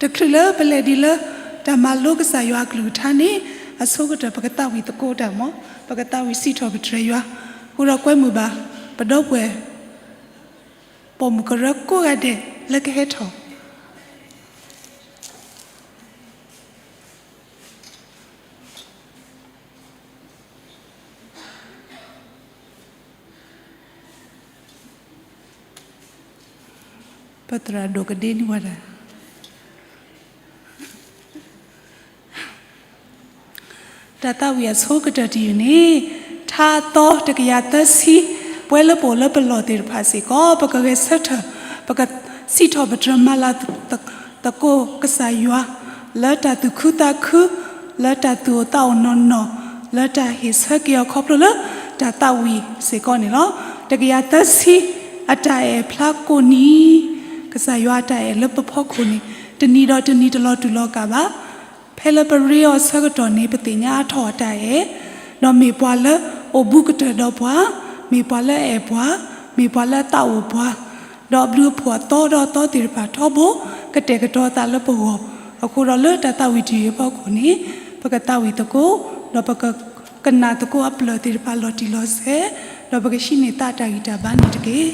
တချုးလၢပလဲၤဒံးလၢ တၢ်မၤလိကစၢ်ယွၤအကလုၢ်ကထါန့ၣ် အဆိကတၢၢ် ပကသးဝံၣ်သကိးတၢ်မ့ၢ် ပကသးဝံၣ်စံးထီၣ်ပတြၢၤယွၤ, ဃိဒီးကွဲမုာ်ဘၣ် ပဒီပုၢ်ဝဲၢ် ပိာ်မုၣ်ကရၢကိးဂၤဒဲးလၢကဟဲထီၣ် ပသရၣ်ဒိၣ်ကဒ့န့ၢ်ဝဲဒၣ် တၢ်သးဝံၣ်အဆိကတၢၢ်တယုၢ်န့ၣ် ထါအသီတကယၤသၢဆံ ပှဲၤလၢပအိၣ်လၢပလီၢ်သ့ၣ်တဖၣ်စ့ၢ်ကီး ပကဂဲၤဆၢထၢၣ် ပကစံးထီၣ်ပတြၢၤမၤလၤသကိးကစၢ်ယွၤ လၢတၢ်သူၣ်ခုသးခု လၢတၢ်သူၣ်အိၣ်သးအိၣ်နီၢ်နီၢ် လၢတၢ်ဟ့ၣ်ဆၢက့ၤအီၤခီဖျိလၢတၢ်သးဝံၣ်စ့ၢ်ကီးန့ၣ်လီၤ. တကယၤသၢဆံ အတၢ်အဲၣ်ဖျါကိးနံၤ ကစၢ်ယွၤအတၢ်အဲၣ်လၢပဖီခိၣ်န့ၣ် တနံၤဒီးတနံၤတလီၤတူာ်လီၤကာ်ဘၣ်. ဖဲလၢပရ့အီၤဆၢကတီၢ်န့ၣ် ပသ့ၣ်ညါအါထီၣ်အတၢ်အဲၣ်, ဒီးမ့ၢ်ပှၤလၢအိၣ်ဘူးကတၢၢ်ဒီးပှၤ, မ့ၢ်ပှၤလၢအအဲၣ်ပှၤ, မ့ၢ်ပှၤလၢအသးအိၣ်ပှၤ, ဒီးအဘျုးအဖှိၣ်အသီဒီးအသီသ့ၣ်တဖၣ်ထီဘိ ကတဲာ်ကတီၤအသးလၢပဂီၢ်, အဃိဒီးလၢတၢ်သးဝံၣ်တယုၢ်အဖီခိၣ်န့ၣ် ပကသးဝံၣ်သကိး ဒီးပကကနၣ်သကိးအပျၢၢ်သ့ၣ်တဖၣ်လီၤတံၢ်လီၤဆဲး, ဒီးပကဟံးန့ၢ်သးအတၢ်ဂံၢ်တၢ်ဘါန့ၣ်တက့ၢ်.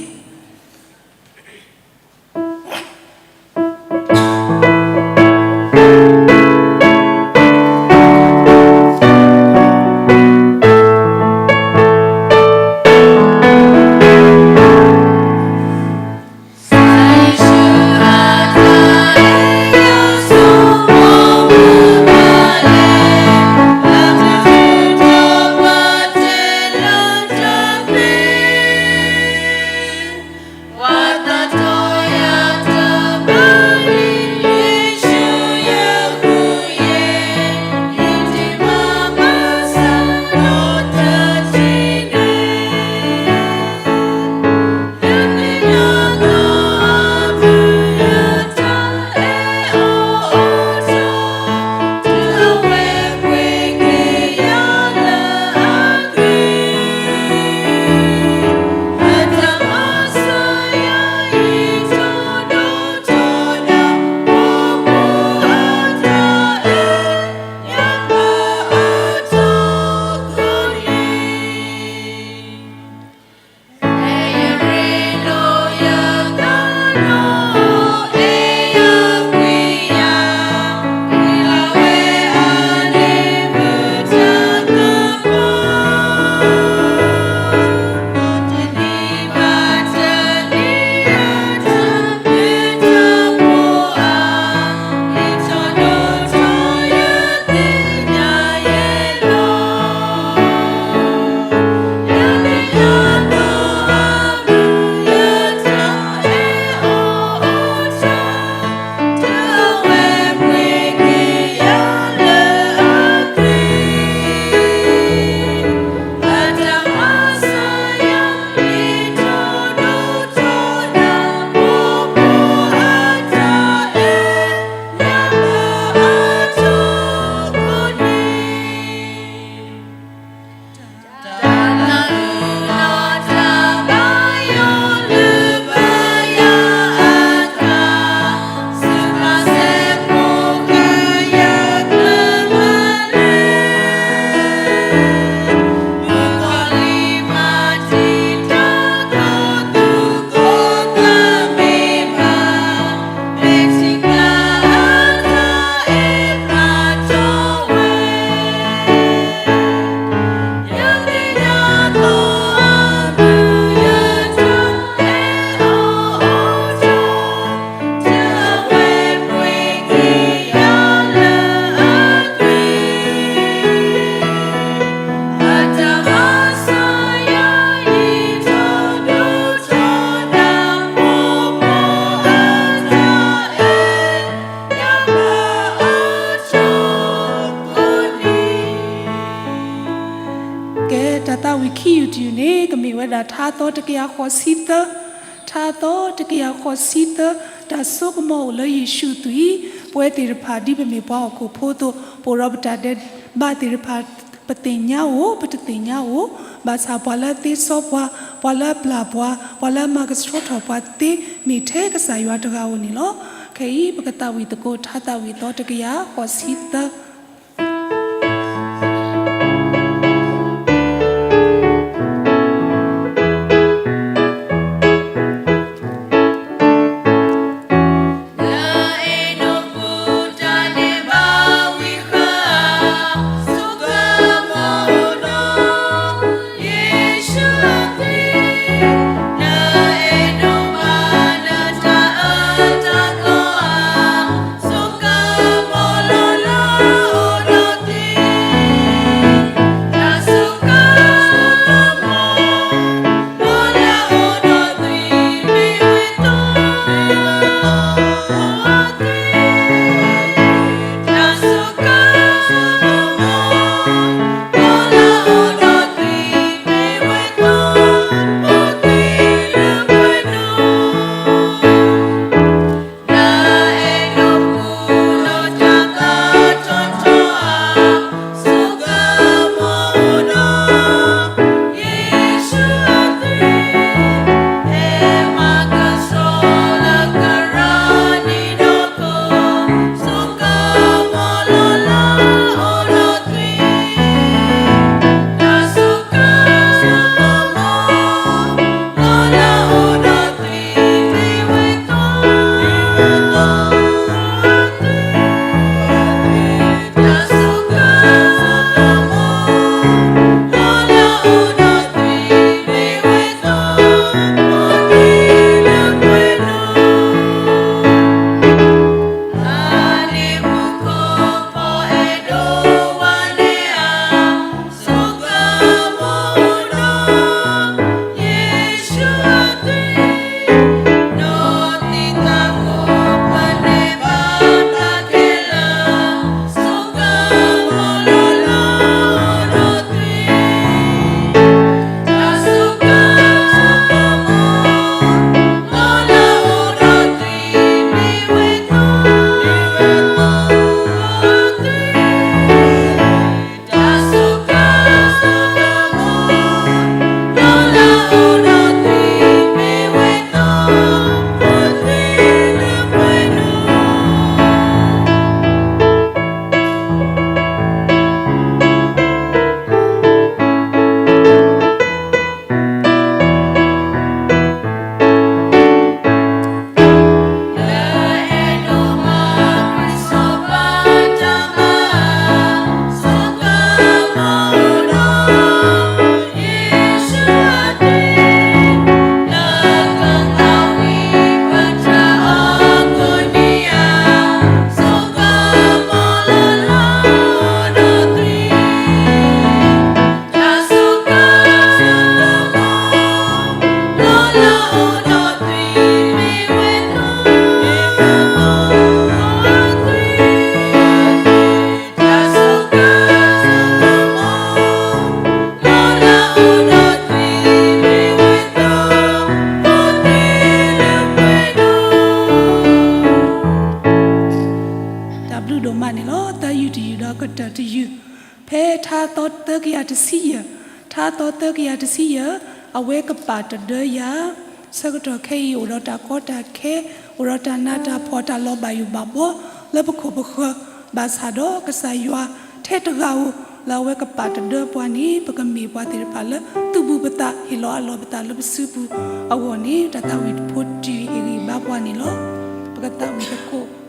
ကဲ တၢ်သးဝံၣ်ခံယုၢ်တယုၢ်န့ၣ် ကမ့ၢ်ဝဲဒၣ် ထါသီတကယၤဃိးဆံသၢ, ထါသီတကယၤဃိးဆံသၢ, တၢ်စိကမီၤအိၣ်လၢယ့ၣ်ၡူးအသွံၣ်, ပဝဲသ့ၣ်တဖၣ် ဒ်ပမ့ၢ်ပှၤဟီၣ်ခိၣ်ဖိအသိး ပအိၣ်ဒီးပတၢ်ဒဲးဘးသ့ၣ်တဖၣ် ပသ့ၣ်ညါအိၣ် ပတသ့ၣ်ညါအိၣ်, ဘၣ်ဆၣ်ပှၤလၢအသ့စီပှၤ, ပှၤလၢအပျၢ်ပှၤ, ပှၤလၢအမၤကဆှီထီၣ်ပှၤသ့ မ့ၢ်ထဲကစၢ်ယွၤတဂၤဧိၤန့ၣ်လီၤ. ခဲအံၤ ပကသးဝံၣ်သကိး ထါသးဝံၣ်သီတကယၤဃိးဆံသၢ. တၢ်ဘျုးဒိၣ်မးန့ၣ်လီၤ. သၢယုၢ်တယုၢ်ဒီးကတၢၢ်တယုၢ်, ဖဲထါသီသၢကယၤတဆံယဲၢ်, ထါသီသၢကယၤတဆံယဲၢ်, အဝဲကပာ်တဒၢယၤ, ဆၢကတီၢ်ခဲအံၤ အိၣ်ဒီးတၢ်ကီတၢ်ခဲ, အိၣ်ဒီးတၢ်နးတၢ်ဖှီၣ် တၢ်လီၤဘၣ်ယိၣ်ဘၣ်ဘီ လၢပခိၣ်ပဃၢၤ, ဘၣ်ဆၣ်ဒီးကစၢ်ယွၤထဲတဂၤဧိၤ လၢအဝဲကပာ်တဒၢပှၤန့ၣ် ပကမ့ၢ်ပှၤသ့ၣ်တဖၣ်လၢ သုးဘူးပသး ဟ့ၣ်လီၤအးလီၤပသးလၢပစုပူၤအဂီၢ်န့ၣ် တၢ်သးဝံၣ်ဖိတံၢ်အံၤဂံၢ်ဘါပှၤန့ၣ်လီၤ. ပကသးဝံၣ်သကိး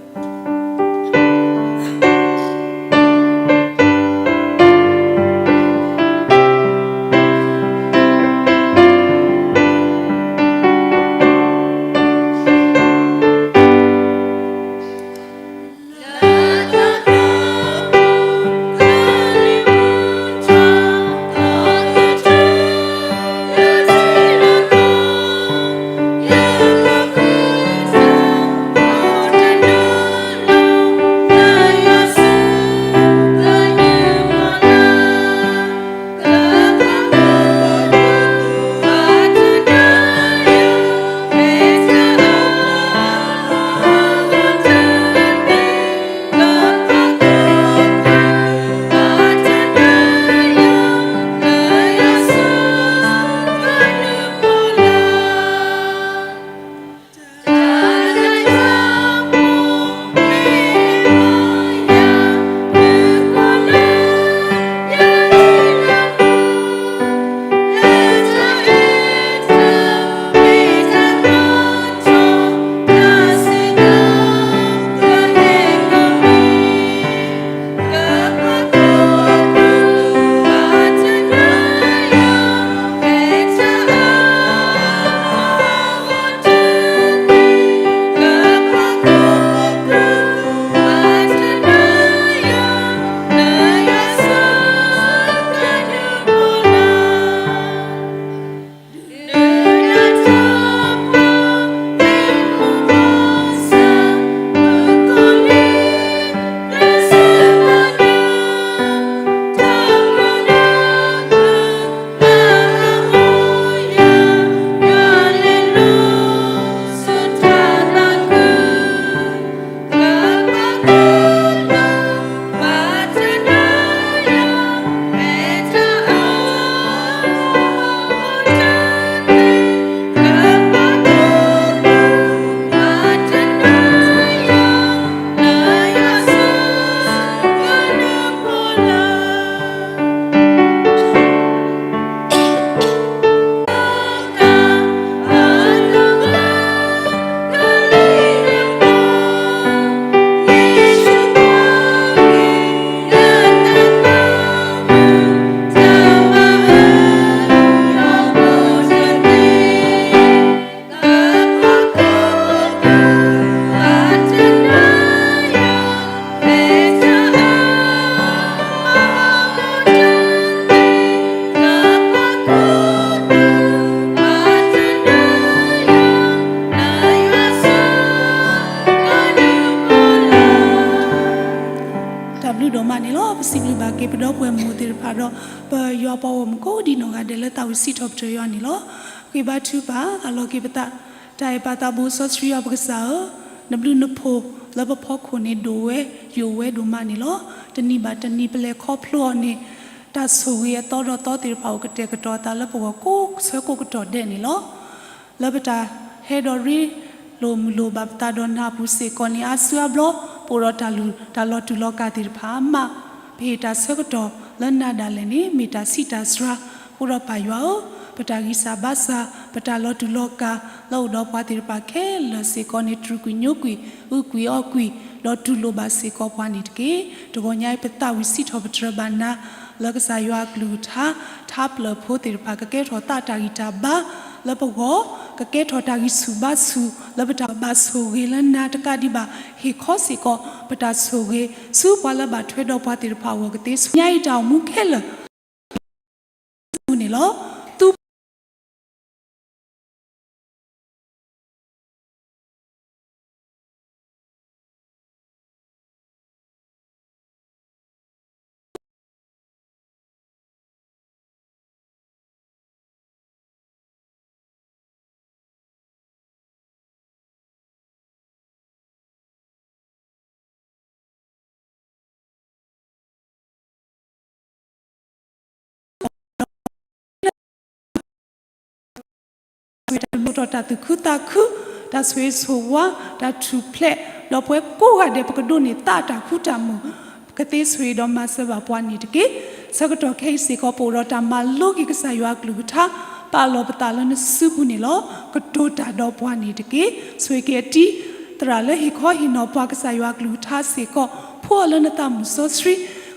ဒီးပယွၤပှၤဂီၢ်မုၢ်ကိးဒံနီၢ်ဂၤဒဲးလၢသးဝံၣ်စံးထီၣ်ပတြၢၤယွၤန့ၣ်လီၤ. ဃ့ဘါထုကဖၣ် အလီၢ်က့ၤပသး, တၢ်အဲၣ်ပၢ်သးဘိစီဆှံယွၤပကစၢ်ဧၢ, နဘျုးနဖှိၣ်လၢပဖီခိၣ်န့ၣ်ဒိၣ်ဝဲယိာ်ဝဲဒိၣ်မးန့ၣ်လီၤ. တနံၤဘၣ်တနံၤပလဲၤခီဖျိအီၤန့ၣ် တၢ်ဆိၣ်ဂ့ၤအသီဒီးသီသ့ၣ်တဖၣ်အိၣ်ကတဲာ်ကတီၤအသးလၢပဂီၢ်ကိးဆၢကိးကတီၢ်ဒဲးန့ၣ်လီၤ. လၢပတၢ်ဟဲဒီးရ့လိာ်မုာ်လိာ်ဘၣ်ပသးဒီးနၤအပူၤစ့ၢ်ကီးန့ၣ် အါစုအါဘျီ ပအိၣ်ဒီးတၢ်လီၤတူာ်လီၤကာ်သ့ၣ်တဖၣ်အါမး, ပဟ့ၣ်တၢ်ဆၢကတီၢ်လၢနၤဒၣ်လဲာ်န့ၣ် မ့ၢ်တၢ်ဆံးတၢ်စှၤ. အဃိဒီးပၢ်ယွၤဧၢ, ပတၢ်ဂံၢ်စၢ်ဘါစၢ် ပတၢ်လီၤတူာ်လီၤကာ်လၢအိၣ်ဒီးပှၤသ့ၣ်တဖၣ်ခဲလၢာ်စ့ၢ်ကီးန့ၣ် တြူာ်ကွံာ်ညိကွံာ် အုၣ်ကွံာ်အီၣ်ကွံာ် ဒီးတူၢ်လိာ်ဘၣ်စ့ၢ်ကီးပှၤန့ၣ်တက့ၢ်. တဂီၤညါအံၤ ပသးဝံၣ်စံးထီၣ်ပတြၢၤဘၣ်နၤ လၢကစၢ်ယွၤအကလုၢ်ကထါ ထါပျၢၢ်ဖိသ့ၣ်တဖၣ် ကကဲထီၣ်သးတၢ်ဂံၢ်တၢ်ဘါလၢပဂီၢ်, ကကဲထီၣ်တၢ်ဂံၢ်ဆူၣ်ဘါဆူၣ် လၢပတၢ်ဘၣ်ဆိၣ်ဂ့ၤလၢနၤတကးဒံးဘၣ် ဟ့ၣ်ခီစ့ၢ်ကီး ပတၢ်ဆိၣ်ဂ့ၤဆူပှၤလၢဘၣ်ထွဲဒီးပှၤသ့ၣ်တဖၣ်အဂီၢ်ကသ့ဆိၣ် ညါအံၤတၢ်အိၣ်မူခဲလၢာ် ပူၤန့ၣ်လီၤ. သူတၢ်သူၣ်ခုသးခု, တၢ်ဆိၣ်ဂ့ၤဆိၣ်ဝါ, တၢ်ထူၣ်ဖျဲး, ဒီးပဝဲကိးဂၤဒဲး ပကဒိးန့ၢ်သးတၢ်ဃူတၢ်မုာ်, ကသ့ဆိၣ်ဂ့ၤဒီးမၤစၢၤဘၣ်ပှၤန့ၣ်တက့ၢ်. ဆၢကတီၢ်ခဲအံၤစ့ၢ်ကီး ပအိၣ်ဒီးတၢ်မၤလိက့ၤကစၢ်ယွၤအကလုၢ်ကထါ, ပာ်လီၤပသးလၢနစုပူၤန့ၣ်လီၤ. ကတိၤတၢ်ဒီးပှၤန့ၣ်တက့ၢ်. ဆိၣ်ဂ့ၤက့ၤအတံၤ သရၣ်လၢဟ့ၣ်ခီဟ့ၣ်နီၤပှၤကစၢ်ယွၤအကလုၢ်ကထါစ့ၢ်ကီး, ဖှူအီၤလၢနသးမုၢ်စီဆှံ,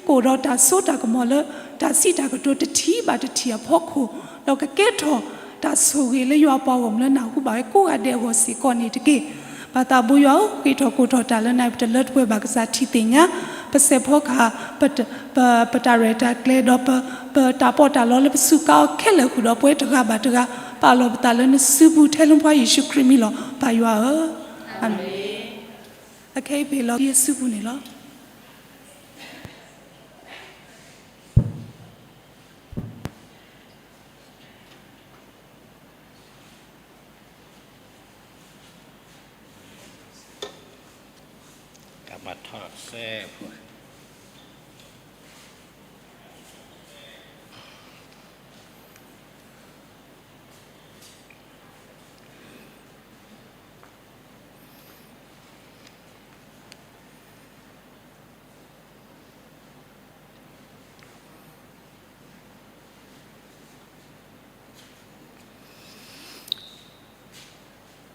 ကအိၣ်ဒီးတၢ်စိတၢ်ကမီၤလၢ တၢ်စံးတၢ်ကတိၤတထံၣ်ဘၣ်တထံၣ်အဖီခိၣ်, ဒီးကကဲထီၣ်တၢ်ဆိၣ်ဂ့ၤလၢယွၤပှၤဂီၢ်မုၢ်လၢနၢ်ဟူဘၣ်ဝဲကိးဂၤဒဲးအဂီၢ်စ့ၢ်ကီးန့ၣ်တက့ၢ်. ပၢ်သးဘိယွၤဧၢ, ဃ့ထီၣ်ကိးထီၣ်တၢ်လၢနၤ ပတလၢတပှဲၤဘၣ်ကစၢ်ထံသ့ၣ်ညါ, ပစဲးဖီကဟၣ်, ပတၢ်ရဲၣ်တၢ်ကျဲၤဒီး ပတၢ်ပီးတၢ်လီလၢပစူးကါအီၤခဲလၢာ်ဃုာ်ဒီးပဝဲတဂၤဘၣ်တဂၤ, ပာ်လီၤပသးလၢနစုပူၤ ထဲလၢနဖိယ့ၣ်ၡူးခရံာ်မံၤလီၤ ပၢ်ယွၤဧၢ, အၤမ့ၣ်. အခဲအံၤပဟ့ၣ်လီၤက့ၤယစုပူၤန့ၣ်လီၤ.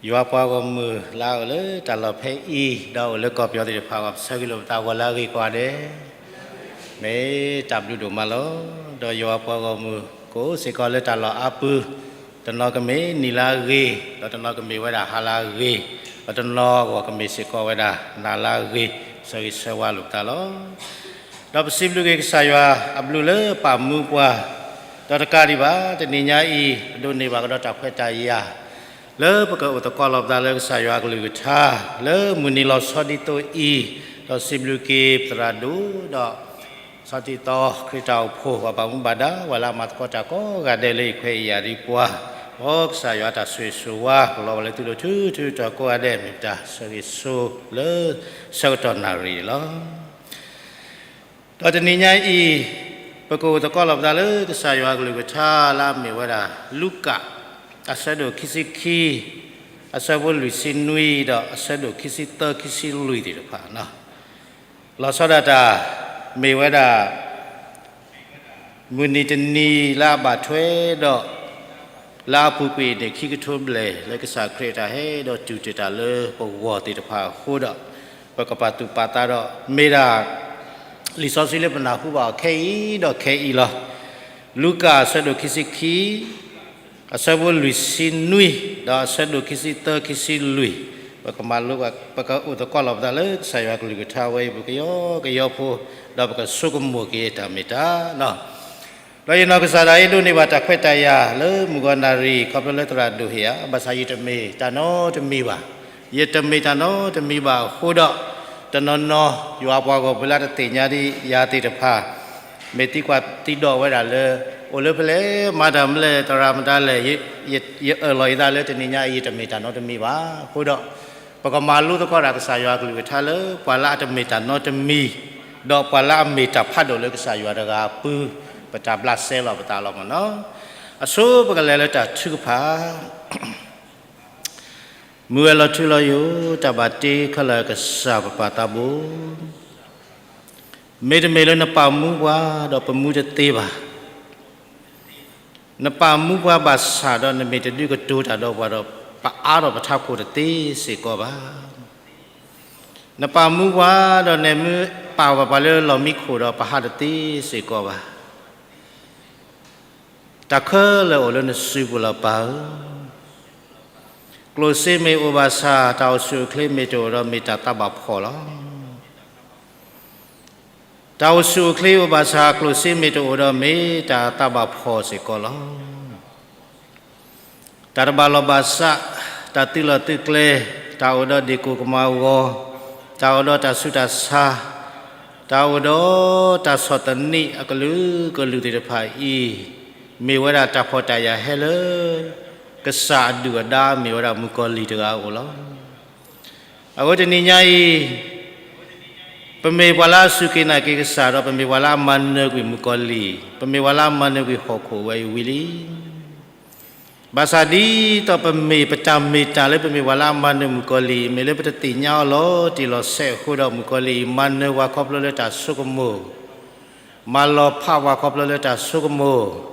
ယွၤပှၤဂီၢ်မုၢ်လၢအအိၣ်လၢတၢ်လီၢ်ဖဲအံၤ ဒီးအိၣ်လၢကီၢ်ပယီၤသ့ၣ်တဖၣ်အဂီၢ် ပဆၢဂ့ၤလိာ်ပသးဂီၤလၢအဂ့ၤကိးဂၤဒဲး, မ့ၢ်တၢ်ဘျုးဒိၣ်မးလီၤ. ဒီးယွၤပှၤဂီၢ်မုၢ်ကိးစ့ၢ်ကီးလၢတၢ်လီၢ်အါပူၤ, တနီၤကမ့ၢ်နံၤလၢအဂ့ၤ, ဒီးတနီၤကမ့ၢ်ဝဲဒၣ်ဟါလၢအဂ့ၤ, ဒီးတနီၤအဂီၢ်ကမ့ၢ်စ့ၢ်ကီးဝဲဒၣ်နၤလၢအဂ့ၤ, ဆၢဂ့ၤဆၢဝါလိာ်ပသးလီၤ. ဒီးပစံးဘျုးက့ၤကစၢ်ယွၤအဘျုးလၢပာ်မူပှၤ, ဒီးတကးဒံးဘၣ် တနံၤညါအံၤ ပဒိးန့ၢ်ဘၣ်ကဒီးတၢ်ခွဲးတၢ်ယာ် လၢပကအိၣ်သကိးလီၤပသးလၢကစၢ်ယွၤအကလုၢ်ကထါ လၢမုၢ်နံၤလီၤဆီဒံၣ်သိအံၤ, ဒီးစံးဘျုးက့ၤပသရၣ်ဒိၣ်ဒီး ဆီၣ်တံၢ်သီခရံာ်တၢ်အိၣ်ဖှိၣ် ပှၤဘၣ်မူဘၣ်ဒါ ပှၤလၢအမၤသကိးတၢ်ကိးဂၤဒဲးလၢအံၤခွဲးအံၤယာ်ဒ်ပှၤ, မ်ကစၢ်ယွၤတၢ်ဆိၣ်ဂ့ၤဆိၣ်ဝါ ကလီၤဝဲလၢသုလိၤထူထူတီၤကိးဂၤဒဲး မ့ၢ်ပတၢ်ဆၢဂ့ၤဆၢဝါလၢဆၢကတီၢ်နၣ်ရံၣ်န့ၣ်လီၤ. ဒီးတနံၤညါအံၤ ပကအိၣ်သကိးလီၤပသးလၢကစၢ်ယွၤအကလုၢ်ကထါလၢအမ့ၢ်ဝဲဒၣ် လူၤကၣ် အဆၢဒိၣ်ခံဆံခံ အဆၢဖိလွံၢ်ဆံနွံ ဒီးအဆၢဒိၣ်ခံဆံသၢခံဆံလွံၢ်သ့ၣ်တဖၣ်န့ၣ်, လီၤဆီဒၣ်တၢ် မ့ၢ်ဝဲဒၣ် မုၢ်နံၤတနံၤလၢအဘၣ်ထွဲဒီး လၢအပူၤကွံာ်န့ၣ် ခံကထိဘျဲၣ် လၢကစၢ်ခရံာ်အတၢ်ဟဲဒီးတူၢ်တ့ၢ်တၢ်လၢပဂီၢ်သ့ၣ်တဖၣ်အဃိဒီး ပကပာ်သူၣ်ပာ်သးဒီး မ့ၢ်ဒၣ် လံာ်စီဆှံလၢပနၢ်ဟူဘၣ်အီၤခဲအံၤဒီးခဲအံၤလီၤ. လူၤကၣ်အဆၢဒိၣ်ခံဆံခံ အဆၢဖိလွံၢ်ဆံနွံ ဒီးအဆၢဒိၣ်ခံဆံသၢခံဆံလွံၢ်, ပကမၤလိ ပကအိၣ်သကိးလီၤပသးလၢကစၢ်ယွၤအကလုၢ်ကထါဝဲအံၤ ပကယီကယီဖိ, ဒီးပကဆိကမိၣ်က့ၤတၢ်မ့ၢ်တၢ်နီၤ. ဒီးယနီၢ်ကစၢ်ဒၣ်အံၤဒိးန့ၢ်ဘၣ်တၢ်ခွဲးတၢ်ယာ်လၢမုၢ်ဂီၤနၣ်ရံၣ် ခီဖျိလၢသရၣ်ဒိၣ်ဟ့ၣ်ယၤ, ဘၣ်ဆၣ်ယတမ့ၢ်တၢ်နီတမံၤဘၣ်. ယတမ့ၢ်တၢ်နီတမံၤဘၣ်အဃိဒီး တနီၤနီၤ ယွၤအပှၤဂီၢ်မုၢ်လၢတသ့ၣ်ညါဒ်ယၤသ့ၣ်တဖၣ် မ့ၢ်သံကွၢ်သံဒိးဝဲဒၣ်လၢ အိၣ်လၢဖဲလဲၣ် မၤတၢ်မနုၤလဲၣ် သရၣ်မတၤလဲၣ်, ယအၢၣ်လီၤယသးလၢတနံၤညါအံၤ ယတမ့ၢ်တၢ်နီတမံၤဘၣ်. အဃိဒီး ပကမၤလိသကိးတၢ်ကစၢ်ယွၤအကလုၢ်ကထါလၢ ပှၤလၢအတမ့ၢ်တၢ်နီတမံၤ, ဒီးပှၤလၢအမ့ၢ်တၢ်ဖးဒိၣ်လၢကစၢ်ယွၤတဂၤအပူၤ, ပတၢ်ဘျးစဲလီၤပသးလီၤမ့ၢ်နီၤ. အဆိပကလဲၤလၢတၢ်ထုကဖၣ် မုၢ်ဝဲၢ်လီၤထူလီၤယိာ် တၢ်ဘၣ်တ့ခဲလၢာ်ကစၢ်ပပၢ်သးဘိ, မ့တမ့ၢ်လၢနပာ်မူပှၤဒီးပမူတသ့ဘၣ်. နပာ်မူပှၤဘၣ်ဆၣ်ဒီးနမ့ၢ်တဒုးကတိၤတၢ်ဒီးပှၤဒီး ပအါထီၣ်ပထးခိၣ်တသ့စ့ၢ်ကီးဘၣ်. နပာ်မူပှၤဒီးနမ့ၢ်ပာ်ဝဲပှၤလၢလီၢ်မံခိၣ်ဒီးပဟးတသ့စ့ၢ်ကီးဘၣ်. တၢ်ခဲလၢာ်အိၣ်လၢနစုပူၤလီၤပၢ်ဧၢ. ကျိၣ်စ့မ့ၢ်အိၣ်ဘၣ်ဆၣ် တၢ်အိၣ်ဆူၣ်အိၣ်ချ့မ့ၢ်တအိၣ်ဒီးမ့ၢ်တၢ်သးဘၣ်ဖှီၣ်လီၤ. တၢ်အိၣ်ဆူၣ်အိၣ်ချ့အိၣ်ဘၣ်ဆၣ် ကျိၣ်စ့မ့ၢ်တအိၣ်ဒီးမ့ၢ်တၢ်သးဘၣ်ဖှီၣ်စ့ၢ်ကီးလီၤ. တၢ်တဘၣ်လီၢ်ဘၣ်စး, တၢ်သုးလီၢ်သုးကျဲ, တၢ်အိၣ်ဒီးဒ့ၣ်ကိၢ်ကမၤဂီၤ, တၢ်အိၣ်ဒီးတၢ်ဆူးတၢ်ဆါ, တၢ်အိၣ်ဒီးတၢ်ဆီၣ်သနံးအကလုာ်ကလုာ်သ့ၣ်တဖၣ်အံၤ, မ့ၢ်ဝဲဒၣ်တၢ်ဖှီၣ်တၢ်ယာ်ဟဲလၢ ကစၢ်အဒုၣ်အဒါမ့ၢ်ဝဲဒၣ်မုၣ်ကီၤလံၢ်တဂၤအအိၣ်လီၤ. အဃိတနံၤညါအံၤ ပမ့ၢ်ပှၤလၢအစူၢ်က့ၤနာ်က့ၤကစၢ်ဒီး ပမ့ၢ်ပှၤလၢအမၤနၢၤကွံာ်မုၣ်ကီၤလံၢ်, ပမ့ၢ်ပှၤလၢအမၤနၢၤကွံာ်ဟီၣ်ခိၣ်ဝဲအံၤဝံၤလံ. ဘၣ်ဆၣ်ဒ်သိးပမ့ၢ်ပတၢ်မ့ၢ်တၢ်လၢပမ့ၢ်ပှၤလၢအမၤနၢၤမုၣ်ကီၤလံၢ် မ့ၢ်လၢပတသ့ၣ်ညါအီၤလီၤတံၢ်လီၤဆဲးအဃိဒီး မုၣ်ကီၤလံၢ်အံၤ မၤနၢၤပှၤခီဖျိလၢတၢ်ဆိကမိၣ်, မၤလီၤဖးပှၤခီဖျိလၢတၢ်ဆိကမိၣ်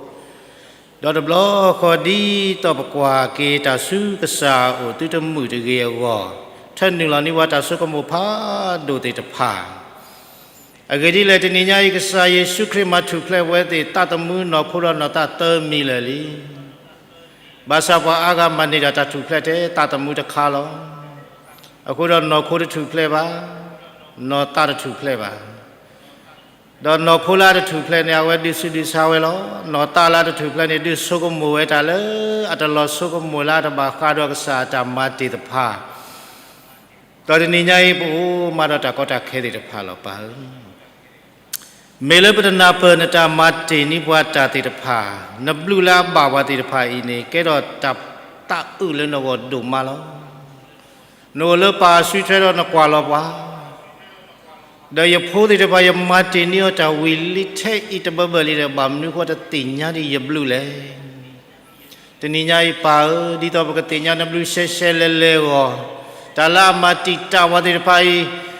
ဒီးတဘျီဃီဒ်သိးပကွၢ်က့ၤတၢ်ဆူကစၢ်အအိၣ်သုတမုာ်တဂ့ၤအဂီၢ်, ထၢနုာ်လီၤန့ၢ်ပှၤတၢ်ဆိကမိၣ်ဖးဒိၣ်သ့ၣ်တဖၣ်. အဂ့ၢ်ဒ်လဲၣ် တနံၤညါအံၤ ကစၢ်ယ့ၣ်ၡူးခရံာ်မၤထူၣ်ဖျဲးဝဲသ့ၣ် သးသမူနီၢ်ခိဒီးနီၢ်သးသၢမံၤလၢာ်လံ. ဘၣ်ဆၣ်ပှၤအါဂၤမၤန့ၢ်ဒၣ်တၢ်ထူၣ်ဖျဲးထဲသးသမူတခါလီၤ. အဃိဒီးနီၢ်ခိတထူၣ်ဖျဲးဘၣ်, နီၢ်သးတထူၣ်ဖျဲးဘၣ်. ဒီးနီၢ်ခိလၢအတထူၣ်ဖျဲးန့ၣ် အဝဲဒုးဆူးဒုးဆါဝဲလီၤ. နီၢ်သးလၢအတထူၣ်ဖျဲးန့ၣ် ဒုးဆိကမိၣ်ဝဲတၢ်လၢအတလီၤဆိကမိၣ်လၢအတဘၣ်ဃးဒီးကစၢ်အတၢ်မၤတ့ၢ်တဖၣ်. ဒီးတနံၤညါအံၤ ပအိၣ်မးဒီးတၢ်ကီတၢ်ခဲသ့ၣ်တဖၣ်လီၤပၢ်ဧၢ. မ့ၢ်လၢပတနၢ်ပၢၢ်နတၢ်မၤတ့ၢ်န့ၢ်ပှၤတၢ်သ့ၣ်တဖၣ်, နဘျုးလၢအဘၣ်ပှၤသ့ၣ်တဖၣ်အံၤန့ၣ် ကဲထီၣ်တၢ်သးအုးလၢနဂီၢ်ဒိၣ်မးလီၤ. နအိၣ်လၢပၢ်အစုထွဲဒီးနကွၢ်လီၤပှၤ, ဒီးယဖိသ့ၣ်တဖၣ် ယမၤတ့ၢ်န့ၢ်အီၤတၢ်ဝံၤလံထဲအံၤတဘၢဘၢလံဒီး ဘၣ်မနုၤဃိတသ့ၣ်ညါဒံးယဘျုးလဲၣ်. တနံၤညါအံၤပၢ်ဧၢ, ဒ်သိးပကသ့ၣ်ညါနဘျုးရှဲရှဲလဲၤလဲၤအဂီၢ်, တၢ်လၢအမၤတံာ်တာ်ပှၤသ့ၣ်တဖၣ်အံၤ,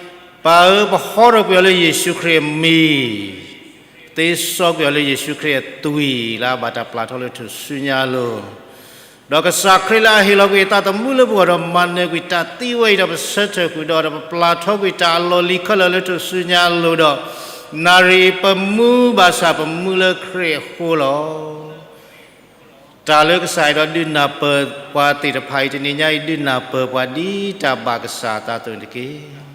ပၢ်ဧၢ, ပဟီထီၣ်ကွံာ်အီၤလၢယ့ၣ်ၡူးခရံာ်အမံၤ, သ့စီကွံာ်အီၤလၢယ့ၣ်ၡူးခရံာ်အသွံၣ်လၢအဘၣ်တၢ်ပျၢ်ထီၣ်လၢထူၣ်စုညါအလိၤ ဒီးကစၢ်ခရံာ်လၢအဟ့ၣ်လီၤကွံာ်အသးသမူလၢပဂီၢ်ဒီးမၤနၢၤကွံာ်တၢ်သံဝဲအံၤဒီး ပဆၢထၢၣ်ဃုာ်ဒီး ဒီးပပျၢ်ထီၣ်ကွံာ်တၢ်အလီၢ်လံၤခဲလၢာ်လၢထူၣ်စုညါအလိၤဒီး, နၣ်ရံၣ်အံၤပမူဘၣ်ဆၣ်ပမူလၢခရံာ်အဃိလီၤ. တၢ်လၢကစၢ်အဲၣ်ဒိးဒုးနၢ်ပၢၢ်ပှၤသ့ၣ်တဖၣ်အံၤ တနံၤညါအံၤ ဒုးနၢ်ပၢၢ်ပှၤဒ်တၢ်ဘၣ်ကစၢ်အသးအသိးန့ၣ်တက့ၢ်.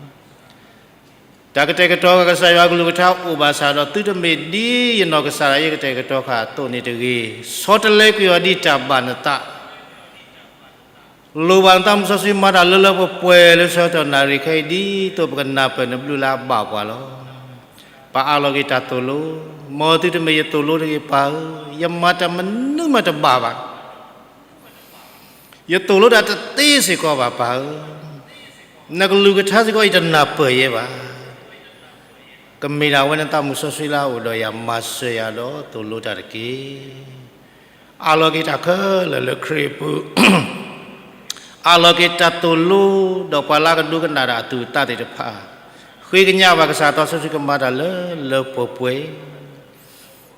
တၢ်ကတဲာ်ကတီၤကစၢ်ယွၤအကလုၢ်ကထါအိၣ်ဘၣ်ဆၣ်ဒီး သုတမ့ၢ်ဒ်ယနီၢ်ကစၢ်ဒၣ်ယဲကတဲာ်ကတီၤဃာ်အသိးန့ၣ်တဂ့ၤ, ဆီတလဲကွံာ်အီၤဒ်တၢ်ဘၣ်နသး, လိၣ်ဘၣ်နသးမုၢ်စီဆှံမၤတၢ်လၢလၢပှဲၤပှဲၤလၢဆၢကတီၢ်နၣ်ရံၣ်ခဲအံၤ ဒ်သိးပကနၢ်ပၢၢ်နဘျုးလၢအဘၣ်ပှၤလီၤ. ပအးလီၤက့ၤတၢ်သိၣ်လိ, မ်သုတမ့ၢ်ယသိၣ်လိတဂ့ၤပၢ်ဧၢ, ယမၤတၢ်မနုၤမးတဘၣ်ဘၣ်. ယသိၣ်လိတၢ်တသ့စ့ၢ်ကီးဘၣ်ပၢ်ဧၢ, နကလုၢ်ကထါစ့ၢ်ကီးယတနၢ်ပၢၢ်ယဲဘၣ်. ကမ့ၢ်ဒၣ်ဝဲနသးမုၢ်စီဆှံလၢအအိၣ်ဒီးယၤ မၤစၢၤယၤဒီးသိၣ်လိတၢ်တက့ၢ်. အးလီၤက့ၤတၢ်ခဲလၢာ်လၢခရံာ်အပူၤ, အးလီၤက့ၤတၢ်သိၣ်လိဒီးပှၤလၢအကဒိကနၣ်တၢ်အသူၣ်အသးသ့ၣ်တဖၣ်, ဃ့ကညးဘၣ်ကစၢ်သးစီဆှံကမၤတၢ်လၢလၢပှဲၤပှဲၤ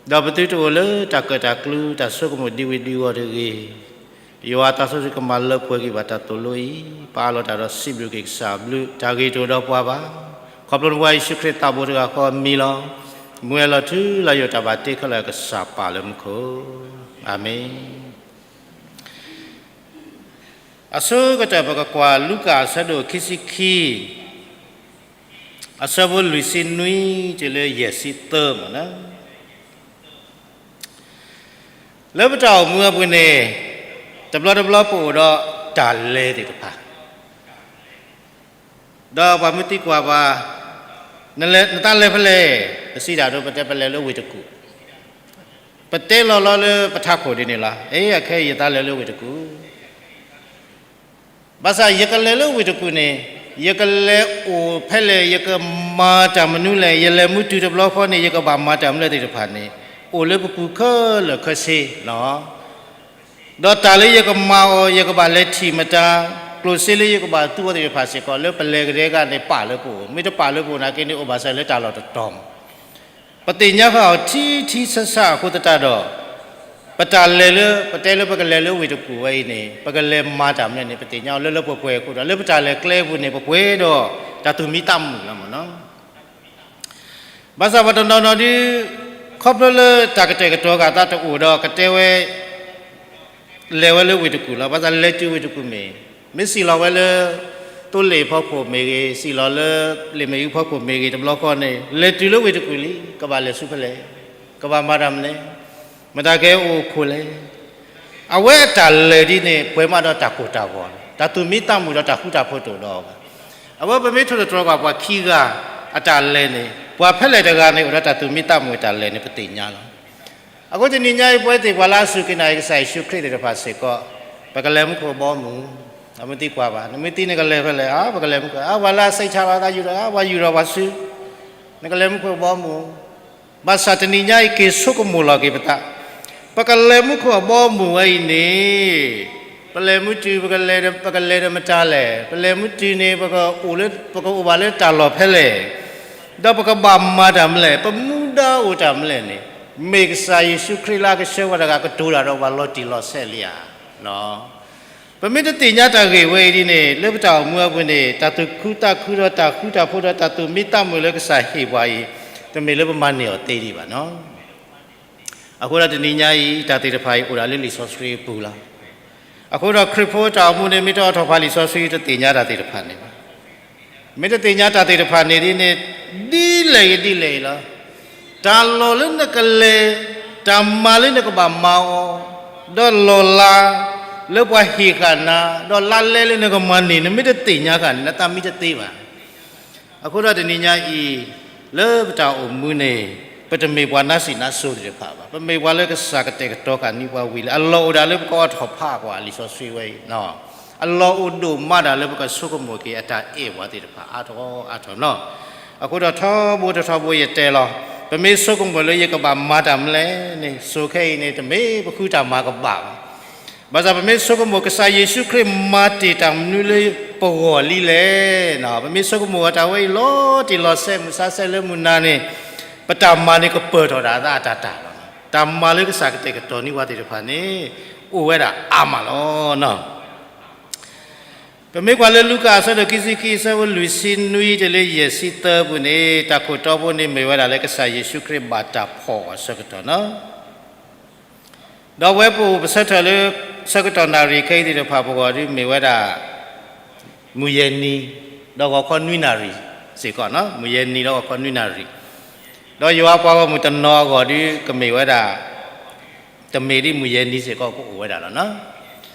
ဒီးပသုတအိၣ်လၢတၢ်ကၢၣ်တၢ်ကျူ တၢ်ဆိကမိၣ်ဒံဝံၤဒံဝီၤတဂ့ၤ. ယွၤသးစီဆှံကမၤလၢပှဲၤက့ၤဘၣ်တၢ်သိၣ်လိအံၤ, ပအးလီၤတၢ်ဒီးစံးဘျုးက့ၤကစၢ်အဘျုး, တၢ်ဂ့ၤတအိၣ်ဒီးပှၤဘၣ်. ခီဖျိနဝဲယ့ၣ်ၡူးခရံာ်သးဘိတဂၤဃီအမံၤလီၤ. မုၢ်ဝဲၢ်လီၤထူလီၤယိာ် တၢ်ဘၣ်တ့ခဲလၢာ်ကစၢ်ပာ်လၢမူခိၣ်, အၤမ့ၣ်. အဆိကတၢၢ်ပကကွၢ်လူၤကၣ်အဆၢဒိၣ်ခံဆံခံ, အဆၢဖိလွံၢ်ဆံနွံတုၤလၢယဲၢ်ဆံသၢမ့ၢ်နီၤ. လၢပတၢ်အိၣ်မူအပူၤန့ၣ်, တဘျီတဘျီပအိၣ်ဒီးတၢ်လဲၤသ့ၣ်တဖၣ်, ဒီးပှၤမ့ၢ်သံကွၢ်ပှၤ, နတၢ်လဲၤဖဲလဲၣ်, ပစံးတၢ်ဒိ ပတဲပလဲၤလၢဝ့ၢ်တကူၣ်, ပတဲလီၤလီၤလၢပထးခိၣ်ဒ်န့ၣ်လီၤ, အခဲအံၤယသးလဲၤလၢဝ့ၢ်တကူၣ်. ဘၣ်ဆၣ်ယကလဲၤလၢဝ့ၢ်တကူၣ်န့ၣ်, ယကလဲၤအိၣ်ဖဲလဲၣ်, ယကမၤတၢ်မနုၤလဲၣ်, ယလဲၤမုၢ်တုၤတဘျီဃီန့ၣ် ယကဘၣ်မၤတၢ်မနုၤလဲၣ်သ့ၣ်တဖၣ်န့ၣ်, အိၣ်လၢပပူၤခဲလၢာ်ခဲဆ့လီၤ. ဒီးတၢ်လၢယကမၤအီၤ ယကဘၣ်လဲၤထံၣ်မတၤ, ကျိၣ်စ့လၢယကဘၣ်သူအီၤသ့ၣ်တဖၣ်စ့ၢ်ကီး လၢပလဲၤကဒဲကဒၣ်န့ၣ် ပာ်လၢပအိၣ်, မ့ၢ်တပာ်လၢပအိၣ်နာ်က့န့ၣ် အိၣ်ဘၣ်ဆၣ်လၢတၢ်လီၢ်တတီၤမး. ပသ့ၣ်ညါဃာ်အီၤထံထံဆးဆးအဃိသတးဒီး, ပတၢ်လဲၤလၢ ပတဲလၢပကလဲၤလၢဝ့ၢ်တကူၣ်ဝဲအံၤန့ၣ် ပကလဲၤမၤတၢ်မနုၤန့ၣ် ပသ့ၣ်ညါအီၤလၢလၢပှဲၤပှဲၤအဃိဒီး လၢပတၢ်လဲၤကျဲအပူၤန့ၣ် ပပှဲၤဒီးတၢ်သူၣ်မံသးမုာ်လီၤမးနီၤ. ဘၣ်ဆၣ်ပှၤတနီၤနီၤဒုး ခီဖျိလၢတၢ်ကတဲာ်ကတီၤဃာ်သးတအိၣ်ဒီး ကတဲဝဲ လဲၤဝဲလၢဝ့ၢ်တကူၣ်လီၤ. ဘၣ်ဆၣ်လဲၤတုၤဝ့ၢ်တကူၣ်မ့ၢ်, မ့ၢ်စံၣ်လီၤဝဲလၢ သိလ့ၣ်ဖီခိၣ်မ့ၢ်ဂ့ၤ, စံၣ်လီၤလၢလ့ၣ်မ့ၣ်အူဖီခိၣ်မ့ၢ်ဂ့ၤ တဘျီဃီန့ၣ် လဲၤတုၤလၢဝ့ၢ်တကူၣ်လံ, ကဘၣ်လဲၤဆူဖဲလဲၣ်, ကဘၣ်မၤတၢ်မနုၤလဲၣ်, မတၤကဟဲအိၣ်ခိၣ်လဲၣ်. အဝဲအတၢ်လဲၤဒ်န့ၣ် ပှဲၤမးဒီးတၢ်ကိၢ်တၢ်ဂီၤလီၤ. တၢ်သူၣ်မံသးမုာ်ဒီးတၢ်ဃူတၢ်ဖိးတအိၣ်ဒီးအီၤဘၣ်. အဝဲပမ့ၢ်ထိၣ်သတြီၤဘၣ်ပှၤခံဂၤအတၢ်လဲၤန့ၣ် ပှၤဖဲလဲၣ်တဂၤန့ၣ် အိၣ်ဒီးတၢ်သူၣ်မံသးမုာ်အတၢ်လဲၤန့ၣ် ပသ့ၣ်ညါလီၤ. အဃိတနံၤညါအံၤ ပဝဲသ့ၣ်ပှၤလၢအစူၢ်က့ၤနာ်က့ၤကစၢ်ယ့ၣ်ၡူးခရံာ်သ့ၣ်တဖၣ်စ့ၢ်ကီး, ပကလဲၤမူခိၣ်ဘီမုၢ်, အမ့ၢ်သံကွၢ်ဘၣ်, နမ့ၢ်သံနကလဲၤဖဲလဲၣ်, ပကလဲၤမူခိၣ်, အဝဲလၢအစံးဆါလီၤသးယူၢ်ဒီး အဝဲယူၢ်ဒီးပှၤဆူ, နကလဲၤမူခိၣ်ဘီမုၢ်, ဘၣ်ဆၣ်တနံၤညါအံၤ က့ၤဆိကမိၣ်လီၤက့ၤပသး, ပကလဲၤမူခိၣ်အဘီအမုၢ်ဝဲအံၤန့ၣ်, ပလဲၤမုၢ်တုၤ ပကလဲၤဒီးမတၤလဲၣ်, ပလဲၤမုၢ်တုၤန့ၣ် ပကအိၣ်ဘၣ်လၢတၢ်လီၢ်ဖဲလဲၣ်, ဒီးပကဘၣ်မၤတၢ်မနုၤလဲၣ်, ပမူဒါအိၣ်တၢ်မနုၤလဲၣ်န့ၣ်, မ့ၢ်ကစၢ်ယ့ၣ်ၡူးခရံာ်လၢအကဆှၢပှၤတဂၤကတိၤတၢ်ဒီးပှၤလီၤတံၢ်လီၤဆဲးလံဧါ. ပမ့ၢ်တသ့ၣ်ညါတၢ်ဂ့ၢ်ဝဲအံၤဒ်န့ၣ် လၢပတၢ်အိၣ်မူအပူၤန့ၣ် တၢ်သူၣ်ခုသးခုဒီးတၢ်ဃူတၢ်ဖိးဒီးတၢ်သူၣ်မံသးမုာ်လၢကစၢ်ဟ့ၣ်ပှၤအံၤ, တမ့ၢ်လၢပမၤန့ၢ်အီၤသ့ဒံးဘၣ်နီၤ. အဃိဒီးတနံၤညါအံၤ တၢ်သ့ၣ်တဖၣ်အံၤအိၣ်ဒၣ်လၢလံာ်စီဆှံအပူၤလီၤ. အဃိဒီးခရံာ်ဖိတၢ်အိၣ်မူန့ၣ် မ့ၢ်တအိးထီၣ်ပှၤလံာ်စီဆှံ တသ့ၣ်ညါတၢ်သ့ၣ်တဖၣ်န့ၣ်ဘၣ်. မ့ၢ်တသ့ၣ်ညါတၢ်သ့ၣ်တဖၣ်န့ၣ်ဒ်န့ၣ်, ဒ်လဲၣ်ဂ့ၤဒ်လဲၣ်ဂ့ၤလီၤ. တၢ်လီၢ်လၢနကလဲၤ, တၢ်မၤလၢနကဘၣ်မၤအီၤ, ဒီးလီၢ်လၤလၢပှၤဟ့ၣ်ဃာ်နၤ, ဒီးလါလဲလၢနကမၤန့ၢ် နမ့ၢ်တသ့ၣ်ညါဃာ်န့ၣ် နသးမံတသ့ဘၣ်. အဃိဒီးတနံၤညါအံၤ, လၢပတၢ်အိၣ်မူန့ၣ်, ပတမ့ၢ်ပှၤနါစံးနါစိၤသ့ၣ်တဖၣ်ဘၣ်. ပမ့ၢ်ပှၤလၢကစၢ်ကတဲာ်ကတီၤဃာ်န့ၢ်ပှၤဝံၤလံ. အလီၢ်အိၣ်ဒၣ်လၢပကအိးထီၣ်ဖးကွၢ်လံာ်စီဆှံဝဲအံၤ, အလီၢ်အိၣ်ဒိၣ်မးဒၣ်လၢပကဆိကမိၣ်က့ၤအတၢ်အဲၣ်ပှၤသ့ၣ်တဖၣ်အါထီၣ်အါထီၣ်နီၤ. အဃိဒီးထီဘိတထီဘိယတဲလီၤ, ပမ့ၢ်ဆိကမိၣ်လၢယကဘၣ်မၤတၢ်မနုၤလဲၣ်န့ၣ် စိၤခဲအံၤန့ၣ် တမ့ၢ်ပဃုတၢ်မၤကဘၣ်ဘၣ်. ဘၣ်ဆၣ်ပမ့ၢ်ဆိကမိၣ်ကစၢ်ယ့ၣ်ၡူးခရံာ်မၤတ့ၢ်တၢ်မနုၤလၢပဂီၢ်လံလဲၣ်. ပမ့ၢ်ဆိကမိၣ်အတၢ်ဝဲအံၤလီၤတံၢ်လီၤဆဲးမုၢ်ဆါဆဲးလၢမုၢ်နၤန့ၣ်, ပတၢ်မၤန့ၣ်ကပၢၢ်ထီၣ်ဒၣ်အသးအတၢ်တၢ်လီၤ. တၢ်မၤလၢကစၢ်ကတဲာ်ကတီၤန့ၢ်ပှၤသ့ၣ်တဖၣ်န့ၣ်, အိၣ်ဝဲဒၣ်အါမးလီၤ. ပမ့ၢ်ကွၢ်လၢလူၤကၣ်အဆၢဒိၣ်ခံဆံခံ အဆၢဖိလွံၢ်ဆံနွံတုၤလၢယဲၢ်ဆံသၢပူၤန့ၣ်, တၢ်ခိၣ်တီဖိန့ၣ်မ့ၢ်ဝဲဒၣ်လၢကစၢ်ယ့ၣ်ၡူးခရံာ်ဘၣ်တၢ်ဖီၣ်အီၤအဆၢကတီၢ်နီၤ. ဒီးအဝဲပအိၣ်ပဆၢထၢၣ်လၢ ဆၢကတီၢ်နၣ်ရံၣ်ခဲအံၤသ့ၣ်တဖၣ်ပဂီၢ်ဒုးမ့ၢ်ဝဲဒၣ် မုၢ်ယဲၢ်နံၤ ဒီးဂီၤခီနွံနၣ်ရံၣ်စ့ၢ်ကီး, မုၢ်ယဲၢ်နံၤဒီးဂီၤခီနွံနၣ်ရံၣ်, ဒီးယွၤပှၤဂီၢ်မုၢ်တနီၤအဂီၢ်ဒုးကမ့ၢ်ဝဲဒၣ် တမ့ၢ်ဒ်မုၢ်ယဲၢ်နံၤစ့ၢ်ကီးကအိၣ်ဝဲဒၣ်လီၤ.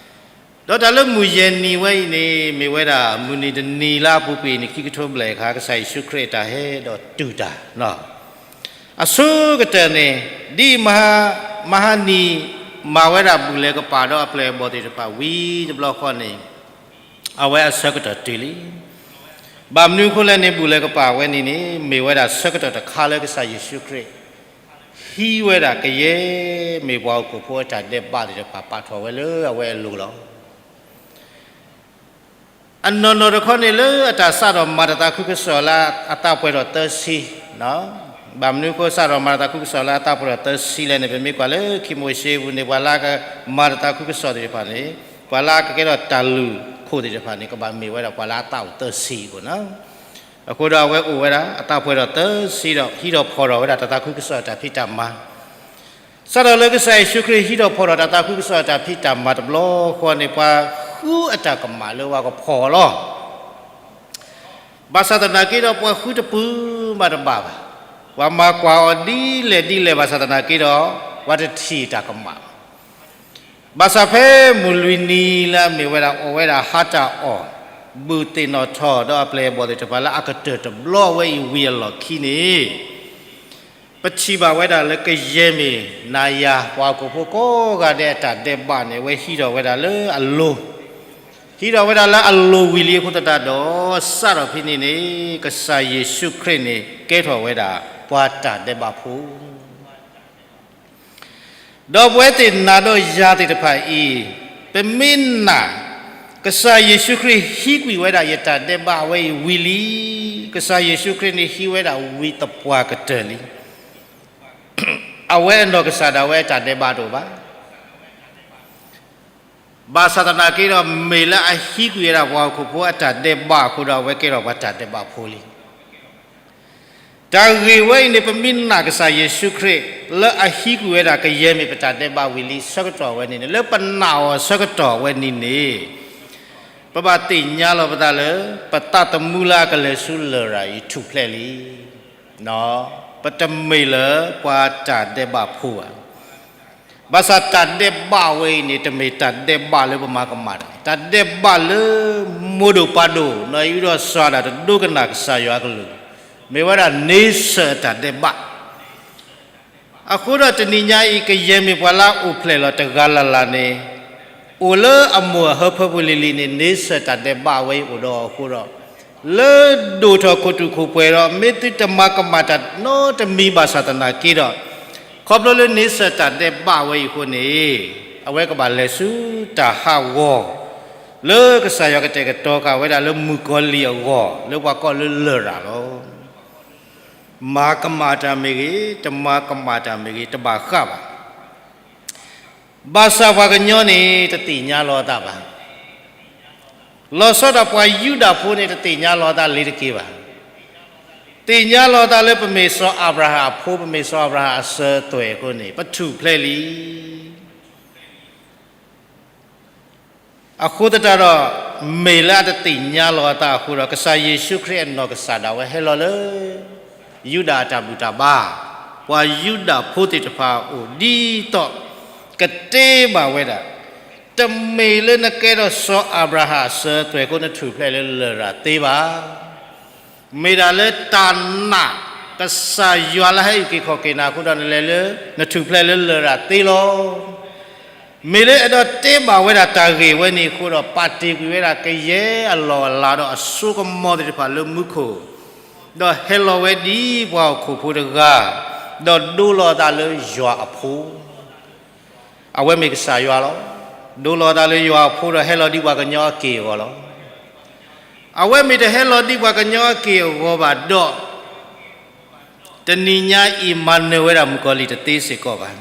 ဒီးတၢ်လၢမုၢ်ယဲၢ်နံၤဝဲအံၤန့ၣ် မ့ၢ်ဝဲဒၣ်မုၢ်နံၤတနံၤလၢအပူၤကွံာ်နံၣ်ခံကထိဘျဲၣ်အခါ ကစၢ်ယ့ၣ်ၡူးခရံာ်အတၢ်ဟဲဒီးတုၤတၢ် အဆိကတၢၢ်န့ၣ်, ဒ်မဟါနံၤ မၤဝဲဒၣ်ဘူၣ်လဲၤကပာ်ဒီးအပျဲၢ်အဘီၣ်သ့ၣ်တဖၣ်ဝံၤတဘျီဃီန့ၣ်, အဝဲအဆၢကတီၢ်တုၤလံ. ဘၣ်မနုၤအဃိလဲၣ်န့ၣ် ဘူၣ်လဲၤကပာ်ဝဲန့ၣ်န့ၣ် မ့ၢ်ဝဲဒၣ်ဆၢကတီၢ်တခါလၢကစၢ်ယ့ၣ်ၡူးခရံာ် ဟံးဝဲဒၣ်ကယဲၢ်မ့ၢ်ပှၤဟီၣ်ခိၣ်ဖိအတၢ်ဒဲးဘးသ့ၣ်တဖၣ် ပာ်ထီၣ်ဝဲလၢအဝဲအလိၤလီၤ. အနီၢ်နီၢ်တခီန့ၣ်လၢအတၢ်စးထီၣ်မၤတၢ်သးခုကစီၣ်လၢအသးပှဲၤထီၣ်သၢဆံ, ဘၣ်မနုၤအဃိစးထီၣ်မၤတၢ်သးခုကစီၣ်လၢအသးပှဲၤထီၣ်သၢဆံလဲၣ်န့ၣ် ပမ့ၢ်ကွၢ်လၢခံမိၤၡ့ပူၤန့ၣ် ပှၤလၢအကမၤတၢ်သးခုကစီၣ်သ့ၣ်တဖၣ်န့ၣ်, ပှၤလၢအကကဲထီၣ်တၢ်လုၢ်ခိၣ်သ့ၣ်တဖၣ်န့ၣ် ကဘၣ်မ့ၢ်ဝဲဒၣ်ပှၤလၢအသးအိၣ်သၢဆံအဃိနီၤ. အဃိဒီးအဝဲအိၣ်ဝဲဒၣ်အသးပှဲၤထီၣ်သၢဆံဒီး ဟံးထီၣ်ဖီၣ်ထီၣ်ဝဲဒၣ်တၢ်သးခုကစီၣ်အတၢ်ဖံးတၢ်မၤ စးထီၣ်လၢကစၢ်ယ့ၣ်ၡူးခရံာ်ဟံးထီၣ်ဖီၣ်ထီၣ်တၢ်သးခုကစီၣ်အတၢ်ဖံးတၢ်မၤတဘျီဃီန့ၣ် ပှၤဃုအတၢ်ကမၣ်လၢပှၤကဖီၣ်အီၤလီၤ. ဘၣ်ဆၣ်သနာ်က့ဒီး ပှၤဃုတပူၤမးတဘၣ်ဘၣ်. ပှၤမၤကွၢ်အီၤဒ်လဲၣ်ဒ်လဲၣ်ဘၣ်ဆၣ်သနာ်က့ဒီး ပှၤတထံၣ်တၢ်ကမၣ်ဘၣ်. ဘၣ်ဆၣ်ဖဲမုၢ်လွံၢ်နံၤလၢအမ့ၢ်ဝဲဒၣ် အိၣ်ဝဲဒၣ်ဟါတၢ်အီၣ် ဘူၣ်သ့ၣ်နီၣ်ထီၣ်ဒီးအပျဲၢ်အဘီၣ်သ့ၣ်တဖၣ်လၢအကတၢၢ်တဘျီဝဲအံၤဝံၤအလီၢ်ခံန့ၣ်, ပထံၣ်ဘၣ်ဝဲဒၣ်လၢကယဲၢ်မ့ၢ်နၤယၤ ပှၤဟီၣ်ခိၣ်ဖိကိးဂၤဒဲးအတၢ်ဒဲးဘးန့ၣ် အဝဲဟံးထီၣ်ဝဲဒၣ်လၢအလိၤ, ဟံးထီၣ်ဝဲဒၣ်လၢအလိၤဝံၤလံအဃိသတးဒီး စးထီၣ်ဖဲန့ၣ်န့ၣ် ကစၢ်ယ့ၣ်ၡူးခရံာ်န့ၣ် ကဲထီၣ်ဝဲဒၣ်ပှၤတၢ်ဒဲးဘးဖိ ဒီးပဝဲသ့ၣ်နၤဒီးယၤသ့ၣ်တဖၣ်အံၤ, ပမ့ၢ်နာ် ကစၢ်ယ့ၣ်ၡူးခရံာ်ဟံးကွံာ်ဝဲဒၣ်ယတၢ်ဒဲးဘးအဝဲအံၤဝံၤလံ, ကစၢ်ယ့ၣ်ၡူးခရံာ်န့ၣ်ဟံးဝဲဒၣ်ဝံၤသပှၢ်ကတၢၢ်လံ, အဝဲအနီၢ်ကစၢ်ဒၣ်ဝဲအတၢ်ဒဲးဘးတအိၣ်ဘၣ်. ဘၣ်ဆၣ်သနာ်က့ဒီး မ့ၢ်လၢအဟံးကွံာ်ဝဲဒၣ်ပှၤဟီၣ်ခိၣ်ဖိအတၢ်ဒဲးဘးအဃိဒီး အဝဲကဲထီၣ်ပှၤတၢ်ဒဲးဘးဖိလံ. တၢ်ဂ့ၢ်ဝဲအံၤန့ၣ် ပမ့ၢ်နာ်ကစၢ်ယ့ၣ်ၡူးခရံာ် လၢအဟံးကွံာ်ဝဲဒၣ်ကယဲၢ်မ့ၢ်ပတၢ်ဒဲးဘးဝံၤလံဆၢကတီၢ်ဝဲန့ၣ်န့ၣ်, လၢပနာ်အီၤဆၢကတီၢ်ဝဲန့ၣ်န့ၣ်, ပဘၣ်သ့ၣ်ညါလီၤပသးလၢ ပသးသမူလၢအကလဲၤဆူလရာ်အံၤထူၣ်ဖျဲးလံ. ပတမ့ၢ်လၢပှၤတၢ်ဒဲးဘးဖိဘၣ်. ဘၣ်ဆၣ်တၢ်ဒဲးဘးဝဲအံၤန့ၣ် တမ့ၢ်တၢ်ဒဲးဘးလၢပမၤကမၣ်တၢ်, တၢ်ဒဲးဘးလၢမိၢ်ဒိၣ်ပၢ်ဒိၣ် နီၢ်အံၣ်ဒီးစီၤအၤဒၣ်တဒိကနၣ်ကစၢ်ယွၤအကလုၢ်, မ့ၢ်ဝဲဒၣ်န့ဆၢၣ်အတၢ်ဒဲးဘး အဃိဒီးတနံၤညါအံၤ ကယဲၢ်မ့ၢ်ပှၤလၢအအိၣ်ဖျဲၣ်လီၤတဂၤလၢ်လၢ်န့ၣ်, အိၣ်လၢအမိၢ်အဟၢဖၢပူၤလံၤလံၤန့ၣ် န့ဆၢၣ်တၢ်ဒဲးဘးဝဲအံၤအိၣ်ဒီးအဃိဒီး, လၢဒိၣ်ထီၣ်ခိၣ်တူာ်ခိၣ်ပှဲၤဒီး မ့ၢ်သုတမၤကမၣ်တၢ်နီတမံၤဘၣ်ဆၣ်သနာ်က့ဒီး, ခီဖျိလၢန့ဆၢၣ်တၢ်ဒဲးဘးဝဲအံၤအဃိန့ၣ်, အဝဲကဘၣ်လဲၤဆူတၢ်ဟးဂီၤ လၢကစၢ်ယွၤကတဲာ်ကတီၤဃာ်ဝဲဒၣ်လၢမုၣ်ကီၤလံၢ်အဂီၢ် လၢပှၤကိးလၢလရာ်လီၤ. မၤကမၣ်တၢ်မ့ၢ်ဂ့ၤ, တမၤကမၣ်တၢ်မ့ၢ်ဂ့ၤ, တဘၣ်ဃးဘၣ်. ဘၣ်ဆၣ်ပှၤကညီန့ၣ် တသ့ၣ်ညါလီၤအသးဘၣ်. လီၤဆီဒၣ်ပှၤယူဒၤဖိန့ၣ် တသ့ၣ်ညါလီၤအသးလ့ၤတက့ၢ်ဘၣ်. သ့ၣ်ညါလီၤအသးလၢပမ့ၢ်စီၤအၤဘြၤဟၣ်အဖိ, ပမ့ၢ်စီၤအၤဘြၤဟၣ်အစၢၤအသွဲၣ်အဃိန့ၣ် ပထူၣ်ဖျဲးလံ. အဃိသတးဒီး, မ့ၢ်လၢအတသ့ၣ်ညါလီၤအသးအဃိဒီး ကစၢ်ယ့ၣ်ၡူးခရံာ်အနီၢ်ကစၢ်ဒၣ်ဝဲဟဲလီၤလၢ ယူဒၤအတၢ်ဘူၣ်တၢ်ဘါ, ပှၤယူဒၤဖိသ့ၣ်တဖၣ်အအိၣ် ဒ်သိးကတဲဘၣ်ဝဲဒၣ်, တမ့ၢ်လၢနကဲထီၣ်စီၤအၤဘြၤဟၣ်အစၢၤအသွဲၣ်အဃိ နထူၣ်ဖျဲးလၢလရာ်သ့ဘၣ်. မ့ၢ်ဒၣ်လၢတၢ်နာ်ကစၢ်ယွၤလၢဟဲအုၣ်က့ၤခီၣ်က့ၤနၤအဃိဒီး နလဲၤလၢ နထူၣ်ဖျဲးလၢလရာ်သ့လီၤ. မ့ၢ်လၢအဲၣ်ဒိးတဲဘၣ်ဝဲဒၣ်တၢ်ဂ့ၢ်ဝဲန့ၣ်အဃိဒီး ပာ်တ့ၢ်ကွံာ်ဝဲဒၣ်ကယဲၢ်အလီၢ်အလၤဒီးအစိကမီၤသ့ၣ်တဖၣ်လၢမူခိၣ်, ဒီးဟဲလီၤဝဲဒ်ပှၤဟီၣ်ခိၣ်ဖိတဂၤ, ဒီးဒိလီၤအသးလၢယွၤအဖိ အဝဲမ့ၢ်ကစၢ်ယွၤလီၤ. ဒိလီၤအသးလၢယွၤအဖိဒီးဟဲလီၤဒ်ပှၤကညီအက့ၢ်အဂီၤလီၤ. အဝဲမ့ၢ်တဟဲလီၤဒ်ပှၤကညီအက့ၢ်အဂီၤဘၣ်ဒီး, တနံၤညါအံၤမၤနၢၤဝဲဒၣ်မုၣ်ကီၤလံၢ်တသ့စ့ၢ်ကီးဘၣ်.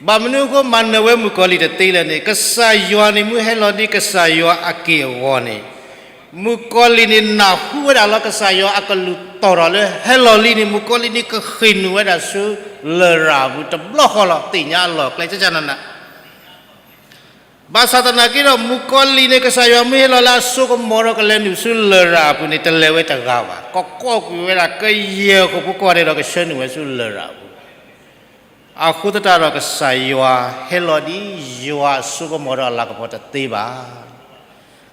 ဘၣ်မနုၤအဃိမၤနၢၤဝဲမုၣ်ကီၤလံၢ်တသ့လဲၣ်န့ၣ်, ကစၢ်ယွၤန့ၣ်မ့ၢ်ဟဲလီၤဒ်ကစၢ်ယွၤအက့ၢ်အဂီၤန့ၣ်, မုၣ်ကီၤလံၢ်န့ၣ်နၢ်ဟူဝဲဒၣ်လၢကစၢ်ယွၤအကလုၢ်တီၢ်ထီၣ်လၢဟဲလီၤလံန့ၣ် မုၣ်ကီၤလံၢ်န့ၣ်ကဃ့ၢ်နုာ်ဝဲဒၣ်ဆူလရာ်အပူၤတဘျီဃီလီၤ. သ့ၣ်ညါအလီၢ်အကျဲ ကကနန ဘၣ်ဆၣ်သနာ်က့ဒီး မုၣ်ကီၤလံၢ်န့ၣ် ကစၢ်ယွၤမ့ၢ်ဟဲလီၤလၢအစိကမီၤဒီးကလဲၤနုာ်ဆူလရာ်အပူၤန့ၣ် တလဲၤဝဲတဂၤဘၣ်. ကကိးကွံာ်ဝဲဒၣ်ကယဲၢ်ဟီၣ်ခိၣ်ဖိကိးဂၤဒဲးဒီးကဆှၢနုာ်ဝဲဆူလရာ်အပူၤ. အဃိသတးဒီး ကစၢ်ယွၤဟဲလီၤဒ်ယွၤအစိကမီၤဒီးအလၤကပီၤတသ့ဘၣ်.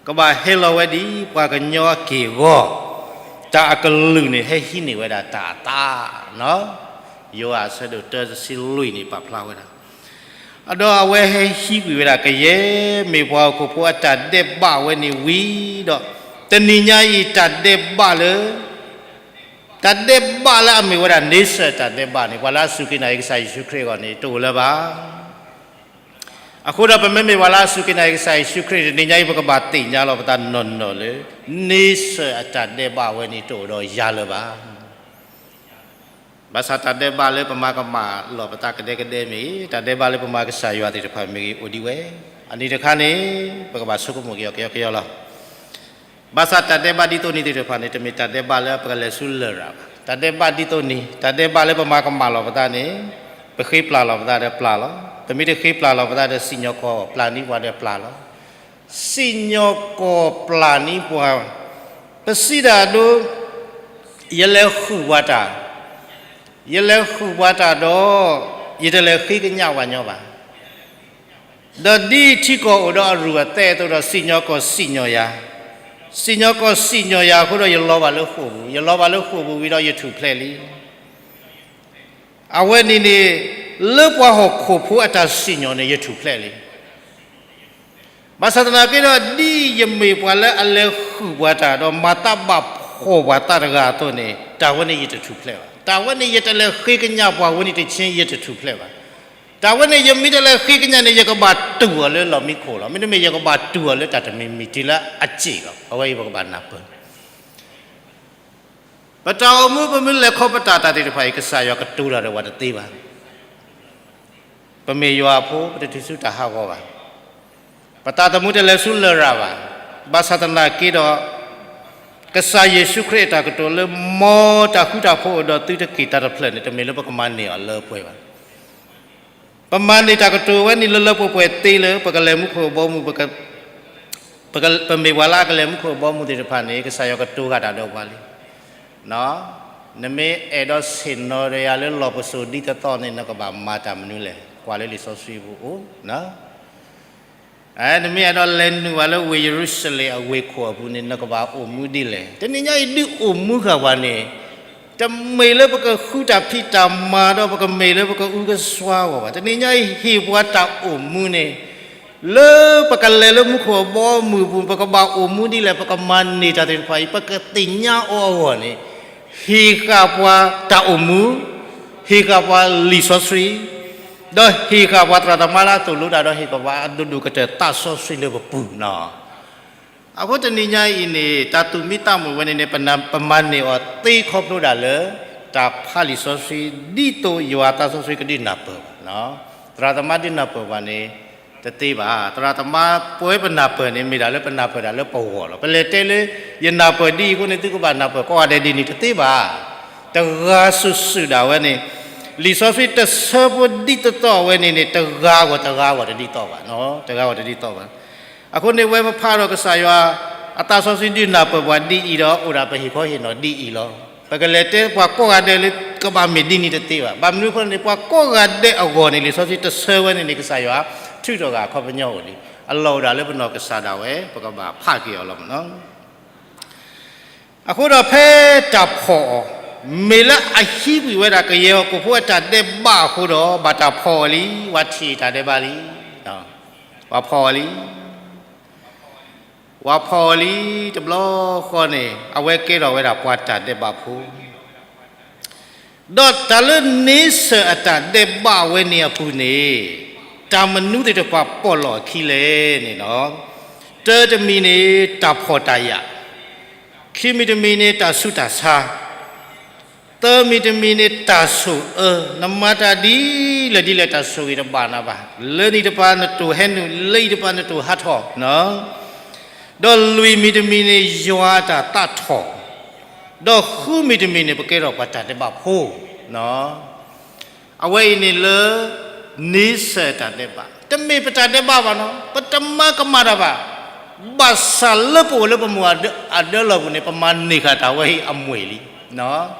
ကဘၣ်ဟဲလီၤဝဲဒ်ပှၤကညီအက့ၢ်အဂီၤ, တၢ်အကလုၢ်န့ၣ် ဟဲဟံးန့ၢ်ဝဲဒၣ်တၢ်အသး, ယိၤဟၣ်အဆၢဒိၣ်တၢ တဆံလွံၢ်န့ၣ် ပာ်ဖျါဝဲဒၣ် ဒီးအဝဲဟဲဟံးကွံာ်ဝဲဒၣ် ကယဲၢ်မ့ၢ်ပှၤဟီၣ်ခိၣ်ဖိအတၢ်ဒဲးဘးဝဲန့ၣ်ဝံၤဒီး, တနံၤညါအံၤတၢ်ဒဲးဘးလၢ, တၢ်ဒဲးဘးလၢအမ့ၢ်ဝဲဒၣ်န့ဆၢၣ်တၢ်ဒဲးဘးန့ၣ် ပှၤလၢအစူၢ်က့ၤနာ်က့ၤကစၢ်ယ့ၣ်ၡူးခရံာ်အဂီၢ်န့ၣ် တအိၣ်လၢၤဘၣ်. အဃိဒီးပမ့မ့ၢ်ပှၤလၢအစူၢ်က့ၤနာ်က့ၤကစၢ်ယ့ၣ်ၡူးခရံာ်န့ၣ် တနံၤညါအံၤ ပကဘၣ်သ့ၣ်ညါလီၤပသးနီၢ်နီၢ်လၢ န့ဆၢၣ်အတၢ်ဒဲးဘးဝဲန့ၣ်တအိၣ်ဒီးယၤလၢၤဘၣ်. ဘၣ်ဆၣ်တၢ်ဒဲးဘးလၢပမၤကမၣ်လီၤပသးကဒဲကဒဲမ့ၢ်ဂ့ၤ, တၢ်ဒဲးဘးလၢပမၤကစၢ်ယွၤသ့ၣ်တဖၣ်မ့ၢ်ဂ့ၤ အိၣ်ဒံးဝဲ. အနံၤတခါန့ၣ် ပကဘၣ်ဆိကမိၣ်က့ၤအီၤကယီကယီလီၤ. ဘၣ်ဆၣ်တၢ်ဒဲးဘးဒ်သိးန့ၣ်သ့ၣ်တဖၣ်န့ၣ် တမ့ၢ်တၢ်ဒဲးဘးလၢပကလဲၤဆူလရာ်ဘၣ်. တၢ်ဒဲးဘးဒ်သိးန့ၣ်, တၢ်ဒဲးဘးလၢပမၤကမၣ်လီၤပသးန့ၣ်, ပဃ့ပျၢ်လီၤပသးဒီးပျၢ်လီၤ. ပမ့ၢ်တဃ့ပျၢ်လီၤပသးဒီး စံၣ်ညီၣ်ကွီၢ်ပျၢ်န့ၢ်ပှၤဒီးပျၢ်လီၤ. စံၣ်ညီၣ်ကွီၢ်ပျၢ်န့ၢ်ပှၤ, ပစံးဒၣ်ဒိ, ယလဲၤဃုာ်ပှၤတၢ်, ယလဲၤဃုာ်ပှၤတၢ်ဒီး, ယတလဲၤဃ့ကညးပှၤညီဘၣ်. ဒီးဒ်ထံကီၢ်အိၣ်ဒီးအရူၢ်အသဲအသိးဒီး စံၣ်ညီၣ်ကွီၢ်စံၣ်ညီၣ်ယၤ, စံၣ်ညီၣ်ကွီၢ်စံၣ်ညီၣ်ယၤအဃိဒီး ယလီၤဘၣ်လၢဃိာ်ပူၤ, ယလီၤဘၣ်လၢဃိာ်ပူၤဝံၤဒီးယထူၣ်ဖျဲးလံ. အဝဲန့ၣ်န့ၣ် လၢပှၤဟီၣ်ခိၣ်ဖိအတၢ်စံၣ်ညီၣ်န့ၣ် ယထူၣ်ဖျဲးလံ. ဘၣ်ဆၣ်သနာ်က့ဒီး ဒ်ယမ့ၢ်ပှၤလၢအလဲၤဃုာ်ပှၤတၢ်ဒီးမၤတၢ်ဘၣ်ဖှီၣ်ပှၤသးတဂၤအသိးန့ၣ် တၢ်ဝဲန့ၣ်ယတထူၣ်ဖျဲးဘၣ်. တၢ်ဝဲန့ၣ်ယတလဲၤဃ့ကညးပှၤဝဲန့ၣ်တဆ့ ယတထူၣ်ဖျဲးဘၣ်. တၢ်ဝဲန့ၣ်ယမ့ၢ်တလဲၤဃ့ကညးန့ၣ် ယကဘၣ်တူၢ်အီၤလၢလီၢ်မံခိၣ်လီၤ. မ့တမ့ၢ် ယကဘၣ်တူၢ်အီၤလၢတၢ်တမံၤမံၤတုၤလၢအစ့ၢ်လီၤ. အဝဲအံၤပကဘၣ်နၢ်ပၢၢ် ပတၢ်အိၣ်မူပမ့ၢ်လဲၤခီပတာ်တၢ်သ့ၣ်တဖၣ်အံၤ ကစၢ်ယွၤကတိၤတၢ်ဒီးပှၤတသ့ဘၣ်. ပမ့ၢ်ယွၤအဖိ ပတတုၤဆူတၢ်ဟးဂီၤဘၣ်. ပသးသမူတလဲၤဆူလရာ်ဘၣ်. ဘၣ်ဆၣ်သနာ်က့ဒီး ကစၢ်ယ့ၣ်ၡူးခရံာ်အတၢ်ကတိၤလၢ မ်တၢ်ဃူတၢ်ဖိးအိၣ်ဒီးသုတက့ၢ်တၢ်တဖျၢၣ်န့ၣ် တမ့ၢ်လၢပကမၤန့ၢ်အီၤလၢပှဲၤဘၣ်. ပမၤန့ၢ်တၢ်ကတိၤဝဲန့ၣ်လၢလၢပှဲၤပှဲၤသ့လၢပကလဲၤမူခိၣ်အဘီအမုၢ် ပမ့ၢ်ပှၤလၢအကလဲၤမူခိၣ်အဘီအမုၢ်သ့ၣ်တဖၣ်န့ၣ် ကစၢ်ယွၤကတိၤဃာ်တၢ်ဒီးပှၤလံ. နမ့ၢ်အဲၣ်ဒိးဆ့ၣ်နီၤဒီးယၤလၢလီၢ်ပစိာ်ဒ်သိးသိးန့ၣ် နကဘၣ်မၤတၢ်မနုၤလဲၣ်. ကွၢ်လၢလံာ်စီဆှံပူၤအိၣ် နမ့ၢ်အဲၣ်ဒိးလဲၤနုာ်ဘၣ်လၢဝ့ၢ်ယရူၤၡလ့ၣ်အဝ့ၢ်ခိၣ်အပူၤန့ၣ် နကဘၣ်အိၣ်မူဒ်လဲၣ်. တနံၤညါအံၤဒုးအိၣ်မူဃာ်ပှၤန့ၣ် တမ့ၢ်လၢပကဃုတၢ်ဖံးတၢ်မၤဒီး ပကမ့ၢ်လၢပကအုကစွါအဂီၢ်ဘၣ်. တနံၤညါအံၤဟ့ၣ်ပှၤတၢ်အိၣ်မူန့ၣ် လၢပကလဲၤလၢမူခိၣ်အဘီအမုၢ်ပူၤ ပကဘၣ်အိၣ်မူဒ်လဲၣ် ပကမၤန့ၢ်တၢ်သ့ၣ်တဖၣ်အံၤ ပကသ့ၣ်ညါအီၤအဂီၢ်န့ၣ် ဟ့ၣ်ဃာ်ပှၤတၢ်အိၣ်မူ, ဟ့ၣ်ဃာ်ပှၤလံာ်စီဆှံ, ဒီးဟ့ၣ်ဃာ်ပှၤသရၣ်သမါလၢအသိၣ်လိတၢ် ဒီးဟ့ၣ်ဃာ်ပှၤအဒိၣ်ဒိၣ်ကတၢၢ်သးစီဆှံလၢပပူၤနီၤ. အဃိတနံၤညါအံၤန့ၣ် တၢ်သူၣ်မံသးမုာ်ဝဲန့ၣ်န့ၣ် ပမၤန့ၢ်အီၤသ့ခီဖျိဒၣ်လၢ တၢ်ဖးလံာ်စီဆှံ ဒ်သိးယွၤသးစီဆှံကဒုးနၢ်ပၢၢ်ဘၣ်. သရၣ်သမါဒုးနၢ်ပၢၢ်ဘၣ်န့ၣ် တသ့ဘၣ်. သရၣ်သမါပဝဲပနၢ်ပၢၢ်န့ၣ် မ့ၢ်ဒၣ်လၢပနၢ်ပၢၢ်ဒၣ်လၢပဂီၢ်လီၤ. ပလဲၤတဲလၢ ယနၢ်ပၢၢ်ဒ်အံၤအဃိန့ၣ် သုကဘၣ်နၢ်ပၢၢ်ကိးဂၤဒဲးဒ်န့ၣ်တသ့ဘၣ်. တဂၤစုာ်စုာ်ဒၣ်ဝဲန့ၣ် လံာ်စီဆှံတဆၢဖိဒ်သိးသိးဝဲန့ၣ်န့ၣ် တဂၤအဂီၢ်တဂၤအဂီၢ်တဒ်သိးဘၣ်, တဂၤအဂီၢ်တဒ်သိးဘၣ်. အဃိန့ၣ် ဝဲပဖးဒီးကစၢ်ယွၤ အသးစီဆှံဒုးနၢ်ပၢၢ်ပှၤဒ်အံၤဒီး အိၣ်ဒၣ်ပဟ့ၣ်ခီဟ့ၣ်နီၤဒ်အံၤလီၤ. ပကလဲၤတဲပှၤကိးဂၤဒဲးလၢ ကဘၣ်မ့ၢ်ဒ်န့ၣ်တသ့ဘၣ်. ဘၣ်မနုၤအဃိန့ၣ် ပှၤကိးဂၤဒဲးအဂီၢ်န့ၣ် လံာ်စီဆှံတဆၢဝဲန့ၣ်န့ၣ် ကစၢ်ယွၤထုးထီၣ်ဂာ်အခီပညီအိၣ်လံ. အလီၢ်အိၣ်ဒၣ်လၢပနီၢ်ကစၢ်ဒၣ်ဝဲ ပကဘၣ်ဖးက့ၤအီၤလီၤမ့ၢ်နီၤ. အဃိဒီးဖဲတၢ်ဖီၣ်အီၤ, မ့ၢ်လၢအဟံးကွံာ်ဝဲဒၣ်ကယဲၢ်ဟီၣ်ခိၣ်ဖိအတၢ်ဒဲးဘးအဃိဒီး ဘၣ်တၢ်ဖီၣ်အီၤလံ, ပှၤထံၣ်တၢ်ဒဲးဘးလံ, ပှၤဖီၣ်အီၤလံ, ပှၤဖီၣ်အီၤလံတဘျီဃီန့ၣ် အဝဲကဲထီၣ်ဝဲဒၣ်ပှၤတၢ်ဒဲးဘးဖိ ဒီးတၢ်လၢန့ဆၢၣ်အတၢ်ဒဲးဘးဝဲန့ၣ်အပူၤန့ၣ် တၢ်မနုၤသ့ၣ်တဖၣ်ပီၣ်လီၤအခံလဲၣ်န့ၣ်လီၤ. တၢတမံၤန့ၣ် တၢ်ဖှီၣ်တၢ်ယာ်, ခံမံၤတမံၤန့ၣ် တၢ်ဆူးတၢ်ဆါ, သၢမံၤတမံၤန့ၣ် တၢ်ဆိၣ်အၢ, နမၤတၢ်ဒ်လဲၣ်ဒ်လဲၣ် တၢ်ဆိၣ်ဂ့ၤတဘၣ်နၤဘၣ်, လၢနံၤတပၤနတိၢ်ဟဲနုာ်, လၢအံၤတပၤနတိၢ်ဟးထီၣ်, ဒီးလွံၢ်မံၤတမံၤန့ၣ် ယွၤအတၢ်သးထီၣ်, ဒီးဃုမံၤတမံၤန့ၣ် ပကဲထီၣ်ပှၤတၢ်ဒဲးဘးဖိ, အဝဲအံၤန့ၣ်လၢ န့ဆၢၣ်တၢ်ဒဲးဘး, တမ့ၢ်ပတၢ်ဒဲးဘးဘၣ်နီၤ, ပတမၤကမၣ်တၢ်ဘၣ်, ဘၣ်ဆၣ်လၢပအိၣ်လၢပမိၢ်အဒၢလီၢ်ပူၤန့ၣ် ပမၤန့ၢ်ဃာ်တၢ်ဝဲအံၤအမူအလံ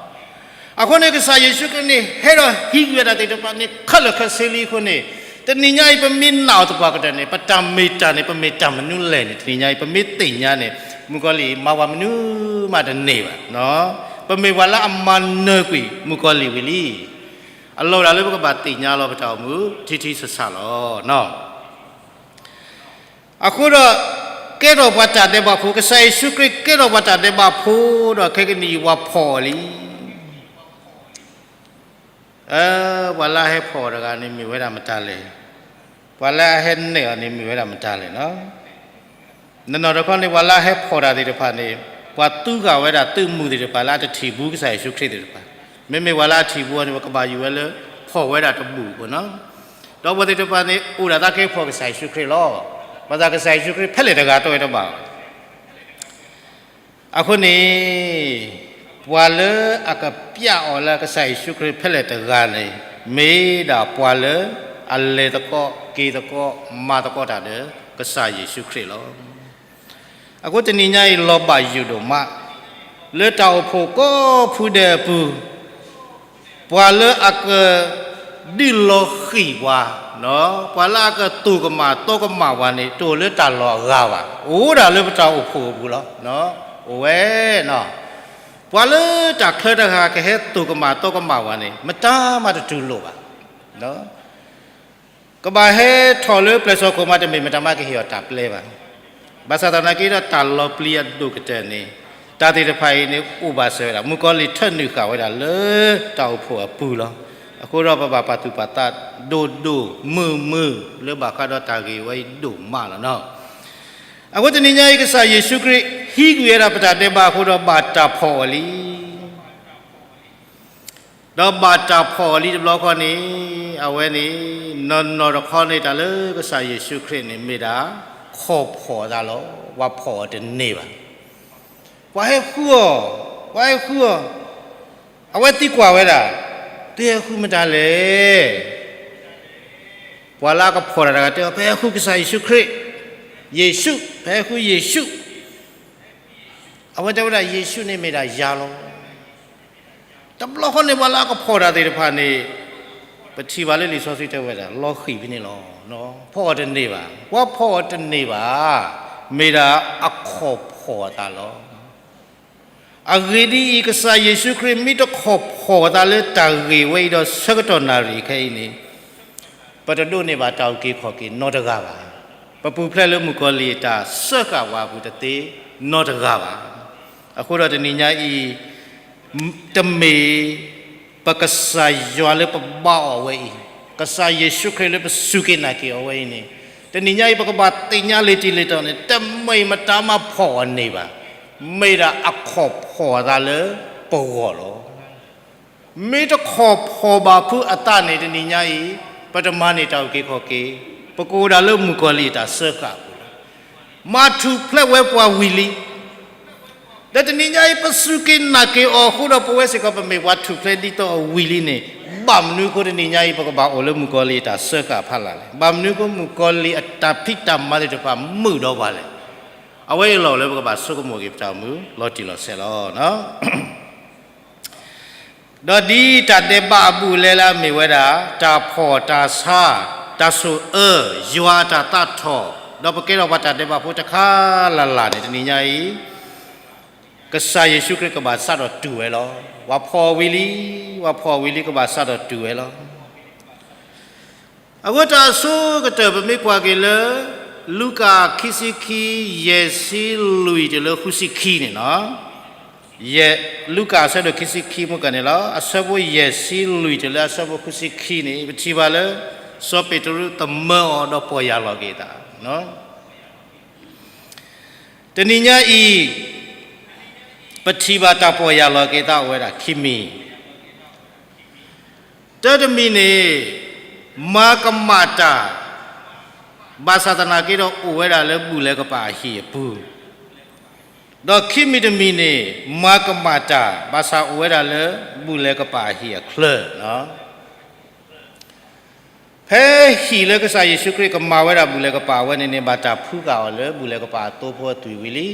အဃိန့ၣ် ကစၢ်ယ့ၣ်ၡူးခရံာ်န့ၣ် ဟဲဒီးဟံးကွံာ်ဝဲဒၣ်သ့ၣ်တဖၣ်န့ၣ် ခဲလၢာ်ခဲဆ့လံအဃိန့ၣ်, တနံၤညါအံၤ ပမ့ၢ်နာ်အီၤသပှၢ်ကတၢၢ်န့ၣ် ပတၢ်မ့ၢ်တၢ်န့ၣ် ပမ့ၢ်တၢ်မနုၤလဲၣ်န့ၣ် တနံၤညါအံၤ ပမ့ၢ်သ့ၣ်ညါန့ၣ် မုၣ်ကီၤလံၢ်မၤပှၤမနုၤမးတန့ၢ်ဘၣ်. ပမ့ၢ်ပှၤလၢအမၤနၢၤကွံာ်မုၣ်ကီၤလံၢ်ဝံၤလံ. အလီၢ်ဒၣ်လၢပကဘၣ်သ့ၣ်ညါလီၤပတၢ်အိၣ်မူ ထံထံဆးဆးလီၤ. အဃိဒီး ကဲထီၣ်ပှၤတၢ်ဒဲးဘးဖိ ကစၢ်ယ့ၣ်ၡူးခရံာ်ကဲထီၣ်ပှၤတၢ်ဒဲးဘးဖိဒီး ခဲကနံၣ်အံၤပှၤဖီၣ်အီၤလံ. ပှၤလၢအဟဲဖီၣ်အီၤတဂၤန့ၣ် မ့ၢ်ဝဲဒၣ်မတၤလဲၣ်. ပှၤလၢအဟဲနဲၣ်အီၤန့ၣ် မ့ၢ်ဝဲဒၣ်မတၤလဲၣ်နီၤ. နနီၢ်တခီန့ၣ် ပှၤလၢအဟဲဖီၣ်တၢ်သ့ၣ်တဖၣ်န့ၣ် ပှၤသူဂာ်ဝဲဒၣ်သုးမုၢ်သ့ၣ်တဖၣ်လၢအတထံၣ်ဘူးကစၢ်ယ့ၣ်ၡူးခရံာ်သ့ၣ်တဖၣ်, မ့မ့ၢ်ပှၤလၢအထံၣ်ဘူးအီၤန့ၣ် ပကဘၣ်ယုာ်ဝဲလၢ ဖီၣ်ဝဲဒၣ်တဘူၣ်အဃိနီၤ. ဒီးပှၤသ့ၣ်တဖၣ်န့ၣ် အိၣ်ဒၣ်သးကဟဲဖီၣ်ကစၢ်ယ့ၣ်ၡူးခရံာ်လီၤ. ဘၣ်ဆၣ်ကစၢ်ယ့ၣ်ၡူးခရံာ်ဖဲလဲၣ်တဂၤတအိၣ်ဝဲတဘၣ်ဘၣ်. အဃိန့ၣ် ပှၤလၢအကပျးအီၤလၢကစၢ်ယ့ၣ်ၡူးခရံာ်ဖဲလဲၣ်တဂၤန့ၣ် မ့ၢ်ဒၣ်ပှၤလၢအလဲၤသကိးက့ၤသကိးမၤသကိးတၢ်ဒီးကစၢ်ယ့ၣ်ၡူးခရံာ်လီၤ. အဃိတနံၤညါအံၤ လီၤဘၣ်ယိၣ်ဒိၣ်မး လၢတၢ်အိၣ်ဖှိၣ်ကိးဖုဒဲးအပူၤ ပှၤလၢအက ဒုးလီၤဃံၤပှၤ, ပှၤလၢအကတိၤကမၣ်တီကမၣ်ပှၤန့ၣ် တအိၣ်လၢတၢ်လီၢ်အဂၤဘၣ်, အိၣ်ဒၣ်လၢပတၢ်အိၣ်ဖှိၣ်အပူၤလီၤ. အိၣ်ဝဲနီၤ, ပှၤလၢတၢ်ချၢတဂၤကဟဲတိၤကမၣ်တီကမၣ်ပှၤန့ၣ် မတၤမးတတူၢ်လိာ်ဘၣ်. ကဘၣ်ဟဲထီၣ်လၢပျဲၢ်စီၤခိၣ်မးတမ့ၢ်မတၤမးကဟ့ၣ်အီၤတၢ်ပျဲဘၣ်. ဘၣ်ဆၣ်သနာ်က့ဒီးတၢ်လီၤပျံၤအဒိၣ်ကတၢၢ်န့ၣ် တၢ်သ့ၣ်တဖၣ်အံၤန့ၣ် အိၣ်ဘၣ်စၢၤဝဲဒၣ် မုၣ်ကီၤလံၢ်ထၢနုာ်ဃာ်ဝဲဒၣ်လၢတၢ်အိၣ်ဖှိၣ်အပူၤလီၤ. အဃိဒီးပဘၣ်ပာ်သူၣ်ပာ်သးဒိၣ်ဒိၣ်မုၢ်မုၢ် လၢဘၣ်ဃးဒီးတၢ်ဂ့ၢ်ဝဲအံၤဒိၣ်မးလီၤနီၤ. အဃိတနံၤညါအံၤ ကစၢ်ယ့ၣ်ၡူးခရံာ် ဟံးကွံာ်ဝဲဒၣ်ပတၢ်ဒဲးဘးအဃိဒီးဘၣ်တၢ်ဖီၣ်အီၤလံ ဒီးဘၣ်တၢ်ဖီၣ်အီၤလံတဘျီဃီန့ၣ် အဝဲန့ၣ် နီၢ်နီၢ်တခီန့ၣ် တၢ်လၢကစၢ်ယ့ၣ်ၡူးခရံာ်န့ၣ် မ့ၢ်ဒၣ် ခီၣ်ဖီၣ်အသးလီၤ. ပှၤဖီၣ်အီၤတန့ၢ်ဘၣ်. ပှၤဟဲဃုအီၤ, ပှၤဟဲဃုအီၤ, အဝဲသံကွၢ်ဝဲဒၣ်, သုဟဲဃုမတၤလဲၣ်. ပှၤလၢအကဖီၣ်တၢ်တဂၤတဲအီၤ, ပဟဲဃုကစၢ်ယ့ၣ်ၡူးခရံာ်, ယ့ၣ်ၡူး, ပဟဲဃုယ့ၣ်ၡူး. အဝဲတဲဝဲဒၣ် ယ့ၣ်ၡူးန့ၣ်မ့ၢ်ဒၣ်ယၤလီၤ. တဘျီဃီန့ၣ် ပှၤလၢအကဖီၣ်တၢ်သ့ၣ်တဖၣ်န့ၣ် ပထံၣ်ဘၣ်လၢလံာ်စီဆှံတဲဝဲဒၣ် လီၤဃံၤဖဲန့ၣ်လီၤ. ဖီၣ်အီၤတန့ၢ်ဘၣ်, ပှၤဖီၣ်အီၤတန့ၢ်ဘၣ်, မ့ၢ်ဒၣ်အခီၣ်ဖီၣ်အသးလီၤ. အဂ့ၢ်ဒ်အံၤ, ကစၢ်ယ့ၣ်ၡူးခရံာ် မ့ၢ်တခီၣ်ဖီၣ်အသးလၢတၢ်ဂ့ၢ်ဝဲအံၤဒီး ဆၢကတီၢ်နၣ်ရံၣ်ခဲအံၤန့ၣ် ပတဒိးန့ၢ်ဘၣ်တၢ်အုၣ်က့ၤခီၣ်က့ၤနီတဂၤဘၣ်. ပပူၤဖျဲးလၢမုၣ်ကီၤလံၢ်အတၢ်စၢဃာ်ပှၤအပူၤတသ့နီတဂၤဘၣ်. အဃိဒီးတနံၤညါအံၤ တမ့ၢ် ပကစၢ်ယွၤလၢပဘါအီၤဝဲအံၤ, ကစၢ်ယ့ၣ်ၡူးခရံာ်လၢပစူၢ်က့ၤနာ်က့ၤအီၤဝဲအံၤန့ၣ်, တနံၤညါအံၤ ပကဘၣ်သ့ၣ်ညါလံာ်တံၢ်လံာ်တာ်န့ၣ် တမ့ၢ်မတၤမးဖီၣ်အီၤန့ၢ်ဘၣ်, မ့ၢ်ဒၣ်အခီၣ်ဖီၣ်အသးလၢပဂီၢ်လီၤ. မ့ၢ်တခီၣ်ဖီၣ်ဘၣ်ဖုးအသးန့ၣ် တနံၤညါအံၤ ပတမၤန့ၢ်တၢ်အုၣ်က့ၤခီၣ်က့ၤ, ပကအိၣ်ဒၣ်လၢမုၣ်ကီၤလံၢ်အတၢ်စၢဃာ်အပူၤလီၤ. မၤထူၣ်ဖျဲးဝဲပှၤဝံၤလံ ဒီးတနံၤညါအံၤ ပစူၢ်က့ၤနာ်က့ၤအီၤအဃိဒီး ပဝဲစ့ၢ်ကီး ပမ့ၢ်ပှၤထူၣ်ဖျဲးဒ်သိးအဝံၤလံန့ၣ်, ဘၣ်မနုၤအဃိတနံၤညါအံၤ ပကဘၣ်အိၣ်လၢမုၣ်ကီၤလံၢ်အတၢ်စၢဃာ်အဖီလာ်လဲၣ်. ဘၣ်မနုၤအဃိမုၣ်ကီၤလံၢ်အတၢ်ဖံးတၢ်မၤသ့ၣ်တဖၣ်မုာ်ဒီးပှၤလဲၣ်. အဝဲအံၤလီၤလၢပကဘၣ်ဆိကမိၣ်က့ၤပတၢ်အိၣ်မူလီၤတံၢ်လီၤဆဲးလီၤ. ဒီးဒ်တၢ်ဒဲးဘးအဘူးအလဲလၢအမ့ၢ်ဝဲဒၣ် တၢ်ဖီၣ်တၢ်ဆါ, တၢ်ဆိၣ်အၢ, ယွၤအတၢ်သးထီၣ်, ဒီးပကဲထီၣ်ပှၤတၢ်ဒဲးဘးဖိတခါလၢ်လၢ်န့ၣ် တနံၤညါအံၤ ကစၢ်ယ့ၣ်ၡူးခရံာ်ကဘၣ်စးထီၣ်တူၢ်ဝဲလီၤ. ပှၤဖီၣ်ဝံၤလံ, ပှၤဖီၣ်ဝံၤလံ ကဘၣ်စးထီၣ်တူၢ်ဝဲလီၤ. အဃိတၢ်အဆိကတၢၢ် ပမ့ၢ်ကွၢ်က့ၤလၢ လူၤကၣ်ခံဆံခံ, ယဲၢ်ဆံလွံၢ်တုၤလၢဃုဆံခံန့ၣ်လီၤ. လူၤကၣ်အဆၢဒိၣ်ခံဆံခံ မ့ၢ်ကန့ၣ်လီၤ. အဆၢဖိယဲၢ်ဆံလွံၢ်တုၤလၢအဆၢဖိဃုဆံခံန့ၣ် ပထံၣ်ဘၣ်လၢ စီၤပ့းတရူးသမၢအီၤဒီးပီၢ်ယၢ်လီၤက့ၤအသး တနံၤညါအံၤ ပထံၣ်ဘၣ်တၢ်ပီၢ်ယၢ်လီၤက့ၤအသးအိၣ်ဝဲဒၣ်ခံမံၤ, တၢတမံၤန့ၣ် မၤကမၣ်တၢ် ဘၣ်ဆၣ်သနာ်က့ဒီး အိၣ်ဝဲဒၣ်လၢဘူၣ်လဲၤကပာ်အဟံၣ်အပူၤ, ဒီးခံမံၤတမံၤန့ၣ် မၤကမၣ်တၢ် ဘၣ်ဆၣ်အိၣ်ဝဲဒၣ်လၢဘူၣ်လဲၤကပာ်အဟံၣ်အချၢ ဖဲဟံၣ်လၢကစၢ်ယ့ၣ်ၡူးခရံာ်ကမၤဝဲဒၣ်ဘူၣ်လဲၤကပာ်အဝဲန့ၣ်န့ၣ် ဘၣ်တၢ်ဖုးဃာ်အီၤလၢဘူၣ်လဲၤကပာ်အသိဖိအသွံၣ်ဝံၤလံ.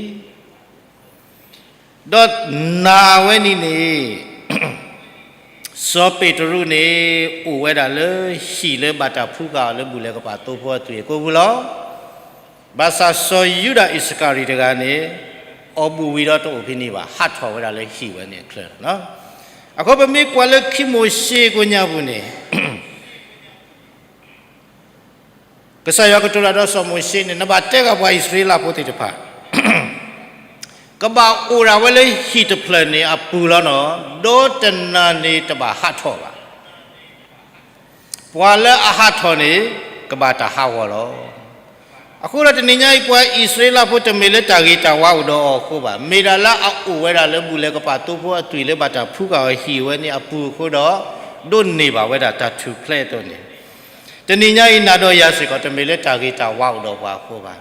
ဒီးနၤအဝဲန့ၣ်န့ၣ် စီၤပ့းတရူးန့ၣ် အိၣ်ဝဲဒၣ်လၢဟံၣ်လၢဘၣ်တၢ်ဖုးဃာ်အီၤလၢဘူၣ်လဲၤကပာ်သိဖိအသွံၣ်အကိာ်ပူၤလီၤ. ဘၣ်ဆၣ်စီၤယူဒၤအံၣ်စကၤရံၤတဂၤန့ၣ် အီၣ်ဘူၣ်ဝံၤဒီးတအိၣ်ဖဲန့ၣ်ဘၣ်, ဟးထီၣ်ဝဲဒၣ်လၢဟံၣ်ဝဲန့ၣ်အချၢလီၤ. အဃိပမ့ၢ်ကွၢ်လၢခံမိၤၡ့ကိညါပူၤန့ၣ် ကစၢ်ယွၤကတိၤတၢ်ဒီးစီၤမိၤၡ့န့ၣ် နဘၣ်တဲဃာ်ပှၤအံၣ်စရ့လးဖိသ့ၣ်တဖၣ် ကဘၣ်အိၣ်ဒၣ်ဝဲလၢဟံၣ်တဖျၢၣ်န့ၣ်အပူၤလီၤနီၤ, ဒီးတနၤန့ၣ်တဘၣ်ဟးထီၣ်ဘၣ်. ပှၤလၢအဟးထီၣ်န့ၣ် ကဘၣ်တၢ်ဟးဂီၤလီၤ. အဃိဒီးတနံၤညါအံၤ ပှၤအံၣ်စရ့လးဖိတမ့ၢ်လၢတၢ်ဂ့ၤတၢ်ဝါအိၣ်ဒီးအီၤအဃိဘၣ်, မ့ၢ်ဒၣ်လၢအအိၣ်ဝဲဒၣ်လၢဘူၣ်လဲၤကပာ်သိဖိအသွံၣ်လၢဘၣ်တၢ်ဖုးဃာ်အီၤဟံၣ်ဝဲန့ၣ်အပူၤအဃိဒီး ဒိးန့ၢ်ဘၣ်ဝဲဒၣ်တၢ်ထူၣ်ဖျဲးအသိးန့ၣ် တနံၤညါအံၤ နၤဒီးယၤစ့ၢ်ကီး တမ့ၢ်လၢတၢ်ဂ့ၤတၢ်ဝါအိၣ်ဒီးပှၤအဃိဘၣ်.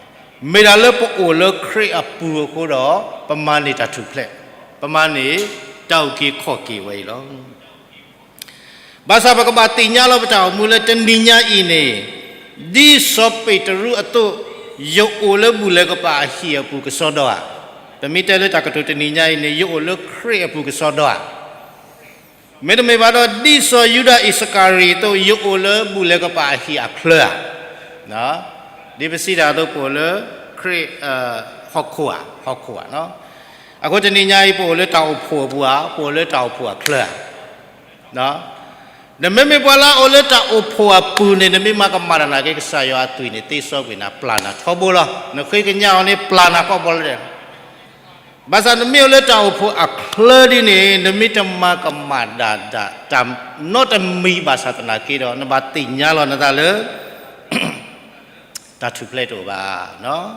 မ့ၢ်ဒၣ်လၢပအိၣ်လၢခရံာ်အပူၤအဃိဒီး ပမၤန့ၢ်တၢ်ထူၣ်ဖျဲး, ပမၤန့ၢ်တၢ်အုၣ်က့ၤခီၣ်က့ၤဝဲအံၤလီၤ. ဘၣ်ဆၣ်ပကဘၣ်သ့ၣ်ညါလီၤပတၢ်အိၣ်မူလၢတနံၤညါအံၤန့ၣ်, ဒ်စီၤပ့းတရူးအသိး, ယအိၣ်လၢဘူၣ်လဲၤကပာ်အဟံၣ်အပူၤကစီဒီဧါ. ပမ့ၢ်တဲလၢတၢ်ကတိၤတနံၤညါအံၤန့ၣ် ယအိၣ်လၢခရံာ်အပူၤကစီဒီဧါ. မ့တမ့ၢ်ဘၣ်ဒီး ဒ်စီၤယူဒၤအံၣ်စကၤရံၤအသိး ယအိၣ်လၢဘူၣ်လဲၤကပၤအဟံၣ်အချၢဧါ. ဒ်ပစံးတၢ်အသိး ပအိၣ်လၢခရံာ် ဟီၣ်ခိၣ်ဧါ, ဟီၣ်ခိၣ်ဧါ. အဃိတနံၤညါအံၤ ပအိၣ်လၢတၢ်အိၣ်ဖှိၣ်အပူၤဧါ, ပအိၣ်လၢတၢ်အိၣ်ဖှိၣ်အချၢဧါ. နမ့မ့ၢ်ပှၤလၢအအိၣ်လၢတၢ်အိၣ်ဖှိၣ်အပူၤန့ၣ် နမ့ၢ်မၤကမၣ်တၢ်နာ်က့ ကစၢ်ယွၤအသွံၣ်န့ၣ် သ့စီကွံာ်နၤ ပျၢ်နၤထီဘိလီၤ. နဃ့ကညးအီၤန့ၣ် ပျၢ်နၤထီဘိလီၤ. ဘၣ်ဆၣ်နမ့ၢ်အိၣ်လၢတၢ်အိၣ်ဖှိၣ်အချၢဒ်န့ၣ် နမ့ၢ်တမၤကမၣ်ဒၣ်တၢ်နီတမံၤဘၣ်ဆၣ်သနာ်က့ဒီး နဘၣ်သ့ၣ်ညါလီၤနသးလၢ တၢ်ထူၣ်ဖျဲးတအိၣ်ဘၣ်.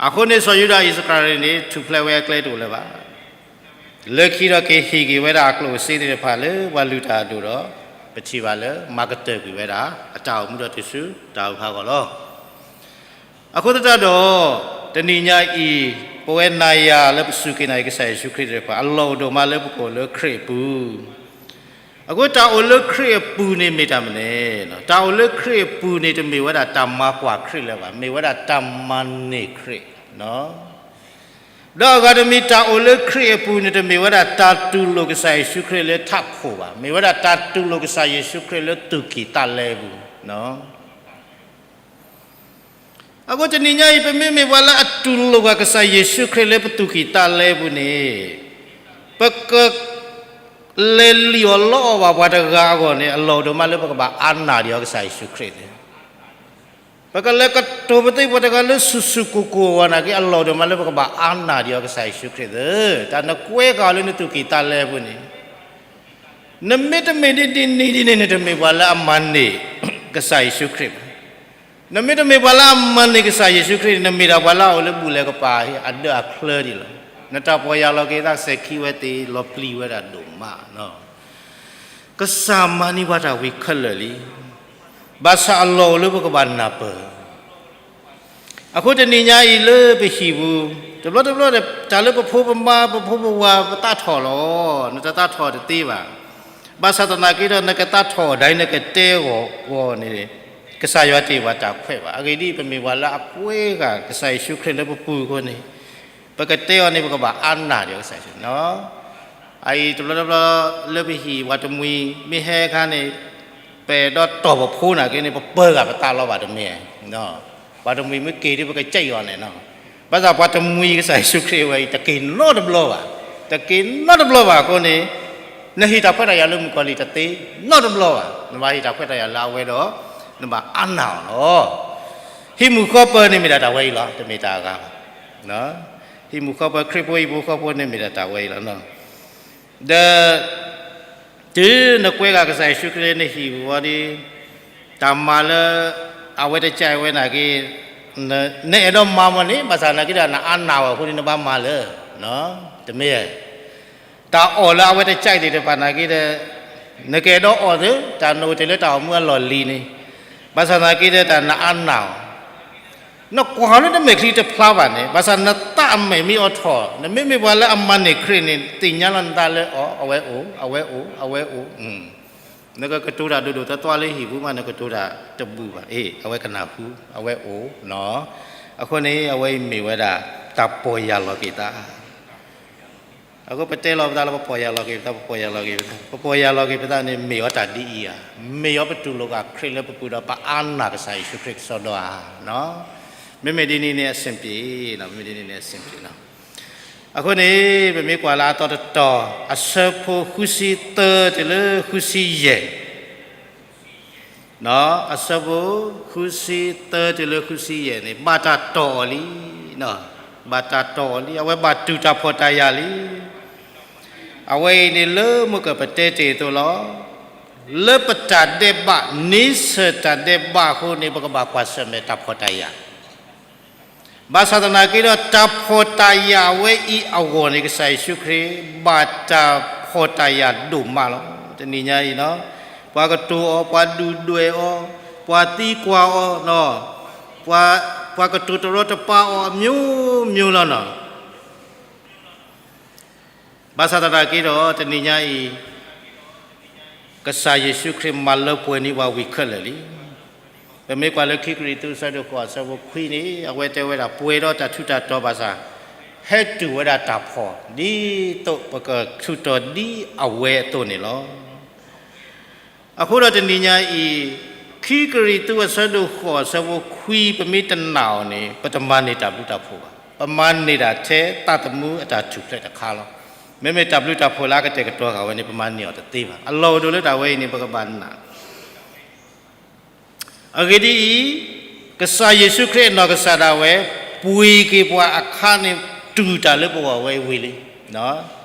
အဃိန့ၣ် စီၤယူဒၤအံၣ်စကၤရံၤန့ၣ် ထူၣ်ဖျဲးဝဲအကျဲတအိၣ်လၢၤဘၣ်. လၢခံဒီးက့ၤဟ့ၣ်က့ၤဝဲဒၣ်အကျိၣ်စ့သ့ၣ်တဖၣ်လၢပှၤလုၢ်တၢ်အဒိၣ်ဒီး ပထံၣ်ဘၣ်လၢမၤကတၢၢ်ကွံာ်ဝဲဒၣ် အတၢ်အိၣ်မူဒီးတုၤဆူတၢ်အုၣ်ဖးအဂီၢ်လီၤ. အဃိသတးဒီး တနံၤညါအံၤ ပဝဲနၤယၤလၢပစူၢ်က့ၤနာ်က့ၤကစၢ်ယ့ၣ်ၡူးခရံာ်သ့ၣ်တဖၣ် အလီၢ်အိၣ်ဒိၣ်မးလၢပကအိၣ်လၢခရံာ်အပူၤ. အဃိတၢ်အိၣ်လၢခရံာ်အပူၤန့ၣ်မ့ၢ်တၢ်မနုၤလဲၣ်. တၢ်အိၣ်လၢခရံာ်အပူၤန့ၣ် တမ့ၢ်ဝဲဒၣ်တၢ်မၤကွၢ်ခရံာ်လၢၤဘၣ်, မ့ၢ်ဝဲဒၣ်တၢ်မၤန့ၢ်ခရံာ်. ဒီးအဂၤတမံၤ တၢ်အိၣ်လၢခရံာ်အပူၤန့ၣ် တမ့ၢ်ဝဲဒၣ်တၢ်တူၢ်လိာ်ကစၢ်ယ့ၣ်ၡူးခရံာ်လၢထးခိၣ်ဘၣ်, မ့ၢ်ဝဲဒၣ်တၢ်တူၢ်လိာ်ကစၢ်ယ့ၣ်ၡူးခရံာ်လၢသူၣ်ကံၢ်သးလဲပူၤ. အဃိတနံၤညါအံၤ ပမ့မ့ၢ်ပှၤလၢအတူၢ်လိာ်ဘၣ်ကစၢ်ယ့ၣ်ၡူးခရံာ်လၢပသူၣ်ကံၢ်သးလဲပူၤန့ၣ် ပက လဲၤလံၣ်အီၣ်လီအီၣ်ဘၣ်ပှၤတဂၤအဂီၢ်န့ၣ် အလီၢ်အိၣ်ဒိၣ်မးလၢပကဘၣ်အါနာ်ဒံးအီၤကစၢ်ယ့ၣ်ၡူးခရံာ်န့ၣ်, ပကလဲၤကတိၤပသ့ပှၤတဂၤလၢဆူၣ်ဆူၣ်ကိၢ်ကိၢ်အဂီၢ်နာ်က့ အလီၢ်အိၣ်ဒိၣ်မးလၢပကဘၣ်အါနာ်ဒံးအီၤကစၢ်ယ့ၣ်ၡူးခရံာ်သ့, တၢ်နကွဲးဃာ်အီၤလၢနသူၣ်ကံၢ်သးလဲပူၤန့ၣ် နမ့တမ့ၢ်ဒ်န့ၣ်ဒ်န့ၣ် နတမ့ၢ်ပှၤလၢအမၤန့ၢ်ကစၢ်ယ့ၣ်ၡူးခရံာ်ဘၣ်. နမ့တမ့ၢ်ပှၤလၢအမၤန့ၢ်ကစၢ်ယ့ၣ်ၡူးခရံာ်န့ၣ် နမ့ၢ်ဒၣ်ပှၤလၢအအိၣ်လၢဘူၣ်လဲၤကပၤအဒၢးအချၢဒံးလီၤ. နတၢ်ပီၢ်ယၢ်လီၤက့ၤသးစဲၤခံဝဲသ့ လီၤပျံၤဝဲဒၣ်ဒိၣ်မး. ကစၢ်မၤန့ၢ်ပှၤတၢ်ဝံၤခဲလၢာ်လံ. ဘၣ်ဆၣ်အလီၢ်အိၣ်လၢပကဘၣ်နၢ်ပၢၢ် အဃိတနံၤညါအံၤလၢပဟံၣ်ပူၤ တဘျီတဘျီ တၢ်လၢပဖိပမါ ပဖိပဝၤ ပသးထီၣ်လီၤ, နတသးထီၣ်တသ့ဘၣ်. ဘၣ်ဆၣ်သနာ်က့ဒီး နကသးထီၣ်ဒၣ်အံၤ နကတဲဂီၤဂီၤန့ၣ် ကစၢ်ယွၤတ့ၢ်ပှၤတၢ်ခွဲးဘၣ်. အဂ့ၢ်ဒ်အံၤ, ပမ့ၢ်ပှၤလၢအကွဲးဃာ်ကစၢ်ယ့ၣ်ၡူးခရံာ်လၢပပူၤအဃိန့ၣ် ပကတဲအီၤန့ၣ် ပကဘၣ်အါနာ်ဒံးကစၢ်ယ့ၣ်ၡူး အအံၤတဘျီတဘျီ လၢပဟံၣ်ပှၤတမှံၤ မ့ၢ်ဟဲအခါန့ၣ် ပအဲၣ်ဒိးတီၢ်ပဖိနာ်က့န့ၣ် ပပၢဂၤပသးလီၤဘၣ်တမ့ၢ်, ပှၤတမှံၤမ့ၢ်က့ၤဒ်ပကစံးအီၤန့ၣ်, ဘၣ်ဆၣ်ပှၤတမှံၤကစၢ်ယ့ၣ်ၡူးခရံာ်ဝဲအံၤ တက့ၤနီတဘျီဘၣ်, တက့ၤနီတဘျီဘၣ်အဃိန့ၣ် နဟ့ၣ်တၢ်ခွဲးတၢ်ယာ်လၢမုၣ်ကီၤလံၢ်တသ့နီတဘျီဘၣ်, နဘၣ်ဟ့ၣ်တၢ်ခွဲးတၢ်ယာ်လၢအဝဲဒီး နဘၣ်အါနာ်အီၤလီၤ. ဟံးမူၤဃီပၢၤန့ၣ်မ့ၢ်ဒၣ်တၢ်ဝဲအံၤလီၤ, တမ့ၢ်တၢ်အဂၤဘၣ်. ဟံးမူၤဃီပၢၤ ခရံာ်ဖိဟံးမူၤဃီဖိန့ၣ်မ့ၢ်ဒၣ်တၢ်ဝဲအံၤလီၤ. ဒီး တုၤနကွဲးဃာ်ကစၢ်ယ့ၣ်ၡူးခရံာ်လၢနဟံၣ်ပူၤဝံၤဒီး တၢ်မၤလၢ အဝဲတကဲဝဲနာ်က့ နအဲၣ်ဒိးမၤမ့ၢ်န့ၣ် ဘၣ်ဆၣ်နာ်က့ဒီး နအါနာ်အီၤအဃိန့ၣ် နဘၣ်မၤလၢ တမ့ၢ် တၢ်အီၣ်လၢအဝဲတကဲသ့ၣ်တဖၣ်နာ်က့ဒီး နကအဲၣ်ဒိးအီၣ်သ့ တၢ်နအိၣ်တ့ၢ်လၢတၢ်အိၣ်မူအလီၢ်လံၤန့ၣ် ဘၣ်ဆၣ်နာ်က့ဒီး တၢ်နအါနာ်အီၤ နကွၢ်လၢနမဲာ်ချံတဖျါဘၣ်န့ၣ် ဘၣ်ဆၣ်နသးအမဲာ်မ့ၢ်အိးထီၣ် နမ့မ့ၢ်ပှၤလၢအမၤန့ၢ်ခရံာ်န့ၣ် သ့ၣ်ညါလီၤနသးလၢအီၤ အဝဲအိၣ် အဝဲအိၣ် အဝဲအိၣ်, နကကတိၤတၢ်ဒိၣ်ဒိၣ်သွဲသွဲလၢဟံၣ်ပူၤမး နကတိၤတၢ်တဘူၣ်ဘၣ်, အ့ အဝဲကနၢ်ဟူ အဝဲအိၣ်နီၤ, အဃိန့ၣ် အဝဲအံၤမ့ၢ်ဝဲဒၣ် တၢ်ပီၢ်ယၢ်လီၤက့ၤသး အဃိပတဲလီၤပသးလၢပပီၢ်ယၢ်လီၤက့ၤပသး ပပီၢ်ယၢ်လီၤက့ၤပသး ပပီၢ်ယၢ်လီၤက့ၤပသးန့ၣ် မ့ၢ်အီၤတၢ်ဒ်အံၤဧါ, မ့ၢ်အီၤပတူၢ်လိာ်ဃာ်ခရံာ်လၢပပူၤဒီး ပအါနာ်ကစၢ်ယ့ၣ်ၡူးခရံာ်ကစီဒီဧါ, မ့မ့ၢ်ဒ်န့ၣ်န့ၣ် အဆင်ပြေ, မ့မ့ၢ်ဒ်န့ၣ်န့ၣ် အဆင်ပြေလီၤ. အဃိန့ၣ် ပမ့ၢ်ကွၢ်လၢအသီတတီၤ အဆၢဖိဃုဆံသၢတုၤလၢဃုဆံယဲၢ် အဆၢဖိဃုဆံသၢတုၤလၢဃုဆံယဲၢ်န့ၣ် ဘၣ်တၢ်တီၢ်အီၤလံ, ဘၣ်တၢ်တီၢ်အီၤလံ, အဝဲဘၣ်တူၢ်တၢ်ဖှီၣ်တၢ်ယာ်လံ. အဝဲအံၤန့ၣ်လၢမိၢ်ကပတဲတ့ၢ်အသိးလီၤ. လၢပတၢ်ဒဲးဘး န့ဆၢၣ်တၢ်ဒဲးဘးအဃိန့ၣ် ပကဘၣ်ကွၢ်ဆၢၣ်မဲာ်တၢ်ဖှီၣ်တၢ်ယာ် ဘၣ်ဆၣ်သနာ်က့ဒီး တၢ်ဖှီၣ်တၢ်ယာ်ဝဲအံၤအဂီၢ်န့ၣ် ကစၢ်ယ့ၣ်ၡူးခရံာ် ဘၣ်တၢ်ဖှီၣ်တၢ်ယာ်ဒိၣ်မးလီၤ. တနံၤညါအံၤနီၤ ပှၤကတိၤအီၤ ပှၤဒုၣ်ဒွဲၣ်အီၤ ပှၤသံကွၢ်အီၤ ပှၤကတိၤတရီတပါအီၤ အမျိုးမျိုးလီၤနီၤ. ဘၣ်ဆၣ်သနာ်က့ဒီး တနံၤညါအံၤ ကစၢ်ယ့ၣ်ၡူးခရံာ်မၤလၢပှဲၤန့ၢ်ပှၤဝံၤခဲလၢာ်လံ. ပမ့ၢ်ကွၢ်လၢခံကရံၣ်သူး အဆၢဒိၣ်ဃိး အဆၢဖိခွံန့ၣ် အဝဲတဲဝဲဒၣ် ပှဲၤဒီးတၢ်ထူးတၢ်တီၤဘၣ်ဆၣ် ဟဲတူၢ်ဝဲဒၣ်တၢ်ဖှီၣ် ဒ်သိးပကထူးတီၤဒ်အဝဲအသိးန့ၣ်လီၤ. အဃိဒီးတနံၤညါအံၤ, ခံကရံၣ်သူး အဆၢဒိၣ်ဃိး အဆၢဖိခွံ ပမ့ၢ်တနာ်အီၤန့ၣ် ပတမၤန့ၢ်တၢ်ဘျုးတၢ်ဖှိၣ်ဘၣ်. ပမၤန့ၢ်ဒၣ်ထဲသးသမူအတၢ်ထူၣ်ဖျဲးတခါလီၤ. မ့မ့ၢ်တၢ်ဘျုးတၢ်ဖှိၣ်လၢအကတဲာ်ကတီၤဃာ်ဝဲန့ၣ် ပမၤန့ၢ်အီၤတသ့ဘၣ်. အလီၢ်အိၣ်ဒိၣ်လၢတၢ်ဝဲအံၤန့ၣ် ပကဘၣ်နာ် အဂ့ၢ်ဒ်အံၤ, ကစၢ်ယ့ၣ်ၡူးခရံာ်အနီၢ်ကစၢ်ဒၣ်ဝဲ ပှ့ၤက့ၤပှၤအခါန့ၣ် တူၢ်တၢ်လၢပဂီၢ်ဝဲအံၤဝံၤလံ.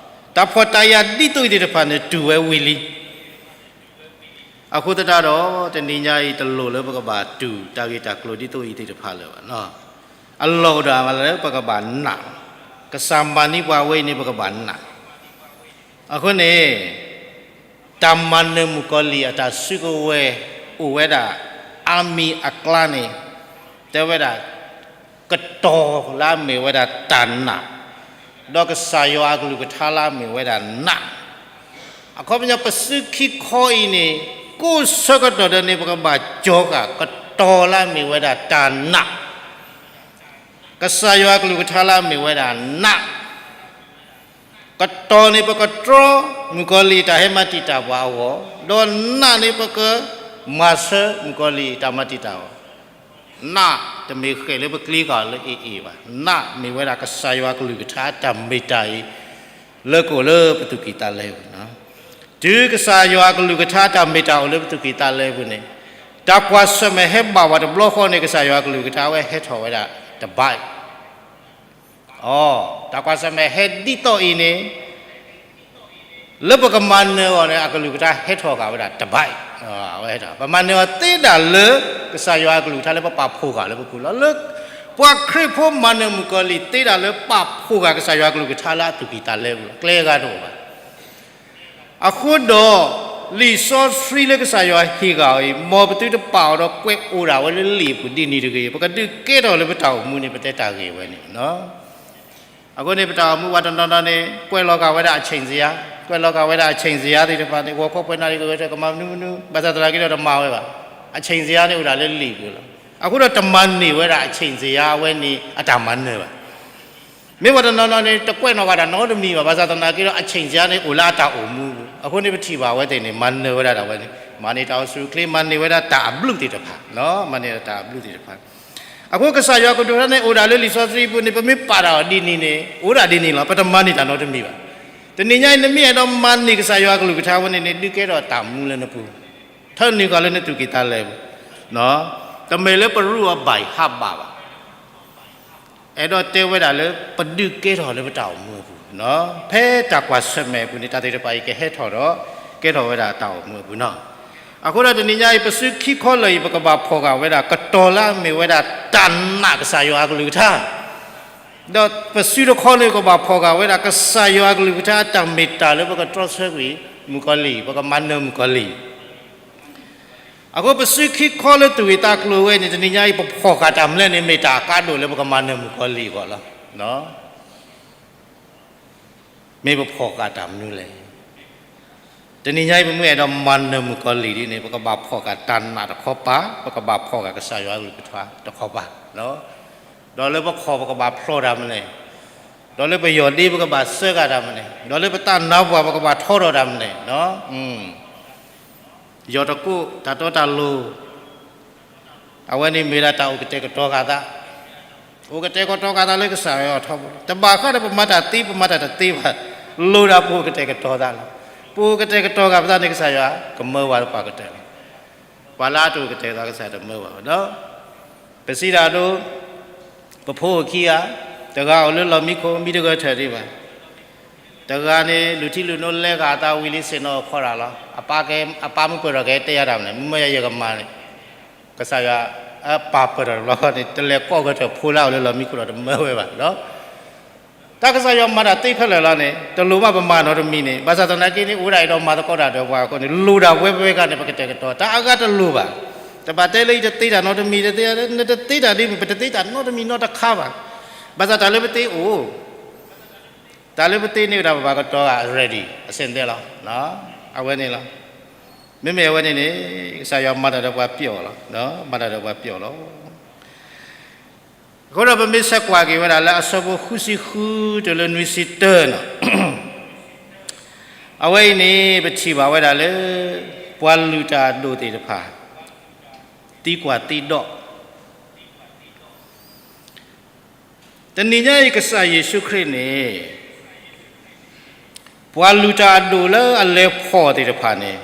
တၢ်ဖှီၣ်တၢ်ယာ်ဒ်သိးအံၤသ့ၣ်တဖၣ်န့ၣ် တူၢ်ဝဲဝံၤလံ. အဃိသတးဒီး တနံၤညါအံၤ တလိၣ်လၢပကဘၣ်တူၢ်တၢ်ဂ့ၢ်တၢ်ကျိၤဒ်သိးအံၤသ့ၣ်တဖၣ်လၢၤဘၣ်. အလီၢ်အိၣ်ဒၣ်လၢပကဘၣ်နာ်, ကစၢ်မၤန့ၢ်ပှၤဝဲအံၤန့ၣ် ပကဘၣ်နာ်. အဃိန့ၣ် တၢ်မၤနၢၤမုၣ်ကီၤလံၢ်အတၢ်စုကဝဲၤ အိၣ်ဝဲဒၣ် အါမံၤအကျါန့ၣ် တဲဝဲဒၣ် ကတီၤလၢအမ့ၢ်ဝဲဒၣ်တၢ်နာ်, ဒီးကစၢ်ယွၤအကလုၢ်ကထါလၢအမ့ၢ်ဝဲဒၣ်နာ်. အခီပညီ ပစုခံခီအံၤန့ၣ် ကိးဆၢကတီၢ်ဒီးန့ၣ် ပကဘၣ်ကၠီၤဃာ် ကတီၤလၢအမ့ၢ်ဝဲဒၣ်တၢ်နာ်, ကစၢ်ယွၤအကလုၢ်ကထါလၢအမ့ၢ်ဝဲဒၣ်နာ်. ကတီၤန့ၣ် ပကတြီ မုၣ်ကီၤလံၢ်တၢ်ဟဲမၤတံာ်တာ်ပှၤအဂီၢ်, ဒီးနာ်န့ၣ် ပကမၤဆၢမုၣ်ကီၤလံၢ်တၢ်မၤတံာ်တာ်အီၤ. နာ်တမ့ၢ်ဃဲၤလၢပကျ့ကီၢ်လၢအ့ၣ်အ့ၣ်ဘၣ်. နာ်မ့ၢ်ဝဲဒၣ်ကစၢ်ယွၤအကလုၢ်ကထါတၢ်မ့ၢ်တၢ်အံၤ လၢကအိၣ်လၢပသူၣ်ကံၢ်သးလဲပူၤ. တုၤကစၢ်ယွၤအကလုၢ်ကထါတၢ်မ့ၢ်တၢ်အိၣ်လၢပသူၣ်ကံၢ်သးလဲပူၤန့ၣ်, တၢ်ကွၢ်ဆၢၣ်မဲာ်ဟဲဘၣ်ဝဲတဘျီဃီန့ၣ် ကစၢ်ယွၤအကလုၢ်ကထါဝဲဟဲထီၣ်ဝဲဒၣ်တဘၣ်အံၤ အ, တၢ်ကွၢ်ဆၢၣ်မဲာ်ဟဲဒ်သိးအံၤန့ၣ်, လၢပကမၤနၢၤအီၤန့ၣ် အကလုၢ်ကထါဟဲထီၣ်ဃာ်ဝဲဒၣ်တဘၣ်အံၤ, အဝဲဟဲထီၣ် ပမၤနၢၤအီၤသ့ဒၣ်လၢ ကစၢ်ယွၤအကလုၢ်ကထါလၢပပာ်ဖှိၣ်ဃာ်လၢပပူၤလီၤ. လၢ ပှၤခရံာ်ဖိမၤနၢၤမုၣ်ကီၤလံၢ်သ့ဒၣ်လၢပာ်ဖှိၣ်ဃာ်ကစၢ်ယွၤအကလုၢ်ကထါလၢအသူၣ်ကံၢ်သးလဲပူၤလီၤ. ကျဲအဂၤတအိၣ်ဘၣ်. အဃိဒီး လံာ်စီဆှံလၢကစၢ်ယွၤဟ့ၣ်ဃာ်အံၤ မ်ပသုတပာ်အီၤဒီးကွဲးအိၣ်ဒၣ်ဝဲလၢလံာ်အပူၤဒ်န့ၣ်တဂ့ၤ, ပကဒုးကဲထီၣ်လၢပတၢ်အိၣ်မူန့ၣ် ပတဲတၢ်ဂ့ၢ်ဝဲန့ၣ်လီၤ. အဃိန့ၣ် ပတၢ်အိၣ်မူပှၤတနီၤနီၤန့ၣ် ကွဲးလီၤဂာ်ဝဲဒၣ်အဆ့ၣ်စယါ, ကွဲးလီၤဂာ်ဝဲဒၣ်အဆ့ၣ်စယါသ့ၣ်တဖၣ်န့ၣ် ဂီၤခီပှဲၤနၣ်ရံၣ်ကဝဲတကမၤမနုၤမနုၤ ဘၣ်ဆၣ်သနာ်က့ဒီးတမၤဝဲဘၣ်. အဆ့ၣ်စယါန့ၣ်အိၣ်ဒၣ်လၢလံာ်ပူၤလီၤ. အဃိဒီးတမၤန့ၢ်ဝဲဒၣ်အဆ့ၣ်စယါအဝဲန့ၣ်အတၢ်မၤနၢၤဘၣ်. မ့ၢ်ပှၤတနီၤနီၤန့ၣ် တကွဲးနီၣ်ဂာ်တၢ်နီတမံၤဘၣ်, ဘၣ်ဆၣ်သနာ်က့ဒီး အဆ့ၣ်စယါန့ၣ်အိၣ်လၢအတၢ်အိၣ်မူအပူၤ, အဃိန့ၣ်ပထံၣ်ဘၣ်အဝဲသ့ၣ်န့ၣ် မၤနၢၤဝဲဒၣ်တၢ်ဝဲန့ၣ်, မၤန့ၢ်တၢ်အိၣ်ဆူၣ်အိၣ်ချ့, မၤန့ၢ်ဝဲဒၣ်တၢ်အဘျုးသ့ၣ်တဖၣ်, မၤန့ၢ်တၢ်အဘျုးသ့ၣ်တဖၣ်. အဃိကစၢ်ယွၤကလုၢ်ကထါန့ၣ် အိၣ်ဒၣ်လၢလံာ်စီဆှံပူၤန့ၣ် ပမ့ၢ်ပာ်တၢ်အီၤဒ်န့ၣ်န့ၣ် အိၣ်ဒၣ်ဒ်န့ၣ်လီၤ, ပတမၤန့ၢ်တၢ်နီတမံၤဘၣ်. တနံၤညါအံၤ နမ့ၢ်အဲၣ်ဒိးမၤန့ၢ်ကစၢ်ယွၤကလုၢ်ကထါဝဲန့ၣ်န့ၣ် ဒုးကဲထီၣ်တၢ်မူလၢနပူၤ, ထၢနုာ်ဃာ်လၢနသူၣ်ကံၢ်သးလဲပူၤ, တမ့ၢ်လၢပရူးအီၤဘၣ်ဟးဘၣ်ဘၣ်. အဲၣ်ဒိးတဲဝဲဒၣ်လၢ ပဒုးကဲထီၣ်လၢပတၢ်အိၣ်မူအပူၤ, ဖဲတၢ်ကွၢ်ဆၢၣ်မဲာ်အပူၤန့ၣ် တၢ်သ့ၣ်တဖၣ်အံၤကဟဲထီၣ်ဒီး ကဲထီၣ်ဝဲဒၣ်တၢ်အိၣ်မူအပူၤနီၤ. အဃိဒီးတနံၤညါအံၤ ပစုခံခီလၢာ်အံၤ ပကဘၣ်ဖီၣ်ဃာ်ဝဲဒၣ် ကတီၤလၢအမ့ၢ်ဝဲဒၣ်တၢ်နာ်ကစၢ်ယွၤအကလုၢ်ကထါ, ဒီးပစုတခီန့ၣ် ကဘၣ်ဖီၣ်ဃာ်ဝဲဒၣ် ကစၢ်ယွၤအကလုၢ်ကထါအတၢ်မ့ၢ်တၢ်လၢပကတြီဆၢကွံာ် မုၣ်ကီၤလံၢ်, ပကမၤနၢၤမုၣ်ကီၤလံၢ်. အဃိပစုခံခီလၢသူၣ်ဂ့ၢ်သးကျိၤဝဲန့ၣ် တနံၤညါအံၤ ပဖီၣ်ဃာ်တၢ်မနုၤလဲၣ်န့ၣ် မ့ၢ်တၢ်အကါဒိၣ်လၢပကမၤနၢၤမုၣ်ကီၤလံၢ်အဂီၢ်လီၤ. မ့ၢ်ပဖီၣ်ဃာ်တၢ်မနုၤလဲၣ်. တနံၤညါအံၤ ပမ့ၢ်အဲၣ်ဒိးမၤနၢၤမုၣ်ကီၤလံၢ်ဒ်န့ၣ် ပကဘၣ်ဖီၣ်ဃာ်တၢ်နာ်တခီပၤ, ပကဘၣ်ဖီၣ်ဃာ်ကစၢ်ယွၤအကလုၢ်ကထါတခီပၤ, ဒီးလၢပခီၣ်ပကဘၣ်ဖျီၣ်တၢ်မနုၤလဲၣ်, ဒီးလၢပယီၢ်ဒ့ပကဘၣ်စၢဃာ်တၢ်မနုၤလဲၣ်, ဒီးလၢပတၢ်နါပှၢ်ပကဘၣ်ထီထီၣ်တၢ်မနုၤလဲၣ်. ယီၢ်တကိးတၢ်တီတၢ်လိၤ အဝဲန့ၣ်မ့ၢ်ဒၣ်တၢ်အိၣ်ကတဲာ်ကတီၤဃာ်သး, အိၣ်ကတဲာ်ကတီၤဃာ်သးလၢကစၢ်ယွၤအထီဘိ, တဘၣ်ဃးဒီးပမၤတၢ်သ့ပမၤတၢ်တသ့ဘၣ်, လိၣ်ဒၣ်ပအိၣ်ကတဲာ်ကတီၤသးလီၤ. ပအိၣ်ကတဲာ်ကတီၤဃာ်ပသးန့ၣ် ကစၢ်ယွၤကမၢဝဲပှၤကတၢၢ်လီၤ. ပှၤလၢအတအိၣ်ကတဲာ်ကတီၤ ကစၢ်ယွၤတမၢဘၣ်ဒီး ပစံးတၢ်ဒိ ပဖိအိၣ်ခံဂၤ, တဂၤအိၣ်လၢလီၢ်မံခိၣ် မံတဂၢၢ်ထၢၣ်ဒံးဘၣ်. တဂၤန့ၣ် လူၤထံလူၤနိလဲဂၤအသးဝံၤလံဆ့ၣ်နီၤခီတၢ်လီၤ. အပၢ်မုၢ်ပၢၢ်ထီၣ်ကဟဲတဲယၤတၢ်မနုၤလဲၣ်, မုၢ်မၢယၤယကမၤန့ၣ်, ကစၢ်ယွၤ ပာ်ပၢၢ်ထီၣ်တဘျီဃီန့ၣ် တလဲၤကိးဂၢၢ်ထၢၣ်ဖိလၢအအိၣ်လၢလီၢ်မံခိၣ်ဒီးတမၢဝဲဘၣ်ဒီး တၢ်ကစၢ်ယွၤမၤတၢ်သ့ခဲလၢာ်လီၤန့ၣ် တလိၣ်ဘၣ်ပမၤနီတမံၤန့ၣ်, ဘၣ်ဆၣ်သနာ်က့န့ၣ် အိၣ်ဒၣ်အဲၣ်ဒိးမၤသကိးတၢ်ဒီးပှၤအဃိန့ၣ် လိၣ်ဒၣ်ပဝဲပဝဲဂၤန့ၣ် ပကတဲာ်ကတီၤ, တၢ်အဂၤတလိၣ်ဘၣ်. တဘၣ်တဲလၢယတသ့တၢ်နီတမံၤ, နတသ့တၢ်ဒ်မ့ၢ် ပတသ့တၢ်နီတမံၤနီတခါဘၣ်. ဘၣ်ဆၣ်တၢ်လၢပသ့အိၣ်, တၢ်လၢပသ့န့ၣ်ဝဲဒၣ်ပဘၣ်ကတီၤဂၤ ready အဆင်သင့်လီၤ. အဝဲန့ၣ်လီၤ. မ့မ့ၢ်အဝဲန့ၣ်န့ၣ် ကစၢ်ယွၤမၤတၢ်ဒီးပှၤပျီၣ်လီၤ, မၤတၢ်ဒီးပှၤပျီၣ်လီၤ. အဃိဒီးပမ့ၢ်ဆဲးကွၢ်က့ၤဝဲဒၣ်လၢအဆၢဖိဃုဆံဃုတုၤလၢနွံဆံတၢနီၤ, အဝဲအံၤန့ၣ် ပထံၣ်ဘၣ်ဝဲဒၣ်လၢ ပှၤလုၢ်တၢ်အဒိၣ်သ့ၣ်တဖၣ် သံကွၢ်သံဒိး တနံၤညါအံၤကစၢ်ယ့ၣ်ၡူးခရံာ်န့ၣ် ပှၤလုၢ်တၢ်အဒိၣ်လၢအလဲၤဖီၣ်သ့ၣ်တဖၣ်န့ၣ်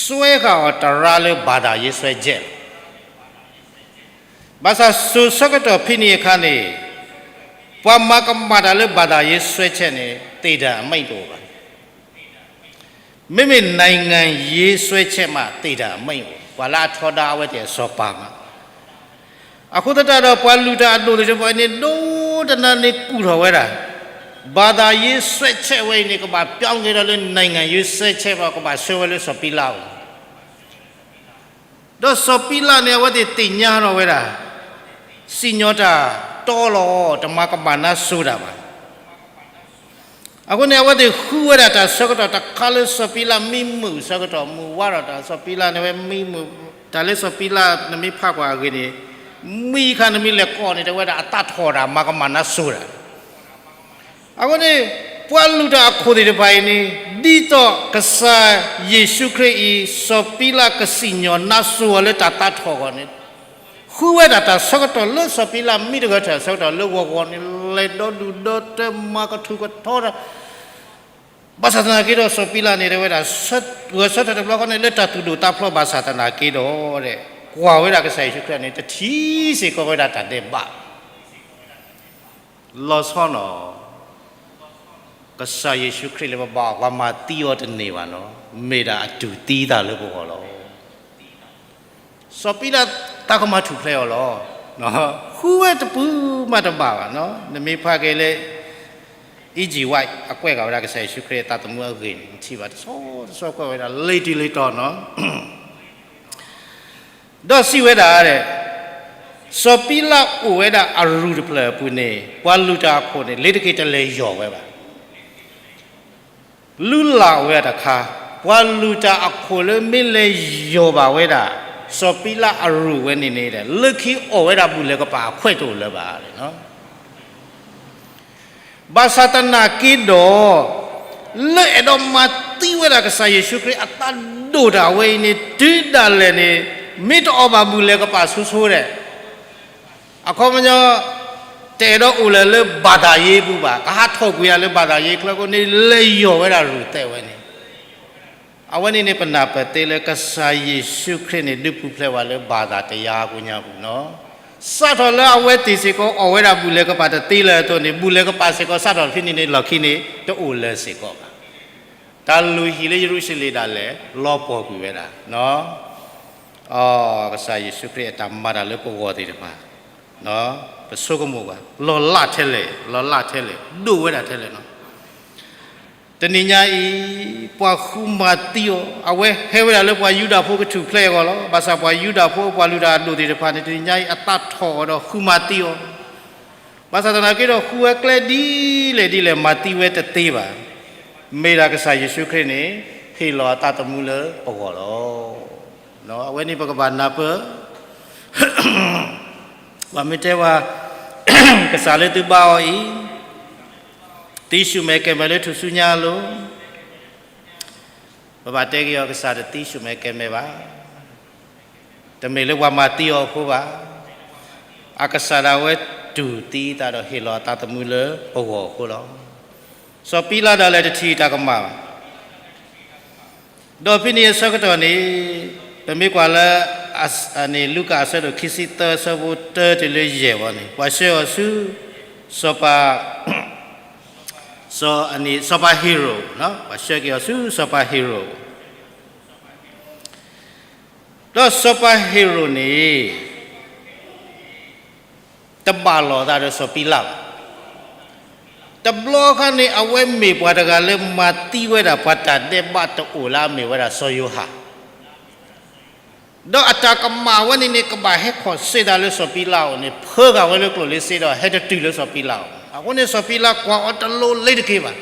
စွဲဃာ်အီၤတရါလၢဘၣ်သးယ့စွဲကဲးလီၤ. ဘၣ်ဆၣ်စိၤဆၢကတီၢ်ဖဲန့ၣ်အခါန့ၣ် ပှၤမၤကမၣ်တၢ်လၢဘၣ်သးယ့စွဲကဲးန့ၣ် သ့ၣ်တၢ်အမိၣ်တအိၣ်ဘၣ်. မ့မ့ၢ် နိုင်ငံရေးစွဲချက် မး သ့ၣ်တၢ်အမိၣ်အိၣ်, ပှၤလၢအထီဒါအဝဲသ့ၣ်အစီၤပၤမး. အဃိသတးဒီးပှၤလုၢ်တၢ်အဒိၣ်သ့ၣ်တဖၣ်န့ၣ် ဒိတနၤန့ၣ်ကူၣ်ထီၣ်ဝဲဒၣ် ဘၣ်သးယ့စွဲကဲးဝဲအံၤန့ၣ် ကဘၣ်ပျီက့ၤဒီးလၢ နိုင်ငံရေးစွဲချက် ဘၣ် ကဘၣ်ဆှၢဝဲလၢစီၤပံလးအအိၣ် ဒီးစီၤပံလးန့ၣ် အဝဲသ့ၣ်သ့ၣ်ညါထီၣ်ဝဲဒၣ် စံၣ်ညီၣ်တၢ်တီလီၤ, တမၤကမၣ်နါစိၤတၢ်ဘၣ်. အဃိန့ၣ် အဝဲသ့ၣ်ဃုဝဲဒၣ်တၢ်ဆၢကတီၢ်တခါလၢစီၤပံလးမံမုာ်ဆၢကတီၢ် မုာ်ဝါထီၣ်တၢ် စီၤပံလးန့ၣ်ဝဲမံမုာ်, တၢ်လၢစီၤပံလးနမ့ၢ်ဖးကွၢ်အဂ့ၢ်န့ၣ် မံခါနမ့ၢ်လဲၤကိးန့ၣ် တဲဝဲဒၣ်အသးထီၣ်တၢ် မၤကမၣ်နါစိၤတၢ် အဃိန့ၣ် ပှၤလုၢ်တၢ်အခိၣ်သ့ၣ်တဖၣ်အံၤန့ၣ် ဒ်သိးကစၢ်ယ့ၣ်ၡူးခရံာ်အံၤ စီၤပံလးကစံၣ်ညီၣ်နါစိၤအီၤလၢတၢ်သးထီၣ်အဂီၢ်န့ၣ် ဃုဝဲဒၣ်တၢ်ဆၢကတီၢ်လၢစီၤပံလးမံတဂၢၢ်ထၢၣ်အဆၢကတီၢ်လၢဂီၤဂီၤန့ၣ် လဲၤဒီဒူၣ်ဒီထၢ မၤကထူၣ်ကထီတၢ် ဘၣ်ဆၣ်သနာ်က့ဒီးစီၤပံလးန့ၣ် တဲဝဲဒၣ် ဂဲၤဆၢထၢၣ်တဘျီဃီန့ၣ် လၢတၢ်သူၣ်ဒိၣ်သးဖျိးဘၣ်ဆၣ်သနာ်က့ဒီး ကွၢ်ဝဲဒၣ်ကစၢ်ယ့ၣ်ၡူးခရံာ်န့ၣ် တထံၣ်စ့ၢ်ကီးဝဲဒၣ်တၢ်ဒဲးဘး လီၤဆီနီၤ ကစၢ်ယ့ၣ်ၡူးခရံာ်လၢပဘါအီၤ ပှၤမၤသံအီၤတန့ၢ်ဘၣ်နီၤ, မ့ၢ်ဒၣ်အတူၢ်သံသးလၢပဂီၢ်လီၤ. စီၤပံလးသးကမၤထူၣ်ဖျဲးအီၤလီၤ. ဃုဝဲတပူၤမးတဘၣ်ဘၣ်နီၤ, နမ့ၢ်ဖးက့ၤလၢ Ellen White အကွဲးဃာ်ဝဲဒၣ်ကစၢ်ယ့ၣ်ၡူးခရံာ်အသးသမူအဂ့ၢ်န့ၣ် နထံၣ်ဘၣ်တဆီတဆီကွဲးဝဲဒၣ် လံာ်တံၢ်လံာ်တီၤနီၤ ဒီးစံးဝဲဒၣ်, စီၤပံလးအိၣ်ဝဲဒၣ်အရူၢ်တဖျၢၣ်အပူၤန့ၣ် ပှၤလုၢ်တၢ်အခိၣ်န့ၣ် လ့ၤတက့ၤတလဲၤယီၢ်ဝဲဘၣ်. လုၢ်လၢ်အိၣ်ဝဲဒၣ်တခါ, ပှၤလုၢ်တၢ်အခိၣ်လၢမ့ၢ်လဲၤယီၢ်ဘၣ်ဝဲဒၣ် စီၤပံလးအရူၢ်ဝဲန့ၣ်န့ၣ် လၢခံအီၣ်ဝဲဒၣ်ဘူၣ်လဲၤကပာ်အခွဲးတအိၣ်လၢၤဘၣ်. ဘၣ်ဆၣ်သနာ်က့ဒီး လၢအဲၣ်ဒိးမၤသံဝဲဒၣ်ကစၢ်ယ့ၣ်ၡူးခရံာ်အသးဒိၣ်တၢ်ဝဲအံၤန့ၣ် တုၤဒၣ်လဲာ်န့ၣ် မ့ၢ်တအီၣ်ဘၣ်ဘူၣ်လဲၤကပာ်ဆိဆိဒီး အခီပညီ တအဲၣ်ဒိးအိၣ်လၢၤလၢဘၣ်သးယ့ပူၤဘၣ်, ကဟးထီၣ်ကွံာ်ယၤလၢဘၣ်သးယ့ချၢအဃိန့ၣ် လဲၤယီၢ်ဝဲဒၣ်ရူၢ်သဲးဝဲန့ၣ် အဝဲန့ၣ်န့ၣ် ပနၢ်ပၢၢ်သ့လၢကစၢ်ယ့ၣ်ၡူးခရံာ်န့ၣ် ဒုးပူၤဖျဲးဝဲလၢဘၣ်သးတယါကိညါပူၤနီၤ. စးထီၣ်လၢအဝဲသ့ၣ်စ့ၢ်ကီးအီၣ်ဝဲဒၣ်ဘူၣ်လဲၤကပာ်တသ့လၢၤအသိးန့ၣ် ဘူၣ်လဲၤကပာ်စ့ၢ်ကီးစးထီၣ်ဖဲန့ၣ်န့ၣ် လီၢ်ခံန့ၣ် တအိၣ်လၢၤစ့ၢ်ကီးဘၣ်. တၢ်လုၢ်ဟံၣ်လၢယရူၤၡလ့ၣ်ဒၣ်လဲာ် လီၤပှီၢ်ကွံာ်ဝဲဒၣ် ကစၢ်ယ့ၣ်ၡူးခရံာ်အတၢ်မၤတၢ်လၢပဂီၢ်သ့ၣ်တဖၣ် ပဆိကမိၣ်ဘၣ် လီၤလးထဲလဲၣ်, လီၤလးထဲလဲၣ်, ဒိၣ်ဝဲဒၣ်ထဲလဲၣ်နီၤ. တနံၤညါအံၤ ပှၤဃုမၤသံအီၤ, အဝဲဟဲဝဲဒၣ်လၢပှၤယူဒၤဖိကထူၣ်ဖျဲးအဂီၢ်လီၤ. ဘၣ်ဆၣ်ပှၤယူဒၤဖိ ပှၤလုၢ်တၢ်အဒိၣ်သ့ၣ်တဖၣ်န့ၣ် တနံၤညါအံၤ အသးထီၣ်အီၤဒီးဃုမၤသံအီၤ ဘၣ်ဆၣ်သနာ်က့ဒီး ဃုဝဲကျဲဒ်လဲၣ်ဒ်လဲၣ် မၤသံဝဲတသ့ဘၣ်. မ့ၢ်ဒၣ်ကစၢ်ယ့ၣ်ၡူးခရံာ်န့ၣ် ဟ့ၣ်လီၤအသးသမူလၢပဂီၢ်လီၤ. အဝဲန့ၣ်ပကဘၣ်နၢ်ပၢၢ် ပှၤမ့ၢ်တဲဝဲ ကစၢ်လၢသုဘါအီၤအံၤ သံဆူၣ်မဲာ်ကဲၤမဲာ်လၢထူၣ်စုညါအလိၤ, ပဘၣ်တဲက့ၤအီၤ ကစၢ်တသံဆူၣ်မဲာ်ကဲၤမဲာ်ဘၣ်. တမ့ၢ်လၢပှၤမၤသံအီၤအဃိဘၣ်. အကစၢ်ဒၣ်ဝဲတူၢ်သံသးဒီးဟ့ၣ်လီၤအသးသမူလၢပဂီၢ်အဃိလီၤ. စီၤပံလးဒၣ်လဲာ်တထံၣ်တၢ်ကမၣ်ဘၣ်. ဒီးဖဲန့ၣ်အဆၢကတီၢ်န့ၣ် ပမ့ၢ်ကွၢ်လၢ အန့ၣ် လူၤကၣ်အဆၢဒိၣ်ခံဆံသၢ အဆၢဖိတၢတုၤလၢယဲၢ်ဝဲန့ၣ် ပှၤဆှၢအီၤဆူ စီၤပၤ စီၤ အန့ၣ် စီၤပၤဟ့ၤရိာ်, ပှၤဆှၢက့ၤအီၤဆူစီၤပၤဟ့ၤရိာ်, ဒီးစီၤပၤဟ့ၤရိာ်န့ၣ် တဘၣ်လိာ်သးဒီးစီၤပံလးဘၣ်. တဘျီအခါန့ၣ် အဝဲမ့ၢ်ပှၤတဂၤလၢမၤသံဝဲဒၣ်ပှၤတၢ်ဒဲးဘးတအိၣ်လၢအမ့ၢ်ဝဲဒၣ်စီၤယိၤဟၣ် ဒီးအတၢ်ကမၣ်ဝဲန့ၣ်န့ၣ် ကဘၣ်ဟဲခီၣ်စ့ၢ်တၢ်လၢစီၤပံလးအအိၣ်န့ၣ် ဖၢဃာ်ဝဲလၢကျိၣ်လၢစ့ဒီး ဟဲတတုၤလၢစီၤပံလးအအိၣ်. အဃိန့ၣ် စီၤပံလးကွၢ်အီၤတလိၤလၢတက့ၢ်ဘၣ်.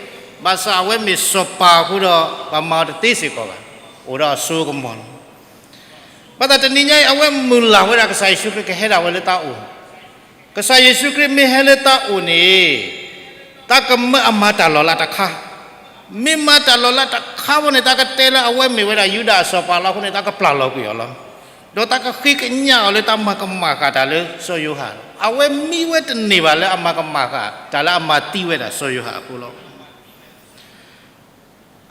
ဘၣ်ဆၣ်အဝဲမ့ၢ်စီၤပၤအဃိဒီး ပှၤမၤအီၤတသ့စ့ၢ်ကီးဘၣ်. အိၣ်ဒီးအစိကမီၤလီၤ. ဘၣ်ဆၣ်တနံၤညါအံၤ အဝဲမုၢ်လၢ်ဝဲဒၣ်ကစၢ်ယ့ၣ်ၡူးခရံာ်ကဟဲဒၣ်ဝဲလၢသးအိၣ် ကစၢ်ယ့ၣ်ၡူးခရံာ်မ့ၢ်ဟဲလၢတၢ်အိၣ်န့ၣ်, တၢ်ကမၢအမၤတၢ်လီၤလးတခါ, မ့ၢ်မၤတၢ်လီၤလးတခါဝဲန့ၣ် တၢ်ကတဲလၢအဝဲမ့ၢ်ဝဲဒၣ်ယူဒၤအစီၤပၤလီၤအဃိန့ၣ် တၢ်ကပျၢ်လီၤကွံာ်အီၤလီၤ. ဒီးတၢ်ကဃ့ကညးအီၤလၢတၢ်မၤကမၣ်ဃာ်တၢ်လၢစီၤယိၤဟၣ်လီၤ. အဝဲမံဝဲတန့ၢ်ဘၣ်လၢအမၤကမၣ်ဃာ်တၢ်လၢအမၤသံဝဲဒၣ်စီၤယိၤဟၣ်အဃိလီၤ.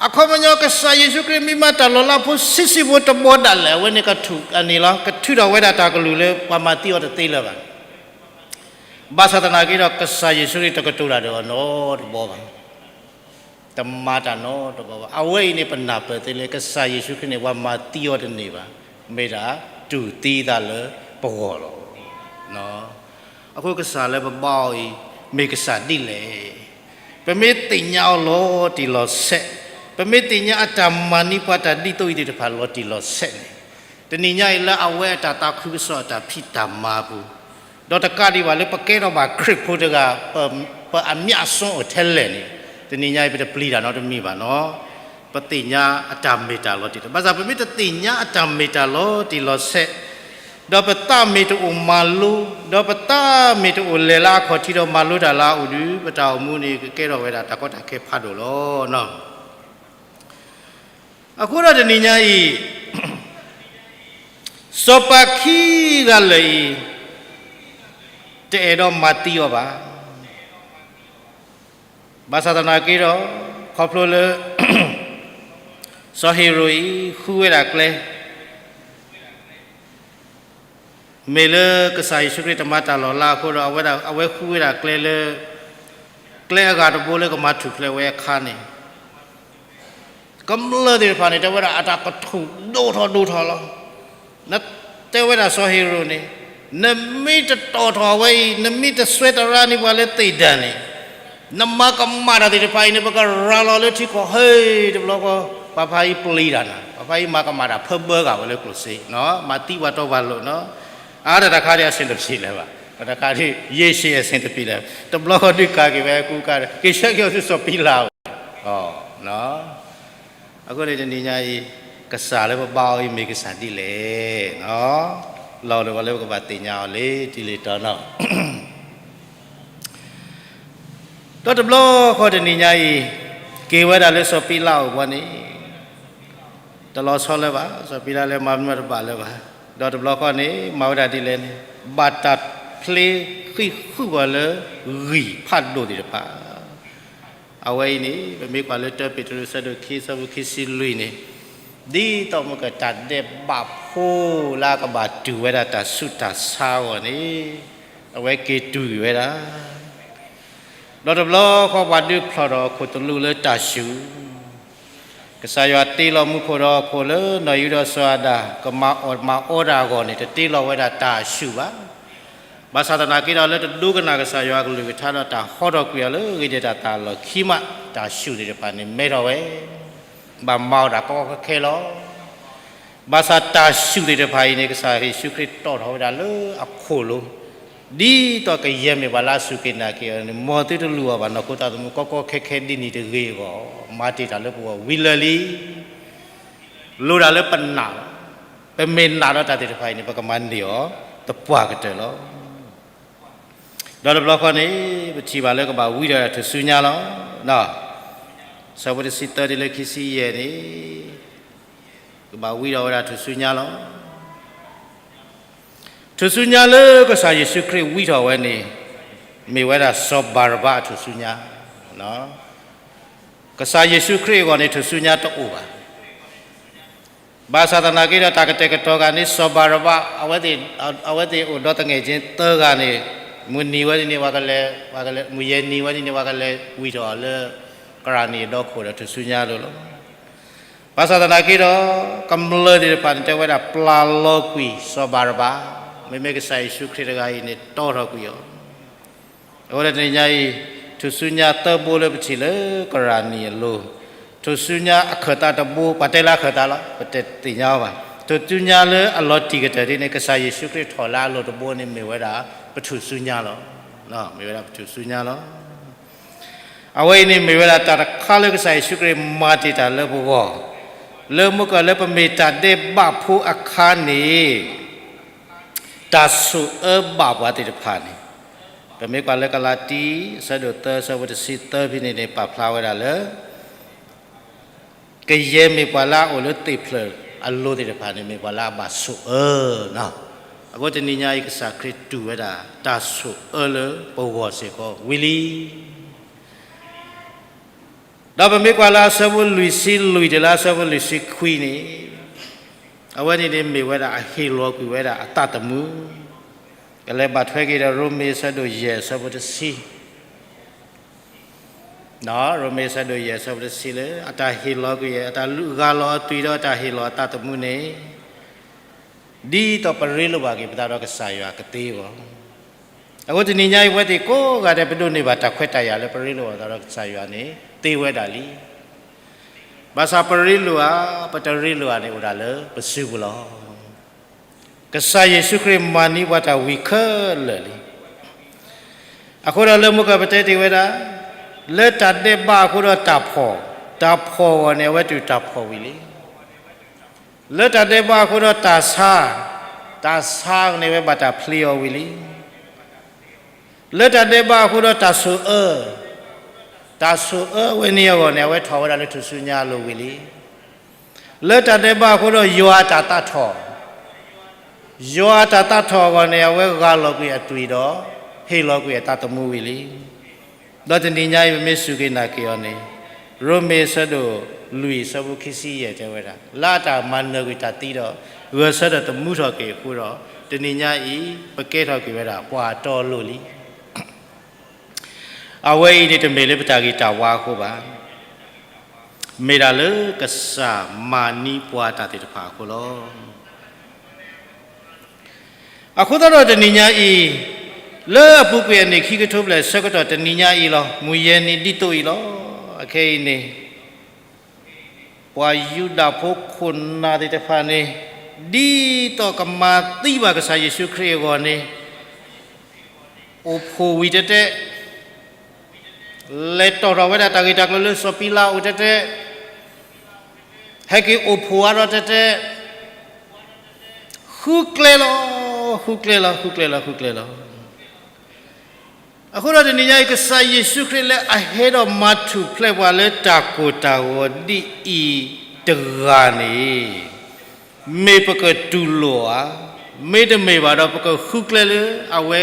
အခီပညီကစၢ်ယ့ၣ်ၡူးခရံာ်မ့ၢ်မၤတၢ်လီၤလးဖိဆံးဆံးဖိတဘီဒၣ်လဲာ် အဝဲန့ၣ်ကထုးအန့ၣ်လီၤ, ကထုးထီၣ်ဝဲဒၣ်တၢ်ကလုၢ်လၢပှၤမၤသံအီၤတသ့လၢၤဘၣ်. ဘၣ်ဆၣ်သနာ်က့ဒီး ကစၢ်ယ့ၣ်ၡူးခရံာ်တကတိၤတၢ်ဒီးအီၤနီတဘီဘၣ်, တမၤတၢ်နီတဘီဘၣ်. အဝဲအံၤန့ၣ် ပနၢ်ပၢၢ်သ့လၢ ကစၢ်ယ့ၣ်ၡူးခရံာ်န့ၣ် ပှၤမၤသံအီၤတန့ၢ်ဘၣ်, မ့ၢ်ဒၣ်တူၢ်သံသးလၢပဂီၢ်လီၤ. အဃိကစၢ်လၢပဘါအီၤအံၤ မ့ၢ်ကစၢ်ဒ်လဲၣ်. ပမ့ၢ်သ့ၣ်ညါအီၤလီၤတံၢ်လီၤဆဲး, ပမ့ၢ်သ့ၣ်ညါအတၢ်မၤန့ၢ်ပှၤတၢ်ဒ်သိးအံၤသ့ၣ်တဖၣ်လီၤတံၢ်လီၤဆဲးန့ၣ်, တနံၤညါအံၤလၢအဝဲအတၢ်သးခုကစီၣ်အတၢ်ဖံးတၢ်မၤအပူၤ, ဒီးတကးဒံးဘၣ်လၢပကဲထီၣ်ဘၣ်ခရံာ်ဖိတဂၤ ပ, ပအမြတ်အစွန်းအိၣ်ထဲလဲၣ်န့ၣ်, တနံၤညါအံၤပတပျံၤတၢ်နီတမံၤဘၣ်နီၤ. ပသ့ၣ်ညါအတၢ်မ့ၢ်တၢ်လီၤတံၢ်လီၤ, ဘၣ်ဆၣ် ပမ့ၢ်တသ့ၣ်ညါအတၢ်မ့ၢ်တၢ်လီၤတံၢ်လီၤဆဲး, ဒီးပသးမ့ၢ်တအိၣ်မၤလိ, ဒီးပသးမ့ၢ်တအိၣ်လဲၤလၢအခီၣ်ထံးဒီးမၤလိတၢ်လၢအအိၣ်ဒီး ပတၢ်အိၣ်မူန့ၣ်ကကဲထီၣ်ဝဲဒၣ်တၢ်ကီတၢ်ခဲဖးဒိၣ်လီၤ. အဃိဒီးတနံၤညါအံၤ, စီၤပၤခံဂၤလၢာ်အံၤ, တအဲၣ်ဒိးမၤသံအီၤဘၣ်. ဘၣ်ဆၣ်သနာ်က့ဒီး, ခီဖျိလၢ စီၤဟ့ၤရိာ်အံၤ ဃုဝဲဒၣ်ကျဲ မ့ၢ်လၢကစၢ်ယ့ၣ်ၡူးခရံာ်တမၤတၢ်လီၤလးအဃိဒီး အဝဲဒၣ် အဝဲဃုဝဲဒၣ်ကျဲလၢ ကျဲအဂၤတဘိလၢကမၤထူၣ်ဖျဲးဝဲအခါန့ၣ်, ကမျၢၢ်သ့ၣ်တဖၣ်န့ၣ် တဲဝဲဒၣ်အတၢ်ကထူၣ်ဒိၣ်ထီၣ်ဒိၣ်ထီၣ်လီၤ. တဲဝဲဒၣ်စီၤဟ့ၤရိာ်န့ၣ်, နမ့ၢ်တတီၢ်ထီၣ်ဝဲအံၤ, နမ့ၢ်တစွဲတရါန့ၢ်ပှၤလၢသ့ၣ်ဒၢၣ်န့ၣ်, နမၤကမၣ်တၢ်သ့ၣ်တဖၣ်အံၤန့ၣ် ပကရၤလီၤလၢထံကီၢ်ဟဲတဘျီဃီ, ပှၤဖးအံၤပျံၤတၢ်နၤ, ပှၤဖးအံၤမၤကမၣ်တၢ်ဖၢဘၢဂၤဝဲလၢကျိၣ်စ့, မၤသံပှၤတီပှၤလိၤနီၤ, အါတၢ်တခါဒ်အဆင်တပြေလၢၤဘၣ်, တခါဒ် ရေရှည်အဆင်တပြေလၢၤ, တဘျီဃီဒုးကးက့ၤဝဲအကူအကၤဒီး က့ၤဆၢက့ၤအီၤဆူစီၤပံလးအအိၣ်, အဃိန့ၣ်တနံၤညါအံၤ, ကစၢ်လၢပဘါအီၤအံၤမ့ၢ်ကစၢ်ဒ်လဲၣ်, လီၤဒီးပှၤလၢပကဘၣ်သ့ၣ်ညါအီၤလၢတံၤလံၤတီၤနီၤ. ဒီးတဘျီဃီတနံၤညါအံၤ, က့ၤဝဲဒၣ်လၢစီၤပံလးအအိၣ်ဘီန့ၣ်, တလီၤဆီလၢၤဘၣ်, စီၤပံလးလၢမၤမနုၤတဘၣ်လၢၤဘၣ်, ဒီးတဘျီဃီန့ၣ် မၤဝဲဒၣ်ဒ်လဲၣ်န့ၣ်, ဘၣ်တၢ်ဖျ့ဃံးဃုာ်ပှၤလၢဂံၢ်ဖးဒိၣ်သ့ၣ်တဖၣ် အဝဲအံၤန့ၣ် ပမ့ၢ်ကွၢ်လၢတၢပ့းတရူးဆၢဒိၣ်ခံ ဆၢဖိခံဆံလွံၢ်န့ၣ်, ဒ်သိးမ့ၢ်ကတၢ်ဒဲးဘးဖိလၢအကဘၣ်တူၢ်ဝဲဒၣ်တၢ်ဆူးတၢ်ဆါအဂီၢ်န့ၣ်, အဝဲက့ၤတူၢ်ဝဲဒၣ် ဒီးတဘျီဃီပှၤဒုးဖျီၣ်ထီၣ်အခိၣ်သလုးလၢတၢ်ဆူၣ်, ကစၢ်ယွၤတ့လီၤမူခိၣ်ဒီးအခိၣ်လၢနီၢ်အံၤဒီးစီၤအၤဒၣ် ကမၤအီၣ်မၤအီတၢ်အဂီၢ်န့ၣ် တတ့လီၤဝဲဒၣ်တၢ်ဆူၣ်ဘၣ်. ဘၣ်ဆၣ်သနာ်က့ဒီးလၢတဒိကနၣ်ကစၢ်ယွၤအကလုၢ်ကထါဒီးတၢ်ဟီထီၣ်ကွံာ်အီၤလၢအဂ့ၤဒဲးတၢ်သးအလီၢ်ခံမး တၢ်ဆူၣ်သ့ၣ်တဖၣ်န့ၣ်မဲထီၣ်ဝဲ, ဘၣ်မၤအီၣ်တၢ်ကီကီခဲခဲလီၤ. ဘၣ်ဆၣ်တၢ်ဆူၣ်သ့ၣ်တဖၣ်အံၤန့ၣ် ကစၢ်ယ့ၣ်ၡူးခရံာ်တီၣ်ထီၣ်ဝဲဒၣ်လၢအခိၣ်လိၤ, ဒ်သိးကယဲၢ်မ့ၢ်ပှၤလၢအစူၢ်က့ၤနာ်က့ၤအီၤန့ၣ် မ်သုတလူၤအီၤဘၣ်နီၢ်ခိသးသမူ ကီကီခဲခဲဒ်န့ၣ်တဂ့ၤအဂီၢ်, မၤတ့ၢ်တၢ်လၢပဂီၢ်ဝံၤလၢာ်လံ. လိၣ်ဒၣ်လၢပနာ်လီၤ. ပမ့ၢ်နာ်ဒီးတၢ်သ့ၣ်တဖၣ်အံၤန့ၣ် ပကမၤန့ၢ်အီၤသပှၢ်ကတၢၢ်လီၤ. ဒီးတဘျီဃီန့ၣ် ပထံၣ်ဘၣ်လၢကဘၣ်ဝံထီၣ်ဝဲဒၣ်ထူၣ်စုညါလီၤ. ဆၢဖိတဆံသၢတုၤလၢခံဆံယဲၢ်န့ၣ် ကဘၣ်ဝံထီၣ်ဝဲဒၣ်ထူၣ်စုညါလီၤ. ထူၣ်စုညါလၢကစၢ်ယ့ၣ်ၡူးခရံာ်ဝံထီၣ်ဝဲန့ၣ် မ့ၢ်ဝဲဒၣ်စီၤဘၤရဘၤအထူၣ်စုညါ. ကစၢ်ယ့ၣ်ၡူးခရံာ်အဂီၢ်န့ၣ် ထူၣ်စုညါတအိၣ်ဘၣ်. ဘၣ်ဆၣ်သနာ်က့ဒီး တၢ်ကတဲာ်ကတီၤဂၤန့ၣ် စီၤဘၤရဘၤ အဝဲသ့ၣ်အိၣ်ဒီးသငဲၣ်ကၠ့သၢဂၤန့ၣ် မုၢ်နံၤဝဲန့ၣ် ပှၤကလဲၤ, မုၢ်ယဲၢ်နံၤဝဲန့ၣ် ပှၤကလဲၤဝံထီၣ်အီၤလၢ ကရၤနံၤအဒီခိၣ်ဒီးထူၣ်စုညါလိၤလီၤ. ဘၣ်ဆၣ်သနာ်က့ဒီး ကမျၢၢ်သ့ၣ်တဖၣ်န့ၣ် တဲဝဲဒၣ်ပျၢ်လီၤကွံာ်စီၤဘၤရဘၤ, မ့မ့ၢ်ကစၢ်ယ့ၣ်ၡူးခရံာ်တဂၤအံၤန့ၣ် တီထီၣ်ကွံာ်အီၤ. အဃိဒီးတနံၤညါအံၤ ထူၣ်စုညါသၢဘိလၢပထံၣ်လၢကရၤနံၤအလိၤ, ထူၣ်စုညါအခၢၣ်သးတဘိ, ပှၤတဲလၢအခၢၣ်သးလီၤ, ပတသ့ၣ်ညါအီၤဘၣ်. ထူၣ်စုညါလၢအလီၤတံၢ်ကတၢၢ်ဒ်န့ၣ် ကစၢ်ယ့ၣ်ၡူးခရံာ်ထီၣ်လၢအလိၤတဘိန့ၣ် မ့ၢ်ဝဲဒၣ်ပထူၣ်စုညါလီၤ. မ့ၢ်ဝဲဒၣ်ပထူၣ်စုညါလီၤ. အဝဲအံၤန့ၣ်မ့ၢ်ဝဲဒၣ်တၢ်တခါလၢကစၢ်ယ့ၣ်ၡူးခရံာ်မၤတ့ၢ်တၢ်လၢပဂီၢ်, လၢမ့ၢ်ကလၢပမ့ၢ်တၢ်ဒဲးဘးဖိအခါန့ၣ် တၢ်ဆိၣ်အၢဘၣ်ပှၤသ့ၣ်တဖၣ်န့ၣ်, ပမ့ၢ်ကွၢ်လၢကလၤတံ အဆၢဒိၣ်သၢ အဆၢဖိတဆံသၢဖဲန့ၣ်န့ၣ် ပာ်ဖျါဝဲဒၣ်လၢ ကယဲၢ်မ့ၢ်ပှၤလၢအအိၣ်လၢသ့ၣ်ဖျၢၣ်အလိၤသ့ၣ်တဖၣ်န့ၣ် မ့ၢ်ပှၤလၢအဘၣ်ဆိၣ်အၢ. အဃိတနံၤညါအံၤ ကစၢ်ခရံာ်တူၢ်ဝဲဒၣ် တၢ်ဆိၣ်အၢလၢပဂီၢ်စ့ၢ်ကီးဝံၤလံ. ဒီးပမ့ၢ်ကွၢ်လၢအဆၢဖိလွံၢ်ဆံလွံၢ်တုၤလၢအဆၢဖိလွံၢ်ဆံခွံန့ၣ်, အဝဲန့ၣ်န့ၣ်မ့ၢ်ဝဲဒၣ်အဟ့ၣ်လီၤကွံာ်ဝဲဒၣ်အသးသမူ, ကလဲၤဘၣ်ထွဲက့ၤဒီးရိမ့ၤအဆၢဒိၣ်ယဲၢ်အဆၢဖိတဆံ, ရိမ့ၤအဆၢဒိၣ်ယဲၢ်အဆၢဖိတဆံလၢ အတၢ်ဟ့ၣ်လီၤကွံာ် အတၢ်ဂၢ်လီၤအသွံၣ်ဒီးအတၢ်ဟ့ၣ်လီၤအသးသမူန့ၣ် ဒ်သိးပရ့လိာ်ဘၣ်က့ၤပသးဒီးကစၢ်ယွၤကသ့အဂီၢ်. အဃိတနံၤညါအံၤ ပဝဲသ့ၣ်ကိးဂၤဒဲး ပဒိးန့ၢ်ဘၣ်တၢ်ခွဲးတၢ်ယာ်လၢပရ့လိာ်ဘၣ်ပသးဒီးကစၢ်ယွၤန့ၣ် သ့ဝဲဒၣ်လံ. ဘၣ်ဆၣ်ပရ့လိာ်ဧါ, ပတရ့လိာ်ဧါန့ၣ် အိၣ်ဒၣ်လၢပစုပူၤလီၤ. ကစၢ်ယ့ၣ်ၡူးခရံာ်မၤန့ၢ်ပှၤတၢ်ဝံၤခဲလၢာ်လံ. အဃိဒီးလၢမိၢ်ကပတဲတ့ၢ်ဝဲဒၣ်, လၢတၢ်ဒဲးဘးအဃိဒီးတၢ်ဖှီၣ်, တၢ်ဖှီၣ်အဂီၢ်န့ၣ် အဝဲတူၢ်တၢ်ဖှီၣ်ဝံၤလံ. လၢတၢ်ဒဲးဘးအဃိဒီးတၢ်ဆါ, တၢ်ဆါအဂီၢ်န့ၣ် အဝဲဘၣ်တၢ်ဖျ့အီၤဝံၤလံ. လၢတၢ်ဒဲးဘးအဃိဒီးတၢ်ဆိၣ်အၢ, တၢ်ဆိၣ်အၢဝဲန့ၣ်အဂီၢ်န့ၣ် အဝဲထီၣ်ဝဲဒၣ်လၢထူၣ်စုညါအလိၤဝံၤလံ. လၢတၢ်ဒဲးဘးအဃိဒီးယွၤအတၢ်သးထီၣ်, ယွၤအတၢ်သးထီၣ်အဂီၢ်န့ၣ် အဝဲဂၢ်လီၤကွံာ်အသွံၣ်ဒီး ဟ့ၣ်လီၤကွံာ်အသးသမူဝံၤလံ. ဒီးတနံၤညါအံၤ ပမ့ၢ်စူၢ်က့ၤနာ်က့ၤအီၤန့ၣ်, ရိမ့ၤအဆၢဒိၣ်လွံၢ်အဆၢဖိခံဆံယဲၢ်တဲဝဲဒၣ်, လၢအတၢ်မၤနၢၤကွံာ်တၢ်သံဒီး ဂဲၤဆၢထၢၣ်သမူထီၣ်က့ၤအဃိဒီး, တနံၤညါအံၤ ပကဲထီၣ်က့ၤဝဲဒၣ်ပှၤအတီအလိၤလံ. အဝဲအံၤန့ၣ်တမ့ၢ်လၢပတၢ်ဂ့ၤတၢ်ဝါအဃိဘၣ်. မ့ၢ်ဒၣ်လၢကစၢ်မၤန့ၢ်ပှၤတၢ်သ့ၣ်တဖၣ်အဃိလီၤ. အဃိသတးဒီးတနံၤညါအံၤ, လၢအပူၤကွံာ်အနံၣ်ခံကထိဘျဲၣ်ဆၢကတီၢ်တနံၤညါအံၤလီၤ. မုၢ်ယဲၢ်နံၤဒ်သိးအံၤလီၤ. အခဲအံၤန့ၣ် ပှၤယူဒၤဖိခိၣ်နၢ်သ့ၣ်တဖၣ်န့ၣ်, ဒ်သိးကမၤသံဘၣ်ကစၢ်ယ့ၣ်ၡူးခရံာ်အဂီၢ်န့ၣ်, အိၣ်ဖှိၣ်ဝံၤတဲတဲ, လဲၤတီၣ်ထီၣ်ဝဲဒၣ်တၢ်ဂ့ၢ်တၢ်ကျိၤလၢစီၤပံလးအအိၣ်တဲတဲ, ဟဲက့ၤအိၣ်ဖှိၣ်အါထီၣ်တဲတဲ, ဃုကျဲလီၤ, ဃုကျဲလီၤ, ဃုကျဲလီၤ, ဃုကျဲလီၤ. အဃိဒီးတနံၤညါအံၤ ကစၢ်ယ့ၣ်ၡူးခရံာ်လၢအဟဲဒီးမၤထူၣ်ဖျဲးပှၤလၢတၢ်ကိၢ်တၢ်ဂီၤဒ်အံၤတဂၤန့ၣ်, မ့ၢ်ပကတူၢ်လိာ်ဧါ, မ့တမ့ၢ်ဘၣ်ဒီး ပကဃုကျဲလၢအဝဲ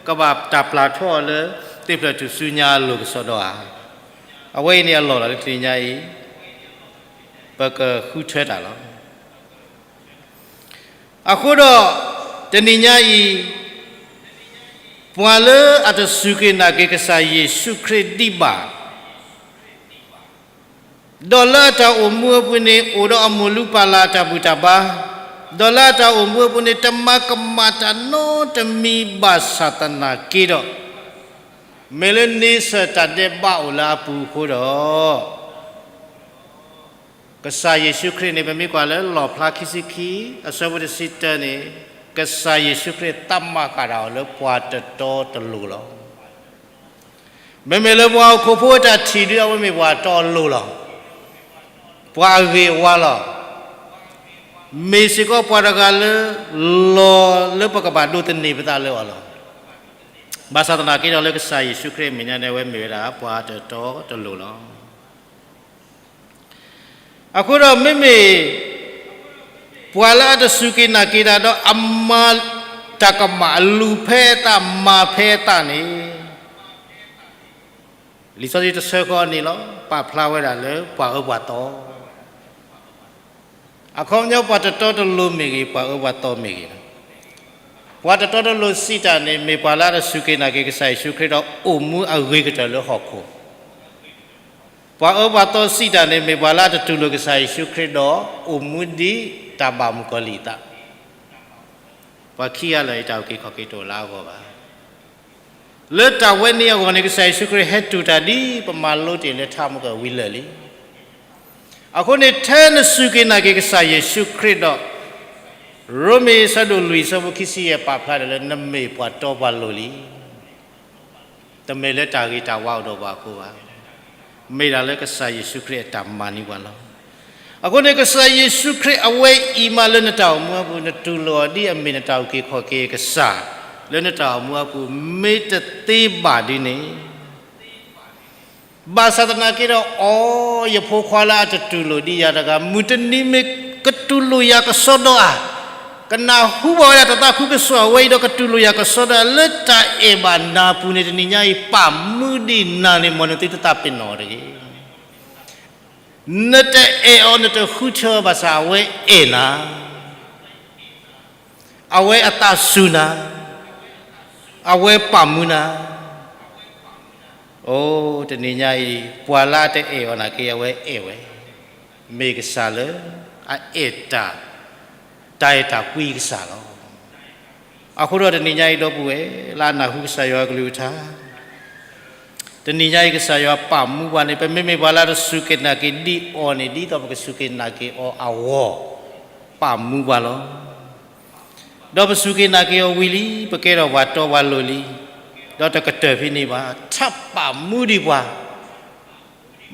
ကဘၣ်တၢ်ပျၢ်ထီအီၤလၢ သ့ၣ်ဖျၢၣ်ထူၣ်စုညါအလိၤကစီဒီဧါ. အဝဲအံၤန့ၣ်အလီၢ်လီၤလၢတနံၤညါအံၤ, ပကဃုထၢတၢ်လီၤ. အဃိဒီး, တနံၤညါအံၤ, ပှၤလၢအတစူၢ်က့ၤနာ်က့ၤကစၢ်ယ့ၣ်ၡူးခရံာ်ဒံးဘၣ်, ဒီးလၢအတၢ်အိၣ်မူအပူၤန့ၣ် အိၣ်ဒီးအမိၢ်လုၢ်ပၢ်လၢ်အတၢ်ဘူၣ်တၢ်ဘါ, ဒီးလၢအတၢ်အိၣ်မူအပူၤန့ၣ် တမၤကမၣ်တၢ်နီတမံၤဘၣ်ဆၣ်သနာ်က့ဒီး, မ့ၢ်လၢန့ဆၢၣ်တၢ်ဒဲးဘးအိၣ်လၢအပူၤအဃိဒီး ကစၢ်ယ့ၣ်ၡူးခရံာ်န့ၣ် ပမ့ၢ်ကွၢ်လၢလီၣ်ဖျါခံဆံခံ အဆၢဖိတဆံတၢန့ၣ်, ကစၢ်ယ့ၣ်ၡူးခရံာ်သးမၤဃာ်တၢ်အီၤလၢပှၤတတီတလိၤလီၤ. မ့မ့ၢ်လၢပှၤဟီၣ်ခိၣ်ဖိအတၢ်ထံၣ်ဒု အဝဲမ့ၢ်ပှၤတီအလိၤလီၤ. ပှၤအဂ့ၤအဝါလီၤ. မ့ၢ်စ့ၢ်ကီးပှၤတဂၤလၢ လီၤလၢပကဘၣ်ဒိးသန့ၤပသးလၢအီၤလီၤ. ဘၣ်ဆၣ်သနာ်က့ဒီးလၢကစၢ်ယ့ၣ်ၡူးခရံာ်အမဲာ်ညါန့ၣ် အဝဲမ့ၢ်ဝဲဒၣ်ပှၤတတီတလိၤလီၤ. အဃိဒီးမ့မ့ၢ် ပှၤလၢအတစူၢ်က့ၤနာ်က့ၤတၢ်ဒီးအမၤတၢ်ကမၣ်အလူၤဖဲအသး မၤဖဲအသးန့ၣ်, လံာ်စီဆှံတဆၢဃီန့ၣ်လီၤ ပာ်ဖျါဝဲဒၣ်လၢပှၤအၢပှၤသီ အခီပညီပှၤတတီတလိၤမ့ၢ်ဂ့ၤ ပှၤအၢပှၤသီမ့ၢ်ဂ့ၤ, ပှၤတတီတလိၤစံးတၢ်န့ၣ် မ့ၢ်ပှၤလၢအတစူၢ်က့ၤနာ်က့ၤကစၢ်ယ့ၣ်ၡူးခရံာ်ဒီးအိၣ်မူအဂ့ၤကတၢၢ်လၢဟီၣ်ခိၣ်, ပှၤအၢပှၤသီစံးတၢ်န့ၣ် မ့ၢ်ပှၤလၢအတတူၢ်လိာ်ကစၢ်ယ့ၣ်ၡူးခရံာ်ဒီးအိၣ်မူဒ်တၢ်ဘၣ်မုၣ်ကီၤလံၢ်အသး, ပှၤခံဂၤလၢာ်အံၤတၢ်အုၣ်က့ၤခီၣ်က့ၤတအိၣ်လၢအဂီၢ်ဘၣ်. လၢတၢ်ဝဲန့ၣ်အဂီၢ်န့ၣ် ကစၢ်ယ့ၣ်ၡူးခရံာ်ဟဲတူၢ်တၢ်ဒ်ပမၤလိတ့ၢ်လၢထါမုၢ်ကဝံၤလၢာ်လံ. အဃိန့ၣ် ထဲနစူၢ်က့ၤနာ်က့ၤကစၢ်ယ့ၣ်ၡူးခရံာ်ဒီး, ရိမ့ၤအဆၢဒိၣ်လွံၢ်အဆၢဖိခံဆံယဲၢ်ပာ်ဖျါဒၣ်လၢနမ့ၢ်ပှၤတီပှၤလိၤလံ. တမ့ၢ်လၢတၢ်ဂ့ၤတၢ်ဝါအိၣ်ဒီးပှၤအဃိဘၣ်. မ့ၢ်ဒၣ်လၢကစၢ်ယ့ၣ်ၡူးခရံာ်အတၢ်မၤန့ၢ်ပှၤလီၤ. အဃိန့ၣ် ကစၢ်ယ့ၣ်ၡူးခရံာ်အဝဲအံၤမးလၢနတၢ်အိၣ်မူအပူၤ နတူၢ်လိာ်အီၤဒ်အမ့ၢ်နတၢ်အုၣ်က့ၤခီၣ်က့ၤကစၢ်, လၢနတၢ်အိၣ်မူအပူၤ မ့ၢ်တသ့ဘၣ်ဒ်န့ၣ်, ဘၣ်ဆၣ်သနာ်က့ဒီး အိ ယဖိခွါလၢအတတူၢ်လိာ်ဒံးယၤတဂၤ မုၢ်တနံၤမ့ၢ်ကတူၢ်လိာ်ယၤကစီဒီဧါ, ကနၢ်ဟူဘၣ်ဝဲဒၣ်တၢ်သးခုကစီၣ်အဝဲအံၤဒီး ကတူၢ်လိာ်ယၤကစီဒီဧါ လၢတၢ်အဲၣ်ဘၣ်နၤအပူၤန့ၣ် တနံၤညါအံၤ ပာ်မူဒံးနၤန့ၣ် မ်နသုတသးပ့ၤနီၣ်အီၤတဂ့ၤ. နတအဲၣ်အီၤ နတဃုထၢအီၤ ဘၣ်ဆၣ်အဝဲအဲၣ်နၤ, အဝဲအသးစူၤနၤ, အဝဲပာ်မူနၤ. အိ တနံၤညါအံၤ ပှၤလၢအတအဲၣ်အီၤနာ်က့ အဝဲအဲၣ်ဝဲ, မ့ၢ်ကစၢ်လၢအအဲၣ်တၢ်, တၢ်အဲၣ်တၢ်ကွံကစၢ်လီၤ. အဃိဒီးတနံၤညါအံၤ ဒီပုၢ်ဝဲၢ်လၢအနၢ်ဟူကစၢ်ယွၤအကလုၢ်ကထါ, တနံၤညါအံၤ ကစၢ်ယွၤပာ်မူပှၤန့ၣ် ပမ့မ့ၢ်ပှၤလၢတစူၢ်က့ၤနာ်က့ၤဒံးအီၤန့ၣ် ဒ်သိးပကစူၢ်က့ၤနာ်က့ၤအီၤအဂီၢ် ပာ်မူပှၤလီၤ. ဒီးပစူၢ်က့ၤနာ်က့ၤအီၤဝံၤလံ ပကဲထီၣ်ပှၤတီပှၤလိၤလံ, ဒီးတကတၢၢ်ဖဲန့ၣ်ဘၣ် ထပ်ပာ်မူဒံးပှၤ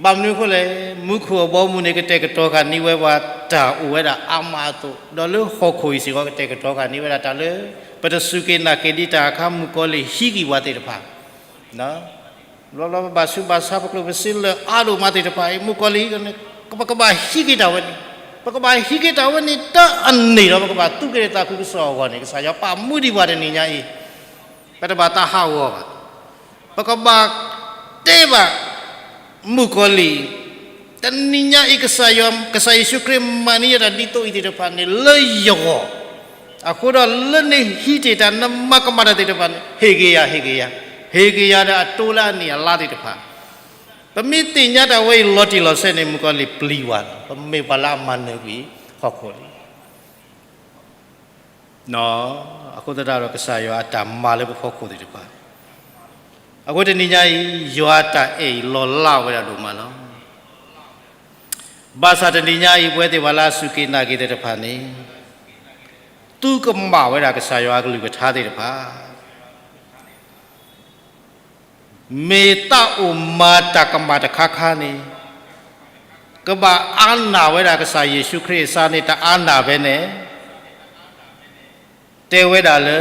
ဘၣ်မနုၤအဃိလဲၣ်, မူခိၣ်အဘီအမုၢ်န့ၣ် ကတဲာ်ကတီၤဃာ်န့ၢ်ဝဲပှၤ တၢ်အိၣ်ဝဲဒၣ်အါမးအသိး, ဒီးလၢဟီၣ်ခိၣ်အံၤစ့ၢ်ကီး ကတဲာ်ကတီၤဃာ်န့ၢ်ဝဲဒၣ်တၢ်လၢ ပတစူၢ်က့ၤနာ်က့ၤဒံးတၢ်အခါ မုၣ်ကီၤလံၢ်ဟံးက့ၤပှၤသ့ၣ်တဖၣ်, ဘျီဘျီပဘၣ်ဆူးဘၣ်ဆါ ပကျိၣ်ပစ့လၢအါဒိၣ်မးသ့ၣ်တဖၣ်အံၤ မုၣ်ကီၤလံၢ်ဟံးန့ၣ် ပကဘၣ်ဟံးက့ၤတၢ်ဝဲန့ၣ်, ပကဘၣ်ဟံးက့ၤတၢ်ဝဲန့ၣ် တၢ်အန့ၣ်ဒီး ပကဘၣ်သူက့ၤသးခုကစီၣ်အဂီၢ်န့ၣ် ကစၢ်ယွၤပာ်မူဒံးပှၤတနံၤညါအံၤ, ပတဘၣ်သးဟးဂီၤဘၣ်. ပကဘၣ်တဲဘၣ် မုၣ်ကီၤလံၢ်, တနံၤညါအံၤ ကစၢ်ယွၤ, ကစၢ်ယ့ၣ်ၡူးခရံာ်မၤန့ၢ်ယတၢ်ဒ်သိးအံၤသ့ၣ်တဖၣ်န့ၣ် လၢယဂီၢ်, အဃိဒီးလၢနဟံးတ့ၢ်တၢ် နမၤကမၣ်တၢ်သ့ၣ်တဖၣ်န့ၣ် ဟ့ၣ်က့ၤယၤ, ဟ့ၣ်က့ၤယၤ, ဟ့ၣ်က့ၤယၤဒီးအတိလၢအနံၣ်အလါသ့ၣ်တဖၣ်, ပမ့ၢ်သ့ၣ်ညါတၢ်ဝဲအံၤလီၤတံၢ်လီၤဆဲးန့ၣ် မုၣ်ကီၤလံၢ်ပျံၤဝဲလီၤ. ပမ့ၢ်ပှၤလၢအမၤနၢၤကွံာ်ဟီၣ်ခိၣ်လံ အဃိသတးဒီး ကစၢ်ယွၤအတၢ်မၤလၢပဖီခိၣ်သ့ၣ်တဖၣ်, အဃိတနံၤညါအံၤ ယွၤအတၢ်အဲၣ်အံၤလီၤလးဝဲဒၣ်ဒိၣ်မးလီၤ. ဘၣ်ဆၣ်တနံၤညါအံၤ ပဝဲသ့ၣ်ပှၤလၢအစူၢ်က့ၤနာ်က့ၤသ့ၣ်တဖၣ်န့ၣ် သူကမၣ်ဝဲဒၣ်ကစၢ်ယွၤအကလုၢ်ကထါသ့ၣ်တဖၣ် မ့ၢ်သးအိၣ်မၤတၢ်ကမၣ်တခါခါန့ၣ် ကဘၣ်အါနၢ်ဝဲဒၣ်ကစၢ်ယ့ၣ်ၡူးခရံာ်အစါန့ၣ် တအါနၢ်ဖဲန့ၣ် တဲဝဲဒၣ်လၢ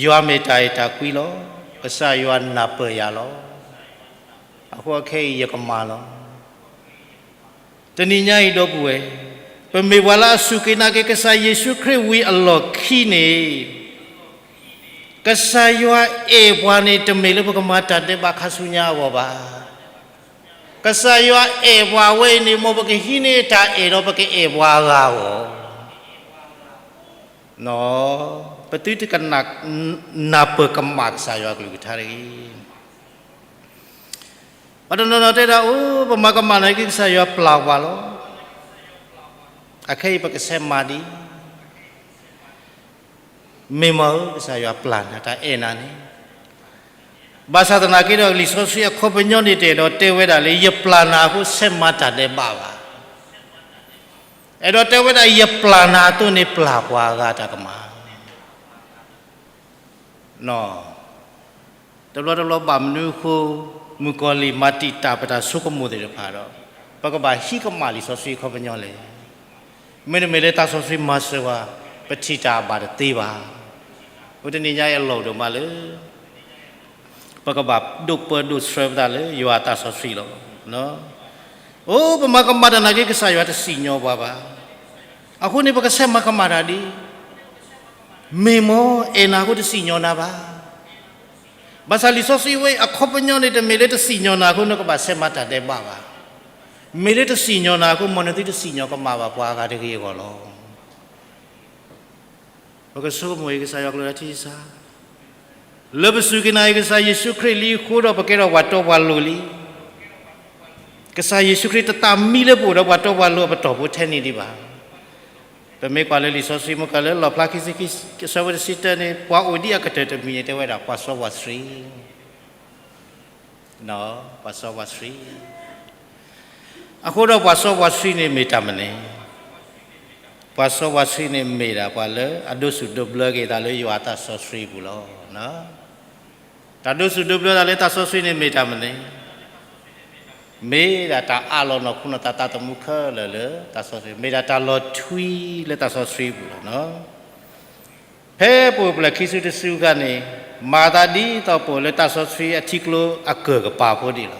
ယွၤမ့ၢ်တၢ်အဲၣ်တၢ်ကွံလီၤ. ကစၢ်ယွၤနၢ်ပၢၢ်ယၤလီၤ. အဃိခဲအံၤယကမၤလီၤ. တနံၤညါအံၤဒီပုၢ်ဝဲၢ်, ပမ့ၢ်ပှၤလၢအစူၢ်က့ၤနာ်က့ၤကစၢ်ယ့ၣ်ၡူးခရံာ်ဝံၤအလီၢ်ခံန့ၣ်, ကစၢ်ယွၤအဲၣ်ပှၤန့ၣ် တမ့ၢ်လၢပကမၤတၢ်ဒဲးဘးခါဆူညါအဂီၢ်ဘၣ်. ကစၢ်ယွၤအဲၣ်ပှၤဝဲအံၤန့ၣ် မ်ပကဟံးန့ၢ်တၢ်အဲၣ်ဒီးပကအဲၣ်ပှၤအဂၤအဂီၢ် ပသုတကနၢ်ပၢၢ်ကမၣ်ကစၢ်ယွၤကလုၢ်ကထါတဂ့ၤ. ပှၤတနီၤနီၤတဲဒၣ် အိၣ် ပမၤကမၣ်နာ်က့ ကစၢ်ယွၤပျၢ်ပှၤလီၤ. အခဲအံၤပကဆဲးမၤဒံး မ့ၢ်မ့ၢ်ဧၢ ကစၢ်ယွၤပျၢ်နၤ တၢ်အဲၣ်နၤန့ၣ် ဘၣ်ဆၣ်သနာ်က့ဒီး လံာ်စီဆှံအခီပညီန့ၣ် တအဲၣ်ဒိးတဲဝဲဒၣ်လၢ ယပျၢ်နၤအဃိ ဆဲးမၤတၢ်ဒဲးဘးဘၣ်. အဲၣ်ဒိးတဲဝဲဒၣ် ယပျၢ်နၤအသိးန့ၣ် ပျၢ်ပှၤအဂၤတၢ်ကမၣ်. တဘျီတဘျီဘၣ်မနုၤအဃိ မုၣ်ကီၤလံၢ်မၤတံာ်တာ်ပတၢ်ဆိကမိၣ်သ့ၣ်တဖၣ်ဒီး ပကဘၣ်ဟံးကမၣ်လံာ်စီဆှံအခီပညီလဲၣ်. မ့တမ့ၢ်လၢတၢ်စီဆှံမၤစၢၤပှၤ ပထံၣ်တၢ်အဘၣ်တသ့ဘၣ်. အဃိတနံၤညါအံၤအလီၢ်ဒိၣ်မးလၢ ပကဘၣ်ဒိးပၢဒိးဆှၢပသးလၢယွၤအသးစီဆှံလီၤ. အိၣ် ပမၤကမၣ်တၢ်နာ်က့ ကစၢ်ယွၤတစံၣ်ညီၣ်ပှၤဘၣ်. အဃိန့ၣ် ပကဆဲးမၤကမၣ်တၢ်ဒ် မ့ၢ်မ့ၢ်အဲၣ်နၤအဃိ တစံၣ်ညီၣ်နၤဘၣ်. ဘၣ်ဆၣ်လံာ်စီဆှံဝဲအံၤအခီပညီန့ၣ် တမ့ၢ်လၢတစံၣ်ညီၣ်နၤအဃိ နကဘၣ်ဆဲးမၤတၢ်ဒဲးဘးဘၣ်. မ့ၢ်လၢတစံၣ်ညီၣ်နၤအဃိ မ်နသုတစံၣ်ညီၣ်ကမၣ်ဘၣ်ပှၤအဂၤတဂ့ၤအဂီၢ်လီၤ. ပကဆိကမိၣ်အံၤ ကစၢ်ယွၤကျိာ်တၢ်ထံၣ်စါ လၢပစူၢ်က့ၤနာ်က့ၤကစၢ်ယ့ၣ်ၡူးခရံာ်လံအဃိဒီး ပကဲထီၣ်ပှၤတီပှၤလိၤလံ. ကစၢ်ယ့ၣ်ၡူးခရံာ်တသးမံလၢပအိၣ်ဒီးပှၤတီပှၤလိၤအပတီၢ်ဖိထဲန့ၣ်ဒံးဘၣ်. ပမ့ၢ်ကွၢ်လၢလံာ်စီဆှံမူကၤလၢလီၣ်ဖျါခံဆံခံ အဆၢဖိတဆံတၢန့ၣ် ပှၤအိၣ်ဒံးအကတၢၢ်တမံၤန့ၣ် တဲဝဲဒၣ်ပှၤစီပှၤဆှံ ပှၤစီပှၤဆှံ. အဃိဒီးပှၤစီပှၤဆှံန့ၣ်မ့ၢ်တၢ်မနုၤလဲၣ်. ပှၤစီပှၤဆှံန့ၣ်မ့ၢ်ဒၣ်ပှၤလၢအဒိးစူၢ်ဒိးဘျၢက့ၤသးလၢယွၤအသးစီဆှံအပူၤလီၤ. တၢ်ဒိးစူၢ်ဒိးဘျၢသးလၢသးစီဆှံန့ၣ်မ့ၢ်တၢ်မနုၤလဲၣ်. မ့ၢ်ဒၣ်တၢ်အးလီၤနီၢ်ခိနီၢ်သးသမူခဲလၢာ်လၢသးစီဆှံ, မ့ၢ်ဒၣ်တၢ်လီၤထွံလၢသးစီဆှံအပူၤလီၤ. ဖဲပအိၣ်ဖျဲၣ်ခံစုတစုခါန့ၣ်, မၤသးဒ်သိးပအိၣ်လၢတၢ်စီဆှံအထံကျိအကၢၢ်ကပၤဖိဒံးလီၤ.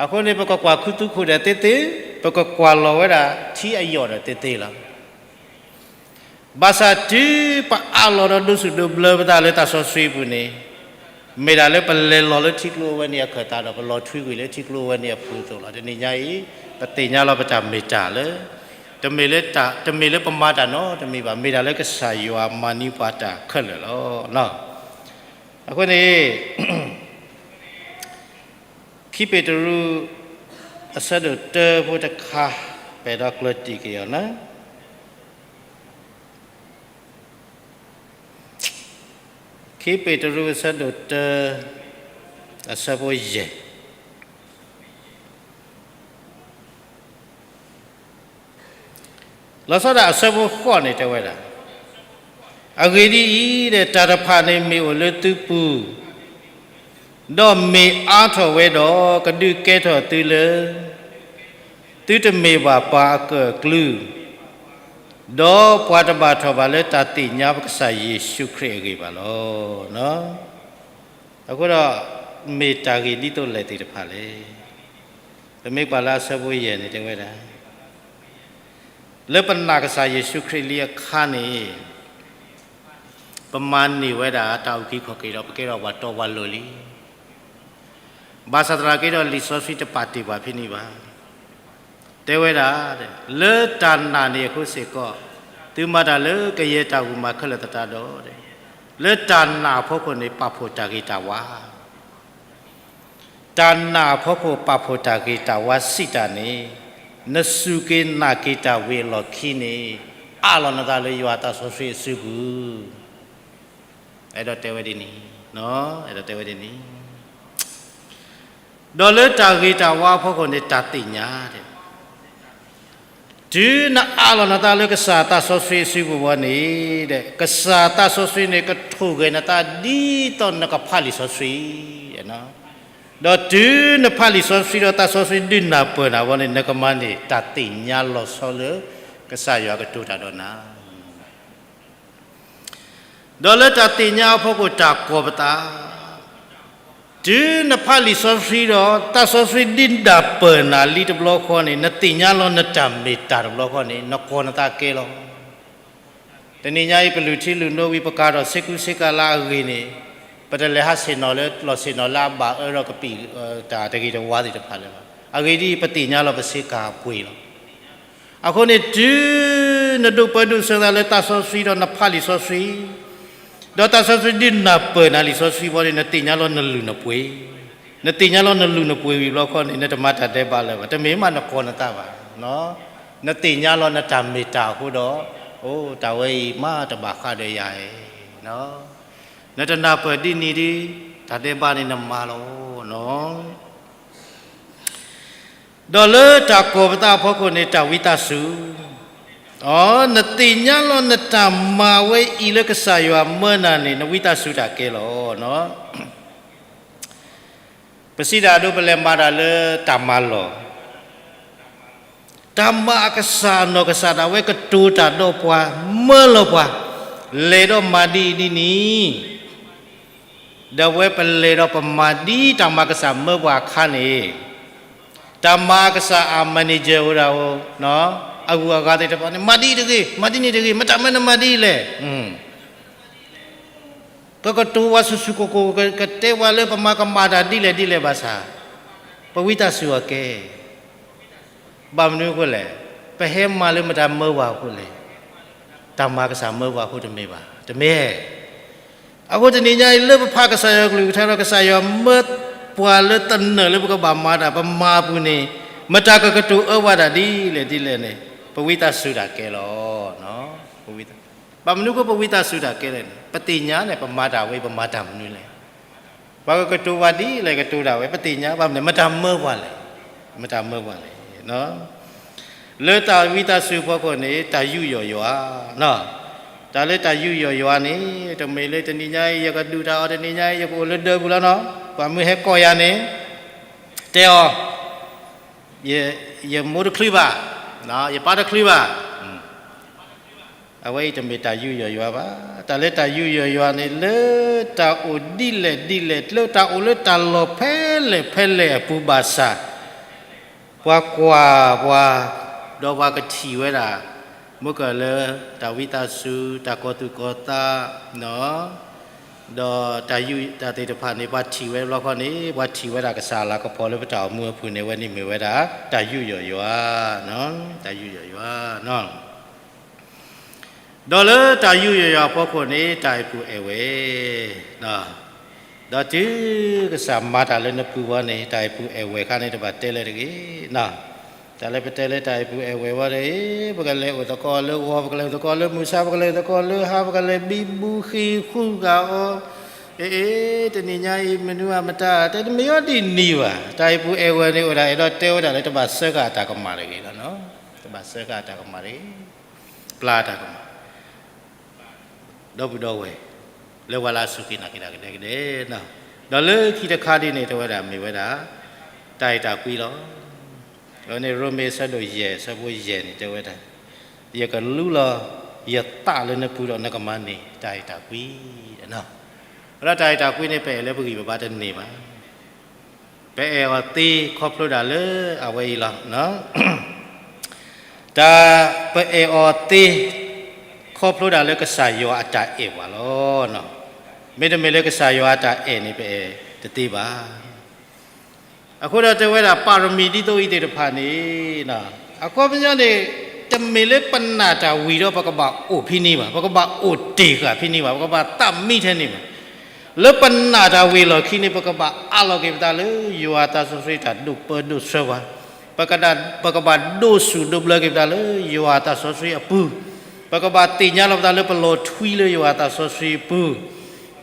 အဃိန့ၣ် ပကကွၢ်ခူသူၣ်ခိၣ်ဒီးသ့သ့, ပကကွၢ်လီၤဝဲဒၣ်ထံအယိာ်ဒီးသ့သ့လီၤ. ဘၣ်ဆၣ်တုၤပအးလီၤဒီးဒိးဆူၣ်ဒိးဘျၢပသးလၢတၢ်စီဆှံအပူၤန့ၣ်, မ့ၢ်ဒၣ်လၢပလဲၤလီၤလၢထံကျိအဝဲန့ၣ်အခၢၣ်သးဒီး ပလီၤထွံကွံာ်လၢထံကျိအဝဲန့ၣ်အပူၤအသိးလီၤ. တနံၤညါအံၤ, ပသ့ၣ်ညါလီၤပတၢ်မ့ၢ်တၢ်လၢ တမ့ၢ်လၢတၢ်, တမ့ၢ်လၢပမၤတၢ်နီတမံၤဘၣ်, မ့ၢ်ဒၣ်လၢကစၢ်ယွၤမၤန့ၢ်ပှၤတၢ်ခဲလၢာ်လီၤ. အဃိန့ၣ်, ခံပ့းတရူး အဆၢဒိၣ်တၢဖိတခါ, ပအဲၣ်ဒိးကျၢၢ်တံၢ်က့ၤအီၤလၢ ခံပ့းတရူး အဆၢဒိၣ်တၢ အဆၢဖိယဲၢ်, လီၤဆီဒၣ်အဆၢဖိဃိးန့ၣ်တဲဝဲဒၣ်, အဂ့ၢ်ဒ်အံၤ, တၢ်တဖၣ်န့ၣ်မ့ၢ်အိၣ်လၢသုပူၤ, ဒီးမ့ၢ်အါထီၣ်ဝဲဒီး ကဒုးကဲထီၣ်သုလၢ သုတမ့ၢ်ဘၣ်ပှၤအကၢၣ်အကျူ, ဒီးပှၤတဘၣ်ထီၣ်ဘၣ်လၢတၢ်သ့ၣ်ညါပကစၢ်ယ့ၣ်ၡူးခရံာ်အဂ့ၢ်ဘၣ်လီၤ. အဃိဒီး, မ့ၢ်တၢ်ဂ့ၢ်ဒ်သိးလဲၣ်သ့ၣ်တဖၣ်လဲၣ်. ပမ့ၢ်ကွၢ်လၢအဆၢဖိယဲၢ်န့ၣ်တဲဝဲဒၣ်, လၢပနာ်ကစၢ်ယ့ၣ်ၡူးခရံာ်လံအခါန့ၣ်, ပမၤန့ၢ်ဝဲဒၣ်တၢ်အုၣ်က့ၤခီၣ်က့ၤဒီး ပကဲထီၣ်ပှၤတီပှၤလိၤလံ. ဘၣ်ဆၣ်သနာ်က့ဒီး လံာ်စီဆှံတပာ်တ့ၢ်ပှၤဖဲန့ၣ်ဘၣ်. တဲဝဲဒၣ်, လၢတၢ်နာ်န့ၣ်အဃိစ့ၢ်ကီး, သုမၤတၢ်လၢကယဲၢ်တၢ်ဂုာ်မၤခဲလၢာ်သတးဒီး, လၢတၢ်နာ်အဖီခိၣ်န့ၣ် ပာ်ဖှိၣ်တၢ်ဂ့ၤတၢ်ဝါ တၢ်နာ်အဖီခိၣ်ပာ်ဖှိၣ်တၢ်ဂ့ၤတၢ်ဝါစံးတၢ်န့ၣ်, နစူၢ်က့ၤနာ်က့ၤတၢ်ဝံၤအလီၢ်ခံန့ၣ်, အးလီၤနသးလၢယွၤအသးစီဆှံအစုပူၤ, အဲၣ်ဒိးတဲဝဲဒ်န့ၣ်, အဲၣ်ဒိးတဲဝဲဒ်န့ၣ်. ဒီးလၢတၢ်ဂ့ၤတၢ်ဝါအဖီခိၣ်န့ၣ် တၢ်သ့ၣ်ညါဒဲး တုၤနအးလီၤနသးလၢကစၢ်သးစီဆှံအစုပူၤဘၣ်န့ၣ်, ကစၢ်သးစီဆှံန့ၣ် ကထိၣ်ဂဲၤနသးဒ်သိးနကဖးလံာ်စီဆှံ, ဒီးတုၤနဖးလံာ်စီဆှံဒီးသးစီဆှံဒုးနၢ်ပၢၢ်နၤဘၣ်န့ၣ် နကမၤန့ၢ်တၢ်သ့ၣ်ညါလီၤဆီလၢ ကစၢ်ယွၤကတိၤတၢ်ဒီးနၤ ဒီးလၢတၢ်သ့ၣ်ညါအဖီခိၣ်တၢ်ကီၤပသး, တုၤနဖးလံာ်စီဆှံဒီး သးစီဆှံဒုးနၢ်ပၢၢ်နၤလံတဘျီဃီန့ၣ် နသ့ၣ်ညါလီၤနတၢ်မ့ၢ်တၢ်တဘျီဃီန့ၣ် နကီၤနသးကဲလီၤ. တနံၤညါအံၤ ပလုၢ်ထံလုၢ်နိဝံၤ ပကၤထီၣ်ဆ့ကူဆ့ကၤလၢအဂ့ၤန့ၣ်, ပတလဲၤဟးဆ့ၣ်နီၤလၢလီၢ်ဆ့ၣ်နီၤလၢအဘၣ်အၢဒီးကပံာ်တၢ်တဂ့ၤတဝါသ့ၣ်တဖၣ်လၢၤဘၣ်. အဂ့ၢ်ဒ်အံၤ, ပသ့ၣ်ညါလီၤပဆ့ကၤပှ့ၤလီၤ. အဃိန့ၣ် တုၤနဒိးပၢဒိးဆှၢသးလၢသးစီဆှံဒီးနဖးလံာ်စီဆှံ, ဒီးသးစီဆှံဒုးနၢ်ပၢၢ်နၤလံာ်စီဆှံဘၣ်န့ၣ် နသ့ၣ်ညါလီၤနလုၢ်နပှ့ၤ, နသ့ၣ်ညါလီၤနလုၢ်နပှ့ၤဝံၤဘျီဃီန့ၣ် နတမၤတၢ်ဒဲးဘးလၢၤဘၣ်, တမ့ၢ်မးနကီၤနသးဘၣ်. နသ့ၣ်ညါလီၤနတၢ်မ့ၢ်တၢ်အဃိဒီး, အိၣ်တၢ်ဝဲအံၤမးတဘၣ်ဃးဒီးယၤဧါ နတနၢ်ပၢၢ်ဒ်န့ၣ်ဒီး, တၢ်ဒဲးဘးန့ၣ်နမၤလီၤ. ဒီးလၢတၢ်ကီၤပသးအဖီခိၣ်န့ၣ် တၢ်ဝံသးစူၤ, နသ့ၣ်ညါလီၤနတၢ်မၤဝဲအံၤလၢကစၢ်ယွၤမၢနၤန့ၣ် နဝံသးစူၤတၢ်ကဲလီၤ. ပစံးဒၣ်ဒိပလဲၤမၤတၢ်လၢတၢ်မၤလီၢ်, တၢ်မၤအကစၢ်အနီၢ်ကစၢ်ဒၣ်ဝဲကတိၤတၢ်ဒီးပှၤ, မၢလီၤပှၤ, လဲၤဒီးမၤဒ်အံၤဒ်န့ၣ်, ဒီးဝဲပလဲၤဒီးပမၤဒ်တၢ်မၤကစၢ်မၢပှၤအခါန့ၣ်, တၢ်မၤအကစၢ်အ manager အိၣ်ဒၣ်အိၣ်, အဂုၤအဂၤသ့ၣ်တဖၣ်န့ၣ် မၤဒ်အံၤတဂ့ၤ, မၤဒ်န့ၣ်တဂ့ၤ, မတၢ်မၢနမၤဒ်လဲၣ် ကကတိၤဝဲဆူၣ်ဆူၣ်ကိၢ်ကိၢ် ကတဲဝဲလၢပမၤကမၣ်တၢ်ဒ်လဲၣ်ဒ်လဲၣ်ဘၣ်ဆၣ်, ပဝံသးစူၤအီၤကဲ, ဘၣ်မနုၤအဃိလဲၣ်, ပဟဲမၤလၢမတၤမၢပှၤအဃိလဲၣ်, တၢ်မၤကစၢ်မၢပှၤအဃိတမ့ၢ်ဘၣ်, တမ့ၢ် အဃိတနံၤညါအံၤ လၢပဖးကစၢ်ယွၤကလုၢ်ကထါဒီး ကစၢ်ယွၤမၢပှၤလၢသနၢၣ်လၢပကဘၣ်မၤတၢ် ပမၤအပူၤန့ၣ်, မတၤကကတိၤအၢဝဲဒၣ်ဒ်လဲၣ်ဒ်လဲၣ်န့ၣ်, ပဝံသးစူၤတၢ်ကဲလီၤ. ဘၣ်မနုၤဃိပဝံသးစူၤတၢ်ကဲလဲၣ်န့ၣ်, ပသ့ၣ်ညါန့ၣ် ပမၤတၢ်ဝဲ ပမၤတၢ်မနုၤလဲၣ် ပှၤကကတိၤဝဲဒ်လဲၣ်ကတိၤဒၣ်ဝဲ ပသ့ၣ်ညါ ဘၣ်မနုၤ မတၤမၢပှၤလဲၣ်, မတၤမၢပှၤလဲၣ်. လၢတၢ်ဝံသးစူၤဖီခိၣ်န့ၣ် တၢ်ယူးယီၣ်ယွၤ, တၢ်လၢတၢ်ယူးယီၣ်ယွၤန့ၣ် တမ့ၢ်လၢတနံၤညါအံၤ ယကဒုးတၢ်အီၤ တနံၤညါအံၤ ယကအိၣ်လၢဒၢးပူၤလီၤနီၤ, ပှၤမ့ၢ်ဟဲကိးယၤန့ၣ် တဲအီၤ, ယမိၢ်တချုးဘၣ်, ယပၢ်တချုးဘၣ် အဝဲအံၤတမ့ၢ်တၢ်ယူးယီၣ်ယွၤဘၣ်. တၢ်လၢတၢ်ယူးယီၣ်ယွၤန့ၣ် လၢတၢ်အိၣ်ဒ်လဲၣ်ဒ်လဲၣ်, လၢတၢ်အိၣ်လၢတၢ်လီၢ်ဖဲလဲၣ်ဖဲလဲၣ်အပူၤဘၣ်ဆၣ်, ပှၤကွၢ်ပှၤ, ဒီးပှၤကထံၣ်ဝဲဒၣ်, မ့ၢ်ကလၢတၢ်ဝံသးစူၤ, တၢ်ကီၤသူၣ်ကီၤသး, ဒီးတၢ်ယူးယီၣ်တၢ်သ့ၣ်တဖၣ်န့ၣ် ပှၤထံၣ်ဝဲတဘျီဃီန့ၣ် ပှၤထံၣ်ဝဲဒၣ်ကစၢ်အလၤကပီၤလၢပတၢ်အိၣ်မူအပူၤန့ၣ် အဝဲန့ၣ်မ့ၢ်ဝဲဒၣ် တၢ်ယူးယီၣ်ယွၤ, တၢ်ယူးယီၣ်ယွၤ. ဒီးလၢတၢ်ယူးယီၣ်ယွၤအဖီခိၣ်န့ၣ် တၢ်အဲၣ်ပုၢ်အဲၣ်ဝဲၢ်, ဒီးတုၤကစၢ်မၤတၢ်လၢနပူၤဘၣ်န့ၣ် တၢ်အဲၣ်ပုၢ်အဲၣ်ဝဲၢ်အခါန့ၣ် တဘၣ်တဲလၢတဂ့ၤ. တၢ်လၢပတဲလၢတၢ်အဲၣ်ပုၢ်အဲၣ်ဝဲၢ်ဝဲၢ်ဒီး ပကလဲၤအိၣ်သကိးလၢဂီၤ, ပကလဲၤအိၣ်သကိးလၢမုၢ်ဆါ, ပကလဲၤအိၣ်သကိးလၢဟါ, ပကလဲၤဘံဘူဃ့ၢ်ဃုဂၤအီၤ, အ့ တနံၤညါအံၤ မနုၤအမတၤ တဲတမ့ၢ်အီၤဒ်န့ၣ်ဘၣ်. တၢ်အဲၣ်ပုၢ်အဲၣ်ဝဲၢ်န့ၣ် အိၣ်ဒၣ်အဲၣ်ဒိးတဲဝဲဒၣ်လၢတဘၣ်စၢဃာ်အတၢ်ကမၣ်တဂ့ၤလီၤ. တဘၣ်စၢဃာ်အတၢ်ကမၣ်တဂ့ၤ, ပျၢ်တၢ်ကမၣ် ဒီပုၢ်ဒီဝဲၢ် လၢပှၤလၢအစူၢ်က့ၤနာ်က့ၤတၢ်ကဒဲကဒဲ, ဒီးလၢခံတခါဒ်န့ၣ် တဲဝဲဒၣ်မ့ၢ်ဝဲဒၣ် တၢ်အဲၣ်တၢ်ကွံလီၤ. အဝဲန့ၣ် ရိမ့ၤအဆၢဒိၣ်ယဲၢ် အဆၢဖိယဲၢ်န့ၣ် တဲဝဲဒၣ်, ယကလူလီၤယသးလၢနပူၤဒီး နကမၤန့ၢ်တၢ်အဲၣ်တၢ်ကွံ. အဃိဒီးတၢ်အဲၣ်တၢ်ကွံန့ၣ် ပအဲၣ်လၢပဂံၢ်ပဘါတန့ၢ်ဘၣ်. ပအဲၣ်အီၤသ့ခီဖျိဒၣ်လၢအဝဲအံၤလီၤ. တၢ်ပအဲၣ်အီၤသ့ ခီဖျိဒၣ်လၢကစၢ်ယွၤအတၢ်အဲၣ်ပှၤလီၤ. မ့တမ့ၢ်လၢကစၢ်ယွၤအတၢ်အဲၣ်န့ၣ် ပအဲၣ်တသ့ဘၣ်. အဃိဒီးတဲဝဲဒၣ် ပၣ်ရမံၤဒ်သိးအံၤသ့ၣ်တဖၣ်န့ၣ်, အခီပညီန့ၣ် တမ့ၢ်လၢပနာ်တၢ်ဝံၤဒီး ပကဘၣ်အိၣ်ဖဲန့ၣ်ဘၣ်, ပကဘၣ်အိၣ်တ့ၢ်ဃာ်ဖဲန့ၣ်ဘၣ်, ပကဘၣ်သးမံထဲန့ၣ်ဘၣ်. လၢပနာ်တၢ်ဝံၤအလီၢ်ခံန့ၣ် ပကဘၣ်အးလီၤက့ၤပသးလၢယွၤအသးစီဆှံတၢ်ဒိၣ်ပၢဒိၣ်ဆှၢပှၤ, ပကဒၣ်, ပကဘၣ်ဒိးဆူၣ်ဒိးဘျၢက့ၤပသးလၢယွၤအသးစီဆှံအပူၤ, ပကဘၣ်သ့ၣ်ညါလီၤပသးလၢပလီၤထွံလၢယွၤအသးစီဆှံအပူၤ,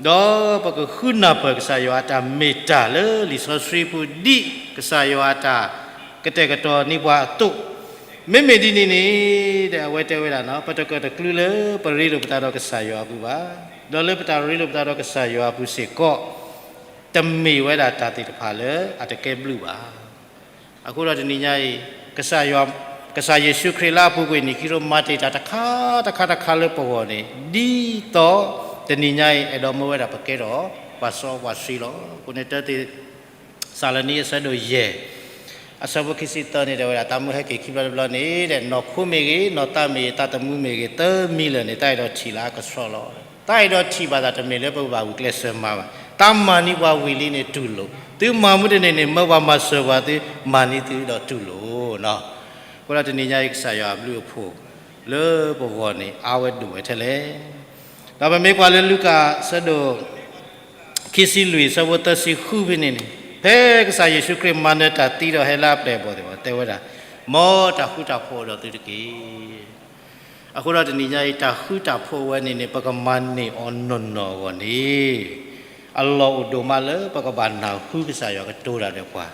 ဒီးပကဃုနၢ်ပၢၢ်ကစၢ်ယွၤအတၢ်မ့ၢ်တၢ်လၢလံာ်စီဆှံပူၤ ဒ်ကစၢ်ယွၤအတၢ်ကတဲာ်ကတီၤန့ၢ်ပှၤအသိး, မ့မ့ၢ်ဒ်န့ၣ်န့ၣ် ဒီးအဝဲတဲဝဲဒၣ်နီၤ, ပတကၢၢ်တကျုလၢပရ့လိာ်ပသးဒီးကစၢ်ယွၤအပူၤဘၣ်, ဒီးလၢပတၢ်ရ့လိာ်ပသးဒီးကစၢ်ယွၤအပူၤစ့ၢ်ကီး တမ့ၢ်ဝဲဒၣ်တၢ်သ့ၣ်တဖၣ်လၢအတကဲဘျုးဘၣ်. အဃိဒီးတနံၤညါအံၤ ကစၢ်ယွၤ, ကစၢ်ယ့ၣ်ၡူးခရံာ်လၢအပူၤကွံာ်န့ၣ် ခံရိမၤတ့ၢ်တၢ်တခါတခါတခါလၢပဂီၢ်န့ၣ် ဒ်သိးတနံၤညါအံၤ အဲၣ်ဒိးမၢဝဲဒၣ်ပကဲထီၣ်ပှၤစီပှၤဆှံလီၤ. အဃိန့ၣ် တၢသ့းစၤလနံအဆၢဒိၣ်ယဲၢ် အဆၢဖိခံဆံသၢန့ၣ် တဲဝဲဒၣ် တၢ်မုၢ်ဟဲက့ၤခံဘျီတဘျီန့ၣ် ဒီးနီၢ်ခိမ့ၢ်ဂ့ၤ, နီၢ်သးမ့ၢ်ဂ့ၤ, တၢ်သမူမ့ၢ်ဂ့ၤ, သၢမံၤလၢာ်န့ၣ် တၢ်အဲၣ်ဒိးထံၣ်လၢအကဆှီလီၤ. တၢ်အဲၣ်ဒိးထံၣ်ဘၣ်သးတမ့ၢ်လၢပကဘၣ်ဂုာ်ကျဲးစၢးမၤဘၣ်. တၢ်မၤန့ၢ်ပှၤဝံၤလံန့ၣ်တူၢ်လိာ်, သုမၤမူတန့ၢ်န့ၣ် မၢပှၤမၤစၢၤပှၤသု မၤန့ၢ်သုဒီးတူၢ်လိာ်နီၤ. အဃိဒီးတနံၤညါအံၤ ကစၢ်ယွၤအဘျုးအဖှိၣ်လၢပဂီၢ်န့ၣ် အါဝဲဒိၣ်ဝဲထဲလဲၣ်. ဒီးပမ့ၢ်ကွၢ်လၢလူၤကၣ်အဆၢဒိၣ် ခံဆံလွံၢ် အဆၢဖိသၢဆံဃုဖဲန့ၣ်န့ၣ်, ဖဲကစၢ်ယ့ၣ်ၡူးခရံာ်မၤနၢၤတၢ်သံဒီးဟဲလၢအပျဲၢ်အဘီၣ်သ့ၣ်တဖၣ် တဲဝဲဒၣ်, မ်တၢ်ဃူတၢ်ဖိးအိၣ်ဒီးသုတက့ၢ်. အဃိဒီးတနံၤညါအံၤ တၢ်ဃူတၢ်ဖိးဝဲန့ၣ်န့ၣ် ပကမၤန့ၢ်အီၤနီၢ်နီၢ်အဂီၢ်န့ၣ် အလီၢ်အိၣ်ဒိၣ်မးလၢပကဘၣ်နၢ်ဟူကစၢ်ယွၤကတိၤတၢ်ဒီးပှၤ.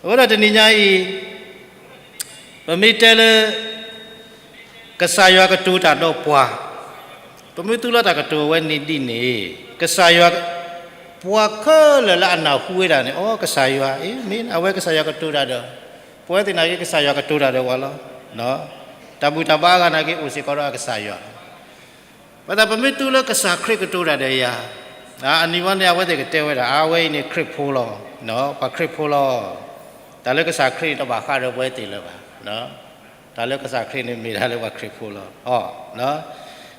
အဃိဒီးတနံၤညါအံၤ ပမ့ၢ်တဲလၢ ကစၢ်ယွၤကတိၤတၢ်ဒီးပှၤ, ပမ့ၢ်သူလီၤတၢ်ကတိၤဝဲန့ၣ်ဒ်န့ၣ်, ကစၢ်ယွၤ, ပှၤခဲလၢာ်လၢအနၢ်ဟူဝဲဒၣ်န့ၣ် အိ ကစၢ်ယွၤ, အ့ မ့ၢ်အဝဲကစၢ်ယွၤကတိၤတၢ်ဒီး, ပဝဲသ့ၣ်နာ်က့ ကစၢ်ယွၤကတိၤတၢ်ဒီးပှၤလီၤ. တၢ်ဘူၣ်တၢ်ဘါအဂၤနာ်က့ အိၣ်စ့ၢ်ကီးဒီးအကစၢ်ယွၤလီၤ. ဘၣ်ဆၣ်ပမ့ၢ်သူလၢကစၢ်ခရံာ်ကတိၤတၢ်ဒီးယၤ, အနံၤဝဲန့ၣ် အဝဲသ့ၣ်ကတဲဝဲဒၣ် အဝဲအံၤန့ၣ်ခရံာ်ဖိလီၤ, ပှၤခရံာ်ဖိလီၤ. တၢ်လၢကစၢ်ခရံာ်န့ၣ် တဘၣ်ဃးဒီးပဝဲသ့ၣ်လၢၤဘၣ်. တၢ်လၢကစၢ်ခရံာ်န့ၣ် မ့ၢ်တၢ်လၢပှၤခရံာ်ဖိလီၤ.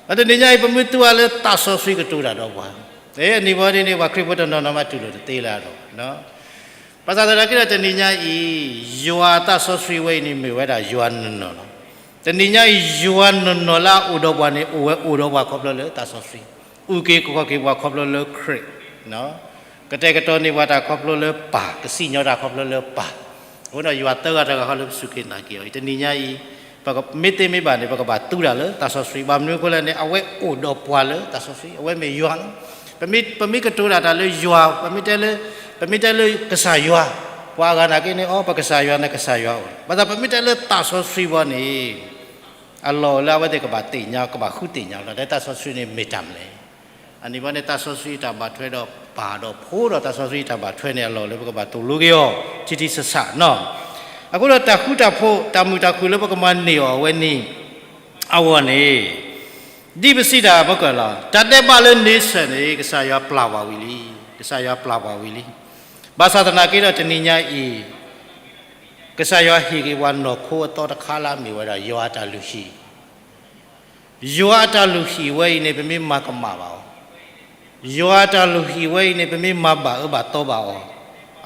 ဒီးတနံၤညါအံၤ ပမ့ၢ်သူအီၤလၢသးစီဆှံကတိၤတၢ်ဒီးပှၤ, အနံၤဝဲန့ၣ်န့ၣ် ပှၤခရံာ်ဖိတနီၤနီၤမးတူၢ်လိာ်တသ့လၢၤဒီး ဘၣ်ဆၣ်သနာ်က့ဒီးတနံၤညါအံၤ ယွၤအသးစီဆှံဝဲအံၤန့ၣ် မ့ၢ်ဝဲဒၣ်ယွၤနီၢ်နီၢ်လီၤ. တနံၤညါအံၤ ယွၤနီၢ်နီၢ်လၢအအိၣ်ဒီးပှၤန့ၣ် အိၣ်ဝဲအိၣ်ဒီးပှၤခီဖျိလၢသးစီဆှံ, အုၣ်က့ၤခီၣ်က့ၤပှၤခီဖျိလၢခရံာ်, ကတဲာ်ကတီၤန့ၢ်ပှၤတၢ်ခီဖျိလၢပၢ်, ကစံၣ်ညီၣ်တၢ်ခီဖျိလၢပၢ်. အဃိဒီးယွၤသၢဂၤတဂၤဃီလၢပစူၢ်က့ၤနာ်က့ၤအီၤအံၤ တနံၤညါအံၤ ပမ့ၢ်သ့မ့ၢ်ဘၣ်န့ၣ် ပကဘၣ်သူတၢ်လၢသးစီဆှံ, ဘၣ်မနုၤအဃိလဲၣ်န့ၣ် အဝဲအိၣ်ဒီးပှၤလၢသးစီဆှံ, အဝဲမ့ၢ်ယွၤလီၤ. ပမ့ၢ်ကတိၤတၢ်တၢ်လၢယွၤ, ပမ့ၢ်တဲလၢ, ပမ့ၢ်တဲလၢကစၢ်ယွၤ, ပှၤအဂၤနာ်က့န့ၣ် အိ ပကစၢ်ယွၤန့ၣ် ကစၢ်ယွၤအိၣ်, ဘၣ်ဆၣ်ပမ့ၢ်တဲလၢသးစီဆှံဘၣ်န့ၣ် အလီၢ်အိၣ်လၢအဝဲသ့ၣ်ကဘၣ်သ့ၣ်ညါ, ကဘၣ်ဃုသ့ၣ်ညါလီၤ. လၢသးစီဆှံန့ၣ်မ့ၢ်တၢ်မနုၤလဲၣ်. အနံၤဘၣ်န့ၣ် သးစီဆှံတၢ်ဘၣ်ထွဲဒီးပၢ်ဒီးဖိဒီးသးစီဆှံတၢ်ဘၣ်ထွဲန့ၣ် အလီၢ်လၢပကဘၣ်သိၣ်လိက့ၤအီၤ ထံထံဆးဆးနီၤ. အဃိဒီးတၢ်ဃူတၢ်ဖိး တၢ်မုာ်တၢ်ခုၣ်လၢပကမၤန့ၢ်အီၤအဝဲန့ၣ် အဂီၢ်န့ၣ် ဒ်ပစံးတၢ်မ့ၢ်ကလီၤ, တၢ်ဒဲးဘးလၢ nation န့ၣ် ကစၢ်ယွၤပျၢ်ပှၤဝံၤလံ, ကစၢ်ယွၤပျၢ်ပှၤဝံၤလံ. ဘၣ်ဆၣ်သနာ်က့ဒီးတနံၤညါအံၤ ကစၢ်ယွၤဟ့ၣ်က့ၤပှၤနီၢ်ခိအသီတခါလၢအမ့ၢ်ဝဲဒၣ် ယွၤအတၢ်လုၢ်ဟံၣ် ယွၤအတၢ်လုၢ်ဟံၣ်ဝဲအံၤန့ၣ် ပမ့ၢ်မၤကမၣ်ဘၣ်အီၤ, ယွၤအတၢ်လုၢ်ဟံၣ်ဝဲအံၤန့ၣ် ပမ့ၢ်မၤဘၣ်အၢဘၣ်သီဘၣ်အီၤ,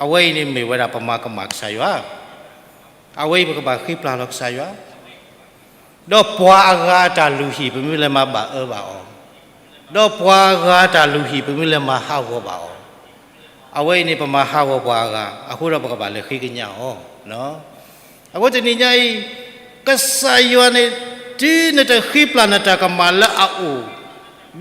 အဝဲအံၤန့ၣ်မ့ၢ်ဝဲဒၣ်ပမၤကမၣ်ကစၢ်ယွၤ, အဝဲအံၤပကဘၣ်ဃ့ပျၢ်လီၤကစၢ်ယွၤ, ဒီးပှၤအဂၤအတၢ်လုၢ်ဟံၣ် ပမ့ၢ်လဲၤမၤဘၣ်အၢဘၣ်အီၤ, ဒီးပှၤအဂၤအတၢ်လုၢ်ဟံၣ် ပမ့ၢ်လဲၤမၤဟးဂီၤဘၣ်အီၤ, အဝဲအံၤန့ၣ် ပမၤဟးဂီၤပှၤအဂၤ အဃိဒီးပကဘၣ်လဲၤဃ့ကညးအီၤ. အဃိတနံၤညါအံၤ ကစၢ်ယွၤန့ၣ် တုၤနတဃ့ပျၢ်နတၢ်ကမၣ်လၢအအိၣ်,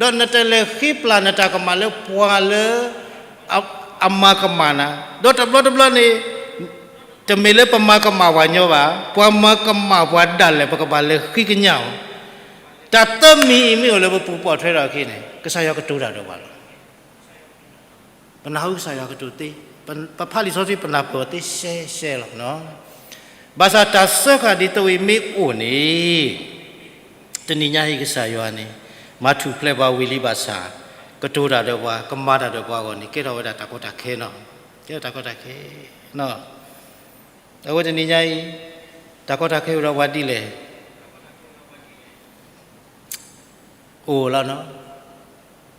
ဒီးနတလဲၤဃ့ပျၢ်နတၢ်ကမၣ်လၢပှၤလၢ အမၤကမၣ်နၤ, ဒီးတဘျီတဘျီန့ၣ် တမ့ၢ်လၢပမၤကမၣ်ပှၤညီဘၣ်, ပှၤမၤကမၣ်ပှၤဒၣ်လဲာ် ပကဘၣ်လဲၤဃ့ကညးအီၤ. တၢ်သၢမံၤအံၤမ့ၢ်အိၣ်လၢပပူၤပိာ်ထွဲထီၣ်အခံန့ၣ် ကစၢ်ယွၤကတိၤတၢ်ဒီးပှၤလီၤ. ပနၢ်ဟူကစၢ်ယွၤကတိၤသ့, ပဖးလံာ်စီဆှံ ပနၢ်ပၢၢ်သ့ရှဲရှဲလီၤ. ဘၣ်ဆၣ်တၢ်စၢဃာ်ဒ်သိးအံၤမ့ၢ်အိၣ်န့ၣ် တနံၤညါအံၤကစၢ်ယွၤန့ၣ် မၤထူၣ်ဖျဲးပှၤဝံၤလံဘၣ်ဆၣ် ကတိၤတၢ်ဒီးပှၤ ကမၤတၢ်ဒီးပှၤအဂီၢ်န့ၣ် ကဲထီၣ်ဝဲဒၣ်တၢ်ကီတၢ်ခဲနီၤ, ကဲထီၣ်တၢ်ကီတၢ်ခဲနီၤ. အဃိတနံၤညါအံၤ တၢ်ကီတၢ်ခဲအိၣ်ဒီးပှၤဒ်လဲၣ် အိၣ်လီၤနီၤ.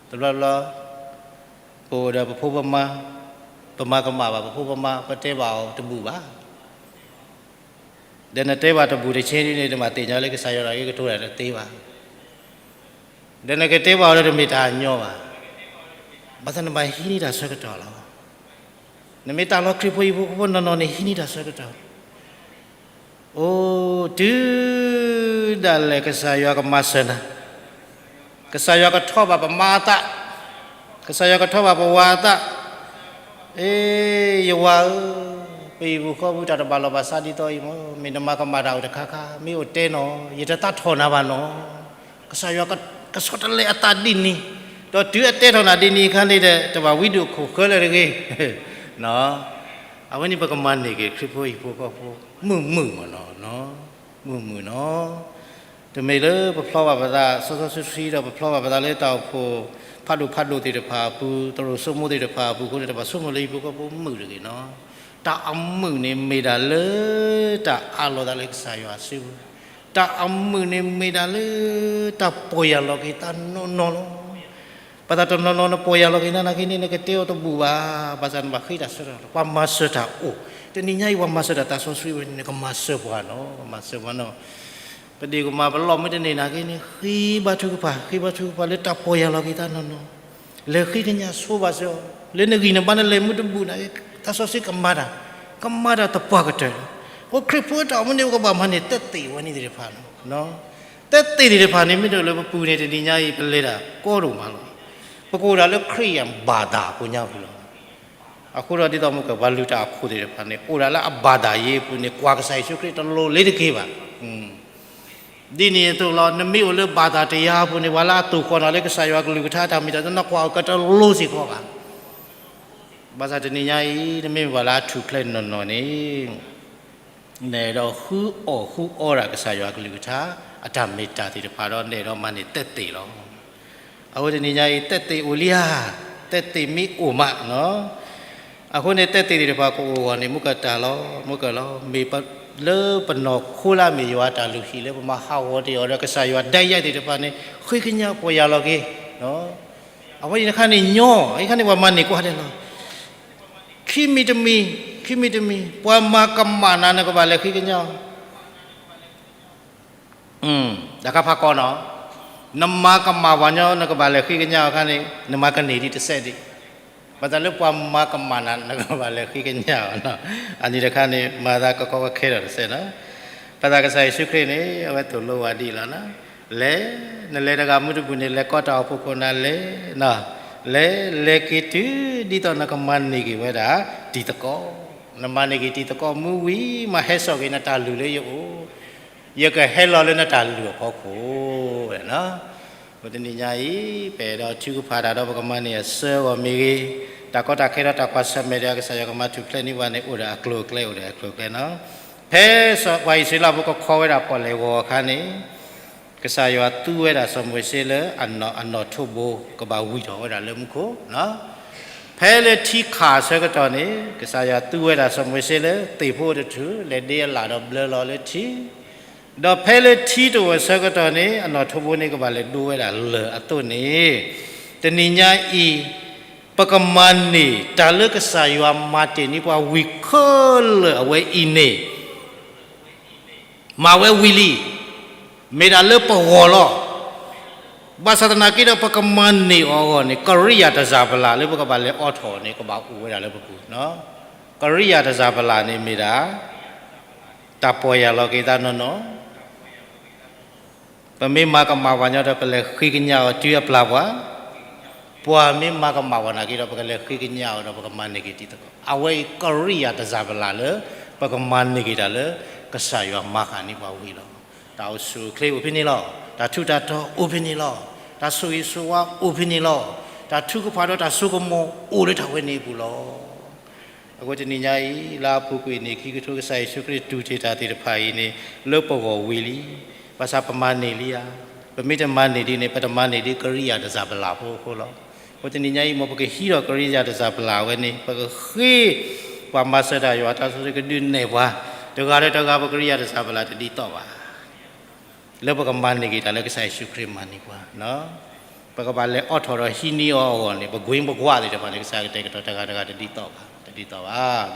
တဘျီဘျီ ပအိၣ်ဒီးပဖိပမါ, ပမၤကမၣ်ဘၣ်ပဖိပမါ ပတဲဘၣ်အီၤတဘူၣ်ဘၣ်. ဒီးနတဲဘၣ်တဘူၣ်တဆ့န့ၣ် နမၤသ့ၣ်ညါလၢကစၢ်ယွၤတၢ်ဂ့ၢ်ကတိၤတၢ်တသ့ဘၣ်. ဒီးနကတဲဘၣ်အီၤဒီးတမ့ၢ်တၢ်ညီဘၣ်. ဘၣ်ဆၣ်နဘၣ်ဟံးန့ၢ်တၢ်ဆၢကတီၢ်လီၤ. နမ့ၢ်တၢ်လီၤခရံာ်ဖိဟံၣ်ဖိဃီဖိနီၢ်နီၢ်န့ၣ် ဟံးန့ၢ်တၢ်ဆၢကတီၢ် အိၣ် တုၤဒၣ်လဲာ်ကစၢ်ယွၤကမၤစၢၤနၤ, ကစၢ်ယွၤကထီၣ်ဘၣ်ပမါအသး, ကစၢ်ယွၤကထီၣ်ဘၣ်ပဝၤအသး, အ့ ယဝၤဧၢ, ပဟံၣ်ပူၤဃီပူၤတၢ်တဘၣ်လီၢ်ဘၣ်စးဒ်သိးအံၤမ့ၢ်, မ့ၢ်နမၤကမၣ်တၢ်အိၣ်တခါခါ, မ့ၢ်အိၣ်တဲနီၤ, ယတသးထီၣ်နၤဘၣ်နီၤ. ကစၢ်ယွၤကဆီတလဲအသးဒ်န့ၣ်, ဒီးတုၤအတဲထီၣ်နၤဒ်န့ၣ်အခါန့ၣ်ဒီး တဘၣ်ဝံဒိၣ်ခိၣ်ဃၢလၢတဂ့ၤ အဝဲန့ၣ်ပကမၤန့ၢ်က့ၤခရံာ်ဖိဟံၣ်ဖိဃီဖိ မုာ်မုာ်မ့ၢ်နီၤ, မုာ်မုာ်နီၤ. တမ့ၢ်လၢပဖျီဘၣ်ပသးစီစီဆှံဆှံဒီး ပဖျီဘၣ်ပသးလၢတၢ်အိၣ်ဖှိၣ်ဖးဒိၣ်ဖးဒိၣ်သ့ၣ်တဖၣ်အပူၤ, သရိာ်စိမိၣ်သ့ၣ်တဖၣ်အပူၤအဃိန့ၣ် တဘၣ်ဆိကမိၣ်လၢဟံၣ်ဖိဃီဖိမုာ်တဂ့ၤနီၤ. တၢ်အမုာ်န့ၣ်မ့ၢ်ဒၣ်လၢ တၢ်အးလီၤသးလၢကစၢ်ယွၤစုပူၤ, တၢ်အမုာ်န့ၣ်မ့ၢ်ဒၣ်လၢ တၢ်ပီၢ်ယၢ်လီၤက့ၤသးနီၢ်နီၢ်လီၤ. ပသးတနီၤနီၤနပီၢ်ယၢ်လီၤက့ၤနၤနာ်က့န့ၣ် နကတဲအီၤတဘူၣ်ဘၣ်, ဘၣ်ဆၣ်နဘၣ်ဃ့တၢ်ဆၢကတီၢ်, ပှၤမၤစၢၤတၢ်အိၣ်, တနံၤညါအံၤပှၤမၤစၢၤတၢ်သးစီဆှံဝဲန့ၣ် နကမၤစၢၤပှၤနီၤ, မၤစၢၤပှၤနီၤ. ပဒ့ၣ်ကမၤပလီၢ်မုၢ်တနံၤနာ်က့န့ၣ် ဃ့ဘါထုကဖၣ်, ဃ့ဘါထုကဖၣ်လၢတၢ်ပီၢ်ယၢ်လီၤက့ၤသးနီၢ်နီၢ်, လဲၤဃ့ကညးဆိဘၣ်စၢၤအီၤ, လၢနဂံၢ်နဘါနလဲၤမုၢ်တဘူၣ်နာ်က့, သးစီဆှံကမၤတၢ်, ကမၤတၢ်သပှၢ်ကတၢၢ်လီၤ. အိၣ်ခရံာ်ဖိတၢ်အိၣ်မူန့ၣ် ပကဘၣ်မၤန့ၢ်သက်သေဝဲန့ၣ်သ့ၣ်တဖၣ်လီၤ. သက်သေသ့ၣ်တဖၣ်န့ၣ် မ့ၢ်တအိၣ်လၢပပူၤန့ၣ် တနံၤညါအံၤ ပလဲၤတၢ်ကီဒိၣ်မးလီၤ. ပကအိၣ်ဒၣ်လၢခရံာ်အဘၣ်သၣ်အပူၤညါပူၤလီၤ. အဃိဒီးဒ်သိးမ့ၢ်ကပှၤလုၢ်တၢ်အခိၣ်သ့ၣ်တဖၣ်န့ၣ် အိၣ်ဒၣ်လၢအဘၣ်သၣ်ယ့အပူၤန့ၣ် ကွၢ်ကစၢ်ယ့ၣ်ၡူးခရံာ်တလိၤလၢတက့ၢ်ဘၣ်. ဒ်န့ၣ်အသိးလီၤ, နမ့ၢ်အိၣ်လၢဘၣ်သၣ်တယၤအပူၤန့ၣ် ပှၤလၢအသိၣ်ဃီၣ်နၤလၢကစၢ်ယွၤကလုၢ်ကထါတၢ်မ့ၢ်တၢ်တီ နကွၢ်အီၤကတလိၤစ့ၢ်ကီးဘၣ်. ဘၣ်ဆၣ်တနံၤညါအံၤ နမ့ၢ်ပှၤလၢအထူၣ်ဖျဲးနီၢ်နီၢ်န့ၣ် နအဲၣ်ဒိးဃုအီၣ်ဃုအီဒၣ်ကစၢ်ယွၤကလုၢ်ကထါ အတၢ်မ့ၢ်တၢ်သ့ၣ်တဖၣ်ဒီး နအဲၣ်ဒိးမၤန့ၢ်သက်သေလီၤ. အဃိတနံၤညါအံၤ သက်သေအိၣ်လံဧါ, သက်သေမ့ၢ်အိၣ်မးနီၤ, အဃိန့ၣ် သက်သေသ့ၣ်တဖၣ်ကအိၣ်အဂီၢ်န့ၣ် မ့ၢ်ကတၢၢ်လီၤ, မ့ၢ်ကလီၤ, မ့ၢ်လၢပနီၢ်ခိလၢအမ့ၢ်ယွၤအတၢ်လုၢ်ဟံၣ်လၢ ပမၤဟးဂီၤတ့ၢ်အီၤဒီးကစၢ်ယွၤဒၣ်ယဲသ့ၣ်တဖၣ်န့ၣ် ဃ့ကညးပီၢ်ယၢ်လီၤက့ၤ အဝဲအံၤတခါန့ၣ်ညီ, အံၤခါန့ၣ် ပှၤမၤန့ၢ်ကွၢ်ဒဲးလီၤ. ခံမံၤတမံၤ, ခံမံၤတမံၤ, ပှၤမၤကမၣ်နၤ နကဘၣ်လဲၤဃ့ကညးအီၤ. တၢ်ခါဖးကီနီၤ, နမၤကမၣ်ပှၤညီ နကဘၣ်လဲၤဃ့ကညးအီၤခါန့ၣ် နမၤကန့ၢ်ဒံးတစဲးဒံး, ဘၣ်ဆၣ်လၢပှၤမၤကမၣ်နၤ နကဘၣ်လဲၤဃ့ကညးအီၤ. အနံၤတခါန့ၣ် မၤသးကကီကခဲထီၣ်တစဲးနီၤ. ဘၣ်ဆၣ်ကစၢ်ယ့ၣ်ၡူးခရံာ်န့ၣ် အဝဲသိၣ်လိဝဲဒ်အံၤလီၤ. လဲၤ, နလဲၤတဂၤမုၢ်တဘူၣ်န့ၣ် လဲၤကိးတၢ်အိၣ်ဖှိၣ်ခိၣ်နၢ်လဲၤ, လဲၤ, လဲၤက့ၤတုၤဒ်သိးနကမၤန့ၢ်က့ၤဝဲဒၣ်တံၤသကိး, နမၤန့ၢ်က့ၤတံၤသကိးမုၢ်ဝံၤ မၤဟဲစိာ်က့ၤနတၢ်လုၢ်လၢယအိၣ်, ယကဟဲလီၤလၢနတၢ်လုၢ်အဖီခိၣ်ဝဲနီၤ. အဃိတနံၤညါအံၤ ပအဲၣ်ဒိးထုကဖၣ်တၢ်ဒီးပကမၤန့ၢ်အဆၢအဂီၢ်မ့ၢ်ဂ့ၤ, တၢ်ကီတၢ်ခဲဒီးတၢ်ကွၢ်ဆၢၣ်မဲာ်ဒီး ကစၢ်ယွၤကမၤထူၣ်ဖျဲးန့ၢ်ပှၤန့ၣ် အိၣ်ဒီးအကျိၤအကျဲ အိၣ်ဒီးအကျိၤအကျဲနီၤ. ဖဲပှၤအံၣ်စရ့လးဖိကခီဝဲဒၣ်ပီၣ်လဲၣ်ဂီၤအခါန့ၣ်, ကစၢ်ယွၤသူဝဲဒၣ်စီၤမိၤၡ့လၢ အနီၣ်ထိးဘိ ကဘၣ်ဝံၣ်ထီၣ်ဝဲဒၣ်လၢမူခိၣ်, ဖဲလၢထံခးအဆၢကတီၢ်န့ၣ် ကစၢ်ယွၤသူဝဲဒၣ်စီၤမိၤၡ့လၢ သ့ၣ်ဖိတထူၣ် လဲၤဒ့အလၣ်ဒီးဘျၢလီၤလၢထံ, ဒီးဖဲလၢထံတအိၣ်အဆၢကတီၢ်န့ၣ် အနီၣ်ထိးဘိန့ၣ် ကဘၣ်လဲၤဒိဝဲဒၣ်လၢၢ်အသိးန့ၣ်, တနံၤညါအံၤ ပကမၤန့ၢ်တၢ်လၢကစၢ်ယွၤမၤတ့ၢ်န့ၢ်ပှၤဝံၤခဲလၢာ်အဝဲအံၤန့ၣ် မၤဝဲဝံၤလံ, မ့ၢ်ဒၣ်လၢပဂီၢ်လီၤ. ဘၣ်ဆၣ်သနာ်က့ဒီး ပကမၤန့ၢ်အီၤအဂီၢ်န့ၣ် ကရံၣ်ယၢ်တစၢ်ပလၢ်လၢပကဘၣ်လဲၤအိးထီၣ်န့ၣ် ကဘၣ်အိၣ်ဝဲဒၣ်လၢပပူၤ, ကရံၣ်ယၢ်တစၢ်ပလၢ်န့ၣ်မ့ၢ်ဒၣ် တၢ်ပီၢ်ယၢ်လီၤက့ၤသးနီၢ်နီၢ် ပမ့ၢ်မၤကမၣ်ပှၤညီဒီး ပလဲၤဃ့ကညးအီၤတုၤအပျၢ်ပှၤ, ပှၤမ့ၢ်မၤကမၣ်ပှၤနာ်က့ဒီး ပကလဲၤဃ့ကညးအီၤဒီး ပကမၤန့ၢ်က့ၤတံၤသကိး. အဝဲအံၤကရံၣ်ယၢ်တစၢ်ပလၢ်လၢ ပကမၤန့ၢ်က့ၤတၢ်လၢ ကစၢ်ယွၤမၤဃၣ်န့ၢ်ပှၤဝံၤလီၤ. တၢ်အိၣ်ဆူၣ်အိၣ်ချ့အိၣ်ဖဲန့ၣ်လီၤ. တၢ်ထူးတၢ်တီၤအိၣ်ဖဲန့ၣ်လီၤ. တၢ်ဆိၣ်ဂ့ၤဆိၣ်ဝါအိၣ်ဖဲန့ၣ်လီၤ. တၢ်ထုကဖၣ်ဒီးတၢ်ဆိကမိၣ်အိၣ်လၢတၢ်ဝဲန့ၣ်အပူၤလီၤ. အဃိတနံၤညါအံၤ လၢအပူၤကွံာ်န့ၣ် ခံကထိကစၢ်ယ့ၣ်ၡူးခရံာ်တူၢ်တ့ၢ်တၢ်သ့ၣ်တဖၣ်အံၤန့ၣ် လၢပဂီၢ်ဝံၤလံ. ဘၣ်ဆၣ်ပမၤန့ၢ်လံဧါ. ပမ့ၢ်တမၤန့ၢ်ဒ်န့ၣ် ပတမၤန့ၢ်ဒ်ကရံၣ်ယၢ်တစၢ်ပလၢ်ဖိအဃိလီၤ. အဃိတနံၤညါအံၤ မ်ပကဟံးထီၣ်ကရံၣ်ယၢ်တစၢ်ပလၢ်ဝဲန့ၣ် ပကဃ့ ပှၤမၤစၢၤတၢ်ယွၤတၢ်ဆိၣ်ဂ့ၤကဒုးနဲၣ်ပှၤ, တဂၤဒီးတဂၤ ပကရံၣ်ယၢ်တစၢ်ပလၢ်တဒ်သိးဘၣ် လၢပကမၤန့ၢ်က့ၤတၢ်လၢကစၢ်ယ့ၣ်ၡူးခရံာ်မၤန့ၢ်ပှၤ, ပကဘၣ်လဲၤအိးထီၣ်ဒီးဟံးန့ၢ်အီၤအဂီၢ်န့ၣ် ပကွ့ပကွၢ်သ့ၣ်တဖၣ်န့ၣ် ကစၢ်ကတဲာ်ကတီၤတဂၤတဂၤတဒ်သိးဘၣ်, တဒ်သိးဘၣ်,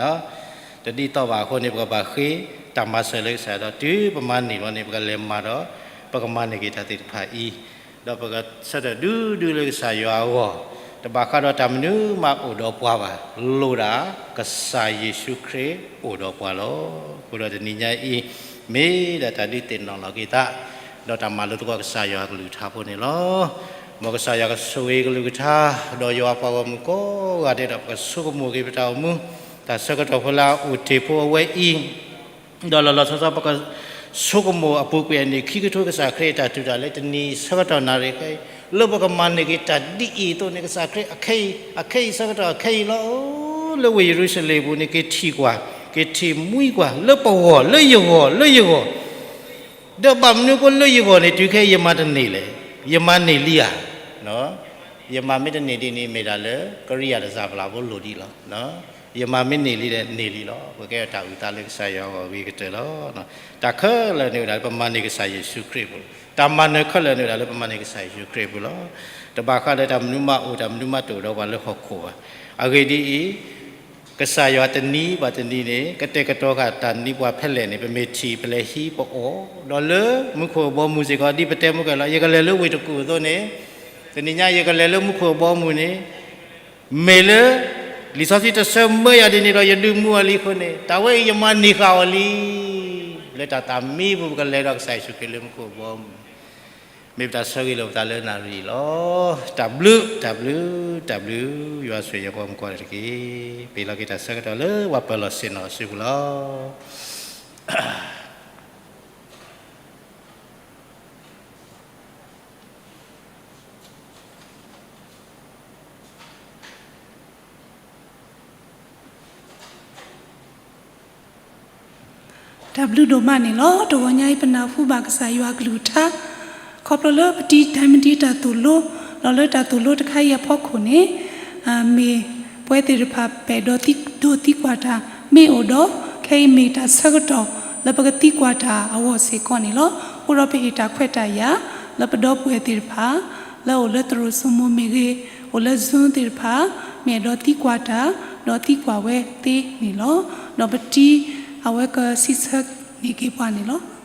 တဒ်သိးဘၣ်အဃိန့ၣ် ပကဘၣ်ဃ့တၢ်မၤစၢၤလၢကစၢ်ဒီး တုၤပမၤန့ၢ်လီၤန့ၣ် ပကလဲၤမၤဒီး ပကမၤန့ၢ်က့ၤတၢ်သ့ၣ်တဖၣ်အံၤ ဒီးပကဆၢထၢၣ်ဒူဒူလၢကစၢ်ယွၤအဂီၢ်, တဘၣ်ဃးဒီးတၢ်မနုၤမးအိၣ်ဒီးပှၤဘၣ်, လိၣ်ဒၣ်ကစၢ်ယ့ၣ်ၡူးခရံာ်အိၣ်ဒီးပှၤလီၤ. အဃိဒီးတနံၤညါအံၤ မ့ၢ်ဒၣ်တၢ်ဒုးသ့ၣ်နီၣ်လီၤက့ၤသး, ဒီးတၢ်မၤလိသကိးကစၢ်ယွၤအကလုၢ်ကထါဖိန့ၣ်လီၤ. မ်ကစၢ်ယွၤကဆိၣ်ဂ့ၤကလုၢ်ကထါ, ဒီးယွၤပှၤဂီၢ်မုၢ်ကိးဂၤဒဲးဒီး ပကဆိကမိၣ်က့ၤပတၢ်အိၣ်မူ, တၢ်ဆၢကတီၢ်ဖိလၢအအိၣ်တ့ၢ်ဖိအဝဲအံၤ ဒီးလီၤလီၤဆီဆီ ပကဆိကမိၣ်အပူၤကွံာ်အန့ၣ် ခံကထိကစၢ်ခရံာ်အတၢ်တူၢ်တၢ်လၢတနံၤဆၢကတီၢ်နၣ်ရံၣ်ခဲအံၤ, လၢပကမၤန့ၢ်က့ၤတၢ်ဒ်အံၤအသိးန့ၣ် ကစၢ်ခရံာ်အခဲအံၤ အခဲအံၤဆၢကတီၢ်အခဲအံၤလီၤ. လၢဝ့ၢ်ယရူၤၡလ့ၣ်အပူၤန့ၣ် က့ၤထံၣ်ကွၢ်, က့ၤထံၣ်မှံကွၢ် လၢပဂီၢ် လၢယဂီၢ် လၢယဂီၢ် ဒီးဘၣ်မနုၤဃိလၢယဂီၢ်န့ၣ် တုၤခဲအံၤယမၤတန့ၢ်လဲၣ်, ယမၤန့ၢ်လံဧါ. ယမၤမ့ၢ်တန့ၢ်ဒ်န့ၣ် မ့ၢ်ဒၣ်လၢ ကရံၣ်ယၢ်တစၢ်ပလၢ်ဖိလိၣ်ဒံးလီၤ. ယမၤမ့ၢ်န့ၢ်လံဒီးန့ၢ်လံလီၤ. ပကဲထီၣ်တၢ်အုၣ်သးလၢကစၢ်ယွၤအဂီၢ်အဂ့ၤကတၢၢ်လီၤ. တၢ်ခဲလၢာ်န့ၣ်ဝဲဒၣ်လၢပမၤန့ၢ်ကစၢ်ယ့ၣ်ၡူးခရံာ်အပူၤလီၤ. တၢ်မၤနၢၤခဲလၢာ်န့ၣ်ဝဲဒၣ်လၢပမၤန့ၢ်ကစၢ်ယ့ၣ်ၡူးခရံာ်အပူၤလီၤ. တဘၣ်ဃးဒီးတၢ်မနုၤမးအိၣ် တၢ်မနုၤမးတအိၣ်ဒီးပှၤလၢဟီၣ်ခိၣ်ဘၣ်. အဂ့ၢ်ဒ်အံၤ, ကစၢ်ယွၤတနံၤဘၣ်တနံၤန့ၣ် ကတဲာ်ကတီၤဃာ်တၢ်န့ၢ်ပှၤဖဲလဲၣ်န့ၣ် ပမ့ၢ်ထံၣ်ပလဲၤဟံးပအီၣ်, ဒီးလၢမူခိၣ်အဘီအမုၢ်စ့ၢ်ကီး ဒ်ပတဲမုၢ်ကဲလီၤ ယကလဲၤလၢဝ့ၢ်တကူၣ်အသိးန့ၣ်, တနံၤညါယကလဲၤလၢမူခိၣ်အဘီအမုၢ်န့ၣ် မ့ၢ်လၢ လံာ်စီဆှံတဆၢမၢယၤဒ်န့ၣ်ဒီး ယဒုးမူအီၤလံအဃိန့ၣ် တၢ်ဝဲအံၤယမၤန့ၢ်ဃာ်အီၤလံ. လၢတၢ်သးမံပူၤ ပကလဲၤဒီးကစၢ်ယ့ၣ်ၡူးခရံာ်လၢမူခိၣ်အဘီအမုၢ်, မ့ၢ်ပတၢ်ဆၢဂ့ၤလၢပသးလၢနၣ်ရံၣ်အံၤလီၤ. တၢ်ဘျုး တၢ်ဘျုး တၢ်ဘျုး ယွၤဆိၣ်ဂ့ၤယွၤကိးမုၢ်ကိးနံၤတက့ၢ်. ပ့ၤလီၤက့ၤတၢ်ဆၢကတီၢ်လၢပှၤပၢၤလီၢ်ဆ့ၣ်နီၤအစုပူၤလီၤ. တၢ်ဘျုးဒိၣ်မးန့ၣ်လီၤ. တဂီၤညါအံၤ ပနၢ်ဟူဘၣ်ကစၢ်ယွၤအကလုၢ်ကထါ ခီဖျိလၢပတံၤ ဒိးမုၢ်တံၤတၢ်သိၣ်လိ, ဒီးလၢတၢ်သိၣ်လိတခါအံၤအဖီခိၣ်န့ၣ် မ့ၢ်ပဝဲသ့ၣ်တဖၣ် ပအဲၣ်ဒိးဒိးသံကွၢ်တၢ် မ့ၢ်အိၣ်ဒီး ခဲအံၤမ့ၢ်တၢ်ဆၢကတီၢ် လၢပကသံကွၢ်တၢ်အဂီၢ်စ့ၢ်ကီးန့ၣ်လီၤ. အဃိဒီးပဟ့ၣ်တၢ်ခွဲးတၢ်ယာ် လၢပဒီပုၢ်ဝဲၢ်သ့ၣ်တဖၣ် လၢအိၣ်လၢသရိာ်စိမိၤမ့ၢ်ဂ့ၤ, အိၣ်လၢ Zoom သ့ၣ်တဖၣ် မ့ၢ်အဲၣ်ဒိးသံကွၢ်တၢ် ဒီးသံကွၢ်ဝဲသ့န့ၣ်လီၤ. ဒီးပတံၤအဝဲကစံးဆၢန့ၢ်က့ၤပှၤန့ၣ်လီၤ.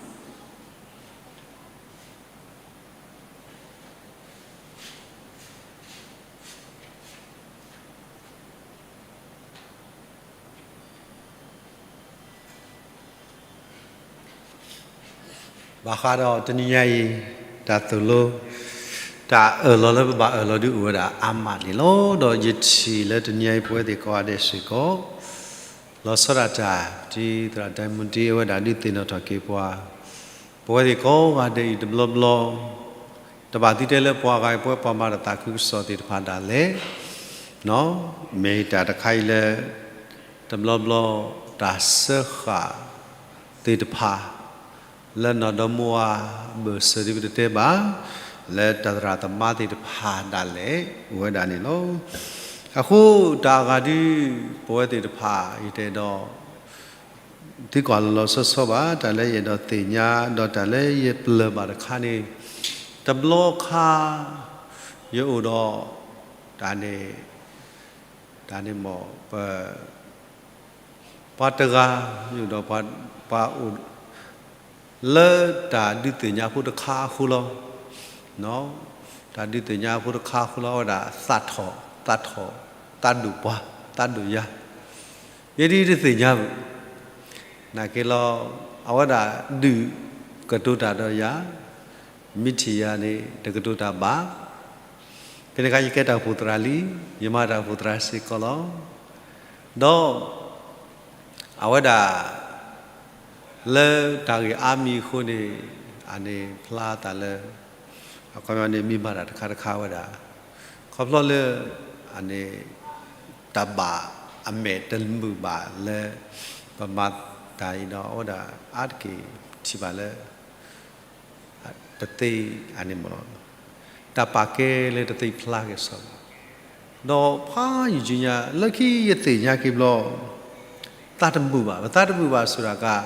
ဘၣ်ဃးဒီးတနံၤညါအံၤ တၢ်သိၣ်လိ တၢ်အၢၣ်လီၤလၢပဘၣ်အၢၣ်လီၤဒုးအိၣ်ဝဲဒၣ်အါမးန့ၣ်လီၤ. ဒီးယထံၣ်လၢတနံၤညါအံၤ ပဝဲသ့ၣ်ကိးဂၤဒဲးစ့ၢ်ကီး လီၤဆီဒၣ်တၢ် ဒ်သရၣ်ဒိးမုၢ်တံၤအဝဲဒၣ်ဒုးသ့ၣ်နီၣ်ထီၣ်က့ၤပှၤ ပဝဲသ့ၣ်ကိးဂၤဒဲးအံၤတဘျီဘျီ တဘၣ်သံတဲလၢပှၤဂၤအံၤ ပဝဲပှၤမၤတၢ်သးခုကစီၣ်သ့ၣ်တဖၣ်ဒၣ်လဲာ် မ့ၢ်တၢ်တခါအံၤလၢ တဘျီဘျီ တၢ်စၢဃာ်သ့ၣ်တဖၣ် လၢနီၢ်ဒီမါဝၤအဘၢၣ်စၢၤဒ်ပတတဲဘၣ်, လၢတၢ်သရၣ်သမါသ့ၣ်တဖၣ်ဒၣ်လဲာ်အိၣ်ဝဲဒၣ်န့ၣ်လီၤ. အဃိတၢ်အဂၤဒ် ပဝဲသ့ၣ်တဖၣ် ယတအဲၣ်ဒိး သံကွၢ်လီၤလီၤဆီဆီဘၣ်, တၢ်လၢယအဲၣ်ဒိးသ့ၣ်ညါ ဒီးတၢ်လၢယပျၢၢ်ဘၣ်တခါန့ၣ်, တဘျီခါ ယအိၣ်ဒီး တၢ်န့ၣ် တၢ်န့ၣ်မ့ၢ် ပ ပှၤတဂၤ ယအိၣ်ဒီးပှၤ ပှၤအိၣ် လၢတၢ်ဒုးသ့ၣ်ညါဖိတခါအဃိလီၤ. တၢ်ဒုးသ့ၣ်ညါဖိတခါအဃိလီၤ အဝဲဒၣ်သးထီၣ် သးထီၣ် သးဒိၣ်ပှၤ သးဒိၣ်ယၤ ယဒ်တသ့ၣ်ညါဘၣ်. နာ်က့လီၤ အဝဲဒၣ်ဒုးကတိၤတၢ်ဒီးယၤ မ့ၢ်ထံၣ်ယၤန့ၣ် တကတိၤတၢ်ဘၣ်. ဖဲန့ၣ်အခါ ယကဲတၢ်အိၣ်ဖှိၣ်သရၣ်လံ, ယမၤတၢ်အိၣ်ဖှိၣ်သရၣ်စ့ၢ်ကီးလီၤ. ဒီး အဝဲဒၣ် လၢတၢ်ဂ့ၢ်အါမံၤအဃိန့ၣ် အန့ၣ်ဖျါသးလၢ အခီပညီန့ၣ် မ့ၢ်မၤတၢ်တခါတခါဝဲဒၣ် ခီဖျိလၢ အန့ၣ် တၢ်ဘၣ်အမဲာ်တမုာ်ဘၣ်လၢ ပမၤတၢ်အံၤဒီး အဝဲဒၣ်အါတက့ၢ်ထံၣ်ဘၣ်လၢ တသ့အန့ၣ်မ့ၢ် တၢ်ပာ်ကဲလၢတသ့ဖျါက့ၤစီဘၣ်. ဒီးဖးယံာ်ညါ လၢခံယသ့ၣ်ညါက့ၤဘျီ သးတမုာ်ဘၣ်, ပသးတမုာ်ဘၣ်စ့ၢ်ကီး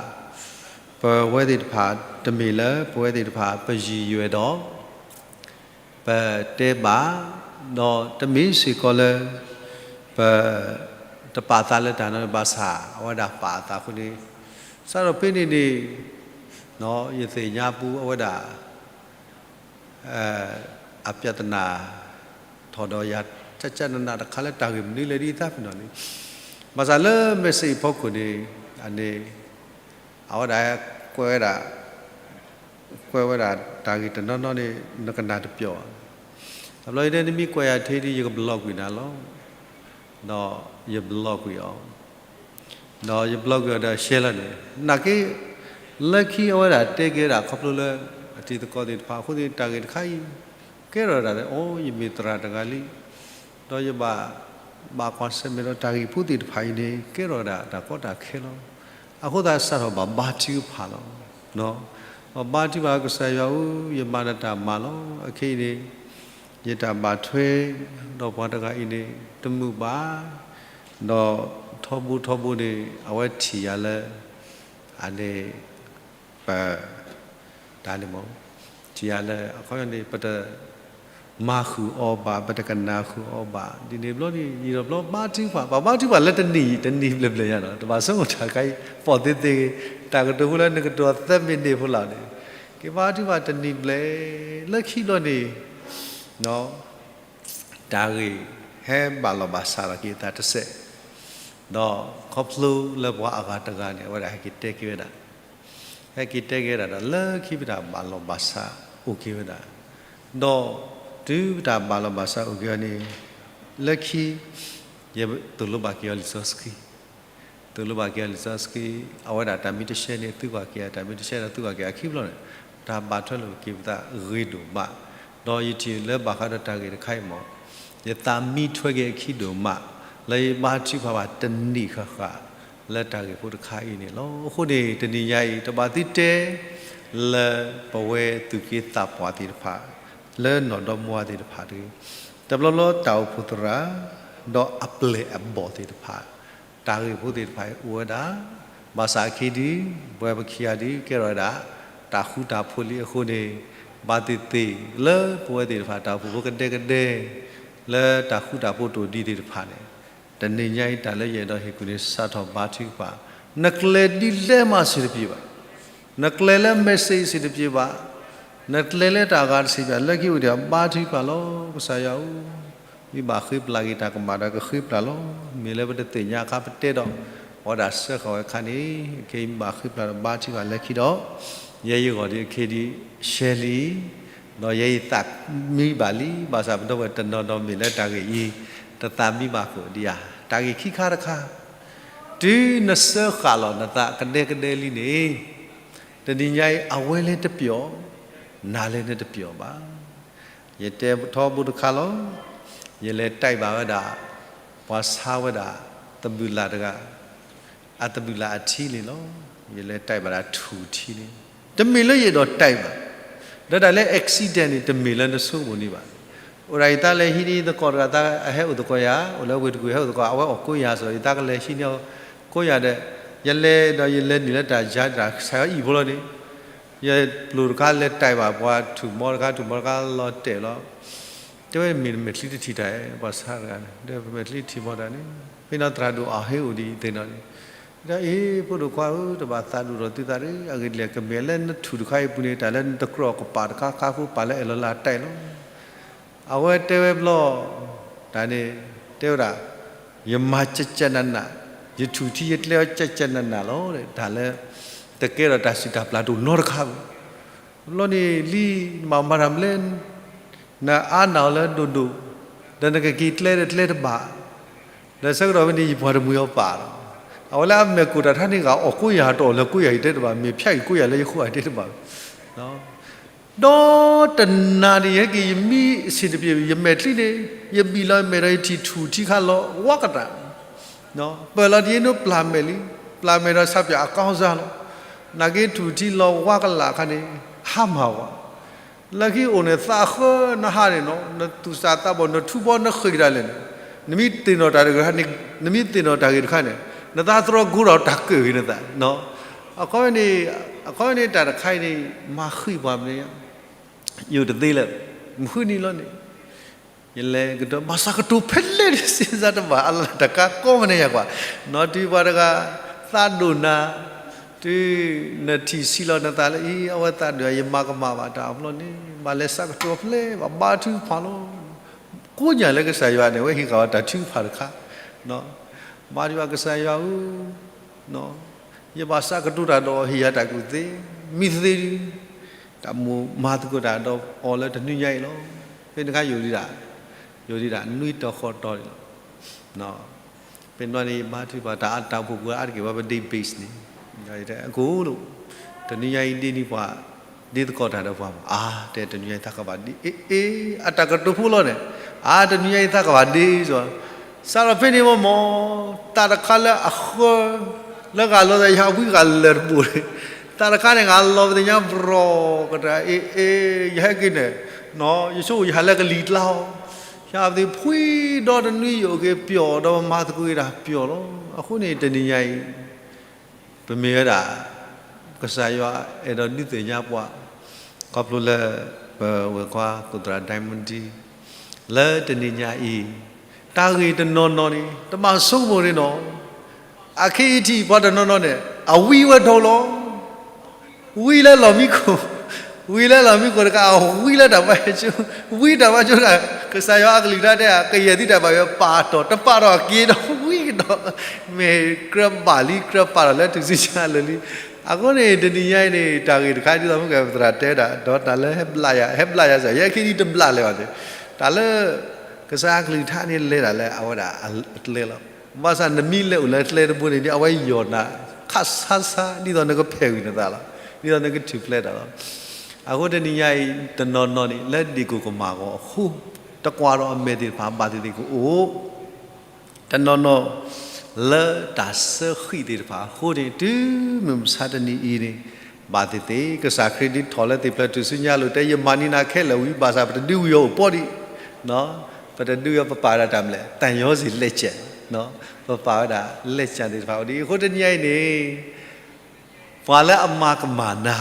ပဝဲသ့ၣ်တဖၣ် တမ့ၢ်လၢပဝဲသ့ၣ်တဖၣ် ပယံာ်ယွဲဒီး ပတဲဘၣ်, ဒီးတမ့ၢ်စ့ၢ်ကီးလၢ ပ တပာ်သးလၢတၢ်နီတမံၤဘၣ်ဆၣ် အဝဲဒၣ်ပာ်အသးအဃိန့ၣ် စးထီၣ်ဖဲန့ၣ်န့ၣ် ယသ့ၣ်ညါပူၤအဝဲဒၣ် အပြဿနာ ထီၣ်ဒီးယၤ ကၠၢ်ကၠၢ်နးနးတခါလၢတၢ်ဂ့ၢ်မနုၤလဲၣ်ဒ်သးဖဲန့ၣ်န့ၣ်, ဘၣ်ဆၣ်လၢ message အဖီခိၣ်န့ၣ် အန့ၣ် အဝဲဒၣ်ကွဲးဝဲဒၣ် ကွဲးဝဲဒၣ်တၢ်ဂ့ၢ်တနီၤနီၤန့ၣ် နကနၣ်တပျီၤဘၣ်. တဘျီအံၤန့ၣ် နမ့ၢ်ကွဲးယၤထဲဒ် ယက block ကွံာ်နၤလီၤ. ဒီးယ block ကွံာ်အီၤ ဒီးယ block ကွံာ်အီၤဒီးရှဲလီၤန့ၣ် နာ်က့ လၢခံအဝဲဒၣ်တဲက့ၤဝဲဒၣ်ခီဖျိလၢ အတံၤသကိးသ့ၣ်တဖၣ်အဃိန့ၣ် တၢ်ဂ့ၢ်တခါအံၤ ကဲထီၣ်ဒၣ်လၢ အိ ယမ့ၢ်သရၣ်တဂၤလံ ဒီးယဘၣ် ဘၣ်ကွၢ်ဆၢၣ်မဲာ်ဒီးတၢ်ဂ့ၢ်ဖိသ့ၣ်တဖၣ်အံၤန့ၣ် ကဲထီၣ်ဒၣ်တၢ်ကီတၢ်ခဲလီၤ. အဃိသတးစးထီၣ်ဘၣ်ဘါထုကဖၣ်လီၤ. ဘၣ်ဘါထုကဖၣ်ကစၢ်ယွၤဧၢ, ယမၤနတၢ်မၤလီၤ. အခဲအံၤန့ၣ် ယတၢ်ဘၣ်ထွဲ ဒီးပှၤတဂၤအံၤန့ၣ် တမုာ်ဘၣ်, ဒီးထီဘိထီဘိန့ၣ် အဝဲထံၣ်ယၤလၢ အန့ၣ် ပ တၢ်န့ၣ်မ့ၢ် ထံၣ်ယၤလၢ အခီပညီန့ၣ် ပတ မၤဃုာ်အီၤဘၣ်, ပတကနၣ်ဃုာ်အီၤဘၣ်. ဒ်န့ၣ်ဘျီန့ၣ် ယံာ်ဒီးဘျီဘါထုကဖၣ်, ဘၣ်ဘါထုကဖၣ်လၢတနံၤ တနံၤဘျဲၣ်ဘျဲၣ်ညါနီၤ, တဘၣ်ဆိကမိၣ်တၢ်ခါအံၤ ပိာ်သ့သ့ဂ့ၤ, တၢ်ကတိၤဖိလၢနကတိၤသၢ minute ဖိလီၤန့ၣ်, က့ၤဘါထုကဖၣ်တနံၤဘျဲၣ်, လၢခံဘျီန့ၣ် တၢ်ဂ့ၢ်ဟဲဘၣ်လီၤဘၣ်စးထီၣ်က့ၤအသးတစဲး, ဒီးခီဖျိလၢပှၤအဂၤတဂၤန့ၣ် အဝဲဒၣ်ဟဲက့ၤတဲက့ၤဝဲဒၣ်, ဟဲက့ၤတဲက့ၤဝဲဒၣ်ဒီး လၢခံပတၢ်ဘၣ်လီၤဘၣ်စးအိၣ်က့ၤဝဲဒၣ်, ဒီးတုၤပတၢ်ဘၣ်လီၤဘၣ်စးအိၣ်က့ၤအီၤန့ၣ် လၢခံ ယသိၣ်လိဘၣ်က့ၤအီၤလံာ်စီဆှံ သိၣ်လိဘၣ်က့ၤအီၤလံာ်စီဆှံ, အဝဲဒၣ်တၢ်မ့ၢ်တရှဲန့ၣ် သုကွၢ်က့ၤအီၤ, တၢ်မ့ၢ်တရှဲဒီးသုကွၢ်က့ၤအခံဘျီန့ၣ်, တၢ်ဘၣ်ထွဲလိာ်က့ၤပသးဂ့ၤဒိၣ်မး, ဒီးယထံၣ်လၢဘၣ်ဃးဒီးတၢ်ဂ့ၢ်တခါအံၤမ့ၢ် ယသးမံထွဲက့ၤအခံဒိၣ်မး, လၢယဘါထုကဖၣ်ဘၣ်တနံၤဃၣ်ဃၣ် လၢတၢ်ဂ့ၢ်ဖိတခါအံၤန့ၣ်လီၤ. အဃိန့ၣ် တနံၤညါအံၤ တဘၣ်သုတဲ လၢပဝဲသူၣ်က့သးပှၢ်သ့ၣ်တဖၣ် လၢနီၢ်ဒီမါဝၤသ့ၣ်တဖၣ်တဂ့ၤ, တဘျီဘျီတၢ်အိၣ်ဖှိၣ်သရၣ် ဒီးအပျဲၢ်အဘီၣ်သ့ၣ်တဖၣ် တၢ်ဂ့ၢ်ဖိသ့ၣ်တဖၣ်အိၣ်ဝဲဒၣ်, ဘၣ်ဆၣ်အခံဒုး ပဝဲပခံဂၤဒုး ကဲထီၣ်ဝဲဒၣ် တၢ်ဃူတၢ်ဖိးလံအဃိန့ၣ်, ဘၣ်သ့ၣ်သ့ၣ်လၢပဝဲသ့ၣ်တဖၣ် တၢ်အိၣ်ဖှိၣ်ဖိကဒဲကဒဲ လၢတၢ်ဃူတၢ်ဖိးတအိၣ်ဒံးသ့ၣ်တဖၣ်န့ၣ်, တနံၤညါအံၤတၢ်လၢယအဲၣ်ဒိးဟ့ၣ်ကူၣ်န့ၣ် စးထီၣ်ဘါထုကဖၣ်, နကျဲၤဒ်လဲၣ်မးစ့ၢ်တပျ့ၤဘၣ်, နကျဲၤလၢ message စ့ၢ်တပျ့ၤဘၣ်, နကျဲၤလၢတၢ်ဂၤတစ့ၢ်ဘၣ်, လၢခံအိၣ်ဒံးဘါထုကဖၣ်လီၤ. ကစၢ်ယွၤဧၢ, မ့ၢ်ဘၣ်ဃ့ပျၢ်က့ၤတၢ်ကမၣ်ဒီးကဃ့ပျၢ်လီၤ. မ့ၢ်လၢပတသ့ၣ်ညါအခါပတဲဒီး အဝဲဒၣ်စၢဃာ်ဝဲအခါန့ၣ်, ခဲအံၤမ့ၢ်ဘၣ်ဃ့ပျၢ်ဒီးဘါထုကဖၣ်လၢခံဒီး, ယဲယဂီၢ်ဒ်အခဲဒ်ရှဲလံ, ဒီးယဲယသးမံဘၣ်လံ, ဘၣ်ဆၣ်ပဒီပုၢ်ဝဲၢ်တနီၤနီၤမ့ၢ်လၢတၢ်ဂ့ၢ်အံၤ တသးမံဘၣ်ကိးဒံးဧါ. တၢ်ဂ့ၢ်ခံခါတခါ, တုၤနစၢဃာ်လီၤနသးကဒဲကဒဲလံန့ၣ်, တနံၤညါအံၤ အဝဲလၢတပျီၢ်, နၤလၢနတပျီၢ်ဘၣ်. ယတဲထီဘိတခါလီၤ. ယလဲၤတဲဘၣ်ဝဲဒၣ် ပှၤဆါဝဲဒၣ် သဘုၣ်လၣ်တဂၤ, အသဘုၣ်လၣ်အထံန့ၣ်လီၤ. ယလဲၤတဲဘၣ်ဒၣ်ထူၣ်ထံန့ၣ်, တမ့ၢ်လၢယအဲၣ်ဒိးတဲဘၣ်, ဒီးတၢ်လၢ accident န့ၣ် တမ့ၢ်လၢနဆိကမိၣ်န့ၣ်ဘၣ်. အိၣ်ဒၣ်ယသးလဲၤဟံးန့ၢ်သကိးတဂၤ သးဟဲအိၣ်သကိးယၤ, အိၣ်လၢဝ့ၢ်တကူၣ်ဟဲအိၣ်သကိး အဝဲအိၣ်ကိးယၤစ့ၢ် ယသးကလဲၤဟံးန့ၢ်ကိးယၤဒီး ယလဲၤဒီးယလဲၤနုာ်လၢတၢ်ယါတၢ်ကစၢ်ယွၤအံၣ်ဖိလီၤန့ၣ်, ယပျိၢ်တခါလဲၤတဲဘၣ်ပှၤထူၣ်မီတခါ ထူၣ်မီတခါလီၤတဲာ်လီၤ. တဲဝဲမ့ၢ်မဲာ်ချံတထံၣ်တၢ် ပှၤဆါတဂၤန့ၣ် ဒီးပမဲာ်ချံထံၣ်မီတၢ်န့ၣ် ဖဲနီၢ်သရၣ်ဒိၣ်အဟ့ၣ်အိၣ်ဒံးသ့ၣ်နီၣ်န့ၣ်, ဒီးအ့ ဖိဒိၣ်ခွါဧၢ တဘၣ်သးဒိၣ်ထီၣ်သုသးတဂ့ၤ အဂ့ၢ်ဒ်လဲၣ် ကမ့ၢ်လၢနထူၣ်တခါအံၤပူၤန့ၣ် တၢ်လၢနတကြၢးကပာ်တခါခါဖိပာ်လၢအဲၣ်လီၤလၢတဲာ်လီၤ. အဝဲတဲဝဲဘျီ တၢ်န့ၣ် တဲဝဲဒၣ် ယမၤကကနန, ယထူၣ်ထံယကျဲအီၤကကနနလီၤ. တၢ်လၢ တကဲထီၣ်တၢ်စံးတၢ်ပျၢ်တအိၣ်နီတခါဘၣ်. ဘျီန့ၣ်လံ နမၤမၤတၢ်မနုၤလဲၣ်, နအါနၢ်အီၤလၢဒိၣ်ဒိၣ်, ဒီးနကက့ၤကျဲဒီးကျဲတဘၣ်, ဒီးဆၢကတီၢ်ဖဲန့ၣ် ယပှၤတမှံၤအီၤပာ်လီၤ. အဝဲလၢအမဲာ်ကိၣ်တၢ်ထါန့ၣ်ဂ့ၤ အီၣ်ကိးယၤတအီၣ်လၢကိးယၤအံၤတဲတဘၣ် မ့ၢ်ဖၠးအံၤကိးယၤလၢယဃိအံၤတဲတဘၣ်. ဒီးတနၤန့ၣ် ယဟဲက့ၤ ယမံအဆ့ၣ်တပျ့ၤ ယမဲာ်ချံန့ၣ် ယဘံၣ်လီၤယမဲာ်ဒီးယထံၣ်ထူၣ်ထံခါလီၤဝါကတၢၢ်, ပၢၢ်လီၤတယ့နိပျၢ်မဲာ်လံ, ပျၢ်မဲာ်ဒီးဆၣ်ပၠၣ်အကီၢ်စၢ်လီၤ. နာ်က့ထူၣ်ထံလီၤဝါကလာ်အခါန့ၣ် ဟါမၢ်ဝဲ, လၢခံအိၣ်န့ၣ် သးဃၢနဟါန့ၣ်နီၤ နသူၣ်စၢ်သးဘီၣ် နထူဘီနဃ့ၢ်ဒၣ်လဲာ်န့ၣ်, နမ့ၢ်သ့ၣ်နီၣ်တၢ်တဂ့ၤတခါန့ၣ်, နမ့ၢ်သ့ၣ်နီၣ်တၢ်ဂ့ၤတခါန့ၣ် နသးတြီကိဒီးတၢ်ကၢၣ်ဂ့ၤနသး အခီန့ၣ်, အခီန့ၣ်တၢ်တခါအံၤန့ၣ် မၤဃံပှၤမနုၤ, ယိၤတသ့လၢ မုၢ်ဃုနံၤလီၤန့ၣ်, ယလဲၤကဒီး ဘၣ်ဆၣ်ကတိၤဖဲလဲၣ်န့ၣ် စ့စါတဘၣ် အလၢတၢ်ကါကီမနုၤယၤကွၢ်, နီၢ်တုၤပှၤတဂၤ သးဒိၣ်နၤ, တုၤနထံၣ်ဆံးလီၤနသးလၢအံၤ အဝဲသးဒိၣ်ယမၤကမၣ်ဘၣ်တၢ်အဖျီန့ၣ် ဘၣ်လဲၤစးကတိၤဖဲလဲၣ် ဘၣ်ဘါထုကဖၣ်လီၤ. ကိးညါလၢကစၢ်ယွၤန့ၣ် အဝဲဟ့ၣ်ဃာ်ဝဲတၢ်ထုကဖၣ်တခါ, ဘါထုကဖၣ်ကစၢ်ယွၤဧၢ ယဘၣ်စးကတိၤတၢ်ဒီးဟ့ၣ်ယၤတၢ်ကူၣ်သ့, မ့ၢ်သ့ဒုး, တၢ်မိၣ်မၤသကိးတၢ်ဒီးအီၤလၢတနွံညါအံၤလီၤ. ဖဲန့ၣ်အခါယိၣ်ဒံးဒၣ်, ယိၣ်ဒံးဒၣ်နွံတီၤဃိးတီၤန့ၣ်လီၤ. ဖဲန့ၣ်န့ၣ် ဘါထုကဖၣ်တၢ်အတၢ်အိၣ်ဖှိၣ်ပူၤအါတက့ၢ် ပှၤပဒ့ base န့ၣ်, အကိၣ်လိာ်, တနွံညါအံၤဒ်န့ၣ်ပှၤ ဒ်သကိးတၢ်ဒီးပှၤမး အါ တဲတနွံညါအံၤသးကဘၣ်ဒ့ အ့ အ့ အတၢ်ကတိၤဖိလီၤန့ၣ်, အါ တနွံညါအံၤသးကဘၣ်ဒ့ စးထီၣ်ဖဲန့ၣ်မ့ၢ်မ့ၢ် တၢ်တခါလၢအဃၢ လၢဂၤလီၤသးယဟးဝံဂၤလၢာ်တဘိၣ်န့ၣ်, တၢ်တခါန့ၣ် ဂၤလီၤပသ့ၣ်ညါဘြီကတၢၢ် အ့ အ့ ယဟဲက့ၤန့ၣ်, ယဆိကမိၣ်ယဟးလၢကလံၤကျါအီၤ, ယဟးပသ့ၣ်ဖှံဒီတနွံယအိၣ်က့ၤပျီၢ် ဒီးပမၤသကိးက့ၤတၢ်ပျီၢ်လီၤ. အဃိန့ၣ် တနံၤညါအံၤ ပမ့ၢ်ဝဲဒၣ် ကစၢ်ယွၤအဲၣ်ဒိးဒုးသ့ၣ်ညါပှၤ ခီဖျိလၢ ပဝဲၢ်ခွါကိးသရၣ် Diamond လၢတနံၤညါအံၤ တၢ်ဂ့ၢ်တနီၤနီၤန့ၣ် တဘၣ်ဆိကမိၣ်န့ၣ်နီၤ, အခဲအံၤထံၣ်ပှၤတနီၤနီၤန့ၣ် အဝံဝဲဒိၣ်လီၤ. ဝံလၢလီၢ်မံခိၣ်, ဝံလၢလီၢ်မံခိၣ်တခါ အဝံလၢတၢ်ဘါယွၤကၠိ, ဝံတၢ်ဘါယွၤကၠိတခါ ကစၢ်ယွၤအကလုၢ်ကထါတဲ ကယဲၢ်သုတၢ်ဘၣ်ယွၤပာ်တီၢ် တပာ်ဒီးက့ၤဒီးဝံကဒီး, မ့ၢ်ကြၢးဘၣ်လံ ကြၢးပာ်ဒီးလၢထူၣ်စုညါအလိၤလံ. အဃိန့ၣ် တနံၤညါအံၤန့ၣ် တၢ်ဂ့ၢ်တခါဒ်သိးမုၢ်ကဲပသရၣ်တဲဒၣ် ဒီးတၢ်လၢဟဲဘျးယၤ ဟဲဘျးယၤစ့ၢ် ယဲခဲအံၤတဘျးလၢၤဘၣ်န့ၣ်, တၢ်လၢ ကစၢ်အကလုၢ်ကထါန့ၣ်လဲၤဒၣ်လၢအဝဲဒၣ်အကျဲလီၤ. ဘၣ်ဆၣ်နမ့ၢ်လဲၤအိၣ်လၢကျဲတဘိန့ၣ် အဝဲယီၢ်နၤ ခါဆါဆါ ဒ်သိးနကဖဲးဝံၤနသးလီၤ. ဒ်သိးနကထူၣ်ဖျဲးတၢ်လီၤ. အဃိတနံၤညါအံၤ တနီၤနီၤန့ၣ် လၢဒ့ၣ်ကိၣ်ကမၣ်ဂီၤအဃိ တကွၢ်ဒီးအမဲာ်သ့ၣ်တဖၣ် ဘၣ်သ့ၣ်သ့ၣ်ကအိၣ် တနီၤနီၤ လၢတၢ်စၢဃံးသ့ၣ်တဖၣ်အဃိန့ၣ် တုၤမုၢ်မဆါတနံၤအံၤန့ၣ် ဘၣ်သ့ၣ်သ့ၣ် ကစၢ်ခရံာ်ဒုးထီၣ်လၢသ့ၣ်ဖျၢၣ်ထူၣ်စုညါအလိၤ တဲယမၤန့ၢ်နၤခဲလၢာ်ဝံၤ ဘၣ်ဆၣ်ပတဒုးဝံၤအီၤအိၣ်ပီဒံး, ပတဒုးဝံၤအီၤ ပပာ်ဝဲဒၣ်တၢ်မနုၤလဲၣ် သံယောဇဉ်လက်ကျန်, ပပာ်ဝဲဒၣ်လက်ကျန်သ့ၣ်တဖၣ်အိၣ်ဒံး အဃိတနံၤအံၤန့ၣ် ပှၤလၢအမၤကမၣ်နၤ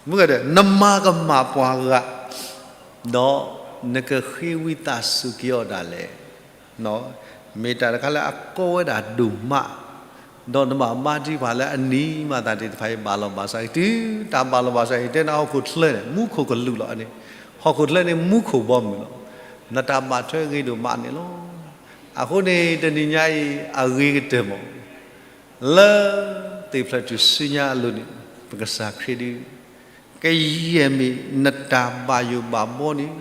မုၢ်ကဒီး နမၤကမၣ်ပှၤဂၤ ဒီးနကဃ့ဝံသးစူၤက့ၤအီၤဒၣ်လဲာ်, မ့ၢ်တၢ်တခါလၢအကီဝဲဒၣ်ဒိၣ်မး, ဒီးနဘၣ်မၤတံၢ်ပှၤလၢအနံၤမၤသးသ့ၣ်တဖၣ်အံၤ ဘၣ်လီၤဘၣ်စးအံၤ တုၤတၢ်ဘၣ်လီၤဘၣ်စးအံၤ တဲနၤဟီၣ်ခိၣ်ချၢန့ၣ် မူခိၣ်ကလူးလီၤန့ၣ်, ဟီၣ်ခိၣ်ချၢန့ၣ်မူခိၣ်ဘီမုၢ်လီၤ, နတၢ်ဘၣ်ထွဲဂ့ၤဒိၣ်မးန့ၣ်လီၤ. အဃိန့ၣ် တနံၤညါအံၤ အဂ့ၤကတၢၢ်မး လၢသ့ၣ်ဖျၢၣ်ထူၣ်စုညါအလိၤန့ၣ် ပကစၢ်ခရံာ်ဒုး ကယဲၢ်မ့ၢ်နတၢ်ဘၣ်ယိၣ်ဘၣ်ဘီန့ၣ်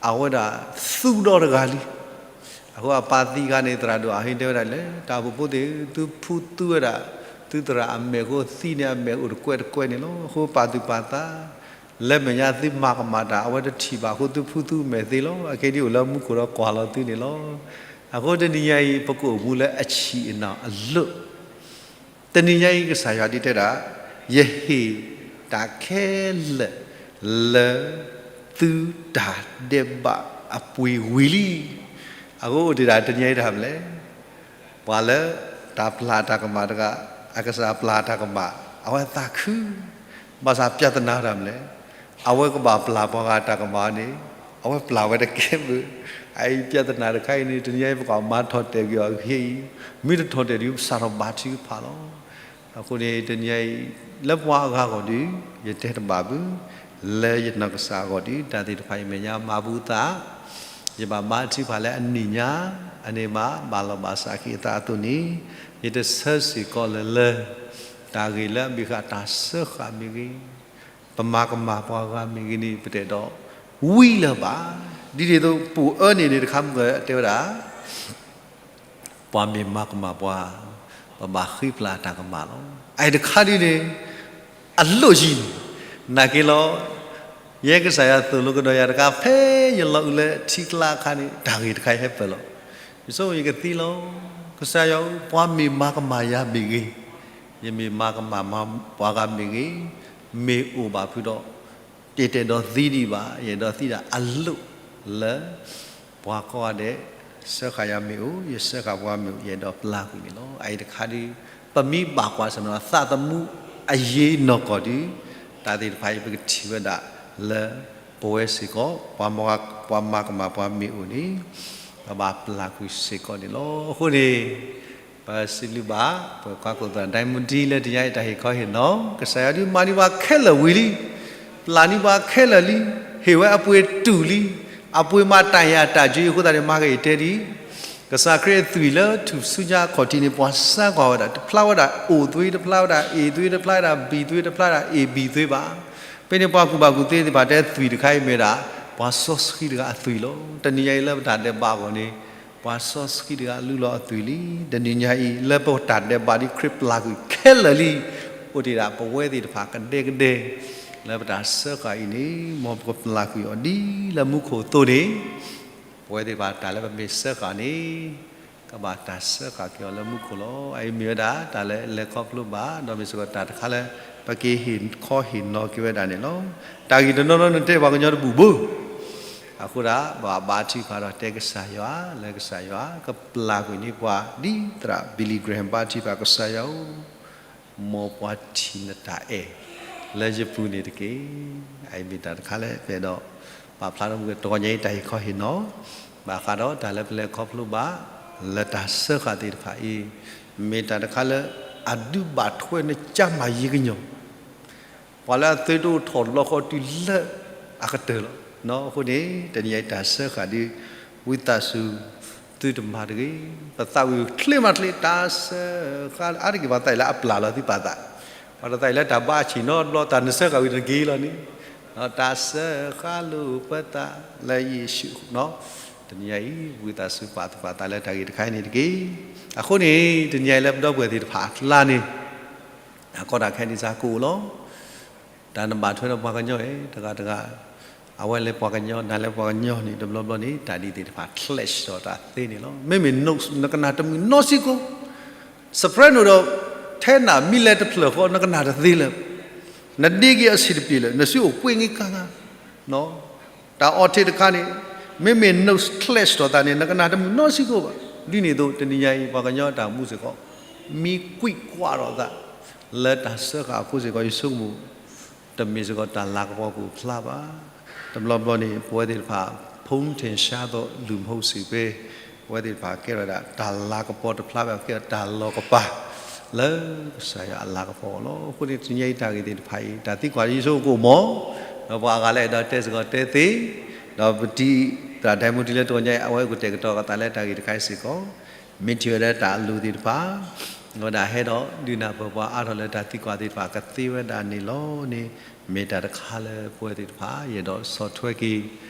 အဝဲဒၣ်သူဒီတဂၤလံ. အဃိအပၢ်သံအခါန့ၣ် သရၣ်ဒိၣ်အဟ့ၣ်တဲဝဲဒၣ်လၢ တၢ်အိၣ်ဖှိၣ်ဖိသ့ၣ်ဧၢ သုဖှူသုဝဲဒၣ် သုသရၣ်အမဲာ်အဃိ သံန့ၣ်အမဲာ်အိၣ်တကွဲးတကွဲးန့ၣ်လီၤ. အဃိပာ်သူၣ်ပာ်သး လၢမဲာ်ညါသုမၤကမၣ်တၢ် အဝဲတထံၣ်ဘၣ်အဃိ သုဖှူသုမဲာ်သ့လီၤ. အခဲဒ်အိၣ်လၢမူခိၣ်ဒီးကွၢ်လီၤသုန့ၣ်လီၤ. အဃိတနံၤညါအံၤ ပကအိၣ်မူလၢအဆံးအနၢ်အလၢ တနံၤညါအံၤ ကစၢ်ယွၤဒုးတဲဒၣ် ယဟ့ၣ်တၢ်ခဲလၢာ်လၢသုတၢ်ဒဲးဘးအပှ့ၤဝံၤလံ. အဃိအိၣ်တ့ၢ်ဒၣ်တနံၤအံၤတၢ်မနုၤလဲၣ်, ပှၤလၢတၢ်ပျၢ်တၢ်ကမၣ်တဂၤ, အကစၢ်ပျၢ်တၢ်ကမၣ်, အဝဲသးခု, ဘၣ်ဆၣ် ပြဿနာ တၢ်မနုၤလဲၣ်, အဝဲကဘၣ်ပျၢ်ပှၤဂၤတၢ်ကမၣ်န့ၣ်, အဝဲပျၢ်ဝဲတကဲဘၣ်. အအံၤ ပြဿနာ တခါအံၤန့ၣ် တနံၤအံၤ ပကဘၣ်မၤထီၣ်တဲာ်ကွံာ်အီၤအဂ့ၢ်အံၤ, မ့ၢ်တထီၣ်တဲာ်ဒီး ပစးထီၣ်ဘါထုကဖၣ်လီၤ. အဃိန့ၣ် တနံၤအံၤ လၢပှၤအဂၤအဂီၢ်ဒီး ယတဲတဘၣ်ဘၣ်, လၢယနီၢ်ကစၢ်အဂီၢ်ဒီး တၢ်သ့ၣ်တဖၣ်အံၤမဲာ်ညါမၤဘူးသး, ယဘၣ်မၤထုကဖၣ်လၢအနံၣ်ညါ, အန့ၣ်ဘၣ် ဘၣ်လီၤဘၣ်စးက့ၤအသးအသိးန့ၣ်, ယတဆၢစ့ၢ်ကီးလၢလၢ တၢ်ဂ့ၢ်လၢအမ့ၢ်ဃာ်တၢ်စၢဃာ်မ့ၢ်ဂ့ၤ, ပမၤကမၣ်ပှၤဂၤမ့ၢ်ဂ့ၤန့ၣ် ပတအဲၣ်ဒိးဝံလၢၤဘၣ်. ဒ်န့ၣ်အသိး ပိာ်အၢန့ၣ်န့ၣ် တခါမုၢ်ကတဲဝဲဒၣ် ပှၤမ့ၢ်မၤကမၣ်ပှၤ, ပဘၣ်ဃ့ပျၢ်တၢ်ကမၣ်လီၤ. အအံၤတခါဒ်န့ၣ် အလိၣ်ယံၤ, နာ်က့လီၤ. ယဲကစၢ်ယွၤသိၣ်လိကဒီးယၤတခါ ဖဲယလီၤအုးလၢထံကျါအခါန့ၣ် တၢ်ဂ့ၢ်တခါအံၤဟဲပၢၢ်လီၤ. ယဆိကမိၣ်ယကသံလီၤ. ကစၢ်ယွၤဧၢ, ပှၤမ့ၢ်မၤကမၣ်ယၤမ့ၢ်ဂ့ၤ, ယမ့ၢ်မၤကမၣ်ပှၤဂၤမ့ၢ်ဂ့ၤ, မ့ၢ်အိၣ်ဘၣ်ဖုးဒီး ယတအဲၣ်ဒိးသံဒံးဘၣ်, ယအဲၣ်ဒိးသံဒၣ်အလိၣ်လၢ ပှၤကိးဂၤဒဲး စၢဃာ်ယၤမ့ၢ်အိၣ်, ယစၢဃာ်ပှၤမ့ၢ်အိၣ်, ယအဲၣ်ဒိးပျၢ်ကွံာ်န့ၣ်လီၤ. အအံၤတခါဒ် ပမ့ၢ်ဘၣ်ကွၢ်ဆၢၣ်နီၤ သးသမူအယံၤနီၢ်ကီၢ်ဒီး တၢ်သ့ၣ်တဖၣ်အံၤ ပကထံၣ်ဝဲဒၣ်လၢ ပဝဲစ့ၢ်ကီး ပှၤမၤကမၣ်ပှၤမ့ၢ်အိၣ်န့ၣ် ပဘၣ်ပျၢ်ကွံာ်စ့ၢ်ကီးန့ၣ်လီၤ. အဃိန့ၣ် ပစံးဘျုးဘၣ် ပှၤကွၢ်ခိၣ်သရၣ်ဒဲမူဒံလၢတနံၤအံၤတၢ်ဟ့ၣ်ခီဟ့ၣ်နီၤ, ကစၢ်ယွၤဒုးမၤန့ၢ်ပှၤခဲလၢာ်ဝံၤလံ, ပျၢ်န့ၢ်ပှၤခဲလၢာ်လံ, ဟ့ၣ်ဝဲအပှ့ၤတူာ်လံ, အပှ့ၤမၤတၢ်ယၤတၢ်ကၠိအဃိသတးန့ၣ် မၤက့ၤတဲဒ် ကစၢ်ခရံာ်အသွံၣ်လၢထူၣ်စုညါအခီၣ်ထံးန့ၣ် ပှၤစၢကွၢ်ဝဲဒၣ်, တဖျါဝဲဒၣ်အိၣ်သွံ, တဖျါဝဲဒၣ်အ့ၣ်သွံ, တဖျါဝဲဒၣ်ဘံၣ်သွံ, တဖျါဝဲဒၣ်အ့ၣ်ဘံၣ်သွံဘၣ်. ဖဲန့ၣ်ပှၤကူၣ်ဘၣ်ကူၣ်သ့သ့ၣ်တဖၣ်တဲသွံၣ်တခါအံၤမ့ၢ်ဒၣ် ပှၤစီဆှံတဂၤအသွံၣ်လီၤ. တနံၤညါအံၤလၢပတၢ်ဒဲးဘးအဂီၢ်န့ၣ် ပှၤစီဆှံတဂၤလူလီၤအသွံၣ်လံ. တနံၤညါအံၤ လၢပတၢ်ဒဲးဘးဒ်ခရံာ်ပျၢ်ကွံာ်ခဲလၢာ်လံ, အိၣ်တ့ၢ်ဒၣ်ပဝဲသ့ၣ်တဖၣ်ကဒဲကဒဲ လၢပတၢ်စၢဃာ်အံၤန့ၣ် မ်ပကပျၢ်ကွံာ်အီၤဒ်လၢမူခိၣ်အသိးန့ၣ်, ပဝဲသ့ၣ်တဖၣ်တၢ်လၢပမ့ၢ်စၢဃာ်န့ၣ် ကဘၣ်တၢ်စၢဃာ်က့ၤအီၤလၢမူခိၣ်လီၤ. အအံၤမ့ၢ်ဝဲဒၣ်တၢ်လၢလဲၤခီဖျိဘၣ်, ဒီးမ့ၢ်စ့ၢ်ကီးတၢ်တခါလၢ ပကဟ့ၣ်ခီဟ့ၣ်နီၤက့ၤဝဲဒၣ်န့ၣ်လီၤ. တၢ်ဂ့ၢ်တနီၤနီၤန့ၣ် တဲပှၤကညီတဘူၣ်ဘၣ်. အဃိဒၣ် ဘၣ်ဘါထုကဖၣ်ဒီးတဲကစၢ်ယွၤ, လၢကစၢ်ယွၤ ကပျၢ်ကွံာ်န့ၢ်ပှၤဒ်သရၣ် Billy Graham ဘါထုကဖၣ် ကစၢ်ယွၤဧၢ, မ်ပှၤထံၣ်နတၢ်အဲၣ်လၢယပူၤန့ၣ်တက့ၢ်. အအံၤမ့ၢ်တၢ်တခါလၢပအဲၣ်ဒိး ပာ်ဖျါထီၣ်မူက့ၤ တဂီၤညါအံၤတၢ်ဟ့ၣ်ခီဟ့ၣ်နီၤ, ဘၣ်ဃးဒီးတၢ်လၢပလဲၤခီဖျိဘၣ် လၢတၢ်စၢဃာ်သ့ၣ်တဖၣ်အံၤ, မ့ၢ်တၢ်တခါလၢ အဒုးဘၣ်ထွဲနကၢ်မၤယံၤကညီၤ ပှၤလၢအသုတအိၣ်ထီၣ်လီၤဃီတုၤလၢအကတၢၢ်လီၤ. အဃိန့ၣ် တနံၤအံၤတၢ်စၢဃာ်ဒ် ဝံသးစူၤ သုတမၤတဂ့ၤ, ပသးဝံၣ်ချ့မးချ့ တၢ်စၢဃာ်လၢ အါတက့ၢ်ပှၤသးအံၤလၢအပျၢ်လီၤသုပာ်သး, ပှၤတသးအံၤလၢတၢ်ဘါအဆ့ၣ်နီတဘျီ တၢ်နစၢဃာ်ဝံၤတက့ၢ်လီၤန့ၣ်, တၢ်စၢဃာ်လိာ်ပသးလၢယ့ၣ်ၡူး, တနံၤအံၤ ဝံသးစူၤပာ်သူၣ်ပာ်သးလၢတၢ်ဂ့ၢ်တခါအံၤန့ၣ်တက့ၢ်. အဃိန့ၣ် တနံၤအံၤလၢပဒီပုၢ်ဝဲၢ်သ့ၣ်တဖၣ်အကျါန့ၣ် အကီတၢ်ခဲအံၤန့ၣ်စ့ၢ်ကီးအိၣ်လီၤ. တၢ်နဘၣ်ထွဲဒီးပှၤကညီအံၤ တဂၤတဂၤ, အဝဲလၢပှၤကညီ နၤလၢပှၤကညီန့ၣ် တဘျီဘျီန့ၣ် တၢ်ဒ်သ့ၣ်တဖၣ် clash ဒီးတၢ်သ့န့ၣ်လီၤ. မ့မ့ၢ် notes နကနၣ်တမုာ်နီတစဲးဖိ, soprano ဒီး tenor မ့ၢ်လဲၤတဖျၢၣ်ဃီ နကနၣ်တသ့လၢၤ, နဒ့က့ၤအဆံးတပျ့ၤလၢၤ, နစုအိၣ်ကွ့ၢ်ငံးကါငါ တၢ်အီထံးတခါန့ၣ် မ့မ့ၢ် notes clash ဒီးသးန့ၣ် နကနၣ်တမုာ်နီတစဲးဖိဘၣ်. ဒ်န့ၣ်အသိး တနံၤညါအံၤ ပှၤကညီတၢ်အိၣ်မူစ့ၢ်ကီး မ့ၢ်ကွံာ်ကွၢ်ဒီးသး လၢတၢ်စၢဃာ်အဃိစ့ၢ်ကီး ယဆိကမိၣ် တမ့ၢ်စ့ၢ်ကီးတၢ်လၤကပီၤကအိၣ်ဖျါဘၣ်. တဘျီဘျီန့ၣ် ပဝဲသ့ၣ်တဖၣ် ဖုံးထင်ရှားသောလူမဟုတ်ဆိုပဲ, ပဝဲသ့ၣ်တဖၣ်ကဲထီၣ်ဝဲဒၣ် တၢ်လၤကပီၤတဖျါဘၣ် ကဲထီၣ်တၢ်လီၤကပၤ လၢကစၢ်ယွၤအလၤကပီၤအဂီၢ်လီၤ. အဃိန့ၣ် တနံၤညါအံၤတၢ်ဂ့ၢ်သ့ၣ်တဖၣ်အံၤ တၢ်သံကွၢ်ယဆိကမိၣ်ကအိၣ်မး, ဒီးပှၤအဂၤလၢအဲၣ်ဒိးတဲစ့ၢ်ကီးတဲသ့, ဒီးပတံၤ သရၣ်ဒဲမူတံၤလၢတဂီၤညါအံၤ အဝဲကတဲာ်ကတီၤအသးလၢတၢ်ဂ့ၢ်တခါအံၤစ့ၢ်ကီး မ့ၢ်ထံၣ်ဝဲဒၣ်တၢ်အလိၣ်သ့ၣ်တဖၣ်, အဝဲဒၣ်ဟဲဒီးဒုးနၢ်ပၢၢ်ပှၤအါထီၣ်လၢတၢ်သံကွၢ်သ့ၣ်တဖၣ် ကသ့ဝဲဒၣ်န့ၣ်လီၤန့ၣ်, မ့ၢ်တၢ်တခါလၢပဝဲသ့ၣ်တဖၣ် ယအဲၣ်ဒိးဆီၣ်ထွဲက့ၤ, ဒီး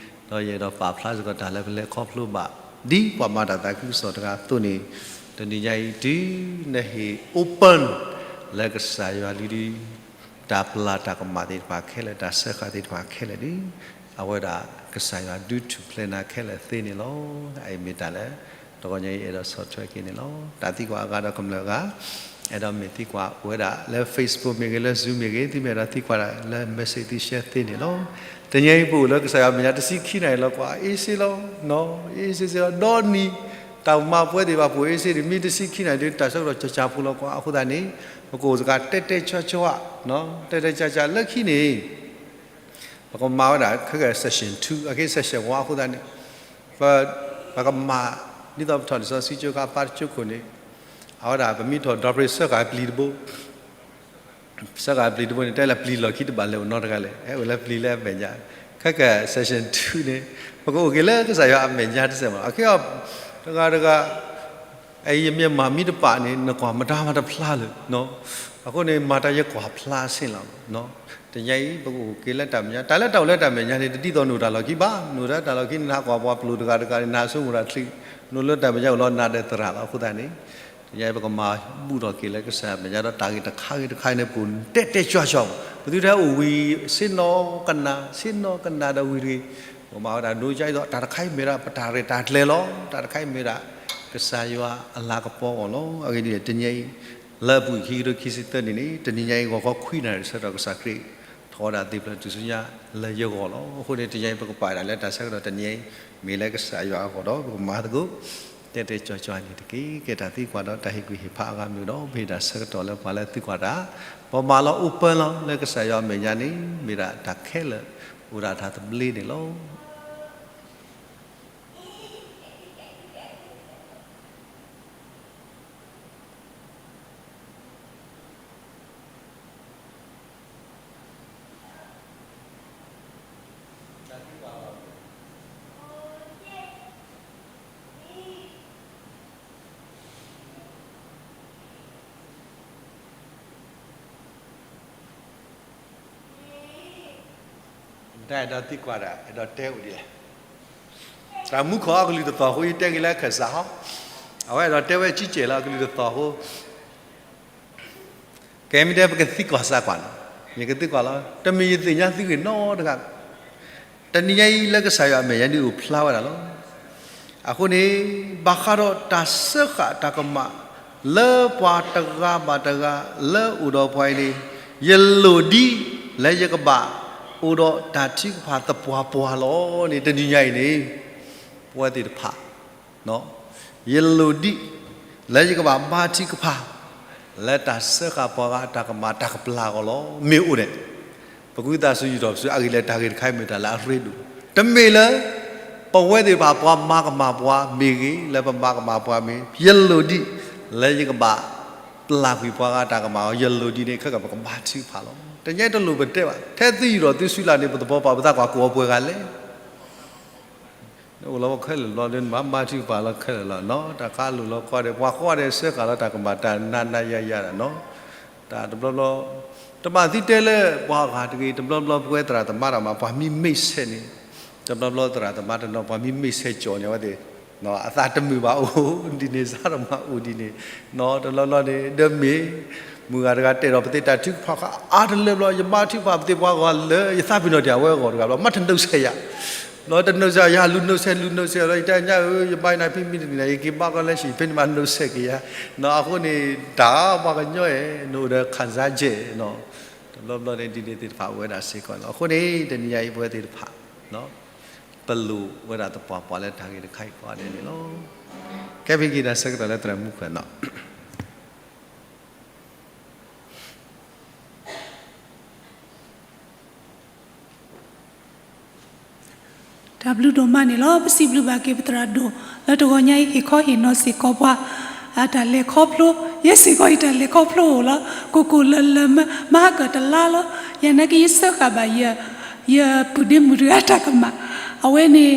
ယအဲၣ်ဒိးပာ်ဖျါစ့ၢ်ကီးတၢ်လၢပလဲၤခီဖျိဘၣ် ဒ်ပှၤမၤတၢ်သးခုကစီၣ်တဂၤအသိးန့ၣ်, တနံၤညါအံၤတုၤနဟ့ၣ် open လၢကစၢ်ယွၤလံဒီး တၢ်ပျၢ်တၢ်ကမၣ်သ့ၣ်တဖၣ်ခဲလၢာ် တၢ်စၢဃာ်သ့ၣ်တဖၣ်ခဲလၢာ်ဒီး အဝဲဒၣ်ကစၢ်ယွၤဒုးထူၣ်ဖျဲးနၤခဲလၢာ်သ့န့ၣ်လီၤ. အအံၤမ့ၢ်တၢ်လၢ တဂီၤညါအံၤအဲၣ်ဒိးဆီၣ်ထွဲက့ၤန့ၣ်လီၤ. တၢ်သံကွၢ်အဂၤဒီးကမျၢၢ်အဂၤ, အဲၣ်ဒိးမ့ၢ်သံကွၢ်အိၣ်ဝဲဒၣ်လၢ Facebook မ့ၢ်ဂ့ၤ လၢ Zoom မ့ၢ်ဂ့ၤ သုမ့ၢ်အဲၣ်ဒိးသံကွၢ်ဒၣ်လၢ message သု share သ့န့ၣ်လီၤ. တနံၤအံၤပအိၣ်လၢကစၢ်ယွၤအမဲာ်ညါတဆံခံနၣ်ရံၣ်လီၤကွၢ် အ့စ့လီၤ, အ့စ့စ့လီၤ ဒီနံၤ တၢ်မၤပဝဲသ့ၣ်တဖၣ်ပအိၣ်အ့စ့န့ၣ် မ့ၢ်တဆံခံနၣ်ရံၣ်ဒီး တၢ်ဆၢကတီၢ်ကၠီကၠီဖိလီၤကွၢ် အဃိသတးန့ၣ် ပကအိၣ်စ့ၢ်ကီးတဲတဲကၠီကၠီ တဲတဲကၠီကၠီလၢခံန့ၣ် ပကမၤဝဲဒၣ်ခဲကဲ session two အခဲ session one အဃိသတးန့ၣ် ပ ပကမၤ ဒ်သိးပထီၣ်လံာ်စီဆှံကၠိခါ အပၢ်တကၠိခိၣ်န့ၣ် အဝဲဒၣ် ပမ့ၢ်ထီၣ်ဒီပြ့ ဆၢဃာ်ပျံၤတဘိ ဆၢဃာ်ပျံၤတဘိန့ၣ် တဲလၢပျံၤလီၢ်ခံတဘၣ်လဲၤအိၣ်နီတဂၤလဲၣ်, အဲၣ်အိၣ်လၢပျံၤလၢအမဲာ်ညါ, ခဲကဲ session two န့ၣ် ပကအိၣ်က့ၤလၢကစၢ်ယွၤအမဲာ်ညါတစဲးမး, အခဲအံၤ တဂၤတဂၤ အံၤယမ့ၢ်မၤမံတပာ်န့ၣ် နကွၢ်မတၤမၤတဖျါလၢၤ, အဃိန့ၣ် မၤတၢ်ယကွၢ်ဖျါဆ့လီၤ. တနံၤအံၤ ပကအိၣ်က့ၤလၢတၢ်မဲာ်ညါ, တၢ်လၢတၢ်အိၣ်လၢတၢ်မဲာ်ညါန့ၣ် တဒ်သိးနအိၣ်တၢ်လီၢ်ခံဘၣ်, နအိၣ်လၢတၢ်လီၢ်ခံန့ၣ် နဟးကွၢ်ပှၤပျိာ်တဂၤတဂၤန့ၣ် နဟးဆိကမိၣ်တၢ်ချံ, နအိၣ်လၢတၢ်မဲာ်ညါအိၣ်လီၤနၤဒီးသရၣ်လီၤ. အဃိသတးန့ၣ် တနံၤအံၤ ပကမၤဘူၣ်ထီၣ်က့ၤလၢကစၢ်ယွၤအမဲာ်ညါဒီး တၢ်ဂ့ၢ်တခါဂ့ၤတခါန့ၣ် ပကတဲတဲကၠီကၠီ, ပသုတဟဲအိၣ်ဝံၤ ဆ့နီၤကနၣ် ဆ့နီၤကနၣ်ဒီးဝံၤတဂ့ၤ, ပကမၤဝဲဒၣ်ဒိကၠီအံၤဒီး တၢ်တခါအံၤမ့ၢ်ဒၣ် ပတၢ်ရဲၣ်တၢ်ကျဲၤလီၤ, တၢ်တခါအံၤမ့ၢ်ဒၣ် ကစၢ်ယွၤအလၤကပီၤအဂီၢ်လီၤ. အဂ့ၢ်ဒ်အံၤ တနံၤအံၤ လၢအပူၤခံကထိခံဆံသၢနံၣ်န့ၣ် တနံၤညါအံၤ ဂီၤခီခွံနၣ်ရံၣ်ဆၢကတီၢ် ကစၢ်ခရံာ် ထီၣ်ဝဲဒၣ်သ့ၣ်ဖျၢၣ်ထူၣ်စုညါလၢယဂီၢ်လီၤ. အဃိန့ၣ် တနံၤအံၤ ပကပာ်ဒၣ်လၢတၢ်ဆၢကတီၢ်တနံၤအံၤ မ့ၢ်လၢကစၢ်ယွၤအဂီၢ်ဒီး ပကမၤသကိး တဲတဲကၠီကၠီန့ၣ်တက့ၢ်. ကဲတၢ်သံကွၢ်ဒီး တၢ်ဟ့ၣ်ကူၣ်ဟ့ၣ်ဖးအဂၤမ့ၢ်ဒီး ပဟ့ၣ်တၢ်ဆၢကတီၢ်လၢပှၤလၢသံကွၢ်တၢ်, ပမၤလီၤ open လီၤ လၢကစၢ်ယွၤအမဲာ်ညါန့ၣ် မ့ၢ်ဒၣ်တၢ်ခဲလၢာ် အိၣ်ဒၣ်တၢ်သဘျ့န့ၣ်လီၤ. တၢ်အဲၣ်ဒိးသံကွၢ်ဒၣ် အဲၣ်ဒိးတဲအိၣ်ဒ်လဲၣ်. တၢ်မူခိၣ်အကလုၢ်တသီၣ်အဃိ ယတဲက့ၤလၢခၢၣ်စးဟီ, အဝဲအဲၣ်ဒိးတဲဝဲကံကဲၣ်လၢအကလုၢ်တသီၣ်အဃိ ကဲမ့ၢ်တဲ ပကသံကွၢ်စၢ်ကွၢ်န့ၣ် ယကသံကွၢ်လီၤ. တမ့ၢ်ယသ့ၣ်ညါသုဂ့ၢ်နီတဂၤ, တနံၤညါအံၤလၢကစၢ်ယွၤအမဲာ်ညါဒုးအိၣ်ဖျါဝဲဒၣ်လီၤ. အဃိန့ၣ် ဘၣ်ဃးဒီးတၢ်စၢဃာ်တၢ်ကမၣ် လၢပှၤတဂၤဘၣ်တဂၤ လၢအိၣ်ဒီးပှၤအံၤန့ၣ် ယလိၣ်ဒံး လၢယကဘၣ်အိၣ်ဒီးတၢ်ထုကဖၣ်သပှၢ်ပှၢ်လီၤန့ၣ် တနံၤညါအံၤန့ၣ် ပဝဲသ့ၣ်တဖၣ် ယလိၣ်ဒံး လၢယကဘၣ်ဘါထုကဖၣ် လၢတၢ်စၢဃာ်ပှၤဂၤအတၢ်ကမၣ်တၢ်ကပျၢ်အဂီၢ်လီၤ. မ့ၢ်အိၣ်န့ၣ် ပကဝံသးစူၤယူၢ်ထီၣ်ပစုအဂ့ၢ်လၢတၢ်ဂ့ၢ်တခါအံၤမ့ၢ်တၢ်လၢအရ့ဒိၣ်, တမ့ၢ်လၢ ပဝဲသ့ၣ်တဖၣ်ပှၤမၤကမၣ်ပှၤမ့ၢ်ဂ့ၤ လၢပမၤကမၣ်ပှၤမ့ၢ် ယလိၣ်ဒံး လၢယကဘၣ် ပျၢ်ကွံာ်ပှၤဂၤတၢ်ကမၣ်အီၤ ယလိၣ်ဒံးန့ၣ် ခဲကပကဘါထုကဖၣ်လီၤ. တနံၤအံၤတလိၣ်ပတဲဘၣ်, ထဲသုယူၢ်ထီၣ်သုစုလၢ်န့ၣ် ပသပှၢ်ပဘၣ်သးကွၢ်ကိးအီၤပှဲၤဂၤလဲၣ် နအိၣ်လီၤခဲလၢာ်လီၤ နမၤဘါထုကဖၣ်လီၤခဲလၢာ်လီၤနီၤ, တၢ်ခါလိၣ်လီၤခီဒီး ပှၤဃီဒီးစၢဃာ်လီၤတၢ်ကမၣ်တၢ်နးနးယၤယၤဒီးနီၤ, တၢ်တဘျီဘျီ တဘၣ်သုတဲလၢပှၤဂၤတဂ့ၤ, တဘျီဘျီ ပဝဲသရၣ်သမါတၢ်မၤ ပှၤမံမ့ၢ်ဆဲးန့ၣ်, တဘျီဘျီသရၣ်သမါတနီၤ ပှၤမံမ့ၢ်ဆဲးကၠီၣ်န့ၣ် အဝဲသ့ၣ် အသးတမုာ်ဘၣ်အိၣ်ဒ်န့ၣ် စးထီၣ်မၤအိၣ်ဒ်န့ၣ်နီၤ, တဘျီဘျီန့ၣ် ဒီးမ့ၢ် မုၢ်ဂၤတဂၤတဲဒီးပသ့ၣ်တၢ်ထုကဖၣ်ဃာ်အါတလၢဘျီ ယဘါထုကဖၣ်ပသ့ၣ်ပှၤဂီၢ်လၢ ယသးပ့ၤနီၣ်တၢ်အဝဲအဂီၢ်တဂၤဘျီ မ့ၢ်တနုာ်ဆဲးယၤ, ဘျီတနုာ်ဆဲးယၤ လူၤနုာ်ဆဲး လူၤနုာ်ဆဲးလီၤ ယတဲညါဧၢ ယဘါယနၢ်ဖံးမံတနံၤန့ၣ် ယက့ၤဘါကီလၢဟံၣ် ဖဲန့ၣ်မးနုာ်ဆဲးက့ၤယၤ, အဃိန့ၣ် တၢ်ပှၤကညီအဲၣ် နအိၣ်ဒီး ခံစားချက် နီၤ, တဘျီဘျီန့ၣ် ဒ်န့ၣ်သ့ၣ်တဖၣ်အိၣ်ဝဲဒၣ်စ့ၢ်ကီးန့ၣ်လီၤ. အဃိန့ၣ် တနံၤညါအံၤပဝဲသ့ၣ်တဖၣ် ပလိၣ်ဝဲဒၣ်သပှၢ်ပှၢ်လၢတၢ်ဂ့ၢ်တခါအံၤကိးဂၤဒဲးန့ၣ်လီၤ. ကဲဖဲက့ၤတၢ်ဆၢကတီၢ်လၢသရၣ်မူခိၣ်နီၤ တၢ်ဘျုးဒိၣ်မးန့ၣ်လီၤ. ပစံးဘျုးဘၣ်က့ၤပသရၣ်ဒိၣ် လၢတဂီၤညါအံၤ ဟ့ၣ်ခီဟ့ၣ်နီၤစ့ၢ်ကီးပှၤ အတၢ်လဲၤခီဖျိ, ယဲစ့ၢ်ကီးအံၤတၢ်လဲၤခီဖျိအိၣ်လီၤ. ကိၢ်ကိၢ်လၢၤလၢၤ မဟါကတလါလီၤ. ယနာ်က့ ယစၢဃာ်ဘၣ် ယပုၢ်ဒ့မုၣ်တဂၤတၢ်ကမၣ်, အဝဲန့ၣ်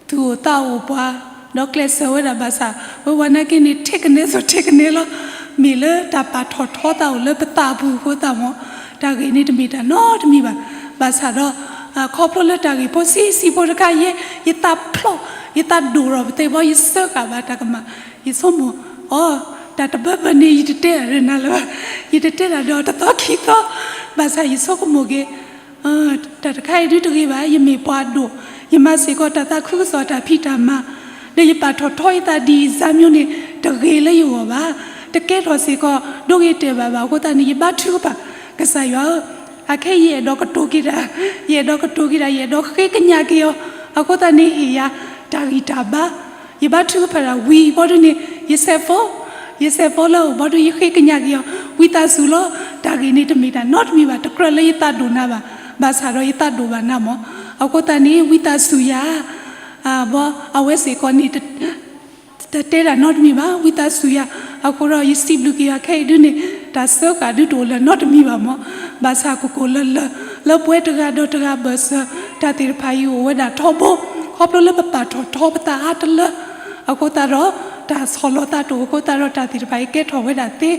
သူၣ်အိၣ်သးအိၣ်ပှၤ, ဒီးကျဲးစၢးဝဲဒၣ်ဘၣ်ဆၣ် ဝဲဝဲနာ်က့န့ၣ် ထဲကနဲသိးထဲကနဲလီၤ. မ့ၢ်လၢတၢ်ပာ်ထီၣ်ထီသးအိၣ်လၢပသးအပူၤအဃိသတးမ့ၢ်, တၢ်ဂ့ၢ်န့ၣ်တမ့ၢ်တၢ်နီတမံၤဘၣ်. ဘၣ်ဆၣ်ဒီး ခီဖျိလၢတၢ်ဂ့ၢ်ဖိဆံးဆံးဖိတခါ ယဲ ယသးဖျိး ယသးဒိၣ်ထီၣ်ပသ့ၣ်ဘီ ယစၢဃာ်ဘၣ်တၢ်ကမၣ်, ယဆိကမိၣ် အိ တၢ်တဘၢဘၢန့ၣ် ယတတဲဒၣ်ဒီးနၤလၢၤဘၣ်, ယတတဲဒၣ်ဒီးတသီခံသီ, ဘၣ်ဆၣ်ယဆိကမိၣ်က့ၤ တၢ်တခါအံၤဒုတဂ့ၤဘၣ်, ယမ့ၢ်ပှၤဒိၣ်, ယမၤစ့ၢ်ကီးတၢ်သးခုကစီၣ်တၢ်ဖံးတၢ်မၤ, ဒီးယပာ်ထီၣ်ထီယသးဒ်အံၤစၢ်မျိုးန့ၣ် တဂ့ၤလၢယဂီၢ်ဘၣ်. တကဲထီၣ်စ့ၢ်ကီး ဒိဂ့ၤတဲာ်ဘၣ်ဘၣ်. အဃိသတးန့ၣ် ယဘါထုကဖၣ် ကစၢ်ယွၤဧၢ, အခဲအံၤယအဲၣ်ဒိးကတိၤက့ၤတၢ်, ယအဲၣ်ဒိးကတိၤက့ၤတၢ်, ယအဲၣ်ဒိးဃ့ကညးက့ၤအီၤ, အဃိသတးန့ၣ် ဟ့ၣ်ယၤတၢ်ဂံၢ်တၢ်ဘါ, ယဘါထုကဖၣ်တၢ်ဝံၤဘီဒုန့ၣ် ယစဲးဖိ, ယစဲးဖိလၢအအိၣ်ဘီဒု ယဃ့ကညးက့ၤအီၤ, ဝံသးစူၤလီၤ, တၢ်ဂ့ၢ်န့ၣ်တမ့ၢ်တၢ်နီတမံၤဘၣ်, တကြၢးလၢယသးဒိၣ်နၤဘၣ်, ဘၣ်ဆၣ်ဒီးယသးဒိၣ်ဘၣ်နၤမး, အဃိသတးန့ၣ် ဝံသးစူၤယၤ, ဘီအဝဲစ့ၢ်ကီးန့ၣ် တတဲတၢ်နီတမံၤဘၣ်, ဝံသးစူၤယၤ, အဃိဒီးယစံးဘျုးက့ၤယွၤခဲအံၤဒုန့ၣ် တၢ်စၢဃာ်ဒုတအိၣ်လၢၤနီတမံၤဘၣ်မး, ဘၣ်ဆၣ်ကိၢ်ကိၢ်လၢၤလၢၤ လၢပဝဲတဂၤဒီးတဂၤဘၢၣ်စၢၤ တၢ်သ့ၣ်တဖၣ်အံၤအိၣ်ဝဲဒၣ်ထီဘိ, ခီဖျိလၢပပာ်ထီၣ်ထီပသးအါတလၢ, အဃိသတးဒီး တၢ်ဆီၣ်လီၤသးတအိၣ်အဃိသတးဒီး တၢ်သ့ၣ်တဖၣ်အံၤကဲထီၣ်ဝဲဒၣ်သ့,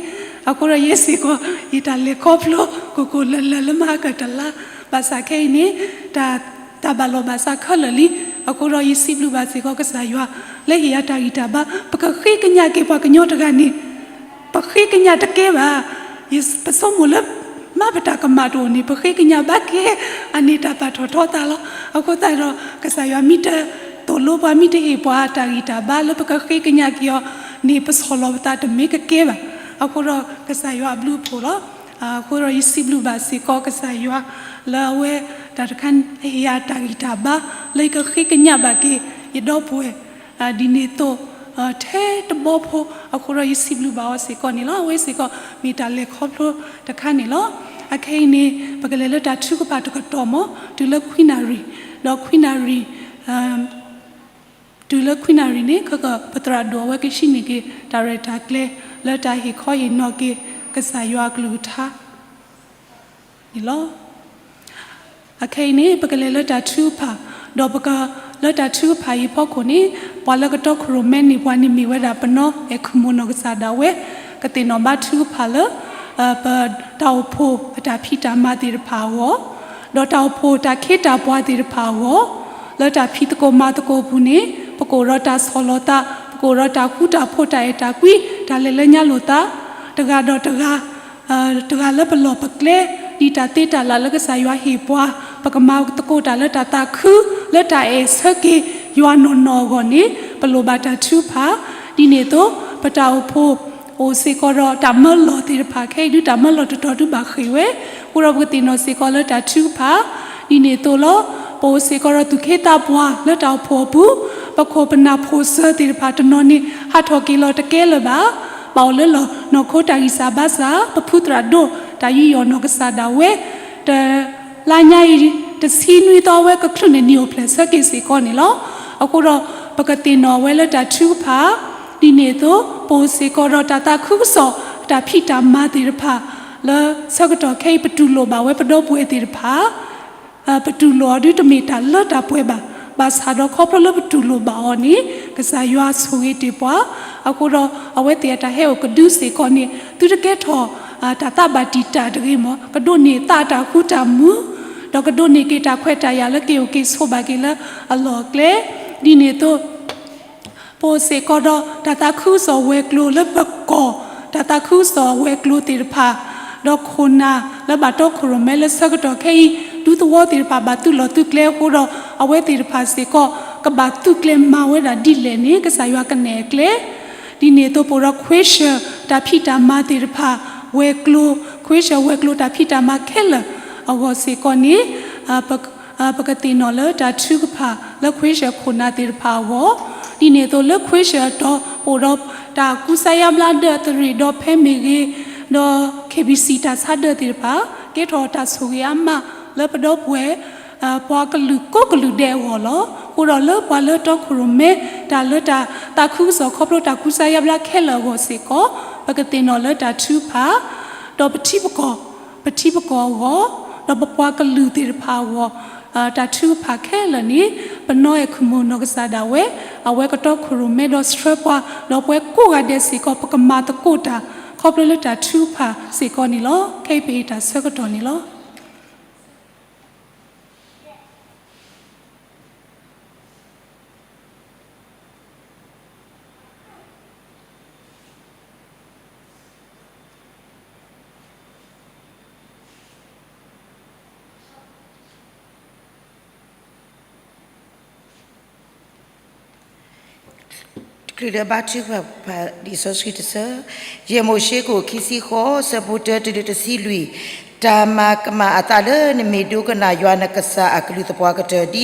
အဃိဒီးယဲစ့ၢ်ကီး ယတၢ်လဲၤခီဖျိ ကိၢ်ကိၢ်လၢၤလၢၤလၢမဟါကတလါ, ဘၣ်ဆၣ်ခဲအံၤန့ၣ် တၢ် တၢ်ဘၣ်လီၤဘၣ်စးခဲလၢာ်လံ, အဃိဒီးယစံးဘျုးဘၣ်စ့ၢ်ကီးကစၢ်ယွၤ လၢဟ့ၣ်ယၤတၢ်ဂံၢ်တၢ်ဘါ, ပကဃ့ကညးက့ၤပှၤကညီတဂၤန့ၣ်, ပဃ့ကညးတကဲဘၣ်, ပဆိကမိၣ်လၢ မၤပတၢ်ကမၣ်တအိၣ်န့ၣ် ပဃ့ကညးဘၣ်ကဲ, အန့ၣ်တၢ်ပာ်ထီၣ်ထီသးလီၤ. အဃိသတးဒီး ကစၢ်ယွၤမ့ၢ်တသိၣ်လိပှၤ မ့ၢ်တဟ့ၣ်ပှၤတၢ်ဂံၢ်တၢ်ဘါလၢပကဃ့ကညးက့ၤအီၤန့ၣ် ပဆီၣ်လီၤပသးတမ့ၢ်ကကဲဘၣ်. အဃိဒီးကစၢ်ယွၤအဘျုးအဖှိၣ်လီၤ. အဃိဒီးယစံးဘျုးဘၣ်စ့ၢ်ကီးကစၢ်ယွၤ လၢအဝဲတၢ်တခါဟ့ၣ်ယၤတၢ်ဂံၢ်တၢ်ဘါ လၢယကဃ့ကညးဘၣ်က့ၤ ယဒီပုၢ်ဝဲၢ် ဒ်န့ၣ်အသိး ထဲတဘီဖိ, အဃိဒီးယစံးဘျုးဘၣ်အီၤစ့ၢ်ကီးန့ၣ်လီၤ. အဝဲစ့ၢ်ကီး မ့ၢ်တၢ်လဲၤခီဖျိတခါန့ၣ်လီၤ. အခဲအံၤန့ၣ် ပကလဲၤလၢတၢ်ထုကဖၣ်တကတီၢ်မး, တုၤလၢခွံနၣ်ရံၣ်, ဒီးခွံနၣ်ရံၣ် တုၤလၢခွံနၣ်ရံၣ်န့ၣ် ခဲကပသရၣ်ဒိၣ်အဝဲကဟံးန့ၢ်က့ၤ တၢ်ရဲၣ်တၢ်ကျဲၤ လၢတၢ်ဟ့ၣ်ခီဟ့ၣ်နီၤက့ၤ ကစၢ်ယွၤအကလုၢ်ကထါ န့ၣ်လီၤ. အခဲအံၤန့ၣ် ပကလဲၤလၢတၢ်ထုကဖၣ်, ဒီးပက လၢတၢ်ထုကဖၣ်အံၤအဖီခိၣ်န့ၣ် ပှၤလၢကတီခိၣ်ရိၣ်မဲန့ၢ်ပှၤန့ၣ်မ့ၢ်ဝဲဒၣ် ပနီအဲၣ်ခိၣ်မိၣ်နီၢ်ကစၢ်ဒၣ်ဝဲ, ကသ့ၣ်နီၣ်ဘါထုကဖၣ်လၢ ပတၢ်အိၣ်ဖှိၣ် ပတၢ်ဖံးတၢ်မၤသ့ၣ်တဖၣ်အဂီၢ်, ဒီးတၢ်အိၣ်ဖှိၣ်တၢ်ခ့တၢ်ပှၤသ့ၣ်တဖၣ်အဂီၢ်, လၢတၢ်ဖံးသကိးမၤသကိးအပူၤန့ၣ် ပကအိၣ်ဒီးတၢ်ဆီၣ်လီၤသး, ပကအိၣ်ဒီးတၢ်ဃူတၢ်ဖိး တၢ်အဲၣ်တၢ်ကွံ, တၢ်လဲၤလၢညါလိာ်သး, တဂၤဒီးတဂၤ တဂၤလၢပလီၢ်ပကျဲ ဒ်တၢ်သ့တၢ်လၢ်လၢကစၢ်ယွၤဟ့ၣ်ပှၤ, ပကမၤသကိးတၢ်လၢတၢ်သးခု လၢတၢ်အဲၣ်ဆၢက့ၤယွၤနီၢ်နီၢ်အဂီၢ်န့ၣ် ပလိၣ်ဘၣ်တၢ်ထုကဖၣ်, ဒ်န့ၣ်အသိး ပတၢ်အိၣ်ဖှိၣ် အိၣ်စ့ၢ်ကီးဒီးတၢ်မၢလီၢ်သ့ၣ်တဖၣ် ခဲအံၤဒုတၢ်မၢလီၢ်တတီၤဒုဘၣ်ဃ့ၢ်ဝဲ, အဃိဒီးပကသ့ၣ်နီၣ်စ့ၢ်ကီးလၢတၢ်ထုကဖၣ်, ဒ်န့ၣ်အသိးလီၤ. ပအိၣ်စ့ၢ်ကီးဒီးသူၣ်က့သးပှၢ်လၢတၢ်အိၣ်ဖှိၣ်အပူၤ, ပခိၣ်ပနၢ်ဖိၣ်စၢၤသ့ၣ်တဖၣ်တနီၤန့ၣ် ဟးထီၣ်က့ၤလီၤတကဲလၢၤဘၣ်, ဘၣ်အိၣ်လၢလီၢ်နီၢ်ခိတၢ်ဂံၢ်စၢ်ဘါစၢ်, ပဖုသရၣ်ဒိၣ်တၢ်ယူးယီၣ်နီၢ်ကစၢ်ဒၣ်ဝဲ တ လါညါအံၤ တဆံနွံသီဝဲကချုးန့ၣ် နံၣ်အိၣ်ဖျဲၣ်ဆၢက့ၤစ့ၢ်ကီးန့ၣ်လီၤ. အဃိဒီး ပကသ့ၣ်နီၣ်ဝဲလၢတၢ်ထုကဖၣ်, ဒ်န့ၣ်အသိး ပအိၣ်စ့ၢ်ကီးဒီးတၢ်သးခုကစီၣ် တၢ်ဖံးတၢ်မၤသ့ၣ်တဖၣ် လၢဆၢကတီၢ်ခဲအံၤ ပတူၢ်လိာ်ဘၣ်ဝဲပဒီပုၢ်ဝဲၢ်သ့ၣ်တဖၣ် ပတူၢ်လိာ်အီၤဒုတမ့ၢ်တၢ်လၢတၢ်ပှဲၤဘၣ်. ဘၣ်ဆၣ်ဒီးခီဖျိလၢပတူၢ်လိာ်ဘၣ်အီၤန့ၣ် ကစၢ်ယွၤဆိၣ်ဂ့ၤတ့ၢ်ပှၤ, အဃိဒီးအဝဲသ့ၣ်အတၢ်ဟဲအိၣ်ကဒုစ့ၢ်ကီးန့ၣ် သုတကဲထီၣ် တၢ်သးဘၣ်တံာ်တာ်တဂ့ၤမး, ကဒိးန့ၢ်သးတၢ်ဃူတၢ်မုာ်, ဒီးကဒိးန့ၢ်က့ၤတၢ်ခွဲးတၢ်ယာ်လၢက့ၤအိၣ်က့ၤဆိးဘၣ်က့ၤလၢအလီၢ်အကျဲ, ဒ်န့ၣ်အသိး ပအိၣ်စ့ၢ်ကီးဒီးတၢ်သးခုကစီၣ်ဝဲၤကျိၤလၢပကီၢ်, တၢ်သးခုကစီၣ်ဝဲၤကျိၤသ့ၣ်တဖၣ်, ဒီးခိၣ်နၢ်လၢဘၣ်တီခိၣ်ရိၣ်မဲလၢဆၢကတီၢ်ခဲအံၤ ဒူသဝီသ့ၣ်တဖၣ်ဘၣ်သုးလီၢ်သုးကျဲအဃိဒီး အဝဲသ့ၣ်တဖၣ်စ့ၢ်ကီး ကဘၣ်သုးကျဲၤမၤဝဲဒၣ်ဒ်လဲၣ်န့ၣ် ကစၢ်ယွၤကနဲၣ်အကျဲ ဒ်န့ၣ်အသိး ပအိၣ်ဒီးခွ့ဆၢၣ်တၢ်ဖံးတၢ်မၤသ့ၣ်တဖၣ်, ဝဲၤကျိၤ, ခွ့ဆၢၣ်ဝဲၤကျိၤတၢ်ဖံးတၢ်မၤခဲလၢာ်အဂီၢ်စ့ၢ်ကီးန့ၣ် ပကသ့ၣ်နီၣ်လၢတၢ်ထုကဖၣ်လၢခွ့ဆၢၣ်ခိၣ်နၢ်သ့ၣ်တဖၣ်အဂီၢ်, ဒ်န့ၣ်အသိးလၢခွ့ဆၢၣ်အတီၢ် ပအိၣ်ဒီးတၢ်ကူစါယါဘျါဒၢးအသရ့ၣ်ဒီးဖဲမ့ၢ်ဂ့ၤ, ဒီး KBC တၢ်ဆါဒၢးသ့ၣ်တဖၣ် ကဲထီၣ်တၢ်ဆိၣ်ဂ့ၤအါမးလၢပဒီပုၢ်ဝဲၢ် ပှၤကလုာ်ကိးကလုာ်ဒဲးအဂီၢ်လီၤ. အဃိဒီးလၢပှၤလၢတီခိၣ်ရိၣ်မဲ တၢ်လၢတၢ်သးခုကစီၣ်ခီဖျိတၢ်ကူစါယါဘျါခဲလၢာ်အဂီၢ်စ့ၢ်ကီး ပကသ့ၣ်နီၣ်လၢတၢ်ထုကဖၣ်, ဒီးပထံပကီၢ်, ပထံပကီၢ်အဂီၢ်, ဒီးပပှၤကလုာ်သ့ၣ်တဖၣ်အဂီၢ်, တၢ်ထုကဖၣ်ခဲလၢာ်န့ၣ် ပနီအဲၣ်ခိၣ်မုၣ်နီၢ်ကစၢ်ဒၣ်ဝဲ အဝဲကတီခိၣ်ရိၣ်မဲဒီးဆှၢပှၤ, ဒီးပဝဲကိးဂၤဒဲးစ့ၢ်ကီး ပကမၤသကိးတၢ် ခီဖျိလၢတၢ်ထုကဖၣ်စ့ၢ်ကီးန့ၣ်လီၤ. ခဲအံၤပဟ့ၣ်တၢ်ဆၢကတီၢ်န့ၣ်လီၤ. လၢဘါထုကဖၣ်ဒ်စီဆှံတဆၢ, ယဲၢ်မိၤၡ့ခိၣ်ခံဆံဃိး ဆၢဖိတၢတုၤလၢတဆံလွံၢ်, တၢ်မၤကမၣ်အသးလၢနမ့ၢ်ဒိကနၣ်ယွၤနကစၢ်အကလုၢ်သပှၢ်ကတၢၢ် ဒ်သိ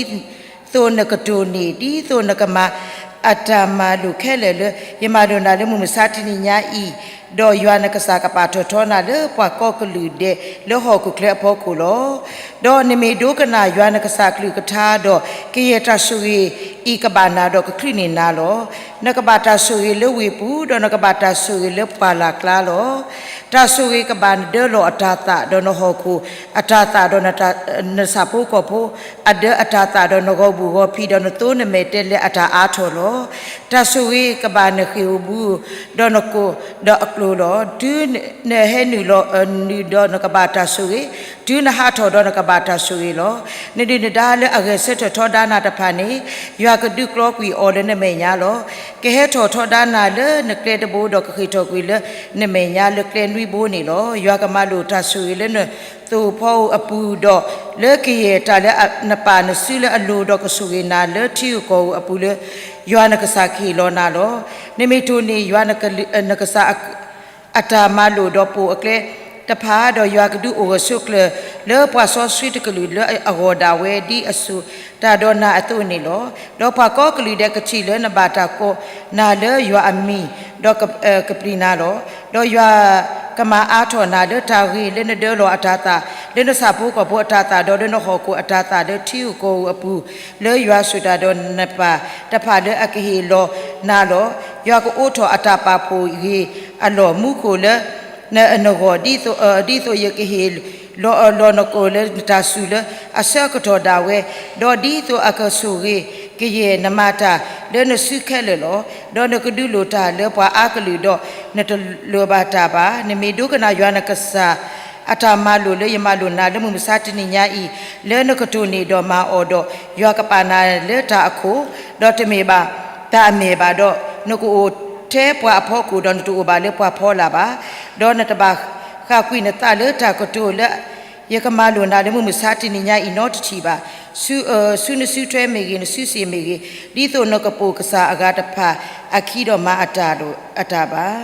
းနကတိၢ်န့ၢ် ဒ်သိးနကမၤအတၢ်မၤလိာ်ခဲလၢာ်လၢ ယမၤလိာ်နၤလၢမုၢ်မဆါတနံၤညါအံၤ, ဒီးယွၤနကစၢ်ကပာ်ထီၣ်ထီနၤလၢပှၤကိးကလုာ်ဒဲးလၢဟီၣ်ခိၣ်ချၢအဖီခိၣ်လီၤ. ဒီးနမ့ၢ်ဒိကနၣ်ယွၤနကစၢ်အကလုၢ်ကထါဒီး ကယဲၢ်တၢ်ဆိၣ်ဂ့ၤအံၤကဘၣ်နၤဒီးကချုးန့ၢ်နၤလီၤ. နကဘၣ်တၢ်ဆိၣ်ဂ့ၤလၢဝ့ၢ်ပူၤ, ဒီးနကဘၣ်တၢ်ဆိၣ်ဂ့ၤလၢပှၢ်လၢ်ကျါလီၤ. တၢ်ဆိၣ်ဂ့ၤကဘၣ်နဒၢလီၢ်အတၤသၣ်, ဒီးနဟီၣ်ခိၣ်အတၤသၣ်, ဒီးနဆၣ်ဖိကီၢ်ဖိအဒၢအတၤသၣ်, ဒီးနဂီၤဘူၣ်ဂီၤဖံး, ဒီးနသိနမဲာ်တဲးလဲးအတၢ်အါထီၣ်လီၤ. တၢ်ဆိၣ်ဂ့ၤကဘၣ်နဃ့ၢ်ဧိၤဘူးဧိၤ, ဒီးနကိာ်ဒီးအကျိၤလီၤ. တုၤနဟဲနုာ်လီၤနုာ်ဒီးနကဘၣ်တၢ်ဆိၣ်ဂ့ၤ, တုၤနဟးထီၣ်ဒီးနကဘၣ်တၢ်ဆိၣ်ဂ့ၤလီၤ. နဒုၣ်နဒါလၢအဂဲၤဆၢထၢၣ်ထီဒါနၤတဖၣ်န့ၣ်, ယွၤကဒုးကျီကွံာ်အီၤလၢနမဲာ်ညါလီၤ. ကဟဲထီၣ်ထီဒါနၤလၢနကျဲတဘိ, ဒီးကဃ့ၢ်ထီၣ်ကွံာ်လၢနမဲာ်ညါလၢကျဲနွံဘိန့ၣ်လီၤ. ယွၤကမၤလိာ်တၢ်ဆိၣ်ဂ့ၤလၢနသိၣ်ဖီဧိၤအပူၤ, ဒီးလၢကယဲၢ်တၢ်လၢနပာ်နစုလၢအလိၤ, ဒီးကဆိၣ်ဂ့ၤနၤလၢထံဧိၤကီၢ်ဧိၤအပူၤလၢ ယွၤနကစၢ်ကဟ့ၣ်လီၤနၤလီၤ. နမ့ၢ်တိၢ်န့ၢ်ယွၤနကစၢ် အတၢ်မၤလိာ်ဒီးပိာ်အကျဲတဖၣ်, ဒီးယွၤကဒုးအိၣ်ဂၢၢ်ဆိးကျၢၤလၢပှၤစီဆှံတကလုာ်လၢအဂီၢ်ဒၣ်ဝဲ ဒ်အစိာ်တၢ်ဒီးနၤအသိးန့ၣ်လီၤ. ဒီးပှၤကိးကလုာ်ဒဲးကထံၣ်လၢနဘၣ်တၢ်ကိးနၤလၢယွၤအမံၤ, ဒီးကပျံၤနၤလီၤ. ဒီးယွၤကမၤအါထီၣ်နၤလၢတၢ်ဂ့ၤလၢနဒၢလီၢ်အတၤသၣ်, လၢနဆၣ်ဖိကီၢ်ဖိအတၤသၣ်, ဒီးလၢနဟီၣ်ခိၣ်အတၤသၣ်လၢထံဧိၤကီၢ်ဧိၤအပူၤ, လၢယွၤစိာ်တၢ်ဒီးနပၢ်တဖၣ်လၢအကဟ့ၣ်လီၤနၤလီၤ. ယွၤကအိးထီၣ်အတၢ်ပာ်ဖှိၣ်ဂ့ၤအလီၢ်မူခိၣ်လၢ နအနဂီၢ်, ဒ်သိးယကဟ့ၣ်လီၤအလီၢ်နကိာ်လၢနတၢ်စူၢ်လၢအဆၢကတီၢ်ဒၣ်ဝဲ, ဒီးဒ်သိးအကဆိၣ်ဂ့ၤကယဲၢ်နမၤတၢ်လၢနစုခဲလၢာ်လီၤ. ဒီးနကဒုးလိၣ်တၢ်လၢပှၤအါကလုာ်, ဒီးနတလိၣ်ဘၣ်တၢ်ဘၣ်. နမ့ၢ်ဒိကနၣ်ယွၤနကစၢ်အတၢ်မၤလိာ်လၢယမၤလိာ်နၤလၢမုၢ်မဆါတနံၤညါအံၤ, လၢနကတိၢ်န့ၢ်ဒီးမၤအီၤဒီး, ယွၤကပာ်နၤလၢတၢ်အခိၣ်, ဒီးတမ့ၢ်ဘၣ်တၢ်အမဲၢ်ဘၣ်, ဒီးနကအိၣ်ထဲပှၤအဖီခိၣ်, ဒီးနတအိၣ်ဘၣ်လၢပှၤဖီလာ်ဘၣ်. ဒီးနတဘၣ်ဃၣ်ကွံာ်နသးလၢတၢ်ကတိၤလၢယကမၤလိာ်နၤလၢမုၢ်မဆါတနံၤညါအံၤနီတထံၣ်ဘၣ်. ဆူနစုထွဲမ့ၢ်ဂ့ၤ, နစုစ့ၣ်မ့ၢ်ဂ့ၤ, ဒ်သိးနကပိာ်ကစၢ်အဂၤတဖၣ်အခံဒီးမၤအတၢ်လိၣ်အတၢ်ဘၣ်.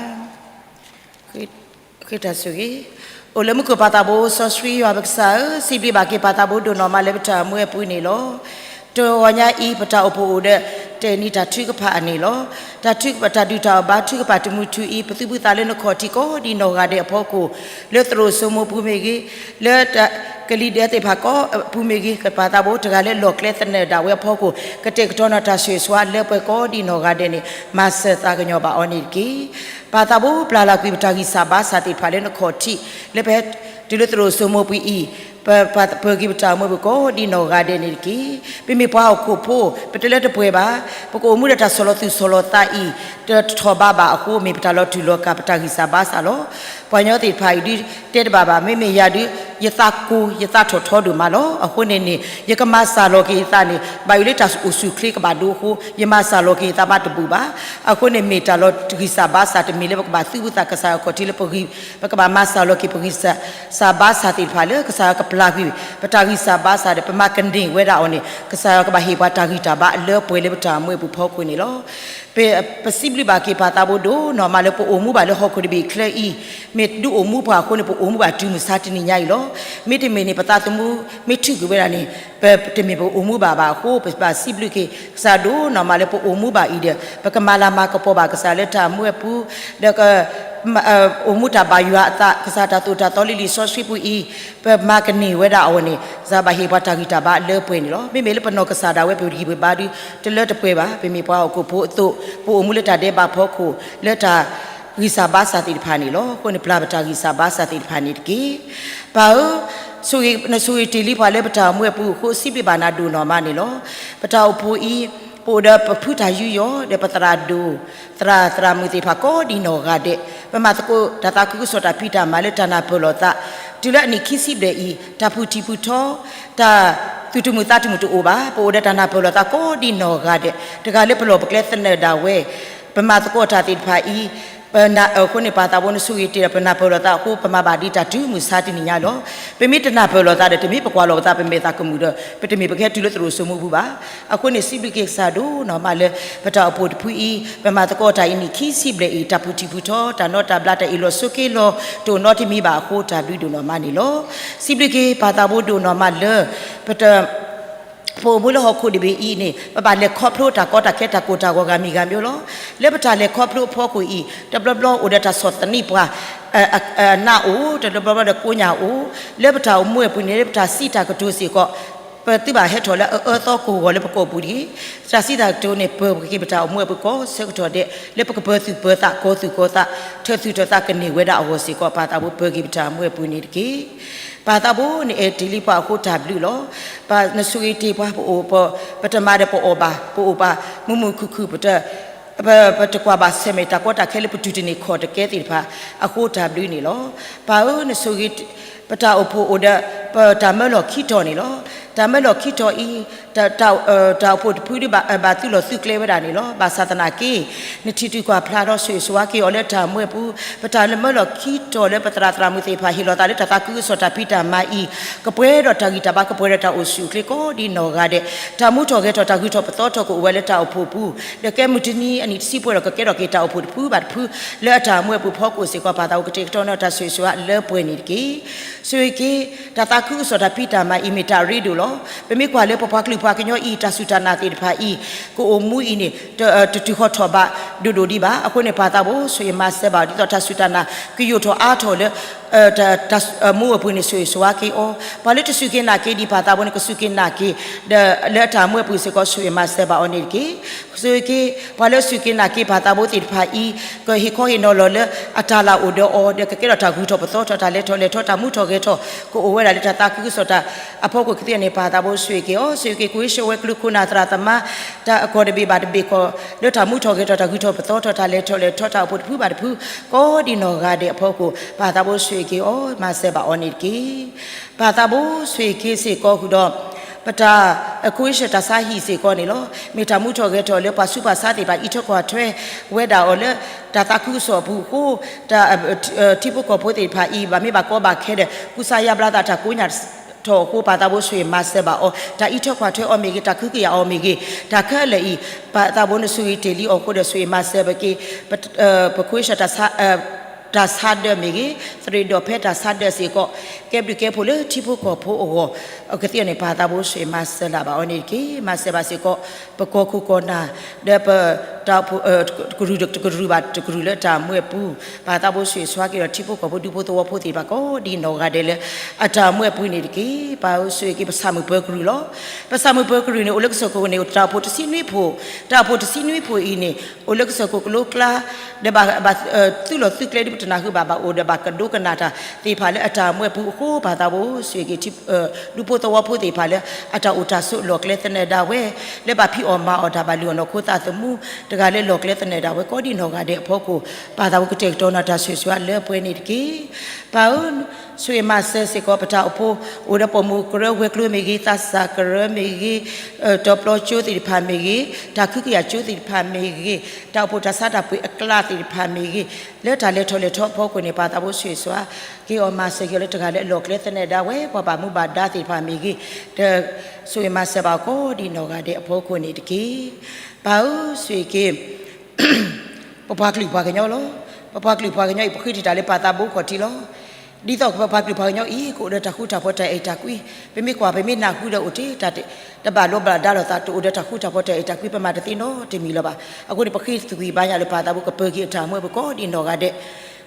ဃ့တၢ်ဆိၣ်ဂ့ၤ, အိၣ်လၢမူခိၣ်ပၢ်သးဘိစီဆှံယွၤပကစၢ်ဧၢ, စံးဘျုးဘၣ်က့ၤပၢ်သးဘိဒိၣ်နီၢ်မးလၢပတၢ်အိၣ်မူအပူၤန့ၣ်လီၤ. တဂီၤညါအံၤ ပတၢ်အိၣ်ဖှိၣ်အိၣ်ဒီး တဲာ်နံၤတၢ်ထုကဖၣ်အန့ၣ်လီၤ. တၢ်ထုကဖၣ်တၢ်ဒုၣ်တၢ်အီၣ်ဘါထုကဖၣ်တမူထူအံၤ ပသူၣ်ဖှံသးလၢနခီၣ်ထံးကိးဒံးနီၢ်ဂၤဒဲးအဖီခိၣ်, လၢသရိာ်စိမိၤပူၤမ့ၢ်ဂ့ၤ, လၢကလံၤဒဲးသ့ၣ်တဖၣ်ကိးပူၤမ့ၢ်ဂ့ၤ, ကပၢ်သးဘိတဂၤလၢလီၢ်ကျဲသနၢၣ်ဒၣ်ဝဲအဖီခိၣ်, ကတဲာ်ကတီၤနီၢ်တၢ်ဆိၣ်ဂ့ၤဆိၣ်ဝါလၢပှဲၤကိးဒံးနီၢ်ဂၤဒဲးန့ၣ် မၤစၢၤသးကညီၤဘၣ်အီၤန့ၣ်တက့ၢ်. ပၢ်သးဘိပျၢ်လၢ်ကွံာ်ပတၢ်ဂံၢ်စၢ်ဘါစၢ်သ့ၣ်တဖၣ်လၢနခီၣ်ထံး, လၢပဟဲတုၤလၢသရိာ်စိမိၤပူၤအံၤ, ပပၢၤက့ၤပတၢ်အိၣ်မူပူၤကိးဒံးနီၢ်ဂၤဒဲးန့ၣ်တက့ၢ်. ပမ့ၢ်ပှၤဟီၣ်ခိၣ်ဖိ, ပတလၢတပှဲၤဘၣ်, ပကအိၣ်မူဒီးတၢ်ဆီၣ်လီၤသူၣ်ဆီၣ်လီၤသးအံၤ, တထီၣ်ဘးဘၣ်အဃိ မ့ၢ်ပတၢ်လီၤတူာ်လီၤကာ်ပတၢ်ဂံၢ်စၢ်ဘါစၢ်လီၤ. ပှၤကညီသ့ၣ်တဖၣ်အံၤဒုးတဲတဘၣ်ဘၣ်, မ့မ့ၢ်ယၤဒုး ယသးကိၤ ယသးထီၣ်ထီဒိၣ်မးလီၤ. အဃိန့ၣ်န့ၣ် ယကမၤစၢ်လီၤက့ၤယသးန့ၣ် ဘၣ်ယိၣ်လၢတၢ်အိၣ်ဆူၣ်အိၣ်ချ့ကဘၣ်ဒိအဃိ ယမၤစၢ်လီၤက့ၤယသးဘၣ်တဘူၣ်ဘၣ်. အဃိန့ၣ်မ့ၢ်တၢ်လီၤဂံၢ်စၢ်ဘါစၢ်တမံၤလၢပကဘၣ်သူၣ်ဖှံသးကစၢ်ယွၤခီၣ်ထံးလၢပဂံၢ်, ပကဘၣ်မၤစၢ်လီၤက့ၤပဂံၢ်စၢ်ဘါစၢ်သ့ၣ်တဖၣ်လၢကစၢ်ယွၤကပျၢ်ကွံာ် ပတၢ်ဂံၢ်စၢ်ဘါစၢ်ဒီး ပမၤကန့ၢ်ဝဲဒၣ်အီၤန့ၣ် ကစၢ်ယွၤကဘၣ်ဟ့ၣ်ပှၤတၢ်ဂံၢ်တၢ်ဘါလၢပှဲၤလၢပတၢ်အိၣ်မူအပူၤဖီခိၣ်န့ၣ်လီၤ. ပစံးဘျုးဘၣ်က့ၤပၢ်သးဘိဒိၣ်နီၢ်မးလၢပအိၣ်မူဘၣ်လၢဟီၣ်ခိၣ်တဘ့ၣ်ချၢအံၤ, မ့ၢ်ဒုးအိၣ်မူပှၤအဃိန့ၣ် ပအိၣ်မူဘၣ်တုၤမုၢ်ဆါတနံၤညါအံၤလီၤ. မ့တမ့ၢ်န့ၣ် ပသးသမူမ့ၢ်ထုးကွံာ်ဝဲဒၣ်န့ၣ် ပတမ့ၢ်ပအိၣ်မူဘၣ်ဘၣ်အဃိ ပဘၣ်စံးဘျုးက့ၤကစၢ်ဒိၣ်နီၢ်မးလၢပအိၣ်မူဘၣ်အံၤဒီး ပကမၤလၤမၤကပီၤဘၣ်ကစၢ်လၢတၢ်အိၣ်မူအပူၤ, ဒီးက အိၣ်မူတၢ်ဘၣ်ယွၤအသး ကစၢ်တၢ်သိၣ်တၢ်သီလၢလံာ်စီဆှံပူၤအံၤ, ပမၤကန့ၢ်ဝဲဒၣ်အီၤန့ၣ် ကစၢ်ဘၣ်ဟ့ၣ်ပှၤတၢ်ဂံၢ်တၢ်ဘါလၢပှဲၤန့ၣ်လီၤ. မ့မ့ၢ်လၢပနီၢ်ကစၢ်ဒၣ်ဝဲပဂံၢ်ပဘါဒုး တလၢတပှဲၤဘၣ်. ပမ့ၢ်ပှၤဟီၣ်ခိၣ်ဖိအသိး ပအိၣ်မူလၢတၢ်ဒဲးဘးဖီခိၣ် လၢတၢ်ဂံၢ်စၢ်ဘါစၢ်သ့ၣ်တဖၣ်န့ၣ်လီၤ. အဃိန့ၣ်ပျၢ်ပတၢ်ဂံၢ်စၢ်ဘါစၢ်သ့ၣ်တဖၣ်န့ၣ်တက့ၢ်. ပၢ်ဧၢ, နဆိၣ်ဂ့ၤတ့ၢ်လံပှၤလၢပတၢ်အိၣ်မူအပူၤအဃိ စံးဘျုးဘၣ်နၤဒိၣ်နီၢ်မးန့ၣ်လီၤ. ပတၢ်အိၣ်ဖှိၣ်အံၤ ပအိၣ်ဒီးပဖုတၢ်ယူးယီၣ် ဒီးပသရၣ်ဒိၣ် သရၣ်သရၣ်မုၣ်သ့ၣ်တဖၣ်ကိးဒံးနီၢ်ဂၤဒဲး, ပမၤသကိးတၢ်သးခုကစီၣ်တၢ်ဖံးတၢ်မၤလၢတၢ်နၢ်ပၢၢ်လိာ်သး, တုၤလၢအနံၣ်ခံဆံဘျဲၣ်အံၤ တၢ်ဖုၣ်ထံၣ်ဖုၣ်ထီ, တၢ်သူၣ်တမုာ်သးတမုာ်တအိၣ်ဘၣ်. ပအိၣ်ဒီးတၢ်နၢ်ပၢၢ်လိာ်သးကိးဒံးနီၢ်ဂၤဒဲး, တဂၤလၢပလီၢ်ပကျဲသနၢၣ်ဒၣ်ဝဲ, ပမၤသကိးတၢ်သ့ၣ်တဖၣ်အံၤ အဃိန့ၣ် ပၢ်သးဘိနဆိၣ်ဂ့ၤတ့ၢ်ဒီး ပနၢ်ပၢၢ်လိာ်သးအဃိ ပမၤဘၣ်ဒံးတၢ်တုၤမုၢ်ဆါတနံၤညါလီၤ. ပမ့ၢ်တနၢ်ပၢၢ်လိာ်သးဒီး တမ့ၢ်ပကွၢ်လီၤပသး ပမဲာ်သးကမုာ်ဒီး ပတမ့ၢ်ပကဟဲတုၤလၢသရိာ်စိမိၢ်ပူၤဘၣ်. အဃိန့ၣ် စံးဘျုးက့ၤကစၢ်ဒိၣ်နီၢ်မးလၢ ပတၢ်အိၣ်ဖှိၣ်တဖုအံၤ ပမၤသကိးတၢ်အံၤနံၣ်ခံဆံဘျဲၣ်အံၤ တၢ်ဖုးထံးဖုးထီ တၢ်နီၣ်တၢ်ဘျါ တၢ်အ့ၣ်လိာ်ဆိးက့လိာ် တအိၣ်နီတမံၤဘၣ်အဃိ တၢ်ဘျုးဒိၣ်နီၢ်မးန့ၣ်လီၤ. စံးဘျုးက့ၤပၢ်သးဘိဒိၣ်နီၢ်မးလၢ ပတ ပအိၣ်မူလၢဟီၣ်ခိၣ်တဘ့ၣ်အံၤန့ၣ် ပဘၣ်လဲၤခီဖျိတၢ်ကီတၢ်ခဲတၢ်ကိၢ်တၢ်ဂီၤဂၤမံၤဂၤမံၤလီၤ. လၢပတၢ်လဲၤခီဖျိအဖီခိၣ်အံၤ တဘျီဘျီအိၣ်ဒီးတၢ်ဆီၣ်သနံးပှၤ အနးအိၣ် တဘျီဘျီဒီးကိးညၣ်အိၣ် လၢပတၢ်အိၣ်မူအပူၤန့ၣ် လၢပတၢ်စံးတၢ်ကတိၤစ့ၢ်ကီး ပသုဘၣ်ဟဲထီၣ်လၢအအၢသီကဝီၤလၢပကိာ်ပူၤတဂ့ၤ. တၢ်စံးတၢ်ကတိၤန့ၣ် ပၢၤက့ၤပတၢ်အိၣ်မူအပူၤကိးဆၢကတီၢ်ဒဲး လၢပကပၢၤသူၣ်ပၢၤသး ကီၤသူၣ်ကီၤသး ထၢသူၣ်ထၢသးကန့ၢ်ဝဲဒၣ်အဂီၢ်စ့ၢ်ကီး ပၢ်သးဘိပၢၤက့ၤပတၢ်အိၣ်မူအပူၤန့ၣ်တက့ၢ်. ပၢ်သးဘိနအဲၣ်တ့ၢ်လံပှၤအဃိတၢ်ဘျုးလီၤ. ပနဆိၣ်ဂ့ၤတ့ၢ်ပှၤ ပအိၣ်ပ ပတမၤဒီးပအီၣ်ဘၣ် ပအိၣ်ဘၣ် မုာ်မုာ်ခုၣ်ခုၣ် ပတ ပ ပတကွၢ်ဘၣ်ဆၢၣ်မဲာ်တၢ်ကီတၢ်ခဲလၢပတူၢ်တန့ၢ်ခီၣ်တကဲသ့ၣ်တဖၣ် အဃိတၢ်ဘျုးန့ၣ်လီၤ. ပၢ်ဧၢ နဆိၣ်ဂ့ၤ ပတၢ်အိၣ်ဖှိၣ်အိၣ်ဒီး ပတၢ်မၢလီၢ်ခံတီၤန့ၣ်လီၤ. တၢ်မၢလီၢ်ခံတီၤအံၤ တၢ်အိၣ်ဖှိၣ်တဖုဒ်ဘၣ် ဘၣ်သုးလီၢ်သုးကျဲဝဲဒၣ်န့ၣ်လီၤ. ဘၣ်ဆၣ်သနာ်က့ နထံၣ်တုၤကွၢ်ဖျါထီၣ်ဆိၣ်ဂ့ၤဆိၣ်ဝါက့ၤအီၤလၢတၢ်မူအပူၤ ပတၢ်မၢလီၢ်ခံတီၤလၢပသရၣ်သရၣ်မုၣ်သ့ၣ်တဖၣ် ဟ့ၣ်လီၤသးလၢတၢ်သးခုကစီၣ်တၢ်ဖံးတၢ်မၤအံၤ ကပှဲၤဒီးတၢ်ဂံၢ်တၢ်ဘါ ကပှဲၤဒီးတၢ်အိၣ်ဆူၣ်အိၣ်ချ့ကိးဒ်နီၢ်ဂၤဒဲး တၢ်မူထီၣ်ဂဲၤထီၣ် တၢ်ဂုၤထီၣ်ပသီထီၣ်ကအိၣ်ဝဲလၢတၢ်အိၣ်ဖှိၣ်ပူၤ ဒီးကဲမုၢ်တနံၤအနံၣ်တဆံပှဲၤဒီး ကကဲထီၣ်က့ၤတၢ်အိၣ်ဖှိၣ်တဖုဘၣ်တဖု လၢအတၢ်မူအပူၤဖီခိၣ်စ့ၢ်ကီး ပၢ်သးဘိကတဲာ်ကတီၤန့ၢ်တၢ်ဆိၣ်ဂ့ၤဆိၣ်ဝါလၢပှဲၤန့ၣ်တက့ၢ်. ဆိၣ်ဂ့ၤက့ၤ တၢ်သးခုကစီၣ်တၢ်ဖံးတၢ်မၤအံၤမ့ၢ်တၢ်ရ့ဒိၣ်လီၤ. ပမ့ၢ်ကွၢ်လၢပပှၤကလုာ်ပှၤကညီအံၤ တၢ်စူၢ်တၢ်နာ်သ့ၣ်တဖၣ်အံၤ ကအိၣ်မူအံၤန့ၣ် တတုၤဃီၤထီၣ်ဘးဒိၣ်ဒိၣ်ဒံးဘၣ်. အဃိန့ၣ် ပၢ်သးဘိဆိၣ်ဂ့ၤမၤစၢၤဘၣ်အီၤ ဒ်သိးတၢ်စူၢ်တၢ်နာ် ကယိာ်ထီၣ်အါထီၣ်လၢ တၢ်မူအပူၤန့ၣ် ဆိၣ်ဂ့ၤဆိၣ်ဝါက့ၤအီၤ. ပှၤလၢတစူၢ်က့ၤနာ်က့ၤဒံး ပၢ်သးဘိန့ၣ် ကစူၢ်က့ၤနာ်က့ၤ ဒီးလၢအတၢ်မူအပူၤစ့ၢ်ကီး ဆိၣ်ဂ့ၤမၤစၢၤဘၣ်အီၤန့ၣ်တက့ၢ်. ဆိၣ်ဂ့ၤက့ၤ ပှၤလၢအစူၢ်က့ၤနာ်က့ၤ ပၢ်သးဘိသ့ၣ်တဖၣ်အံၤ ကဟ့ၣ်ခီဟ့ၣ်နီၤလီၤလၢအတၢ်လၢ်အိၣ်ဒီးအီၤ ဒီးကကဲထီၣ်တၢ်ဂုၤထီၣ်ပသီထီၣ် တၢ်လဲၤထီၣ်လဲၤထီ တၢ်မူထီၣ်ဂဲၤထီၣ် ကအိၣ်ဝဲဒၣ်လၢတၢ်သးခုကစီၣ်တၢ်အဖီခိၣ်ကသ့န့ၣ် ပၢ်သးဘိဆိၣ်ဂ့ၤက့ၤအီၤ. ဆိၣ်ဂ့ၤက့ၤ ကဝ့ၢ်ဆှၢဝဲကျိခူနၢ်သရၣ်သမါ တၢ်ကီၢ်တဘ့ၣ်ဘၣ်တဘ့ၣ်ကီၢ် လၢတၢ်မူထီၣ်ဂဲၤထီၣ် တၢ်ဂုၤထီၣ်ပသီထီၣ် တၢ်လဲၤထီၣ်လဲၤထီ တၢ်အိၣ်ဖှိၣ်တဖုဘၣ်တဖု ကိးဒ်နီၢ်ဂၤဒဲးအဖီခိၣ် ပၢ်သးဘိဆိၣ်ဂ့ၤက့ၤအီၤ မၤစၢၤဘၣ်အီၤန့ၣ်တက့ၢ်. ပၢ်သးဘိဆိၣ်ဂ့ၤက့ၤစ့ၢ်ကီးဃုာ်ဒီး ပတၢ် ကဝ့ၢ်ဆှၢတၢ်ဆါဟံၣ်စ့ၢ်ကီးန့ၣ်လီၤ. မ့ၢ်တၢ်မူထီၣ်ဂဲၤထီၣ်လၢပှၤဆူးပှၤဆါသ့ၣ်တဖၣ် အံးထွဲကွၢ်ထွဲဝဲဒၣ်အီၤလၢ တၢ်သးခုကစီၣ်အပူၤအဃိ ထံဖိကီၢ်ဖိသ့ၣ်တဖၣ်အံၤ ဘၣ်မ့ၢ်ဘၣ်ကီဘၣ်ခဲဒီး ကူစါယါဘျါသးတၢ်ကိးညၣ်ထီၣ်အဃိ ပၢ်သးဘိဆိၣ်ဂ့ၤမၤစၢၤဘၣ်အီၤ တၢ်အံးထွဲကွၢ်ထွဲအီၤမ့ၢ်ဂ့ၤ တၢ်ကဟုကယာ်အီၤမ့ၢ်ဂ့ၤ တၢ်ခဲလၢာ်အံၤ ပၢ်သးဘိနဆိၣ်ဂ့ၤတ့ၢ်လံအီၤအဃိဒီး ဆိၣ်ဂ့ၤမၤစၢၤဘၣ်က့ၤ ပကဝ့ၢ်ဆှၢ တၢ်ဆါဒၢးမ့ၢ်ဂ့ၤ သရ့ၣ်ဒီးဖဲတၢ်ဆါဒၢးစ့ၢ်ကီး ကဲဘျုးကဲဖှိၣ်လၢထံဖိကီၢ်ဖိအဂီၢ် ကသ့ၣ်န့ၣ် ပၢ်သးဘိဆိၣ်ဂ့ၤမၤစၢၤလၢ်ဘၣ်အီၤန့ၣ်တက့ၢ်. မၤစၢၤဘၣ်စ့ၢ်ကီး ပကီၢ်ခိၣ်ကီၢ်နၢ် ဒီးပ တၢ်အိၣ်ဖှိၣ် တကရူၢ်တကရူၢ်ဘၣ်တကရူၢ်လၢတၢ်မူအပူၤ ပၢ်သးဘိဆိၣ်ဂ့ၤဆိၣ်ဂ့ၤက့ၤဒီး ထံဖိကီၢ်ဖိဒူဖိသဝီဖိသ့ၣ်တဖၣ်ကိးဒ်နီၢ်ဂၤဒဲးလၢ အတၢ်မူအပူၤန့ၣ်တက့ၢ်. ပၢ်ဧၢ ဆိၣ်ဂ့ၤက့ၤပဆၣ်မုၢ်ပၢၤကရူၢ်လီၤ. ပဆၣ်မုၢ်ပၢၤကရူၢ်န့ၣ် အိၣ်လၢကစၢၢ်ခိၣ်န့ၣ် တၢ်အိၣ်ဖှိၣ်တဆံနွံဖှိၣ် တၢ်အိၣ်ဖှိၣ်တဆံနွံဖှိၣ်အံၤန့ၣ် အိၣ်လၢကစၢၢ်ခိၣ်ကလိကျါ ဒီးဘၣ် ဘၣ်သုးလီၢ်သုးကျဲဒ်ပတနၢ်ဟူဘၣ် ဘၣ်အိၣ်ဒီးဘၣ်ကဒိကနၣ်တၢ်သ့ၣ်တဖၣ်လၢအတၢ်မူအပူၤအဃိ ပၢ်သးဘိဆိၣ်ဂ့ၤက့ၤ ဒူဖိသဝီဖိသ့ၣ်တဖၣ်လၢ အတၢ်အိၣ်တၢ်ဆိးလီၢ်ကျဲသနၢၣ်ဒၣ်ဝဲ လၢဘၣ်ဖံးအီၣ်မၤအီၣ်တၢ် ဘၣ်လုၢ်အီၣ်နီၢ်ခိသးသမူ တဂၤလၢလီၢ်ကျဲသနၢၣ်ဒၣ်ဝဲ ကိးဒ်နီၢ်ဂၤဒဲးအဖီခိၣ် ပၢ်သးဘိကတဲာ်ကတီၤနၤတၢ်ဆိၣ်ဂ့ၤဆိၣ်ဝါလၢပှဲၤန့ၣ်တက့ၢ်. ပၢ်ဧၢ ဆိၣ်ဂ့ၤမၤစၢၤစ့ၢ်ကီးပတၢ်အိၣ်ဖှိၣ် အိၣ်ဒီးပိာ်မုၣ်ကရၢဝဲၤကျိၤမ့ၢ်ဂ့ၤ သးစၢ်ကရၢမ့ၢ်ဂ့ၤ တီၤပျီကၠိသ့ၣ်တဖၣ်မ့ၢ်ဂ့ၤ တၢ်ကဟုကယာ်ကၠိသ့ၣ်တဖၣ်မ့ၢ်ဂ့ၤ တၢ်အိၣ်ဖှိၣ်တၢ်ဆါတၢ်ပှ့ၤအကျါသ့ၣ်တဖၣ်မ့ၢ်ဂ့ၤ လၢတၢ်လဲၤထီၣ်လဲၤထီအဖီခိၣ်န့ၣ် ပၢ်သးဘိဆိၣ်ဂ့ၤဆိၣ်ဝါက့ၤအီၤ မၤစၢၤက့ၤအီၤလၢတဂၤလၢအလီၢ်ကျဲသနၢၣ်ဒၣ်ဝဲ ပှၤဘၣ်မူဘၣ်ဒါသ့ၣ်တဖၣ်မ့ၢ်ဂ့ၤ ဒီးဆိၣ်ဂ့ၤမၤစၢၤဘၣ်အီၤကိးဒ်နီၢ်ဂၤဒဲးအဖီခိၣ်န့ၣ်တက့ၢ်. ပၢ်ဧၢ ဆိၣ်ဂ့ၤက့ၤ ပပှၤကလုာ်ပှၤကညီလီၤ. ပပှၤကလုာ်ပှၤကညီအံၤ ပဃ့တံာ်တာ်လၢပၢ်သးဘိခီၣ်ထံးလီၤ. ဒ်သိးပပှၤကလုာ်ပှၤကညီအံၤ ကအိၣ်ဒီးတၢ်ဃူတၢ်ဖိးတၢ်အဲၣ်တၢ်ကွံ, ပမ့ၢ်ကွၢ် ပမ့ၢ်နၢ်ဟူဒီးအိၣ်တ့ၢ် တၢ်တဘၣ်လိဘၣ်ဒါလိာ်သး တအိၣ်ဒီးတၢ်ဃူတၢ်ဖိးတၢ်အဲၣ်တၢ်ကွံ ပမၤတသ့နီတမံၤလၢၤဘၣ်. အဃိန့ၣ် ပဃ့သွံၣ်ဘါယွၤလၢပၢ်သးဘိကပၢၤက့ၤအတၢ်မူအပူၤကိးဒ်နီၢ်ဂၤဒဲး,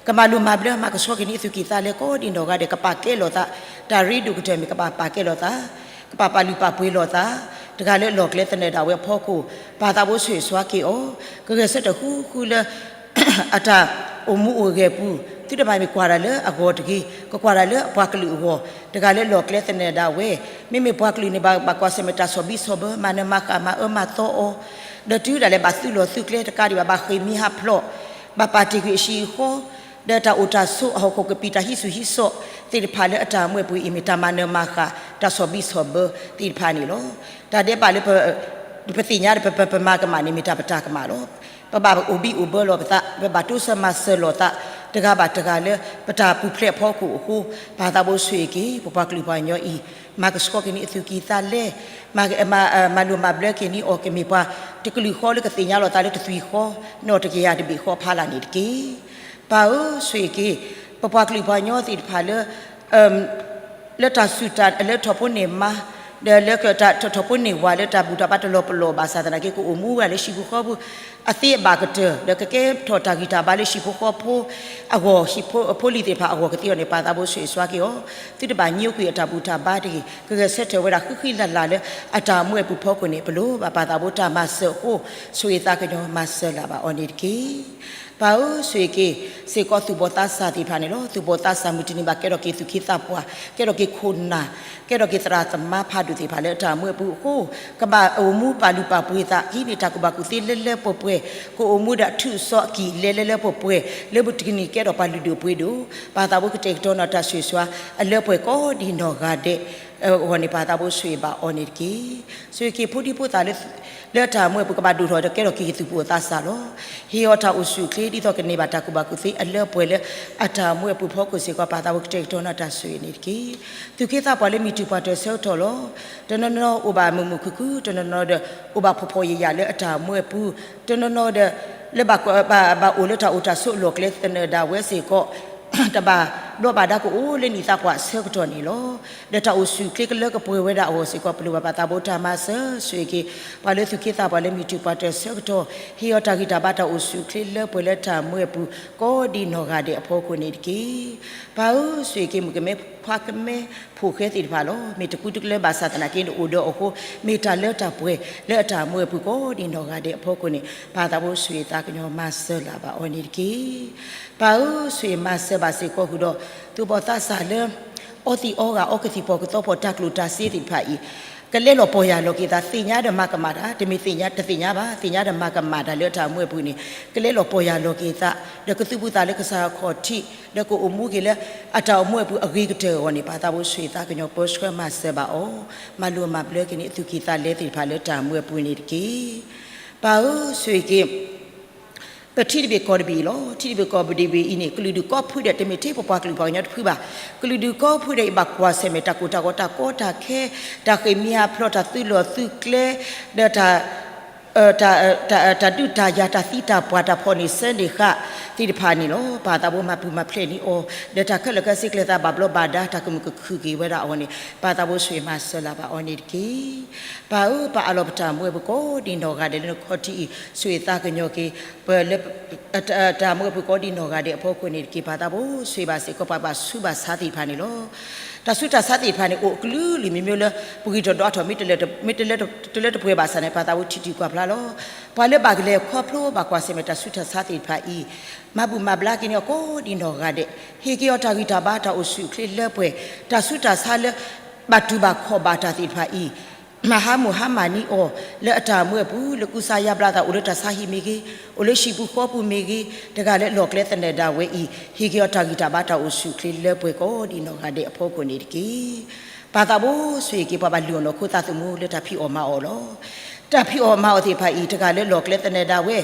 ကမၤလိၤမၤဘျၢ မၤကဆှီက့ၤန့ၢ်အသူၣ်ကံၢ်သးလဲကိးဒ်နီၢ်ဂၤဒဲး, ကပာ်ကဲလိာ်သး တၢ်ရ့ဒိၣ်ကတၢၢ်မ့ၢ် ကဘၣ်ပာ်ကဲလိာ်သး ကဘၣ်ပာ်လုၢ်ပာ်ပှ့ၤလိာ်သး, တဂၤလၢအလီၢ်ကျဲသနၢၣ်ဒၣ်ဝဲအဖီခိၣ်, ပၢ်သးဘိဆိၣ်ဂ့ၤဆိၣ်ဝါက့ၤအီၤ, ကဂဲၤဆၢထၢၣ်ဃုဃုလၢ အတၢ်အိၣ်မူအိၣ်ဂဲၤပူၤ, သုတဘၣ်မ့ၢ်ကွၢ်တၢ်လၢအဂီၢ်တဂ့ၤ, ကကွၢ်တၢ်လၢအပှၤကလုာ်အဂီၢ်, တဂၤလၢအလီၢ်ကျဲသနၢၣ်ဒၣ်ဝဲ, မ့မ့ၢ်ပှၤကလုာ်န့ၣ် ဘၣ်ဘၣ်ကွၢ်ဆၢၣ်မဲာ်တၢ်ဆီၣ်ဘံၣ်ဆီၣ်ဘၢ, မၤနၢၤမၤဃၣ် မၤအၢမၤသီအီၤ, ဒီးတုၤဒၣ်လဲာ်ဘၣ်သုးလီၢ်သုးကျဲတကးဒံးဘၣ်, ဘၣ်ဃ့ၢ်မှံဟးဖျိး, ဘၣ်ပာ်တ့ၢ်ကွံာ်အဟံၣ်အဃီ, ဒီးတၢ်အိၣ်တၢ်ဆိးအဟီၣ်ခိၣ်ကပံာ် တၢ်ဟံးစုၤဟံးစီးသ့ၣ်တဖၣ်လၢအတၢ်မူအပူၤအံၤ မ့ၢ်တၢ်မၤနၢၤမၤဃၣ် တၢ်ဆီၣ်ဘံၣ်ဆီၣ်ဘၢသ့ၣ်တဖၣ်န့ၣ်လီၤ. တၢ်ဒဲးဘးလၢ ပသ့ၣ်ညါဒီး ပပမၤကမၣ်န့ၣ် မ့ၢ်တၢ်ပတၢ်ကမၣ်လီၤ. ပဘၣ်အိၣ်ဘံၣ်အိၣ်ဘၢလီၤပသး, ပဘၣ်တိစၢၤမၤစၢၤလိာ်သး တဂၤဘၣ်တဂၤလၢ ပတၢ်ပူၤဖျဲးအဖီခိၣ်အဃိ, ပၢ်သးဘိဆိၣ်ဂ့ၤက့ၤ ပပှၤကလုာ်ပှၤကညီအံၤ မၤကဆှီက့ၤန့ၢ်အသူၣ်ကံၢ်သးလဲ, မၤလိၣ်မၤဘျၢက့ၤန့ၢ်အီၤ ကမ့ၢ်ပှၤတကလုာ်ဃီလၢကသ့ၣ်ညါလီၤသးလၢတသွံၣ်ဃီ နီၣ်တကယၤတဘ့ၣ်ဃီဖးလၢ်န့ၣ်တက့ၢ်. ပၢ်ဧၢ, ဆိၣ်ဂ့ၤက့ၤ ပပှၤကလုာ်ပှၤကညီသ့ၣ်တဖၣ်လၢ လၢတၢ်စူၢ်တၢ် လၢထီၣ်ဖိန့ၢ်မါ, ဒီးလၢကထီၣ်ဖိန့ၢ်ဝၤလၢတၢ်ဘူၣ်တၢ်ဘါတလီၤပလိာ်ဘၣ်ဆၣ်သနာ်က့ ကအိၣ်မူဝဲဒၣ်လၢဟံၣ်ပူၤဃီပူၤ အသ့အဘၣ်ကတၢၢ် ဒီးကကဲထီၣ်တၢ်ဂံၢ်တၢ်ဘါလၢဟံၣ်ဖိဃီဖိအဂီၢ် ဟံၣ်ဖိလံၤသ့ၣ်တဖၣ်အဂီၢ်ကသ့အီၤန့ၣ် ပၢ်သးဘိဆိၣ်ဂ့ၤစှၤက့ၤအီၤ, သုတဘၣ်ညိကွံာ်အတၢ်ဘူၣ်တၢ်ဘါတဂ့ၤ, ကဂဲၤဆၢထၢၣ်ဝဲဒၣ်ဃံဃံလၤလၤလၢအတၢ်အိၣ်မူအပူၤဖီခိၣ်န့ၣ် ပလိၣ်ဘၣ်ပၢ်သးဘိတၢ်မၤစၢၤအဃိ, ဆိၣ်ဂ့ၤသးကညီၤမၤစၢၤလၢ်ဘၣ်အီၤန့ၣ်တက့ၢ်. ပၢ်ဧၢ, ဆိၣ်ဂ့ၤက့ၤစ့ၢ်ကီးသူၣ်ဘီၣ်သးစၢ်သ့ၣ်တဖၣ်န့ၣ်လီၤ. သူၣ်ဘီၣ်သးစၢ်မုၢ်တနံၤဘၣ်ကဲထီၣ်က့ၤသူၣ်က့သးပှၢ်, ကဲထီၣ်က့ၤခိၣ်နၢ်, ကဲထီၣ်က့ၤသရၣ်သမါဖးဒိၣ်သ့ၣ်တဖၣ်လၢအတၢ်အိၣ်မူအပူၤအဃိ, ကဘၣ်အိၣ်မူပာ်လုၢ်ပာ်ပှ့ၤသး ကဟံးန့ၢ်တၢ်ကူၣ်ဘၣ်ကူၣ်သ့လၢလၢပှဲၤပှဲၤ, ကအိၣ်မူဒၣ်ထူးစီၤကံၢ်လဲလၢလၢပှဲၤပှဲၤ, လၢမုၢ်တနံၤကဲထီၣ်ပှၤလုၢ်ဒိၣ်ပှ့ၤဒိၣ်, ပၢ်သးဘိကတဲာ်ကတီၤနီၣ်တၢ်ဆိၣ်ဂ့ၤစှၤ အလၢပှဲၤကိးဒံနီၢ်ဂၤဒဲး အဂီၢ်န့ၣ် ပၢ်သးဘိဆိၣ်ဂ့ၤဘၣ်အီၤန့ၣ်တက့ၢ်. ဆိၣ်ဂ့ၤက့ၤဖိဒံဖိသၣ်လၢ လၢအတၢ်အိၣ်မူအပူၤ ကဘၣ်ဒိၣ်ထီၣ်ဒီးကဲထီၣ်က့ၤက့ၤသူၣ်ဘီၣ်သးစၢ်လီၤ. ဟ့ၣ်အီၤတၢ်အိၣ်ဆူၣ်အိၣ်ချ့ ဒ်သိးကန့ၢ်ဘၣ်တၢ်ကူၣ်ဘၣ်ကူၣ်သ့အလၢပှဲၤလၢအတၢ်အိၣ်မူအပူၤဖီခိၣ်စ့ၢ်ကီး ပၢ်သးဘိကတဲာ်ကတီၤနီၣ်တၢ်ဆိၣ်ဂ့ၤန့ၣ်တက့ၢ်. သူၣ်က့သးပှၢ်လၢမုၢ်တူၢ်ပှၢ်တၢၢ်ဆၢကတီၢ်လီၤ. တနီၤနီၤအိၣ်ဘၣ်မုာ်မုာ်ခုၣ်ခုၣ်, တနီၤနီၤဒီး အိၣ်ဘၣ်ဖှီၣ်ဖှီၣ်ယာ်ယာ်လၢအတၢ်အိၣ်မူအပူၤ, တနီၤနီၤဒီး လၢဘၣ် ဘၣ်အိၣ်လၢတၢ်အိၣ်တၢ်ဆိးလီၢ်ကျဲသနၢၣ်ဒၣ်ဝဲစ့ၢ်ကီး တဘၣ်ဘျီဘၣ်ဒါကအိၣ်လၢနံၣ်သးပှၢ်ဆၢကတီၢ်န့ၣ်လီၤ. ဒီးတၢ်အိၣ်ဆူၣ်အိၣ်ချ့ကလၢကပှဲၤဝဲဒၣ်အဂီၢ်စ့ၢ်ကီး ပလိၣ်ဘၣ်ပၢ်သးဘိတၢ်မၤစၢၤ ဆိၣ်ဂ့ၤက့ၤ ပှၤလၢသူၣ်က့သးပှၢ်လၢမုၢ်တူၢ်ပှၢ်တၢၢ်ဆၢကတီၢ် ဟ့ၣ်အီၤတၢ်ဂံၢ်တၢ်ဘါတၢ်အိၣ်ဆူၣ်အိၣ်ချ့လၢပှဲၤလၢတၢ်အိၣ်မူအပူၤ ကိးဒံနီၢ်ဂၤဒဲးအဖီခိၣ်န့ၣ်တက့ၢ်. ပၢ်ဧၢ, ဆိၣ်ဂ့ၤက့ၤမုၣ်ကမဲ ခွါကမဲ ဖိၣ်ဃဲသ့ၣ်တဖၣ်လီၤ. မ့ၢ်တကူတကလၢဘၣ်ဆၣ်သနာ်က့န့ၣ် အိၣ်ဒီးအဃိ မ့ၢ်တၢ်လၢတၢ်ပှဲၤလၢအတၢ်အိၣ်မူအပူၤကိးဒံနီၢ်ဂၤဒဲးအဖီခိၣ်န့ၣ် ပၢ်သးဘိဆိၣ်ဂ့ၤသးကညီၤမၤစၢၤလၢ်ဘၣ်အီၤန့ၣ်တက့ၢ်. ပၢ်ဧၢ, ဆိၣ်ဂ့ၤမၤစၢၤဘၣ်စ့ၢ်ကီးဃုာ်ဒီး သူၣ်ဘီၣ်သးစၢ်လၢ အီသံးအီဂၤအီကသံၣ်ဖီၣ်ကသီဖီၣ်တၢ်ကျိၣ်တၢ်စ့သ့ၣ်တဖၣ်အံၤ ကလဲၤလီၤပီၢ်ယၢ်လီၤက့ၤသး သ့ၣ်ညါဒီးမၤကမၣ်တၢ် တမ့ၢ်သ့ၣ်ညါ တသ့ၣ်ညါဘၣ် သ့ၣ်ညါဒီးမၤကမၣ်တၢ်လၢအတၢ်အိၣ်မူအပူၤန့ၣ် ကလဲၤလီၤပီၢ်ယၢ်လီၤက့ၤသး ဒီးကသူၣ်ဖှံသးလၢကစၢ်အခီၣ်ထံး ဒီးကအိၣ်မူက့ၤလၢ အတၢ်အိၣ်မူအပူၤအဂ့ၤကတၢၢ်အဂီၢ်န့ၣ် ပၢ်သးဘိဆိၣ်ဂ့ၤသးကညီၤပၢဆှၢမၤစၢၤဘၣ်အီၤ မၤလိမၤဘျၢက့ၤန့ၢ်အသူၣ်ကံၢ်သးလဲသ့ၣ်တဖၣ်လၢတၢ်အိၣ်မူအပူၤန့ၣ်တက့ၢ်. ပၢ်ဧၢ, ဆိၣ်ဂ့ၤက့ၤ ပထံတဘ့ၣ်ကီၢ်တဘ့ၣ်အံၤလီၤ. ထံတဘ့ၣ်ကီၢ်တဘ့ၣ်အံၤန့ၣ် ကလုာ်ဒူၣ်ကိးဖုဒဲး တမ့ၢ်ထဲပပှၤကလုာ်ပှၤကညီတဖုဘၣ်. ကလုာ်ဒူၣ်ကိးဖုဒဲးအံၤ ဘၣ်ကွၢ်ဆၢၣ်မဲာ်တၢ်ကိၢ်တၢ်ဂီၤ တၢ်ကီတၢ်ခဲ တၢ်ဃ့ၢ်မှံဟးဖျိး တၢ်သုးလီၢ်သုးကျဲ ဒီးတၢ် တၢ်ဒုးတၢ်ယၤ တၢ်သံတၢ်ပှၢ် တၢ်ဖီၣ်န့ၢ်စၢန့ၢ်ဃာ်သ့ၣ်တဖၣ်န့ၣ်လီၤ. ပၢ်သးဘိမၤပူၤမၤဖျဲးန့ၢ်အီၤ ဒီးတၢ်ခဲလၢာ်ခဲဆ့ကျဲသးဘၣ်ဘျီဘၣ်ဒါ တၢ်ကမုာ်ကခုၣ်က့ၤဝဲဒၣ်အဂီၢ်န့ၣ် ပၢ်သးဘိဆိၣ်ဂ့ၤမၤစၢၤလၢ်ဘၣ်အီၤန့ၣ်တက့ၢ်. ပၢ်ဧၢ, ပၢ်အးလီၤပတၢ်အိၣ်မူအပူၤကိးဒံနီၢ်ဂၤဒဲးလၢနခီၣ်ထံးအံၤ ဆိၣ်ဂ့ၤသးကညီၤက့ၤ ပလၢ တၢ်အိၣ်မူအပူၤကိးဒံနီၢ်ဂၤဒဲးအဖီခိၣ်န့ၣ်တက့ၢ်. ပၢ်သးဘိဆိၣ်ဂ့ၤဘၣ်စ့ၢ်ကီးပှၤဘၣ်ဆူးဘၣ်ဆါသ့ၣ်တဖၣ်န့ၣ်လီၤ. တၢ်ဆူးတၢ်ဆါသ့ၣ်တဖၣ်န့ၣ် အိၣ်အကလုာ်ကလုာ်မ့မ့ၢ်လၢ ပဂံၢ်တဒွးထီၣ် မ့ၢ်တလၢတပှဲၤဘၣ်ဆၣ်န့ၣ် ပၢ်သးဘိထံၣ်ကွၢ်ဖျါလီၤ. ပှၤလၢဘၣ်ကလဲၤခီဖျိဘၣ်ကွၢ်ဆၢၣ်မဲာ်တၢ်ဆူးတၢ်ဆါသ့ၣ်တဖၣ်အံၤ မၤဘူၣ်မၤဘျါက့ၤန့ၢ်အီၤကိးဒံနီၢ်ဂၤဒဲး ဟ့ၣ်က့ၤအီၤတၢ်ဂံၢ်တၢ်ဘါတၢ်အိၣ်ဆူၣ်အိၣ်ချ့လၢပှဲၤ တၢ်ဆူးတၢ်ဆါလၢ ဘၣ်တူၢ်ဘၣ်ခီၣ်ဘၣ်တၢ်သ့ၣ်တဖၣ်အံၤ မၤဟါမၢ်ဟါမၢ်န့ၢ်အီၤ လၢအတၢ်အိၣ်မူအပူၤ လၢကူစါယါဘျါသးအိၣ်လၢတၢ်ဆါဟံၣ်မ့ၢ်ဂ့ၤ အိၣ်လၢဟံၣ်ပူၤဃီပူၤမ့ၢ်ဂ့ၤ တဂၤလၢလီၢ်ကျဲသနၢၣ်ဒၣ်ဝဲအံၤ ဟ့ၣ်က့ၤအီၤတၢ်ဂံၢ်တၢ်ဘါတၢ်အိၣ်ဆူၣ်အိၣ်ချ့လၢပှဲၤကိးဒံနီၢ်ဂၤဒဲးအဖီခိၣ်န့ၣ်တက့ၢ်. ပၢ်သးဘိဆိၣ်ဂ့ၤက့ၤပှၤဘၣ်လုၢ်အီၣ်နီၢ်ခိသးသမူလၢတၢ်ဖံးအီၣ်မၤအီၣ်လီၤ. တၢ်ဖံးအီၣ်မၤအီၣ်သ့ၣ်တဖၣ်အံၤ တဂၤလၢလီၢ်ကျဲသနၢၣ်ဒၣ်ဝဲ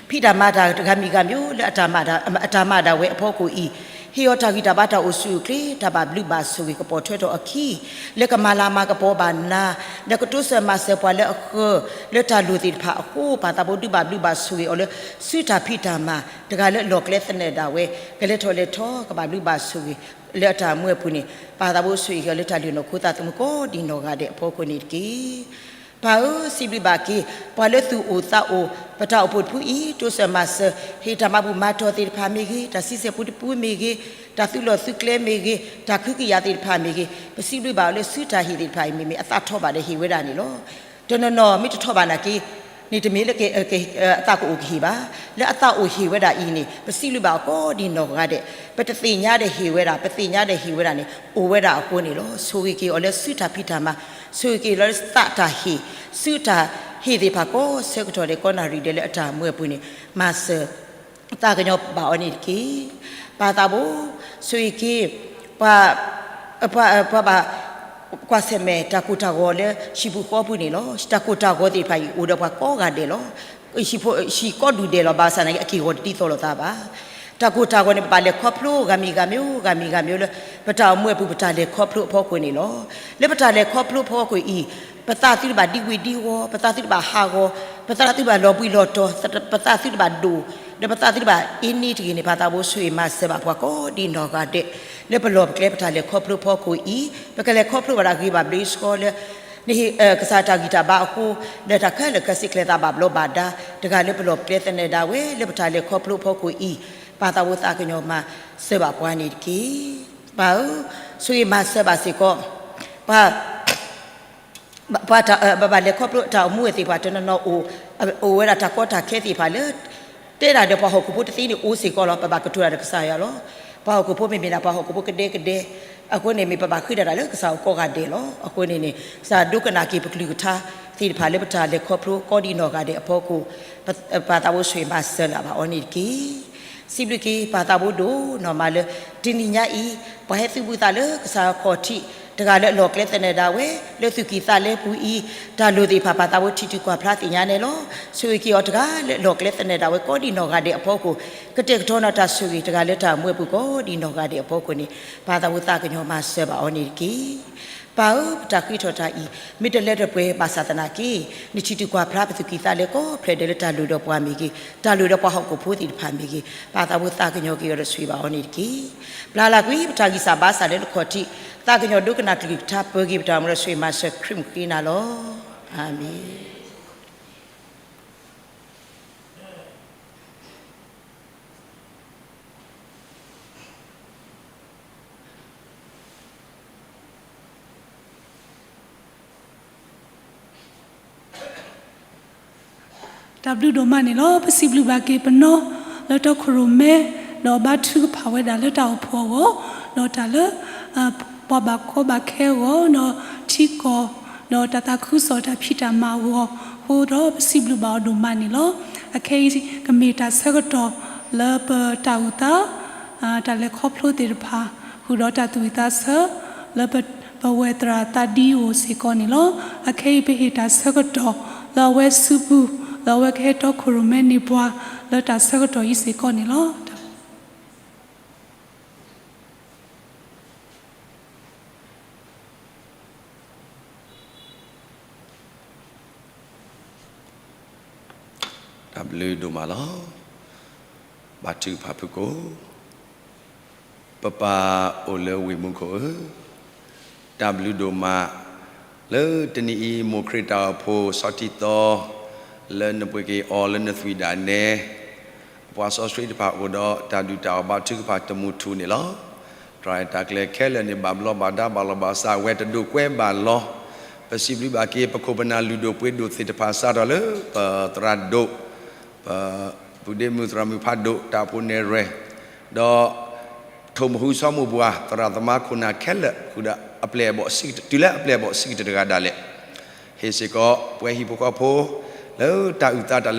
ဖံးတၢ်မၤတၢ်တဂၤမံၤဂၤမံၤလၢအတၢ်မၤ အတၢ်မၤဒၣ်ဝဲအဖီခိၣ်အံၤ ဟ့ၣ်အီၤတၢ်ဂံၢ်တၢ်ဘါတၢ်အိၣ်ဆူၣ်အိၣ်ချ့ တၢ်ဘၣ်ဘျုးဘၣ်ဆိၣ်ဂ့ၤကပီၤထွဲထီၣ်အခံ လၢကမၤလၤမၤကပီၤဘၣ်နၤ ဒီးကတိစၢၤမၤစၢၤပှၤလၢအဃၢၤ လၢတၢ်လိၣ်သ့ၣ်တဖၣ်အဃိ ပၢ်သးဘိဒုးဘၣ်ဘျုးဘၣ်ဆိၣ်ဂ့ၤအီၤလၢ ဆူတၢ်ဖံးတၢ်မၤ တဂၤလၢလီၢ်ကျဲသနၢၣ်ဒၣ်ဝဲ ကလဲၤထီၣ်လဲၤထီ ကဘၣ်ဘျုးဘၣ်ဆိၣ်ဂ့ၤ လၢအတၢ်အိၣ်မူအပူၤန့ၣ် ပၢ်သးဘိဆိၣ်ဂ့ၤက့ၤအီၤလၢတၢ်လုၢ်အီၣ်နီၢ်ခိသးသမူကိးဒံနီၢ်ဂၤဒဲးအဖီခိၣ်န့ၣ်တက့ၢ်. ပၢ်ဧၢ, စံးဘျုးဘၣ်က့ၤ ပှၤလၢသူၣ်အိၣ်သးအိၣ် ပတၢ်အိၣ်ဖှိၣ်တဖုအံၤ တိစၢၤမၤစၢၤ ဟ့ၣ်တၢ်မၤဘူၣ်မၤတီၤသ့ၣ်တဖၣ်မ့ၢ်ဂ့ၤ, တၢ်ဆံဆဲၣ်ပူတပူမ့ၢ်ဂ့ၤ, တၢ်သုးလီၢ်သုးကျဲမ့ၢ်ဂ့ၤ, တၢ်ခုကယာ်သ့ၣ်တဖၣ်မ့ၢ်ဂ့ၤ, ပစံးဘျုးဘၣ်အီၤလၢစုတၢ်ဟ့ၣ်သ့ၣ်တဖၣ်အံၤ မ့မ့ၢ်အသးထီၣ်ဘၣ်ဒီးဟ့ၣ်ဝဲဒၣ်န့ၣ်လီၤ. တနီၤနီၤမ့ၢ်တထီၣ်ဘၣ်နာ်က့ န့ၣ်တမ့ၢ်လၢ အသးကအိၣ်ကဟ့ၣ်ဘၣ်. လၢအသးအိၣ်ဟ့ၣ်ဝဲဒၣ်အံၤန့ၣ် ပစံးဘျုးဘၣ်အီၤကိးဒံနီၢ်ဂၤဒဲး, ပတသ့ၣ်ညါဒီးဟ့ၣ်ဝဲဒၣ်, ပသ့ၣ်ညါဒီးဟ့ၣ်ဝဲဒၣ်န့ၣ် အိၣ်ဝဲဒၣ်အဃိန့ၣ်လီၤ. ဆိၣ်ဂ့ၤက့ၤအီၤလၢစုတၢ်ဖံးတၢ်မၤ, ဆိၣ်ဂ့ၤက့ၤလၢသးတၢ်ဟ့ၣ်, စုတၢ်ဟ့ၣ်သ့ၣ်တဖၣ်ကိးဆၢကတီၢ်ဒီးကိးနၣ်ရံၣ်ဒဲးလၢအတၢ်အိၣ်မူအပူၤန့ၣ် မၤစၢၤ သးကညီၤဘၣ်အီၤန့ၣ်တက့ၢ်. ပၢ်သးဘိ, ဆိၣ်ဂ့ၤက့ၤ ပှၤ ပှၤဘၣ်ကွၢ်ဆၢၣ်မဲာ်တၢ်ကိၢ်တၢ်ဂီၤလၢဟံၣ်ပူၤဃီပူၤန့ၣ်လီၤ. တၢ်ကိၢ်တၢ်ဂီၤသ့ၣ်တဖၣ်အံၤ အိၣ်ဒီးပှၤကိးဂၤဒဲးလီၤ. ဟံၣ်ကီၢ်ဒုၣ်ဒဲးလီၤ. ဘၣ်ဆၣ်သနာ်က့ အက့ၢ်အဂီၤတဒ်သိးလိာ်သးဘၣ်. တၢ်ကိၢ်တၢ်ဂီၤန့ၣ် ပဘၣ်လဲၤခီဖျိဂၤမံၤဂၤမံၤ ဂၤမံၤဂၤမံၤလၢ ပတၢ်အိၣ်မူအပူၤ ပတၢ်လဲၤခီဖျိအဖီခိၣ်န့ၣ်လီၤ. လၢပတၢ်လဲၤခီဖျိအဖီခိၣ်အံၤ ပသးသုတဘၣ်ဒံဝံၤဒံဝီၤ, ပသးသုတဘၣ်ဟးဂီၤ, ပသးသုတဘၣ်လီၤဘှံးလီၤတီၤ, ပသးသုတဘၣ်ဒိၣ်, ဒီးပသးသုတဘၣ်အ့န့ၣ်တဂ့ၤန့ၣ် ပၢ်သးဘိဆိၣ်ဂ့ၤမၤစၢၤဘၣ်ပှၤကိးဒံနီၢ်ဂၤဒဲး လၢပလီၢ်ပကျဲ ပတၢ်လဲၤခီဖျိအဖီခိၣ်အံၤ ပကလဲၤခီဖျိဘၣ်တၢ်ဂ့ၤဘၣ်ဘျုးစ့ၢ်ကီးလၢ နဟ့ၣ်ကစၢ်တၢ်ဂံၢ်တၢ်ဘါအဃိ, ဒီးတၢ်ခဲလၢာ်ခဲဆ့ကျဲသးဘၣ်ဘျီးဘၣ်ဒါ တဂၤလၢပလီၢ်ပကျဲသနၢၣ်ဒၣ်ဝဲ လၢပတၢ်လဲၤခီဖျိအဖီခိၣ်အံၤ, ပၢ်သးဘိသးကညီၤမၤစၢၤဘၣ်ပှၤန့ၣ်တက့ၢ်. ပၢ်ဧၢ, ဆိၣ်ဂ့ၤမၤစၢၤဘၣ်စ့ၢ်ကီး, ပၢ် ပှၤ ပဘၣ်လဲၤခီဖျိတၢ်အိၣ်မူဝဲသ့ၣ်တဖၣ်တနီၤနီၤ အိၣ်ဝဲဒၣ်တၢ်ကီတၢ်ခဲသ့ၣ်တဖၣ်လၢ တဲဒၣ်ဒီးပှၤဟီၣ်ခိၣ်ဖိတသ့န့ၣ်အိၣ်စ့ၢ်ကီးလီၤ. ပဘၣ်ကတိၤတၢ်ဒီးကစၢ်ယွၤလီၤ. ပှၤဟီၣ်ခိၣ်ဖိမ့မ့ၢ်ဒၣ်ပှၤဟီၣ်ခိၣ်ဖိကဒဲကဒဲ, အဃိန့ၣ်မ့ၢ်ပဘၣ်ဃ့တၢ်ဒီးလၢကစၢ်အအိၣ်ကိးဂၤဒဲးလီၤ. အဃိန့ၣ်န့ၣ် ကစၢ်ဒိကနၣ်က့ၤပကလုၢ်ကထါသ့ၣ်တဖၣ်လၢပတၢ်လဲၤခီဖျိ ကိးဒံနီၢ်ဂၤဒဲးအဖီခိၣ်, ပၢ်သးဘိဆိၣ်ဂ့ၤမၤစၢၤလၢ်ဘၣ်အီၤန့ၣ်တက့ၢ်. စံးဘျုးက့ၤပၢ်သးဘိဒိၣ်နီၢ်မးလၢ တနံၤညါအံၤ ပှၤဟဲသုးဘူးသးလၢကစၢ်ခီၣ်ထံး တဂၤလၢအလီၢ်ကျဲသနၢၣ်ဒၣ်ဝဲ လၢသူၣ်ကံၢ်သးလဲပူၤအံၤ, တၢ်လိၣ်သ့ၣ်တဖၣ် ပၢ်သးဘိထံၣ်တုၤကွၢ်ဖျါသ့ၣ်ညါန့ၣ်လီၤ. ဆိၣ်ဂ့ၤက့ၤအီၤတဂၤလၢအလီၢ်ကျဲသနၢၣ်ဒၣ်ဝဲ ကိးဒံနီၢ်ဂၤဒဲးအဖီခိၣ်, ကတဲာ်ကတီၤနီၣ်တၢ်ဆိၣ်ဂ့ၤ တဂၤလၢတၢ်အိၣ်မူအပူၤ ကိးဒံနီၢ်ဂၤဒဲးအဖီခိၣ်န့ၣ် ပၢ်သးဘိသးကညီၤမၤစၢၤဘၣ်အီၤန့ၣ်တက့ၢ်. ပၢ်ဧၢ, ပတၢ်ဃ့ထီၣ်တၢ်အံၤ မ့ၢ်တလၢတပှဲၤဘၣ်ဆၣ်သနာ်က့ နထံၣ်တုၤကွၢ်ဖျါပသူၣ်ကံၢ်သးလဲကိးဖျၢၣ်ဒဲးလၢတၢ်လိၣ်ဒီးပှၤမ့ၢ်ဂ့ၤ, တၢ်လိၣ်ဒီးပှၤဟီၣ်ခိၣ်ဖိသ့ၣ်တဖၣ်မ့ၢ်ဂ့ၤ, ပၢ်သးဘိသးကညီၤက့ၤအီၤဒီးဆိၣ်ဂ့ၤဘၣ်အီၤန့ၣ်တက့ၢ်. ပျၢ်လၢ်ကွံာ်ပတၢ်ဂံၢ်စၢ်ဘါစၢ်လၢနခီၣ်ထံး, သးကညီၤဒိကနၣ်ကလုၢ်ကထါ ပၢၤက့ၤပတၢ်အိၣ်မူဒီးဆိၣ်ဂ့ၤမၤစၢၤခရံာ်မုၣ်ဃ့နၤလီၤ. အၤမ့ၣ်. တၢ်ဘျုးဒိၣ်မးန့ၣ်လီၤ. ပစံးဘျုးဘၣ်က့ၤပနီၢ်လၢတီခိၣ်ရိၣ်မဲ, ဒီးဘါထုကဖၣ်ဝဲဒၣ်လၢတၢ်အိၣ်ဖှိၣ်အဂီၢ်, ဒီးတၢ်လၢ ပှၤဘၣ်ကီဘၣ်ခဲအဂီၢ်, ဒီးထံကီၢ်, ဒီးတၢ်သးခုကစီၣ်တၢ်ဖံးတၢ်မၤအဂီၢ်, အဃိဒီးပစံးဘျုးဘၣ်အီၤဒိၣ်မးန့ၣ်လီၤ. အခဲအံၤ ကမ့ၢ်တၢ်ဆၢကတီၢ်လၢပတၢ်အုၣ်သး တၢ်လဲၤခီဖျိသ့ၣ်တဖၣ် ဃုာ်ဒီးတၢ်သူၣ်ဝံၣ်သးဆၢ လၢပဝဲသရၣ်သးဒံအိၣ်စ့ၢ်ကီးန့ၣ်လီၤ. အခဲအံၤပဟ့ၣ်တၢ်ဆၢကတီၢ် လၢအဝဲစုပူၤ လၢအဝဲကဟဲတီခိၣ်ရိၣ်မဲန့ၢ်ပှၤ လၢတၢ်ဆၢကတီၢ်အံၤစ့ၢ်ကီးန့ၣ်လီၤ. တၢ်ဘျုးဒိၣ်မးလီၤ. ဘါထုကဖၣ်ဖုၣ်ကိာ်. ပပၢ်အိၣ်လၢဝ့ၢ်မူခိၣ်ဧၢ, တၢ်ဘျုးဒိၣ်မး လၢတနံၤအံၤ မိၢ်ခရံာ်တၢ်အိၣ်ဖှိၣ်ဆီထံသီ လၢနပှ့ၤက့ၤအီၤလၢနသွံၣ်ဒၣ်နဲ အပှၤစီဆှံတဖၣ်အိၣ်ဒီးတၢ်ဒုၣ်တၢ်အီၣ်ဘါထုကဖၣ်တမူထူၣ်န့ၣ်လီၤ. တြၢ်တၢ်ကျဲၤခဲလၢာ်န့ၣ် ဘၣ်ဘျီးဘၣ်ဒါဘၣ်လီၤဘၣ်စးဝဲ တဒိၣ်ကွဲဘၣ်လီၤ. ပစံးဘျုးဘၣ်က့ၤ ပခိၣ်ပနၢ်လုၢ်ဒိၣ်ပှ့ၤဒိၣ်သ့ၣ်တဖၣ် စးထီၣ်လၢပသရၣ်ဒိၣ် ပပုၢ်ဒ့မုၣ်သရၣ်မုၣ်ဖးဒိၣ် တၢ်အိၣ်ဖှိၣ်နဲၣ်ရွဲၣ် ဒီး ထိၣ်မုၢ်ဟူဆီမိၢ်ပှၢ် သရၣ်သမါခိၣ်နၢ်ခဲလၢာ် ဃုာ်ဒီးအပျဲၢ်အဘီၣ်ဆံးကတၢၢ် တုၤလၢအပျဲၢ်အဘီၣ်ဆံးကတၢၢ်တဂၤဒၣ်လဲာ် ဟ့ၣ်စ့ၢ်ကီး ပှၤဟံၣ်ဖိဃီဖိ လၢတၢ်အုၣ်သးတၢ်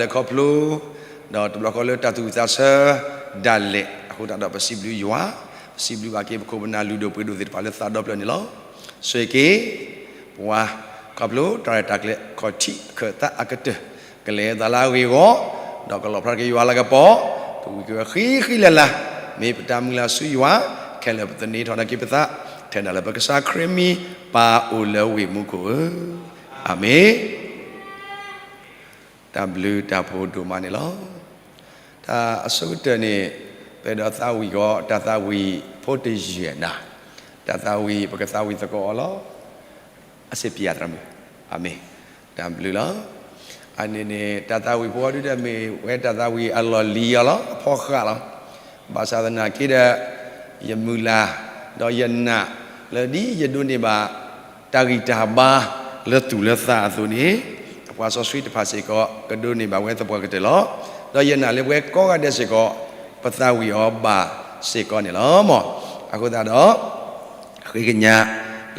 လဲၤခီဖျိ ဒီးတဘျီဃီလၢတၢ်သူၣ်ဝံၣ်သးဆၢဒၣ်လဲာ် အဃိသတးဒီးပစံးဘျုးယွၤ, ပစံးဘျုးဘၣ်က့ၤပခိၣ်ပနၢ်လုၢ်ဒိၣ်ပှ့ၤဒိၣ်သ့ၣ်တဖၣ်လၢသးဒီဖျၢၣ်န့ၣ်လီၤ. ဆိၣ်ဂ့ၤက့ၤ ပှၤ ခီဖျိတၢ်ရဲၣ်တၢ်ကျဲၤခီၣ်ထံးအခၢၣ်သးအကတၢၢ် ကလဲၤသးလၢအဂ့ၢ်အဂီၢ်, ဒီးကလီၣ်ဖျါက့ၤယွၤလၤကပီၤ, ကဝံၤက့ၤဝဲဃံဃံလၤလၤ, မ့ၢ်ပတၢ်မုၢ်လၢ်ဆူယွၤ, ခဲလၢာ်ပသန့ၤထီၣ်နာ်က့ၤပသး, ထဲဒၣ်လၢပကစၢ်ခရံာ်မံၤ, ပၢ်အိၣ်လၢဝ့ၢ်မူခိၣ်ဧၢ, အၤမ့ၣ်. တၢ်ဘျုးတၢ်ဖှိၣ်ဒိၣ်မးန့ၣ်လီၤ. တၢ်အဆိကတၢၢ်န့ၣ် ပအဲၣ်ဒိးသးဝံၣ်ဃီ တၢ်သးဝံၣ်ဖိတယုၢ်နၤ, တၢ်သးဝံၣ် ပကသးဝံၣ်သကိးအီၤလီၤ. အစ့ပၠးသရၣ်မုၣ်, အၤမ့ၣ်, တၢ်ဘျုးလီၤ. အန့ၣ်န့ၣ် တၢ်သးဝံၣ်ဖိအီၤဒုဒီးမ့ၢ်ဝဲတၢ်သးဝံၣ်အလီၢ်လံၤအီၤလီၤ, အဖီဃာ်လီၤ. ဘၣ်ဆၣ်သနာ်က့ဒီး ယမုၢ်လၢ် ဒီးယနာ်လၢဒ်ယဒိးန့ၢ်ဘၣ် တၢ်ဂံၢ်တၢ်ဘါလၢသူၣ်လၢသးအသိးန့ၣ်, အပှၤစီဆှံတဖၣ်စ့ၢ်ကီး ကဒိးန့ၢ်ဘၣ်ဝဲသပှၢ်ကတၢၢ်လီၤ. ဒီးယနာ်လၢပဝဲကိးဂၤဒဲးစ့ၢ်ကီး ပသးဝံၣ်အီၤဘၣ်စ့ၢ်ကီးန့ၣ်လီၤ. မ်အဃိသတးဒီး ဃ့ကညး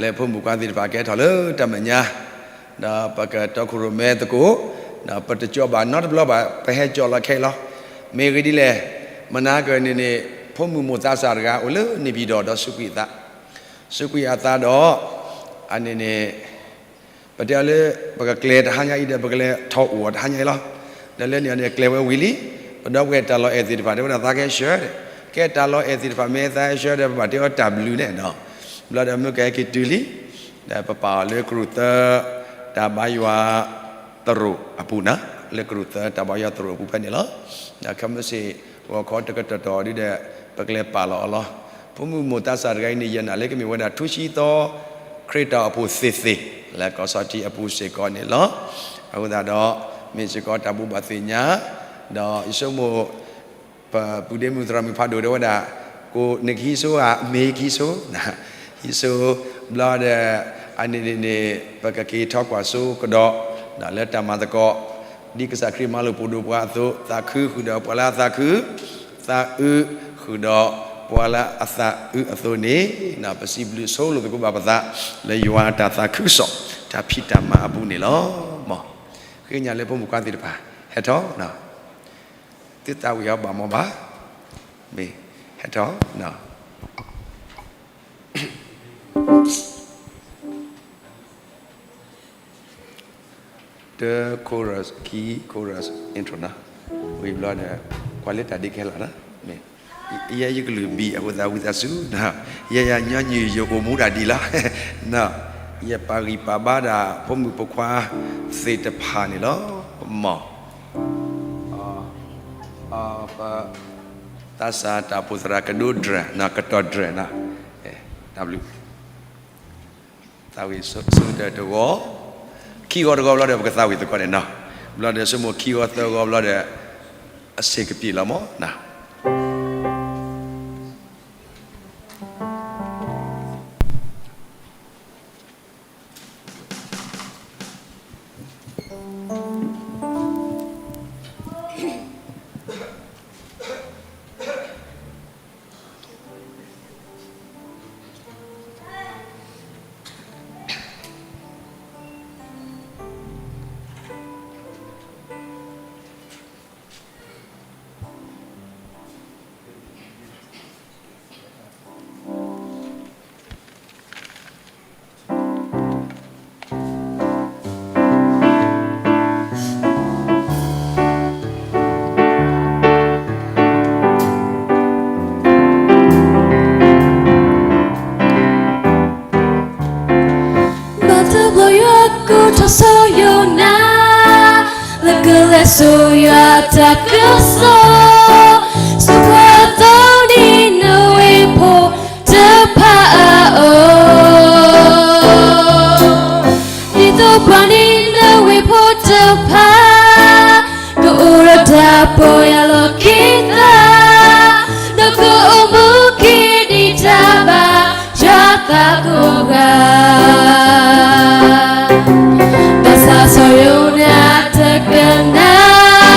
လၢဖိမုၣ်ခွါသ့ၣ်တဖၣ် ကဲထီၣ်လၢတၢ်မဲာ်ညါ, ဒီးပကတီခိၣ်ရိၣ်မဲသကိး, ဒီးပတကၠီဘၣ်နီတဘျီဘၣ်, ပဟဲကၠီလီၤခဲအံၤလီၤ. မ့ၢ်ဂ့ၢ်ဒ်လဲၣ်, မနၤကန့ၣ်န့ၣ် ဖိမုၣ်မိၢ်သးစၢ်တဂၤအိၣ်လၢန့ၣ်ပၠံၣ်တီၣ်ဒီးစူးကွံာ်အသး, စူးကွံာ်အသးဒီး အန့ၣ်န့ၣ် ပတဲအီၤလၢ ပကကျဲၤတဟါညါအံၤဒီး ပကလဲၤထီၣ်အိၣ်အီၤတဟါညါအံၤလီၤ. ဒီးလၢန့ၣ်အီၤန့ၣ် ကျဲၤဝဲဝံၤလံ, ပဒီပုၢ်ဝဲၢ်တၢ်လီၢ်အဲၣ်သ့ၣ်တဖၣ် တဲဝဲဒၣ်သးကဟဲဆှၢ, ကဲတၢ်လီၢ်အဲၣ်သ့ၣ်တဖၣ် မ့ၢ်သးဟဲဆှၢဒီး ပဘၣ်တဲအီၤတၢ်ဘျုးန့ၣ်နီၤ, ဘျီဒီးမုၢ်ကဟဲက့ၤတုၤလံ, ဒီးပပာ်အီၤလၢကရူၢ်သၢ တၢ်ဘါယွၤသရိာ်အပူၤနီၤ, လၢကရူၢ်သၢတၢ်ဘါယွၤသရိာ်အပူၤဖဲန့ၣ်လီၤ. ဒီးခဲမုၢ်ဆ့ၣ် ဂီၤခီတကတီၢ်တီၤဒုဒီး ပကျဲၤပာ်လီၤအီၤလီၤ. ဖိမုၣ်မိၢ်သးစၢ်တဂၤအံၤန့ၣ် ယနာ်လၢကမ့ၢ်ဝဲဒၣ်ထူဆံသီ ခရံာ်တၢ်အိၣ်ဖှိၣ်သ့ၣ်သ့ၣ် လၢကီၢ်စီၤထံးအပူၤစ့ၢ်ကီးန့ၣ်လီၤ. အဃိသတးဒီး မ့ၢ်စ့ၢ်ကီးတၢ်ဘိးဘၣ်သ့ၣ်ညါ, ဒီးယဆိကမိၣ် ပပုၢ်ဒ့မုၣ်သရၣ်မုၣ်ဖးဒိၣ်တဲဝဲဒၣ်, ကိးနကဟံးစိဧါ မ့ၢ်ကဟံးစိ, ဟံးစိ, ဘျီဒီး အန့ၣ်န့ၣ်န့ၣ် ပကက့ၤထီၣ်ကွၢ်စိကဒီး လၢတၢ်မၤသကိး ဒ်ကစၢ်ခရံာ်မၤလိာ်ပှၤဒိၣ်ပှၤအသိး, သးခုဃုာ်ဒီးပှၤလၢအသးခု, သးအုးဃုာ်ဒီးပှၤလၢအသးအုးအသိးန့ၣ်, ပစံးဘျုးဆိလိာ်သကိးဘၣ်ပသး လၢယွၤအတၢ်သးခုကစီၣ် တၢ်ဖံးတၢ်မၤအပူၤန့ၣ်လီၤ. မ် ဃ့ကညးလၢဖိမုၣ်ခွါသ့ၣ်တဖၣ် ဟဲထီၣ်, သုသးဝံၣ်အီၤဘၣ်မီၢ်ဘၣ်, မ့ၢ်ဟဲထီၣ် တ chorus ခံ chorus intro နီၤ, ဝံၤဘျီဒီး ကွၢ်လၢတၢ်ဒ့ခဲလၢာ်နီၤ, ယဲယကလုၢ်ဘံၣ်အဃိသတးဝံသးစူၤ, ယဲယညီနုၢ်ယအိၣ်မူဒၣ်ဒံးလီၤ, ယပာ်ဂံၢ်ပာ်ဘါဒၣ်ဖိမုၣ်ဖိခွါသ့ၣ်တဖၣ်န့ၣ်လီၤ, မ် ပ သးစၢ်တၢ်အိၣ်ဖှိၣ်သရၣ်ကဒိဒြဲၣ်, ကတီၢ်ဒြဲၣ်နီၤ, တၢ်ဘျုး, သးဝံၣ်ဆိတၢၢ်တဂီၤ, ခံဂီၤတဂီၤဘျီဒီး ပကသးဝံၣ်သကိးန့ၣ်နီၤ, ဘျီဒီးဆိကမိၣ်ခံဂီၤသၢဂီၤဘျီဒီး အဆ့ၣ်ကပံာ်လီၤမီၢ်နီၤ. ဘၣ်တဘျီယွၤကိးထီၣ်စီယိၤနၤ, လၢကလဲၤစိာ်ယွၤအတၢ်ကစီၣ်, စူးပှၤအသိးန့ၣ်နဝ့ၢ်ဖိတဖၣ်အအိၣ်, ဒ်သိးပှၤန့ၣ်နဝ့ၢ်ဖိတဖၣ် ကအိၣ်ဒီးတၢ်ပီၢ်ယၢ်လီၤက့ၤသး, ဒီးကအိၣ်မူက့ၤဒ်တၢ်ဘၣ်ယွၤသးကိးဂၤ, ဘၣ်ဆၣ်စီၤယိၤနါတကနၣ်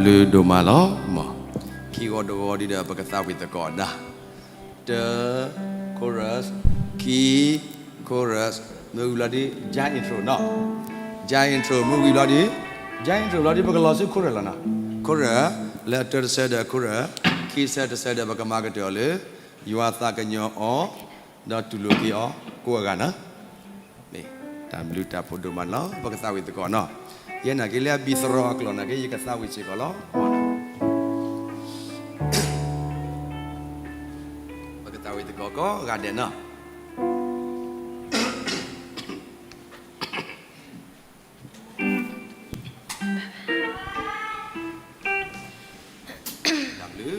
ဘျုးဒိၣ်မးလီၤ. မ်ခံဂီၤတဂီၤဒ်ဒီး ပကသးဝံၣ်သကိးနၤ, တၢ, chorus, ခံ, chorus, မ့ၢ်ဝံၤလီၤဒ် just intro နီၤ, just intro မ့ၢ်ဝံၤလီၤဒ်, just intro လီၤဒ် ပကလီၤဆူ chorus လီၤနီၤ, chorus လၢအတၢတဆၢဒီး chorus, ခံဆၢတဆၢဒီး ပကမၤကတၢၢ်အီၤလၢ ယွၤသးကညီၤအီၤ ဒီးတူၢ်လိာ်က့ၤအီၤကိးဂၤနီၤ. မ့ၢ်တၢ်ဘျုးတၢ်ဖှိၣ်ဒိၣ်မးန့ၣ်လီၤ. ပကသးဝံၣ်သကိးနီၤ. ယဲနာ်က့လၢအဘံၣ်သရိာ်အကျိာ်နာ်က့ ယကသးဝံၣ်စ့ၢ်ကီးလီၤ. ပကသးဝံၣ်သကိးကိးဂၤဒဲးနီၤ. တၢ်ဘျုး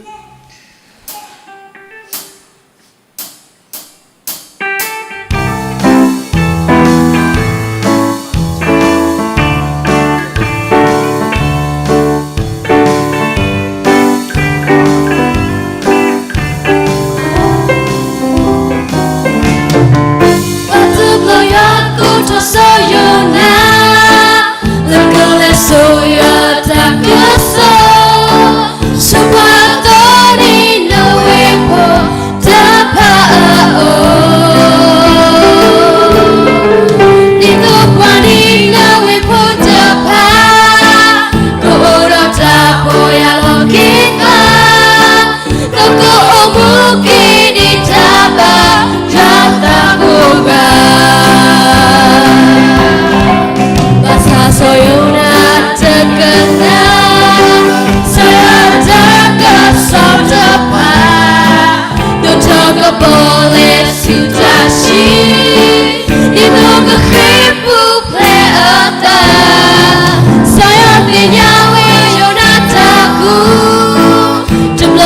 ပတဘျီယွၤကိးထီၣ်စီယိၤနၤ, လၢကလဲၤစိာ်ယွၤတၢ်ကစီၣ်, ဆူပှၤသီနံၤနဝ့ၢ်ဖိတဖၣ်အအိၣ်, ဒ်သိးပှၤနံၤနဝ့ၢ်ဖိတဖၣ် ကအိၣ်ဒီးတၢ်ပီၢ်ယၢ်လီၤက့ၤသး, ဒီးကအိၣ်မူက့ၤဒ်တၢ်ဘၣ်ယွၤသးကိးဂၤ. ဘၣ်ဆၣ်စီၤယိၤနါတကနၣ်, စီၤယိၤနါတၢ်ကစီၣ်တဖၣ်, ဒိၣ်ထီၣ်ကပီၤလဲၤဆူတၢ်ဆှံ, ဒ်သိးကဃ့ပူၤဖျဲးအသး, စီၤယိၤနါသ့ၣ်ညါဝဲယိၤနါတၢ်ကူၣ်, တဘျီဃီ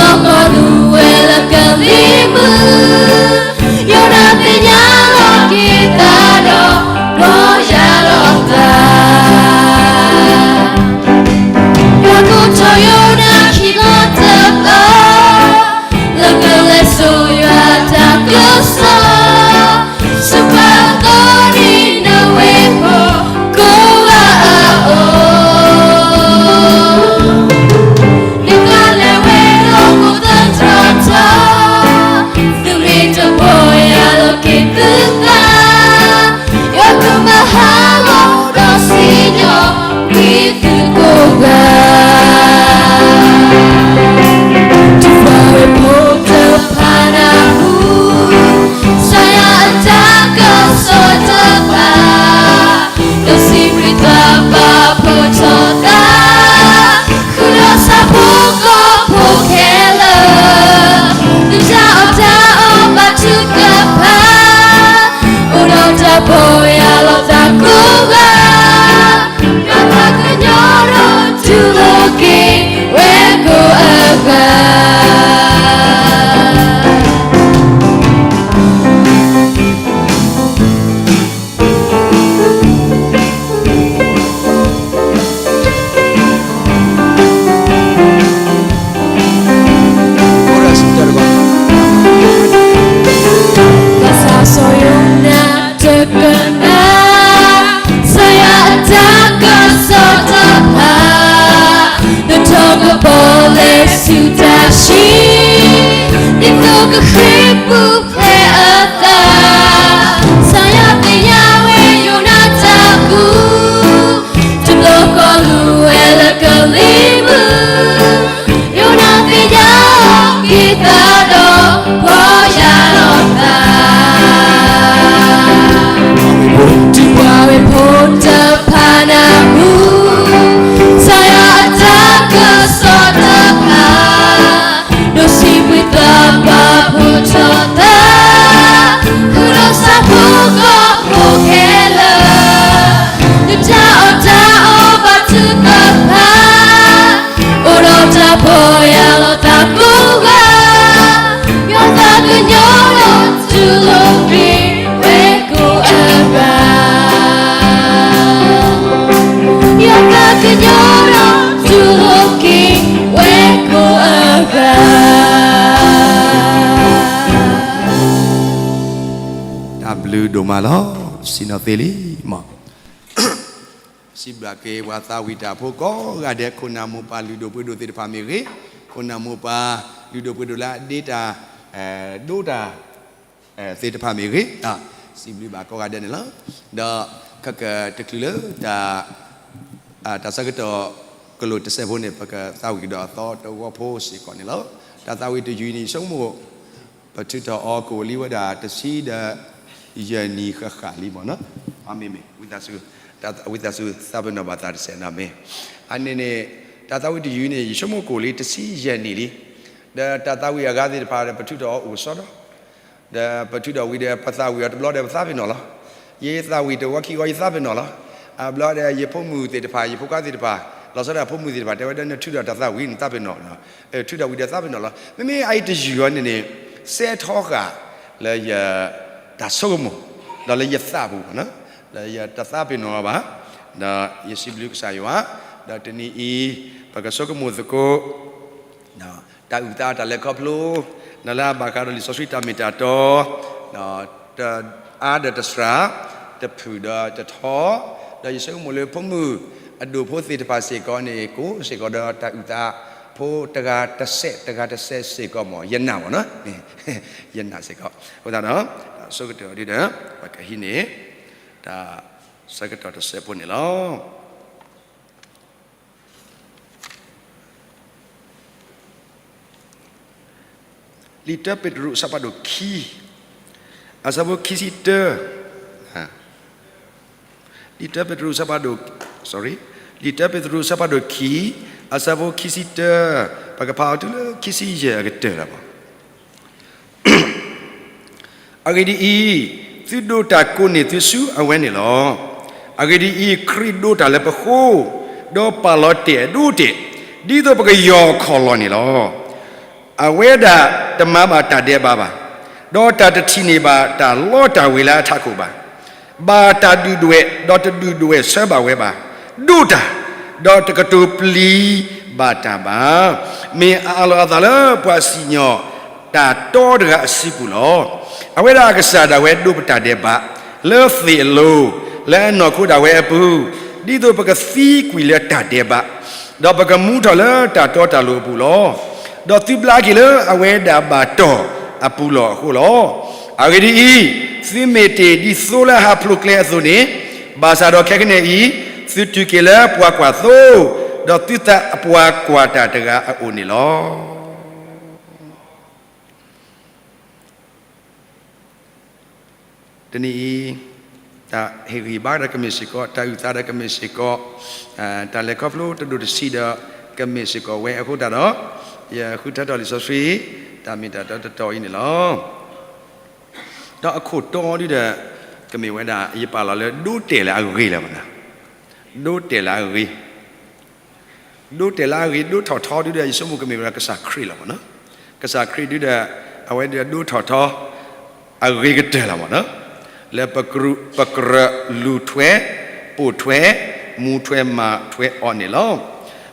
လူၤဝဲလၢကလံၤမုၢ်, ယိၤနါသ့ၣ်ညါလီၤက့ၤသးဒီး ပီၢ်ယၢ်လီၤသး. ယွၤကိးထီၣ်ယိၤနါခံဘျီတဘျီ, လၢကလဲၤစိာ်ယွၤတၢ်ကစီၣ်, ဆူပှၤသီနံၤနဝ့ၢ်ဖိကိးဂၤအအိၣ်. နကလဲၤဝဲဒီးကိၣ်သတြီထီ, သုမ့ၢ်တပီၢ်ယၢ်လီၤက့ၤသုသး, ယွၤကမၤဟးဂီၤဒီးစံၣ်ညီၣ်ကွံာ်သုကိးဂၤ. တံၤသကိးဖိတဖၣ်နၢ်ဟူ, စီၤယိၤနါအတၢ်ကစီၣ်တဖၣ်, ဒီးစံးဘျုးသးဘၣ်ဖှိၣ်ထီၣ်သး, ဃုာ်ဒီးဆၣ်ဖိကီၢ်ဖိခဲလၢာ်, သုတၢ်အီၣ်တၢ်အီဘၣ်ထုကဖၣ်, အိၣ်ဒီးတၢ်ပီၢ်ယၢ်လီၤသးကိးဂၤ, ယွၤသးကညီၤဒီးတူၢ်လိာ်က့ၤဝဲကိးဂၤ. ဘၣ်ဆၣ်စီၤယိၤနါတကနၣ်, စီၤယိၤနါအတၢ်ကစီၣ်တဖၣ်, ဒိၣ်ထီၣ်ကပီၤလဲၤဆူတၢ်ဆှံ, ဒ်သိးကဃ့ပူၤဖျဲးအသး, စီၤယိၤနါသ့ၣ်ညါဝဲယိၤနါတၢ်ကူၣ်, တဘျီဃီလူၤဝဲလၢကလံၤမုၢ်, ယိၤနါသ့ၣ်ညါလီၤက့ၤသးဒီး ပီၢ်ယၢ်လီၤသး. တံၤသကိးဖိတဖၣ်နၢ်ဟူ, စီၤယိၤနါအတၢ်ကစီၣ်တဖၣ်, ဒီးစံးဘျုးသးဘၣ်ဖှိၣ်ထီၣ်သး, ဃုာ်ဒီးဆၣ်ဖိကီၢ်ဖိခဲလၢာ်, သုတၢ်အီၣ်တၢ်အီဘၣ်ထုကဖၣ်, အိၣ်ဒီးတၢ်ပီၢ်ယၢ်လီၤသးကိးဂၤ, ယွၤသးကညီၤဒီးတူၢ်လိာ်က့ၤဝဲကိးဂၤ. ယွၤသးကညီၤဒီးတူၢ်လိာ်က့ၤဝဲကိးဂၤ. တၢ်ဘျုးဒိၣ်မးလီၤ. ဆ့ၣ်နီၤသ့လံမး. စံးဘျုးက့ၤပှၤသးဝံၣ်တၢ်ဖိကိးဂၤဒဲး ခိၣ်နၢ်မိၢ်ပၢ်လုၢ်ဒိၣ်ပှ့ၤဒိၣ်သ့ၣ်တဖၣ်မ့ၢ်ဂ့ၤ, ခိၣ်နၢ်မိၢ်ပၢ်လုၢ်ဒိၣ်ပှ့ၤဒိၣ်လၢအဒ့တၢ် ဒိတၢ် သ့ၣ်တဖၣ်မ့ၢ်ဂ့ၤ, စံးဘျုးဘၣ်ကိးဂၤဒဲးန့ၣ်လီၤ. ဒီးခဲကတချုးလၢ တၢ်ဆၢကတီၢ်ကလိၣ်တစဲးဖိန့ၣ် ပကသးဝံၣ်ကဒီးအသီတဝီဖိစ့ၢ်ကီးန့ၣ်လီၤ. တၢ်သးဝံၣ်တယုၢ်အံၤန့ၣ် ယဆိကမိၣ် ပထုးထီၣ်အီၤကအိၣ်လံဝဲဒၣ်တဆံဒီးယဲၢ်နံၣ်ဃၣ်ဃၣ်လံမ့ၢ်နီၤ. မ့မ့ၢ် ဝံသးစူၤသးပ့ၤနီၣ်ဘၣ်သးတစဲးနီၤမ့ၢ်. အန့ၣ်န့ၣ် တၢ်သးဝံၣ်တယုၢ်န့ၣ် ယဆိကမိၣ်ကအိၣ်လံတဆံယဲၢ်နံၣ်လံ. ဒီးတၢ်သးဝံၣ်အဂၤသ့ၣ်တဖၣ်ဒီး ပထုးထီၣ်အီၤအိၣ်ကစီဒီ, ဒီးပထုးထီၣ်ဝံၤဒီး ပသးဝံၣ်အီၤတဘျီဒီး ပသးပ့ၤနီၣ်လီၤ. ယသးဝံၣ်တဝီခံဝီ ယသးပ့ၤနီၣ်လီၤ. အဘျီဒီး ယဖိမုၣ်သ့ၣ်တဖၣ် ယဖိခွါသ့ၣ်တဖၣ် လီၤဆီဒၣ်ဖိမုၣ်သ့ၣ်တဖၣ် တဲဝဲဒၣ် နထုးထီၣ်တၢ်သးဝံၣ် နသးပ့ၤနီၣ်, ထုးထီၣ်ဝံၤဒီးသးပ့ၤနီၣ်လီၤ. မ့မ့ၢ်အအံၤတယုၢ်အီၤန့ၣ်န့ၣ် စဲထီဃာ်လၢယတၢ်ဆိကမိၣ် ဒီးလၢယသးပူၤ, လၢယတသးပ့ၤနီၣ်ဘၣ်. ဒီးယစံးဘျုးကစၢ်ယွၤ, ဒီးတနံၤအံၤ ပကဆိကမိၣ်သကိး တၢ်အုၣ်သးတၢ်လဲၤခီဖျိ လၢအဘၣ်ဃးဒီးလံာ်စီဆှံတၢ်မ့ၢ်တၢ်တီ, တအါဒီးတစှၤ, တဖုၣ်ဒီးတထီ, ဒီးယဆိကမိၣ်လၢဖိမုၣ်အဒိၣ်ဖိသ့ၣ်တဖၣ်စ့ၢ်ကီးန့ၣ် ကိးစ့ၢ်ကီးဒီးတၢ်အုၣ်သး, ဖိတဂၤတစဲး တဂၤတစဲးစ့ၢ်ကီးမ့ၢ် ယနာ်မ့ၢ်နီၤ, ယနာ်စ့ၢ်ကီး. အဃိသတးဒီး တၢ်ဆိကတၢၢ်ဒ်ဒီး ပကဟံးန့ၢ် တၢ်ဆၢကတီၢ်တစဲးဖိန့ၣ်လီၤ. လံာ်တၢပ့းတရူးအဆၢဖးဒိၣ်ခံ, အဆၢဖိခံဆံတၢ, လံာ်တၢပ့းတရူးအဆၢဖးဒိၣ်, လံာ်တၢပ့းတရူးအဆၢဖးဒိၣ်ခံ, အဆၢဖိခံဆံတၢ, ပကဖးအီၤတုၤလၢခံဆံယဲၢ်အကတၢၢ်လီၤ. အဂ့ၢ်ဒ်အံၤ, သုဒိးတၢ်ကိးန့ၢ်သုဆူအဝဲန့ၣ်လီၤ. အဂ့ၢ်ဒ်အံၤ, ခရံာ်ဒိးတၢ်လၢပဃိ, ဒီးပာ်လီၤတဲာ်အဒိတဲာ်, ဒ်သိးပကယီၢ်အခီၣ်လီၢ်န့ၣ်လီၤ. အဝဲဒၣ်တမၤဘၣ်တၢ်ဒဲးဘးဘၣ်, ဒီးတၢ်တထံၣ်န့ၢ်ဘၣ်တၢ်လီတၢ်ဝ့ၤလၢအထးခိၣ်ဘၣ်. ဘၣ်တၢ်ဒုၣ်ဒွဲၣ်, ဒီးတဒုၣ်ဒွဲၣ်ဆၢဘၣ်ဝဲဘၣ်. ဒိးတၢ်, ဒီးတကတိၤပျံၤဘၣ်တၢ်ဘၣ်. မ့ၢ်အအးလီၤအသးလၢပှၤစံၣ်ညီၣ်တၢ်တီတဂၤအစုပူၤလီၤ. အဝဲဒၣ်အကစၢ်ဒၣ်ဝဲဒိးပတၢ်ဒဲးဘး လၢသ့ၣ်အလိၤ, လၢအနီၢ်ခိဒၣ်ဝဲအပူၤ, ဒ်သိးပကသံကွံာ်လၢတၢ်ဒဲးဘး, ဒီးပကမူထီၣ်လၢတၢ်တီတၢ်လိၤအပူၤလီၤ. ဒီးသုဘျါက့ၤလၢအဝဲဒၣ်ဘၣ်တီၢ်အပူၤလီၢ်အဃိလီၤ. အဂ့ၢ်ဒ်အံၤ, သုမ့ၢ်တ့ၢ်ဒ်သိလၢအဟးဖျိးကျဲအသိးန့ၣ်, ဘၣ်ဆၣ်ဒီးခဲကနံၣ်အံၤ, သုတုၤက့ၤလၢပှၤကွၢ်သိ, ဒီးသုသးအပှၤကွၢ်တၢ်တဂၤအအိၣ်န့ၣ်လီၤ. တနံၤအံၤ, တၢ်ဟ့ၣ်ဂံၢ်ဘါဒီးကမ့ၢ်စ့ၢ်ကီး, တၢ်အုၣ်သးဒီးကမ့ၢ်စ့ၢ်ကီး, တၢ်လဲၤခီဖျိတဒိၣ်တဆံးဒီးကမ့ၢ်စ့ၢ်ကီးဝဲအဃိသတးဒီး, ယဃုထၢထီၣ်လံာ်စီဆှံ တၢ်မ့ၢ်တၢ်တီတတီၤအံၤန့ၣ်လီၤ. ဒီးအခိၣ်တီဒ်ဒီး ကမ့ၢ်ဝဲဒၣ် ယပာ်လီၤလၢဒိးတဲာ်လၢအဂ့ၤလီၤမ့ၢ်နီၤ, ဒိးတဲာ်လၢအဂ့ၤ ဒိးတဲာ်လၢအဂ့ၤ ဒိးထီၣ်ထီဒ်ဒီး ယဆိကမိၣ်ကမ့ၢ်ဝဲဒၣ်ကစၢ်ခရံာ်လီၤမ့ၢ်နီၤ. ကစၢ်ခရံာ်ဒ်ဒီး အဝဲဒၣ်ဒိးထီၣ်ထီ အဂ့ၤကတၢၢ်လီၤမ့ၢ်နီၤ. လၢပကြၢးလူၤထွဲ, ပိာ်ထွဲ, မူထွဲမၤထွဲအီၤန့ၣ်လီၤ.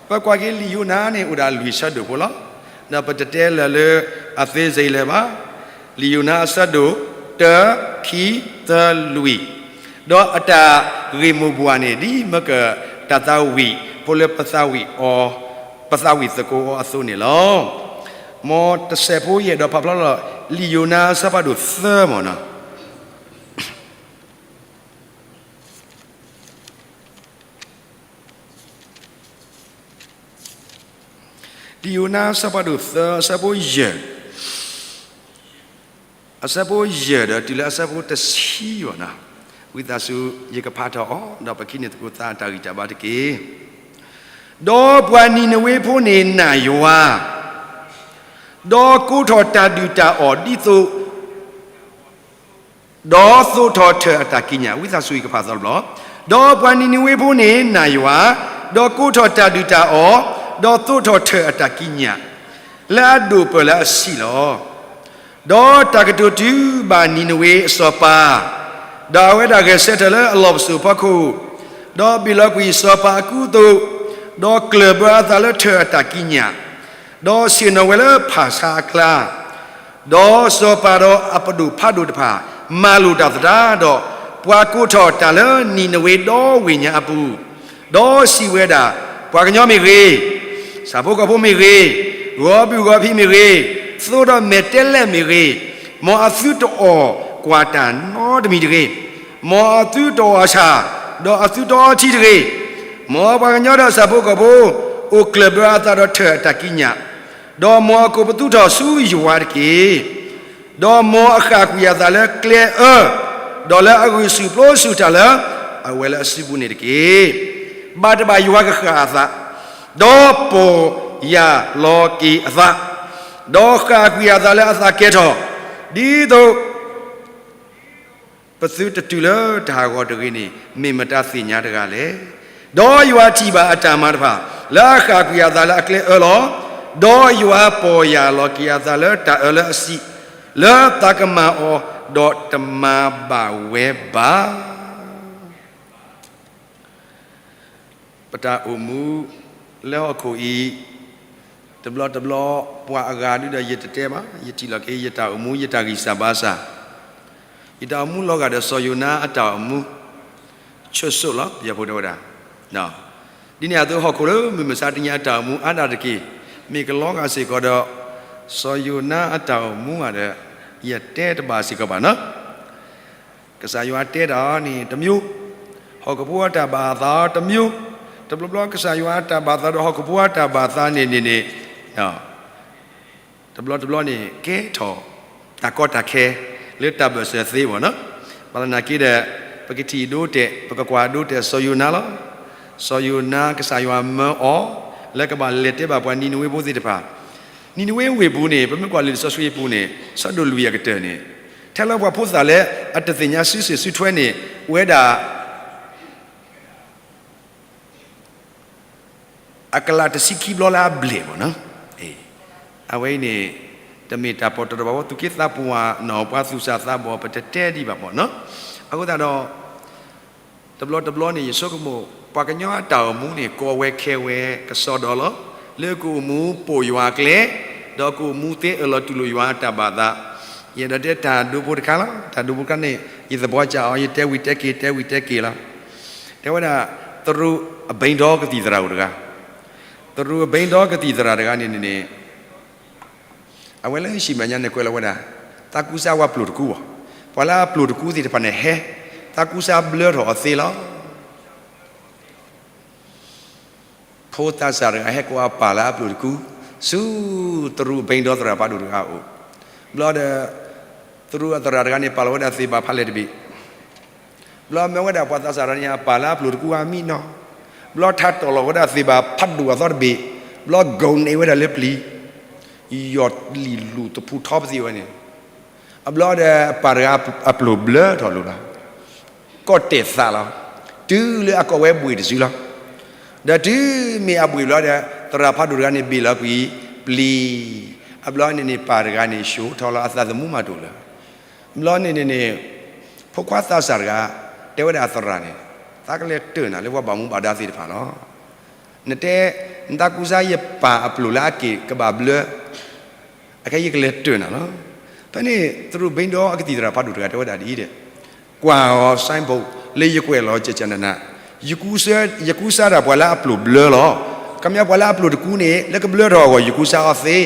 ပကွၢ်က့ၤလံာ်ယိၤနါန့ၣ် အိၣ်ဒၣ်လွံၢ်ဆၢဒိၣ်ဖိလီၤ. ဒီးပတတဲလၢာ်လၢအသ့စ့လၢၤဘၣ်. လံာ်ယိၤနါအဆၢဒိၣ် တၢ, ခံ, သၢ, လွံၢ်, ဒီးအတၢ်ဂ့ၢ်မိၢ်ပှၢ်န့ၣ် ဒ်မ့ၢ်ကတၢ်သးဝံၣ်ဖိလၢပသးဝံၣ်အီၤ, ပသးဝံၣ်သကိးအီၤအသိးန့ၣ်လီၤ. မ်တစဲးဖိယအဲၣ်ဒိးဖးဖျါလီၤ လံာ်ယိၤနါအဆၢဖးဒိၣ်သၢမ့ၢ်နီၤ. လံာ်ယိၤနါအဆၢဖးဒိၣ်သၢ အဆၢဖိယဲၢ်, အဆၢဖိယဲၢ်ဒီးတုၤလၢအဆၢဖိတဆံဘၣ်နီၤ. ဝံသးစူၤ ယကဖးထီၣ်အီၤ ဒီးပကဟံးန့ၢ်သကိးသးအတၢ်ဂံၢ်တၢ်ဘါတက့ၢ်. ဒီးပှၤနံၤနဝ့ဖိန့ၣ်နာ်ယွၤ, ဒီးကိးထီၣ်တၢ်ဒုၣ်တၢ်အီၣ်ဒ်သိး ဒီးသိးထီၣ်ထၢၣ်အတၢ်ကံးညာ်, ဝံသးစူၤ ယကဖးသီတဘျီ, ဒီးပှၤနံၤနဝ့ဖိန့ၣ်နာ်ယွၤ, ဒီးကိးထီၣ်တၢ်ဒုၣ်တၢ်အီၣ်, ဒီးသိးထီၣ်ထၢၣ်အတၢ်ကံးညာ်, လၢအဒိၣ်ပၢၢ်လၢအဆံးလီၤ. ဒီးတၢ်ကတိၤတုၤဘၣ်နံၤနဝ့အစီၤပၤ, ဒီးအဝဲဒၣ်ဂဲၤဆၢထၢၣ်လၢအလီၢ်ပစိာ်ဖီခိၣ်, ဒီးဘ့ၣ်လီၤကွံာ်စီၤပၤအကူအသိး, ဒီးကျၢၢ်ဘၢအသးလၢထၢၣ်အတၢ်ကံးညာ်, ဒီးဆ့ၣ်နီၤဝဲလၢဖၣ်ဆါအကျါ, ဒီးစီၤပၤဒီးအပဒိၣ်ဖးဒိၣ်တဖၣ် မၤလိာ်တၢ်သတးဒီး, ပှၤကိးထီၣ်တၢ်လၢနံၤနဝ့ဒီဝ့ၢ်ညါအပူၤ, ဒီးစံးဝဲဒၣ်, ပှၤကညီမ့ၢ်ဂ့ၤ, ဆၣ်ဖိကီၢ်ဖိမ့ၢ်ဂ့ၤ, ဂီၤဘုၣ်ဂီၤဖံးမ့ၢ်ဂ့ၤ, သိဒီးမဲာ်တဲးလဲးမ့ၢ်ဂ့ၤ, မ်အသုတအီၣ်ကွၢ်တၢ်နီတမံၤတဂ့ၤ, မ်အသုတအီၣ်ဆၣ်, ဒီးအသုတအီထံတဂ့ၤ, မ်ပှၤကညီဒီးဆၣ်ဖိကီၢ်ဖိ အိၣ်ကျၢၢ်ဘၢအသးဒီးထၢၣ်အတၢ်ကံးညာ်, ဒီးမ်အကိးပသူထီၣ်ဆူယွၤတက့ၢ်. ဒီးမ်အဃၣ်ကွံာ်အသးလၢကျဲအၢ, ဒီးလၢအဂုာ်ဆူၣ်ပျိဆူၣ်တၢ်လၢ အဝဲလၢအစုပူၤန့ၣ်တက့ၢ်. ဘၣ်တဘၣ်ယွၤကဃၣ်အသး, ဒီးပီၢ်ယၢ်လီၤက့ၤအသး, ဒီးဃၣ်ကွံာ်အသးလၢအသးကဲထီၣ်, ဒ်သိး ပသုတတုၤလၢတၢ်ဟးဂီၤတဂ့ၤန့ၣ် မ့ၢ်မတၤသ့ၣ်ညါတဂၤလဲၣ်. ဒီးယွၤထံၣ်ဘၣ်အတၢ်မၤတဖၣ် လၢအဃၣ်ကွံာ်အသးလၢအကျဲအၢလီၤ. ဒီးယွၤပီၢ်ယၢ်လီၤက့ၤအသးလၢတၢ်အၢလၢအဆံး, လၢသးကမၤအီၤ, ဒီးတမၤဘၣ်ဝဲဘၣ်. ပတၢ်အိၣ်မူလၢဟီၣ်ခိၣ်အံၤ တဘျီတဘျီ ပှၤအဂၤဒုဒီးယတတဲဘၣ်, ယထံၣ်လီၤက့ၤ ယတၢ်အိၣ်မူ ယတၢ်ဂံၢ်စၢ်ဘါစၢ်, ယတၢ်အိၣ်မူလီၤဂာ်ဒီးစီၤယိၤနါအတၢ်အိၣ်မူ ဆိၣ်ဆိၣ်လီၤ ယဖိတဲဝဲဒၣ်. ဒ်န့ၣ်အသိး ဟီၣ်ခိၣ်လၢမုၢ်မဆါတနံၤအတၢ်အိၣ်မူအါဒၣ်တက့ၢ်, မ့ၢ်ကလီၤဂာ်စ့ၢ်ကီးဒီး စီၤယိၤနါအတၢ်အိၣ်မူဧါဒီး ယတဲတဘၣ်စ့ၢ်ကီးဘၣ်နီၤ. ကစၢ်ယွၤတဲတၢ်န့ၣ်တမျိုး, ဟီၣ်ခိၣ်ဖိအတၢ်ဘၣ်အသးတမျိုး, တဘျီဘျီကစၢ်ယွၤအတၢ်ဘၣ်အသးဒီးဟီၣ်ခိၣ်ဖိအတၢ်ဘၣ်အသးန့ၣ်န့ၣ်န့ၣ်, တဘျီတဘျီန့ၣ် ကဲထီၣ်တၢ်ကီတၢ်ခဲ လၢတၢ်ဘၢၣ်စၢၤသ့ဘၣ်နီၤ. ဘၣ်သနာ်က့ဒီး ပကထံၣ်ဒိတဲာ် ပကကွၢ်ဒိတဲာ်စီၤယိၤနါလီၤ. စီၤယိၤနါ ကစၢ်ယွၤမၢအီၤ လၢကဘၣ်လဲၤတဲဘၣ်ပှၤနံၤနဝ့ဖိသ့ၣ်တဖၣ်, နံၤနဝ့ဝ့ၢ်ပူၤန့ၣ် ပမ့ၢ်ကွၢ်လံာ်စီဆှံပူၤန့ၣ် ဆၢဒိၣ်လွံၢ်အကတၢၢ်န့ၣ် ထဲလၢပှၤဖိသၣ်လၢအတသ့ၣ်ညါစုစ့ၣ်စုထွဲန့ၣ် အိၣ်ဝဲဒၣ် အကလးတဆံခံဘျီလၢအဘျဲၣ်ဘၣ်နီၤ. အဝဲအံၤန့ၣ် တမ့ၢ်တၢ်ပီၣ်တၢၣ်တဘၣ်ဝဲ သူၣ်က့သးပှၢ်နီၤ ပှၤသူၣ်စၢ်သးဘီၣ် ပတတဲဒံးဘၣ်ဘၣ်နီၤ. အဃိသတးဒီး တဘျီတဘျီန့ၣ် ယဆိကမိၣ် ပှၤကညီအတၢ်အိၣ်မူန့ၣ် ကီဝဲခဲဝဲကစီဒီလီၤ. လၢကအိၣ်မူပိာ်ယွၤအကျဲ, ဒီးကအိၣ်မူသ့အၢၣ်လီၤတူၢ်လိာ်ယွၤအတၢ်ဘၣ်သး. ယအဲၣ်ဒိးတဲတၢ်ဒိဖိတခါလီၤ. တၢ်ဒိဖိတခါန့ၣ် ယသဘီကၢ်အီၤ ယတဲဝံၤတဲက့ၤ တဲဝံၤတဲက့ၤလီၤ. တဲဝဲဒၣ် သရူးအဘိန်းဒီကသံၣ်သရၣ်အိၣ်တဂၤ, သရူးအဘိန်းဒီကသံၣ်သရၣ်တဂၤန့ၣ်န့ၣ် အဝဲလၢဟံၣ်မဲာ်ညါန့ၣ်ကွဲးလီၤဝဲဒၣ် သးကူစါဝဲပျိၢ်တကူဘၣ်. ပှၤလၢအပျိၢ်တကူသ့ၣ်တဖၣ်န့ၣ်ဟဲ, သးကူစါဘျၢထီၣ်အီၤသ့လီၤ. ဖိသးစၢ်တဂၤဟဲကိးအပၢ်လၢအပျိၢ်တကူ ဆူသရူးအဘိန်းဒီသရၣ်ဖးဒိၣ်တဂၤအအိၣ်. ဘျီဒီး သရူးအသရၣ်တဂၤန့ၣ် ပာ်လီၤဝဲဒၣ်သ့ၣ်ဘၣ်ဖးလဲၢ်တဘ့ၣ်. ဘျီမၢဝဲဒၣ်ပှၤသးစၢ်တဂၤန့ၣ် အပၢ်လၢအပျိၢ်တကူအမံနီၤ. ဘျီထါတီၢ်လီၤဝဲဒၣ်သ့ၣ်ဘၣ်ဖးဒိၣ်အသီတဘ့ၣ်, ဘျီဂီၤန့ၢ်ဝဲဒၣ်လၢပျံၤ, ယီၢ်လံၣ်လူၢ်သဖူထီပသံးဝဲန့ၣ်. အဘျီဒီးအပၢ်တဂၤအပျိၢ်ဘျၢထီၣ်လိာ်လီၤ. ကီၢ်တဲာ်သးလီၤ. တုၤလၢအကိးဝဲဘှ့ၣ်တစုလီၤ. ဒီးတုၤမ့ၢ်အဘှ့ၣ်ဘျီဒီး သရၣ်ဖးဒိၣ်တဂၤန့ၣ်ဘ့ၣ်လီၤကွံာ်ပျံၤ. အဘျီန့ၣ်န့ၣ် ပၢ်တဂၤန့ၣ် ၡိထီၣ်လီၤ အသးသမူမးတအိၣ်လၢၤ. ဘျီန့ၣ်န့ၣ်န့ၣ် ဖိခွါသးစၢ်တဂၤ တဲဝဲဒၣ်အသရၣ်န့ၣ်, သးကလဲၤတၢၢ်နၤလၢပှၤဘၣ်မူဘၣ်ဒါသ့ၣ်တဖၣ်လီၤ. နတဲ, နသးကူစါယပၢ်အပျိၢ်လၢအက့ၢ်ကဘၣ်ဘျၢ, အခဲယကလဲၤတၢၢ်နၤလီၤ. ဖဲန့ၣ် သရူးဘိန်းဒီကသံၣ်သရၣ်ဖးဒိၣ်တဂၤတဲဝဲဒၣ်ဒ်အံၤဒီး, ကွၢ်အီၤ signboard လၢယကွဲးလီၤကကနန, ယကူစါတၢ်ပှၤလၢအပျိၢ်ဘျၢလီၤ. ခီပညီပှၤလၢအပျိၢ်တကူန့ၣ် လၢကဘျၢထီၣ်အဂီၢ် ယကူစါအီၤသ့.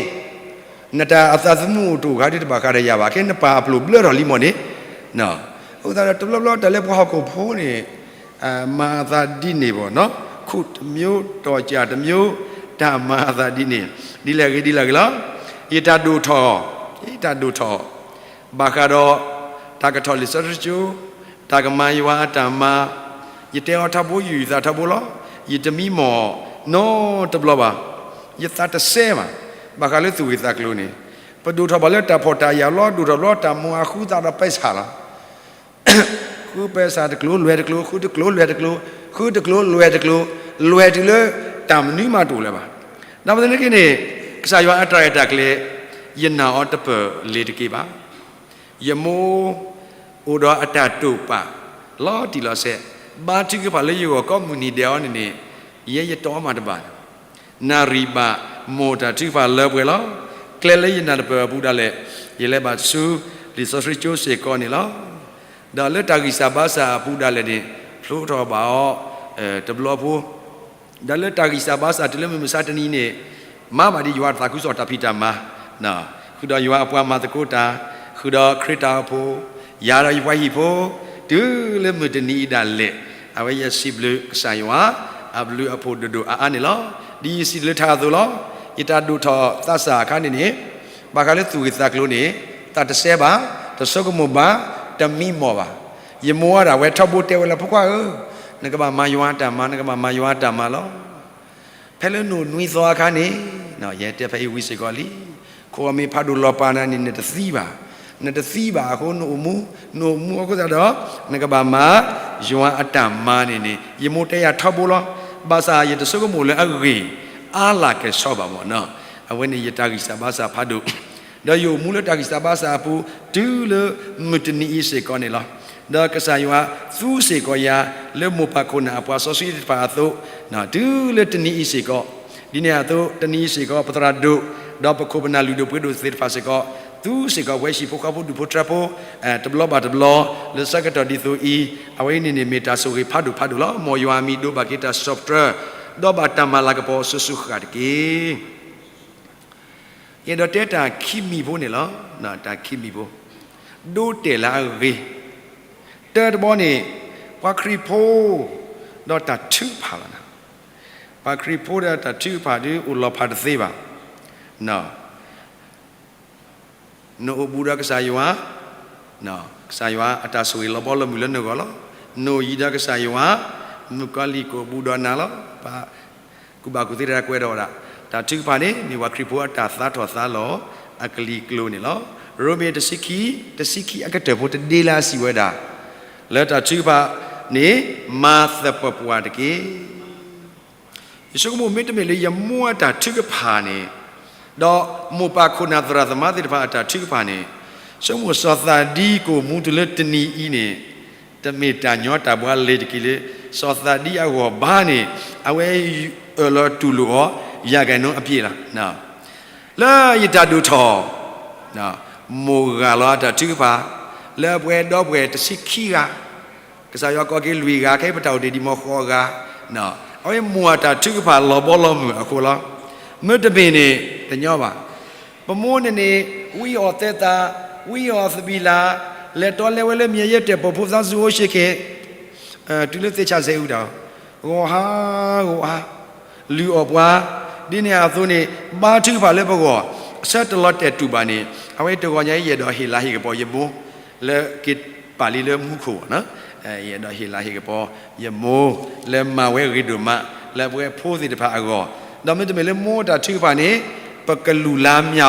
နတၢ်အသးသမူအိၣ်တအိၣ်ဃါဒ်တဘၣ်ဃးဒီးယၤဘၣ်, ခဲနပၢ်အပျိၢ်ဘျၢထီၣ်လံမီၢ်န့ၣ်. အဃိသတးဒီး တဘျီဘျီတၢ်လၢပှၤဟီၣ်ခိၣ်ဖိန့ၣ် မၤအသးဒ်န့ၣ်ဘၣ်နီၤ, ခိၣ်တမျိုး တီၢ်ကၢ်တမျိုး, တၢ်မၤအသးဒ်န့ၣ်, ဒ်လဲၣ်ဂ့ၤဒ်လဲၣ်ဂ့ၤလီၤ. ယတၢ်ဒိၣ်ထီၣ်, ယတၢ်ဒိၣ်ထီၣ်, ဘၣ်ဃးဒီး တၢ်ကထီၣ်လံာ်စီဆှံကၠိ, တၢ်ကမၤယွၤအတၢ်မၤ, ယတဲအီၤထီဘိ ယုာ်ယသးထီဘိလီၤ. ယတမံမီၢ်နီတဘျီဘၣ်, ယသးတစဲဘၣ်, ဘၣ်ဃးလၢသူၣ်ဂ့ၢ်သးကျိၤန့ၣ်, ပဒိၣ်ထီၣ်ဘၣ်လၢတၢ်ဖှီၣ်တၢ်ယာ်လီၤ, ဒိၣ်ထီၣ်ဘၣ်လၢတၢ်မိၣ်အဃုသးဒီးပဲဆးလီၤ. ဃုပဲဆးတကျိၤလွဲၢ်တကျိၤ, ဃုတကျိၤလွဲၢ်တကျိၤ, ဃုတကျိၤလွဲၢ်တကျိၤ, လွဲၢ်တုၤလၢတၢ်မနုၤမးတအိၣ်လၢၤဘၣ်. ဒီးပသနာ်က့န့ၣ် ကစၢ်ယွၤအတၢ်ရဲၣ်တၢ်ကျဲၤ ယနာ်အီၤတပၢၢ်လၢၤတက့ၢ်ဘၣ်. ယမိၢ်အိၣ်ဒီးအတၢ်တိာ်ပာ် လီၤတံၢ်လီၤဆဲး, ဘါထုကဖၣ်လၢယဂီၢ်ကိးမုၢ်နံၤဒဲးအီၤန့ၣ်န့ၣ်, ယဲယတီမးတဘၣ် နၣ်ရံၣ်ဘၣ် မိၢ်တၢ်ထုကဖၣ်လၢပှဲၤလီၤ. ကျဲလၢယနၢ်တပၢၢ်အပူၤဒၣ်လဲာ်, ယလဲၤဘၣ်ဆူလံာ်စီဆှံကၠိစ့ၢ်ကီးန့ၣ်လီၤ. ဒီးလၢတၢ်ဂံၢ်စၢ်ဘါစၢ်အပူၤဒၣ်လဲာ်န့ၣ်, ဖျိထီၣ်ဘၣ်အီၤ တဘျီဖိ, ဒီးလၢတၢ်ဂံၢ်စၢ်ဘါစၢ်တုၤလၢမုၢ်မဆါတနံၤန့ၣ်, မၤဘၣ်ဒ်ယွၤတၢ်သးခုကစီၣ်တၢ်ဖံးတၢ်မၤ, ဃုာ်ဒီးယွၤအပှၤမၤသကိးတၢ်, ဃုာ်ဒီးခရံာ်တၢ်အိၣ်ဖှိၣ်, ယၤဒီးယပှၤဟံၣ်ဖိ, တုၤလၢမုၢ်တနံၤအံၤဒၣ်လဲာ်, အဝဲယစံးဘျုးကစၢ်ယွၤ, အဘျုးအဖှိၣ်ဒိၣ်ဒိၣ်အါအါန့ၣ်လီၤ. ဒ်ယစံးတၢ်လၢထါအသိးလီၤ. ယတၢ်ဒိၣ်ထီၣ်သးစၢ်အခါန့ၣ်န့ၣ်, ဘၣ်ဃးလၢသူၣ်ဂ့ၢ်သးကျိၤန့ၣ်, တၢ်တစဲဘၣ်, တဆိကမိၣ်ဘၣ်, တမံမီၢ်ဘၣ်. ယမိၢ်အတၢ်ဝဲထီဘိတဲဝဲလၢ ဖိခွါဧၢ, နကဘၣ်မၤယွၤအတၢ်မၤ, နကဘၣ်မၤယွၤအတၢ်မၤလီၤ. ဖဲလၢနအိၣ်နွံသီအခါန့ၣ်, ယတဲဖဲအံၤဝံၤစ့ၢ်ကီးလံ, ခိၣ်အမ့ၢ်ဖးဒိၣ်လီၤပာ်နၤန့ၣ် နတသံဘၣ်. နတသံဘၣ်အဃိ နအိၣ်မူ, နအိၣ်မူအဃိသတးဒီး, နကဘၣ်မၤယွၤအတၢ်မၤန့ၣ်န့ၣ် ယမိၢ်တဲယၤထီဘိလီၤ. ဘၣ်ဆၣ်ယတဆိကမိၣ်လၢအဂ့ၢ်အါလၢ်ကဲၣ်ဆိးဘၣ်မၢ်နီၤ. အဝဲန့ၣ်ယတၢ်ဂံၢ်စၢ်ဘါစၢ်ဖးဒိၣ်, ဒီးယအိၣ်မူလၢတၢ်ဂံၢ်စၢ်ဘါစၢ်အပူၤ တုၤလၢမုၢ်တနံၤအံၤစ့ၢ်ကီးန့ၣ်လီၤ. ဒီးကစၢ်ယွၤသူစ့ၢ်ကီးယၤ လၢမိၢ်ပၢ်ခိၣ်နၢ်အပှၤစီဆှံသ့ၣ်တဖၣ်အသိး, တုၤလၢတနံၤအံၤစ့ၢ်ကီး, ဒ်န့ၣ်အသိး တနံၤအံၤစ့ၢ်ကီး ပသရၣ်ဒိၣ်, ဒီးပခိၣ်ပနၢ်လုၢ်ဒိၣ်ပှ့ၤဒိၣ်သ့ၣ်တဖၣ်စ့ၢ်ကီး, သူစ့ၢ်ကီးပဝဲဟံၣ်ဖိဃီဖိဒူၣ်ဖိထၢဖိ, တဘျီဘၣ်တဘျီ, လၢဆၢကတီၢ်ဒ်သိးအံၤ, အဝဲအံၤန့ၣ်န့ၣ်မ့ၢ်တၢ်ဆိၣ်ဂ့ၤဖးဒိၣ်ဖးဒိၣ်လီၤ. မ်ယွၤအမံၤဒိးဘၣ်က့ၤတၢ်စံးထီၣ်ပတြၢၤ, ဒီးဘၣ်တၢ်မၤလၤကပီၤအစိၤစိၤဃၣ်ဃၣ်တက့ၢ်. ယအဲၣ်ဒိးတဲတၢ်ခံမံၤဖိန့ၣ်လီၤ. တၢ်ခံမံၤဖိ, ဒိတဲာ်လၢအဂ့ၤ, တၢတဘီန့ၣ်, ပှၤခရံာ်ဖိ, ဒီးတၢ်ထုကဖၣ်လီၤ. ပှၤခရံာ်ဖိဒီးတၢ်ထုကဖၣ်ဒုးအိၣ်လီၤဖးတသ့ဘၣ်. နအိၣ်ဘူးဒီးကစၢ်ယွၤ, ကစၢ်ယွၤအတၢ်ဆိၣ်ဂ့ၤလီၤဘီလီၤမုၢ်လၢနဂီၢ်လီၤ. နအိၣ်ယံၤဒီးကစၢ်ယွၤ, မုၣ်ကီၤလံၢ်ကအိၣ်ဘူးဒီးနၤလီၤ. ပှၤကူၣ်ဘၣ်ကူၣ်သ့တဂၤကွဲးဒီးဝဲဒၣ်, တၢ်ထုကဖၣ်န့ၣ် မ့ၢ်ပှၤခရံာ်ဖိအတၢ်သါထီၣ်သါလီၤအကလံၤကျိၤန့ၣ်လီၤ. ရိမ့ၤတဆံခံ, တဆံခံအကတၢၢ်ဖိတဒ့လၢအစံးဝဲဒၣ်, လၢတၢ်ထုကဖၣ်န့ၣ် မၤသပှၢ်ပှၢ်တက့ၢ်. ယဆိကမိၣ်မ့တမ့ၢ်လၢယမိၢ်အတၢ်ထုကဖၣ်န့ၣ်, ဒီးမိၢ်ပၢ်ခိၣ်နၢ်သရၣ်သမါသ့ၣ်တဖၣ်အတၢ်ထုကဖၣ်န့ၣ်, ဆိကမိၣ်စီၤသးဒံကအိၣ်မူတုၤလၢတနံၤအံၤန့ၣ်, တမ့ၢ်တၢ်ညီတၢ်ဘှါလ့ၤတက့ၢ်လၢ စီၤသးဒံအဂီၢ်ဘၣ်န့ၣ်, အဝဲအၢၣ်လီၤတူၢ်လိာ်အီၤ ယၤကဲၣ်နိအပြ့ၣ်လီၤ. လၢယတၢ်ဒိၣ်ထီၣ်, မိၢ်ဂၤလီၤအတၢ်ထုကဖၣ်, လၢပှဲၤဒီပှဲၤတဆံခံဂၤ, ကစၢ်ယွၤကိးက့ၤလွံၢ်ဂၤ ခဲအံၤပတၢ်အိၣ်တ့ၢ်ဒံးမီၤဃိးဂၤ, အဝဲမိၢ်အတၢ်ထုကဖၣ်လီၤဘီလီၤမုၢ်အဃိလီၤ. မ့တမ့ၢ်န့ၣ် တညီဘၣ်. ပမိၢ်န့ၣ်န့ၣ် ဝံအီၤသဲသး, ဝံအီၤသဘံၣ်လၤ, လဲၤတီလဲၤဝဲလၢမံၤယဲၢ်တဲာ်ပိာ်ဖိသးစူၤအိၣ်ဆ့က့ၤ တုၤလၢသ့ၣ်ဆၣ်စဲအူတၢ်, ဂီၤဟါ, ဂီၤဟါ, လုၢ်အီၣ်ပှၤ, ဒ်န့ၣ်အသိးန့ၣ် ဘါထုကဖၣ်လၢပဂီၢ်, အဆၢတလီၤတဲာ်တူာ်ဘၣ်န့ၣ်, အဝဲတဂီၤညါအံၤ ယအဲၣ်ဒိးဟ့ၣ်လၤဟ့ၣ်ကပီၤယမိၢ်, လၢက့ၤပာ်လံလၢမူခိၣ်, ယအဲၣ်ဒိးဟ့ၣ်လၤဟ့ၣ်ကပီၤယမိၢ်, လၢမၤဝဲဂ့ၤဒိၣ်မး, လၢပဝဲဖိသ့ၣ်တဖၣ်အဂီၢ်, ဒီးမ့တမ့ၢ်လၢမိၢ်တၢ်ထုကဖၣ်န့ၣ်, ပကလူၤလါမၠီ,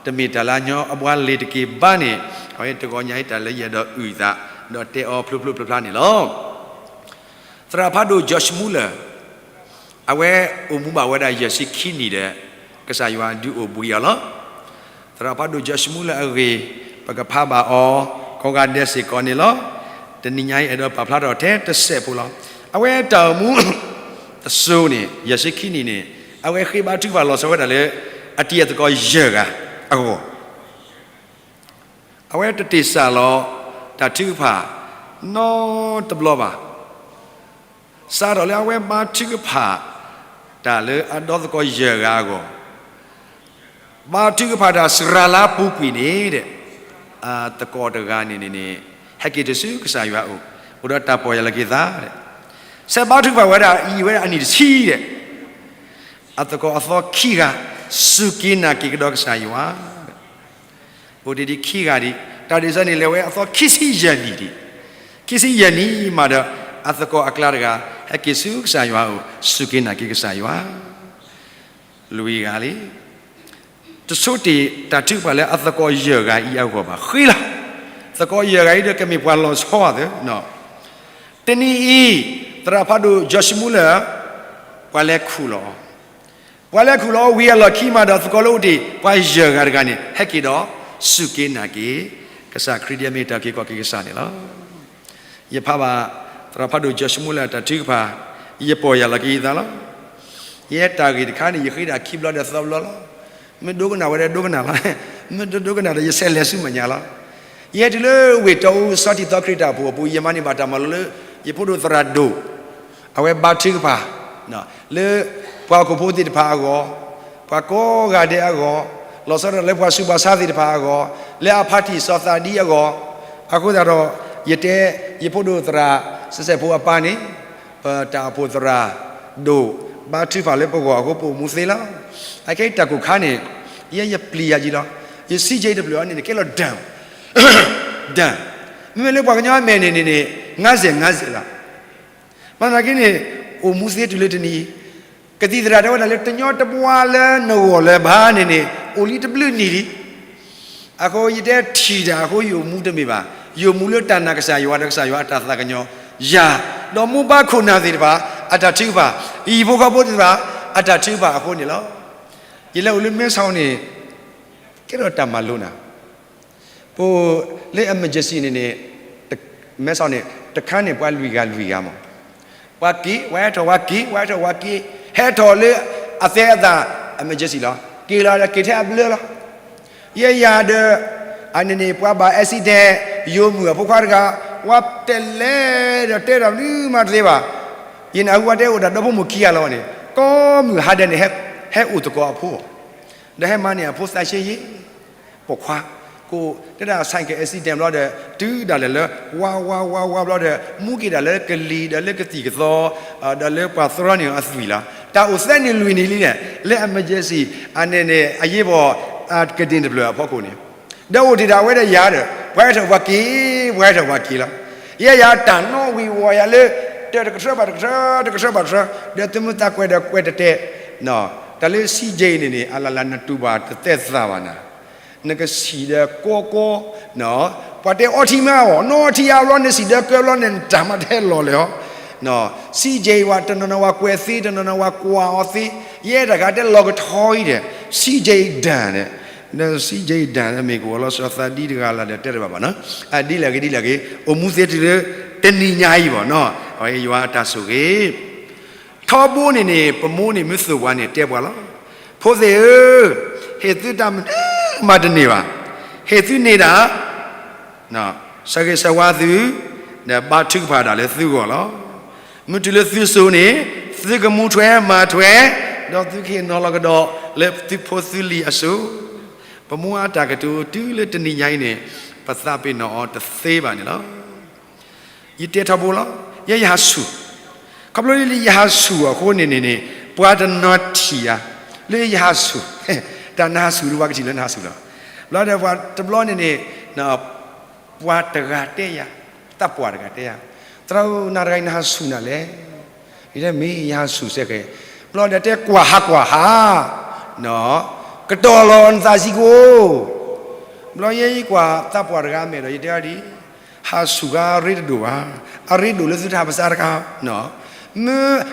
တမ့ၢ်တၢ်လၢညီအဘှါလ့ၤတက့ၢ်ဘၣ်န့ၣ်, အဝဲတဂီၤညါအံၤတၢ်လၢယအဲၣ်ဒိးအုၣ်အသး, ဒီးတဲအီၤဖျိဖျိဖျါဖျါန့ၣ်လီၤ. သရၣ်ဖးဒိၣ် George Muller, အဝဲအိၣ်မူဘၣ်ဝဲဒၣ်ယဲၢ်ဆံခံနံၣ်ဒီး ကစၢ်ယွၤဒုးအိၣ်ဘှံးအီၤလီၤ. သရၣ်ဖးဒိၣ် George Muller အဂ့ၢ် ပကဖးဘၣ်အီၤ ကိးဂၤဒဲးစ့ၢ်ကီးန့ၣ်လီၤ. တနံၤညါအံၤအဲၣ်ဒိးပာ်ဖျါထီၣ်ထဲတစဲးဖိလီၤ. အဝဲတၢ်အိၣ်မူတစိၤန့ၣ် ယဲၢ်ဆံခံနံၣ်န့ၣ် အဝဲဃ့ဘါထုကဖၣ်လီၤဆီဝဲဒၣ်လၢ အတံၤအသကိးယဲၢ်ဂၤအဂီၢ် အဝဲတတ့ၢ်စးလီၤတၢ်ထုကဖၣ်နီတဘျီဘၣ်. စးထီၣ်လၢအဝဲဘါထုကဖၣ် တၢ်လၢအဒီသကိးယဲၢ်ဂၤအဂီၢ်, ဘါထုကဖၣ်တၢ်စှၤလါပူၤကွံာ်န့ၣ်ဒီး အသကိးတဂၤန့ၣ်န့ၣ်န့ၣ် ဟဲက့ၤတုၤဆူကစၢ်ယွၤအအိၣ်, အိၣ်ဒီးတၢ်ပီၢ်ယၢ်လီၤက့ၤသးဒီး ဆဲးဘါထုကဖၣ်ဝဲဒၣ်အံၤဝဲဒၣ်အနံၣ်တဆံဒီး အသကိးအသီခံဂၤ စူၢ်က့ၤနာ်က့ၤကဒီးကစၢ်ယွၤ အိၣ်တ့ၢ်ဒံးခံဂၤဒံး, တၢ်ဒ်စၢန့ၣ် လဲၤဝဲအသီခံဆံယဲၢ်နံၣ်ဒံး, ခံဆံယဲၢ်နံၣ်မးဒီး အသကိးအကျါတဂၤ ဟဲက့ၤဆူကစၢ်ယွၤအအိၣ် စူၢ်က့ၤနာ်က့ၤကစၢ်ယွၤ လွံၢ်ဂၤလံ. တဆိတ့ၢ်တၢ်ထုကဖၣ်လၢအသကိးယဲၢ်ဂၤအံၤအဂီၢ်ဘၣ်, ဃ့လီၤ. သကိးယဲၢ်ဂၤအံၤဒီးကမ့ၢ်ပှၤလီၤဆီအသး, တနံၤအံၤ သရၣ်ဖးဒိၣ် George Muller ပှၤလဲၤခူၣ်လီၤ ပှၤလဲၤခူၣ်လီၤအီၤဝံၤအလီၢ်ခံမးဒီး သကိးလၢအိၣ်တ့ၢ် ပှၤယဲၢ်ဂၤတဂၤန့ၣ် ဟဲက့ၤဒီး စူၢ်က့ၤနာ်က့ၤ ကစၢ်ခရံာ်ဒ်အမ့ၢ်တၢ်အုၣ်က့ၤခီၣ်က့ၤကစၢ်န့ၣ်လီၤ. ယဖးဘၣ် သရၣ်ဖးဒိၣ် George Muller အတၢ်ထုကဖၣ်, ယပီၢ်ယၢ်လီၤက့ၤယသးလီၤ. ယဲတၢ်ဂ့ၢ်တခါန့ၣ် ယဃ့ဒၣ်ခံဘျီဒီးသၢဘျီလီၤ. မ့ၢ်ဒိကနၣ်ဝဲဒီးဒိကနၣ်လီၤ, မ့ၢ်တဒိကနၣ်ဒီးယဆဲးလဲၤဆူမဲာ်ညါလီၤ. ယဟဲတုၤလၢဝ့ၢ်တီအူ ဆီထံသီခရံာ်တၢ်အိၣ်ဖှိၣ်အပူၤ ယမၤန့ၢ်ဘၣ်တၢ်မၤလိလၢ ယဖိဒိၣ်သရၣ်ဒိၣ် အဝဲဘါထုကဖၣ် လၢပှၤဟီၣ်ခိၣ်ဖိသ့ၣ်တဖၣ်အဂီၢ်, ပှၤကိးဂၤဒဲးအဂီၢ်, လီၤဆီဒၣ်တၢ်လၢပှၤဆူးပှၤဆါသ့ၣ်တဖၣ်အဂီၢ်, လၢအဖါတံၢ်စီၤသးဒံအဂီၢ်, အဃိသတးဒီး ယတဲ ယဖိဒိၣ်သရၣ် စဲးစဲးဖိအပၢ်န့ၣ် ပတၢ်အိၣ်ဖှိၣ်သရၣ်ဒိၣ် ဘါထုကဖၣ်လၢပဂီၢ်အဃိ ပအိၣ်မူသ့လီၤ. အခဲအံၤတၢ်ကိၢ်ခါန့ၣ် ယဲယပျံၤယၤကံလီၤ. ယ စံကဲ တဖျၢၣ်အံၤန့ၣ် ကဲလီၤ done done, မ့မ့ၢ်လၢပှၤကညီအမဲာ်န့ၣ်န့ၣ်န့ၣ် ငါးဆယ်ငါးဆယ် လီၤ. ဘၣ်ဆၣ်သနာ်က့န့ၣ် အိၣ်မူသ့တုၤလၢတနံၤအံၤ, ကသံၣ်သရၣ်တဲဝဲဒၣ်လၢ တညီတပှၢ်လၢနဂီၢ်လၢၤဘၣ်န့ၣ်န့ၣ် အိၣ်လံတဘျုးနံၣ်လံ. အဃိ ယတဲထံၣ်တၢ်အဃိ ယအိၣ်မူတမ့ၢ်ဘၣ်. ယအိၣ်မူလၢတၢ်နာ်ကစၢ်ယွၤဒီးကစၢ်ယွၤအတၢ်သးကညီၤယၤ, ဒီးမိၢ်ပၢ်ခိၣ်နၢ်သ့ၣ်တဖၣ် အတၢ်ထုကဖၣ်, ဟံၣ်ဖိဃီဖိသ့ၣ်တဖၣ် အတၢ်ထုကဖၣ်အဃိန့ၣ်လီၤ. ယလဲၤအိၣ်လၢမဲဆီးန့ၣ် ကဲထီၣ်တၢ်မၤလိနၤ ပလၢ emergency န့ၣ်န့ၣ် မဲဆီးန့ၣ် တခါန့ၣ် ပှၤလွံၢ်ဂၤလွံၢ်ဂၤမး, ပှၤက့ၤ ပှၤဟဲထီၣ် ပှၤက့ၤ ပှၤဟဲထီၣ် ပှၤက့ၤ, ဟဲထီၣ်လၢအသဲအသး emergency လီၤ. က့ၤလီၤဒီးက့ၤထဲအဘျၢလီၤ. ယဲယၤဒီး အန့ၣ်န့ၣ် ပှၤဘၣ် accident ယိၤမုၣ်အဖိခွါတဂၤ, ပှၤတဲလဲၤဒီးတဲတၢ်မနုၤမးတသ့ဘၣ်. ယနၢ်ဟူပှၤတဲအိၣ်ဒၣ်ဒီဖိမိၢ်ခံဂၤလီၤန့ၣ် ကိးမုၢ်ဟါဒဲးန့ၣ် ဟဲအိၣ်သကိးအဖိ ဒီးဟဲမၤန့ၢ်အဖိသးဆ့ယ့ ပိာ်ခွါ, ကတဲဒၣ် ဆိုင်ကယ် accident ဘျီဒီး တုၤဒၣ်လဲာ်လၢ ဝါဝါဝါဝါဘျီဒီး မူက့ၤဒၣ်လၢကလံၤ ဒီးလၢကသံၣ်ကသီ ဒီးလၢပှၤသရီန့ၢ်အသွံၣ်လီၤ. တၢ်အိၣ်သဲနုာ်လွံၢ်နံၣ်လံန့ၣ် လၢ emergency အန့ၣ်န့ၣ် အရေးပေါ် ကဒ့ၣ်တဖျၢၣ်အဖီခိၣ်န့ၣ်, ဒီးအိၣ်တ့ၢ်ဒၣ်ဝဲဒီးယၤဒီး ပှၤဟဲထီၣ်ပှၤက့ၤ ပှၤဟဲထီၣ်ပှၤက့ၤလီၤ. ယဲယၤတၢ်နီၣ်ဝံၤဝီၤယၤလၢ တၢ်တကထြၢဘၣ်တကထြၢ တကထြၢဘၣ်တကထြၢ ဒီးသုမုၢ်သးကွဲးဒီးကွဲးတတဲ တၢ်လၢ စံကဲ အံၤန့ၣ်န့ၣ် အလၢ်လၢ်နတူၢ်ဘၣ်တသဲသးဘၣ်နၤ, နကစံၣ်ဒီးကီကီ, ပှၤတဲအီထံမ့ၢ်အီၤ နီၣ်ထံယါဘျီ နစံၣ်ဒီးကၢဘျီန့ၣ် နတၢ်မၤတဟဲလီၤလၢၤဟီ, စံကဲ အံၤဝဲတနီၤနီၤဝဲကွဲးသ့ တနီၤနီၤဝဲကွၢ်အီၤသ့, ယဲတၢ်ဂၤတဲလီၤကထီအံၤဒီး စံကဲ အံၤဒၣ်န့ၣ်, စံကဲ အံၤဒၣ်န့ၣ် မ့ၢ်ကဝီၤလီၤစီၤသးဒံတဂၤလၢ်ဒီးတဲတဘၣ်ဘၣ်နီၤ, ဒ်လဲၣ်ဂ့ၤဒ်လဲၣ်ဂ့ၤ အိၣ်မူသ့တုၤလၢ တနံၤညါအံၤဘၣ်နီၤ, အဝဲယွၤအတၢ်ဆိၣ်ဂ့ၤ ထီဘိန့ၣ်န့ၣ် ပမိၢ်န့ၣ်မ့ၢ်သိၣ်ပှၤန့ၣ်တဲပှၤလီၤ, ဖိသ့ၣ်ဧၢ, ဟ့ၣ်သုတၢ်မနုၤမးတန့ၢ်ဘၣ်, ဟ့ၣ်သုန့ၢ်ဒၣ် ဆၢဂ့ၤဆၢဝါသု, ဒီးဘါထုကဖၣ်ဒၣ်လၢသုဂီၢ်လီၤ. မုၢ်တုၤလၢသုစိၤန့ၣ် သုကမူထွဲမၤထွဲ, ဒီးသုကဟ့ၣ်နီၤလီၤကဒီးလၢသုဖိသုလံၤအစိၤ, ပမိၢ်အတၢ်ကတိၤတုၤလၢတနံၤညါအံၤန့ၣ် ပသးပ့ၤနီၣ်အီၤတသ့ဘၣ်န့ၣ်လီၤ. ယတဲထီဘိလီၤ, ယဲယဟးဆူၣ်, ခီဖျိလၢယဟးဆူၣ်အဃိန့ၣ်န့ၣ်န့ၣ် ပှၤတနီၤထံၣ်ယၤ လၢယဟးဆူၣ်, တၢ်နဟးဆူၣ်ဒီးပှၤကထံၣ်လၢနဟးဆူၣ်လီၤ. ဘျီဒီးပှၤတဘျီန့ၣ်န့ၣ် ပှၤတဂၤတဲယၤ, သးပှၢ်တဂၤတဲယၤ, သရၣ်ဧၢ နၤတဂၤအံၤနဟးဆူၣ်နၤလဲၣ်. ယတဲမ့ၢ်ယဟးဆူၣ်စဲဃဲၤ, ဘျီဒီးတဲကွၢ်ဟးကွၢ်ဟး, ကတီၢ်လီၤနသးစံကိၣ်, ဘျီယဲယကွၢ်သးပှၢ်တဂၤအမဲာ်ဒီး ယတဲအီၤဒ် ဟးဆူၣ်ဂၤအရ့တဒိၣ်ဘၣ်, အရ့ဒိၣ်လၢသုတဟးပစါတခါ, မ့ၢ်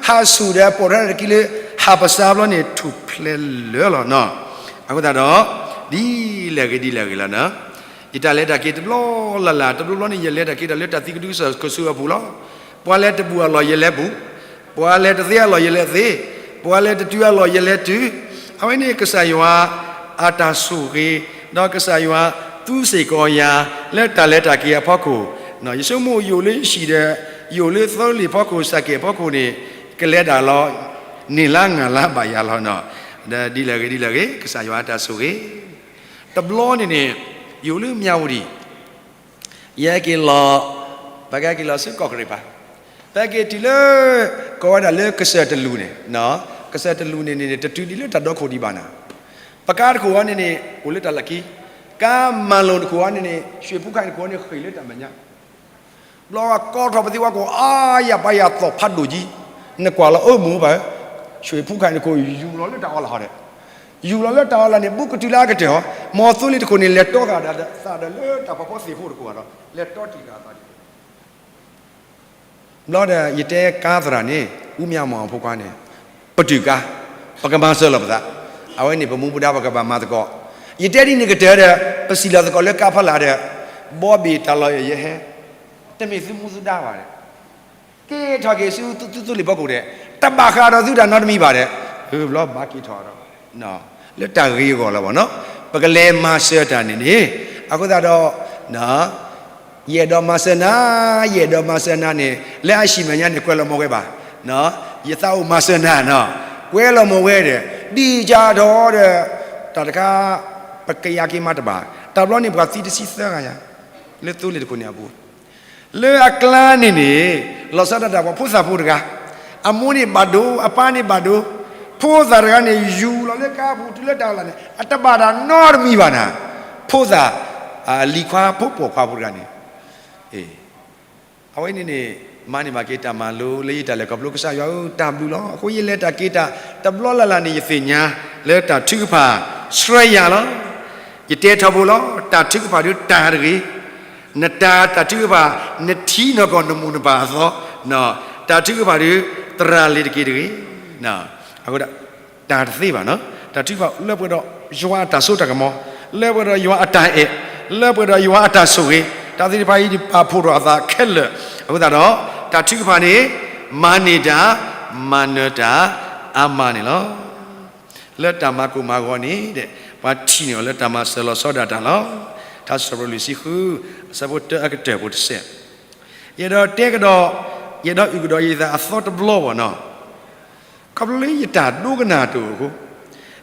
ဟးဆူၣ်ဒီးပိာ်ထွဲတက့ၢ်လၢ ဟးပစါဘျီန့ၣ် ထူၣ်ဖျဲးလၢလီၤနီၤ. အဃိသတးဒီး ဒ်လဲၣ်ဂ့ၤဒ်လဲၣ်ဂ့ၤလီၤနီၤ, ယတၢ်လဲၤတၢ်က့ၤတဘျီလၢ်လၢ် တဘျီဘျီန့ၣ် ယလဲၤတၢ်က့ၤတၢ်လၢတၢ်သံကဒုကစၢၢ်ကဆူးအပူၤလီၤ. ပှၤလဲၤတဘူၣ်အလီၢ်ယလဲၤဘူၣ်, ပှၤလဲၤတသ့အလီၢ်ယလဲၤသ့, ပှၤလဲၤတတုၤအလီၢ်ယလဲၤတုၤ, အဝဲန့ၣ်ကစၢ်ယွၤအတၢ်ဆိၣ်ဂ့ၤ, ဒီးကစၢ်ယွၤသူစ့ၢ်ကီးယၤ လၢတၢ်လဲၤတၢ်က့ၤအဖီခိၣ်, ယဆိကမိၣ်ယအိၣ်လၢယဟံၣ်ဒီး ယအိၣ်လၢသီလ့ၣ်ဖီခိၣ် စၢ်ကဲၣ်ဖီခိၣ်န့ၣ် ကလဲၤဒၣ်လီၤ န့ၢ်လါငါ်လါဘၣ်ယၤလီၤနီၤ. ဒီးဒ်လဲၣ်ဂ့ၤဒ်လဲၣ်ဂ့ၤ ကစၢ်ယွၤအတၢ်ဆိၣ်ဂ့ၤ, တဘျီန့ၣ်န့ၣ် ယအိၣ်လၢမၠၣ်ဝတံၣ် ယဟဲက့ၤလီၤ, ပကဟဲက့ၤလီၤဆူကီၢ်ကရ့ၣ်ပၤ, ပဟဲက့ၤတုၤလၢ ကိးဝဲဒၣ်လၢကစၢၢ်တလူၢ်န့ၣ်, ကစၢၢ်တလူၢ်န့ၣ်န့ၣ် တတုၤဒံးလၢတၢ်ဒီခိၣ်ဒံးဘၣ်နၤ, ပကါတခိၣ်အံၤန့ၣ်န့ၣ် အိၣ်လၢတၢ်လီၢ်ခံ, ကါမၤလိာ်တခိၣ်အံၤန့ၣ်န့ၣ် ရွှေဖူခါန့ၣ်တခိၣ်အံၤန့ၣ် ဃ့ၢ်လၢတၢ်မဲာ်ညါ ဘျီကီထီၣ်ပသံဝါခိၣ် အါယၤပှၤယၤသီၣ်ဖးဒိၣ်ကံ, နကွၢ်လီၤအၢမုာ်ဘၣ်, ရွှေဖူခါန့ၣ်တခိၣ် ယူၤလီၤလၢတၢ်အီလၢ်ဟီဒီး, ယူၤလီၤလၢတၢ်အီလၢ်န့ၣ် ဘူးကတုၤလၢအကတၢၢ်ဟီ, မီၤသိလ့ၣ်တခိၣ်န့ၣ် လဲၤတီဃာ်ဒီးသးဒီးလၢတၢ်ဖီဖီသ့ၣ်ဖိတခိၣ်ဒီး လဲၤတီတံၢ်ဃာ်သးဒ် ဘျီဒီး ယတဲကါသရၣ်န့ၣ် ဦးမြမောင်အဖိခွါန့ၣ် ပတုာ်ကါ, ပကမၤစၢၤလီၤပသး, အဝဲန့ၣ်ပမူပဒါပကဘၣ်မၤသကိး, ယတဲဒ်န့ၣ်ကတၢၢ်ဒီး ပစံၣ်လီၤသကိးလၢကါဖီလာ်ဒီး ဘီဘ့ၣ်တၢ်လီၤယဲၢ်ယဲဟဲ, တမ့ၢ်သုမူသုဒါဘၣ်ဒီး က့ၤထီၣ်က့ၤဆူသုသူလ့ၣ်ဖီခိၣ်ဒီး တဘၣ်ဃးဒီးသုတၢ်နီတမံၤဘၣ်ဒီး, ဘျီဘၣ်က့ၤထီၣ်ဒီး လၢတၢ်ဂ့ၤအဂီၢ်လီၤဘၣ်နီၤ, ပကလဲၤမၤစၢၤတၢ်န့ၣ်န့ၣ်, အဃိသတးဒီး ယအဲၣ်ဒိးမၤစၢၤနၤ, ယအဲၣ်ဒိးမၤစၢၤနၤန့ၣ် လၢအဟံၣ်မဲာ်ညါန့ၣ် ကွဲးလီၤမီၢ်ဝဲဘၣ်, ယသးအိၣ်မၤစၢၤနၤနီၤ, ကွဲလီၤမ့ၢ်ဝဲဒီး ဒ်ကၢ်ထီၣ်ဒီး တၢ်တခါ ပကယၤက့ၤမၤတဘၣ်, တၢ်ဘျီန့ၣ်ပှၤသံတဆံသၢဂၤယၤ လၢသိလ့ၣ်တခိၣ်န့ၣ်အပူၤ, လၢအကျါန့ၣ်န့ၣ် လီၤဆီဒၣ်တၢ်ပှၤဖိသၣ်ဖိတဂၤ, အမိၢ်န့ၣ်ဘၣ်ဒိ အပၢ်န့ၣ်ဘၣ်ဒိ, ဖိသၣ်တဂၤန့ၣ် ယူၤလီၤလၢကါပူၤ တုၤလၢတၢ်လီၢ်န့ၣ် အတဘၣ်တၢ်နီတမံၤဘၣ်နၤ, ဖိသၣ် လံၤခွါဖိပိာ်ခွါဖိတဂၤန့ၣ် အဝဲန့ၣ်န့ၣ် မၤန့ၢ်ဘၣ်က့ၤတၢ်မၤလိလၢယတၢ်လဲၤခီဖျိကစၢ်ယွၤဧၢ တၢ်ဘျုးလီၤ. အဃိယလဲၤတၢ်က့ၤတၢ်တဘျီလၢ်လၢ်န့ၣ် ယသ့ၣ်ညါလၢတၢ်ထုကဖၣ်ဆှၢယၤလီၤ. ယတဲထီဘိလီၤ. တၢ်ထုကဖၣ်ဒုးတၢ်တဂ့ၤ, နတၢ်တၢ်ထုကဖၣ် နထံၣ်နီၢ်ကီၢ်နမိၢ်နပၢ်အသီ, တၢ်ထုကဖၣ်ဒုး သရၣ်လံၤတက့ၢ်တဂ့ၤ. အဃိ တၢ်တသ့ဘၣ်နီၤ, တၢ်ထုကဖၣ်လၢပှဲၤဒီးယွၤအတၢ်စိတၢ်ကမီၤ, လၢပှဲၤဒီးယွၤအတၢ်အဲၣ်, လၢပှဲၤဒီးယွၤအတၢ်ဆိၣ်ဂ့ၤ, တၢ်သ့ၣ်တဖၣ်အံၤဒ်ပာ်ဖှိၣ်ထီၣ်အသးခဲလၢာ်, အဃိသတးဒီး တၢ်ထုကဖၣ်န့ၣ် မၤန့ၢ်တၢ်, မၤနၢၤတၢ်, အါမးန့ၣ်လီၤ. လၢတၢ်မၤကိၢ်မၤဂီၤန့ၣ်ဒီး ပှၤထံၣ်န့ၢ်အီၤလၢတၢ်မၤစၢၤလီၤဆီဒၣ်တၢ်လီၤ. ထါစံးပတြၢၤလွံၢ်ဆံဃု အဆၢဖိတၢအကတၢၢ်ဖိတစဲး, ယအဲၣ်ဒိးတဲကဒီး, ယအဲၣ်ဒိးအုၣ်ကဒီးယသးအသီတဘျီဘၣ်နီၤ, ခီဖျိလၢယတၢ်ဒိကနၣ်တအိၣ်အဃိ,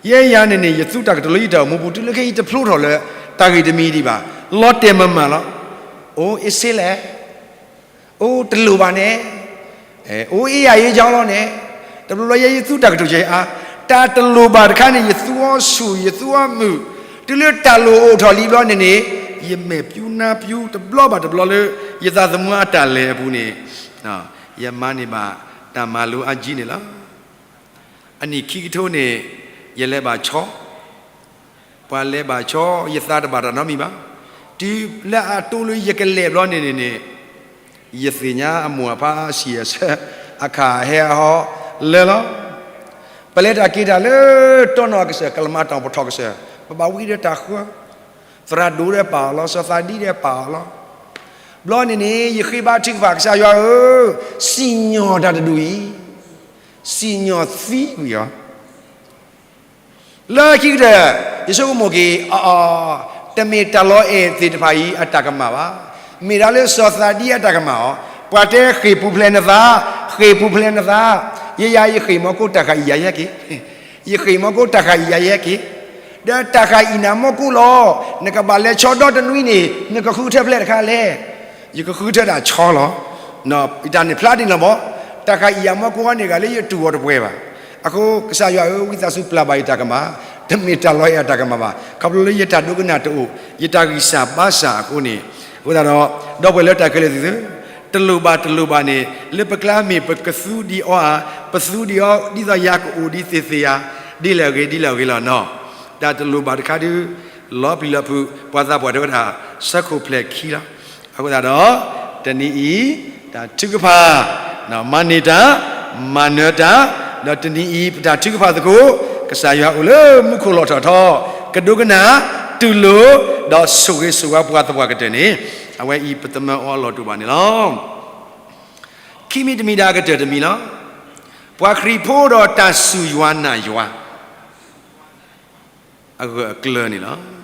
ယဲယၤန့ၣ်န့ၣ် ယသူတၢ်ကတိၤလၢယတၢ်အိၣ်မူပူၤ တုၤလၢခဲအံၤတဖျိထီၣ်လၢ တၢ်ဂ့ၢ်တမံၤဒံးဘၣ်, လီၤတဲာ်မၤမၤလီၤ. အိၣ်အ့စ့လဲၣ်, အိၣ်တလိၣ်ဘၣ်န့ၣ်, အိၣ်အ့ယၤအ့ကၠီလီၤန့ၣ်, တဘျီဘျီယဲယသူတၢ်ကတိၤကဲအါ, တၢ်တလိၣ်ဘၣ်တခါန့ၣ် ယသူအီၤဆူၣ် ယသူအီၤမုာ်, တုၤလၢတၢ်လိၣ်အိၣ်ထီၣ်လံဘျီန့ၣ်န့ၣ်, ယမဲာ်ပျူနါပျူတဘျီဘၣ်တဘျီလၢ ယသးသမူအတၢ်လဲၤအပူၤန့ၣ် ယမၤန့ၢ်ဘၣ်တၢ်မၤလိအါကံန့ၣ်လီၤ. အနံၣ်ခံကထိန့ၣ် ယလဲၤဘၣ်ဆီ, ပှၤလဲၤဘၣ်ဆီ ယသးတဘၣ်တၢ်နီတမံၤဘၣ်. တုၤလၢအတိလၢယကလဲၤဘျီန့ၣ်န့ၣ်န့ၣ် ယသ့ၣ်ညါအမိၢ်အပၢ်အဆံးအဆၢ အခၣ်အဟဲအဟီလၢလီၤ. ပလဲၤတၢ်က့ၤတၢ်လၢတီနီၣ်အကစၢၢ် ကလမၤတၢ်အိၣ်ဖှိၣ်ထီၣ်ကစၢၢ် ပဘၣ်ဝံဒီးတၢ်ဃၢ သရၣ်ဒိၣ်ဒီးပာ်အီၤလီၤ စီၤသးဒံဒီးပာ်အီၤလီၤ. ဘျီန့ၣ်န့ၣ် ယဃ့ဘါထုကဖၣ်ကစၢ်ယွၤဧၢ, စံၣ်ညီၣ်တၢ်တဒူၣ်အံၤ, စံၣ်ညီၣ်သံကွံာ်အီၤ လၢခံကတၢၢ် ယဆိကမိၣ်က့ၤ အအီ, တမ့ၢ်တၢ်လီၤအဲၣ်သ့ၣ်တဖၣ်အံၤအတၢ်ကမၣ်ဘၣ်. မ့ၢ်ဒၣ်လၢစီၤသးဒံအတၢ်ကမၣ်အီၤ, ပှၤတဲဃ့ၢ်ပူၤဖျဲးနသး, ဃ့ၢ်ပူၤဖျဲးနသး, ယဲယၤယဃ့ၢ်မီၢ်ကိၣ်တၢ်ဃာ်အံၤယၤယဲက့ၤ, ယဃ့ၢ်မီၢ်ကိၣ်တၢ်ဃာ်အံၤယၤယဲက့ၤ, ဒီးတၢ်ဃာ်အံၤနၤမီၢ်ကိၣ်လီၤ, နကဘၣ်လဲၤဆီဒီတနွံန့ၣ် နကဃုထၢဖျဲးတခါလဲၣ်. ယကဃုထၢဒၣ်ဆီလီၤ. ယတၢ်န့ၣ်ဖျါဒ်န့ၣ်မီၢ်, တၢ်ဃာ်အံၤယၤမီၢ်ကိၣ်အံၤန့ၣ် ဂၤလၢယတူၢ်အီၤတပှဲၤဘၣ်. အဃိကစၢ်ယွၤဧၢ, ဝံသးစူၤပျၢ်ဘၣ်ယတၢ်ကမၣ်, တမ့ၢ်တၢ်လီၤအဲၣ်အတၢ်ကမၣ်ဘၣ်. ခီဖျိလၢယတၢ်ဒိကနၣ်တအိၣ်, ယတၢ်ဂံၢ်စၢ်ဘါစၢ်အဃိန့ၣ်, အဃိသတးဒီး ဒီပုၢ်ဝဲၢ်လၢတၢ်ခဲလၢာ်သ့ၣ်ဧၢ, တလိၣ်ဘၣ်တလိၣ်ဘၣ်န့ၣ် လၢပကျါမ့ၢ်ပကသူဒံးအီၤဧါ, ပသူဒံးအီၤ ဒ်သိးယၤကအိၣ်ဒံးသ့ၣ်သ့ၣ်ဧါ, ဒ်လဲၣ်အဂ့ၤ ဒ်လဲၣ်အဂ့ၤလီၤနီၤ. တၢ်တလိၣ်ဘၣ်တခါဒုး လီၤပျံၤလီၤဖုး ပှၤသးပှၢ်တဲဝဲဒၣ် ဆၢခိၣ်ဖျဲၣ်ခံလီၤ. အဃိသတးဒီး တနံၤအံၤ တၢ်ထုကဖၣ် မၤန့ၢ်တၢ်, မၤနၢၤတၢ်, ဒီးတနံၤအံၤ ပတၢ်ထုကဖၣ်သကိး ကစၢ်ယွၤအိၣ်လၢမူခိၣ်လီၢ်ထီၣ်ထီ, ကဒိကနၣ်, တူၢ်လိာ်, ဒီးဆိၣ်ဂ့ၤဆိၣ်ဝါပှၤသပှၢ်ကတၢၢ်န့ၣ်, အဝဲအံၤပသမၢအီၤအလီၢ်တအိၣ်ဘၣ်န့ၣ်လီၤ. ခံမံၤတမံၤဒၣ်အကတၢၢ်တမံၤလီၤ. ပှၤခရံာ်ဖိဒီးတၢ်စူၢ်ယွၤနာ်ယွၤ အဂၢၢ်အကျၢၤန့ၣ်လီၤ.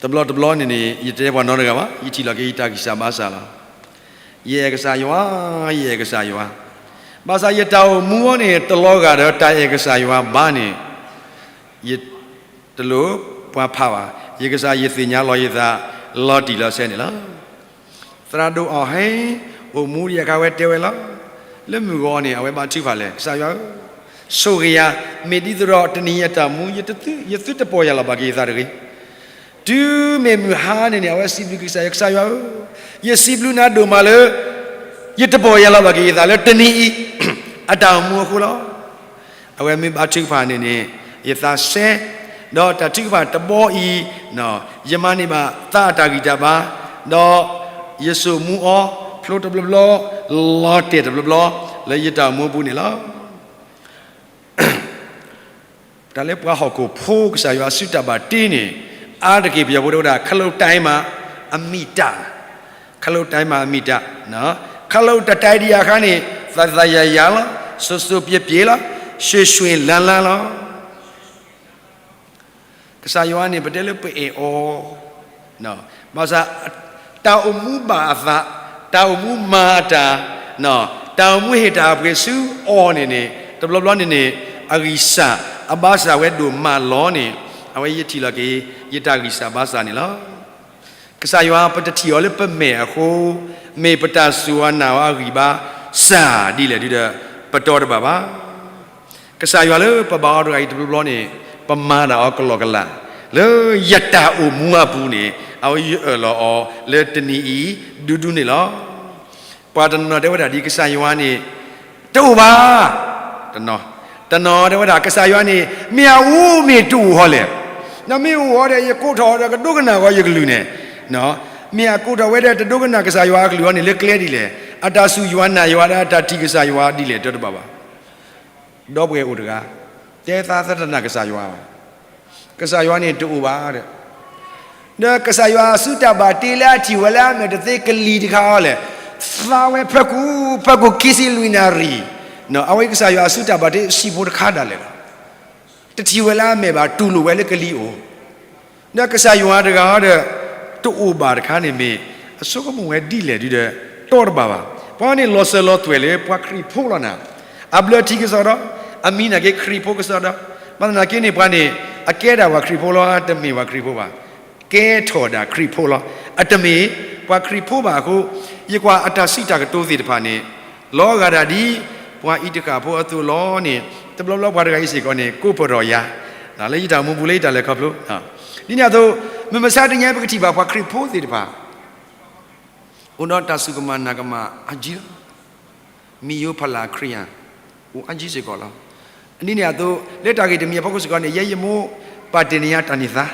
တဘျီတဘျီန့ၣ်န့ၣ် ယတဲပှၤနီတဂၤဘၣ်, ယထံၣ်လီၤက့ၤယတၢ်ဂံၢ်စၢ်ဘါစၢ်လီၤ. ယအဲၣ်ကစၢ်ယွၤ, ယအဲၣ်ကစၢ်ယွၤ, ဘၣ်ဆၣ်ယတၢ်အိၣ်မူအံၤန့ၣ် တလီၤဂာ်ဒီးတၢ်အဲၣ်ကစၢ်ယွၤဘၣ်န့ၣ်, ယတလိၣ်ပှၤဖးဘၣ်, ယကစၢ်ယသ့ၣ်ညါလီၤယသး လီၤတံၢ်လီၤဆဲးန့ၣ်လီၤ. သရၣ်ဒိၣ်အီၤဟဲ အိၣ်မူဒံးအခါဝဲတဲဝဲလီၤ. လၢမုၢ်ဂီၤန့ၣ် အဝဲဘါထုကဖၣ်လဲၣ်, ကစၢ်ယွၤဧၢ, ဆိၣ်ဂ့ၤယၤ, မ့ၢ်ဒ်သိးဒီးတနံၤအံၤအတၢ်မူ ယသုတပီၢ်ယၢ်လီၤဘၣ်က့ၤယသးတဂ့ၤ. တုၤမ့ၢ်မုၢ်ဟါန့ၣ်န့ၣ် အဝဲစံးဘျုးကစၢ်ယွၤ, ကစၢ်ယွၤဧၢ, ယစံးဘျုးနၤဒိၣ်မးလၢ ယတပီၢ်ယၢ်လီၤဘၣ်က့ၤယသးလၢတနံၤအံၤ အတၢ်အိၣ်မူအဃိလီၤ. အဝဲမ့ၢ်ဘါထုကဖၣ်န့ၣ်န့ၣ် ယသးစဲ, ဒီးတၢ်ထုကဖၣ်တဘီအံၤ ယမၤန့ၢ်ဘၣ်သးအတၢ်ဂံၢ်တၢ်ဘါ, ဒီးယစိာ်မူအီၤ ဖျိတဘျီဘျီ, လီၤတဲာ်တဘျီဘျီ လၢယတၢ်အိၣ်မူအပူၤန့ၣ်လီၤ. တၢ်လၢပှၤဟီၣ်ခိၣ်ဖိကစၢ်ယွၤစုတၢ်ဘၣ်တ့န့ၣ် အါတက့ၢ်ပယီၤဖိတဲဝဲဒၣ် ခလုတ်တိုင်းမှာ အမီးတတ်, ခလုတ်တိုင်းမှာ အမီးတတ်, ခလုတ်တတိုင်းဒံးအခါန့ၣ် သာသာယာယာလီၤ, စူစူပျ့ပျ့လီၤ, ရွှင်ရွှင်လန်းလန်းလီၤ. ကစၢ်ယွၤန့ၣ် ပတဲလၢပအဲၣ်အီၤ, ဘၣ်ဆၣ် တၢ်အိၣ်မူဘၣ်အသး, တၢ်အိၣ်မူမၤအတၢ်, တၢ်အိၣ်မူဟ့ၣ်တၢ်အပှ့ၤဆူအီၤန့ၣ်န့ၣ် တဘျီဘျီန့ၣ်န့ၣ် အဂံၢ်စၢ်အဘါစၢ်ဝဲဒိၣ်မးလီၤန့ၣ် အဝဲယထံၣ်လီၤက့ၤ ယတၢ်ဂံၢ်စၢ်ဘါစၢ်န့ၣ်လီၤ. ကစၢ်ယွၤပတထံၣ်အီၤလၢပမဲာ်အဃိ, မ့ၢ်ပတၢ်စူၢ်အီၤနာ်အီၤအဂံၢ်ဘါစၢ်ဒ်လဲၣ်ဒုဒီး ပတီတဘၣ်ဘၣ်. ကစၢ်ယွၤလၢပဘါအီၤတဂၤအံၤတဘျီဘျီန့ၣ် ပမၤတၢ်အီၤကလီကလး, လၢယတၢ်အိၣ်မူအပူၤန့ၣ် အဝဲယအၢၣ်လီၤအီၤလၢတနံၤအံၤဒူဒူန့ၣ်လီၤ. ပှၤတနီၤနီၤတဲဝဲဒၣ်ဒ်ကစၢ်ယွၤန့ၣ် တအိၣ်ဘၣ်, တနီၤ, တနီၤတဲဝဲဒၣ်ကစၢ်ယွၤန့ၣ် မ့ၢ်အအိၣ်မ့ၢ်တအိၣ်ဟီလဲၣ်, ဒီးမ့ၢ်အိၣ်ဟီဒီး ယကိးထီၣ်ဒီးကဒိကနၣ်ဂီၤယကလုၢ်န့ၣ်, မ့ၢ်အကိးထီၣ်ဝဲဒီးတဒိကနၣ်ကစၢ်ယွၤအကလုၢ်အီၤန့ၣ် လၢကျဲဒ်လဲၣ်, အတၢ်စူၢ်ယွၤနာ်ယွၤဒီးအတၢ်ထံၣ်ကစၢ်ယွၤဒ်လဲၣ် တတီတဘၣ်ဘၣ်. ဒီပုၢ်ဝဲၢ်အိၣ်တဂၤ တဲသးသးတနာ်ကစၢ်ယွၤဘၣ်, ကစၢ်ယွၤန့ၣ်တအိၣ်ဘၣ်ဒီး, ဒီးကစၢ်ယွၤအစုတၢ်ဘၣ်တ့လၢအထံၣ်ဝဲလၢအမဲာ်တသ့ကလံၤတခါအီၤလဲၣ်, သါဝဲဖၢကူၣ်ဖၢကူၣ်ခံဆံလွံၢ်နၣ်ရံၣ်, အဝဲကစၢ်ယွၤအစုတၢ်ဘၣ်တ့ဆံးဖိတခါဒၣ်လဲာ်လီၤ. တထံၣ်ဝဲလၢအမဲာ်ဘၣ် တူၢ်လိာ်ဝဲလၢကလံၤအိၣ်, ဒီးကစၢ်ယွၤတဂၤဒီး တအိၣ်ဘၣ်တခါန့ၣ်မ့ၢ် အဆိကမိၣ်ဝဲဒ်လဲၣ်ဒုဒီး တီတဘၣ်ဘၣ်. ပှၤန့ၣ်လီၤစၢၤလီၤသွဲၣ်လၢပှၤခရံာ်ဖိလီၤနၤ, အဘျၢထံကစီဒီ, အမံၤနာ်က့ခရံာ်ဖိကစီဒီ, ဘၣ်သနာ်က့န့ၣ် ပှၤန့ၣ် အကဲဒၣ်ပှၤခရံာ်ဖိလီၤ, တမ့ၢ်ပှၤခရံာ်ဖိဘၣ်. ကဲထီၣ်ဒၣ်ခရံာ်ဖိလီၤ. အတမ့ၢ်ပှၤခရံာ်ဖိဘၣ်အဃိ, ယကွၢ်အတၢ်စံးတၢ်ကတိၤသ့ၣ်တဖၣ်န့ၣ် လီၤဂာ်ဒၣ်ဒ် ပှၤအံၤတဃၣ်ဖိအသိးလီၤန့ၣ် တဘျီဘျီပှၤတဂၤအံၤစ့ၢ်ကီးန့ၣ် ကိးပရီၣ်ယၤ လၢယတၢ်မူပူၤလၢယတၢ်လဲၤခီဖျိ, ဒ်န့ၣ်အသိး မုၢ်မဆါတနံၤအံၤ ပကထံၣ်ဘၣ်ပှၤခရံာ်ဖိသ့ၣ်တဖၣ် အိၣ်ဒီးတၢ်စူၢ်ကမၣ်နာ်ကမၣ်အါကံလီၤ. မ့ၢ်ယိဖးလၢ်ခရံာ်ယၤ အိၣ်အါကံစ့ၢ်ကီးလီၤ. ဒ်န့ၣ်အသိး လၢတၢ်ဂ့ၢ်တမံၤအဖီခိၣ်စ့ၢ်ကီးန့ၣ် ယဲယမိၢ်ပာ်တ့ၢ်န့ၢ်ယၤတၢ်န့ၢ်သါ,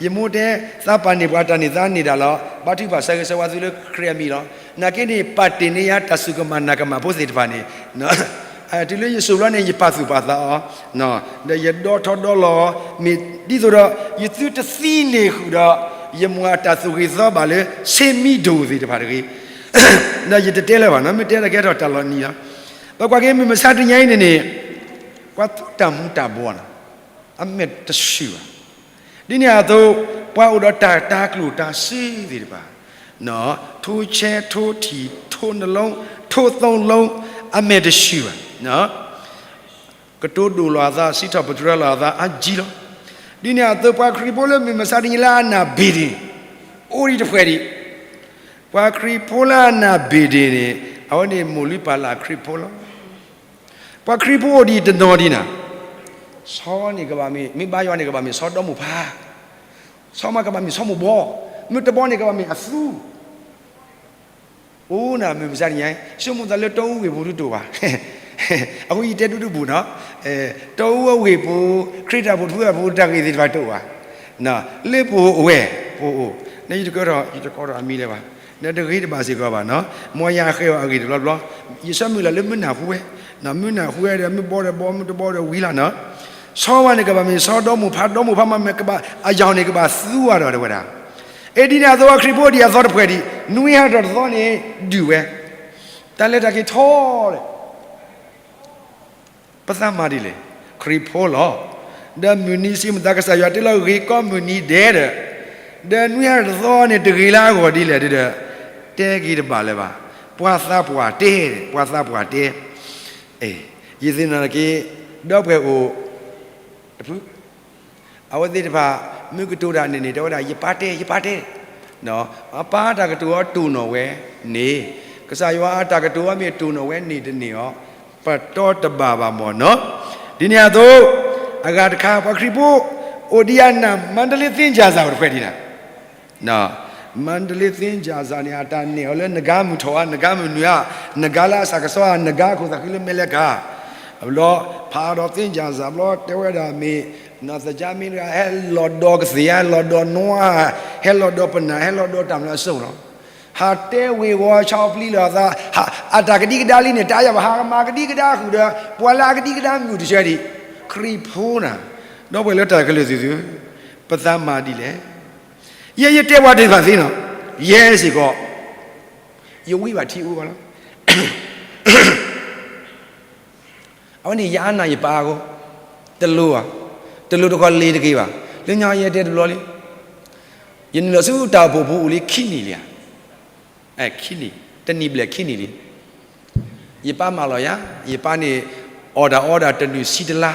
ယမိၢ်တဲ သးပာ်န့ၢ်ပှၤတၢ်န့ၢ်သါန့ၣ်ဒၣ်လီၤ. ဘါထုကဖၣ်ဆၢဂ့ၤဆၢဝါသုလၢခရံာ်အမံၤလီၤ. နာ်က့န့ၣ် ပာ်တ့ၢ်န့ၢ်ယၤတၢ်စူၢ်ကမၣ်နာ်ကမၣ်ဖိသ့ၣ်တဖၣ်န့ၣ် တုၤလၢယစိၤဘျီန့ၣ် ယပာ်သူၣ်ပာ်သးအီၤ, ဒီးယဒီထီဒီလီၤအီၤ, မ့ၢ်ဒ်သိးဒီး ယသုတသံန့ၢ်ဃုာ်ဒီး ယမိၢ်အတၢ်သူၣ်ဂ့ၤသီဘၣ်လၢ ဆ့မံၤဒိၣ်သ့ၣ်တဖၣ်တဂ့ၤ, ဒီးယတတဲလၢၤဘၣ်နီၤ, မ့ၢ်တဲတၢ်ကဲထီၣ်တၢ်လီၤနံၤလီၤ. ပကွၢ်က့ၤမုၢ်မဆါတနံၤအံၤန့ၣ်န့ၣ် ပှၤသူတၢ်မူၤတၢ်ဘှီးနီၤ, အမဲာ်တဆှုၣ်ဘၣ်. ဒ်န့ၣ်အသိး ပှၤအိၣ်ဒီးတၢ်တၤကျိၣ်တၤစ့သ့ၣ်တဖၣ်, ထိဆဲထိထံၣ်ထိနလိ, ထိသုံးလုံး, အမဲာ်တဆှုၣ်ဘၣ်. ကတိၤဒိၣ်လီၤအသး, စံးထီၣ်ပတြၢၤလီၤအသး အါကံလီၤ. ဒ်န့ၣ်အသိး ပှၤခရံာ်ဖိလၢမုၢ်မဆါတနံၤလၢအနၢ်ဘ့ၣ်ဒ့ၣ် အိၣ်ဒံးတဖှဲးဒံး, ပှၤခရံာ်ဖိလၢအနၢ်ဘ့ၣ်ဒ့ၣ်န့ၣ် အဝဲန့ၣ်မိၢ်လုၢ်ပၢ်လၢ်ခရံာ်ဖိလီၤ. ပှၤခရံာ်ဖိအိၣ်ဒံးတနီၤဒံးနၤ, ဆီန့ၣ်ကဘၣ်မ့ၢ်, မ့ၢ်ဘါယွၤန့ၣ်ကဘၣ်မ့ၢ်ဆီဒီမိၢ်ဖး, ဆီမးကဘၣ်မ့ၢ်ဆီမိၢ်ဘီ, မ့ၢ်တဘီန့ၣ်ကဘၣ်မ့ၢ်အသူ အိၣ်နၤမုၢ်မဆါတနံၤ, ဆိကမိၣ်သးလၢတီအူဝ့ၢ်ပူၤဒုးတအိၣ်ဘၣ်. အဃိယတဲဒူဒူပူၤနီၤ, တီအူအဝ့ၢ်ပူၤ, ခရံာ်တၢ်ဖိတဖုအပူၤ တၢ်ဂ့ၢ်သ့ၣ်တဖၣ်တအိၣ်ဘၣ်. လၢပအိၣ်ဝဲ, ပအိၣ်, နယတကထီၣ်, ယတကိးထီၣ်အမံၤလၢၤဘၣ်, နတဂ့ၤတဘၣ်စ့ၢ်ကီးဘၣ်နီၤ, မ်ယဃဲၤအီၤအဂ့ၢ်တဘျီဘျီ, ယဆၢမုၢ်လၢ်လၢမုၢ်နၤဟူဝဲ, မုၢ်နၤဟူဝဲဒီး မုၢ်ဘီဒီးဘီ, မုၢ်တဘီဒီးဝံၤလီၤနီၤ. ဆီဝါန့ၣ်ကဘၣ်မ့ၢ်ဆီဒီမိၢ်ဖး, ဒီမိၢ်ဖးမးမ့ၢ်ကဘၣ်, အယီၤန့ၣ်ကဘၣ်သူဝဲဒီးတဲဝဲဒၣ်, အ့ ဒ်န့ၣ်အသိးခရံာ်ဖိဒံးအသီတဖှဲးဒံး, နွံဟါထီၣ်တသီန့ၣ် ဒုးဝဲ, တၢ်လဲၤတၢ်က့ၤထီၣ်လဲၣ် ပသးမၤဒ်လဲၣ်, ခရံာ်ဖိလီၤ. ဒီးမုၢ်နံၤစံးမုၢ်သးကစၢ်ယွၤတ့လီၤဂ့ၤကီမုၢ်နံၤဒဲးဒီး, ဒီးနွံဟါတသီန့ၣ် တဂ့ၤလၢအဂီၢ်ဒ်လဲၣ်ဒုဒီး, တဲက့ၤတဘၣ်လၢၤဘၣ်, ပှၤသးပှၢ်တဲ, ပှၤသးပှၢ်တဲ, ယသ့ၣ်နီၣ်က့ၤ, ဒီပုၢ်ဝဲၢ်အိၣ်, တဖု အဝဲသ့ၣ်တဖၣ် မ့ၢ်ကတိၤတၢ်န့ၣ်န့ၣ် တဲဝဲဒၣ် ယပၢ်တဲ ယပၢ်တဲ, အပၢ်တၢ်ကတိၤအီၤတိၢ်နီၣ်ဝဲန့ၣ်, ကစၢ်ယွၤအတၢ်ကတိၤအီၤမ့ၢ်တိၢ်နီၣ်ဝဲန့ၣ်တန့ၢ်အီၤ, ပတီတဘၣ်ဘၣ်မ့ၢ်နီၤ. ဒ်န့ၣ်အသိး, အဂၤတခါ ပှၤခရံာ်ဖိ အိၣ်ဒံးအနၢ် မန္တလေးသင်္ကြန် တဖှဲးဒံးနၤ မန္တလေးသင်္ကြန် န့ၣ် အတၢ်နဲၣ်အီၤလၢနဂါမုၢ်ထီၣ်ဧါ, နဂါမုၢ်နုာ်ဧါ, နဂါလၢအစၢ်ကစီၣ်ဧါ, နဂါခိၣ်သးဃံလၢမဲလၢကၤ, ဘျီ ဖးဒီး သင်္ကြန် ဘျီ တဲဝဲဒၣ်မ့ၢ် နီၢ်သကြားမင်းတဂၤ ဟဲလီၤဒီးကသ့ၣ်ဧါ, ဟဲလီၤဒီးနွါ, ဟဲလီၤဒီးပနၢ်, ဟဲလီၤဒီးတၢ်မနုၤအစိၤလီၤ. ဟးတဲဝ့ၤဝီၤဆီဖျံလီၤအသး, အတၢ်ကဒံကဒါလံန့ၣ် တၢ်ယၤဘၣ်ဟးမၤကဒံကဒါဃုာ်ဒီး ပှၤလၢအကဒံကဒါမုၢ်တဆၢဒံး, ခရံာ်ဖိနၤ, ဒီပုၢ်ဝဲၢ်လၢတၢ်ကလုၢ်သုသု, ပသးမၤဒ်လဲၣ်. ယဲယတဲပှၤသ့ၣ်တဖၣ်သ့နီၤ, ယဲစ့ၢ်ကီး, ယဝံဘၣ်ထံအူဂီၢ်လီၤ. အဝဲန့ၣ်ယအါနၢ်ယပာ်အဂီၢ်, တလိၤဧါ, တလိၤတခီလ့ၤတက့ၤဘၣ်, လၢညါယဲတဲတဘျီလံ, ယနုာ်လီၤဆူတၢ်အိၣ်ဖှိၣ်ပူၤအိၣ်လံခံနံၣ်လံဧါ, ခံနံၣ်, တနံၣ်ဘျဲၣ်ခံနံၣ်လံ. ယပၢ်မၤလီၤယၤ, ယပၢ်န့ၣ် အီၣ်တၢ်အီဒၣ်တနုာ်ဆံတလါ,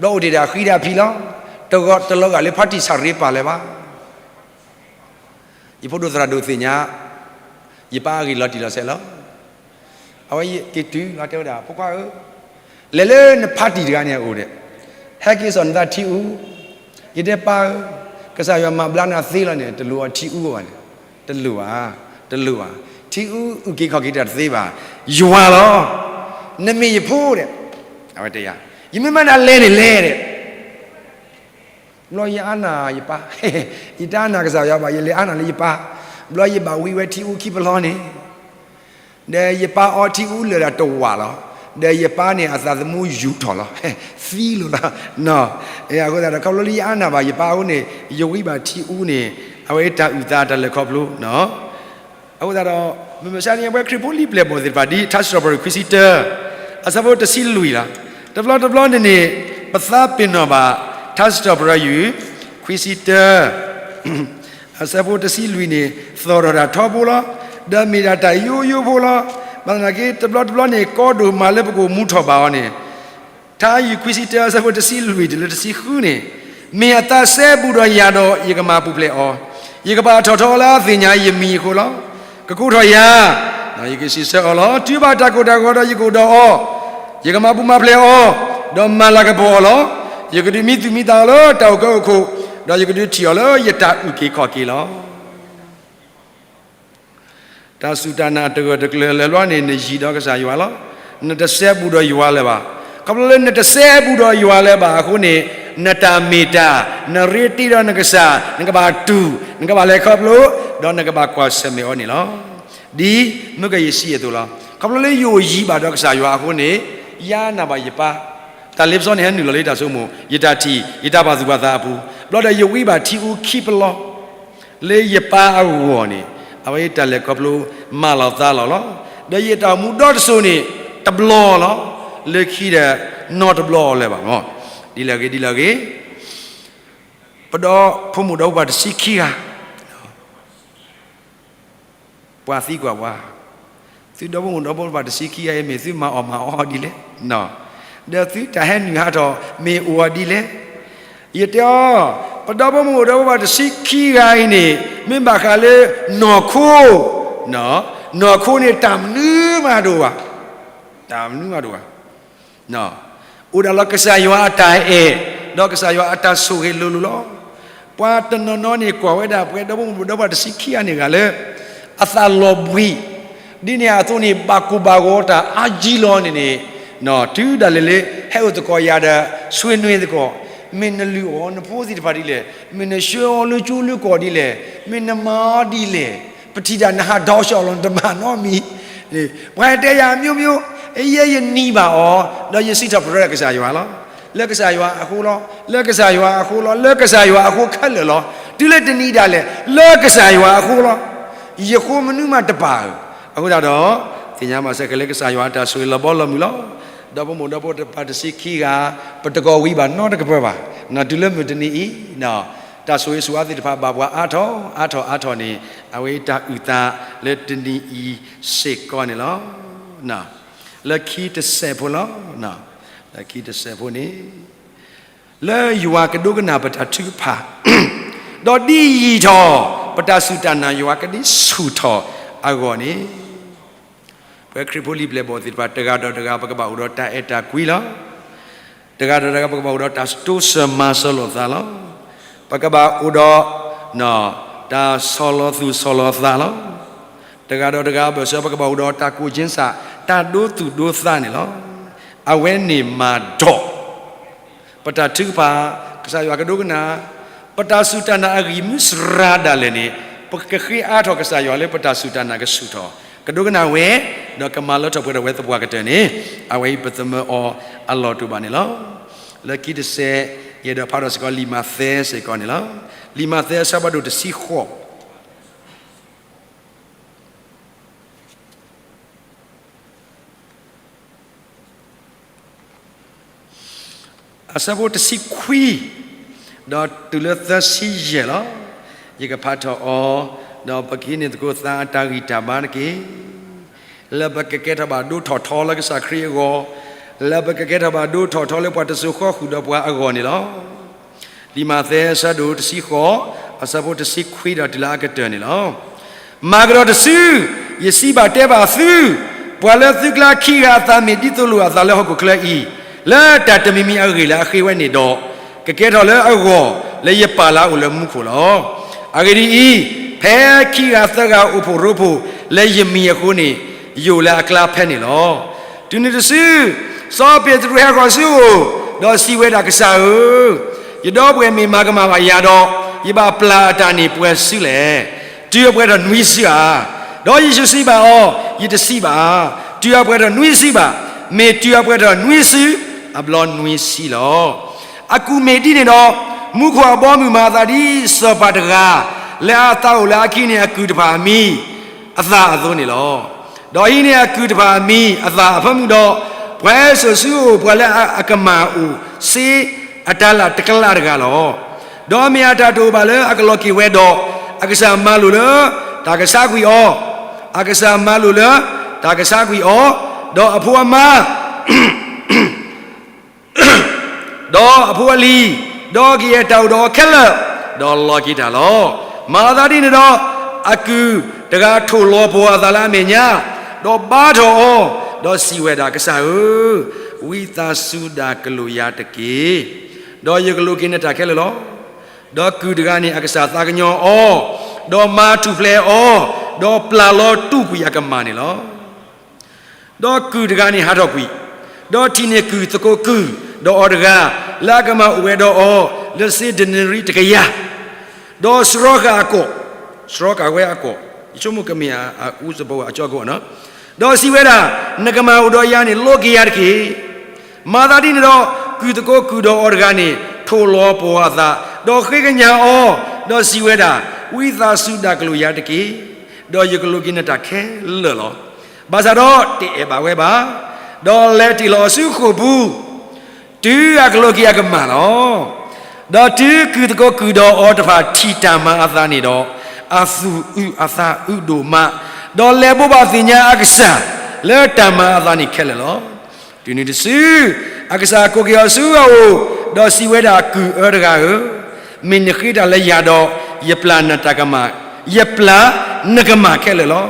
ဘျီအိၣ်တ့ၢ်ဒၣ်ဃံဒၣ်ဖံးလီၤ, တဂၤတလီၤဂာ်လၢဖါတံၢ်ဆၣ်ရ့ပာ်လၢၤဘၣ်. ယဖိဒိၣ်သရၣ်ဒိၣ်သ့ၣ်ညါ ယပၢ်အဂ့ၢ်လီၤတံၢ်လီၤဆဲးလီၤ. အဝဲက့ၤတုၤလီၤတဲဝဲဒၣ် ဖိခွါဧၢ, လဲၤလၢနဖါတံၢ်တဂၤန့ၣ်အအိၣ်ဒီး ဟဲက့ၤစိာ်နသးထံအူ, ယတဲပၢ်ဧၢ, ကစၢ်ယွၤမၤဘျါနၤသ့လီၤန့ၣ် တလိၣ်အီထံအူဘၣ်န့ၣ်, တလိၣ်ဘၣ်, တလိၣ်ဘၣ်, ထံအူအုၣ်က့ၤခီၣ်က့ၤတၢ်တသ့ဘၣ်, ယွၤလီၤ, နမ့ၢ်ယဖိဒီး, အဝဲတဲယၤ, ယမ့ၢ်မၤနၤလဲၤန့ၣ်လဲၤဒီး ဘျီယအါနၢ်ယပၢ်, ယတအါနၢ်ကစၢ်ယွၤဘၣ် ယလဲၤအါနၢ်လၢယပၢ်, ဘျီယဘၣ်ဝံဝဲထံအူခံပလီၢ်န့ၣ်, ဒီးယပၢ်အီထံအူလၢာ်ဒၣ်တဝာ်လီၤ, ဒီးယပၢ်န့ၣ်အသးသမူယူာ်ထီၣ်လီၤ, သံလိာ်လီၤ, အဃိသတးဒီး ခီဖျိလၢယအါနၢ်ဘၣ်ယပၢ်အဃိန့ၣ် ယဝံဘၣ်ထံအူန့ၣ် အဝဲတၢ်အုၣ်သးတၢ်လဲၤခီဖျိ အဃိသတးဒီး မုၢ်မဆါန့ၣ် အဝဲခရံာ်ဖိလံၤပျဲၢ်ဘီၣ်သ့ၣ်တဖၣ် ဒ်ထါစံးထီၣ်ပတြၢၤခွံဆံတၢ အဆၢဖိတဆံလွံၢ်လီၤ. တဘျီတဘျီန့ၣ်န့ၣ် ပသးပ့ၤနီၣ်ဘၣ် ထါစံးထီၣ်ပတြၢၤခွံဆံတၢ အဆၢဖိတဆံလွံၢ်န့ၣ် သီၣ်ထီၣ်တၢ်ထီဘိလီၤ. ဒီးမ့ၢ်ဒၣ်တၢ်ယိယိဖိလီၤ. ဘၣ်သနာ်က့ တဘျီတဘျီန့ၣ် ကီဒိၣ်မးလၢပကအိၣ်မူထီၣ်ဘၣ်အီၤန့ၣ် ထါအံၤခွံဆံတၢ အဆၢဖိတဆံလွံၢ်တုၤလၢတဆံဃုန့ၣ်, မ့ၢ်အသးစဲဘူးဒီးယၤဒီး ယကမၤပူၤဖျဲးအီၤ, ယကဘၣ်ထီၣ်ထီလၢအသ့ၣ်ညါယမံၤအဃိလီၤ. ကကိးထီၣ်ယၤ, ယကစံးဆၢအီၤလီၤ. တုၤဘၣ်တၢ်ကိၢ်တၢ်ဂီၤဒီးယကအိၣ်ဒီးအီၤ, ယကမၤပူၤမၤဖျဲးအီၤ, ဒီးမၤလၤကပီၤအီၤလီၤ. ယကဒုးမံသူၣ်မံသးအီၤလၢတၢ်အိၣ်ကၢအိၣ်ခိၣ်, ဒီးယကဒုးထံၣ်အီၤလၢယတၢ်အုၣ်က့ၤခီၣ်က့ၤလီၤ. တၢ်စူၢ်တၢ်နာ်တဂၢၢ်တကျၢၤလၢၤဘျီန့ၣ် နယံၤဒီးကစၢ်ယွၤလီၤ. နတစဲဘူးဒီးယွၤလၢၤဘၣ်. ခီဖျိလၢနတစဲဘူးဒီးယွၤလၢၤဘၣ်အဃိန့ၣ်, နတၢ်မ့ၢ်တၢ်, နရ့တ့ၢ်ဒီးနကစၢ်, နကဘၣ်တူၢ်, နကဘၣ်လဲၤခီဖျိ, ဒီးနကဘၣ်ကွၢ်ဆၢၣ်မဲာ်အီၤန့ၣ်လီၤ. ဒ်မုၢ်ကယံာ်စံးအသိးလီၤ. ခီဖျိလၢယအိၣ်ယံၤဘၣ်ဒီးကစၢ်ယွၤအဃိန့ၣ်, ယါနၢ်ဘၣ်ယပၢ်, တၢ်လ့ပစီန့ၣ် ဟဲနုာ်လီၤလၢယတၢ်ဆိကမိၣ်, ယတၢ်ထံၣ်, ယတၢ်ပာ်သူၣ်ပာ်သးအပူၤ, ဘျီဒီးယဝံဘၣ်ထံအူခံပလီၢ် လၢယပၢ်အဂီၢ်န့ၣ်, အဝဲတၢ်လဲၤခီဖျိမၤလီၤသးလီၤလီၤ. ဒီးယတၢ်အိၣ်မူဒီတစိၤန့ၣ် တဘျီလီၤ, လၢခံဒီးနီတဘျီလၢၤဘၣ်မၢ်. ဒ်လဲၣ်ဂ့ၤဒ်လဲၣ်ဂ့ၤ, ပဒီဖိမိၢ်ဒီဖိပၢ်တဆံခံဂၤ ပှၤသံကွၢ်ပှၤ, သုဒီဖိမိၢ်ဒီဖိပၢ်တဆံခံဂၤအံၤ မ့ၢ်သုမၤအီၣ်မၤအီဒ်လဲၣ်, ဒီးသုတၢ်ဟဲနုာ်ဟးထီၣ် မ့ၢ်အိၣ်အီၤဒ်လဲၣ်. ယတဲအီၤ, ပဒီဖိမိၢ်ဒီဖိပၢ်တဆံခံဂၤအံၤန့ၣ် မ့ၢ်ဘၣ်ဃးလၢနီၢ်ခိ, နီၢ်ခိန့ၣ် တၢ်မနုၤမးတအိၣ်ဘၣ်, တၢ်မနုၤမးတအိၣ်ဘၣ် အိၣ်ဒၣ်လၢကစၢ်ယွၤအတၢ်အဲၣ်, ဒီးကစၢ်ယွၤအတၢ်ဆိၣ်ဂ့ၤလိၤလိၤလီၤ. ပှၤတနီၤနီၤန့ၣ် ကွၢ်ဝဲဒၣ်ပှၤဒီဖိမိၢ်ဒီဖိပၢ်တဆံခံဂၤန့ၣ်ဂၤလၢ အသးလီၤဘှံး, ဒ်န့ၣ်အသိးန့ၣ် ဘၣ်ကိၢ်ဘၣ်ဂီၤတၢ်အါကံလီၤန့ၣ်န့ၣ်, တုၤဒၣ်လဲာ်လၢ ဟဲအိၣ်သကိးယၤဒီး ဆွေနွေသကိး, မ့ၢ်နလုၢ်အီၣ်နဖိသ့ၣ်တဖၣ်ဒ်လဲၣ်, မ့ၢ်နဆှၢအီၤလၢကၠိလၢကီၢ်ဒ်လဲၣ်, မ့ၢ်နမၤအီၤဒ်လဲၣ်, ပထံၣ်တၢ်နဟးဒီးဆှီလီၤ နတမၤနီတမံၤ ပှၤတဲယၤ မျိုးမျိုး, ယဲယနံၤဘၣ်အီၤ, ဒီးယစံးထီၣ်ပတြၢၤကစၢ်ယွၤလီၤ. လၢကစၢ်ယွၤအဃိလီၤ, လၢကစၢ်ယွၤအဃိလီၤ, လၢကစၢ်ယွၤအဃိခဲလၢာ်လီၤ. တုၤလၢတနံၤဒၣ်လဲာ် လၢကစၢ်ယွၤအဃိလီၤ. ယဃိမနုၤမးတပာ်ဧၢ, အဃိသတးဒီး သ့ၣ်ညါဘၣ်ဆၢက့ၤလၢကစၢ်ယွၤအတၢ်ဆိၣ်ဂ့ၤလီၤဘီလီၤမုၢ်လီၤ. ဒီဖိမိၢ်ဒီဖိပၢ်တဆံခံဂၤ ပတကိးဝံၤဘၣ်နီတကပၢၢ်ဘၣ်, တုၤလၢမုၢ်တနံၤအံၤ တၢ်ဆိၣ်ဂ့ၤဆူၣ်အါသ့ၣ်တဖၣ်ဘၣ်ပှၤအါထီၣ် အါထီၣ်အါထီၣ်န့ၣ် အဝဲတၢ်အုၣ်သးလၢတနံၤအံၤစ့ၢ်ကီးန့ၣ်လီၤ. လၢခံတစဲးဖိလီၤ. လၢခံတစဲးဖိန့ၣ် လၢယွၤကဒိကနၣ်ပတၢ်ထုကဖၣ်, ဒီးဒ်ယံာ်ထီၣ် ပတၢ်စူၢ်တၢ်နာ်ယွၤကဒ်ဆူၣ်ထီၣ်အဂီၢ်န့ၣ်, ပဝဲခရံာ်ဖိလံၤပျဲၢ်ဘီၣ်သ့ၣ်တဖၣ် တဂၤဒီးတဂၤ ပကဘၣ်အိၣ်ဒီးတၢ်အဲၣ်တၢ်ကွံလီၤ. တဂၤဒီးတဂၤ ပကဘၣ်အိၣ်ဒီးတၢ်တိစၢၤမၤစၢၤလိာ်သးလီၤ. ပကဘၣ်အိၣ်ဒီး တၢ်ဆီၣ်လီၤသူၣ်ဆီၣ်လီၤသးလီၤ. တဂၤဒီးတဂၤအဘၢၣ်စၢၤ ပကဘၣ်အိၣ်ဒီးတၢ်ကိၢ်ကၠ့စၢ် တၢ်ဒိသူၣ်ဒိသးန့ၣ်လီၤ. အဝဲန့ၣ်မၤဒီး ပတၢ်ထုကဖၣ်, ကစၢ်ယွၤကဒိကနၣ်, ပတၢ်စူၢ်တၢ်နာ်အဂံၢ်မုၢ်စှၤဒၣ်လဲာ်န့ၣ်, ပကဃ့အါထီၣ်ကစၢ်ယွၤလၢပတၢ်စူၢ်တၢ်နာ်ကဆူၣ်ထီၣ်, ကဒိကနၣ်ဝဲ, ဒီးကမၤလၢထီၣ်ပှဲၤထီၣ်ဝဲသပှၢ်ကတၢၢ်န့ၣ်, အဝဲအံၤပသမၢအီၤအလီၢ်တအိၣ်ဘၣ်န့ၣ်လီၤ. လၢခံတစဲး, ယအဲၣ်ဒိးဖးဒီးစ့ၢ်ကီးလံာ်မးသဲစ့ၢ်ကီးန့ၣ်လီၤ. လံာ်မးသဲအဆၢဖးဒိၣ်တဆံဃိး အဆၢဖိတဆံခွံ, ဒီးတုၤလၢသၢဆံယဲၢ်လီၤ. ယကဖးထီၣ်အီၤ, ဒီးပကဟံးန့ၢ်သကိးသးအတၢ်ဂံၢ်တၢ်ဘါတက့ၢ်. လၢပကကဲထီၣ်ဘၣ်ဒိထီၣ်ထီလၢကစၢ်ခရံာ်အဂီၢ်, လၢပကကဲထီၣ်ဘၣ်ဒိထီၣ်ထီလၢပှၤတစိၤဃီဃုာ်ဒီးပှၤအဂီၢ်န့ၣ်လီၤ. လံာ်မးသဲအဆၢဒိၣ်တဆံဃိး, အဆၢဖိတဆံခွံဒီးတုၤလၢအကတၢၢ်န့ၣ်လီၤ. မၤကဒီးတစု, ယစံးဘၣ်တဲဘၣ်သု, ပှၤလၢသုကျါခံဂၤအသးမ့ၢ်ဒ်သိးလိာ်အသးလၢဟီၣ်ခိၣ်ချၢအံၤ, လၢတၢ်တမံၤမံၤအဂ့ၢ်လၢအဃ့ဝဲန့ၣ်ဒီး, ကကဲထီၣ်လၢအဂီၢ်လၢယပၢ်လၢအအိၣ်လၢမူခိၣ်လီၤ. အဂ့ၢ်ဒ်အံၤ, ဖဲခံဂၤသၢဂၤအိၣ်ဖှိၣ်ရိဖှိၣ်လၢယမံၤအဃိန့ၣ်, ယအိၣ်လၢအကျါဖဲန့ၣ်လီၤ. တုၤနုၤတစု, စီၤပ့းတရူးဟဲဃီၤဆူအအိၣ်, ဒီးစံးဝဲဒၣ်, ကစၢ်ဧၢ, ယဒီပုၢ်ဝဲၢ်မ့ၢ်မၤကမၣ်ဘၣ်ယၤဒီး, ယဘၣ်ပျၢ်အတၢ်န့ၢ်ပှဲၤစုလဲၣ်. တုၤအပှဲၤထီၣ်နွံစုဧါ. ဒီးယ့ၣ်ၡူးစံးဘၣ်အီၤ, ယတစံးဘၣ်. တုၤအပှဲၤထီၣ်နွံစုဘၣ်. မ့ၢ်တုၤအပှဲၤထီၣ်နွံစု, အဘျီနွံဆံလီၤ. အကူၣ်မ့ၢ်ဒ်န့ၣ်ဒီး, မူခိၣ်အဘီအမုၢ်မၤအသးဒ်စီၤပၤတဂၤ, လၢအသးအိၣ်လၢအခံန့ၣ်အကုၢ်တဖၣ်အမံၤအသၣ်အသိးန့ၣ်လီၤ. ဒီးဟံးန့ၢ်အကုၢ်တဖၣ်အမံၤအသၣ်အဖၢမုၢ်ဒီး, ပှဲၤစိာ်ဆူအအိၣ်ပှၤလၢအကမၣ်အိၣ်စ့အတၤလၣ်တကလးတဂၤလီၤ. ဒီးမ့ၢ်အတၢ်တအိၣ်ဘၣ်လၢအကလီၤက့ၤဝဲဒီး, အကစၢ်မၤလိာ်လၢတၢ်ကဆါကွံာ်အီၤ, အကစၢ်မၤလိာ်လၢတၢ်ကဆါကွံာ်အီၤ, ဒီးအဖိအမါ ဒီးအဖိအလံၤ, ဒီးကယဲၢ်တၢ်အိၣ်ဒီးအီၤခဲလၢာ်, ဒီးလီၤက့ၤတၢ်လီၤ. မၤအသးဒ်န့ၣ်ဒီး, အကုၢ်တဂၤထိၣ်လီၤပှီၤအသးလၢအမဲာ်ညါ, ဒီးဘါထီၣ်အီၤ, ဒီးစံးဝဲဒၣ်, ကစၢ်ဧၢ, ဝံသးစူၤဒၣ်ကလုာ်ယၤတက့ၢ်. ဒီးယကလိးက့ၤနတၢ်ခဲလၢာ်လီၤ. ဒီးကုၢ်တဂၤန့ၣ် အကစၢ်သးကညီၤအီၤ, ဒီးမၤထူၣ်ဖျဲးအီၤ, ဒီးပျၢ်လီၤတူာ်ကွံာ်အကမၣ်န့ၣ်လီၤ. ဒီးကုၢ်တဂၤန့ၣ်ဟးထီၣ်ကွံာ်, ဒီးထံၣ်န့ၢ်ကုၢ်သကိးကုၢ်ဒီးအီၤတဂၤ, လၢအကမၤအိၣ်ဝဲဒီးအီၤ, လၢစ့ဒနရံတကယၤ, ဒီးစရီဃာ်အကီၢ်, စရီဃာ်ဝဲအကီၢ်, ယဆိကမိၣ်ကမ့ၢ်အအူစဘီအကၠီကီၢ်နီၤ, ဒီးစံးဝဲဒၣ်, နကမၤအိၣ်ဒီးယၤန့ၣ် လိးက့ၤယၤတက့ၢ်. မၤသးဒ်န့ၣ်ဒီး, ကုၢ်သကိးကုၢ်ဒီးအီၤတဂၤန့ၣ် ထိၣ်လီၤပှီၤအသး, ဒီးဃ့ကညးအီၤ, ဒီးစံးဝဲဒၣ်, ဝံသးစူၤဒၣ်ကလုာ်ယၤတက့ၢ်. ဒီးယကလိးက့ၤနတၢ်ခဲလၢာ်လီၤ. ဘၣ်ဆၣ်ဒီးတအဲၣ်ဘၣ်ဝဲဘၣ်. ဒီးလဲၤတ့ၢ်လီၤအီၤဆူဃိာ်ပူၤ, တုၤအကလိးက့ၤအကမၣ်လီၤ. ဒီးတုၤကုၢ်သကိးကုၢ်ဒီးအီၤတဖၣ်ထံၣ်တၢ်မၤအသးန့ၣ်ဒီး, အသူၣ်အုးအသးအုးဒိၣ်မး, ဒီးလဲၤဘိးဘၣ်သ့ၣ်ညါအကစၢ်လၢတၢ်မၤအသးန့ၣ်ခဲလၢာ်လီၤ. တုၤနုၤတစု, အကစၢ်ကိးက့ၤအီၤဆူအအိၣ်, ဒီးစံးဝဲဒၣ်, ကုၢ်အၢတဂၤဧၢ, မ့ၢ်နဃ့တၢ်လၢယၤဒီး, ယပျၢ်နတၢ်ကမၣ်, ယပျၢ်နကမၣ်ခဲလၢာ်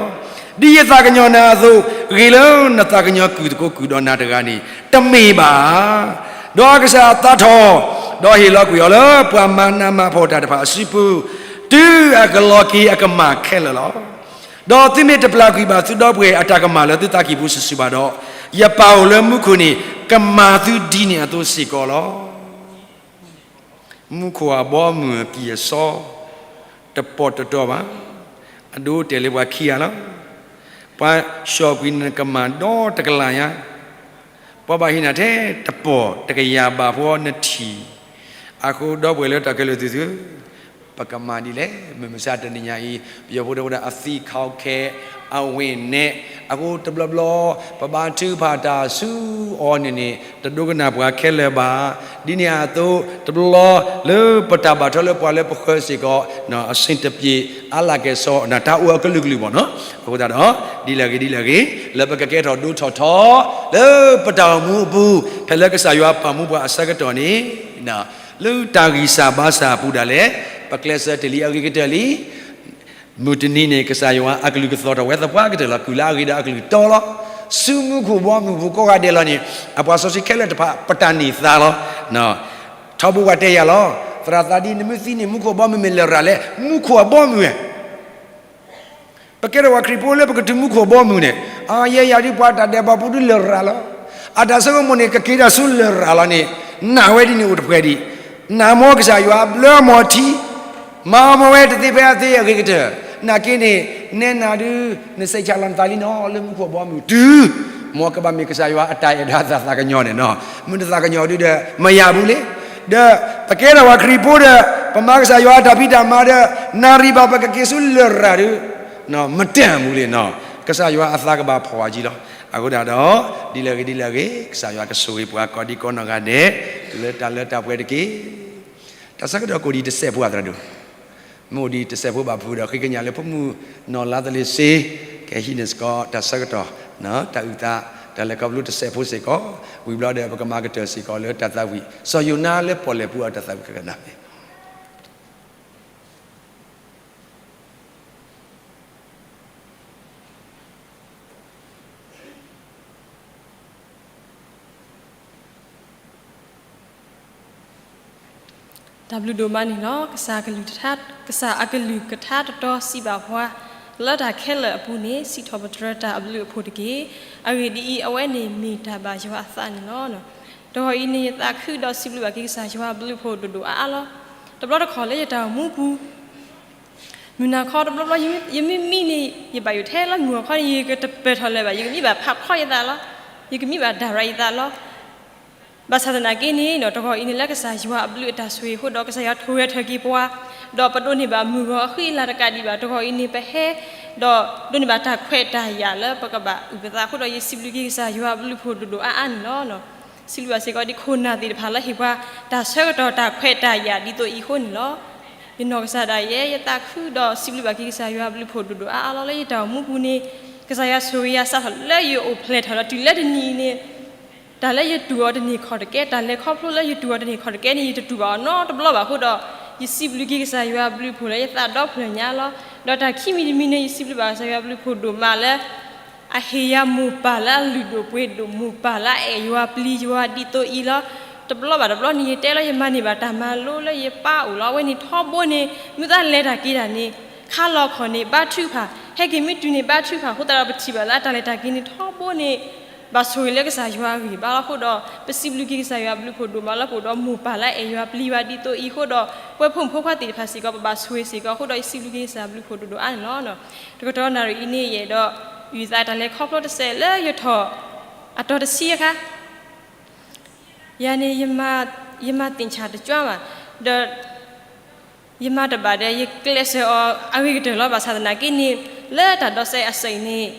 လီၤ. ဒ်ယသးကညီၤနၤအသိး, ဂ့ၤလၢနသးကညီၤကုၢ်သကိးကုၢ်ဒီးနၤတဂၤန့ၣ် တမ့ၢ်ဘၣ်ဧါ. ဒီးအကစၢ်သးထီၣ်, ဒီးဟ့ၣ်လီၤကွံာ်အီၤလၢပှၤမၤနးမၤဖှီၣ်တၢ်တဖၣ်အစုပူၤ, တုၤအကလီၤက့ၤအကမၣ်ခဲလၢာ်လီၤ. ဒီးသုမ့ၢ်တပျၢ်ကွံာ်ဘၣ်သုဒီပုၢ်ဝဲၢ်အတၢ်ကမၣ်လၢသုသးကံၢ်ပူၤစုာ်စုာ်ဘၣ်ဒီး, ယပၢ်အိၣ်လၢမူခိၣ်န့ၣ် ကမၤသုဒ်န့ၣ်အသိးစ့ၢ်ကီးလီၤ. မူခိၣ်အဘီအမုၢ်အကံၢ်အစီ တပီၢ်တတီၤဘၣ်. အဒိတဲာ်လၢပှၤခံဂၤလီၤ. ပှၤဆှီၣ်ကွံာ်နကမၣ်ဒီတကလးညါ, ပှၤဘၣ်ဟ့ၣ်နၤထဲတပီၢ်တကယၤဘၣ်ဖဲနထံၣ်. အဃိဒီပုၢ်ဝဲၢ်လၢတၢ်ခဲလၢာ်သ့ၣ်ဧၢ, ပကမၤဒ်လဲၣ်. မုၢ်မဆါတနံၤညါအံၤ, ပယီၤဖိတဲဝဲဒၣ် အသံးခီခဲ, အဝ့ၢ်နဲ, အဃိတဘျီဘျီ, ပဘါထုကဖၣ်တၢ်ဆူအီၤန့ၣ်န့ၣ် တဒိကနၣ်ပှၤခဲလၢာ်ဘၣ်. ဒ်န့ၣ်အသိး, တဘျီလၢပတၢ်ဘၣ်ထွဲလၢပှၤလၢပဃၢၤစ့ၢ်ကီး, အဆင်တပြေ, အါလၢ်ကဲၣ်ဆိး, တၢ်အိၣ်အကလုာ်ကလုာ်ဘၣ်နီၤ. အဃိသတးဒီး, ဒ်လဲၣ်ဂ့ၤဒ်လဲၣ်ဂ့ၤ, လၢပကကဲထီၣ်ဒိထီၣ်ထီ, လၢပတၢ်အိၣ်မူအပူၤ, ဖဲလၢကစၢ်ယွၤပာ်မူပှၤအဆၢကတီၢ်န့ၣ်, လၢတၢ်ဂံၢ်စၢ်ဘါစၢ်အပူၤဒၣ်လဲာ်, ပကျဲးစၢးတ့ၢ်လံအဂ့ၤကတၢၢ်လံ. မုၢ်တနံၤန့ၣ် ကစၢ်ယွၤအကလုၢ်ကသီၣ်ထီၣ်ဝဲသပှၢ်ကတၢၢ်လီၤ. ကုၢ်လၢအဂ့ၤဒီးအကလုၢ်တီလီၤ. ဆူမူခိၣ်ဘီမုၢ်ပူၤကိးဂၤဒဲးလီၤန့ၣ်, အပှၤစီဆှံခဲလၢာ်တဖၣ် ပတၢ်န့ၢ်သါလီၤ. ထီဘိပှၤတဲယၤလီၤ. သရၣ်သးဒ်နမ့ၢ်သံန့ၣ် မူခိၣ်ဘီမုၢ်မ့ၢ်လရာ်လဲၣ်, မူခိၣ်အဘီမုၢ်ဧါ. ပကဲထီၣ်ပှၤခရံာ်ဖိလၢပကတုၤမူခိၣ်ဘီမုၢ်န့ၣ်, အယဲယၤဒ်ပှၤတၢ်ဒဲးဘးဖိဒ်လရာ်လီၤ. အတၢ်ဆိကမိၣ်န့ၣ် ကက့ၤတၢ်ဆူလရာ်လီၤန့ၣ်, နာ်ဝဲဒ်န့ၣ်အိၣ်တပှဲၤဒံး, နာ်မ့ၢ်ကစၢ်ယွၤဘျၢမီၤထံ, မၤမီၤဝဲတသ့ဖဲအသ့အဂ့ၤကတၢၢ်, နာ်က့န့ၣ်, နဲနၤဒုး, နစဲးဆးလီၤနသးလံနီၤ လၢမူခိၣ်ဘီမုၢ်တုၤ, မ်ကဘၣ်မ့ၢ်ကစၢ်ယွၤအတၢ်အဲၣ်ဒိးအတၢ်သးကညီၤန့ၣ်နီၤ, မ့ၢ်တသးကညီၤဒုးဒီး မယၤဘူးလံ. ဒီးပကဲထီၣ်ပှၤခရံာ်ဖိဒီး, ပမၤကစၢ်ယွၤအတၢ်ဖံးတၢ်မၤဒီး, နၣ်ရံၣ်ဘၣ်ပကက့ၤဆူလရာ်ဒုး, မတၢ်ဘူးလံနီၤ, ကစၢ်ယွၤအသးကဘၣ်ဖီၣ်ဝဲကံလီၤ. အဃိဒၣ်ဒီး, ဒ်လဲၣ်ဂ့ၤဒ်လဲၣ်ဂ့ၤ, ကစၢ်ယွၤကဆိၣ်ဂ့ၤပှၤကိးဒံကိးနီၢ်ဂၤဒဲး, လၢတၢ်လၢတၢ်ပှဲၤတက့ၢ်. တၢ်ဆၢကတီၢ်ကအိၣ်ဒံးတစဲးဖိအသရၣ်ဒိၣ်, မ့ၢ်အိၣ်ဒံးတစဲးဖိဘၣ်ဖုးဒီး ဃ့ကညးလၢဖိမုၣ်နီၢ်လါသလ့ၤစ့, ကဟံးန့ၢ်စ့ၢ်ကီးတၢ်ဆၢကတီၢ် တၢ်အုၣ်သး တၢ်လဲၤခီဖျိတစဲးဖိစ့ၢ်ကီး, ဝံၤဘျီဒီး ပကမၤကတၢၢ်စ့ၢ်ကီးလၢတၢ်သးဝံၣ် စီၤယိၤနါလၢပီၣ်လဲၣ်ပူၤအတၢ်သးဝံၣ်ခဲကနံၣ်န့ၣ် တၢ်ဘျုးဒိၣ်မးန့ၣ်လီၤ. ကစၢ်ကလုၢ်ကထါ, ကစၢ်အကလုၢ်ကထါတတီစံးဘၣ်ပှၤ, လၢတၢ်ခဲလၢာ်အပူၤန့ၣ် စံးထီၣ်ပတြၢၤတၢ်အဘျုးအဖှိၣ်တက့ၢ်. အဂ့ၢ်ဒ်အံၤ, အဝဲန့ၣ်မ့ၢ်တၢ်ဘၣ်ယွၤအသးန့ၣ်လီၤ. တဂီၤအံၤန့ၣ် ယသးခုဒီးစံးဘျုးဘၣ်က့ၤကစၢ်ယွၤအဘျုးအဖှိၣ်ဒိၣ်ဒိၣ်အါအါလီၤ. တဘျီတခီၣ်လၢယတၢ်အိၣ်မူပူၤ မုၢ်နၤခီတဘျီဘျီ ယမ့ၢ်မံန့ၣ် ယဘၣ်ယိၣ်ထဲလီၤ. မုၢ်ဂီၤခီန့ၣ် ယကတပၢၢ်ထီၣ်လၢၤဘၣ်, ယကမံဘၣ်ဖးဖျီယသးလီၤ. ယကမံဘၣ်ဒၣ်ရၤယသးလီၤ. ဘၣ်ဆၣ်သနာ်က့န့ၣ် တဂီၤအံၤန့ၣ်လၢကစၢ်ယွၤအဘျုးအတၢ်ဆိၣ်ဂ့ၤအဃိဒီး ကစၢ်ယွၤထိၣ်ဂဲၤထၢၣ်က့ၤပှၤ, ဒီးပဒိးန့ၢ်ဘၣ်မုၢ်ဂီၤအဃံအလၤတကးဒံးဘၣ်. တဂီၤအံၤန့ၣ် ပဟဲ ဒီးဒိးန့ၢ်ဘၣ်တၢ်ခွဲးတၢ်ယာ်လၢ ပကဘၣ်အုၣ်ပသးအဃိဒီး ယစံးဘျုးက့ၤကစၢ်ယွၤအဘျုးအဖှိၣ်ဒိၣ်ဒိၣ်အါအါန့ၣ်လီၤ. စံးဘျုးဘၣ်စ့ၢ်ကီးဒ်ခိၣ်နၢ်သ့ၣ်တဖၣ်လၢဟ့ၣ်ပှၤတၢ်ဆၢကတီၢ်တၢ်ခွဲးတၢ်ယာ်ဒ်သိးအံၤအဃိန့ၣ်လီၤ. ယနီၢ်ကစၢ်ဒၣ်ယဲ ယသးခုဒီးစံးဘျုးဘၣ်က့ၤကစၢ်ယွၤအဘျုးအဖှိၣ်ဒိၣ်ဒိၣ်အါအါလီၤ. လၢယတၢ်အိၣ်မူပူၤန့ၣ် ကစၢ်ယွၤဆိၣ်ဂ့ၤယၤစးထီၣ်လၢယအိၣ်ဖျဲၣ်ထီၣ်ဒီးတုၤလၢတနံၤအံၤန့ၣ် တၢ်လၢယတူၢ်အီၤတန့ၢ်ခီၣ်တကဲ, တၢ်လဲၤခီဖျိလၢယတူၢ်အီၤတန့ၢ်ခီၣ်တကဲန့ၣ် ယတတူၢ်ဘၣ်အီၤနီတဘျီဘၣ်အဃိဒီး ယစံးဘျုးက့ၤကစၢ်ယွၤအဘျုးအဖှိၣ်လၢယသးဒီဖျၢၣ်ညါလီၤ. ဒီးတၢ်ခံမံၤတမံၤန့ၣ် ယစံးဘျုးဘၣ်ကစၢ်ယွၤအဘျုးအဖှိၣ်ဒိၣ်မးလၢ အဟ့ၣ်ယၤမိၢ်ပၢ်လၢအလုၢ်ဒိၣ်ပှ့ၤဒိၣ်, မိၢ်ပၢ်လၢအအဲၣ်ယွၤပျံၤယွၤဒ်သိးအံၤလီၤ. တဘျီဘၣ်တဘျီန့ၣ် ယတဲလီၤ ယမၤန့ၢ်ဘၣ်တၢ်မၤလိလၢယပၢ်အိၣ်လီၤ. အဝဲန့ၣ်ထီဘိန့ၣ် မ့ၢ်သးလဲၤတၢ်က့ၤတၢ်န့ၣ် ခါလီၤခီၣ်န့ၣ် ဘါထုကဖၣ်, ဟဲက့ၤမ့ၢ်တုၤန့ၣ် ဘါထုကဖၣ်အဃိသတးဒီး ပထံၣ်ဘၣ်လၢအတၢ်လဲၤတၢ်က့ၤန့ၣ်ထီဘိန့ၣ် ဘၣ်ဆိၣ်ဂ့ၤလၢကစၢ်ယွၤအဂံၢ်ဘါလီၤအဃိဒီး ပစံးဘျုးက့ၤကစၢ်ယွၤအဘျုးအဖှိၣ်ဒိၣ်မးလီၤ. ပအိၣ်ဒီးမိၢ်ပၢ်လၢအအဲၣ်ယွၤပျံၤယွၤဒ်သိးအံၤအဃိဒီး ပဝဲဖိမုၣ်ဖိခွါသ့ၣ်တဖၣ်စ့ၢ်ကီး ပဘၣ်ဆိၣ်ဂ့ၤစ့ၢ်ကီးအဃိဒီး ယစံးဘျုးက့ၤကစၢ်အဘျုးအဖှိၣ်ဒိၣ်ဒိၣ်အါန့ၣ်လီၤ. တကတီၢ်နၣ်ရံၣ်အံၤန့ၣ် ယအဲၣ်ဒိး ယုၢ်သးတၢ်လဲၤခီဖျိတစဲးလၢယထီၣ်အတီၤတဆံအခါ ယၤန့ၣ် ယမၤသ့ၣ်ဆၣ်တကၠွါဘၣ်, ဒီး ယမၤတဘၣ်ဒီး ယကျဲးစၢးအီၤအဂ့ၤကတၢၢ်လီၤ. ဘၣ်ဆၣ်သနာ်က့န့ၣ် လၢတၢ်ဒိးစဲးအစၢၤအံၤန့ၣ်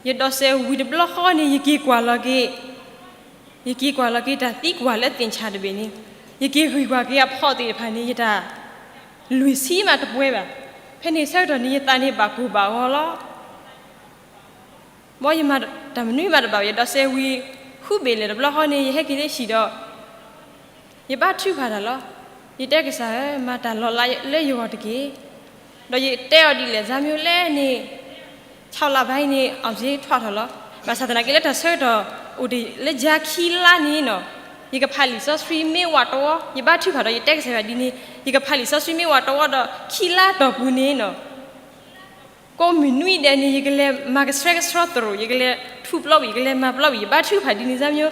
ယဒိးစဲးဝံၤတဘျီဃီန့ၣ် ယက့ၤကွၢ်လီၤက့ၤ ယက့ၤကွၢ်လီၤက့ၤတၢ်သံကွၢ်လၢသ့ၣ်ဆၣ်တဘ့ၣ်န့ၣ် ယက့ၤဂံၢ်ကွၢ်က့ၤအဖီၣ်သ့ၣ်တဖၣ်န့ၣ် ယတၢ်လွံၢ်ဆံမးတပှဲၤဘၣ်. ဖဲန့ၣ်ဆၢကတီၢ်န့ၣ် ယသးန့ၣ်ဘၣ်ကိၢ်ဘၣ်ဂီၤလီၤ. မ်ယမၤတၢ်မနုၤမးတဘၣ်ဘၣ်, ယဒိးစဲးဝံၤ ဃုဘ့ၣ်လဲၣ်တဘျီဃီန့ၣ် ယဟဲက့ၤလၢဟံၣ်ဒီး ယဘါထုကဖၣ်တၢ်လီၤ. ယတဲကစၢ်ဧၢမၤတၢ်လီၤလးလၢယဂီၢ်တက့ၢ်. ဒီးယတဲအီၤဒ်လဲၣ် စၢ်မၠိလဲၣ်န့ၣ် ဆီလါဘၣ်အံၤန့ၣ် အောင်စာရင်းထွဲထီၣ်လီၤ. ဘၣ်ဆၣ်သနာ်က့လၢတၢ်ဆၢကတီၢ်အိၣ်တ့ၢ်လၢယၤခံလါန့ၣ်နီၤ ယကဖးလံာ်စီဆှံမ့ၢ်ဝးတဝီ, ယဘါထုကဖၣ်ဒီးယတဲကစၢ်ယွၤဒ်န့ၣ် ယကဖးလံာ်စီဆှံမ့ၢ်ဝးတဝီဒီး ခံလါတီၢ်ပူၤန့ၣ်နီၤ ကိးမုၢ်နွံဒဲးန့ၣ် ယကလဲၤမၤကဆှဲကဆှီသရိာ်, ယကလဲၤထူပျီဝံၤ, ယကလဲၤမၤပျီဝံၤ, ယဘါထုကဖၣ်ဒ်န့ၣ်စၢ်မၠိ,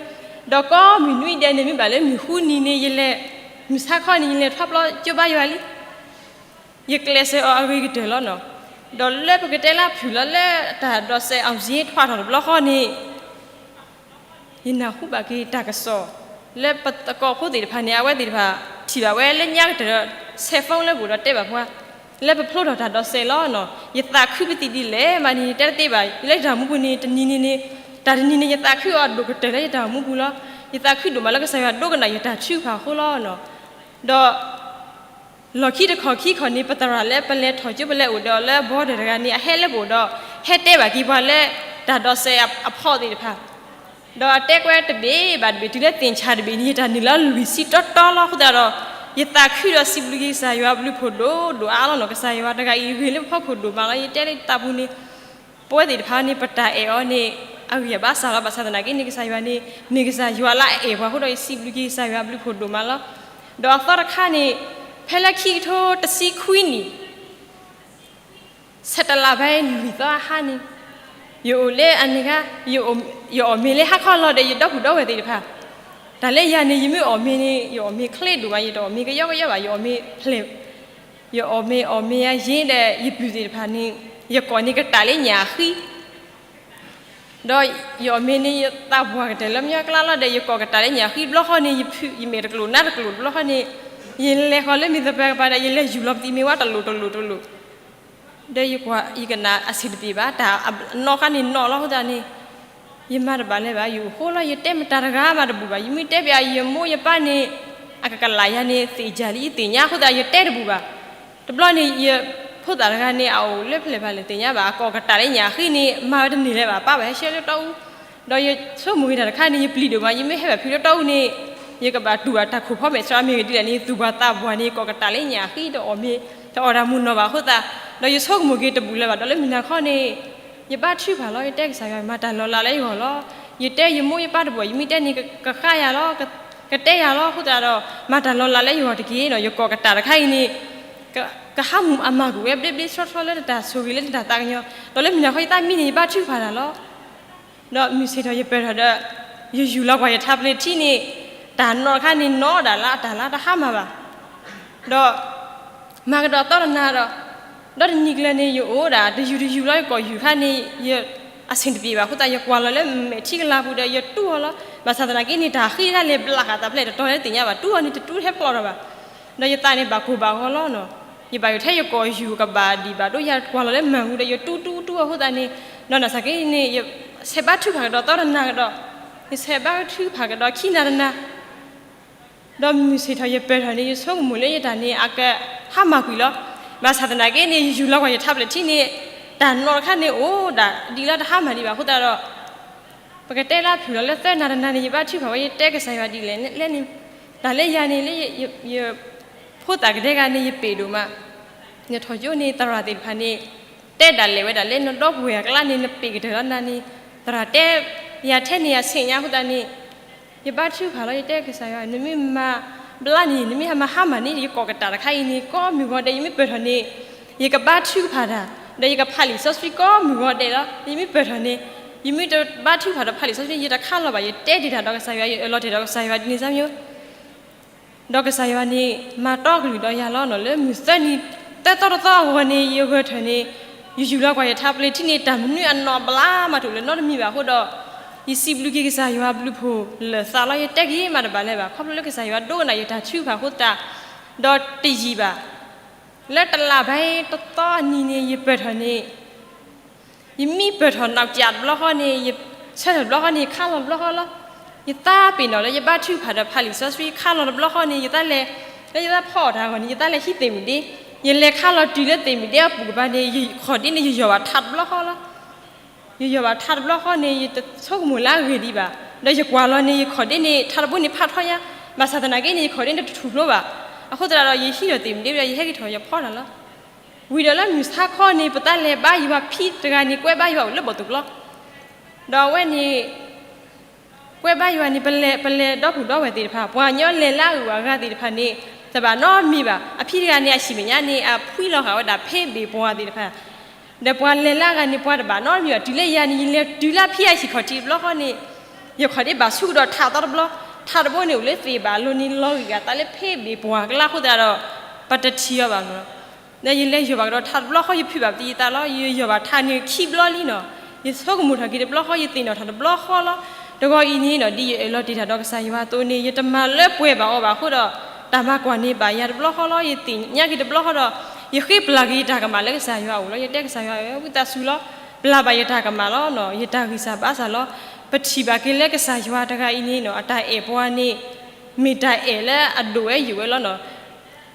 ဒီးကိးမုၢ်နွံဒဲးန့ၣ် မ့ၢ်ဘၣ်လၢမုၢ်ဃုနံၤန့ၣ် ယလဲၤ, မုၢ်ဆါခီန့ၣ် ယလဲၤထီပျီကၠိဘါယွၤလံ. ယကျဲးစၢးအီၤအဂ့ၤကတၢၢ်လီၤနီၤ. ဒီးလၢပကတဲလၢဖုၣ်လီၤလၢတၢ်ဒိးစဲး အောင်စာရင်းထွဲထီၣ်တဘျီဃီန့ၣ် ယနၢ်ဟူဘၣ်က့ၤတၢ်ကစီၣ် လၢပသကိးဖိသ့ၣ်တဖၣ်န့ၣ် အဝဲသ့ၣ်တဖၣ်ထံၣ်ဘၣ်ဝဲလၢညါကတၢၢ်ဒီး ဆဲးဖိလၢပအိၣ်ဒီးတဲဘၣ်ပှၤ လၢပဖျိထီၣ်တၢ်ဒိးစဲးလီၤနီၤ. ယသးခုပသံးဒ်လဲၣ်မးန့ၣ် ယတဲတသ့ဘၣ်. ယလၢယတၢ်အိၣ်မူပူၤန့ၣ် တနံၤန့ၣ်န့ၣ်, တၢ်တနံၤန့ၣ် ယသးခုအီၤဒိၣ်ကတၢၢ်လၢယတၢ်အိၣ်မူပူၤလီၤ. ယသးခုဒိၣ်မးလၢကစၢ်ယွၤဒိကနၣ်ယတၢ်ထုကဖၣ်အဃိလီၤနီၤ. ဒီး လီၢ်ခံတခီၣ်ခံခီၣ်န့ၣ် ပသရၣ်လၢပလဲၤထီၣ်ကၠိပလဲၤအိၣ်ဒီးလၢ border တဂၤန့ၣ် အဟဲလၢပအိၣ်ဒီး ဟဲတဲဘၣ်က့ၤပှၤလၢ တၢ်ဒိးစဲးအဖီၣ်သ့ၣ်တဖၣ် ဒီးအတဲကွဲတဘ့ၣ်ဘၣ်တဘ့ၣ် တုၤလၢသ့ၣ်ဆၣ်တဘ့ၣ်န့ၣ် ယတၢ်နုာ်လီၤလွံၢ်ဆံတီတီလီၤ. အဃိသတးဒီး ယသးခုဒီးစံးဘျုးက့ၤကစၢ်ယွၤအဘျုးဖှိၣ်ဒိၣ်ဒိၣ်အါလီၤနီၤ. ကစၢ်ယွၤတဂၤအံၤဂ့ၤလၢပဖီခိၣ်ဒိၣ်မးလီၤ. ယတဲလၢယသးပူၤန့ၣ် ပဝဲသ့ၣ်တဖၣ်န့ၣ် ပတၢ်အဲၣ်အီၤန့ၣ် အဂံၢ်အဘါစှၤလီၤ. ဘၣ်ဆၣ်သနာ်က့န့ၣ် ကစၢ်ယွၤန့ၣ် မ့ၢ်ကစၢ်ယွၤလၢအအဲၣ်ပှၤအဃိဒီး ယစံးဘျုးက့ၤကစၢ်ယွၤအဘျုးဖှိၣ်ဒိၣ်မးလီၤ. ဒီးအသီတခါန့ၣ် ဖဲလၢခံကထိတဆံခွံနံၣ် စဲးပထ့ဘၢၣ်လွံၢ်သီအဟါန့ၣ် ယအိၣ်လၢအန့ၣ်ခါ ယအီၣ်မ့ၤလၢဟါခီလီၤဒီး ယဒီပုၢ်ဒီဝဲၢ်သ့ၣ်တဖၣ် တၢ်လၢယၤန့ၣ် ယမ့ၢ်အီၣ်မ့ၤန့ၣ် ယအီၣ်မ့ၤချ့ဒိၣ်မး, ယတအီၣ်မ့ၤကယီကယီဘၣ်, ယအီၣ်မ့ၤဖျဲၣ်, ယအီၣ်မ့ၤ အီၣ်မ့ၤအယ့ၣ်ဒီး ယပုၢ်သ့ၣ်တဖၣ်န့ၣ် ယကိာ်န့ၣ်ကတၢၢ်လၢညၣ်အဃံ ဒီးယအီၣ်မ့ၤန့ၣ် ယသးပှၢ်ကတၢၢ်လၢမညီကျါလီၤဒီး ယကိာ်ကတၢၢ်လၢညၣ်အဃံတဘျီဃီန့ၣ် ယဖုး ယမဲာ်တကျိၤနါတကျိၤတဘျီဃီန့ၣ် ယလဲၤဃီၤလၢမ့ၢ်သပှၢ်ကပၤဒီး ယလဲၤယူၢ်လီၤပသံးမ့ၤဝါတလိၤတလိၤတလိၤ ဒီးယကွၢ် ယကနၣ်အဆံးတပ့ၤဘၣ် တၢ်အနီၣ်ဃါန့ၣ်နီၣ်လီၤအဃိသတးန့ၣ် ယမၤတဘၣ်လၢၤဘၣ် ယအိၣ်ဃိလီၤ ယတဲမတၤတဂၤမးတဘူၣ်ဘၣ် ယမ့ၢ်တဲပျးယမိၢ်ယပၢ်န့ၣ် အကကလးယၤန့ၣ် သ့ၣ်ယၢ်လံ ယသ့ၣ်ညါအဃိသတး ယတဲတဘူၣ်ဘၣ်. တဘျီန့ၣ် ယ ဖိသၣ်တဂၤန့ၣ် အအိၣ်လၢဖဲလဲၣ်ဖဲလဲၣ်သ့ၣ်ညါဘၣ်, အကိးကတၢ်လၢညၣ်အဃံန့ၣ် မၤဝဲတန့ၢ်လၢၤဘၣ်, ပၢ်ဘၣ်ဟဲဆှၢလၢတီအူ, ဒီးယဆိကမိၣ်က့ၤတၢ်တခါန့ၣ် ယပျံၤဒိၣ်မး, ယမ့ၢ်ဟဲဘၣ်ဖုလၢတီအူန့ၣ် ယကဘၣ်တူၢ်ဘၣ်တၢ်ခိၣ်ဖီမဲာ်ဆှးမ့ၢ်ဂ့ၤဒ်လဲၣ်န့ၣ် သူၣ်ပှၢ်သးပှၢ်န့ၣ် ကိးကတၢ်လၢညၣ်အဃံ တအီၣ်မ့ၤ တအီၣ်တၢ်မုၢ်နီၢ်ဘၣ်အဃိသတး, ဒီးယဆိကမိၣ်က့ၤတဘူၣ်လၢၤဘၣ်, ဒီးလၢမုၢ်နၤခီန့ၣ် ယဘါထုကဖၣ်လီၤ, ယတဲကစၢ်ယွၤ မၤတၢ်လီၤလးလၢယဂီၢ်လီၤ. ယတဲယမိၢ်ယပၢ်တဘၣ်, ယမ့ၢ်တဲန့ၣ် ကဃါယၤလီၤ, ကတဲယၤလီၤ, အဃိသတးဒီး မၤတၢ်လီၤလးလၢယဂီၢ်တက့ၢ်နီၤ, ယကိးကတၢ်တခါအံၤန့ၣ် ကဟးမူးအမၤကွံာ်ဝဲ ဘျ့ဘျ့ဆှီဆှီလၢနတၢ်ဆိၣ်ဂ့ၤလၢနတၢ်သးကညီၤ, ဒီးလၢမုၢ်နၤခီယသးမံန့ၣ် ယဘါထုကဖၣ်တၢ်လီၤ. ဒီးမုၢ်ဆ့ၣ်ထီၣ်ယပၢၢ်ထီၣ်ဒီး ယယူၢ်လီၤကွၢ်ယထးပျ့ၤထံန့ၣ် တၢ်နီၢ်တခါန့ၣ် နီၢ်ဒၣ်လၢအတၢ်လၢတဟါမၢ်ဘၣ်. ဒီး မၤကဒီးသီတနၤဒီး, ဒီးတနံၤကျၢၤန့ၣ် ယအိၣ်ဒၣ်တယူာ်တယူာ်လီၤ, ယကိာ်ယူၢ်ခါန့ၣ် အဆင်တပြေဘၣ်အဃိသတး ယကွၢ်လီၤလၢမဲာ်ထံကလၤပူၤဒီး ယတူၢ်အီၤလီၤ. ဘၣ်ဆၣ်သနာ်က့န့ၣ် တၢ်ဃံတၢ်လဲၤဘျးဃာ်သးဖဲလဲၣ်တတီၤလဲၣ်တသ့ၣ်ညါဘၣ်, တူၢ်အီၤန့ၣ် တတူၢ်ထဲဖျီၣ်ထီၣ်ဘၣ်. ဒီးယသးန့ၣ်ဘၣ်ကိၢ်ဘၣ်ဂီၤလီၤနီၤ. ယဘၣ်ယိၣ်ထဲယကိာ်ယူၢ်ကဘၣ်ဒံးဘၣ်ဒိယၤ ကွၢ်လီၤလၢမၢ်ပူၤဒီး ယတူၢ်တူၢ်တူၢ်အဃိသတးန့ၣ်, ဒီးနာ်သက့န့ၣ် ယဆဲးဘါထုကဖၣ်ကဒီးသီတနၤကဒီး, ယဆဲးဘါထုကဖၣ်ကဒီးခံနၤတနၤ ဒီးမုၢ်ဆ့ၣ်ထီၣ်ယပၢၢ်ထီၣ်န့ၣ် ယဆိကမိၣ်လၢယတၢ်န့ၣ် အကဟါမၢ်ကွံာ်လီၤ. ဘၣ်ဆၣ်သနာ်က့န့ၣ် ယယူၢ်လီၤကွၢ်ယထးပျ့ၤထံန့ၣ် တၢ်နီၢ်တခါန့ၣ်အိၣ်ဒၣ်ဒ်လၢတဟါမၢ်ဒံးဘၣ်အဃိသတးဒီး ပကတဲလၢဖုၣ်လီၤလၢသၢနၤတနၤန့ၣ် ယဘါထုကဖၣ်ဝဲ ယတဲကစၢ်ယွၤဒ်လဲၣ်လဲၣ်န့ၣ်, တၢ်လၢယၤန့ၣ်လၢ ယဖိသၣ်ကဒဲဂၤန့ၣ် ယပ့ၢ်ဒိၣ်မး, ယထီၣ်ကၠိန့ၣ် သရၣ်သ့ၣ်တဖၣ်န့ၣ် တဲဒၣ်လဲာ်ဝဲဒၣ်လၢနဒီပုၢ်ဝဲၢ်အကျါန့ၣ် နပ့ၢ်ကတၢၢ်လီၤနၤန့ၣ်, သရၣ်တဲယၤထဲန့ၣ် ယဆ့ၣ်ညါအဃိသတးန့ၣ် ယဘါထုကဖၣ်လီၤ ယတဲကစၢ်ယွၤ နမ့ၢ်မၤဘျါန့ၣ် နမ့ၢ်မၤဟါမၢ်န့ၣ် ယကိးကတၢ်တခါအံၤန့ၣ် ကိးမုၢ်ဂီၤဒဲး ယမ့ၢ်ပၢၢ်ထီၣ်န့ၣ် ယကဘါထုကဖၣ်တၢ်, ဒီးယကဖးလံာ်စီဆှံကိးမုၢ်ဂီၤဒဲးလီၤ. ယမ့ၢ်ပၢၢ်ထီၣ်န့ၣ် ယမ့ၢ်တဘါထုကဖၣ်ဒီးဖးလံာ်စီဆှံ ယတခါလီၤဘၣ် ယတဲတ့ၢ်တၢ်ဒီးကစၢ်ယွၤ ယအၢၣ်လီၤတ့ၢ်ဒီးကစၢ်ယွၤဒ်န့ၣ်စၢ်မ့ၢ် ဒီးကစၢ်ယွၤန့ၣ် မၤတီကလုာ်ဒီးယၤလီၤနီၤ လၢမုၢ်သၢနံၤ သၢသီတသီအဂီၢ်န့ၣ် ယဂၢၢ်ထၢၣ်န့ၣ် ယယူၢ်လီၤကွၢ်ယထးပျ့ၤထံန့ၣ် တၢ်မနုၤအနီၢ်ဘျါမးတအိၣ်လၢၤနီတမံၤဘၣ်အဃိဒီး ယစံးဘျုးက့ၤကစၢ်ယွၤဘျုးဖှိၣ်လၢာ်သးလီၤ ယတဲက့ၤမးတဘၣ်လၢၤဘၣ် ခီဖျိလၢကစၢ်ယွၤဒိကနၣ်ယတၢ်ထုကဖၣ်အဃိသတး ဒီးတယံာ်ဘၣ် လၢတလးဘၣ်တသီအနံၤန့ၣ် ယပၢၢ်ထီၣ်န့ၣ် ယမံပၢၢ်ထီၣ်နီၢ်ကၠးတဘျီဃီန့ၣ် ယဆၢထၢၣ်တဘျီဃီန့ၣ် ယခါလီၤတဘျီဃီလီၤ. ယသးပ့ၤနီၣ်လၢယဘါထုကဖၣ်ဒီးဖးလံာ်စီဆှံခါလီၤတဘျီဃီန့ၣ် ယသးလဲၤ လၢယသးဖီအီၣ်တၢ်အဂီၢ်န့ၣ် ယသးလဲၤဟံးသ့ၣ်မုၣ်ဒ့ ယလဲၤခါလီၤတုၤလၢသ့ၣ်မုၣ်ဒ့အပူၤကပၤန့ၣ် ယခီၣ်ဒ့န့ၣ် ယယီၢ်ဘၣ်ထးတဘျီဃီလီၤ. ယယီၢ်ဘၣ်ထးတဘျီဃီန့ၣ် ယတဆိကမိၣ်လၢအဂ့ၢ်ဒံးဘၣ်. ဒီးယကွၢ်လီၤန့ၣ် ယခီၣ်ဒ့န့ၣ် ထးတဘိန့ၣ်ဖးထီညါ, ဘၣ်ဆၣ်သနာ်က့န့ၣ် ယခီၣ်ဒ့န့ၣ်တထူၣ်ဖျိဘၣ်. အဃိသတးဒီး ယဟံးထီၣ်သ့ၣ်မုၣ်ဒ့ဝံၤဒီး ယဟဲက့ၤထီၣ်ယဖီတၢ်လီၤ. ဝံၤဒီးလၢမုၢ်ဆါခီန့ၣ် ပသးလဲၤဘါယွၤဖံတဂၤန့ၣ် ကွဲဘါယွၤအိၣ်လၢဘီၣ်သိၣ်ကျီ ဒီးအဝဲန့ၣ် ကွဲဘါယွၤန့ၣ် ပလဲၤ ပလဲၤဒီပုၢ်ဒီဝဲၢ်သ့ၣ်တဖၣ် ပှၤကညီလဲၤလၢအဂုၤအဂၤသ့ၣ်တဖၣ်န့ၣ် တဘၣ်နီတမံၤဘၣ်. အဖံတဂၤန့ၣ် အဆံၣ်မဲာ်ညါန့ၣ် အဖှံလီၤဃာ်ဝဲဒၣ်ဖဲဘ့ၣ်ပှၤသ့ၣ်တဖၣ် ဒီးပှၤလဲၤလၢအဂၤန့ၣ် ပှၤတဘၣ်နီတမံၤဘၣ်. တုၤလၢယၤန့ၣ် ယလဲၤတုၤလၢအဖံအဟံၣ်ခီၣ်ထံးတဘျီဃီန့ၣ် ယခီၣ်ဒ့ဘၣ်ဆူကဒီးထးသီတဘျီ, ထးတဘိန့ၣ်အိၣ်လၢသ့ၣ်ဘၣ်အလိၤန့ၣ် လီၤဂံၢ်ဂၤသးလၢဖဲဘ့ၣ်ပှၤကျါအဃိသတးဒီး ပတထံၣ်အီၤဘၣ်လီၤ. ဒီးယလဲၤယီၢ်ဘၣ်ကဒီးထးတဘျီဃီ ယဖုးဘၣ်ပသံယသးလီၤ. ယယီၢ်ဘၣ်ထးန့ၣ်ခံဘျီလံနီၤ. ယဆိကမိၣ်ထီၣ်က့ၤတဘျီဃီ ယသ့ၣ်နီၣ်ထီၣ်တဘျီဃီလီၤ. တဂီၤအံၤန့ၣ်နီၤ ဒ်ယအၢၣ်လီၤတ့ၢ်တၢ်ဒီးကစၢ်ယွၤအသိးန့ၣ် ယတမၤလၢပှဲၤဘၣ်အီၤဘၣ်အဃိဒီး တၢ်မၤကွၢ်န့ၢ်ဘၣ်ယၤတဘျီဃီလီၤ. ယသ့ၣ်ညါက့ၤတဘျီဃီဒီး ယဃ့ပျၢ်က့ၤယတၢ်ကမၣ်လၢကစၢ်ယွၤအအိၣ်လီၤ. ယတဲကစၢ်ယွၤဧၢ ဝံသးစူၤလီၤ. ပျၢ်ဘၣ်ယတၢ်ကမၣ်လီၤနီၤ. ယတၢ်ဂံၢ်စၢ်ဘါစၢ်လီၤ. ပထံၣ်ဘၣ်က့ၤလၢကစၢ်ယွၤတဂၤအံၤန့ၣ်နီၤ အတၢ်အဲၣ်ပှၤန့ၣ် မ့ၢ်တၢ်အဲၣ်လၢအဒိၣ်ဝဲယိာ်ဝဲလီၤနီၤ.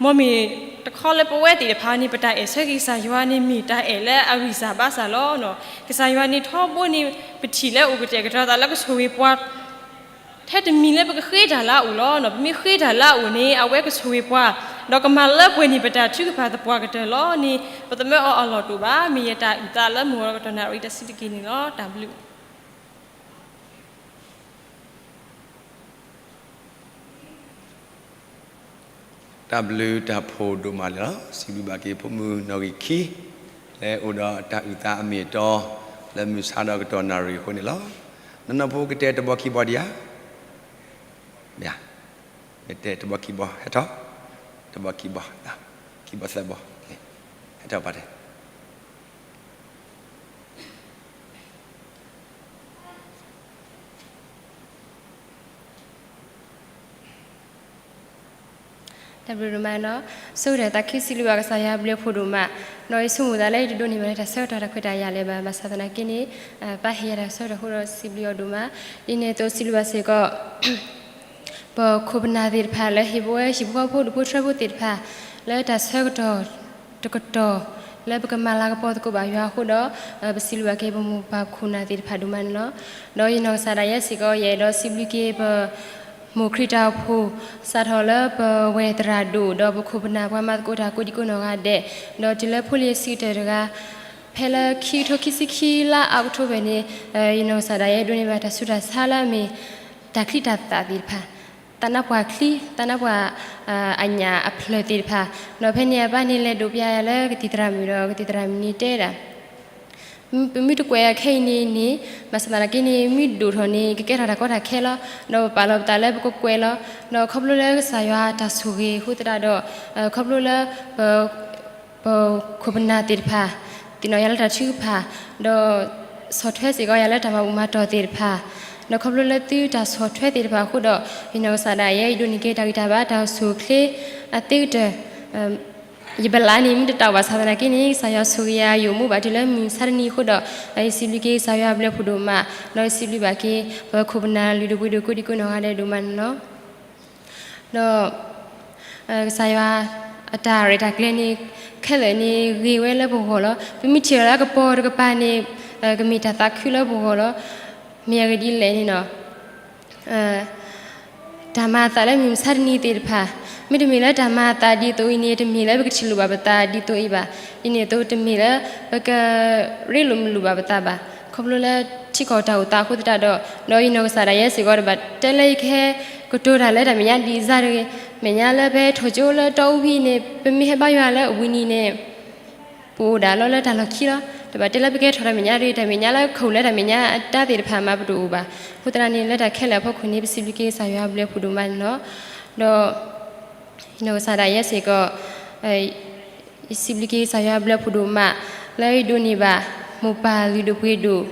မ်မ့ၢ်တခီလၢပဝဲသ့ၣ်တဖၣ်န့ၣ် ပတၢ်အဲၣ်ဆၢက့ၤကစၢ်ယွၤန့ၣ် မ့ၢ်တၢ်အဲၣ်လၢအဂံၢ်စၢ်ဘါစၢ်လီၤနီၤ. ကစၢ်ယွၤန့ၣ်ထီဘိန့ၣ် ပထံၣ်လၢအိၣ်ကတဲာ်ကတီၤသးလၢကဆိၣ်ဂ့ၤပှၤ ထဲတမံၤလၢပကဃ့တၢ်လၢအအိၣ်လီၤနီၤ. ပမ့ၢ်ဃ့တၢ်လၢအအိၣ်န့ၣ် အဝဲကဆိၣ်ဂ့ၤပှၤ ဒီးကမၤလၢပှဲၤန့ၢ်ပတၢ်ထုကဖၣ်သပှၢ်ကတၢၢ်လီၤန့ၣ် ပသမၢအီၤအလီၢ်တအိၣ်ဘၣ်. မ့ၢ်ယတၢ်အုၣ်သးလၢမုၢ်ဂီၤကတီၢ်နၣ်ရံၣ်တဆံးတက့ၢ်န့ၣ်လီၤ. တၢ်ဘျုး တၢ်ဘျုးတၢ်ဖှိၣ်ဒိၣ်မးန့ၣ်လီၤ. စံးဘျုးဘၣ်က့ၤဖိမုၣ်နီၣ်ဂံၢ်ခံ လၢအိၣ်ဒီးတၢ်အုၣ်သးအမ့ၢ်အတီ လၢမုၢ်ဆါဒီးကတီၢ်နၣ်ရံၣ်အဃိန့ၣ်လီၤ. နီၢ်နီၢ်ဖိကတဲတဘီခံဘီဒံးဧါ. မ့ၢ်တဲတဘီခံဘီ ဟဲထီၣ် တဘီခံဘီ ခံဘီသၢဘီ ဟဲထီၣ်ပာ်တဲ တၢ်ဘျုးဒိၣ်မးနီၤ, ဆိကတၢၢ်သးခုစံးဘျုးဘၣ်ကစၢ်ယွၤဘျုးဖှိၣ်ဒိၣ်မး, ဒီးယဆိကမိၣ်သးလၢယတဒိးန့ၢ်ဘၣ်လၢတၢ်ဆၢကတီၢ်တၢ်ခွဲးတၢ်ယာ်လၢၤဘၣ်, ဘၣ်ဆၣ်သနာ်က့န့ၣ် ပၢ်ဟ့ၣ်ယၤတၢ်ဆၢကတီၢ်အဃိဒီးစံးဘျုးအီၤဒိၣ်မး, ဒ်န့ၣ်အသိးစံးဘျုးဘၣ်စ့ၢ်ကီး ပခိၣ်ပနၢ်သ့ၣ်တဖၣ်လၢဟ့ၣ်ဘိဝဲဟံၣ်ဖိဃီဖိဒူၣ်ဖိထၢဖိသ့ၣ်တဖၣ် လၢတၢ်ဆၢကတီၢ်တကတီၢ် လၢပကမၤလၤကပီၤသကိးဘၣ်ယွၤအဃိဒီး, ပစံးဘျုးဘၣ်က့ၤပမိၢ်ပၢ်ခိၣ်နၢ်သ့ၣ်တဖၣ်ဒိၣ်မးန့ၣ်လီၤ. ဒီးယနီၢ်ကစၢ်ဒၣ်ယဲစ့ၢ်ကီး ယအဲၣ်ဒိးစံးဘျုးက့ၤပ မိၢ်ခရံာ်တၢ်အိၣ်ဖှိၣ် စးထီၣ်လၢပဝဲၢ်သရၣ်ဒိၣ် ဒီးပခိၣ်ပနၢ်ပှၤမၤသကိးတၢ်ကိးဒံကိးနီၢ်ဂၤဒဲး, ဒီးတုၤလၢဖိလံၤအဆံးကတၢၢ်တဂၤ, ဖဲလၢခံကထိခံဆံခံလါအီးကထိဘၢၣ်န့ၣ်, ယနီၢ်ကစၢ်ဒၣ်ယဲဒိးန့ၢ်ဘၣ်တၢ်ဆူးတၢ်ဆါလၢအမ့ၢ် တၢ်ချံတၢ်သၣ်သ့ၣ်တဖၣ်, သးနါပှၢ်ချံ, သးနါပှၢ် အညၣ်အဖျၢၣ်သ့ၣ်တဖၣ်, ဒီးဖဲန့ၣ်အဘၣ်န့ၣ်လဲၤဒိးပျးယၤလၢကသံၣ်သရၣ်မုၣ်ဒီးကသံၣ်သရၣ်မုၣ်န့ၣ်တဲဒၣ် ပမ့ၢ်တကွဲးအခဲအံၤန့ၣ်န့ၣ်, ဘၣ်ဆၣ်သနာ်က့န့ၣ် မ့ၢ်ဒိၣ်ထီၣ်န့ၣ် ကကဲထီၣ်တၢ်ကီတၢ်ခဲလီၤ. ဒီးပပာ်လီၤပသးလၢပကကွဲးလီၤ. ဒီးခီဖျိလၢကစၢ်ယွၤတၢ်ဆိၣ်ဂ့ၤအဃိသတးဒီး, ခီဖျိလၢ ပခိၣ်ပနၢ်သ့ၣ်တဖၣ် သ့ၣ်နီၣ်ယၤလၢတၢ်ထုကဖၣ်, ဒီးဆီၣ်ထွဲစ့ၢ်ကီးယၤလၢတၢ်မၤဘူၣ်မၤတီၢ်သ့ၣ်တဖၣ်, ဒီးခီဖျိလၢသုတၢ်ဆီၣ်ထွဲသ့ၣ်တဖၣ်အဃိဒီး, ယနီၢ်ကစၢ်ဒၣ်ယဲ ယဒိးန့ၢ်က့ၤတၢ်ဂံၢ်တၢ်ဘါတၢ်အိၣ်ဆူၣ်အိၣ်ချ့အသ့ကတၢၢ် ယဘၣ်လါန့ၣ်မ့ၢ်တတၢ်အိၣ်ဘၣ်ဆၣ်သနာ်က့န့ၣ် ကစၢ်ယွၤဆိၣ်ဂ့ၤယၤယိာ်မူဘၣ်တုၤလၢမုၢ်မဆါတနံၤအဃိဒီး, ယစံးဘျုးက့ၤကစၢ်ယွၤအဘျုးအဖှိၣ်ဒိၣ်မး, ဒီးယစံးဘျုးဘၣ်က့ၤ ပခိၣ်ပနၢ်လုၢ်ဒိၣ်ပှ့ၤဒိၣ်ကိးဒံကိးနီၢ်ဂၤဒဲးဒိၣ်မးန့ၣ်လီၤ. ဒီး ကစၢ်ယွၤအတၢ်ရဲၣ်တၢ်ကျဲၤန့ၣ် ခဲလၢာ်န့ၣ်ဂ့ၤဝဲလၢပဂီၢ်လီၤ. ပမ့ၢ်ထံၣ်လီၤလၢအကပီၤတကပၤန့ၣ် ကမ့ၢ်တၢ်သးခုလၢပဂီၢ်လီၤ. မ့ၢ်အဂ့ၢ်ဒ်လဲၣ်န့ၣ်လီၤ. တၢ်မၤအသးလၢမုၢ်မဆါတနံၤသ့ၣ်တဖၣ်, မ့တမ့ၢ်လၢတၢ်မၤအသးဒ်သိးအံၤန့ၣ် တမ့ၢ်လၢပကထံၣ်လိာ်ဘၣ်ပသးဒ်သိးအံၤဘၣ်. ဒ်န့ၣ်အသိးတမ့ၢ်လၢ ပကရ့လိာ်မုာ်လိာ်ဘၣ်ပသးဘၣ်. ခီဖျိလၢထံကီၢ်တၢ်အိၣ်သးအဃိသတးဒီး, ဒီးယနီၢ်ကစၢ်ဒၣ်ယဲစ့ၢ်ကီး တဘၣ်တဲလၢယကဟဲကတိၤတၢ်လၢတၢ်မဲာ်ညါဒ်အံၤတဂ့ၤ. မဲာ်ညါလၢပဟဲထီၣ်ကၠိလၢတီအူဖဲအံၤန့ၣ် ပမ့ၢ်ဟဲဘါယွၤလၢအဝံၤနံၤန့ၣ် ပအိၣ်ဒၣ်လီၤလၢတၢ်လီၢ်ခံလီၤ. တဘၣ်တဲလၢပကဟဲထီၣ်တၢ်မဲာ်ညါတဂ့ၤ, တၢ်မဲာ်ညါလၢကအိၣ်လၢတၢ်မဲာ်ညါအတၢ်သ့ၣ်တဖၣ်မၤပတအိၣ်ဘၣ်. အဃိသတးန့ၣ် လၢတၢ်ခဲလၢာ်အဖီခိၣ်န့ၣ် ပစံးဘျုးက့ၤကစၢ်ယွၤအဘျုးအဖှိၣ်ဒိၣ်မးန့ၣ်လီၤ. ဒီး ယနီၢ်ကစၢ်ဒၣ်ယဲစ့ၢ်ကီး ယစံးဘျုးက့ၤကစၢ်ယွၤအဘျုးအဖှိၣ်ဒိၣ်မး လၢယဒိးန့ၢ်ဘၣ် မိၢ်ပၢ်လုၢ်ဒိၣ်ပှ့ၤဒိၣ်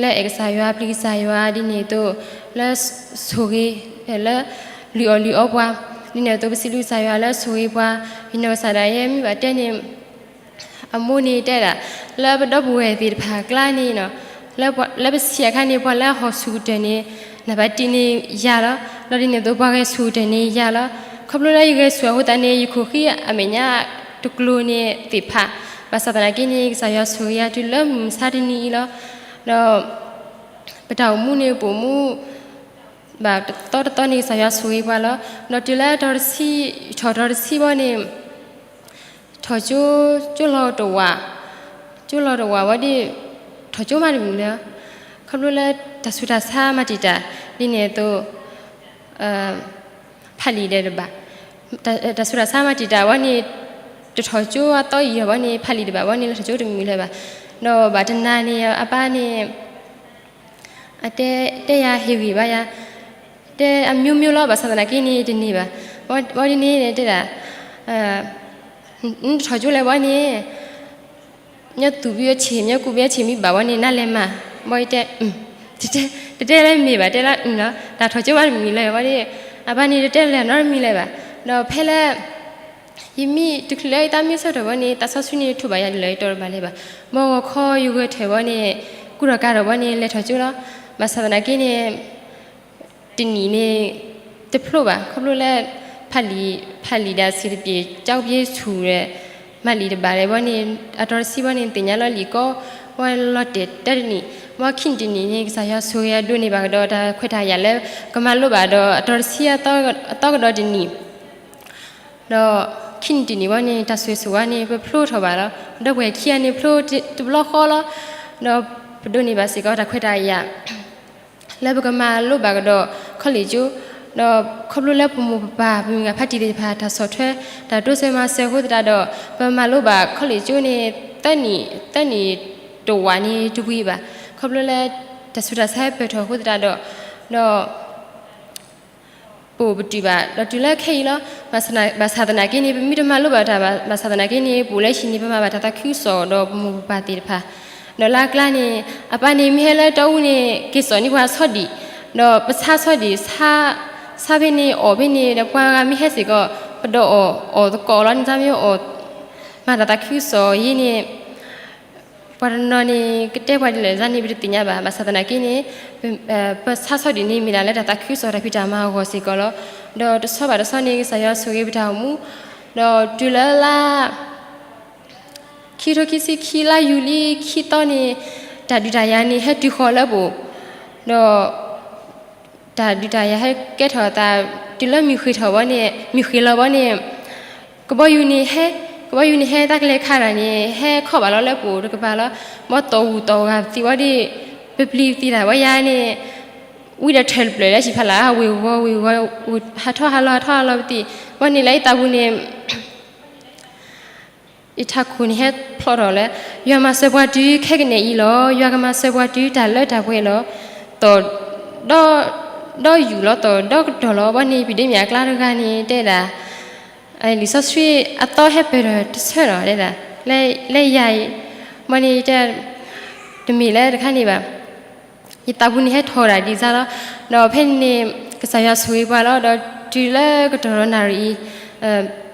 လၢအဲၣ်ကစၢ်ယွၤပျံၤကစၢ်ယွၤဒ်န့ၣ်အသိး လၢဆိၣ်ဂ့ၤ လၢ လုၢ်အီၣ်လုၢ်အီပှၤ ဒ်န့ၣ်အသိး ပစံးဘျုးကစၢ်ယွၤလၢဆိၣ်ဂ့ၤပှၤ. ယနီၢ်ကစၢ်ဒၣ်ယဲမ့ၢ်ဘၣ်တဲန့ၣ် အမိၢ်န့ၣ်တဲဒၣ် လၢပဒီပုၢ်ဝဲၢ်သ့ၣ်တဖၣ်အကျါန့ၣ် လၢပဆံးအခါန့ၣ် ပှၤလၢအဟီၣ်ဆူၣ်ကတၢၢ်န့ၣ် နဘၣ်တံၢ်န့ၢ်ယၤလီၤ. ဒီးဒ်န့ၣ်အသိး ပှၤဂဲၤဆူၣ်ကတၢၢ်န့ၢ်ယၤလီၤ. ခီဖျိလၢယဂဲၤဆူၣ်အဃိသတးန့ၣ် ယခိၣ်ဃံအမဲာ်ညါတကျိၤန့ၣ်သ့ၣ်ဖး, ဘၣ်ဆၣ်သနာ်က့န့ၣ် ကစၢ်ယွၤဆိၣ်ဂ့ၤယၤတုၤလၢမုၢ်မဆါတနံၤအံၤလီၤ. ဒီး ပတၢ်အိၣ်မူန့ၣ် ပအိၣ်မူ ဘၣ်တသီတသီန့ၣ် ကစၢ်ယွၤဆိၣ်ဂ့ၤပှၤလီၤ. ဒီးတုၤလၢတီၤတဆံ, ထီၣ်တီၤတဆံဘီန့ၣ် ထီၣ်ကၠိ, ကၠိလီၤတဝာ်, ကၠိလီၤတဝာ်ဝဲဒၣ် ထီၣ်ကၠိမးတမံၤလၢၤ, ခီဖျိလၢတၢ်ဆူးတၢ်ဆါမၤတံာ်တာ် ဒ်န့ၣ်အသိး ဖးလံာ်ဒီးတဘၣ်, တၢ်ဆူးတၢ်ဆါမၤတံာ်တာ်ဝဲန့ၣ် တထီၣ်ကၠိအသီအံၤဘီန့ၣ် ဖးလံာ်တဘၣ်ဝဲန့ၣ် လၢထီၣ်ကၠိတမံၤလၢၤဘၣ်. ဒီးဘၣ်တနၤန့ၣ် အပၢ်န့ၣ် အတဲ, တဲယၤဟ့ၣ်ဂံၢ်ဘါယၤ, တဲအမျိုးမျိုးလီၤ ဘၣ်ဆၣ်သနာ်က့န့ၣ် တန့ၢ်ဘၣ်. ဘီဒ်န့ၣ်တဲဒၣ်, နတထီၣ်ကၠိလဲၣ်ဘီန့ၣ်, မ့ၢ်သူၣ်ဘ့အဆ့ၣ် မ့ၢ်ကူးဘ့အဆ့ၣ်မ့ၢ်ဘၣ်ဝဲန့ၣ် နလဲၤမၤ. ဘီတဲ, တတဲလၢမ့ၢ်ဘၣ် တဲလၢအလီၤ တၢ်ထီၣ်ကၠိဘၣ်တမံၤလၢၤဘီဒီး အပၢ်န့ၣ်တတဲလၢၤနီတမံၤလၢၤဘၣ်. ဒီးဖဲလၢ ယမ့ၢ်တချုးလၢယသးမ့ၢ်ဆၢထၢၣ်ဘီန့ၣ် သးစီဆှံန့ၣ်ထိးဘၣ်ယၤဒ်လဲၣ်ယတီတဘၣ်လၢၤဘၣ်. ဘီဂီၤခီယဂဲၤထၢၣ်ဘီန့ၣ် ကူၣ်ထီၣ်ကၤထီၣ်ဘီန့ၣ် လဲၤထီၣ်ကၠိလီၤ. ဘၣ်ဆၣ်သနာ်က့န့ၣ် တနံၣ်န့ၣ် တဖျိဘၣ် ခီဖျိလၢ ဖးလံာ်, ဖးလံာ်ဒီးဆ့ၣ်တပျ့ၤ ကၠီကပျ့ၤဆူၣ်ဒီး မၤလံာ်တဘၣ်လၢၤဘီန့ၣ် အတီတဆံဘီန့ၣ် သ့ၣ်ညါလီၤလံာ်ကီ ဝဲလီၤတဲာ်တၢတနံၣ် ဘီခံနံၣ်တနံၣ်န့ၣ် ကစၢ်ယွၤဆိၣ်ဂ့ၤအဒိးန့ၢ်ဘၣ်ကဒီးတၢ်ခွဲးတၢ်ယာ်လၢ ကမၤလိဘၣ်ဒီးအတီတဆံအသီကဒီးတနံၣ် ဒီးခံနံၣ်တနံၣ်ဘီန့ၣ် တၢ်ဆိၣ်ဂ့ၤဆိၣ်ဝါန့ၣ် ပဖျိထီၣ်ဘၣ်လီၤ. ဒီးပှဲၤခံဂၤန့ၣ်ဖျိတဘျီဃီလီၤ. ဒီးပဒိးန့ၢ်ဘၣ်စ့ၢ်ကီးတၢ်ခွဲးတၢ်ယာ် လၢပကမၤလိဘၣ်ကဒီး college ကၠိ, ဒီးခီဖျိလၢပမိၢ်ပပၢ် ပမုၢ်ဂၤဖါတံၢ်သ့ၣ်တဖၣ် တၢ်ဆီၣ်ထွဲ တၢ်တိစၢၤမၤစၢၤအဃိသတးဒီး ပမၤလိဘၣ် college ကၠိန့ၣ် သၢနံၣ်, သၢနံၣ်တဝာ်န့ၣ်တဝံၤဘၣ်. ခီဖျိလၢ တၢ်ဆူးတၢ်ဆါဟဲပၢၢ်ထီၣ်အဃိသတးဒီး, ဒီး ပအိၣ်ပတုာ်ဘၣ် ဒီးတုၤလၢခဲအံၤလီၤ. ဘၣ်ဆၣ်သနာ်က့န့ၣ် ပမ့ၢ်တမၤလိဘၣ်တၢ်ဘၣ်, ဘၣ်ဆၣ်သနာ်က့န့ၣ် ပအိၣ်လၢဟံၣ်န့ၣ် ပမၤဘၣ်တၢ်သးခုကစီၣ်ဒီးပမိၢ်ပပၢ်သ့ၣ်တဖၣ်, ဒီးလၢအကျါန့ၣ် အပၢ်န့ၣ်မ့ၢ်ဟဲလၢတီအူန့ၣ် က့ၤစိာ်န့ၢ်ပှၤဆီဒံၣ်, ဒီးပဆါဆီဒံၣ်, ဆါဖဲန့ၣ်အီၣ်ဖဲန့ၣ် ဒီးပှၤဂၤမ့ၢ်ဟဲစ့ၢ်ကီး ပဒီးအီၣ်, အီၣ်သကိးလီၤန့ၣ် တၢ်မ့ၢ်အီၣ် မၤတၢ်သးခုကစီၣ်အံၤန့ၣ် ပှၤတနီၤန့ၣ် ကတဲပှၤဒ်လဲၣ်န့ၣ် ပတသ့ၣ်ညါဘၣ်. ဘၣ်ဆၣ်သနာ်က့န့ၣ် ပဆါဆီဒံၣ်န့ၣ် မ့ၢ်ဒၣ်လၢတၢ်သးခုကစီၣ်တၢ်ဖံးတၢ်မၤအဂီၢ်စ့ၢ်ကီးလီၤ. ဒီးတဆီဘၣ်တဆီန့ၣ် ကစၢ်ယွၤဆိၣ်ဂ့ၤပတၢ်အိၣ်မူ, ဒီးတုၤလၢလါ ခံကထိခံဆံခံ လါယူၤလံ ခံသီန့ၣ် တၢ်ဒုးတၢ်ယၤန့ၣ် ဟဲတုၤဃီၤလၢပအိၣ်, ဒီး တၢ်ဒုးတၢ်ယၤဟဲကဲထီၣ်အသး တုၤလၢမုၢ်ဃ့ၢ်ထီၣ်ဘီန့ၣ် မုၢ်ဃ့ၢ်လီၤဘီန့ၣ် ကဘီယူၤန့ၣ်ဟဲ, ကဘီယူၤန့ၣ်ဟဲတၢ်ကလဲၤခးတၢ်န့ၣ် ဟဲခီၣ်ဘၣ်လီၤလၢပအိၣ်တကပၤလီၤ. ဘီတီၢ်ဂူၢ်တီၢ်ဂၤပသံးဝဲဒၣ်, ပပျံၤပသံးတၢ်ဝဲယၤန့ၣ် ဝံၤဒီးထၢၣ်တဖျၢၣ်လၢဟံၣ်ဖီလာ် ဝ့ၢ်ဂီၤဝ့ၢ်ဂီၤ, ဟးထီၣ်ဟးလီၤ ဟးထီၣ်ဟးလီၤပသံး, ဘီန့ၣ်လၢယသးပူၤန့ၣ် ယထးခိၣ်န့ၣ်ဟဲဖျိးထီၣ်လၢ ယွၤမၤစၢၤပှၤတုၤခဲကနံၣ်အံၤလီၤ. ယွၤကမၤစၢၤပှၤတုၤတၢ်လၢတၢ်ပှဲၤလီၤ. တီၢ် ဒီးယူၤလီၤ တီၢ်ဒီကတီၢ်လီၤ. ဘီန့ၣ် ပဒ့မ့ၢ်အကျါတဂၤန့ၣ် တဲဒၣ် လံာ်စီဆှံအသီဟဲပၢၢ်ထီၣ်တဆၢဒီး တဲဒၣ် လၢယၤအံၤ, ဘီန့ၣ်တဲ တမ့ၢ်လၢတခါန့ၣ်ဘၣ်. ယသးပူၤန့ၣ်ဟဲထီၣ်ဒၣ်ဒ်စါလီၤ. ဒီးဖဲန့ၣ် ကစၢ်ယွၤဆိၣ်ဂ့ၤပှၤလီၤ. ဒီးတုၤလၢကတီၢ်ဒီးနၣ်ရံၣ်အံၤ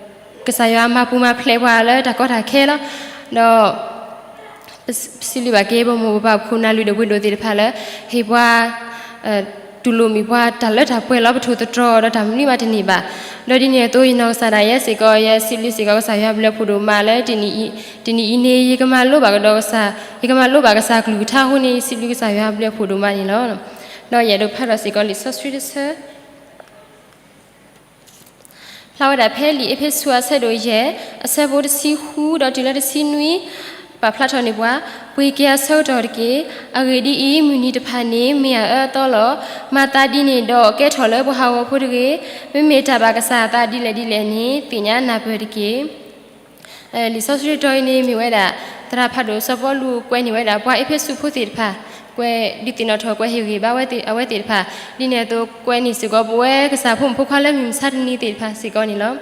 ကစၢ်ယွၤမၤပူၤမၤဖျဲးပှၤလၢတၢ်ကီတၢ်ခဲလီၤ. ဒီး ပစံးဘျုးဘၣ်က့ၤ ပမိၢ်ပပၢ်ခိၣ်နၢ်လုၢ်ဒိၣ်ပှ့ၤဒိၣ်သ့ၣ်တဖၣ်လၢ ဟ့ၣ်ပှၤ တူၢ်လိာ်မုာ်ပှၤတၢ်လၢတၢ်ပှဲၤလီၤ ပထိၣ်သတြီၤဒီး တၢ်မနုၤမးတန့ၢ်ဘၣ်. ဒီးဒ်န့ၣ်အသိး ယနီၢ်ကစၢ်ဒၣ်ယဲစ့ၢ်ကီး ယစံးဘျုးစ့ၢ်ကီး ကစၢ်ယွၤဘျုးဖှိၣ်ဒိၣ်မးလၢ တနံၤအံၤန့ၣ် ယကမၤလိဘၣ်ကဒီးကစၢ်, ယကမၤလိဘၣ်ကစၢ်ကလုၢ်ကထါအဃိန့ၣ် ယစံးဘျုးကစၢ်ယွၤဘျုးဖှိၣ်ဒိၣ်မးန့ၣ်လီၤ. ဒီးယအဲၣ်ဒိးဖးဒီးစ့ၢ်ကီးလံာ်စီဆှံတဆၢ ဖျါဝဲဒၣ်ဖဲလံာ်အ့းဖ့းစူးအဆၢဒိၣ်ယဲၢ် အဆၢဖိတဆံဃု ဒီးတုၤလၢတဆံနွံ, ပာ်ဖျါထီၣ်န့ၢ်ပှၤ, ပှ့ၤက့ၤအဆၢကတီၢ်တက့ၢ်. အဂ့ၢ်ဒ်အံၤ, မုၢ်နံၤတဖၣ်န့ၣ် မ့ၢ်အအၢအသီလီၤ. မၤသးဒ်န့ၣ်ဒီးကဲထီၣ်လၢပှၤဟးဂီၤဖိတဂ့ၤ. မ့မ့ၢ်တၢ်ဘၣ်ကစၢ်အသးဒ်လဲၣ်ဒ်လဲၣ်န့ၣ် သ့ၣ်ညါနၢ်ပၢၢ်တက့ၢ်. လံာ်စီဆှံတီၤအံၤန့ၣ်မ့ၢ်ဝဲဒၣ် သရၣ်ဖးဒိၣ်စီၤပီလူးကွဲးန့ၢ်ဝဲဒၣ်ပှၤအ့းဖ့းစူးဖိသ့ၣ်တဖၣ်, ကွဲးဒုးသ့ၣ်နီၣ်ထီၣ်ကွဲးဟ့ၣ်ဂံၢ်ဘါဝဲအဝဲသ့ၣ်တဖၣ်, ဒ်န့ၣ်အသိးကွဲးန့ၢ်စ့ၢ်ကီးပဝဲကစၢ်ဖိမုၣ်ဖိခွါလၢမုၢ်မဆါတနံၤသ့ၣ်တဖၣ်စ့ၢ်ကီးန့ၣ်လီၤ.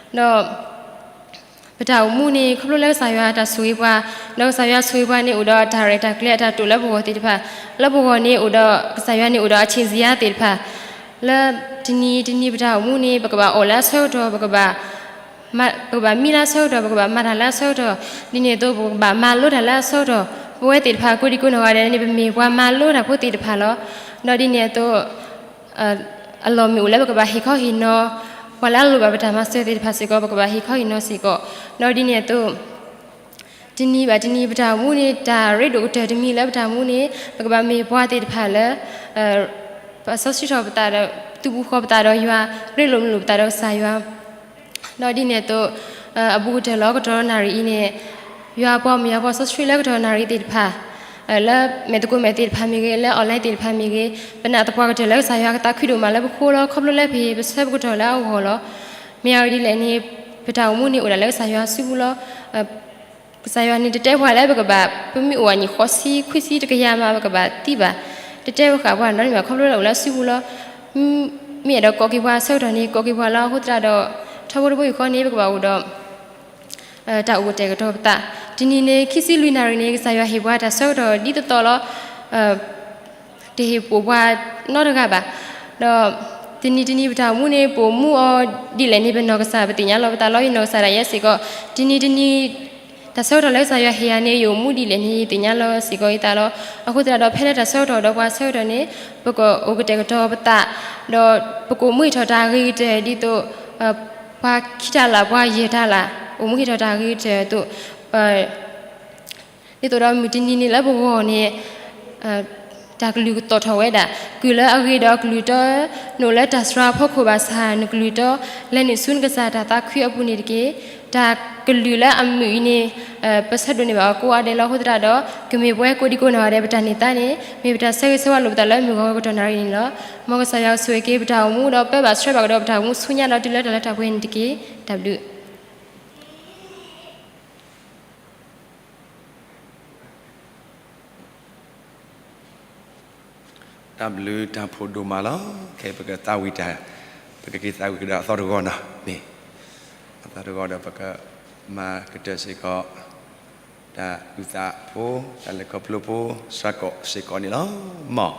ဒီး ပတၢ်အိၣ်မူန့ၣ် ခီဖျိလၢကစၢ်ယွၤတၢ်ဆိၣ်ဂ့ၤပှၤ, ဒီးကစၢ်ယွၤဆိၣ်ဂ့ၤပှၤန့ၣ်အိၣ်ဒီးတၢ်ရဲၣ်တၢ်ကျဲၤအတၢ်တိာ်လၢပဂီၢ်သ့ၣ်တဖၣ်, လၢပဂီၢ်န့ၣ်အိၣ်ဒီး ကစၢ်ယွၤန့ၣ်အိၣ်ဒီးအဆ့ၣ်စံယါသ့ၣ်တဖၣ်, လၢတနံၤတနံၤပတၢ်အိၣ်မူန့ၣ် ပကဘၣ်အီၣ်လၢအဆၢကတီၢ်, ပကဘၣ် ပကဘၣ်မံလၢအဆၢကတီၢ်, ပကဘၣ်မၤတၢ်လၢအဆၢကတီၢ်, ဒ်န့ၣ်အသိးပကဘၣ်မၤလိတၢ်လၢအဆၢကတီၢ်, ပဝဲသ့ၣ်တဖၣ်ကိးဒံကိးနီၢ်ဂၤဒဲးန့ၣ် ပမ့ၢ်ပှၤမၤလိတၢ်ဖိသ့ၣ်တဖၣ်လီၤ. ဒီးဒ်န့ၣ်အသိး အလီၢ်မ့ၢ်အိၣ်လၢပကဘၣ်ဟ့ၣ်ခီဟ့ၣ်နီၤ, ပှၤလၢအလိၣ်ဘၣ်ပတၢ်မၤစၢၤသ့ၣ်တဖၣ်စ့ၢ်ကီး ပကဘၣ်ဟ့ၣ်ခီဟ့ၣ်နီၤစ့ၢ်ကီး, ဒီးဒ်န့ၣ်အသိး တနံၤဘၣ်တနံၤပတၢ်အိၣ်မူန့ၣ် တၢ်ရ့ဒိၣ်ကတၢၢ်တမံၤလၢပတၢ်အိၣ်မူန့ၣ် ပကဘၣ်မ့ၢ်ပှၤသ့ၣ်တဖၣ်လၢ ပစီဆှံထီၣ်ပသးဒီး သူၣ်ပူၤဃီၤပသးဒီးယွၤ, ရ့လိာ်မုာ်လိာ်ပသးဒီးကစၢ်ယွၤ ဒီးဒ်န့ၣ်အသိး အဘူးကတၢၢ်လၢကတီၢ်နၣ်ရံၣ်အံၤန့ၣ် ယွၤပှၤမုၣ်ယွၤပှၤစီဆှံလၢကတီၢ်နၣ်ရံၣ်သ့ၣ်တဖၣ် လၢမဲာ်သကိးမဲာ်သ့ၣ်တဖၣ်မ့ၢ်ဂ့ၤ, လၢ online သ့ၣ်တဖၣ်မ့ၢ်ဂ့ၤ, ပနာ်သပှၢ်ကတၢၢ်လၢကစၢ်ယွၤကသးခုဒိၣ်မးလၢပဃိလီၤ. ခီဖျိလၢပဟ့ၣ်ပဆၢပကတီၢ်လၢအဂီၢ်လီၤ. မ့ၢ်အဂ့ၢ်ဒ်လဲၣ်န့ၣ် ပတၢ်အိၣ်မူန့ၣ်အိၣ်ဒၣ်လၢကစၢ်ယွၤစုပူၤလီၤ. ကစၢ်ယွၤန့ၣ်တတဲပှၤလၢပကဘၣ်, ပမ့ၢ်အိၣ်အနံၣ်ဃိးဆံ ခွံဆံ တကယၤမး ပကဘၣ်သံဘၣ်, တတဲဘၣ်ဃးပှၤနီတမံၤဘၣ် ခီဖျိလၢအိၣ်လၢစုပူၤလီၤ. မ့ၢ်အဲၣ်ဒိးကိးက့ၤပှၤအဆၢကတီၢ်န့ၣ် ကိးက့ၤပှၤလီၤ. အဃိသတးဒီး ထီဘိတဘိယူၢ်ဃီန့ၣ် ပကဘၣ်အိၣ်ဒီး တၢ်အိၣ်ကတဲာ်ကတီၤပသး, တနံၤန့ၣ် ခံဆံလွံၢ်နၣ်ရံၣ်န့ၣ် ကစၢ်ယွၤဟ့ၣ်ပှၤတၢ်ဆၢကတီၢ်ဒ်သိးသိးလီၤ. တဟ့ၣ်ပိာ်ပှၤနီတဂၤဘၣ်. ဒီးတနံၤတနံၤပတၢ်အိၣ်မူန့ၣ် ပအိၣ်မူအီၤဒ်လဲၣ်န့ၣ် ပနီၢ်ကစၢ်ပသ့ၣ်ညါလီၤပသးလီၤ. ယနီၢ်ကစၢ်ဒၣ်ယဲစ့ၢ်ကီး တနံၤတနံၤ တၢ်ဆၢကတီၢ်လၢကစၢ်ယွၤဟ့ၣ်ယၤန့ၣ် ယအိၣ်မူဒ်လဲၣ်န့ၣ် ယသ့ၣ်ညါလီၤစ့ၢ်ကီးယသးလီၤ. အဃိသတးဒီး ဖဲလၢတၢ်ဆၢကတီၢ်ဒီးပှၤဆၢကတီၢ်န့ၣ် ပကအိၣ်ကတဲာ်ကတီၤပသး, ဒီးပကအိၣ်မူဟ့ၣ်ထီၣ်တၢ်ဂ့ၤကတၢၢ်ဒ်သိး ပှၤခံတၢ်လၢ် ပှၤယဲၢ်တၢ်လၢ် အိၣ်မူဟ့ၣ်ထီၣ်တၢ်ဂ့ၤကတၢၢ်အသိး ဒ်သိးဒီးမုၢ်တနံၤန့ၣ်လၢပဂီၢ်န့ၣ် တၢ်ကလုၢ်ကသီၣ်ထီၣ်ဝဲဒၣ်, ကုၢ်လၢအဂ့ၤဒီးအကလုၢ်တီ, နအိၣ်လၢတၢ်စှၤအဖီခိၣ်ဘၣ်ဆၣ် နကလုၢ်တီ, လဲၤနုာ်ဆူနကစၢ်တၢ်သးခုအပူၤန့ၣ်တက့ၢ်. တၢ်ကလုၢ်လၢအမုာ်အံၤန့ၣ် ပဆၢဒိးန့ၢ်ဘၣ်အီၤကိးဂၤဒဲးလီၤ. အဃိသတးဒီး ကမ့ၢ်ပဝဲကိးဒံကိးနီၢ်ဂၤဒဲး ပတၢ်န့ၢ်သါန့ၣ် မ့ၢ်ပတၢ်ဆၢဂ့ၤဆၢဝါလိာ်ပသးလၢမုၢ်ဂီၤကတီၢ်နၣ်ရံၣ်န့ၣ်လီၤ. မ်ကစၢ်ယွၤကဆိၣ်ဂ့ၤက့ၤပတၢ်အိၣ်မူဒီး ပၢဘၣ်ဆှၢဘၣ်ကဒီးပတၢ်အိၣ်မူဆူညါဒီးတုၤလၢတၢ်လၢတၢ်ပှဲၤန့ၣ်တက့ၢ်. တၢ်ဘျုး တၢ်ဘျုးတၢ်ဖှိၣ်ဒိၣ်မးလီၤ. ခဲအံၤပကသးဝံၣ်တၢ်, ပကက့ၤသးဝံၣ်ကဒီးအသီတဂီၤနီၤ, မ့ၢ်အသီတဂီၤဒီး ပကမၤကတၢၢ်စ့ၢ်ကီး တၢ်အုၣ်သးဖိ, တၢ်လဲၤခီဖျိဖိ, စှၤကိာ်စ့ၢ်ကီးန့ၣ်လီၤ. မ်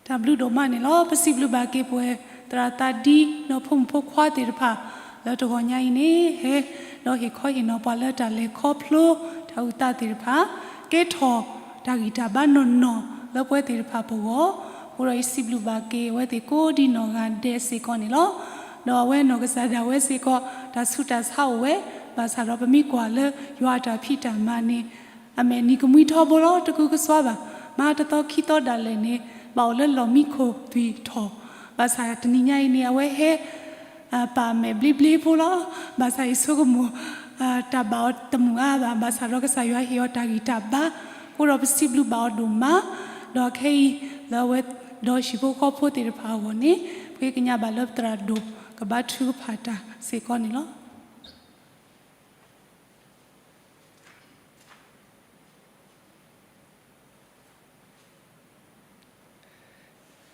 တၢ်ဘျုးဒိၣ်မးန့ၣ်လီၤ. ပစံးဘျုးဘၣ်က့ၤပဝဲသရၣ်သးဒံ ဒီးဖိမုၣ်ဖိခွါသ့ၣ်တဖၣ် လၢတဂီၤညါအံၤန့ၣ် ဟဲဒီးဟ့ၣ်ခီဟ့ၣ်နီၤပှၤလၢတၢ်လဲၤခီဖျိ တၢ်အုၣ်သးသ့ၣ်တဖၣ် ကဲထီၣ်တၢ်ဂံၢ်တၢ်ဘါနီၢ်နီၢ်လၢပဝဲသ့ၣ်တဖၣ်ပဂီၢ်, အဃိဒီးယစံးဘျုးဘၣ်က့ၤအဝဲသ့ၣ်ကိးဒံနီၢ်ဂၤဒဲးစ့ၢ်ကီးန့ၣ်လီၤ. ဒီးအဝဲနီၢ်ကစၢ်ဒၣ်ဝဲစ့ၢ်ကီး တၢ်ဆူးတၢ်ဆါအိၣ်ဝဲ, ဘၣ်ဆၣ်ဒီးပမ့ၢ်ကွၢ်လၢယွၤအတၢ်ဖံးတၢ်မၤန့ၣ် အမဲာ်နံၤကမှံထီဘိလီၤ, တကူကစွါဘၣ်. မဟါတသီခံသီဒၣ်လဲာ်န့ၣ် ဘၣ်အိၣ်လၢလီၢ်မံခိၣ်သွံၣ်ထီၣ်, ဘၣ်ဆၣ်တနံၤညါအံၤန့ၣ် အဝဲဟဲ ပာ်အမဲာ်ဘျ့ဘျ့ဖိလီၤ. ဘၣ်ဆၣ်ယဆိကမိၣ် တၢ်ဘၣ်အီၤတမုာ်အါဘၣ်. ဘၣ်ဆၣ်ဒီးကစၢ်ယွၤဟ့ၣ်အီၤတၢ်ဂံၢ်တၢ်ဘါ, အဃိဒီးပစံးဘျုးဘၣ်အီၤဒိၣ်မး, ဒီးခဲအံၤလၢအဝဲဒီးဟံၣ်ဖိဃီဖိသ့ၣ်တဖၣ်အဂီၢ်န့ၣ် ပဃ့ကညးဘၣ်လၢပသရၣ်ဒိၣ်ကဘါထုကဖၣ်တၢ်စ့ၢ်ကီးန့ၣ်လီၤ.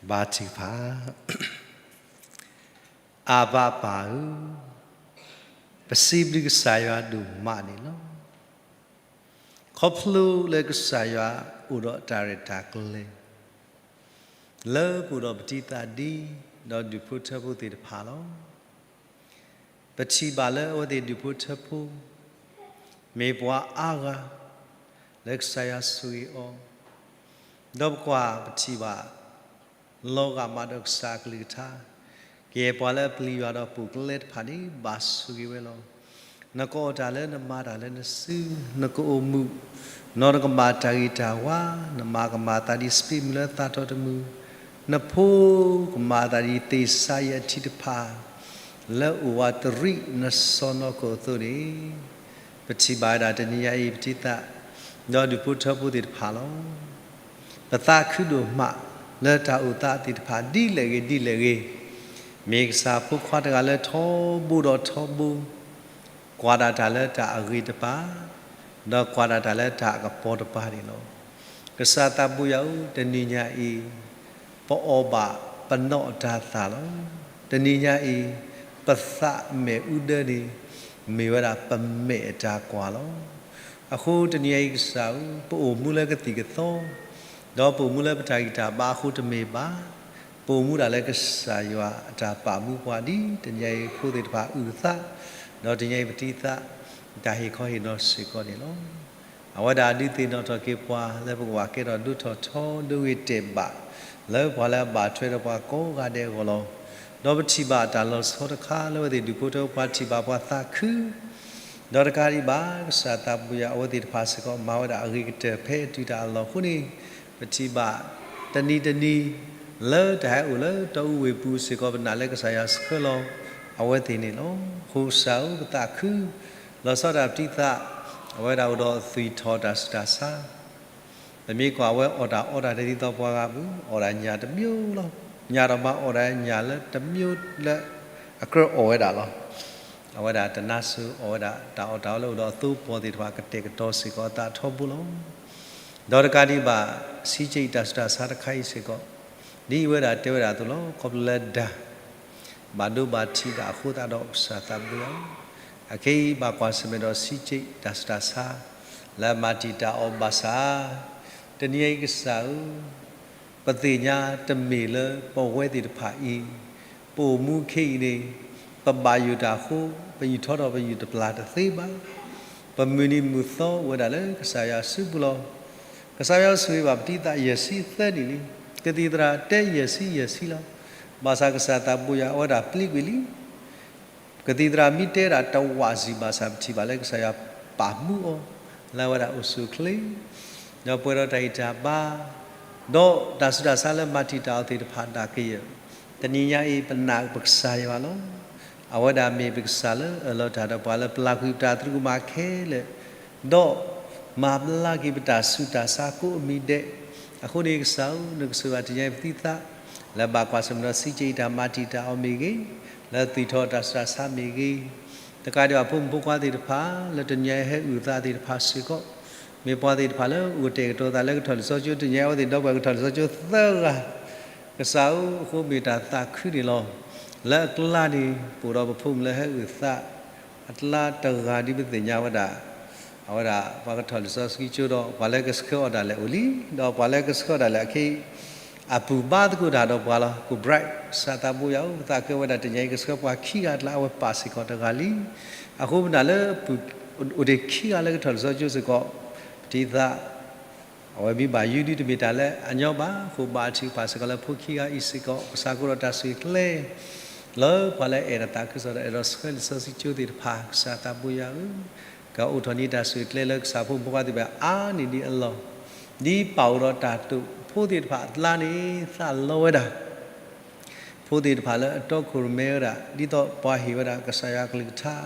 ဘါထုကဖၣ်. အၤဘၣ်ပၢ်ဧၢ, ပစံးဘျုးကစၢ်ယွၤဒိၣ်မးန့ၣ်လီၤ. ခီဖျိလၢကစၢ်ယွၤအိၣ်ဒီးတၢ်ရဲၣ်တၢ်ကျဲၤ လၢပအိၣ်ဒီးပတံၤသးဒံ ဒီးဒူၣ်ဖိထၢဖိသ့ၣ်တဖၣ်လီၤ. ပထံၣ်ဘၣ်လၢအဝဲသ့ၣ်ဒူၣ်ဖိထၢဖိ မ့ၢ်ပှၤအါဂၤ လၢကစၢ်ယွၤဆိၣ်ဂ့ၤအီၤ, ဒီးပကွၢ်ပထံၣ်ဘၣ် လီၤဂာ်မးဒီးကစၢ်အကလုၢ်ကထါ, ကယဲၢ်ပှၤလၢအပျံၤယွၤဒီးပိာ်ကျဲတဖၣ်န့ၣ် ဘၣ်ဆိၣ်ဂ့ၤဝဲလီၤ. နကအီၣ်တၢ်လၢနမၤတၢ်လၢနစု, နကအိၣ်မုာ်, နီၢ်နကမၤတၢ်ဂ့ၤတၢ်ဝါ, နမါကမၤသးဒ်စပံးမုၢ်လၢသၣ်ထီၣ်တမုၢ်, နဖိကမၤသးဒ်သ့ၣ်စါယဲၢ်ထံတဖၣ် လၢအိၣ်ဝးတရံးနစီၢ်နီၤခိၣ်အသိးန့ၣ်, ပထံၣ်ဘၣ်ဝဲဒၣ်တနံၤညါအံၤ ပတံၤသး ဒီးဒူၣ်ဖိထၢဖိသ့ၣ်တဖၣ်လီၤ. ပသးခုဒိၣ်မး လၢတၢ်အိၣ်သးသ့ၣ်တဖၣ်ဒ်လဲၣ်ဂ့ၤဒ်လဲၣ်ဂ့ၤ, မ့ၢ်ကစၢ်ဖိခွါတဂၤလၢထီဘိဒီးထီဘိ, ကွၢ်ဒၣ်တၢ်လၢတၢ်အဂ့ၤတပၤ, ဒီးကွၢ်ဒၣ်တၢ်လၢတၢ်အကပီၤတပၤန့ၣ်လီၤ. ကစၢ်သးပူၤယၤဧၢ, တနံၤညါအံၤ ပအီၣ်ဘၣ်ပနီၢ်အတၤသၣ်လီၤ. တနံၤညါအံၤ ပသးမဲာ်အူဒၢန့ၣ် မ့ၢ်ဝဲဒၣ်ပမဲာ်အတၢ်ကွၢ်လီၤ. အဃိတနံၤညါအံၤကစၢ်ဧၢ, ပအိၣ်မူလၢကသံၣ်ကသီ, ဒီးပအိၣ်မူလၢပတၢ်ဂံၢ်တၢ်ဘါအဃိတမ့ၢ်ဘၣ်, ပအိၣ်မူဒၣ်လၢကစၢ်ယွၤအတၢ်ပာ်မူပှၤဒ်တနံၤညါအံၤဖိသ့ၣ်တဖၣ်အုၣ်သး, ဒီးတနံၤညါအံၤပတံၤသး တၢ်ဟ့ၣ်ခီဟ့ၣ်နီၤစ့ၢ်ကီးန့ၣ်လီၤ. အဝဲဒၣ်ဒုးသ့ၣ်နီၣ်ထီၣ်က့ၤပှၤလၢပကဘၣ်ကဲထီၣ်ဒိၣ်ထီၣ်ထီဒိၣ်ဂ့ၤတဲာ်ဘၣ် လၢပှၤလၢအဘၣ်ထွဲဒီးပှၤကိးဂၤဒဲးအဂီၢ်လီၤ. ဒီးပထံၣ်ဘၣ်တၢ်လီၤဆီတခါလၢအဝဲသ့ၣ်ဒူၣ်ဖိထၢဖိပှၤထံၣ်ဘၣ်ပှၤသးခု ဒီးတကးဒံးဘၣ် ကစၢ်သးပူၤယၤ အဝဲသ့ၣ်တဖၣ်စ့ၢ်ကီး မၤဝဲဒၣ်အဂ့ၤကတၢၢ်ဖဲအတုၤတၢ်အလီၢ်အဃိန့ၣ်, ပထံၣ်ဘၣ်တနံၤတနံၤ လၢတၢ်ဟဲအိၣ်လၢတီအူဝ့ၢ်ပူၤစ့ၢ်ကီး ပနာ်လၢကစၢ်ယွၤဆှၢလီၤအဝဲသ့ၣ်န့ၣ်လီၤ. အဃိကစၢ်ဧၢ ပသးခု လီၤဆီဒၣ်ပတံၤသး အဝဲဒၣ်အိၣ်ဒီးသွံၣ်ထီၣ်တၢ်ဆူးတၢ်ဆါ ပမ့ၢ်ကွၢ်ဝဲအီၣ်တၢ်အီတၢ်တဒ်သိးပှၤဂၤပူၤ အီၣ်ဒၣ်ညၣ်တမံၤလီၤ. ညၣ်ဒီးမၤအီၣ်ဒၣ်ညၣ်လၢတမံၤလၢ အကြၢးအီၣ်ဝဲဒၣ်လီၤ. အဝဲဒၣ်တနါစၢၤအီၣ်ဝဲဒၣ် တၢ်အီၣ်တၢ်အီလၢအိၣ်ဒီးအသိပှီၤသ့ၣ်တဖၣ် ကတဲာ်ကတီၤစ့ၢ်ကီးအသးထီဘိလီၤ. ဒီးတကးဒံးဘၣ် ဆံးက့အံၤတၢ်ဆူးတၢ်ဆါတခါအံၤစ့ၢ်ကီး ဒ်အဝဲဒၣ်တဲဝဲဒၣ်အသိးလီၤ. ခီဖျိလၢဒၣ် ဘၣ်ဒိဘၣ်ထံးဒၣ်အဃိသတးဒီး ကစၢ်သးပူၤယၤ အခဲအံၤဘၣ်ကွၢ်ဆၢၣ်မဲာ်ဒီးဆံးက့တၢ်ဆူးတၢ်ဆါ လၢမၤတံာ်တာ်အီၤဘၣ်ဆၣ် တနံၤအံၤကစၢ်ဧၢ ပသ့ၣ်ညါတမ့ၢ်လၢပဝဲသ့ၣ်တဖၣ်အံၤ ပအိၣ်မူခဲအံၤန့ၣ် ပဘၣ်ယိၣ်တၢ်အဃိ ပယူၢ်ထီၣ်ထီၣ်ပယူၢ်တပျၢ်တသ့ဘၣ်. ပမုၢ်နံၤမုၢ်သီအိၣ်ဝဲဒၣ်လၢကစၢ်ယွၤစုပူၤလီၤ. ကစၢ်ယွၤဆိၣ်ဂ့ၤဘၣ်ပတံၤသးယဲၢ်ဆံသၢနံၣ်လံ. ကသံၣ်သရၣ်တဲယဲၢ်ဆံယဲၢ်ဆံလီၤ. ဘၣ်ဆၣ်ကစၢ်သးပူၤယၤအဝဲဒၣ်ပျံၤကွံာ်လံ. ကသံၣ်သရၣ်မ့ၢ်တဲဒၣ်တဝးစံးဘၣ်ဆၣ် ပထံၣ်ဘၣ်လၢကစၢ်ယွၤပာ်မူအီၤ လၢအဝဲဒၣ်အိၣ်ဆူၣ်အိၣ်ချ့ ဒီးပှဲၤဒီးတၢ်ဂံၢ်တၢ်ဘါ ဒီးတၢ်ဆူးတၢ်ဆါလၢမၤတံာ်တာ်အီၤသ့ၣ်တဖၣ်ဒၣ်ကယၢၢ် တနံၤညါအံၤ ပနာ်ပကစၢ်ယွၤလီၤ. အဝဲဒၣ်မ့ၢ်ပကစၢ်လၢအၢၣ်လီၤတၢ်ဒီးပှၤလၢပျၢ်ကွံာ်ပတၢ်သရူးကမၣ်ခဲလၢာ် ဒီးမၤဘျါက့ၤပတၢ်ဆူးတၢ်ဆါကိးအမံၤဒဲး. အဃိန့ၣ်ကစၢ်ဧၢ နကဆိၣ်ဂ့ၤဘၣ်တနံၤညါအံၤပတံၤသး လၢဘၣ်ကွၢ်ဆၢၣ်မဲာ်ဒီးဆံးက့အံၤတၢ်မၤတံာ်တာ်အီၤမ့ၢ်ဂ့ၤ, လၢသွံၣ်ထီၣ်တၢ်ဆူးတၢ်ဆါမ့ၢ်ဂ့ၤ, တကးဒံးဘၣ်ဖိမုၣ်ဖိခွါသ့ၣ်တဖၣ် လၢတနံၤညါအံၤဟဲအုၣ်သးသ့ၣ်တဖၣ်စ့ၢ်ကီး မ့ၢ်ပှၤသ့ၣ်တဖၣ်လၢအိၣ်ကတဲာ်ကတီၤသးလၢကထီၣ်လံာ်စီဆှံကၠိ တနံၤညါအံၤအဝဲသ့ၣ်ဒီပုၢ်ဝဲၢ်ကထီၣ်လံာ်စီဆှံကၠိသၢဂၤ ကစၢ်ဧၢ အဃိမ့ၢ်တၢ်သးခုန့ၣ်လီၤ. လၢအကျါန့ၣ် ပအိၣ်ဒီးပဖိမုၣ်လၢဟဲအုၣ်သး အကျါတဂၤဒ်ပသ့ၣ်ညါဝဲဒၣ်, အဝဲဒၣ်ပှၤကထီၣ်လံာ်စီဆှံကၠိဒီး ပှၤလၢကဆှၢအီၤဒၣ်လဲာ်အိၣ်လံ, ဒီးပှၤလၢကဆှၢအီၤဒၣ်လဲာ်အခဲအံၤ အပုၢ်ဘါသကိးတၢ်ဒီးပှၤလီၤ. ကိး bright ကစၢ်သးဘိယွၤဧၢ, ပသးကဲဝဲဒၣ်တနံၤအံၤ ကဆှၢပှၤခံဂၤအကျါ အဝဲပာ်စ့ၢ်ကီးတဂၤလံ. အဃိပနၢ်လၢ အိၣ်တ့ၢ်ခံဂၤလၢကထီၣ်လံာ်စီဆှံစ့ၢ်ကီး, ပထံၣ်သး အဝဲမ့ၢ်ဘၣ်ယုၢ်ဒုတမ့ၢ်တၢ်လၢအညီဘၣ်. အဃိဘါထုကဖၣ်စ့ၢ်ကီးလၢဖိခံဂၤအံၤစ့ၢ်ကီး, ကစၢ်ကအိၣ်ဒီးတၢ်ဆိၣ်ဂ့ၤကျဲ လၢပှၤလၢအဲၣ်ဒီးသးခုကစီၣ်ဒီး အဲၣ်ဒိးဆှၢလံာ်စီဆှံကၠိသ့ၣ်တဖၣ်, ကစၢ်သးဘိယွၤဧၢ, ကအိၣ်ထီၣ်န့ၢ်တၢ်ဆိၣ်ဂ့ၤကျဲလၢကစၢ်ဖိမုၣ်ဖိခွါသ့ၣ်တဖၣ်အါန့ၢ်ဒံးအလီၢ်, ဒ်ပာ်အိၣ်ဒီးတၢ်တိာ်ဖိသ့ၣ်တဖၣ်အကျါန့ၣ် သးလီဝဲဒၣ် ဖိသ့ၣ်တဖၣ်လၢအတီခိၣ်ရိၣ်မဲဝဲဒၣ် ဒ်သိးပှၤဟ့ၣ်ဝဲဒၣ်ကစၢ်ယွၤအကလုၢ်ကထါ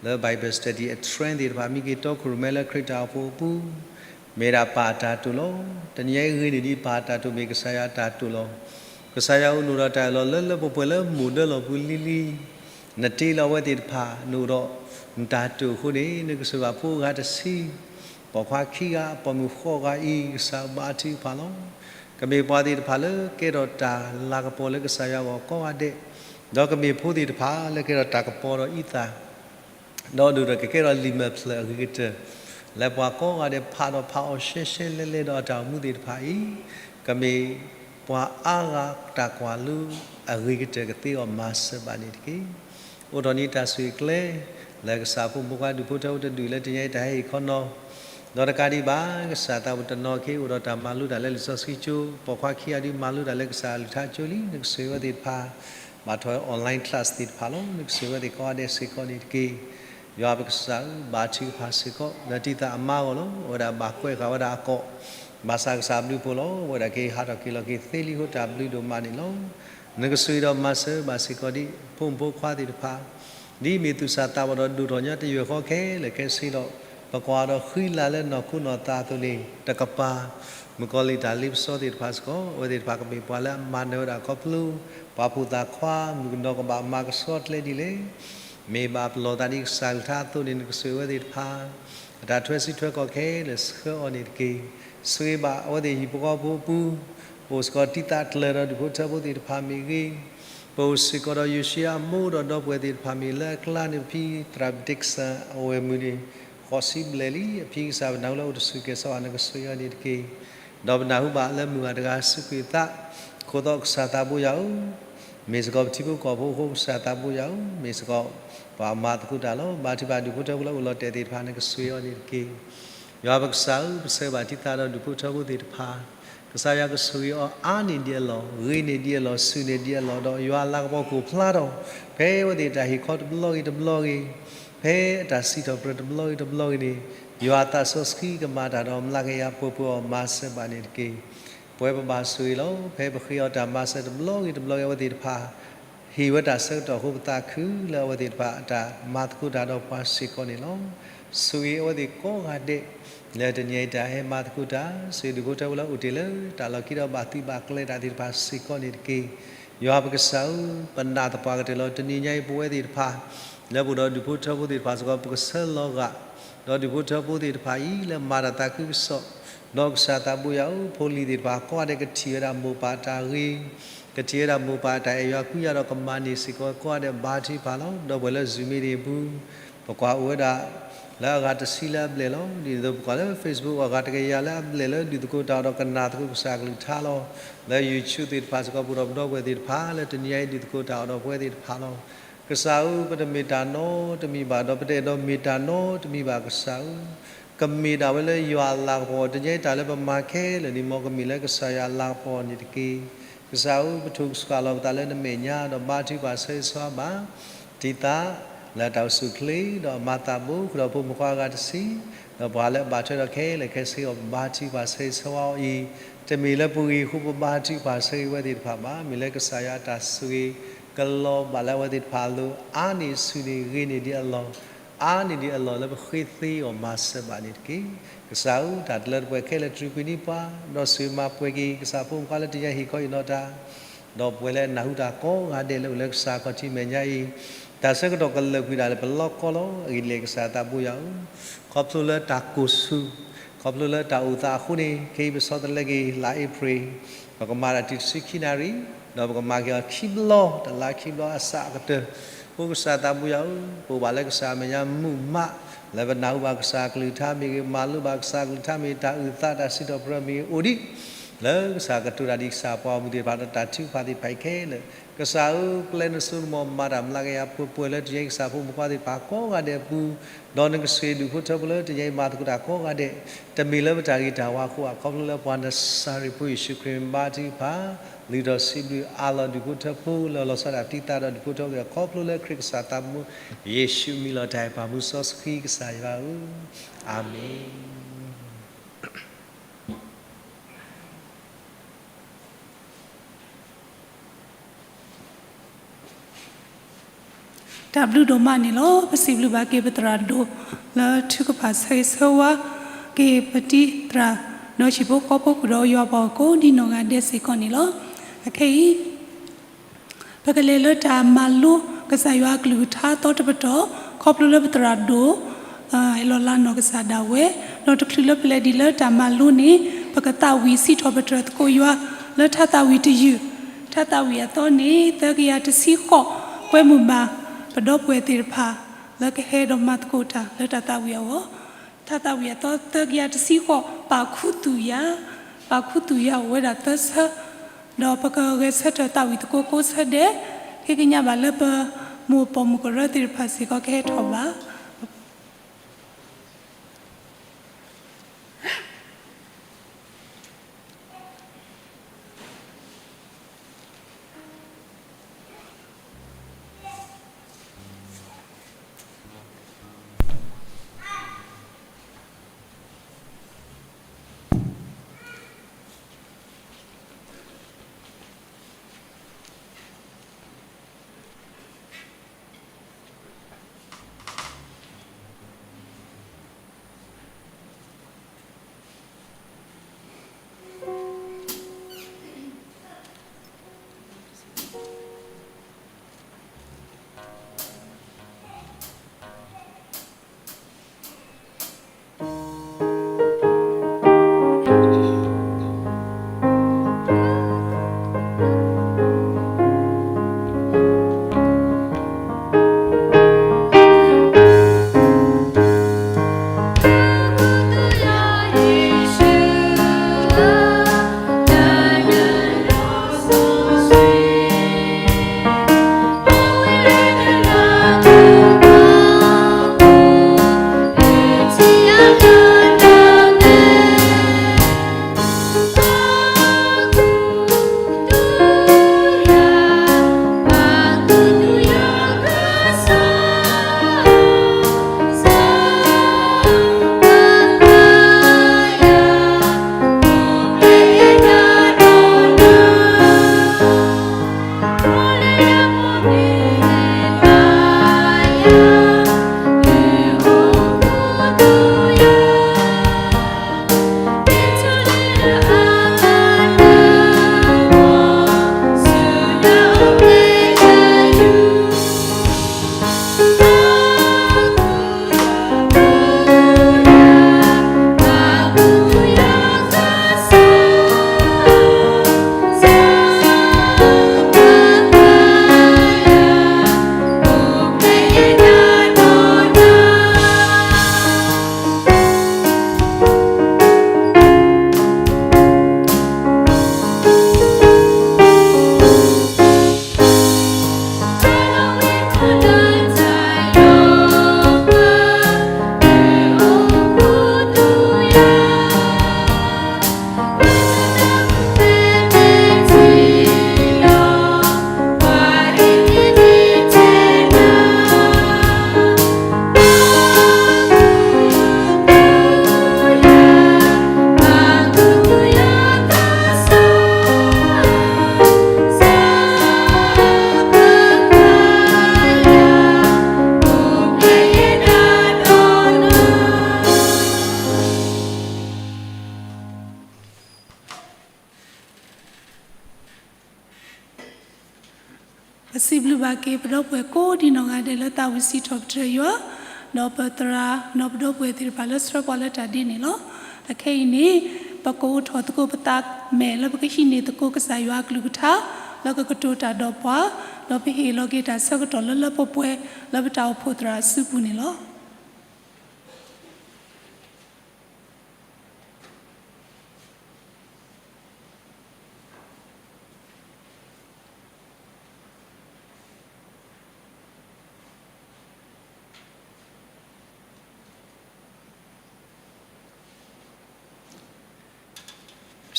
လၢ Bible study အ train သ့ၣ်တဖၣ် မ့ၢ်က့ၤတီခိၣ်ရိၣ်မဲလၢခရံာ်တၢ်အိၣ်ဖှိၣ်အပူၤ မ့ၢ်ဒၣ်ပာ်အတၢ်တိာ်လီၤ. တနံၤအံၤဂ့ၤန့ၢ်ဒံးပာ်အတၢ်တိာ်မ့ၢ်ကစၢ်ယွၤအတၢ်တိာ်လီၤ. ကစၢ်ယွၤအိၣ်နုာ်ဒီးတၢ်အၢၣ်လီၤလၢလၢပှဲၤပှဲၤလၢမိၢ်ဒၢလီၢ်ပူၤလံၤလံၤ, နတ့လီၤအဝဲသ့ၣ်တဖၣ် နအိၣ်ဒီးနတၢ်တိာ်အဃိန့ၣ် နကစၢၢ်ဘၣ်ဖိအဂၤတဆံ ပိာ်ခွါခံဂၤ ပိာ်မုၣ်ဃိးဂၤအံၤ ကစၢ်ဘါထုကဖၣ်လီၤ. ကမ့ၢ်ပှၤသ့ၣ်တဖၣ်လၢကဲထီၣ်တၢ်လၤကပီၤလၢကစၢ်ယွၤအဂီၢ်ကိးဂၤဒဲး, ဒီးကမ့ၢ်ဖိသ့ၣ်တဖၣ်လၢကဲထီၣ်တၢ်ကပီၤဒီးအံသၣ်, ဒီးဒိၣ်ဒီးကကဲထီၣ်လံာ်မဲာ်ဖျၢၣ်အဂ့ၤကတၢၢ်, လၢပှၤကိးဂၤဒဲးဖးဒီးဖးအီၤရှဲရှဲလဲလဲဒီးအတၢ်အိၣ်မူသ့ၣ်တဖၣ်အံၤ, ကမ့ၢ်ပှၤအါဂၤတၢ်ကွၢ်လိအဂ့ၤကတၢၢ်ကသ့အီၤမၤစၢၤဘၣ်န့ၣ်တက့ၢ်. အိၣ်ထီၣ်န့ၢ်တၢ်ဆိၣ်ဂ့ၤကျဲ လၢကစၢ်ဖိမုၣ်ဖိခွါဒူၣ်ဖိထၢဖိတဒူၣ်လၢတနံၤအံၤတၢ်ဟဲဟ့ၣ်ခီနီၤ, ဒီးတကးဒံးဘၣ် ကစၢ်သးဝံၣ်တနီၤခ့အိၣ်ဒီးတၢ်မၤလိတၢ်လၢလံာ်စီဆှံကၠိ, ပိာ်ခွါခံဂၤဒုးမၤလိတၢ်လၢကစၢ်အကလုၢ်ကထါကၠိလံ, နကဆိၣ်ဂ့ၤဝဲသ့ၣ်တဖၣ်, ဘၣ်ထီၣ် online class သ့ၣ်တဖၣ်လီၤ, နကဆိၣ်ဂ့ၤဝဲသ့ၣ်ကိးဂၤဒဲးစ့ၢ်ကီးန့ၣ်တက့ၢ်. ယွၤပကစၢ်ဧၢ, ဘါထုကဖၣ်စ့ၢ်ကီး လၢတံၤသးအမါအဂီၢ်လီၤ. အဝဲဒၣ်ဘၣ်ကွဲးဃာ်ဝဲဒၣ်အကိာ်, ဘၣ်ဆၣ်ကစၢ်အဘျုးအဖှိၣ်လီၤ. အဝဲဒၣ်ကဟးထီၣ်က့ၤလီၤက့ၤသ့လံအဃိ တၢ်ဘျုးဒိၣ်မးန့ၣ်လီၤ. နကဆိၣ်ဂ့ၤဒီးမၤစၢၤဘၣ်စ့ၢ်ကီးဒံး ဖိမုၣ်ဖိခွါသ့ၣ်တဖၣ် ဒ်မ့ၢ်သူၣ်စၢ်သးဘီၣ်ဒီးဒိၣ်ထီၣ်ညီတယၢ်ဃီခဲလၢာ်ခဲဆ့ဒီး, ပကွၢ်ဒီးဃံလၤလၢနီၢ်ခိနီၢ်သးအသိးန့ၣ် တကပၤ, မုၣ်ကီၤလံၢ်တၢ်လ့ပစီသ့ၣ်တဖၣ်စ့ၢ်ကီး, အဝဲသ့ၣ်တဖၣ်ကမ့ၢ်ပှၤလၢအမၤနၢၤဝဲဒၣ်ခီဖျိ ပှၤဖိသၣ်ခွါ မုၣ်ကနီၤကဘၣ်မၤကဆှီကျဲဒ်လဲၣ်, မ့ၢ်ဘၣ်ပလီၢ်သးဒ်ကစၢ်ကလုၢ်ကထါအသိးန့ၣ် နကဆိၣ်ဂ့ၤဝဲသ့ၣ်တဖၣ် အတၢ်ထွဲစုထွဲကီၢ်ခဲလၢာ်ဆှၢအီၤန့ၣ်တက့ၢ်. ဆိၣ်ဂ့ၤဘၣ်အဝဲသ့ၣ်ဟံၣ်ဖိဃီဖိအပူၤ, အိၣ်စ့ၢ်ကီးတံၤသးကျၢၤဒီးဒူၣ်ဖိထၢဖိသ့ၣ်တဖၣ်မ့ၢ်ဂ့ၤ, ပအိၣ်စ့ၢ်ကီးဒီးယိၤၡူယၤအမိၢ်ဒီးဒီပုၢ်ဝဲၢ်သ့ၣ်တဖၣ်မ့ၢ်ဂ့ၤ လၢအကျါန့ၣ် ပဖံသရၣ် Dixon အဝဲၢ်မုၢ်န့ၣ် ဃိးဆံဘျဲၣ်လံ, အဖံကစၢ်ပနၢ်ဟူလၢအိၣ်တဆူၣ်ကဲၤဆိးဘၣ် နကဆိၣ်ဂ့ၤအီၤန့ၣ်တက့ၢ်. ဒီးပနၢ်ဟူဘၣ်လၢမုၢ်ဂၤတဂၤစူးကွံာ်အသး, အဃိသတးကစၢ်သးဘိယွၤဧၢ, မ့ၢ်စ့ၢ်ကီးပထံဖိကီၢ်ဖိအဃိ ကစၢ်သးဘိယွၤဧၢ, မ့ၢ်စ့ၢ်ကီးပှၤမၤသကိးတၢ်လီၤ. ဘါထုကဖၣ်ဒူၣ်ဖိထၢဖိလၢအိၣ်လီၤတဲာ်သ့ၣ်တဖၣ် နကဆိၣ်ဂ့ၤအီၤန့ၣ်တက့ၢ်. ယွၤပကစၢ်ဧၢ, ပဆၢဘၣ်တံၤသကိးဒီးဒူၣ်ဖိထၢဖိသ့ၣ်တဖၣ်, ကစၢ်ယွၤကဆိၣ်ဂ့ၤအီၤအါန့ၢ်ဒံးအလီၢ်, ဂ့ၤန့ၢ်ဒံးအလီၢ်, ဆူၣ်န့ၢ်ဒံးအလီၢ်, ဒီးယွၤအလၤကပီၤကအိၣ်ဖျါထီၣ်, ဖဲအဝဲသ့ၣ်တၢ်ဟ့ၣ်ခီတဘျီဂ့ၤတဘျီဂ့ၤ, ဖဲအတၢ်စံးထီၣ်ပတြၢၤတဘျီဂ့ၤတဘျီဂ့ၤန့ၣ်, ယွၤသးစီဆှံကမၤတၢ်ဒီးမျးကယၤပှဲၤပှဲၤအီၤမၤစၢၤဘၣ်န့ၣ်တက့ၢ်. ပဝဲပဘၣ်ဆိၣ်ဂ့ၤလီၤ. ဖဲပဃ့အီၤတၢ်မၤစၢၤတဘျီဂ့ၤတဘျီဂ့ၤ အဝဲသ့ၣ်တဖၣ် ဟ့ၣ်ဝဲတၢ်ဆၢကတီၢ်အဃိ ပသးခုလၢအဝဲသ့ၣ်တဖၣ်အတၢ်မၤသကိးတၢ်ဒီးပှၤစ့ၢ်ကီးန့ၣ်လီၤ. ဆိၣ်ဂ့ၤအဝဲသ့ၣ်ကိးဂၤဒဲး လၢတနံၤအံၤတၢ်ဟဲမၤသကိးတၢ်, ဆိၣ်ဂ့ၤဒူၣ်ဖိထၢဖိလၢအိၣ်တ့ၢ်လၢတၢ်လီၢ်ခံဒီးဘၣ်သံဘၣ်ကျဲတၢ်သ့ၣ်တဖၣ်စ့ၢ်ကီးန့ၣ်တက့ၢ်. ယွၤပကစၢ်ဧၢ, ပနာ်သပှၢ်ကတၢၢ်လီၤ. တနံၤညါအံၤပဝဲသ့ၣ်တဖၣ် လၢပအိၣ်ဒီးဒူၣ်ဖိထၢဖိသ့ၣ်တဖၣ်စ့ၢ်ကီး ပကဆၢလီၤဂာ် ဒီးဒူၣ်ဖိထၢဖိသ့ၣ်တဖၣ်အံၤ လၢမၤတၢ်သးခုကစီၣ်, ဒီးကစၢ်သးဘိယွၤဧၢ, ဖိလံၤသ့ၣ်တဖၣ် ကိးဂၤဒဲးကထံၣ်ဝဲဒၣ်မိၢ်ပၢ်တၢ်ဂ့ၤ, ကထံၣ်ဝဲဒၣ်မိၢ်ပၢ်တၢ်အဲၣ်ယွၤကွံယၤဒီးကမၤန့ၢ်စ့ၢ်ကီး ကိးဂၤဒဲးဘါထုကဖၣ်လီၤ. ဒီပုၢ်ဝဲၢ်လၢ Zoom meeting အပူၤ ပကွၢ်အိၣ်ဝဲဒၣ် လၢအဂၤတဆံလၢအဘျဲၣ်လီၤ. ဒ်န့ၣ်အသိးပကွၢ်လၢ Facebook အဂၤတကယၤလၢအဘျဲၣ်လၢဒုးသကိးတၢ်အီၤဒီးကနၣ်သကိးကစၢ်အကလုၢ်ကထါလီၤ. လၢ YouTube သ့ၣ်တဖၣ်စ့ၢ်ကီး ပအိၣ်ဒီးပဒီပုၢ်ဝဲၢ်သ့ၣ်တဖၣ်လၢတနံၤညါအံၤဒုးသကိးတၢ်အီၤဒီးပဝဲသ့ၣ်တဖၣ်လီၤ. ကစၢ်ဧၢ, ပတမ့ၢ်တၢ်နီတမံၤဘၣ် ဒီးပတအဲၣ်ဒိးမ့ၢ်တၢ်နီတမံၤဘၣ် ကစၢ်ဧၢ, ကမ့ၢ်ဒၣ်ဝဲလၢယွၤအလၤကပီၤ တနံၤညါအံၤတၢ်လၢပမၤခဲလၢာ်န့ၣ် မ်ကမ့ၢ်လၢကစၢ်ယွၤအလၤကပီၤန့ၣ်တက့ၢ်. ကစၢ်ဧၢ, ပထိၣ်ကဆှီလီၤပသးလၢနမဲာ်ညါ ဒီးဘါထုကဖၣ်ဆၢဂ့ၤဆၢဝါဘၣ် တံၤသကိး လၢတၢ်အိၣ်ဆူၣ်အိၣ်ချ့ ဒီးအမၤသးဘိ ဃုာ်ဒီးဖိမုၣ်ခွါအဂၤတဆံ ဒီးပှၤလၢအဘၣ်ထွဲဒီးခဲလၢာ်ခဲဆ့အီၤ ပဘါထုကဖၣ်ဆၢဂ့ၤဆၢဝါအီၤအံၤ, တမ့ၢ်လၢပဂ့ၤအဃိပဘါထုကဖၣ်ဆၢဂ့ၤဝဲသ့ၣ်တဖၣ်ဘၣ်, မ့ၢ်လၢကစၢ်ယွၤအတၢ်ဆိၣ်ဂ့ၤ ကလီၤဘၣ်လၢအဝဲသ့ၣ်တဖၣ်အလိၤ အါန့ၢ်ဆူၣ်န့ၢ်ဂ့ၤန့ၢ်ဒံးအလီၢ်, အါန့ၢ်ဒံးအလီၢ်လၢပဃ့သ့အီၤမၤစၢၤဘၣ်န့ၣ်တက့ၢ်. ကစၢ်ဧၢ, တၢ်တလၢတပှဲၤခဲလၢာ်တြူာ်ကွံာ်န့ၢ်ပှၤ, ဒီးဆိၣ်ဂ့ၤမၤပှဲၤက့ၤ ကစၢ်ဖိမုၣ်ခွါလၢတနံၤညါဟ့ၣ်ခီအံၤနီၢ်တၢ် ဒီးပဝဲလၢအနၢ်ဟူတၢ်ကိးဂၤဒဲးလၢအိၣ်လၢကစၢ်ခီၣ်ထံးမဲာ်ညါအံၤ, တၢ်ဆၢကတီၢ်ကလၢာ်ကွံာ်ဒၣ်လၢပလီၢ်ကီလီၤ. အဂ့ၢ်ဒ်လဲၣ်ကစၢ်သးဘိယွၤဧၢ, ခီဖျိလၢတၢ်ကိၢ်ဆူၣ်, ခီဖျိလၢတၢ်အိၣ်သးအဃိန့ၣ် ခဲအံၤပဆီတလဲက့ၤလါအ့ဖြ့ၣ်, ပကမၤတၢ်တုၤတဆံခံနၣ်ရံၣ်, ဒီးပကမၤက့ၤအီၤခံဘျီ, တလါခံဘျီအစးအကတၢၢ်, အိၣ်ကစၢ်သးဘိယွၤဧၢ, ပအိၣ်ဘၣ်လၢကစၢ်အမဲာ်ညါမုာ်မး, လၢပနၢ်ဟူဘၣ်ကစၢ်အကလုၢ်ကထါမ့ၢ်ဂ့ၤ, မၤလိဘၣ်ကစၢ်အကလုၢ်ကထါမ့ၢ်ဂ့ၤ, တၢ်အုၣ်သးတၢ်စံးထီၣ်ပတြၢၤမ့ၢ်ဂ့ၤ, အိၣ်ဒံး လၢကစၢ်ကတိၤတၢ်ဒ်ကစၢ်ပှၤဂီၢ်မုၢ်သ့ၣ်တဖၣ်ဒီးတၢ်ထုကဖၣ်သ့ၣ်တဖၣ်အံၤခဲလၢာ်, ကစၢ်ဧၢ, ပျဲနစိကမီၤမၤတၢ်မုၢ်လၢ်ကယၤပှဲၤပှဲၤလၢတယံၤကစၢ်ဖိမုၣ်ဖိခွါသ့ၣ်တဖၣ်ကိးဂၤဒဲးအပူၤ, ဒီးနကစၢ်ဒူၣ်ဖိထၢဖိလၢတယံၤမၤသကိးတၢ်ကိးဂၤဒဲး, တမ့ၢ်လၢပတၢ်ဂ့ၤတၢ်ဝါအဃိဘၣ်, ခီဖျိလၢပှၤနစၤရ့းဖိယ့ၣ်ၡူးခရံာ်မ့ၢ်ဘါထုကဖၣ်, လုၢ်ထီၣ်စံးဘျုးအးလီၤဒူၣ်ဖိထၢဖိလၢလီၤဆီဒၣ်တၢ်ပျံၤသးဒီးဒူၣ်ဖိထၢဖိ, ခီဖျိလၢခရံာ်ကစၢ်သးသမူ, ယ့ၣ်ၡူးအမံၤလီၤတၢ်အဲၣ်ပာ်မူစီဆှံကစၢ်ယွၤဧၢ, အၤမ့ၣ်. တၢ်ဘျုးဒိၣ်မးန့ၣ်လီၤ. ပစံးဘျုးဘၣ်က့ၤပသရၣ်ဒိၣ် လၢထုကဖၣ်ဆၢဂ့ၤဆၢဝါက့ၤပတံၤသရၣ် ဒီးဟံၣ်ဖိဃီဖိဃုာ်ဒီးယွၤပှၤကိးဒံနီၢ်ဂၤဒဲးစ့ၢ်ကီးန့ၣ်လီၤ. အခဲအံၤ ပကလဲၤလၢတၢ်မၤလိကစၢ်ယွၤအကလုၢ်ကထါအသီတပတီၢ် ခီဖျိလၢပသရၣ်ဒိၣ် အဲၣ်လီၤလးနီၢ်ကစၢ်ဒၣ်ဝဲ, ဒီးတချုးလၢပလဲၤဒံးလၢတၢ်မၤလိန့ၣ် ပကသးဝံၣ်စံးထီၣ်ပတြၢၤသကိးယွၤ လၢထါသးဝံၣ်တယုၢ်, ထါသးဝံၣ်အသီန့ၣ် သၢကယၤတဆံဃိး, ကွဲမုာ်ဘၣ်ပဒီပုၢ်ဝဲၢ်သ့ၣ်တဖၣ် လၢကဟဲဒီးမၤသကိးတၢ်လၢတၢ်သးဝံၣ်အဂီၢ်, ထါသးဝံၣ်အသီသၢကယၤတဆံဃိး, ပာ်ခူသူၣ်ယၤ, ပာ်ခူသူၣ်ယၤအိၣ်ဝဲဒၣ်သၢဆၢ, ဒီးပကဂဲၤဆၢထၢၣ်သးဝံၣ်သကိးကိးဆၢဒဲး, ဃ့ကညးဘၣ်လၢပမိၢ်ပိာ်မုၣ်ကရၢသ့ၣ်တဖၣ်စ့ၢ်ကီးကဟဲထီၣ်ဘၣ်. ပစံးဘျုးဘၣ်က့ၤပဒီပုၢ်ဝဲၢ်ကိးဒံနီၢ်ဂၤဒဲးလၢသးဝံၣ်စံးထီၣ်ပတြၢၤယွၤ, ဒီးပသရၣ် ဒီးပဒီပုၢ်ဝဲၢ်သ့ၣ်တဖၣ်လၢဆှၢပှၤလၢတၢ်ဒ့န့ၣ်လီၤ. အခဲအံၤန့ၣ် ပကအိးထီၣ်သကိးပသးမဲာ်လၢပကဟံးန့ၢ်သကိးကစၢ်ယွၤအကလုၢ်ကထါ လၢကကတိၤတၢ်ဒီးပှၤ, ဒီးပဟ့ၣ်လီၤက့ၤတၢ်ဆၢကတီၢ်လၢလၢပှဲၤပှဲၤ လၢပတၢ်အိၣ်ဖှိၣ်သရၣ်အစုပူၤန့ၣ်လီၤ.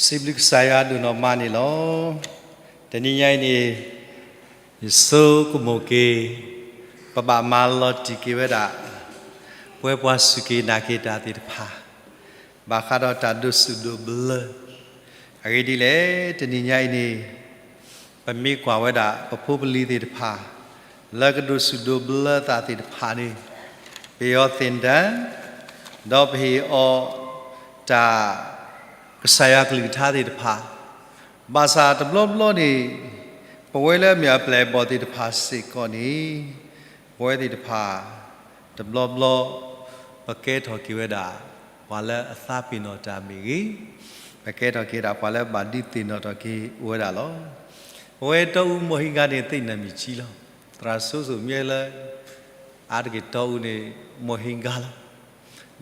စံးဘျုးကစၢ်ယွၤဒိၣ်နီၢ်မးန့ၣ်လီၤ. တနံၤညါအံၤန့ၣ် ယဆိကမိၣ်က့ၤ ပဘၣ်မၤလီၤတံၢ်က့ၤဝဲဒၣ် ပဝဲပှၤစူၢ်က့ၤနာ်က့ၤတၢ်သ့ၣ်တဖၣ် ဘၣ်ဃးဒီးတၢ်ဒိးစူၣ်ဒိးဘျၢ အဂ့ၢ်ဒ်လဲၣ် တနံၤညါအံၤန့ၣ် ပမ့ၢ်ကွၢ်ဝဲဒၣ် ပဖိပလံၤသ့ၣ်တဖၣ် လၢကဒိးစူၣ်ဒိးဘျၢသးသ့ၣ်တဖၣ်န့ၣ် ပဟ့ၣ်အီၤသ့ၣ်တၢ် ဒီးပဟ့ၣ်အီၤတၢ် ကစၢ်ယွၤကလုၢ်ကထါသ့ၣ်တဖၣ်, ဘၣ်ဆၣ်တဘျီဘျီန့ၣ် ပဝဲလၢအမ့ၢ်အပျဲၢ်အဘီၣ်သ့ၣ်တဖၣ်စ့ၢ်ကီးန့ၣ် ပဝဲသ့ၣ်တဖၣ် တဘျီဘျီ ပကဲထီၣ်က့ၤဝဲဒၣ် ပှၤလၢအသးပ့ၤနီၣ်တၢ်မ့ၢ်ဂ့ၤ, ပကဲထီၣ်က့ၤဒၣ်ပှၤလၢဘၣ်ဒုးသ့ၣ်နီၣ်ထီၣ်က့ၤဝဲဒၣ်လီၤ. ပဝဲတီအူမိၢ်ဟံဂၤန့ၣ်သ့ၣ်နၢ်မံၤကံလီၤ. သရၣ်စိစိမ့ၢ်လၢ အါတက့ၢ်တီအူန့ၣ် မိၢ်ဟံဂၤလီ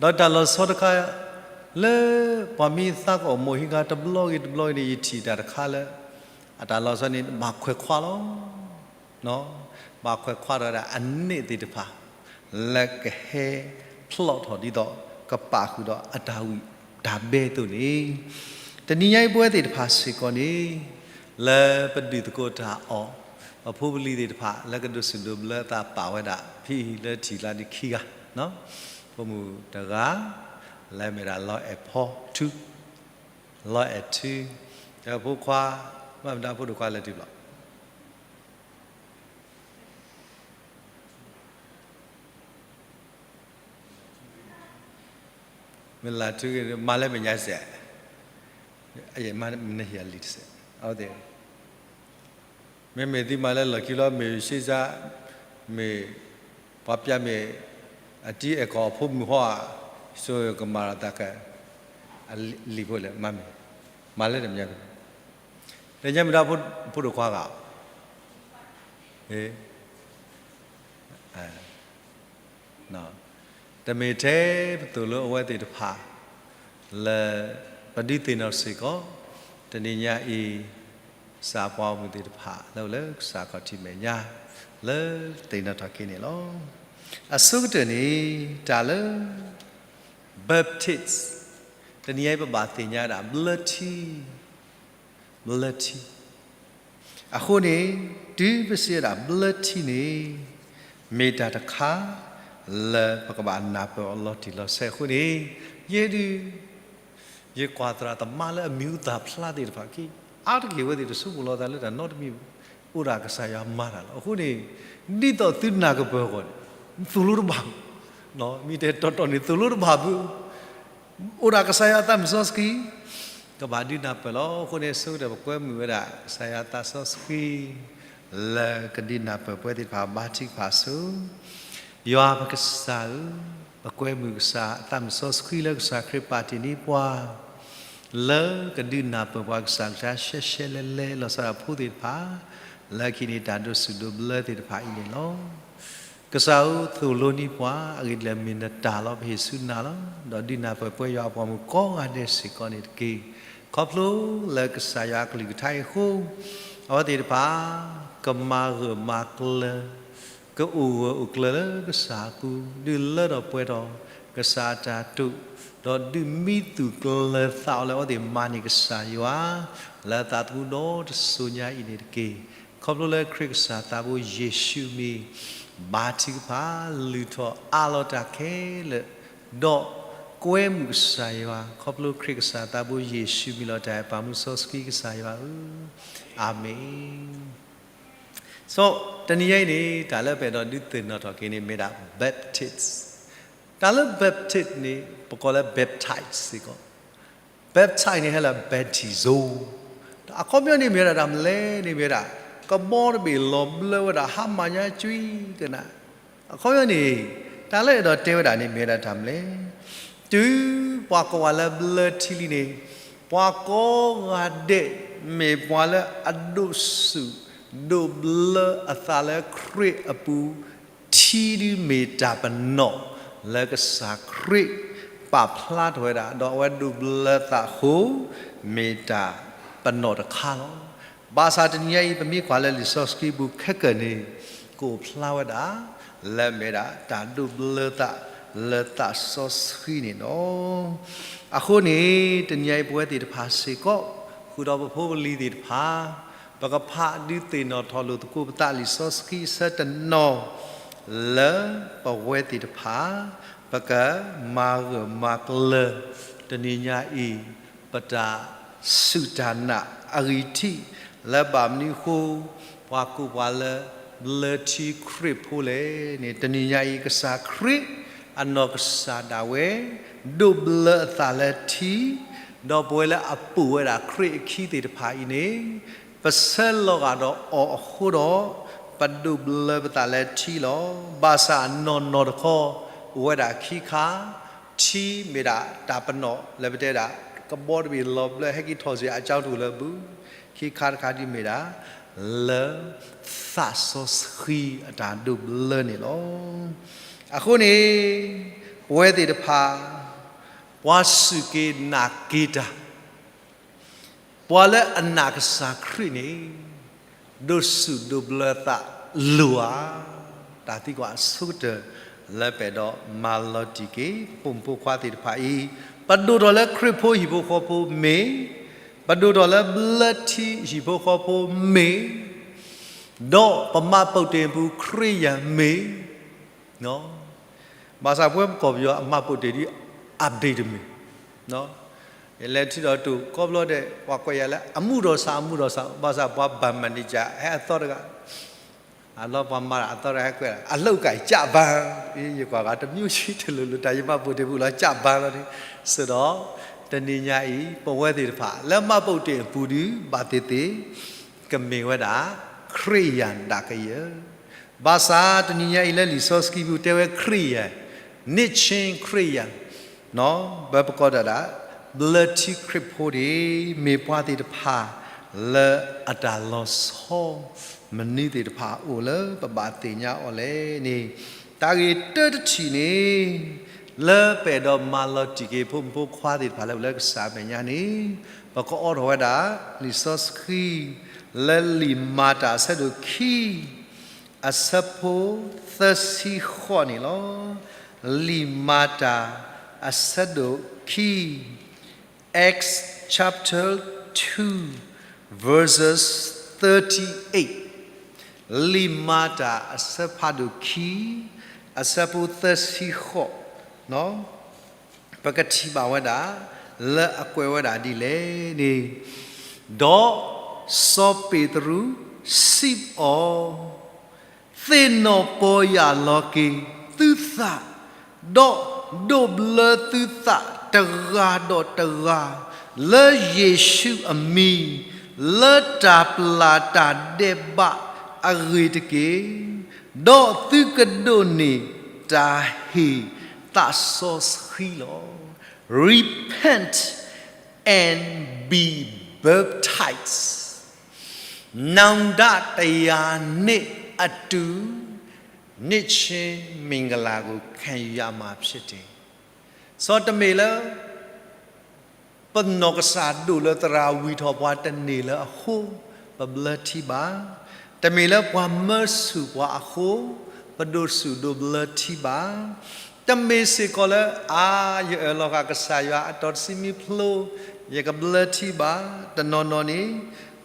ၤ. ဒီးတၢ်လီၤဆီတခါ လၢပှၤမ့ၢ်သးကအိၣ်မိၢ်ဟံဂၤတဘျီဂ့ၤတဘျီဂ့ၤန့ၣ် ယထံၣ်တၢ်တခါလၢ အတၢ်လီၤဆီန့ၣ် ဘၣ်ခွဲးခွါလီၤ. ဘၣ်ခွဲးခွါဒီးဝဲဒၣ်အနဲၣ်သ့ၣ်တဖၣ် လၢကဟဲဖျိးထီၣ်ဒ်သိး ကပာ်ဃုာ်ဒီးအတၢ်ဝံၣ်တၢ်ဘဲအသိးန့ၣ်, တနံၤညါအံၤပဝဲသ့ၣ်တဖၣ်စ့ၢ်ကီးန့ၣ် လၢပဒုးသကိးတၢ်အီၣ် ပဖိပလံၤသ့ၣ်တဖၣ် လၢကဒိးစူၣ်ဒိးဘျၢသးပာ်ဝဲဒၣ် ဖဲအံၤလၢထံၣ်လါဒုးခံဂၤ, ဖိမုၣ်တဂၤ လၢမ့ၢ်ဒၣ်လီအဲၣ်ဖီထူ လီအဲၣ်ထူ ဒီးဖိခွါ ဘၣ်မတၤဖိဒိၣ်ခွါလဲၤတုၤဘျီ မ့ၢ်လၢထူဂ့ၤ မၤလၢမဲာ်ညါစဲး, မနုၤဟံၣ်အလံာ်တစဲး, မ့မ့ၢ်သုမၤလၢလီၢ်ခံလီၤ မ့ၢ်ရှ့ၣ်စၢ်, မ့ၢ်ပှၤပျၢ်မ့ၢ် အတံၤအဲၣ်ကီၢ်အဖိမုၣ်ဟီဧါ, ဆိကမၤလီၤသးက လံာ်ဖိလဲၣ် မၤမ့ၢ်, မၤလၢတမညါ, တညါမ့ၢ်ဒၣ်ဖိဒိၣ်ခွါဂၤ တမ့ၢ်ထဲပသိၣ်လိအဝဲသ့ၣ်တဖၣ် လၢပဒုးသ့ၣ်နီၣ်စ့ၢ်ကီး, တနံၤညါအံၤ စးပှၤအိၣ်မူသ့ၣ်တဖၣ်လၢလၢကစၢ်ခီၣ်ထံးမဲာ်ညါ လၢသ့ၣ်နီၣ်ထီၣ်က့ၤန့ၣ်လီၤ. အဆိကတၢၢ်န့ၣ် တၢ်လၢ baptism တနံၤညါအံၤပဘၣ်သ့ၣ်ညါဒၣ် ဘျၢထံ ဘျၢထံ အဃိန့ၣ် တုၤပစံးဝဲဒၣ်ဘျၢထံန့ၣ် မ့ၢ်တၢ်တခါ လၢပကဘၣ်နၢ်ပၢၢ်အီၤလီၤတံၢ်လီၤဆဲးအဃိန့ၣ် ယဲဒုး ယကွၢ်သရၣ်သမါလၢအမံၤဟူသၣ်ဖျါသ့ၣ်တဖၣ်ခံ အါတက့ၢ်ဝဲသ့ၣ်တဆိကမိၣ်လီၤသးလၢတၢ်နီတမံၤဘၣ်, အိၣ်ဒၣ်ကစၢ်ယွၤမၤတၢ်လီၤ. အဃိန့ၣ် ဒ်သိးသုနၢ်ကပၢၢ်အဂီၢ်န့ၣ် သိၣ်လိတဘၣ်, မ့ၢ်တဲတီတီန့ၣ် သိၣ်လိတဘၣ်ဘၣ် အိၣ်ဒၣ်ကစၢ်ယွၤအသးမုၢ်စီဆှံ, ကဘၣ်ဒုးနၢ်ပၢၢ်လီၤ. အဃိန့ၣ် ဆိကတၢၢ်ပကွဲမုာ်ဝဲဒၣ် ကစၢ်ယွၤအသးစီဆှံ လၢကဒုးနၢ်ပၢၢ်ပဝဲသ့ၣ်တဖၣ်ဘါထုကဖၣ်အစိၤ, ယွၤပကစၢ်ဧၢ, ပကွဲမုာ်ကစၢ်အသးမုၢ်စီဆှံလၢကစၢ်ခရံာ်ပာ်တ့ၢ်န့ၢ်ပှၤ လၢကဒုးနၢ်ပၢၢ်ပှၤကစၢ်ကလုၢ်ကထါရှဲရှဲလဲလဲ လီၤဆီဒၣ်ဖိသ့ၣ်တဖၣ် လၢခံန့ၣ်တၢ်ဒိးစူၣ်ဒိးဘျၢသ့ၣ်တဖၣ်အံၤန့ၣ်လီၤ. ကစၢ်ဧၢ သိၣ်လိန့ၢ်ပှၤ အဂ့ၢ်ဒ်လဲၣ်မ့ၢ်နတၢ်လီၤ ပဟ့ၣ်ဆူနၤလီၤ. ဒီးဒုးနၢ်ပၢၢ်ပဝဲယွၤအပှၤမုၣ်ကိးဂၤဒဲးစ့ၢ်ကီးန့ၣ်တက့ၢ်. ခီဖျိလၢကစၢ်ယွၤအကလုၢ်ကထါအံၤအဃိ အဝဲသ့ၣ်တဖၣ် ကမၤဂၢၢ်မၤကျၢၤ ကအိၣ်ဂၢၢ်အိၣ်ကျၢၤလၢကစၢ်အပူၤ ဒုးလၢထီၣ်ပှဲၤထီၣ် ကစၢ်အတၢ်တိာ်, ဒီးဒုးမံသူၣ်ကျၢၤသးအီၤလၢအဝဲသ့ၣ်မၤန့ၢ်ကစၢ်ယွၤ လၢအသးသမူဒီတစိၤညါအံၤန့ၣ်တက့ၢ်. ခီဖျိလၢခရံာ်ကစၢ်သးဘိယ့ၣ်ၡူးမံၤ ဘါထုကဖၣ် လုၢ်ထီၣ်အးလီၤတၢ်ခဲလၢာ် ဒီးကွဲမုာ်ကစၢ်ယွၤ ခီဖျိခရံာ်ကစၢ်သးဘိယ့ၣ်ၡူးမံၤလီၤတၢ်အဲၣ်ပာ်မူစီဆှံကစၢ်ယွၤဧၢ, အၤမ့ၣ်. တနံၤညါအံၤန့ၣ် တၢ်လၢပအဲၣ်ဒိးဒုးသ့ၣ်နီၣ်ထီၣ်က့ၤန့ၣ်မ့ၢ်ဒၣ် baptism. တၢ်လၢ baptism န့ၣ် ပကိးလၢ baptize စ့ၢ်ကီး, baptize န့ၣ်ဟဲလၢ baptizo, အခီပညီန့ၣ်မ့ၢ်ဝဲဒၣ်တၢ်မနုၤလဲၣ်န့ၣ်မ့ၢ်ဝဲဒၣ် ကဘီတဘ့ၣ်လီၤဘျၢဝဲဒၣ် ဟါမၢ်ညါကွံကနၣ်, အခီပညီန့ၣ် တၢ်လၢအဲၣ်ဒိးတဲဝဲဒၣ်န့ၣ်မ့ၢ်ဝဲဒၣ်တၢ်မနုၤလဲၣ်, တုၤပှၤကိးဝဲလၢဘျၢထံလံန့ၣ် ပှၤကိးဂၤဒဲး မ့ၢ်ပှၤလၢအဒိးစူၣ်ဒိးဘျၢအသးလၢခရံာ်အပူၤ ထံဒုးမ့ၢ်တၢ်ပနီၣ် လၢကစၢ်ခရံာ်ပာ်ဖျါထီၣ်ဝဲဒၣ် ဒီးအဝဲဒိးဘျၢသးအဃိ မ့ၢ်တၢ်ပနီၣ်တခါလီၤ. ဘၣ်ဆၣ်တနံၤညါအံၤ ပမ့ၢ်ကွၢ်လၢလံာ်စီဆှံပူၤခဲကၢၢ်န့ၣ် ကအိၣ်ဖျါဝဲဒၣ် လၢမ့ၢ်ဒၣ်တၢ်ဒိးဘျၢသး လၢသးစီဆှံန့ၣ်လီၤ. အဃိန့ၣ် တနံၤအံၤပဝဲသ့ၣ်တဖၣ်စ့ၢ်ကီး ဃုာ်ဒီးပဖိပလံၤသ့ၣ်တဖၣ် ပကဖးဒုးသ့ၣ်နီၣ်ထီၣ်လိာ်သကိးပသးလံာ်စီဆှံအဆၢတနီၤ လၢပဝဲသ့ၣ်တဖၣ် ပကမၤဂၢၢ်မၤကျၢၤ တနံၤညါအံၤ ပတၢ်စူၢ်တၢ်နာ်အဂံၢ်ထံး လၢဘၣ်မနုၤအဃိ ပှၤကိးပှၤလၢ ဘျၢထံခရံာ်ဖိလဲၣ်န့ၣ် တနံၤညါအံၤ ကစၢ်ခရံာ်အနီၢ်ကစၢ်ဒၣ်ဝဲ ဒိးဘျၢအသးလၢထံ, ဒီးပဝဲလၢအပိာ်ဝဲဒၣ်ခရံာ်အခံသ့ၣ်တဖၣ်အံၤန့ၣ် ပဆၢလီၤဂာ်ဒီးအီၤအဃိဒီး ပဒိးဘျၢပသးလၢထံလီၤ. ဘၣ်ဆၣ်နီၢ်နီၢ်တခီ အိၣ်ဝဲဒၣ်ခံခါ, ထံမ့ၢ်ဒၣ်တၢ်ပနီၣ်လၢပတဲဒၣ် ကဘီတဘ့ၣ်လီၤဘျၢ ဟဲက့ၤထီၣ်စ့ၢ်အကၠီတအိၣ်လၢၤဘၣ်, ခံခါတခါဒ်မ့ၢ်ဒၣ် လၢသးစီဆှံအတၢ်ဒိးဘျၢန့ၣ်လီၤ. အဃိန့ၣ် ပဝဲသ့ၣ်တဖၣ် ပှၤစူၢ်က့ၤနာ်က့ၤတၢ် ပှၤလၢအနာ်ကစၢ်ခရံာ်န့ၣ် ဒိးစူၢ်ဒိးဘျၢသးလိၤဧါ. တၢ်သံကွၢ်အဆိကတၢၢ် လၢပအဲၣ်ဒိးမၤလီၤတံၢ်က့ၤ ပဖိမုၣ်ဖိခွါသ့ၣ်တဖၣ်အံၤ ပဒိၣ်ထီၣ်လၢခရံာ်ဖိဟံၣ်ဖိဃီဖိမ့ၢ်, ပဒိၣ်ထီၣ်လၢဘျၢထံဟံၣ်ဖိဃီဖိမ့ၢ်, ဒီးပမှတ်ပုံတင်အပူၤခရံာ်ယၤမ့ၢ် ဘၣ်ဆၣ်ပဝဲပကီၢ်ပယီၤအမှတ်ပုံတင်ဒ် update တမ့ၢ်, ယလဲၤထံဒီးတိၢ် ကိးဘျီဒဲး ပှၤကွဲးယၤလၢ အမူဒီးစး အမူဒီးစး ဘၣ်ဆၣ်ပှၤဘၣ်မၤန့ၢ်ကၠး ဟဲအသီတဂၤ, အလီၤပှၤမၤအသီတဂၤဟဲကွဲးလၢ အလုပ်ကံ ကျပန်း, ယကွၢ်ဂၤတမျိုးရှိတလိၤလိၤ တၢ်ယမှတ်ပုံတင်ပူၤလီၤ ကျပန်းလီၤန့ၣ်, စ့ၢ်ဒီး တနံၤညါအံၤ ပဝဲသ့ၣ်တဖၣ် လၢမှတ်ပုံတင်အပူၤဒုး ဘၣ်သ့ၣ်သ့ၣ် ကမ့ၢ်ဝဲဒၣ် ခရံာ်ယၤဒၣ်ကယၢၤ ဘၣ်ဆၣ်တနံၤညါအံၤလၢလံာ်စီဆှံပူၤတဲဝဲခရံာ်ယၤ, န့ၢ်ဆ့ခရံာ်ယၤ, ပပကိးတၢ်ဒၣ် ဘျၢထံခရံာ်ဖိန့ၣ် မ့ၢ်ပှၤသ့ၣ်တဖၣ် လၢအတၢ်လီၤဆီ မနုၤသ့ၣ်တဖၣ်အအိၣ်လၢပဘၣ်သ့ၣ်ညါအီၤလဲၣ်န့ၣ်, တၢ်ဂ့ၢ်တၢတထံၣ်န့ၣ် လၢပအဲၣ်ဒိးမၤလီၤတံၢ်က့ၤဖိမုၣ်ဖိခွါသ့ၣ်တဖၣ်လၢပလၢကစၢ်အမဲာ်ညါန့ၣ်, ပကအိးထီၣ်ဝဲဒၣ် လံာ်စီဆှံ လၢလံာ်မၤတၢ်အဆၢဒိၣ်ခံ အဆၢဖိသၢဆံဃိးန့ၣ်လီၤ. လံာ်မၤတၢ်အဆၢဒိၣ်ခံ Acts chapter two, verses thirty-eight. လံာ်မၤတၢ်အဆၢဖးဒိၣ်ခံ အဆၢဖိသၢဆံဃိး, ပကထံၣ်ဘၣ်ဝဲဒၣ် လၢအကွဲးဝဲဒၣ်ဒ်လဲၣ်န့ၣ်, ဒီးစီၤပ့းတရူးစံးအီၤ, သ့ၣ်နီၣ်ပီၢ်ယၢ်လီၤက့ၤသုသး, ဒီးဒိးဘျၢသုသးတဂၤဒီးတဂၤ လၢယ့ၣ်ၡူးအမံၤ, လၢတၢ်ပျၢ်တၢ်ဒဲးဘးအဂ့ၢ်တက့ၢ်. ဒီးသုကဒိးန့ၢ်တၢ်ဟ့ၣ်သးစီဆှံလီၤ. Repent and be baptized. နောင်တတရာနှင့်အတူ နှစ်ချင်းမင်္ဂလာကို ခံယူရမှာဖြစ်တယ်. စီၤတမ့ၢ်လၢ ပနီၢ်ကစၢ်ဒိၣ်လၢသရၣ်ဝံၤထီၣ်ပှၤတန့ၢ်လၢအဃိ ပဘျၢထံဘၣ်. တမ့ၢ်လၢပှၤမၢဆူၣ်ပှၤအဃိ ပဒိးဆူၣ်ဒိးဘျၢထံဘၣ်. တမ့ၢ်စ့ၢ်ကီးလၢ အါ ယအၢၣ်လီၤဃာ်ကစၢ်ယွၤအတီၤတဆံမံဖျိ ယကဘျၢထံဘၣ်. တနီၤနီၤန့ၣ်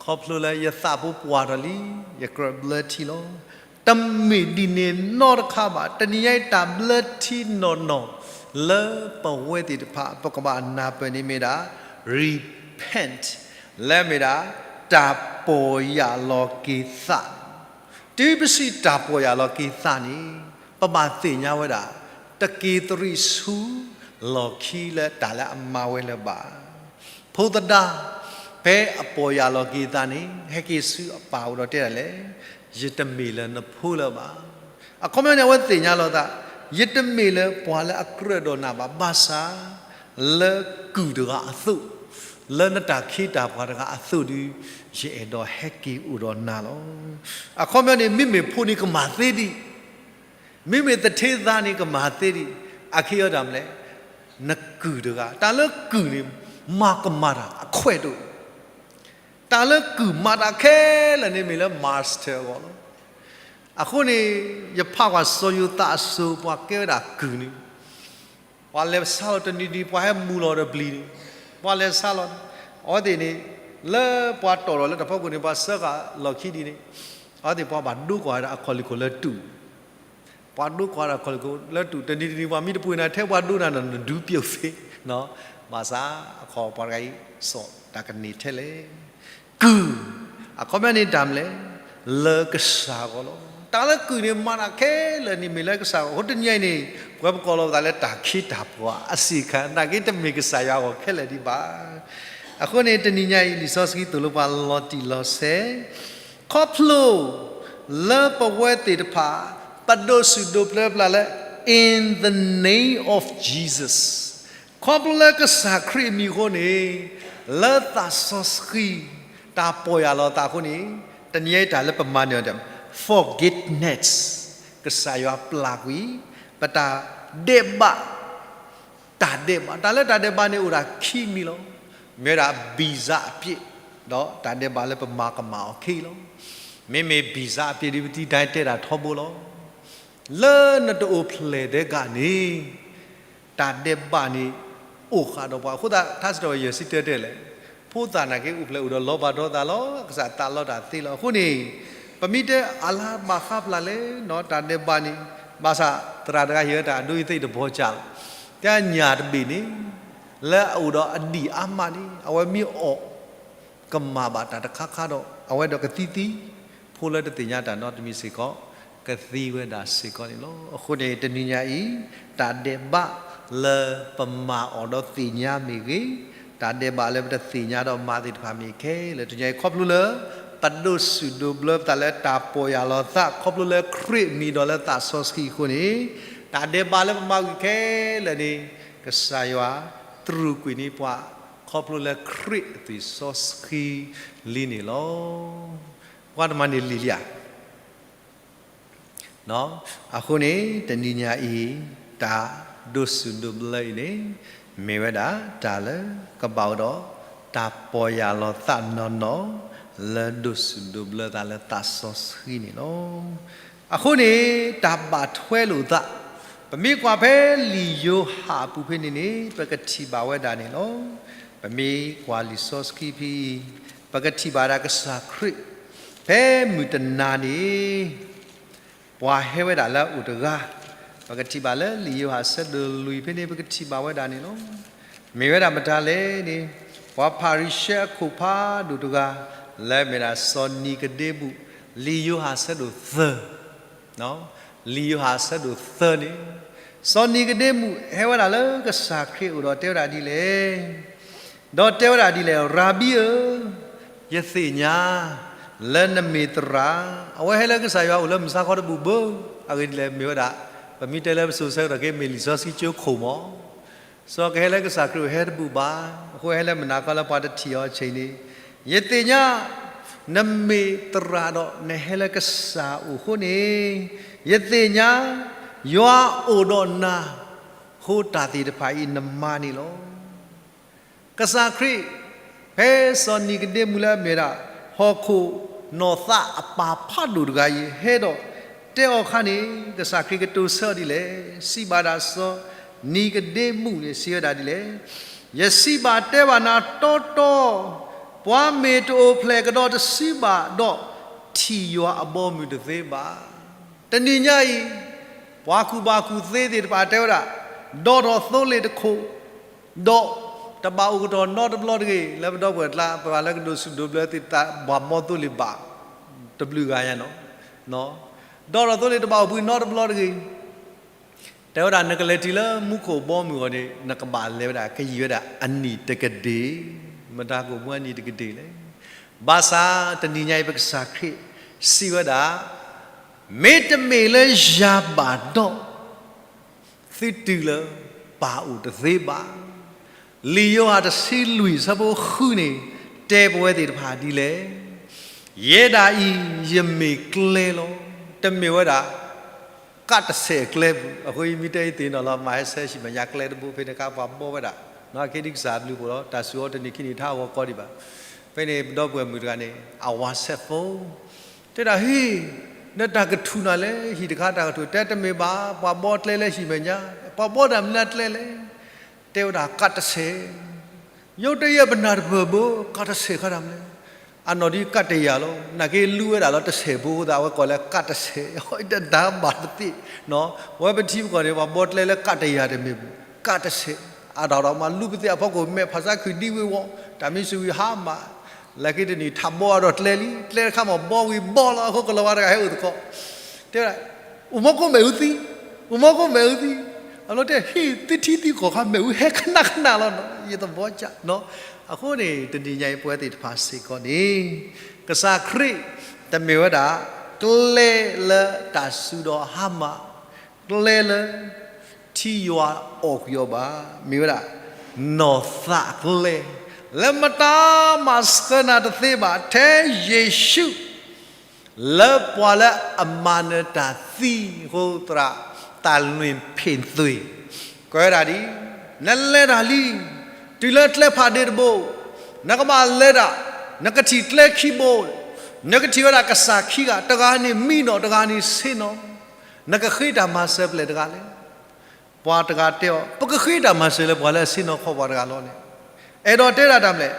ခီဖျိလၢယသးဖိပှၢ်ထီၣ်လံ ယကြၢးဘျၢထံလီၤ. တမ့ၢ်ဒ်န့ၣ်နီတခါဘၣ်. တနံၤညါအံၤတၢ်ဘျၢထံနီၢ်နီၢ် လၢပဝဲသ့ၣ်တဖၣ် ပကဘၣ်နၢ်ပၢၢ်န့ၣ်မ့ၢ်ဒၣ် repent, လၢမ့ၢ်ဒၣ် တၢ်ပီၢ်ယၢ်လီၤက့ၤသး. တုၤပစံးတၢ်ပီၢ်ယၢ်လီၤက့ၤသးန့ၣ် ပဘၣ်သ့ၣ်ညါဝဲဒၣ် တက့ၤသရံးဆူလီၢ်ခံလၢတၢ်လၢအမၤဝဲလၢၤဘၣ်. ဖိသဒါ ဖဲအပီၢ်ယၢ်လီၤက့ၤသးန့ၣ် ဟဲက့ၤဆူအပၢ်အအိၣ်ဒီးတဲဒၣ်လဲၣ်, ယတမ့ၢ်လၢနဖိလၢၤဘၣ်. အခီပညီန့ၣ် အဝဲသ့ၣ်ညါလီၤသး, ယတမ့ၢ်လၢပှၤလၢအကြၢးဒီးနၤဘၣ်, ဘၣ်ဆၣ် လၢကုၢ်တဂၤအသိး, လၢနတၢ်ခ့တၢ်ပှၤတဂၤအသိးဒုး ယအဲၣ်ဒိးဟဲက့ၤအိၣ်ဒီးနၤလီၤ. အခီပညီန့ၣ် မ့မ့ၢ်ဖိန့ၣ်ကမၤသ့ဒံး, မ့မ့ၢ်သထ့သါန့ၣ်ကမၤသ့ဒံး, အခံအီၤတၢ်မနုၤလဲၣ်, နကုၢ်တဂၤ, တၢ်လၢကုၢ်န့ၣ် မၤကမၣ်တၢ်အခွဲးတအိၣ်, တၢ်လၢကုၢ်မၤတၢ်ခဲလၢာ်န့ၣ်မ့ၢ်လၢ master အဂီၢ်လီၤ. အဃိန့ၣ် ယဖးကွၢ်စီၤယိၤသးအစိၤ ပှၤကဲဝဲဒၣ်ကုၢ်န့ၣ်, ပှၤလဲၤဆါလီၤတနံၤနံၤ ပှၤဟဲမူၤလီၤဒီးပျံၤန့ၣ်, ပှၤလဲၤဆါလီၤ, အဝဲသ့ၣ်န့ၣ် လၢပှၤတီၢ်ထီၣ်လၢတၢ်ဖီခိၣ်န့ၣ် ပှၤစၢဃာ်လီၢ်ခံဒ်န့ၣ်, အဝဲသ့ၣ်ပှၤဘၣ်ဒိကွၢ်ဝဲဒၣ်အခီၣ်လ့ၢ်ခိၣ်လၢတူၢ် ပှၤဒိကွၢ်ဝဲဒၣ်အခီၣ်လ့ၢ်ခိၣ်လၢတူၢ် တနံၤတနံၤ ပှၤမ့ၢ်တပှ့ၤနၤထဲပှၤဒိနၤန့ၣ် နဒုးပျိာ်သ့, ဘၣ်ဆၣ်အခီၣ်ပှၤတဂၤအံၤ စိာ်တၢ်ကန့ၢ်ထဲလဲၣ် ကုၢ်, အခီပညီန့ၣ်တၢ်မနုၤလဲၣ်, လၢကစၢ်အဂီၢ်လီၤ. တၢ်လၢကုၢ်န့ၣ် မၤတၢ်ခဲလၢာ်န့ၣ်မ့ၢ်လၢကစၢ်အဂီၢ်. အဃိတနံၤညါအံၤန့ၣ် ပဝဲပကိးလီၤပသးလၢတၢ်ခ့တၢ်ပှၤအဆ့ၣ်ခါ နာ်က့တမ့ၢ်ကစၢ်ယွၤအဂီၢ်ခဲလၢာ်ဒံးဘၣ်. အဃိန့ၣ် တနံၤညါအံၤ လံာ်စီဆှံသိၣ်လိပှၤလီၤတံၢ်လီၤဆဲး ခီဖျိလၢပဝဲသ့ၣ်တဖၣ် ပဒိးစူၣ်ဒိးဘျၢပသးလၢ in the name of Jesus ခီဖျိလၢကစၢ်ခရံာ်အမံၤအဃိန့ၣ် လၢသးစီဆှံ တၢ်ပီၢ်ယၢ်လီၤသးအဃိန့ၣ် တနံၤညါအံၤတၢ်လၢပမၤန့ၢ်အီၤ forgiveness ကစၢ်ယွၤပျၢ်ကွံာ် ပတၢ်ဒဲးဘး တၢ်ဒဲးဘး တၢ်လၢတၢ်ဒဲးဘးန့ၣ်အိၣ်ဒၣ်ခံမံၤလီၤ. မ့ၢ်ဝဲဒၣ် visa အပြစ် ဒီးတၢ်ဒဲးဘးလၢပမၤကမၣ်အီၤခံလီၤ. မ့မ့ၢ် visa အပြစ် ဒ်ပတံၤတၢ်တဲတၢ်ထီဘိလီၤ. လၢနတအိၣ်ဖျဲၣ်ဒဲးဂၤန့ၣ် တၢ်ဒဲးဘးန့ၣ် အိၣ်ဃာ်ဒီးပှၤ အဃိသတး ထါစံးထီၣ်ပတြၢၤ ယဲၢ်ဆံတၢတဲလဲၣ်, ဖိသၣ်နာ်က့အိၣ်ဖျဲၣ်အိၣ်ဒီးလီၤဘၣ်ဒီးသးလီၤ, ကစၢ်သးလီတၢ်သ့လီၤ. အဃိန့ၣ် ပမ့ၢ်တဲအလါဘၣ်ဃးဖျါလဲၣ်နီၤ တၢ်ဒဲးဘးန့ၣ်, ဘၣ်ဆၣ်သရၣ်တဂၤဟ့ၣ်ဝဲတၢ်အဒိအံၤသ့ၣ်တဘီကၢ်လီၤ. ကညၣ်တဘ့ၣ်န့ၣ် လၢအအိၣ်ဒီးအဒံၣ်အါမးန့ၣ် အဝဲမ့ၢ်အီၣ် ကမၣ်ဘၣ်တၢ်တခါခါဒီး အဝဲဒီးကသံသံ, ဖိလၢတသ့ၣ်ညါတၢ်နီတမံၤစ့ၢ်ကီး ကသံဝဲဒၣ်စ့ၢ်ကီးန့ၣ်လီၤ. အဃိန့ၣ် တနံၤညါအံၤ တၢ်ဒဲးဘးလၢပမၤအီၤဒီးသ့ၣ်ညါမ့ၢ်ဂ့ၤ, တၢ်ဒဲးဘးလၢပတသ့ၣ်ညါဒီးမၤသ့ၣ်တဖၣ်မ့ၢ်ခဲလၢာ် တနံၤညါအံၤ ခီဖျိလၢ ပဒိးစူၣ်ဒိးဘျၢပသးလၢတၢ်ပီၢ်ယၢ်လီၤသး ခီဖျိလၢခရံာ်အမံၤဒီးလၢသးစီဆှံအဃိန့ၣ်, တၢ်ဒဲးဘးလၢပမၤဂ့ၤခဲလၢာ်န့ၣ် ကစၢ်ယွၤတြူာ်ကွံာ်န့ၢ်ပှၤ ခီဖျိလၢခရံာ်အသွံၣ်စီဆှံလံန့ၣ်လီၤ. ပှၤတမၤန့ၢ်လံာ်လံဧါ. အဃိန့ၣ် တနံၤညါအံၤ တၢ်ဒိးစူၣ်ဒိးဘျၢအံၤန့ၣ် မ့ၢ်ဝဲဒၣ်တၢ်လၢကဘၣ်အိၣ်ဒီး တၢ်ပီၢ်ယၢ်လီၤသးနီၢ်နီၢ် လၢဒိးစူၣ်ဒိးဘျၢသးလၢသးစီဆှံန့ၣ်လီၤ. အဃိန့ၣ် တၢ်ဘၣ်ထွဲလိာ်သး, ပမ့ၢ်ကွၢ်ဖဲလံာ်ယိၤဟၣ်အပူၤဖဲန့ၣ်န့ၣ် ပကထံၣ်ဘၣ်ဝဲဒၣ်န့ၣ်လီၤ. ပမ့ၢ်ကွၢ်လံာ်စီဆှံဖဲအံၤ ပကထံၣ်ဘၣ်ဒၣ်ကစၢ်ခရံာ် ဖဲမုၢ်တနၤန့ၣ် ပှၤဟဲဝဲဒၣ်လၢအအိၣ်တဂၤ, ပကထံၣ်ဘၣ်လၢလံာ်ယိၤဟၣ်ဆၢဒိၣ်လွံၢ်ဖဲန့ၣ် ပကထံၣ်ဘၣ်ဝဲဒၣ်န့ၣ်လီၤ. မ့ၢ်ဝဲဒၣ်မတၤလဲၣ်န့ၣ်, ပှၤဖၤရံၤၡဲအခိၣ်ဖးဒိၣ်တဂၤ လၢအမ့ၢ်ဒၣ်စီၤနံၤကဒ့မူး, လံာ်ယိၤဟၣ်ဆၢဒိၣ်သၢ လံာ်ယိၤဟၣ်ဆၢဒိၣ်သၢန့ၣ်, စီၤနံၤကဒ့မူးဟဲဝဲဒၣ်လၢကစၢ်ခရံာ်အအိၣ်ဒီးတဲဝဲဒၣ်ဒ်လဲၣ်, ဒီးတဲဝဲဒၣ်ဒ်လဲၣ်, ရၤဘံဧၢ, ယသ့ၣ်ညါ လၢနမ့ၢ်သရၣ်, အဝဲဟဲလၢကစၢ်ယွၤအိၣ်လၢမုၢ်ဆါခီတဘူၣ်ဘၣ်, အဂ့ၢ်ဒ်လဲၣ်မ့ၢ်ဝဲဒၣ်, ပမ့ၢ်တဲလၢပစိၤဆၢကတီၢ်က့ မ့ၢ်လံာ်စီဆှံကၠိခိၣ်မး စီၤကဟဲလၢကစၢ်ခရံာ်အိၣ်ဟဲတဘူၣ်ဘၣ်, အဃိဟဲလၢမုၢ်နၤခီလၢပှၤတထံၣ်အီၤအဆ့ၣ်န့ၣ်, ယသ့ၣ်ညါ နမ့ၢ်သရၣ်ဒီးနဟဲလၢကစၢ်အအိၣ်အဃိန့ၣ်, ယသ့ၣ်ညါ ယွၤအိၣ်ဒီးနၤ အဃိတၢ်သ့ၣ်တဖၣ်အံၤနမၤန့ၣ်လီၤ. ကစၢ်ခရံာ် ဖဲစီၤနံၤကဒ့မူးလၢအမ့ၢ်ဒၣ် ဟီၣ်ခိၣ်နီၢ်သးအပၢ်ဖးဒိၣ်တဂၤအံၤ ဟဲဒီးတဲအီၤအခါန့ၣ် ကစၢ်ခရံာ်ကတိၤဆၢအီၤဒ်လဲၣ်, စံးဘၣ်ဒၣ်စီၤနံၤကဒ့မူးန့ၣ် စံးဝဲဒၣ်ဒ်လဲၣ်, ယစံးဘၣ်တဲဘၣ်နၤတီတီ, ပှၤမ့ၢ်တအိၣ်ဖျဲၣ်ကဒီးတစုဘၣ်ဒီး ထံၣ်ယွၤအဘီအမုၢ်တသ့ဘၣ်. တနံၤညါအံၤ ပှၤကူၣ်ဘၣ်ကူၣ်သ့သ့ၣ်တဖၣ်တဲဝဲဒၣ်, ဒီးထီၣ်သိလ့ၣ်တခိၣ်, ဒီးတဘၣ်အိၣ်ကတီၢ်နီတဘျီတဂ့ၤ, လၢပဒီပုၢ်ဝဲၢ်ကျါ ပှၤလၢကဒိးစူၣ်ဒိးဘျၢသ့ၣ်တဖၣ် ဘၣ်မီသိလ့ၣ်ဘၣ် တဘျုးဂၤညါနီၤ, ဒီးထီၣ်သိလ့ၣ်တဘၣ်အိၣ်ဘှံးနီတဘျီတဂ့ၤ တဲဝဲဒၣ် နကလဲၤတုၤလၢမူခိၣ်ဘီမုၢ်အဂီၢ်န့ၣ် နကဘၣ်လဲၤဝဲဒၣ် ကယံာ်ဝဲဒၣ်အနံၣ်တကဒ့ၣ်, မတၤကအိၣ်မူအနံၣ်တကဒ့ၣ်လဲၣ်. ဘၣ်ဆၣ်တနံၤညါအံၤ ပကစၢ်ခရံာ်စံးဝဲဒၣ်, မ့တမ့ၢ်လၢယၤဘၣ်ဒီး သုတုၤလၢပၢ်အိၣ်တသ့ဘၣ်. လံာ်ယိၤဟၣ်တဆံလွံၢ်ဆၢဖိဃုန့ၣ် တဲပဝဲသ့ၣ်တဖၣ်ဒ်လဲၣ်, ယဲဒၣ်အံၤယမ့ၢ်ကျဲလီၤ. တမ့ၢ်ဝဲဒၣ် ကးတဆဲးအကျဲပူၤ, အဃိယမ့ၢ်တဲအံၤသ့ၣ်နီၣ်လီၤ မၤဟဲဆဲးဆံးမဲာ်ညါကျဲတဘိဖဲန့ၣ် ကးပှၤဘီဝဲဒၣ်, က့ဒ်ကစၢ်အဘျုးအဖှိၣ်လီၤ တၢ်စူၤအီၤတနံၤခံနံၤထါအဂီၢ်ကီဒံးဘၣ်. ဖဲန့ၣ်ပဒီပုၢ်ဝဲၢ်မုၣ်တဂၤန့ၣ် အဝၤဆဲးဖိ တဲဒၣ်ဟ့ၣ် နတၢ်ကထူၣ်နၤလဲၣ်, ဟံၣ်တခါတၢ်ကထူၣ်, တဲတမ့ၢ်ဘၣ်, ပှၤဘီကျဲလၢဟံၣ်မဲာ်ညါ, ပှၤဘီတၢ်မနုၤကျဲလဲၣ်, တဲဝဲဒၣ်ကးတဆဲး, ယိတယဲၢ် ပနၢ်တပၢၢ်ဘၣ်, ကးတဆဲးခါတၢ်မနုၤလဲၣ်, အနီၢ်ဒ်ကးတယာ်လီၤ, နာ်က့လူဝဲဒၣ်လီၤတဆဲးဖိသး အဝဲကိးလၢကးတဆဲး, တဒါဘၣ်တသ့, ဝဲပထံပကီၢ်န့ၣ် ပှၤဘီကျဲလၢကးတယာ်တမ့ၢ်ဘၣ်, ကးတဆဲး, အတၢ်ဒီးမၤလူပသ့ၣ်အဖီခိၣ် မဲာ်ဖးဆါခုၣ်ဒံဝ့ၤဝီၤ, တၢ်မ့ၢ်စူၤဝံၤဟါမၢ် လၢခံတနံၤ ထးဘီအဒီးကျဲလံ, ကျဲတခါမ့ၢ်ဘီဝံၤဘီလီၤ, အဃိကလီၤဝါတဂၤဟဲအိၣ်သကိး, တဲဝဲဒၣ်, အိၣ်မီကိမဲာ်အူသံ, အိၣ်မီကိမဲာ်အူသံ, အလီၤတဲ ဟံၣ်သထံသံကီၢ်ခါ မဲာ်အူဟဲခနၣ်ခနၣ်လီၤနီၤ, ယသဘီကၢ်နီၤ, အဃိန့ၣ် တနံၤညါအံၤပဝဲသ့ၣ်တဖၣ်စ့ၢ်ကီးန့ၣ်, ကစၢ်ခရံာ် တမ့ၢ်ဝဲဒၣ် ကျဲလၢတၢ်စူၤဒီးဟါမၢ်, ကျဲလၢ ထံယွၤအီၣ်ကွံာ်အီၤဘၣ်, မ့ၢ်ဝဲဒၣ် နီၢ်သးကျဲ, လၢမတၤမၤဆှၢနၤတသ့ဘၣ်, ထဲယ့ၣ်ၡူး လၢပှၤလၢအမၤနၢၤတၢ်သံအဃိ သရၣ် သၣ်လွံၣ်ဖ့ၣ်သွံၣ် ကွဲးဝဲဒၣ်ဒ်အံၤ, နလဲၤတၢ်လံ, တုၤလၢကျဲဖးဒ့တဘိ, နကဘၣ်လဲၤတၢ်, နကထံၣ်ကျဲခံဘိ, နကထံၣ်ဝဲဒၣ်ကစၢ်ခံဂၤ, တဂၤန့ၣ်မံနီၣ်, တဂၤန့ၣ်ဆ့ၣ်နီၤ, နကဃ့တၢ်မၤစၢၤဖဲလဲၣ်တဂၤလဲၣ်. ပှၤတဂၤတဲအီၤ, ပကဃ့တၢ်မၤစၢၤလၢပှၤလၢအဆ့ၣ်နီၤခီပှၤတဂၤလီၤန့ၣ်, အဲၣ်ဒိးတဲဒၣ်တၢ်မနုၤလဲၣ်,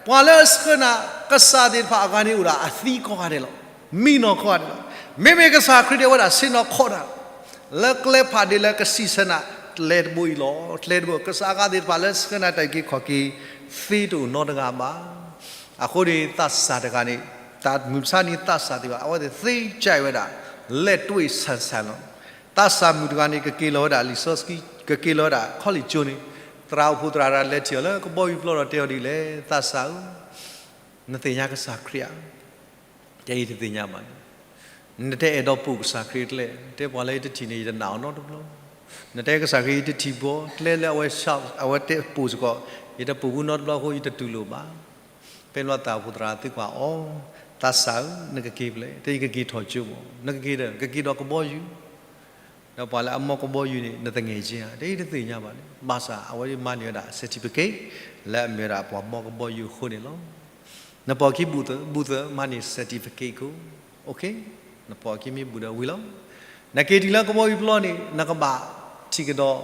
ပှၤလၢအဆှၢနၤ ကစၢ်သ့ၣ်တဖၣ်အဂၤန့ၣ်အိၣ်ဒၣ်အသံကိးဂၤဒဲးလီၤ, မံနီၣ်ကိးဂၤဒဲးလီၤ. မ့မ့ၢ်ကစၢ်ခရံာ်တဲဝဲဒၣ်ဆ့ၣ်နီၤခီတၢ်, လၢကျဲဖးဒ့လၢကစံးဆၢနၤ ကျဲတဘိအံၤလီၤ, ကျဲတဘိ, ကစၢ်အဂၤသ့ၣ်တဖၣ်လၢဆှၢနၤတၢ်အုၣ်က့ၤခီၣ်က့ၤ သ့တအိၣ်နီတဂၤဘၣ်. အဃိန့ၣ် သးစၢ်တဂၤန့ၣ် တၢ်မုၢ်မဆါန့ၣ်သးစၢ်သ့ၣ်တဖၣ် အဝဲသ့ၣ်သ့ကၢ်ဝဲဒၣ် လဲၤတွံၢ်ဆၢၣ်ဆၢၣ်လီၤ. သးစၢ်မုၣ်တဂၤန့ၣ် ကက့ၤလီၤဝဲဒၣ်လံာ်စီဆှံ, ကက့ၤလီၤဝဲဒၣ်ခီလ့ၣ်ကၠိန့ၣ်, သရၣ်အိၣ်ဖှိၣ်သရၣ်တဂၤလဲၤထံၣ်အီၤလၢကဘီယူၤပျီဒီးတဲအီၤဒ်လဲၣ်, သးစၢ်ဧၢ, နသ့ၣ်ညါကစၢ်ခရံာ်ဧါ. တဲအံၤတသ့ၣ်ညါဘၣ်န့ၣ်, နတအဲၣ်ဒိးပိာ်ကစၢ်ခရံာ်ကျဲ, တဲပှၤလၢယတထံၣ်န့ၣ် ယတနာ်အီၤနီတဘျီ, နတဲကစၢ်ခရံာ်ယတထံၣ်ဘၣ်, ကျဲလၢအဝဲ အဝဲတဲပိာ်စ့ၢ်ကီး, ယတပိာ်ဘူးနီတဘျီအဃိ ယတတူၢ်လိာ်ဘၣ်. ဖဲန့ၣ်သရၣ်အိၣ်ဖှိၣ်သရၣ်သံကွၢ်အီၤ, သးစၢ်ဧၢ, နကက့ၤဖဲလဲၣ်, တဲယကက့ၤထီၣ်ကၠိမး, နကက့ၤဒီး ကက့ၤဒီးကဘီယူၤ, ဒီးပှၤလၢအမီကဘီယူၤန့ၣ် နသငဲၣ်က့ဧါ, တဲအံၤတသ့ၣ်ညါဘၣ်န့ၣ်, ဘၣ်ဆၣ်အဝဲမၤန့ၢ်ဝဲဒၣ် certificate လၢအမ့ၢ်ဝဲဒၣ်ပှၤမီကဘီယူၤအဃိန့ၣ်လီၤ. နပိာ်အခံဘူးသၢ, ဘူးသၢမၤန့ၢ် certificate ကိး, OK, နပိာ်အခံမ့ၢ်ဘူးဒီးဝံၤလီၤ. နက့ၤတုၤလၢကဘီယူၤပျီန့ၣ် နကဘၣ်ထံၣ်ကဒီး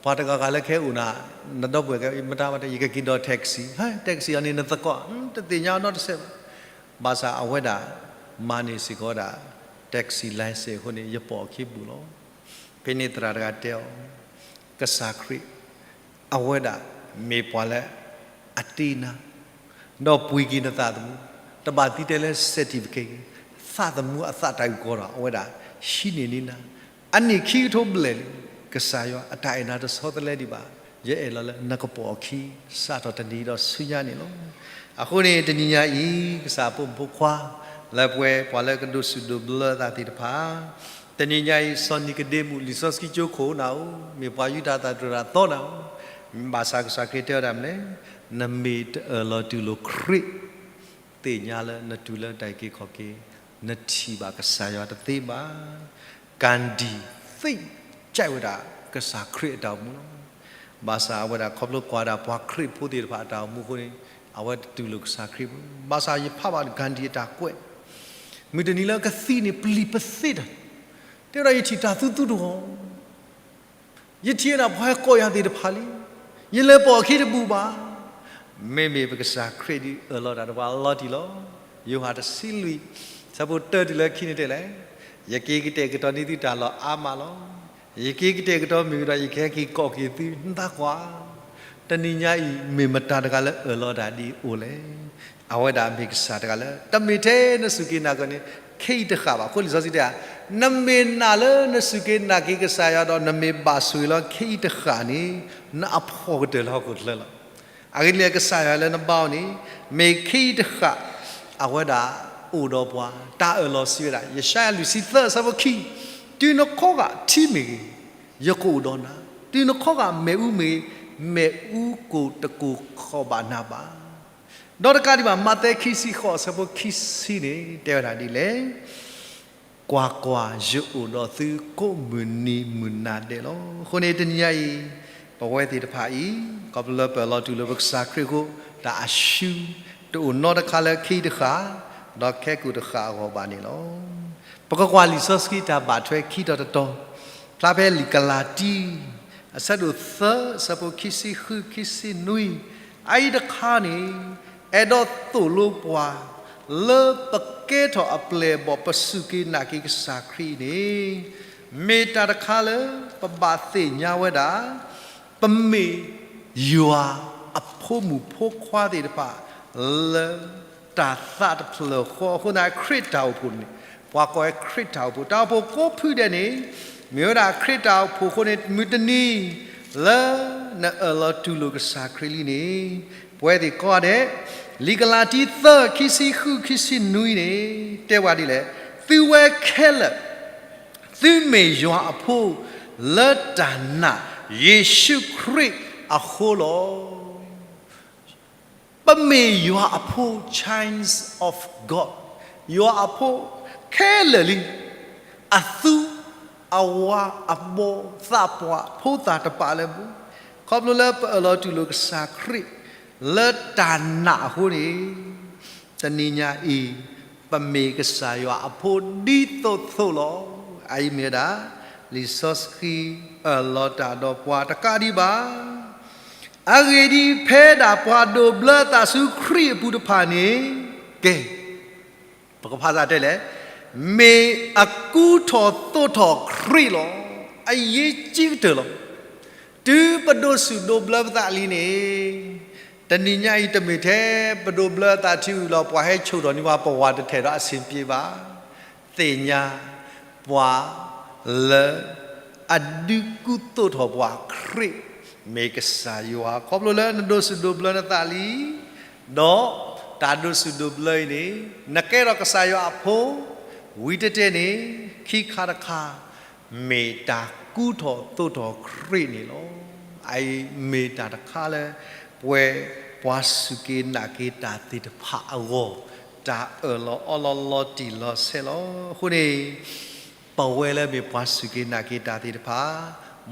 ပှၤတဂၤဂၤလၢကဟဲအိၣ်နၤ, နဒီပုၢ်ဝဲၢ်ကမတၤဝဲတဲ ယကက့ၤဒီး taxi, ဟဲ taxi အီၤန့ၣ် နသကိး, တသ့ၣ်ညါအီၤနီတစဲးဘၣ်. ဘၣ်ဆၣ်အဝဲဒၣ် မၤန့ၢ်စ့ၢ်ကီးဝဲဒၣ် taxi license အဃိန့ၣ် ယပိာ်အခံဘူးလီၤ. ဖဲန့ၣ်သရၣ်တဂၤတဲအီၤ, ကစၢ်ခရံာ် အဝဲဒၣ်မ့ၢ်ပှၤလၢအတ့နၤ, ဒီးပှ့ၤက့ၤနသးသမူ, တဘၣ်သံတဲလၢ certificate, သးသမူအသးတၢ်အုၣ်ကီၤဒီး အဝဲဒၣ်ဟံးန့ၢ်န့ၢ်နၤ, အနံၣ်ခံကထိဘျဲၣ်လံ, ကစၢ်ယွၤအတၢ်အဲၣ်နၤတဆီတလဲဒံးဘၣ်, ယအဲၣ်လီၤလၢနကပိာ်အခံ စးထီၣ်တနံၤဒီးဆူညါန့ၣ်လီၤ. အဃိန့ၣ် တနံၤညါအံၤ ကစၢ်အဖိမုၣ်ဖိခွါ လၢပဝဲပှၤလၢကဒိးစူၣ်ဒိးဘျၢသးသ့ၣ်တဖၣ် တနံၤညါအံၤ စီၤနံၤကဒ့မူး လံာ်စီဆှံကၠိခိၣ်နၤဧိၤ, မ့ၢ်ပှၤယူဒၤသးတြၢၤတၢ်သီနၤဧိၤ, ဘၣ်ဆၣ်ကစၢ်ခရံာ်တဲဝဲဒၣ်မနုၤလဲၣ်, နမ့ၢ်တအၢၣ်လီၤတူၢ်လိာ်ခရံာ်, သ့ၣ်ညါလၢနတုၤလၢတၢ်အုၣ်က့ၤခီၣ်က့ၤ, နထံၣ်ဘၣ်ကစၢ်ယွၤတသ့ဘၣ်. ကၣ်ဒံၣ် သ့ကၢ်ဝဲဒၣ် ကစၢ်ခရံာ်အတၢ်အိၣ်မူလီၤ. ဘၣ်ဆၣ်အဝဲဒၣ်ခီဖျိကွၢ်ဒၣ်ပှၤခရံာ်ဖိသ့ၣ်တဖၣ်အတၢ်အိၣ်မူအဃိန့ၣ်, အဝဲတတူၢ်လိာ်ကစၢ်ခရံာ်ဘၣ်. ဘၣ်ဆၣ်ယဖးဘၣ်ကၣ်ဒံၣ်အတၢ်ကွဲး, မုၢ်တနံၤလၢကသံန့ၣ် ပျံၤပသ့တၢ်, တဲဝဲဒၣ်ယထံၣ်တၢ်သူသူတဂီၢ် ယထံၣ်ဝဲဒၣ်ပှၤကိးယၤသ့ၣ်တဖၣ်လံ, ယလဲၤပိာ်အခံတဘူးဘၣ်. မ့မ့ၢ်ပကစၢ်ခရံာ်ဒ်အၢၣ်လီၤတၢ်ဒီးပှၤလီၤတံၢ်လီၤ. ယိၤဟၣ်တဆံလွံၢ် ဆၢဖိတၢတုၤလၢခံန့ၣ်တဲလဲၣ်, ယက့ၤကတဲာ်ကတီၤန့ၢ်သုတၢ်လီၢ်အါမးလီၤ. ယက့ၤကတဲာ်ကတီၤမ့ၢ်ဝံၤဒီး ယကဟဲက့ၤကိးက့ၤသုနသးကွၢ်. တနံၤညါအံၤ မ့ၢ်မတၤတဂၤလၢအၢၣ်လီၤတၢ်ဒ်အံၤအိၣ်လဲၣ်. အဝဲဒၣ်မ့ၢ်ကစၢ်တဂၤလၢ တမ့ၢ်ထဲနစူၢ်က့ၤနာ်က့ၤန့ၣ် ခဲအံၤတဃၣ်ဘၣ်. အဃိလံာ်စီဆှံတဲ, နမ့ၢ်နာ်လၢနစူၢ်က့ၤနာ်က့ၤကစၢ်ယွၤဒီး နမ့ၢ်ဘၣ်ဆိၣ်ဂ့ၤလၢခဲအံၤတဃၣ်န့ၣ်, နအဖှီၣ်ကတၢၢ်လၢဟီၣ်ခိၣ်ချၢလီၤ. အဂ့ၢ်ဒ်လဲၣ် ကစၢ်ယွၤလၢနဘါအီၤန့ၣ်, မ့ၢ်ခဲအံၤတဃၣ် အဝဲဒၣ်အိၣ်ဒီးပှၤ, တၢ်အၢၣ်လီၤစံးဝဲဒၣ်, ယၡါယၤလွံၢ်ဆံသၢအဆၢဖိခံ, တုၤနခီဂာ်ထံမ့ၢ်ဂ့ၤ, ယကအိၣ်ဒီးနၤ, တုၤနခီဂာ်မ့ၣ်အူမ့ၢ်ဂ့ၤ, မ့ၣ်အူကိၣ်တကိၢ်ခီၣ်ဘၣ်နၤဘၣ်. ဒီးတကးဒံးဘၣ် မးသဲခံဆံဃိးအဆၢဖိခံဆံန့ၣ် တဲဝဲဒၣ်ဒ်လဲၣ်, ကွၢ်ကွၢ်, ယအိၣ်ဒီးသုကိးမုၢ်နံၤမုၢ်နၤဒဲးလီၤ. အဃိန့ၣ် တနံၤညါအံၤ ပဝဲသ့ၣ်တဖၣ်အံၤ ခီဖျိလၢပအၢၣ်လီၤတူၢ်လိာ်ပကစၢ်ခရံာ်အဃိ, တၢ်အၡူတအိၣ်နီတခါလၢခဲအံၤတဃၣ်, ဒီးခဲကိာ်တဃၣ်အဂီၢ်ဘၣ်န့ၣ်လီၤ. ပကကွၢ်လံာ်စီဆှံတၢ်ဘၣ်ထွဲခံတီၤတတီၤ, ဖျါဖဲလံာ်ကလၤတံ အဆၢဒိၣ်သၢ အဆၢဖိခံဆံဃု ခံဆံနွံ, အအံၤတခါန့ၣ် အဲၣ်ဒိးသိၣ်လိပှၤ လၢပကဲထီၣ်အပျဲၢ်အဘီၣ် ပစူၢ်က့ၤနာ်က့ၤကစၢ်ခရံာ်အံၤန့ၣ် မ့ၢ်တၢ်တခါလၢပဘၣ်သ့ၣ်ညါဝဲဒၣ် ပမ့ၢ်ယွၤအဖိမုၣ်ဖိခွါသ့ၣ်တဖၣ် လၢတၢ်သးတဖျၢၣ်ဃီအဃိသတး ခရံာ်တၢ်အိၣ်ဖှိၣ်န့ၣ် ပှၤကိးဝဲခရံာ်တၢ်အိၣ်ဖှိၣ်, တၢ်အိၣ်ဖှိၣ်ကိးဖုဒဲးန့ၣ် မ့ၢ်ဝဲဒၣ်ခရံာ်တၢ်အိၣ်ဖှိၣ်အဃိန့ၣ် မုၢ်တနံၤ လၢနအၢၣ်လီၤတူၢ်လိာ်ကစၢ်ခရံာ်လံန့ၣ် ပဝဲသ့ၣ်ကိးဂၤဒဲး, လံာ်ကလၤတံ သၢ ခံဆံဃု ခံဆံနွံန့ၣ် တဲဝဲဒ်လဲၣ်, သုဝဲခဲလၢာ် သုမ့ၢ်ယွၤအဖိ လၢတၢ်နာ်ယ့ၣ်ၡူးခရံာ်အဃိလီၤ. ပမ့ၢ်ယွၤအဖိ, child of God, ယွၤအဖိခဲလၢာ်လံ, အသူ, အဝၤ, အဘီ, သးပှၢ်, ဖိသၣ်တပာ်လၢပူၤ, ခီဖျိလၢပအၢၣ်လီၤတူၢ်လိာ်ကစၢ်ခရံာ် လၢတၢ်နာ်အဃိန့ၣ် တနံၤညါအံၤ ပမ့ၢ်ကစၢ်ယွၤအဖိဒ်သိးသိးလီၤ. အအံၤမ့ၢ်ဝဲဒၣ် လံာ်စီဆှံအၢၣ်လီၤတၢ်ဒီးပှၤတကးဒံးဘၣ်. အဂ့ၢ်ဒ်အံၤ, ဖဲဒၣ်ပှၤဒိးဘျၢသးဆူခရံာ်အပူၤတဖၣ်န့ၣ်, ကဲ, ပကဖးစၢ်တဲလဲၣ်, မ့ၢ်အကူထီၣ်သိးထီၣ်ခရံာ်လီၤ. အရေးကြီးကတၢၢ်လီၤ. တုၤပဒိးစူၣ်ဒိးဘျၢပသးလံန့ၣ်, တနံၤညါအံၤတမ့ၢ်ထဲပဒိးဘျၢသးထံဝံၤလီၤ ပှၤဟဲဆိၣ်ထီၣ်န့ၢ်ပှၤ ပဝၤတထဲးဒီးအဆင်ပြေဘၣ်. သ့ၣ်ညါပှၤလၢ အဒုးကူသိးထီၣ်ပှၤခရံာ် မ့ၢ်ကစၢ်ယွၤ ခီဖျိလၢနဒိးစူၣ်ဒိးဘျၢနသးလံ ဒီးတၢ်ဒိးစူၣ်ဒိးဘျၢအံၤန့ၣ် နကဲထီၣ်ကစၢ်ယွၤအဖိ ဝံၤတတဲန့ၣ် ခံခါတခါ မ့ၢ်တၢ်ကူထီၣ်သိးထီၣ်ခရံာ်န့ၣ်လီၤ. အအံၤမ့ၢ်တၢ်တခါလၢ ပဝဲပှၤစူၢ်က့ၤနာ်က့ၤတၢ်သ့ၣ်တဖၣ်အဂီၢ် တၢ်အၢၣ်လီၤအီလီၤလီၤတံၢ်လီၤဆဲးလီၤ. အဃိန့ၣ် ပဝဲလၢမ့ၢ်ပှၤစူၢ်က့ၤနာ်က့ၤတၢ်သ့ၣ်တဖၣ်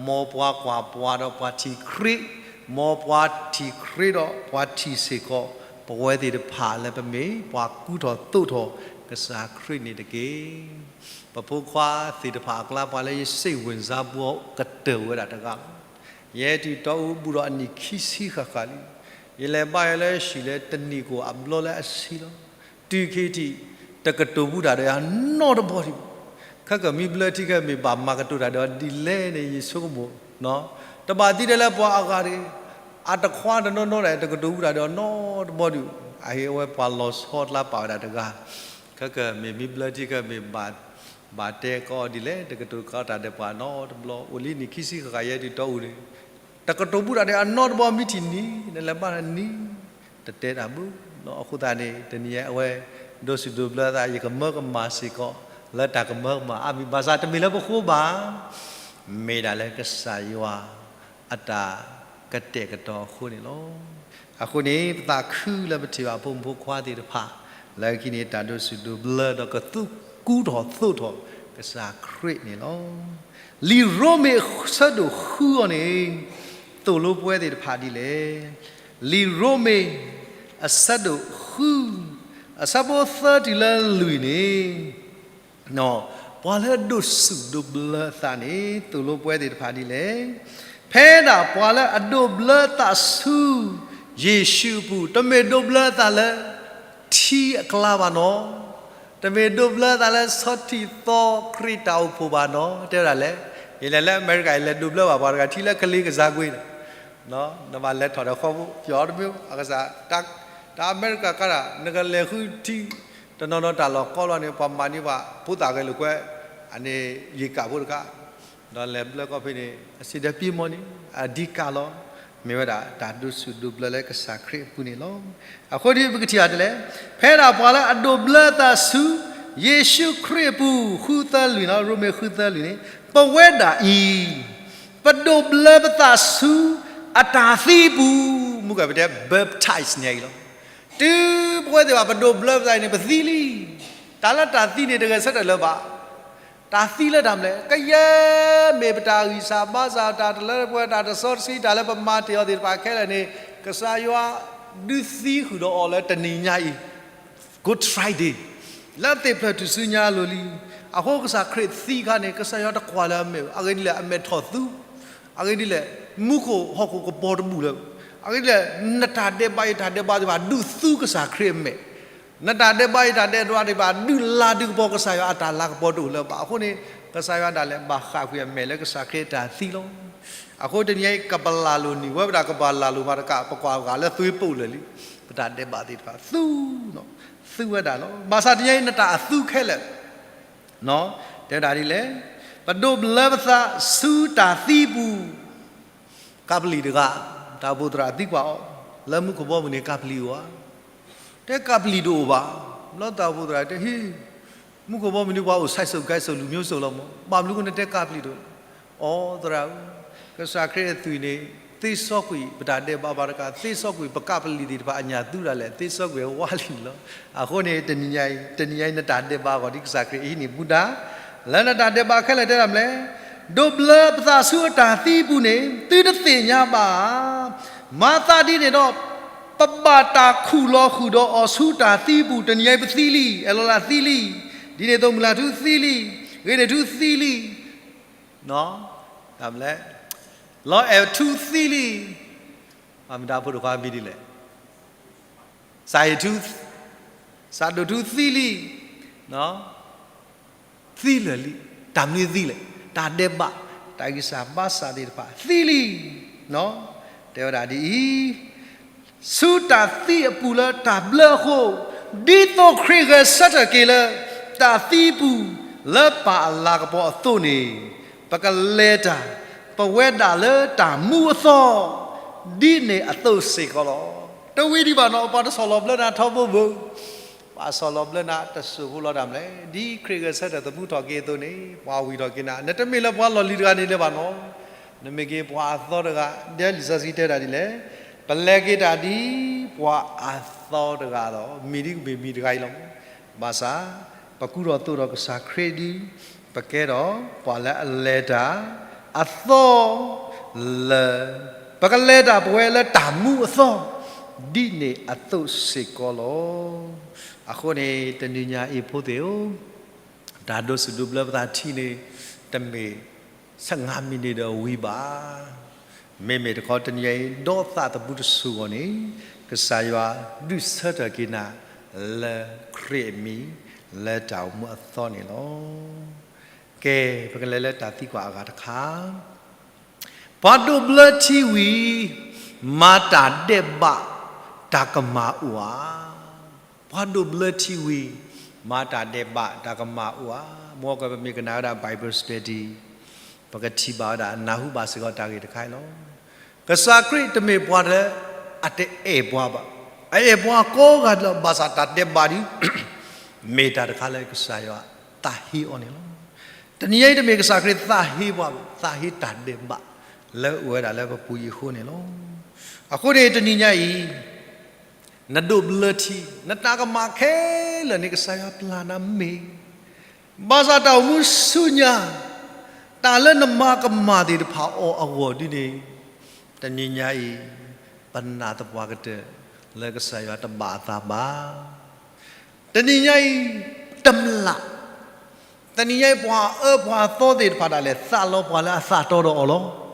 မ်ပှၤကွၢ်ပှၤဒီးပှၤထံၣ်ခရံာ်, မ်ပှၤထံၣ်ခရံာ်ဒီးပှၤထံၣ်စ့ၢ်ကီး ပဝဲသ့ၣ်တဖၣ်လၢပမ့ၢ်ပှၤကူထီၣ်သိးထီၣ်ကစၢ်ခရံာ်န့ၣ်တက့ၢ်. ပဖိခွါသ့ၣ်တဖၣ်အကျါ ပှၤလၢယစိတ်ဝင်စားပူၤကတၢၢ်ဝဲဒၣ်တဂၤလီၤ. ယဟဲတုၤတီအူဘူၣ်ဒီးအနံၣ်ခံဆံဃၣ်ဃၣ်လံ. ယလဲၤဘါယွၤလၢဟံၣ်လၢတနံၣ်ကိၣ်အဘျီလၢအဆံလီၤ. တုၤခံထံၣ် တကတိၤဘူၣ်တၢ်ဒီးယၤနီတဘီဒံးဘၣ်. ခဲကမံဘျၢထံခဲမ့ၢ်ဘၣ်မၤကတိၤတၢ်ဒီးဒ်လဲၣ်န့ၣ် ယဆိကမိၣ် တဘၣ်သံဒဲးလၢပှၤအဂၤတဂ့ၤ, အတခွါတနီၤနီၤန့ၣ် တကတိၤဘူၣ်တၢ်ဒီးနီတဘီဒံး, အဟ့ၣ်အဝဲပှၤလီၤဆီအကျါပာ်ဝဲဒၣ်တဂၤ, ခဲကမ့ၢ်မံဘျၢထံခဲမ့ၢ်ဘၣ်, ဘၣ်တဲကီးဒ်လဲၣ် တကတိၤကီးတၢ်ဒီးပှၤနီတဘျီ, အိၣ်လံနံၣ်ခံဆံဃၣ်ဃၣ်ယဲတုၤတီအူန့ၣ်, တကတိၤဘူၣ်တၢ်ဒီးအနီတဘီမံထံၣ်နံၤ, နလဲၤဘါနံၤ, တတဲတၢ်ဘၣ်, အဃိသတးန့ၣ် တနံၤညါအဝဲ ဒိးစူၣ်ဒိးဘျၢသး ယကမၢကမၣ်စ့ၢ်ကီး လၢတၢ်ကမၢကမၣ်အါမံၤ ဘၣ်ဆၣ်တမ့ၢ်လၢပဃိဘၣ် မ့ၢ်ဒၣ်လၢကစၢ်ယွၤ အတၢ်ကတဲာ်ကတီၤအဃိန့ၣ်လီၤ. အဃိန့ၣ် ပသးခုလၢပထံၣ်ဘၣ်ဖိမုၣ်ဖိခွါသ့ၣ်တဖၣ် လၢခံန့ၣ် တၢ်ဒိးစူၣ်ဒိးဘျၢဒီးကသူၣ်ကူထီၣ်သိးထီၣ်ကစၢ်ခရံာ်န့ၣ်လီၤ. လံာ်ရိမ့ၤအဆၢဒိၣ်ဃုအံၤန့ၣ် သိၣ်လိပဝဲသ့ၣ်တဖၣ်ဒ်လဲၣ်. လံာ်ရိမ့ၤ အဆၢဒိၣ်ဃု အဆၢဖိသၢတုၤလၢလွံၢ်န့ၣ် ပှၤလၢအဒိးစူၣ်ဒိးဘျၢအသးန့ၣ် သိၣ်လိပဝဲသ့ၣ်တဖၣ်ဒ်လဲၣ်. ဖဲဒၣ်ပှၤလၢအဒိးဘျၢသးဆူ ယ့ၣ်ၡူးအပူၤ, တမ့ၢ်ဒိးဘျၢသးလၢ ထံအကျါဘၣ်နီၤ, တမ့ၢ်ဒိးဘျၢသးလၢဆီထံၣ်သီခရံာ်တၢ်အိၣ်ဖှိၣ်ဘၣ်နီၤ, တဲဝဲဒၣ်လဲၣ်, ယလဲၤလၢအမဲရကၤ ယလဲၤဒိးဘျၢဘၣ်ပှၤတဂၤထံလၢကလ့ကစၢ်ကွ့ နဘၣ်လဲၤထီၣ်ဒီးဃီဖိ ပျီတမ့ၢ် အကစၢ် တၢ်အမဲရကၤကါတၢ် နကလဲၤဃုထံ တနီၤနီၤတၢ်လီၢ်ကီလီၤန့ၣ် ပှၤမၤန့ၢ်ပှၤ ဖိသၣ်ဂဲၤလိာ်ကွဲ အန့ၣ် ယံာ်ကၣ်ဖိတခါ ဒီးလဲၤဘျၢကီၢ်ဖဲန့ၣ် အစံးဒဲပံမီၢ်န့ၣ် အဓိကလီၤ. မ့ၢ်ဝဲဒၣ်တၢ်ဒိးစူၣ်ဒိးဘျၢလၢကစၢ်ခရံာ်အပူၤန့ၣ်လီၤ. အဃိဒီးပကထံၣ်ဘၣ်ဒ်လဲၣ်, ဖဲဒၣ်ပှၤလၢအဒိးဘျၢသးဆူ ယ့ၣ်ၡူးခရံာ်အပူၤ ဃုသၢလွံၢ်နီၤ, ရိမ့ၤဃုသၢလွံၢ်န့ၣ် ပဝဲဒၣ်အံၤ ပဒိးဘျၢပသးဆူ အတၢ်သံအပူၤ, မုၢ်ကပတဲ baptize န့ၣ်အံၤလီၤ. တုၤပဝဲသ့ၣ်ဘၣ်ပဒိးဘျၢပသးအံၤန့ၣ် ပသံလံ. တၢ်လၢတၢ်သံန့ၣ် တဂဲၤဆၢထၢၣ်လၢၤဘၣ်. တၢ်သံလၢတၢ်မနုၤလဲၣ်, ကယဲၢ်မ့ၢ်ပတၢ်ဂံၢ်စၢ်ဘါစၢ် တၢ်တလၢတပှဲၤ တၢ်တစီတဆှံ တၢ်လၢပမၤတ့ၢ်အီၤသ့ၣ်တဖၣ်ခဲလၢာ်န့ၣ် ကစၢ်ယွၤဒုးသံဃုာ်ဒီးအီၤလၢတနံၤညါအံၤ Good Friday လၢသ့ၣ်ဖျၢၣ်ထူၣ်စုညါအလိၤလံ. အဃိကစၢ်ခရံာ်သံအခါန့ၣ် ကစၢ်ယွၤတကွၢ်လၢအမဲာ်ဘၣ်, အဂ့ၢ်ဒ်လဲၣ် အမဲာ်ထီၣ်သူ, အဂ့ၢ်ဒ်လဲၣ် မူခိၣ်ဟီၣ်ခိၣ်ကပီၤတဘူၣ်လၢၤ, အဂ့ၢ်ဒ်လဲၣ် နတၢ်ဒဲးဘးအံၤ တၢ်ဒဲးဘးသ့ၣ်တဖၣ် ဒုးသူကစၢ်ခရံာ်အမဲာ်, နတၢ်ဒဲးဘးအံၤ တၢ်ဒဲးဘးသ့ၣ်တဖၣ် ဒုးလၤဒုးကပီၤကစၢ်ယွၤအတၢ်လၤကပီၤတအိၣ်လၢၤဘၣ်. အဃိန့ၣ် ကစၢ်ယွၤဒၣ်လဲာ်ဘၣ်ဃၣ်ကွံာ်အမဲာ်လၢကစၢ်ခရံာ်အတၢ်သံလီၤ. အဃိတနံၤအံၤ ကပလၢ်လိာ်န့ၢ်ဝဲပဒၣ် ကပလၢ်လိာ်မးတကး ပကွၢ်ဂၤလၢသွ့ပိာ်လၢာ်လံ, ပတၢ်ဒဲးဘးသ့ၣ်တဖၣ် သူ, သူဝဲဒၣ်လီၤ. ဘၣ်ဆၣ်တနံၤအံၤ နတၢ်အသူခဲလၢာ် တဲဝဲဒၣ်ဒ်လဲၣ်, ပဒိးဘျၢပသးဆူတၢ်သံပူၤ, ကပ္ပလီၢ်တဂၤ, တၢ်အိၣ်ဖှိၣ်သရၣ်သံကွၢ်အီၤ, လၢမူခိၣ်ဘီမုၢ်န့ၣ် ကပ္ပလီၢ်အိၣ်ဧါ, တဲကပ္ပလီၢ်တအိၣ်ဘၣ်. ဘျီတၢ်အိၣ်ဖှိၣ်သရၣ်တဲ ဟ့ၣ်, မူခိၣ်ဘီမုၢ်န့ၣ် ပှၤအိၣ် ဆိုင်စုံကဲစုံ လူမျိုးစုံ လီၤမး, ဘၣ်မနုၤအဃိနတဲကပ္ပလီၢ်တအိၣ်, အိ သရၣ်ဧၢ, ကစၢ်ခရံာ်အသွံၣ်န့ၣ် သ့စီကွံာ်ပတၢ်ဒဲးဘးမးတကး သ့စီကွံာ်ပကပ္ပလီၢ်သ့ၣ်တဖၣ်အညၣ်သူဒၣ်လဲာ် သ့စီကွံာ်ဝါလံန့ၣ်လီၤ. အဃိန့ၣ် တနံၤညါအံၤ တနံၤညါအံၤ နတၢ်ဒဲးဘးအဂီၢ် ဒ်ကစၢ်ခရံာ်အဟံးန့ၢ်မူဒါ, လၢနတၢ်ဒဲးဘးခဲလၢာ်တဲဒၣ်မးလဲၣ်, ဒိးဘျၢပသးဆူအတၢ်သံပူၤန့ၣ် သုတသ့ၣ်ညါဘၣ်ဧါ. မၤသးဒ်န့ၣ်ဒီး ပဘၣ်တၢ်ခူၣ်လီၤဃုာ်ဒီးအီၤဆူတၢ်သံပူၤ တနံၤညါအံၤပသံလံ, အဲၣ်လီၤလးသံလံ, ဒ်န့ၣ်အသိးမုၢ်လၢ်ထူသံလံ, ဂ့ၤန့ၢ်ထူသံလံ, တၢ်မလဲၣ်, လီၤအဲၣ်ထူသံလံ, မတၤဖိတခွါမံၤဒ်လဲၣ်, စၢ်ဟ့ၣ်ထူ, စၢ်ဒိၣ်ထူသံလံ, သံလၢာ်လံ, တၢ်မနုၤသံလဲၣ်, တၢ်ဒဲးဘး, တၢ်ဂံၢ်စၢ်ဘါစၢ်သ့ၣ်တဖၣ် သံလံ, တဲဝဲဒၣ်ဒ်အံၤ, ဆူတၢ်သံအပူၤလၢတၢ်ဘျၢအဃိ, ဒ်သိးခရံာ်ဂဲၤဆၢထၢၣ်က့ၤလၢ တၢ်သံပူၤ လၢပၢ်အလၤကပီၤအသိးန့ၣ်, ပကလဲၤတၢ် ပဝဲဒၣ်လၢတၢ်မူအသီ ဒ်န့ၣ်အသိးစ့ၢ်ကီးလီၤ. တဝံၤဒံးဘၣ်နီၤ ပှၤတဆီၣ်လီၤဘျၢနၤထီဘိဘိ, ပှၤဆီၣ်လီၤဘျၢနၤတစိၢ်ဖိလီၤတၢ်မလဲၣ်, ဒ်ခရံာ်ဂဲၤဆၢထၢၣ်သမူထီၣ်က့ၤအသိးန့ၣ် ပှၤဝံၤထီၣ်က့ၤနၤ, နတမ့ၢ်လၢပှၤလီၢ်လံၤတဂၤန့ၣ်လၢၤဘၣ်နီၤ, နမ့ၢ်က့ၤပှၤအသီတဂၤ, ဒ်လံာ်စီဆှံတဲဒၣ်ဒ်လဲၣ်, ပလဲၤက့ၤတၢ်ဒ်ပှၤအသီတဂၤလီၤ, မ့ၢ်ဒ်ကမ့ၢ်မံၤတဂၤအံၤလီၤ. ဘၣ်ဆၣ် ပကူဒီးသိးဒီးကစၢ်ခရံာ်ဒ် ပကဲထီၣ်ပှၤလၢအလဲၤတၢ် အသီ လၢ ပကလဲၤတၢ်ပဝဲလၢတၢ်မူအသီ ဒ်န့ၣ်အသိးစ့ၢ်ကီးလီၤ. အဃိန့ၣ် တနံၤညါအံၤဖိသ့ၣ်ဧၢ, တၢ်ဒိးစူၣ်ဒိးဘျၢပသးထံန့ၣ် တမ့ၢ် ဆယ့်ငါးမိနစ်ဒီးဝံၤဘၣ်. မ့မ့ၢ်တခီတနံၤအံၤ ဒီးသးသမူတစိၤအဂီၢ်န့ၣ် ကစၢ်ယွၤဒုးဆၢထၢၣ်က့ၤနၤ လၢခရံာ်အမံၤ လၢတၢ်အိၣ်မူအသီန့ၣ်လီၤ. ကဲ, ပကလဲၤလၢတၢ်သံကွၢ်အဂၤတခါ, ပှၤဒိးဘျၢထံဝံၤ မၤတၢ်ဒဲးဘး တၢ်ကမၣ်အိၣ်ဧါ. ပှၤဒိးဘျၢထံဝံၤ မၤတၢ်ဒဲးဘး တၢ်ကမၣ်အိၣ်ဧါ. မ်ကီးပမ့ၢ်ကနၣ်ဝဲဒၣ် Bible study ပကထံၣ်ဘၣ်ဝဲဒၣ် နၢ်ဟူဘၣ်စ့ၢ်ကီးတၢ်ဂ့ၢ်တခါအံၤလီၤ. ကစၢ်ခရံာ်တမ့ၢ်ပှၤလၢအတအဲၣ်ပှၤဘၣ်. အအဲၣ်ပှၤကိးဂၤဒဲးလီၤ. ဘၣ်ဆၣ်တၢ်ဒဲးဘးဒ် မ့ၢ်တၢ်တခါလၢကစၢ်ယွၤသးဟ့အီၤန့ၣ်လီၤ. တနံၤအံၤတမ့ၢ်ကစၢ်ခရံာ်သးဟ့ပှၤဘၣ်, သးဟ့တၢ်ဒဲးဘး လၢအိၣ်ဝဲဒၣ်လၢပပူၤအံၤအဃိန့ၣ်လီၤ. အဃိန့ၣ်တနံၤညါအံၤ နဒိးဘျၢထံ, နတၢ်ကမၣ်ခဲလၢာ်န့ၣ် ကစၢ်ယွၤပျၢ်နၤမ့ၢ်, ဘၣ်ဆၣ်တၢ်အိၣ်မူဆူညါ, တၢ်လၢနမၤကမၣ်သ့ၣ်တဖၣ်အီၤအဂီၢ်ဒ်န့ၣ်, တနံၤညါအံၤ ပနာ်သပှၢ်ကတၢၢ် လၢကစၢ်ယွၤတဘၣ်အသးဘၣ်. တနံၤညါအံၤ တမျၢ် တနံၤညါအံၤ ပှၤအၢပှၤသီသ့ၣ်တဖၣ်ဒၣ်လဲာ် သးလီပှၤလၢအသးတီဒီးအီၤလီၤ.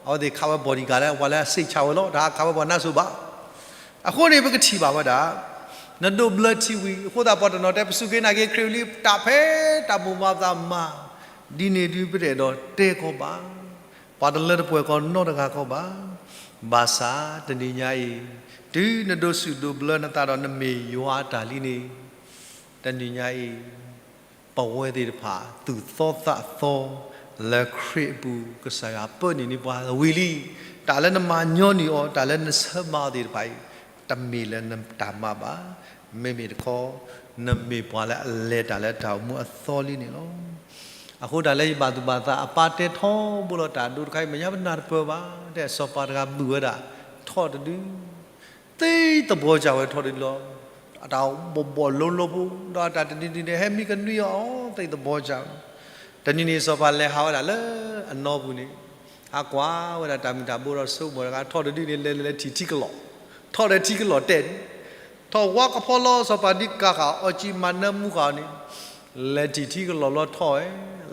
အဝဲသ့ၣ်ခးဝဲ bodyguard လၢပှၤလၢအစံးဆၢဝဲလီၤ, တဟးခးဝဲပှၤနါစိၤဘၣ်. အဃိန့ၣ် ပကထံၣ်ဘၣ်ဝဲဒၣ် နဒိးဘျၢထံဝံၤ အဃိသတးပှၤတနီၤတဲ ပစူၢ်က့ၤနာ်က့ၤခရံာ်ဝံၤလံ တၢ်ဖဲတၢ်မိၣ်မၤသးမၤ ဒ်န့ၣ်ဒ်ပတအဲၣ်ဒိးတဲကီးဘၣ်. ပှၤတလၢတပှဲၤကီးနီတဂၤကီးဘၣ်. ဘၣ်ဆၣ်တနံၤညါအံၤ တုၤနဒိးစူၢ်ဒိးဘျၢနသးဒီးနမ့ၢ်ယွၤအတၢ်လံန့ၣ်, တနံၤညါအံၤ ပဝဲသ့ၣ်တဖၣ် သူၣ်သီသးသီ လၢခရံာ်အပူၤ ကစၢ်ယွၤပၢနုာ်န့ၢ်ပှၤဝံၤလံ. တၢ်လၢနမၤညီနုၢ်အီၤ တၢ်လၢနဆၢမၤအီၤသ့ၣ်တဖၣ်အံၤ တမ့ၢ်လၢနတၢ်မၤဘၣ်. မ့မ့ၢ်တခီ နမ့ၢ်ပှၤလၢအလဲၤတၢ်လၢတၢ်အိၣ်မူအသီလံန့ၣ်လီၤ. အဃိတၢ်လၢယဘၣ်သူၣ်ဘၣ်သးအပၢ်တဲထီဘိလီၤတၢ်ဒိတခါအံၤ မဲာ်ညါပနၢ်တပၢၢ်ဘၣ်. တဲစီၤပၤတဂၤဘုးဝဲဒၣ် ထီၣ်တဒု သ့သဘီကၢ်ဝဲ ထီၣ်တဒုလီၤ. အတၢ်ဘီၣ်ဘီၣ်လိၤလိၤဖိ ဒီးအတၢ်တနံၤတနံၤန့ၣ် ဟဲမံကနွံအီၤ သ့သဘီကၢ်ဝဲ. တနံၤန့ၣ် စီၤပၤလဲၤဟးဝဲဒၣ်လၢအနီပူၤန့ၣ် ဟးကွၢ်ဝဲဒၣ်တၢ်မုၢ်တၢ်ဘိဒီးဆိကမိၣ်တခါ ထီၣ်တဒုန့ၣ် လဲၤလဲၤထံၣ်ထံကလီၢ်, ထီၣ်ဒီးထံကလီၢ်တဲာ်န့ၣ်, ထီၣ်ဝါကဖီလီၤ စီၤပၤဒ်ကၤဃာ်အီၣ်ကံမၤနၢမူဃာ်အီၤန့ၣ် လဲၤတံၢ်ထံကလီၢ်လီၤထီၣ်ဝဲ,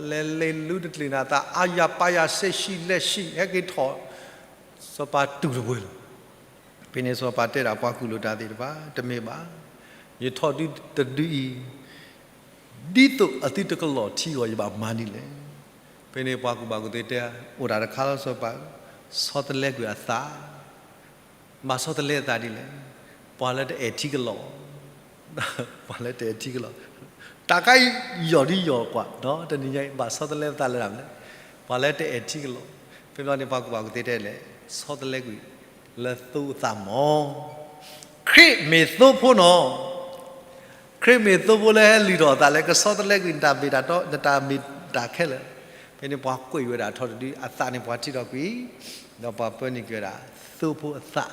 လဲၤလဲၤလူတကျ့ၢ်နၤသး အါယၤပာ်ယၤ စဲးဆံးလဲၤဆံး ဟဲက့ၤထီၣ်, စီၤပၤတူၢ်တဝၢလီၤ. ဖဲန့ၣ်စီၤပၤတဲဒၣ်ပှၤကူၣ်လိာ်တၢ်သ့ၣ်တဖၣ်, တမ့ၢ်ဘၣ်, ယထီၣ်ဒုတဒုအံၤ, ဒ်သိးအသုတကလီၢ်ထံအဂီၢ် ယဘၣ်မၤဒ်လဲၣ်. ဖဲန့ၣ်ပှၤကူၣ်ဘၣ်ကူၣ်သ့တဲ, အိၣ်တၢ်တခါလီၤစီၤပၤ, ဆီတလဲကွံာ်အသး ဘၣ်ဆီတလဲအသးဒ်လဲၣ်, ပှၤလၢတအဲၣ်ထံကလီၢ်, ပှၤလၢတအဲၣ်ထံကလီၢ်, တၢ်ခါအံၤယီၢ်ဒ်ယီၢ်ကွၢ်, တနံၤညါအံၤ ဘၣ်ဆီတလဲအသးလၢတၢ်မနုၤလဲၣ်, ပှၤလၢတအဲၣ်ထံကလီၢ်. ဖဲဘျီန့ၣ်ပှၤကူၣ်ဘၣ်ကူၣ်သ့တဲလဲၣ်, ဆီတလဲကွံာ်လၢသိအသးမၢ်. ခရံာ်မ့ၢ်သိဖိနီၤ ခရံာ်မ့ၢ်သိဖိလၢဟဲလုၢ်ထီၣ်အသးလၢကဆီတလဲကွံာ်နတၢ်မ့ၢ်တၢ်တီ နတၢ်မ့ၢ်တၢ်ခဲလၢာ်. ဖဲန့ၣ်ပှၤကွဲးဝဲဒၣ်ထီၣ်တဒု အသးန့ၣ်ပှၤထံၣ်ထီၣ်ကွံာ်, ဒီးပှၤပၢနုာ်က့ၤဝဲဒၣ် သိဖိအသး,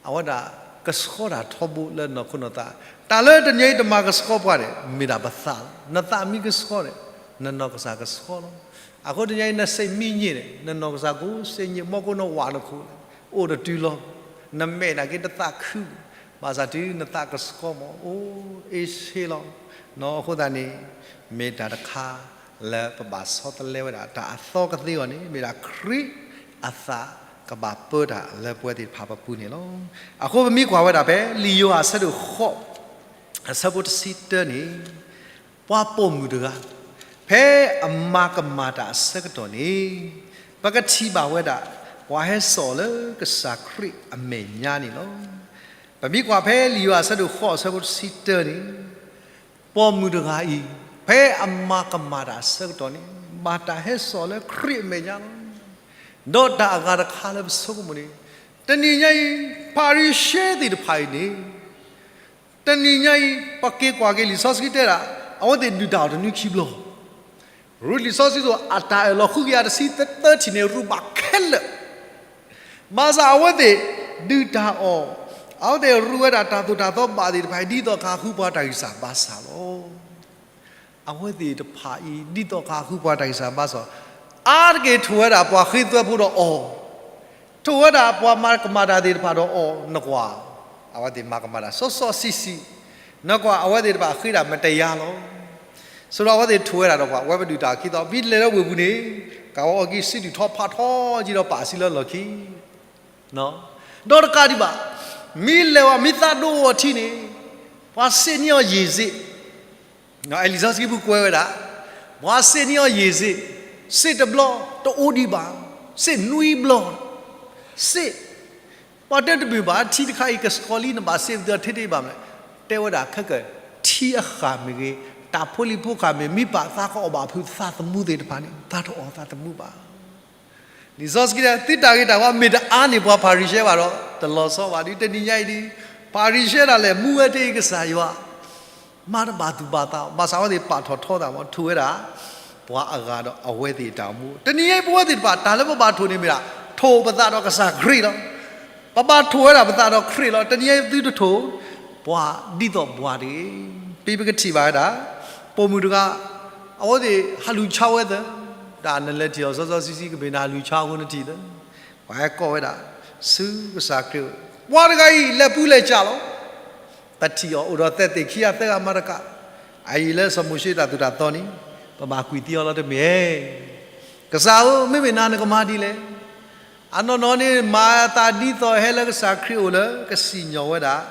အဝဲဒၣ်ကဆှီတၢ်ထီဘိလၢနီၢ်ခိနီၢ်သး, တၢ်လၢတနံၤအံၤတမၤကဆှီပှၤန့ၣ် မ့ၢ်ဒၣ်ပသးလီၤ. နသးမ့ၢ်ကဆှီန့ၣ် နနီၢ်ကစၢ်ကဆှီလီၤ. အဃိတနံၤအံၤနစ့ၣ်မံညံၣ်န့ၣ် နနီၢ်ကစၢ်ကအိၣ်စ့ၣ်ညံၣ် မီၢ်ကိးနဝးနခိၣ် အိၣ်တတုၤလီၤ. နမဲာ်နာ်က့တသးခု, ဘၣ်ဆၣ်တုၤနသးကဆှီမၢ် အိၣ်အ့ဆ့လီၤ. နီၢ်အဃိသတးန့ၣ် မ့ၢ်တၢ်တခါလၢပဘၣ်ဆီတလဲဝဲဒၣ် တၢ်အသီကသ့အဂီၢ်န့ၣ် မ့ၢ်ဒၣ်ခရံာ်အသးကဘၣ်ပၢတၢ်လၢပဝဲသ့ၣ်တဖၣ်ပပူၤန့ၣ်လီၤ. အဃိပမ့ၢ်ကွၢ်ဝဲဒၣ်ဖဲ လံာ်ယိၤဟၣ်အဆၢဒိၣ်ဃိး အဆၢဖိတဆံတၢန့ၣ်, ပှၤပိာ်မုၣ်တဂၤ ဖဲအမၤကမၣ်တၢ်အဆၢကတီၢ်န့ၣ် ပကထံၣ်ဘၣ်ဝဲဒၣ် ပှၤဟဲစိာ်လၢကစၢ်ခရံာ်အမဲာ်ညါန့ၣ်လီၤ. ပမ့ၢ်ကွၢ်ဖဲလံာ်ယိၤဟၣ်အဆၢဒိၣ်ဃိးအဆၢဖိတဆံတၢန့ၣ်, ပိာ်မုၣ်တဂၤအံၤ ဖဲအမၤကမၣ်တၢ်အဆၢကတီၢ်န့ၣ် ဘၣ်တၢ်ဟဲစိာ်လၢခရံာ်အမဲာ်ညါလီၤ. ဒီးတၢ်အဂၤတခါလၢပဆိကမိၣ်န့ၣ်, တနံၤညါအံၤ ဖၤရံၤၡဲသ့ၣ်တဖၣ်အံၤန့ၣ် တနံၤညါအံၤ ပက့ၤကွၢ်က့ၤလံာ်စီဆှံတဲဒၣ် အဝဲသ့ၣ်ဒုၣ်တၢ်အီၣ်တနွံခံဘျီ, ရူလံာ်စီဆှံသိး အတၢ်အၢၣ်လီၤဃုကယၤတဆံသၢထံၣ်န့ၣ် ရူၢ်ဘၣ်ခဲလၢာ်, ဘၣ်ဆၣ်အဝဲသ့ၣ်ဒုၣ်တၢ်အီၣ်, အဝဲသ့ၣ်ရူၢ်ဝဲဒၣ်တၢ်သိၣ်တၢ်သီဘၣ်သ့ၣ်တဖၣ်အံၤ ဒ်သိးကဃုပှၤတၢ်ဂံၢ်စၢ်ဘါစၢ်လီၤ. အဝဲသ့ၣ်တဖၣ်အံၤ ဒ်သိးကဃုပှၤတၢ်ဂံၢ်စၢ်ဘါစၢ်, အါတက့ၢ်ထိၣ်ဝဲဒၣ်ပှၤဃ့သွဲဖိဒီးအီၤ, ထိၣ်ဝဲဒၣ်ပှၤမၤကမၣ်တၢ်သ့ၣ်တဖၣ်ဒီးအီၤ, နကွၢ်, အဝဲသ့ၣ်မၤကမၣ်တၢ်စီစီဆှံဆှံ, နကွၢ် အဝဲသ့ၣ်တဖၣ်ဃ့တၢ်မတယၤလီၤ. ဆိဒီးအဝဲသ့ၣ်ထိၣ်ဝဲဒၣ်ဒီးပှၤ ဝဲပဒုၣ်တၢ်ခံသီ မ့ၢ်လဲၤလၢဝ့ၢ်ပူၤန့ၣ်, ကးဝီအီၣ်ကံ စံးဒုၣ်ထီဖးထီက့ၤဒီးပာ်စံလၢလီၢ်ခံ ဒီးတကးဒံးဘၣ်, မ့ၢ်လဲၤဝဲမ့ၢ်သးဒိၣ်အီၤထံန့ၣ်, ပှၤစ့ၣ်န့ၢ်အီၤယံာ်စ့ၣ်, လံာ်စီဆှံပူၤကွဲးဝဲဒၣ်, ပှၤစ့ၣ်န့ၢ်အီၤယံာ်စ့ၣ်, စ့ၣ်တဘျီတအိၣ်ဒံးဘၣ်, စ့ၣ်နွံဘျီ, စ့ၣ်, ပှၤတဲတမ့ၢ်ဘၣ် ထံတခါအံၤကဆှီလံ နဘၣ်စ့ၣ်ပသထ့တ့ၢ်ဘၣ်မလဲၣ်, တဲဝဲဒၣ်ခဲကၢၣ် ထံအဃၢ်မ့ၢ်ဂ့ၤ, တၢ်ဖိလံၤဖိဃၢ်မ့ၢ် မ့ၢ်ပာ်သးကအီၣ်ဘၣ်ဖုးသးသမူသ့ၣ်တဖၣ်န့ၣ် သးတအီၣ်သးသမူဘၣ် လံာ်စီဆှံတဲ သုတၢ်ဂ့ၤတၢ်ဝါမ့ၢ်တအါန့ၢ်ပှၤဖၤရံၤၡဲဘၣ်ဒီး တလီၤဆီဘၣ်ဒီး တနံၤညါအံၤဒီး ဖၤရံၤၡဲဒၣ်လဲာ် မူဝဲတ့ၢ်ကစၢ်ယွၤ မၤတဘၣ်သူၣ်ဘၣ်သး ဘၣ်ဆၣ်အဝဲသ့ၣ်ပာ်ထီၣ်ထီသးမး ထိၣ်ဝဲဒၣ် ပှၤအဂၤဒီးအဝဲသ့ၣ်အတၢ်အိၣ်မူ တနံၤညါအံၤပဝဲသ့ၣ်တဖၣ် တၢ်လၢပဘၣ်ထိၣ်န့ၣ်မ့ၢ်ဒၣ် ထိၣ်ပသးဒီးကစၢ်ခရံာ်လီၤ. ပဘၣ်ထိၣ်ဝဲဒၣ်ပသးဒီးခရံာ်လီၤ. တနံၤညါအံၤသုတထိၣ် ပှၤဒ်သိးပှၤတဂ့ၤ. ဖဲပကထံၣ်ဘၣ်ဝဲဒၣ် ပိာ်မုၣ်တဂၤ အဝဲသ့ၣ်ဟးလူၤဆါဝဲသၢ, တၢ်နလဲၤထံၣ်အီၤစီစီဆှံဆှံ ကမ့ၢ်နဟးလူၤဆါအဃိနထံၣ်သၢ, ပှၤဟဲကိးဝဲဒၣ် ဆူကစၢ်ခရံာ်, ပှၤတဂၤအံၤ လဲၤပူၤလဲၤကၠၢ်လီၤ. ပထံၣ်အီၤအိၣ်ဒီးသဲးသ့ၣ်ခံဂၤသၢဂၤမၤတကး, အအံၤလၢစီၤမိၤၡ့တၢ်သိၣ်တၢ်သီန့ၣ် ပဘၣ်ကွံာ်သံအီၤလီၤတမ့ၢ်ဧါ. ကစၢ်ဧၢ, မ့မ့ၢ်နၤနကမၤဒ်လဲၣ်. အနီၢ်နီၢ်န့ၣ် မၤအသးဒ်သိးဟဲလၢကစၢ်ခရံာ်အအိၣ်လၢကစံၣ်ညီၣ်ဝဲဒၣ်,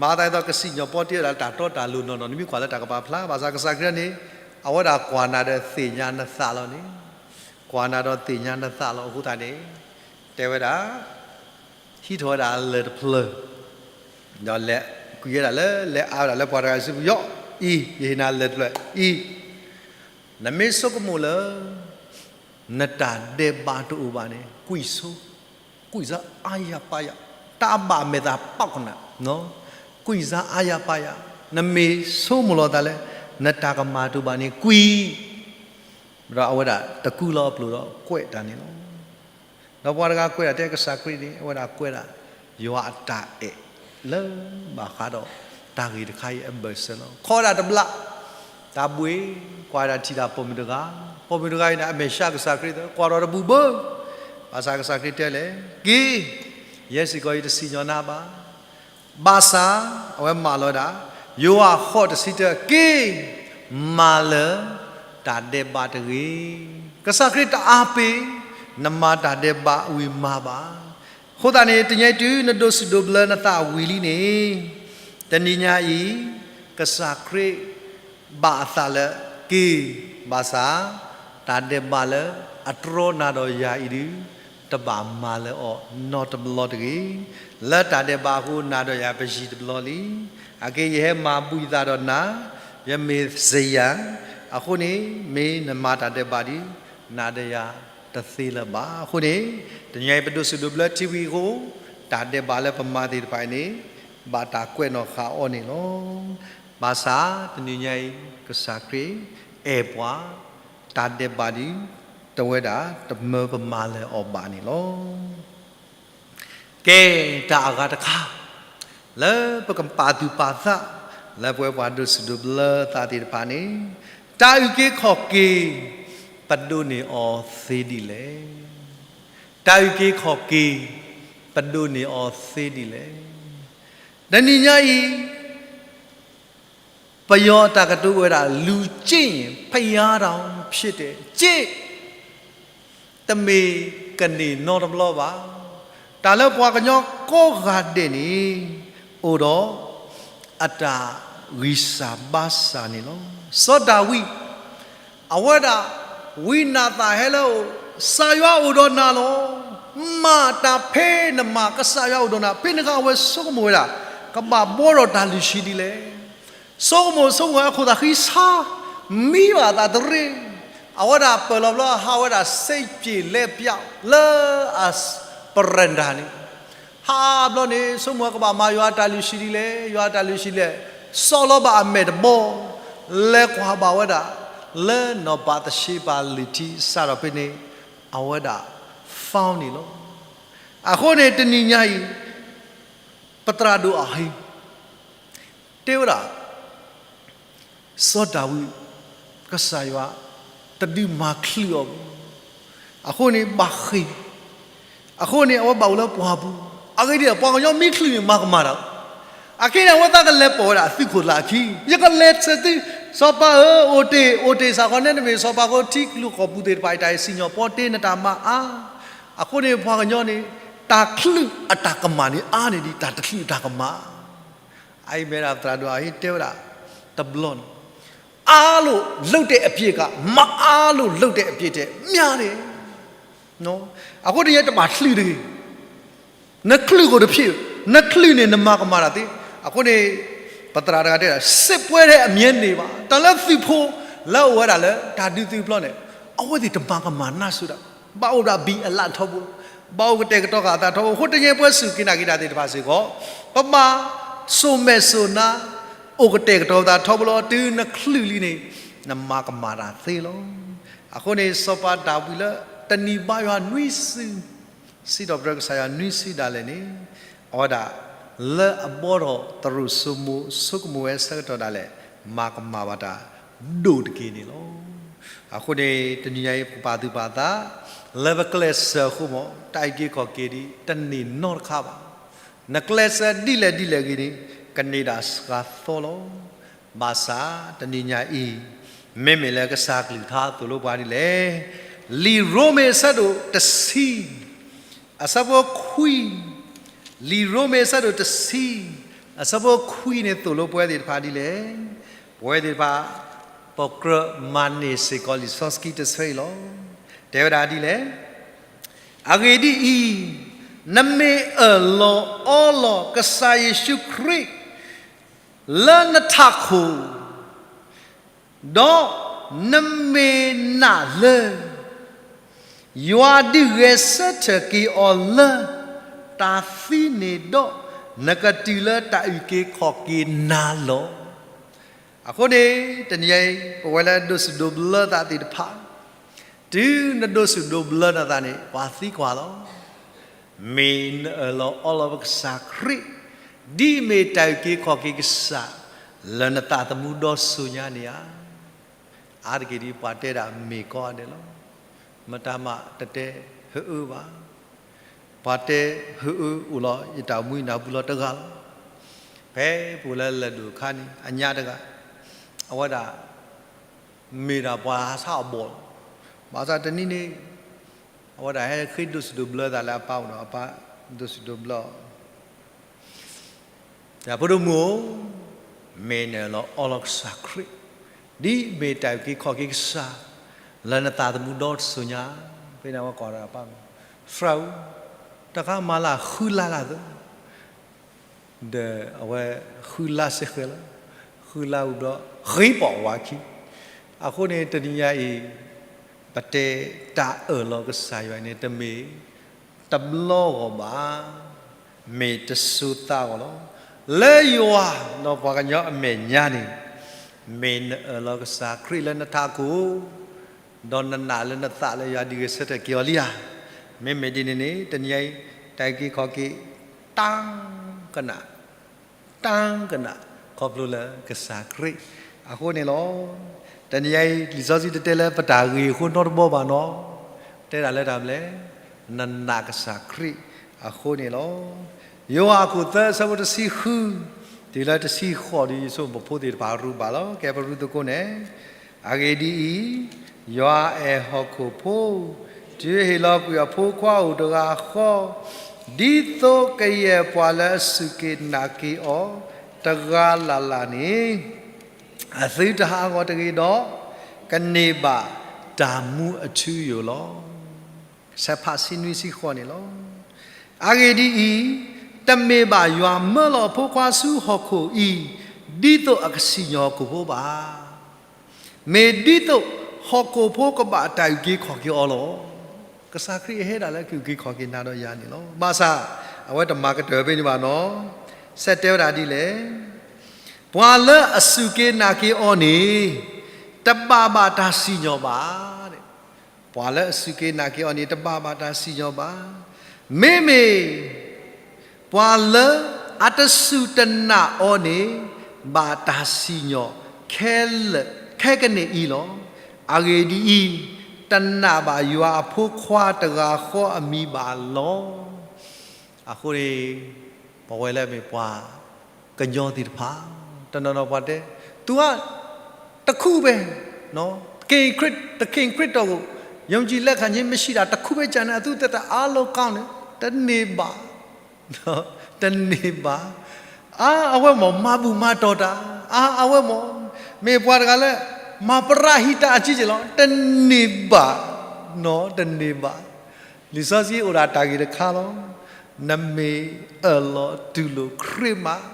မၤအသးဒ်သိးကစံၣ်ညီၣ်ပီတ့ဝဲဒၣ်တၢ်တီတၢ်လိၤနီၢ်နီၢ် နမ့ၢ်ကွၢ်လၢတၢ်ကပာ်ဖျါ, ဘၣ်ဆၣ်ကစၢ်ခရံာ်န့ၣ် အဝဲဒၣ်ကွၢ်နၤဒီးသ့ၣ်ညါနသးလီၤန့ၣ်, ကွၢ်နၤဒီးသ့ၣ်ညါနသးလီၤအဃိသတးန့ၣ် တဲဝဲဒၣ် ဟံးထီၣ်ဝဲဒၣ်လၢၢ်တဖျၢၣ်, ဒီးလဲၤကွံာ်ဝဲဒၣ်လၢ လဲၤအါဝဲဒၣ်လၢပှၤတဂၤစုပူၤ, ယီၢ်အံၤ ယဟ့ၣ်နၤလၢၢ်တဖျၢၣ်အံၤ, နမ့ၢ်ဆိကမိၣ်လၢ နတၢ်ဒဲးဘးတအိၣ်ဘၣ်န့ၣ် ကွံာ်ဆိ, ကွံာ်စါအါယၤပာ်ယၤ, တၢ်အဘၣ်အမဲာ်သၣ်ပာ်ကနၣ်, ကွံာ်စါအါယၤပာ်ယၤ, နမ့ၢ်ဆိကမိၣ်လီၤသးလၢ နတၢ်ကမၣ်တအိၣ်ဘၣ်န့ၣ်ကွံာ်, ဒီးအဝဲဒၣ်တကူလီၤအပျိၢ်ဒီးကွဲးတၢ်န့ၣ်လီၤ. ဒီးပှၤတဂၤကွဲးဒၣ်တဲကစၢ်ခရံာ်န့ၣ် အဝဲဒၣ်ကွဲးဒၣ် ယွၤအတၢ်အဲၣ်လၢဘၣ်ဃးဒီးတၢ်ဂ့ၢ်တခါအံၤအဘၢၣ်စၢၤလီၤ. ခီဒၣ်တဘျီ, တၢ်ဘှ့ၣ်ကွၢ်ဒၣ်ထံၣ်ဒၣ်ပိာ်မုၣ်တဂၤ, ပိာ်မုၣ်တဂၤအံၤန့ၣ် အမဲာ်ဆှးကစၢ်ခရံာ်သၢ, ကွၢ်ထီၣ်တဘူၣ်ဘၢ, ဘၣ်ဆၣ်ကစၢ်ခရံာ်တဲလဲၣ်, က့ၤ, ယဲစ့ၢ်ကီးယတစံၣ်ညီၣ်နၤဘၣ်. ဘၣ်ဆၣ် အဝဲမၢလီၤဝဲဒၣ်, ယိၤဟၣ်ဃိးတဆံတၢ, က့ၤ မၤလၢတၢ်ဒဲးဘးတဂ့ၤ. ကစၢ်ခရံာ်တအါပ့ၤ နမၤတၢ်ဒဲးဘးဝံၤမၤဘၣ်. အဃိသတးန့ၣ် တနံၤအံၤတုၤနဒိးစူၣ်ဒိးဘျၢနသးဝံၤလံန့ၣ်, တနံၤညါအံၤ ကစၢ်ခရံာ်ဘၣ်အသးလၢက့ၤ, ဘၣ်ဆၣ် တၢ်ဒဲးဘးလၢအတြီနၤဒီးယၤအံၤဒုး တဘၣ်မၤလၢအီၤနီတဘျီတဂ့ၤ. လၢတၢ်ဒဲးဘးအဃိ နၤဒီးယၤပယံၤတဘျီလံ. အက့ ယဟဲမၤဘူၣ်ယသးဒီးနၤ, ယမ့ၢ်စယၤ, အဃိန့ၣ် မ့ၢ်နမၤတၢ်ဒဲးဘးဒီး နၤဒီးယၤတသ့လၢၤဘၣ်. အဃိန့ၣ် တနံၤအံၤပဒိးစူၣ်ဒိးဘျၢထံဝံၤအဃိ တၢ်ဒဲးဘးလၢပမၤသ့ၣ်တဖၣ်အံၤန့ၣ် ဘၣ်တၢ်ကွဲးနီၣ်ဃာ်အီၤန့ၣ်လီၤ. ဘၣ်ဆၣ်တနံၤညါအံၤ ကစၢ်ခရံာ်အဲၣ်ပှၤ တၢ်ဒဲးဘးဒီး တဝဲဒၣ်တမၢပမၤလၢအီၤဘၣ်န့ၣ်လီၤ. ကဲ တၢ်အဂၤတခါ လၢပကပာ်သူၣ်ပာ်သး လၢပဝဲပှၤဒိးစူၣ်ဒိးဘျၢသးသ့ၣ်တဖၣ်န့ၣ်, တၢ်အုၣ်က့ၤခီၣ်က့ၤ ပဒိးန့ၢ်အီၤသ့ဒ်လဲၣ်. တၢ်အုၣ်က့ၤခီၣ်က့ၤ ပဒိးန့ၢ်အီၤသ့ဒ်လဲၣ်. တနံၤညါအံၤ ပယီၤအတၢ်ကတိၤဝဲဒၣ် လူကျင့်ရင် ဘုရားတောင်ဖြစ်တယ်, ကျင့် တမ့ၢ်ကန့ၢ်နီတဘျီဘၣ်. တၢ်လၢပှၤကညီကိးဂၤဒဲးန့ၣ် အိၣ်ဒီးအတၢ်ဂံၢ်စၢ်ဘါစၢ်န့ၣ်လီၤ. စီၤဒၤဝံး အဝဲဒၣ် ဝံနၤသၣ်ဟဲလၢအအိၣ်, ကစၢ်ယွၤအိၣ်ဒီးနၤလီၤ. မၤတၢ်ဖဲနမၤ ကစၢ်ယွၤအိၣ်ဒီးနၤ, ဖဲန့ၣ်အခါအဝဲဆိကမိၣ်ဝဲဒၣ် ကဘၣ်ဘှီဒီးတၢ်လုၢ်ဆံဒ်လဲၣ်. ဆိကမိၣ်ဆိကမိၣ်ဝဲအခိၣ်သးဃံဆါ, မံဘၣ်အသးတရ့, အဝဲဒၣ်ပၢၢ်လီၤဘျီ ဟးဝဲဒၣ် စ့ပျ့ၤလဲပျး လၢအပရၤဒၤန့ၣ်, ဟးဘျီန့ၣ် ဆိကမိၣ်ဝဲကဘၣ်မၤယွၤအတၢ်လုၢ်ဆံဒ်လဲၣ်, ယွၤအတၢ်လုၢ်ဆံဒ်လဲၣ်, စီၣ်လီၤဘၣ်အမဲာ်တဘီ, လဲၤကွၢ်ဘၣ်ဝဲဒၣ် လၢနီၢ်ဘၤသရှ့ဘၤလံာ်ထံ စးထီၣ်ဖဲန့ၣ် အဝဲဒၣ် found န့ၣ်လီၤ. အဃိန့ၣ်တနံၤညါအံၤ ပသရၣ်ဒိၣ်အဟံၣ် တဲဝဲဒၣ် စီၤဒၤဝံး ကစၢ်ယွၤ တဒုးမၤချုးအီၤဘၣ်. အဃိန့ၣ်ဘၣ်ဃ့ၢ်, အဃိန့ၣ် အဝဲဘၣ်အိၣ်လၢပှၢ်ပူၤ, အဂ့ၢ်ဒ်အံၤ ပှၤကညီမ့ၢ်ချုးန့ၣ် မၤကမၣ်တၢ်, အခဲအံၤန့ၣ် အဝဲသးကလဲၤပိာ်ဝဲဒၣ်သုးခိၣ်သၣ်ခံ, ယကလဲၤဆၢသု, စီၤပၤဧၢ, အိၣ်တ့ၢ် အိၣ်တ့ၢ်စ့ၢ်ကီး နဲနမ့ၢ်စီၤပၤအဃိ ထံကျိၤကီၢ်ပူၤသ့ၣ်တဖၣ်အံၤ တၢ်အံၤစံၣ်ညီၣ်ပီတ့ နတၢ်မၤအါ. အဃိန့ၣ် ပှၤကညီန့ၣ် တၢ်ချုးအတၢ်ကမၣ်န့ၣ် အါန့ၢ်ဒံး တၢ်တချုးအတၢ်ကမၣ် အအံၤမ့ၢ်ဒၣ်သရၣ်ဒိၣ်အဟံၣ်တဲဝဲဒၣ်တဘျီန့ၣ်, အားလို့လုပ်တဲ့အပြစ်က မအားလို့လုပ်တဲ့အပြစ်ထက်များတယ်. အဃိန့ၣ် ယတဘၣ်ချုးတဂ့ၤ, နချုးကိၣ်တဖျ့, နချုးန့ၣ် နမၤကမၣ်တၢ်သ့. အဃိန့ၣ် ပသရၣ်တဂၤတဲဒၣ် စစ်ပွဲထဲအမြဲနေပါ, တၢ်လၢသုးဖိလၢအအိၣ်ဝဲဒၣ်လၢတၢ်ဒုးသုးပျီန့ၣ် အဝဲသ့ၣ်တမၤကမၣ်နါစူၤဒၣ်, ဘၣ်အိၣ်ဒၣ်ဘံၣ်အလၣ်ထီဘိ, ဘၣ်အိၣ်ကတဲာ်ကတီၤဃာ်အသးထီဘိ, အဃိတနံၤအံၤပဝဲစူၢ်က့ၤနာ်က့ၤတၢ်သ့ၣ်တဖၣ်စ့ၢ်ကီး ပဘၣ်စိာ်မဲာ်စိာ်နါ အိၣ်ကတဲာ်ကတီၤသးထီဘိလီၤ. တုၤနချုးလံန့ၣ် နမၤကမၣ်တၢ်သ့လီၤ. အဃိန့ၣ် စီၤပၤဒၤဝံးလၢ တနံၤဘါယွၤနွံစု စံးထီၣ်ပတြၢၤကစၢ်ယွၤနွံစုဒၣ်လဲာ်န့ၣ် အဝဲဒၣ် လၢအဘီထီၣ်သရိာ်စိမိၤ ဆိကမိၣ်ဝဲဆၢကတီၢ်ဒၣ်လဲာ် မၤကမၣ်ဘၣ်တၢ်ဒိၣ်တက့ၢ်န့ၣ်လီၤ. အဃိန့ၣ် တနံၤညါအံၤ ပကပာ်သူၣ်ပာ်သး လၢပကျဲးစၢးအဃိမး တၢ်အုၣ်က့ၤခီၣ်က့ၤဒ် တန့ၢ်နီတခါဘၣ်. နကျဲးစၢးဒ်လဲၣ်ဒ်လဲၣ်ဂ့ၤန့ၣ် ကန့ၢ်ဒၣ်စှၤသီလီၤ. ဘၣ်ဆၣ်တနံၤညါအံၤ မ့မ့ၢ်လၢကစၢ်ကလုၢ်ကထါသိၣ်လိပှၤဒ်လဲၣ်, လံာ်ရိမ့ၤအဆၢဒိၣ်တဆံ အဆၢဖိခွံ, လံာ်ရိမ့ၤအဆၢဒိၣ်တဆံ အဆၢဖိခွံန့ၣ်သိၣ်လိပဝဲသ့ၣ်တဖၣ်ဒ်လဲၣ်, ပဝဲသ့ၣ်တဖၣ် ပကြၢးမၤန့ၢ်စ့ၢ်ကီးလံာ်စီဆှံတဆၢအံၤလီၤ. တဲဝဲဒၣ်ဒ်လဲၣ်, အဂ့ၢ်ဒ်အံၤ, နမ့ၢ်အၢၣ်လီၤအီလီၤကစၢ်ယ့ၣ်ၡူးခရံာ် လၢနထးခိၣ် ဒီးနမ့ၢ်နာ်လၢ ယွၤဒုးဂဲၤဆၢထၢၣ်က့ၤအီၤလၢတၢ်သံန့ၣ်ဒီး နကတုၤလၢတၢ်အုၣ်က့ၤခီၣ်က့ၤနၤလီၤ. အဃိန့ၣ် တနံၤအံၤ ပဝဲလၢဒိးစူၣ်ဒိးဘျၢသးသ့ၣ်တဖၣ် တုၤနဒိးစူၣ်ဒိးဘျၢနသးန့ၣ် ပှၤသံကွၢ်လီၤ. မ့ၢ်နအၢၣ်လီၤအီလီၤပကစၢ်ခရံာ် ဒ်အမ့ၢ်တၢ်အုၣ်က့ၤခီၣ်က့ၤကစၢ် လၢနသးသမူဒီစိၤညါန့ၣ်ဧါ. အါတက့ၢ်ဒ်ပှၤတဲဒၣ်မ့ၢ်ကိးဂၤဒဲးလီၤ. မတၤမးတတဲဟၢအၢဘၣ်. ပှၤတဲဟၢအၢအိၣ်လီၤ ယတၢ်အိၣ်မူနၢ်ဟူလီၤတဂၤလီၤ. ဖဲပအိၣ်လၢလၢၢ်ဒိၣ်အခါန့ၣ် အညါတဂၤ အဝဲဒၣ် မ့ၢ်ဒၣ်ပှၤဟးဆါအဘီၣ်လီၤ. ဘၣ်ဆၣ်တနံၤန့ၣ် အဝဲဒၣ်ဟဲဃ့ဒိးစံးဒိးဘျၢသးလၢအပၢ်အိၣ်ဒီး အပၢ်ဒိးစံးဒိးဘျၢအီၤ, ဒီးဖိဒိၣ်မုၣ်ဧၢ, မ့ၢ်နအၢၣ်လီၤအီလီၤကစၢ်ခရံာ်, ဒ်မ့ၢ်တၢ်အုၣ်က့ၤခီၣ်က့ၤကစၢ် လၢနသးသမူဒီတစိၤညါ, ဖဲန့ၣ်အဝဲကိးဒီးအပၢ်မ့ၢ် သရၣ်ဧၢ, တၢ်ကမၤလၢဃုလါလၢသၢ ဒီးအဝဲဃုလါစ့ၢ်ကီးလီၤ. ဃုလါဝံၤဘျီ ဃ့ပိာ်ဝါခံ, အဃိန့ၣ်တနံၤညါအံၤ ပတဲတၢ်အၢၣ်လီၤကစၢ်ယွၤန့ၣ် တမ့ၢ်တဘျီဂီၢ်ဘၣ်, မ့ၢ်တစိၤသးဂီၢ်လီၤ. လၢယွၤဒီးပှၤကညီအမဲာ်ညါန့ၣ်, မ့ၢ်နအၢၣ်လီၤကစၢ်ခရံာ်လၢနထးခိၣ် ဒီးနနာ်လၢနသးလၢယွၤဒုးဂဲၤဆၢထၢၣ်က့ၤအီၤလံဧါ. မ့မ့ၢ်ဒ်န့ၣ်န့ၣ် တနံၤညါအံၤ တၢ်အုၣ်က့ၤခီၣ်က့ၤ တၢ်ကနၣ်, တၢ်ကနၣ် ခီဖျိလၢကစၢ်ခရံာ်အဃိန့ၣ်လီၤ. တနံၤညါအံၤ လံာ်စီဆှံတတဲလၢပတၢ်ဂ့ၢ်အဃိနီတဘီဘၣ်နီၤ, တဲဒၣ်လၢတၢ်မနုၤလဲၣ်, နနာ်ကစၢ်ခရံာ်အဃိန့ၣ်လီၤ. ယိၤဟၣ်အခိၣ်သၢ အဆၢဖိတဆံဃု တုၤလၢတဆံဃိး ဒ်ယဆိမိၣ်ပဖိသ့ၣ်တဖၣ်ရူးဘၣ်လီၤ. ကဲပရူးသကိးန့ၣ်, အဂ့ၢ်ဒ်အံၤ, ယွၤအဲၣ်ဟီၣ်ခိၣ်ဖိ, တုၤဟ့ၣ်လီၤကွံာ်အဖိခွါအိၣ်တဂၤဃီ, ဒ်သိးကယဲၢ်ပှၤလၢအစူၢ်က့ၤနာ်က့ၤအီၤ တဂၤလၢ်လၢ်န့ၣ် အသုတဟးဂီၤတဂ့ၤဒီး ကန့ၢ်ဘၣ်တၢ်မူအထူအယိာ်လီၤ. ဆၢဖးဆံနွံဆံဃိးန့ၣ်လီၤ. အဂ့ၢ်ဒ်အံၤ, တမ့ၢ်ဘၣ်ယွၤမၢလီၤအဖိခွါဆူဟီၣ်ခိၣ်အံၤ ဒ်သိးအကစံၣ်ညီၣ်ဟီၣ်ခိၣ်ဖိဘၣ်. မ့ၢ်ဒ်သိးဟီၣ်ခိၣ်ဖိကဘၣ်တၢ်အုၣ်က့ၤခီၣ်က့ၤအီၤလီၤ. ကစၢ်ခရံာ်အဟဲဒၣ်လၢကအုၣ်က့ၤခီၣ်က့ၤနၤဒီးယၤန့ၣ်လီၤ. ဘၣ်ဆၣ် အဝဲတမၤကတၢၢ်ဖဲန့ၣ်ဘၣ်နီၤ. ဆဲးတဲဝဲဒၣ်ဒ်လဲၣ်, ပှၤလၢအစူၢ်က့ၤနာ်က့ၤအီၤန့ၣ် တဘၣ်ဘၣ်တၢ်စံၣ်ညီၣ်ဘၣ်. ပှၤလၢအစူၢ်က့ၤနာ်က့ၤအီၤန့ၣ် တဘၣ်ဘၣ်တၢ်စံၣ်ညီၣ်ဘၣ်. မ့မ့ၢ် ပှၤလၢအတစူၢ်တနာ်အီၤန့ၣ် ဘၣ်တၢ်စံၣ်ညီၣ်ခဲလၢာ် ခဲကနံၣ်အံၤလီၤ. အဂ့ၢ်ဒ်အံၤ, တနာ်ဘၣ်ယွၤအဖိခွါတဂၤဃီအမံၤဘၣ်လီၤ. အဃိန့ၣ် ပဝဲလၢအမ့ၢ်ပှၤကညီသ့ၣ်တဖၣ် တနီၤနီၤပှၤတဲ သုဝဲ တခူၣ်ဖဲ သခင်ခရစ်တော်ကို ယုံကြည်လက်ခံခြင်းမရှိတာ တစ်ခုပဲကျန်တယ် အသုသက်တာအားလုံးကောင်းတယ် တန့ၢ်ဘၣ် တန့ၢ်ဘၣ်. အါ အဝဲမ့ၢ်မၤဘူၣ်မၤတီၢ်တၢ် အါ အဝဲမ့ၢ် မ့ၢ်ပှၤတဂၤလၢ မၤပရဟိတအကြီးကြီးလီၤ တန့ၢ်ဘၣ် တန့ၢ်ဘၣ်. လံာ်စီဆှံအိၣ်ဒၣ်တၢ်ဂ့ၢ်တခါလီၤ. နမ့ၢ်အၢၣ်လီၤတူၢ်လိာ်ခရံာ်မး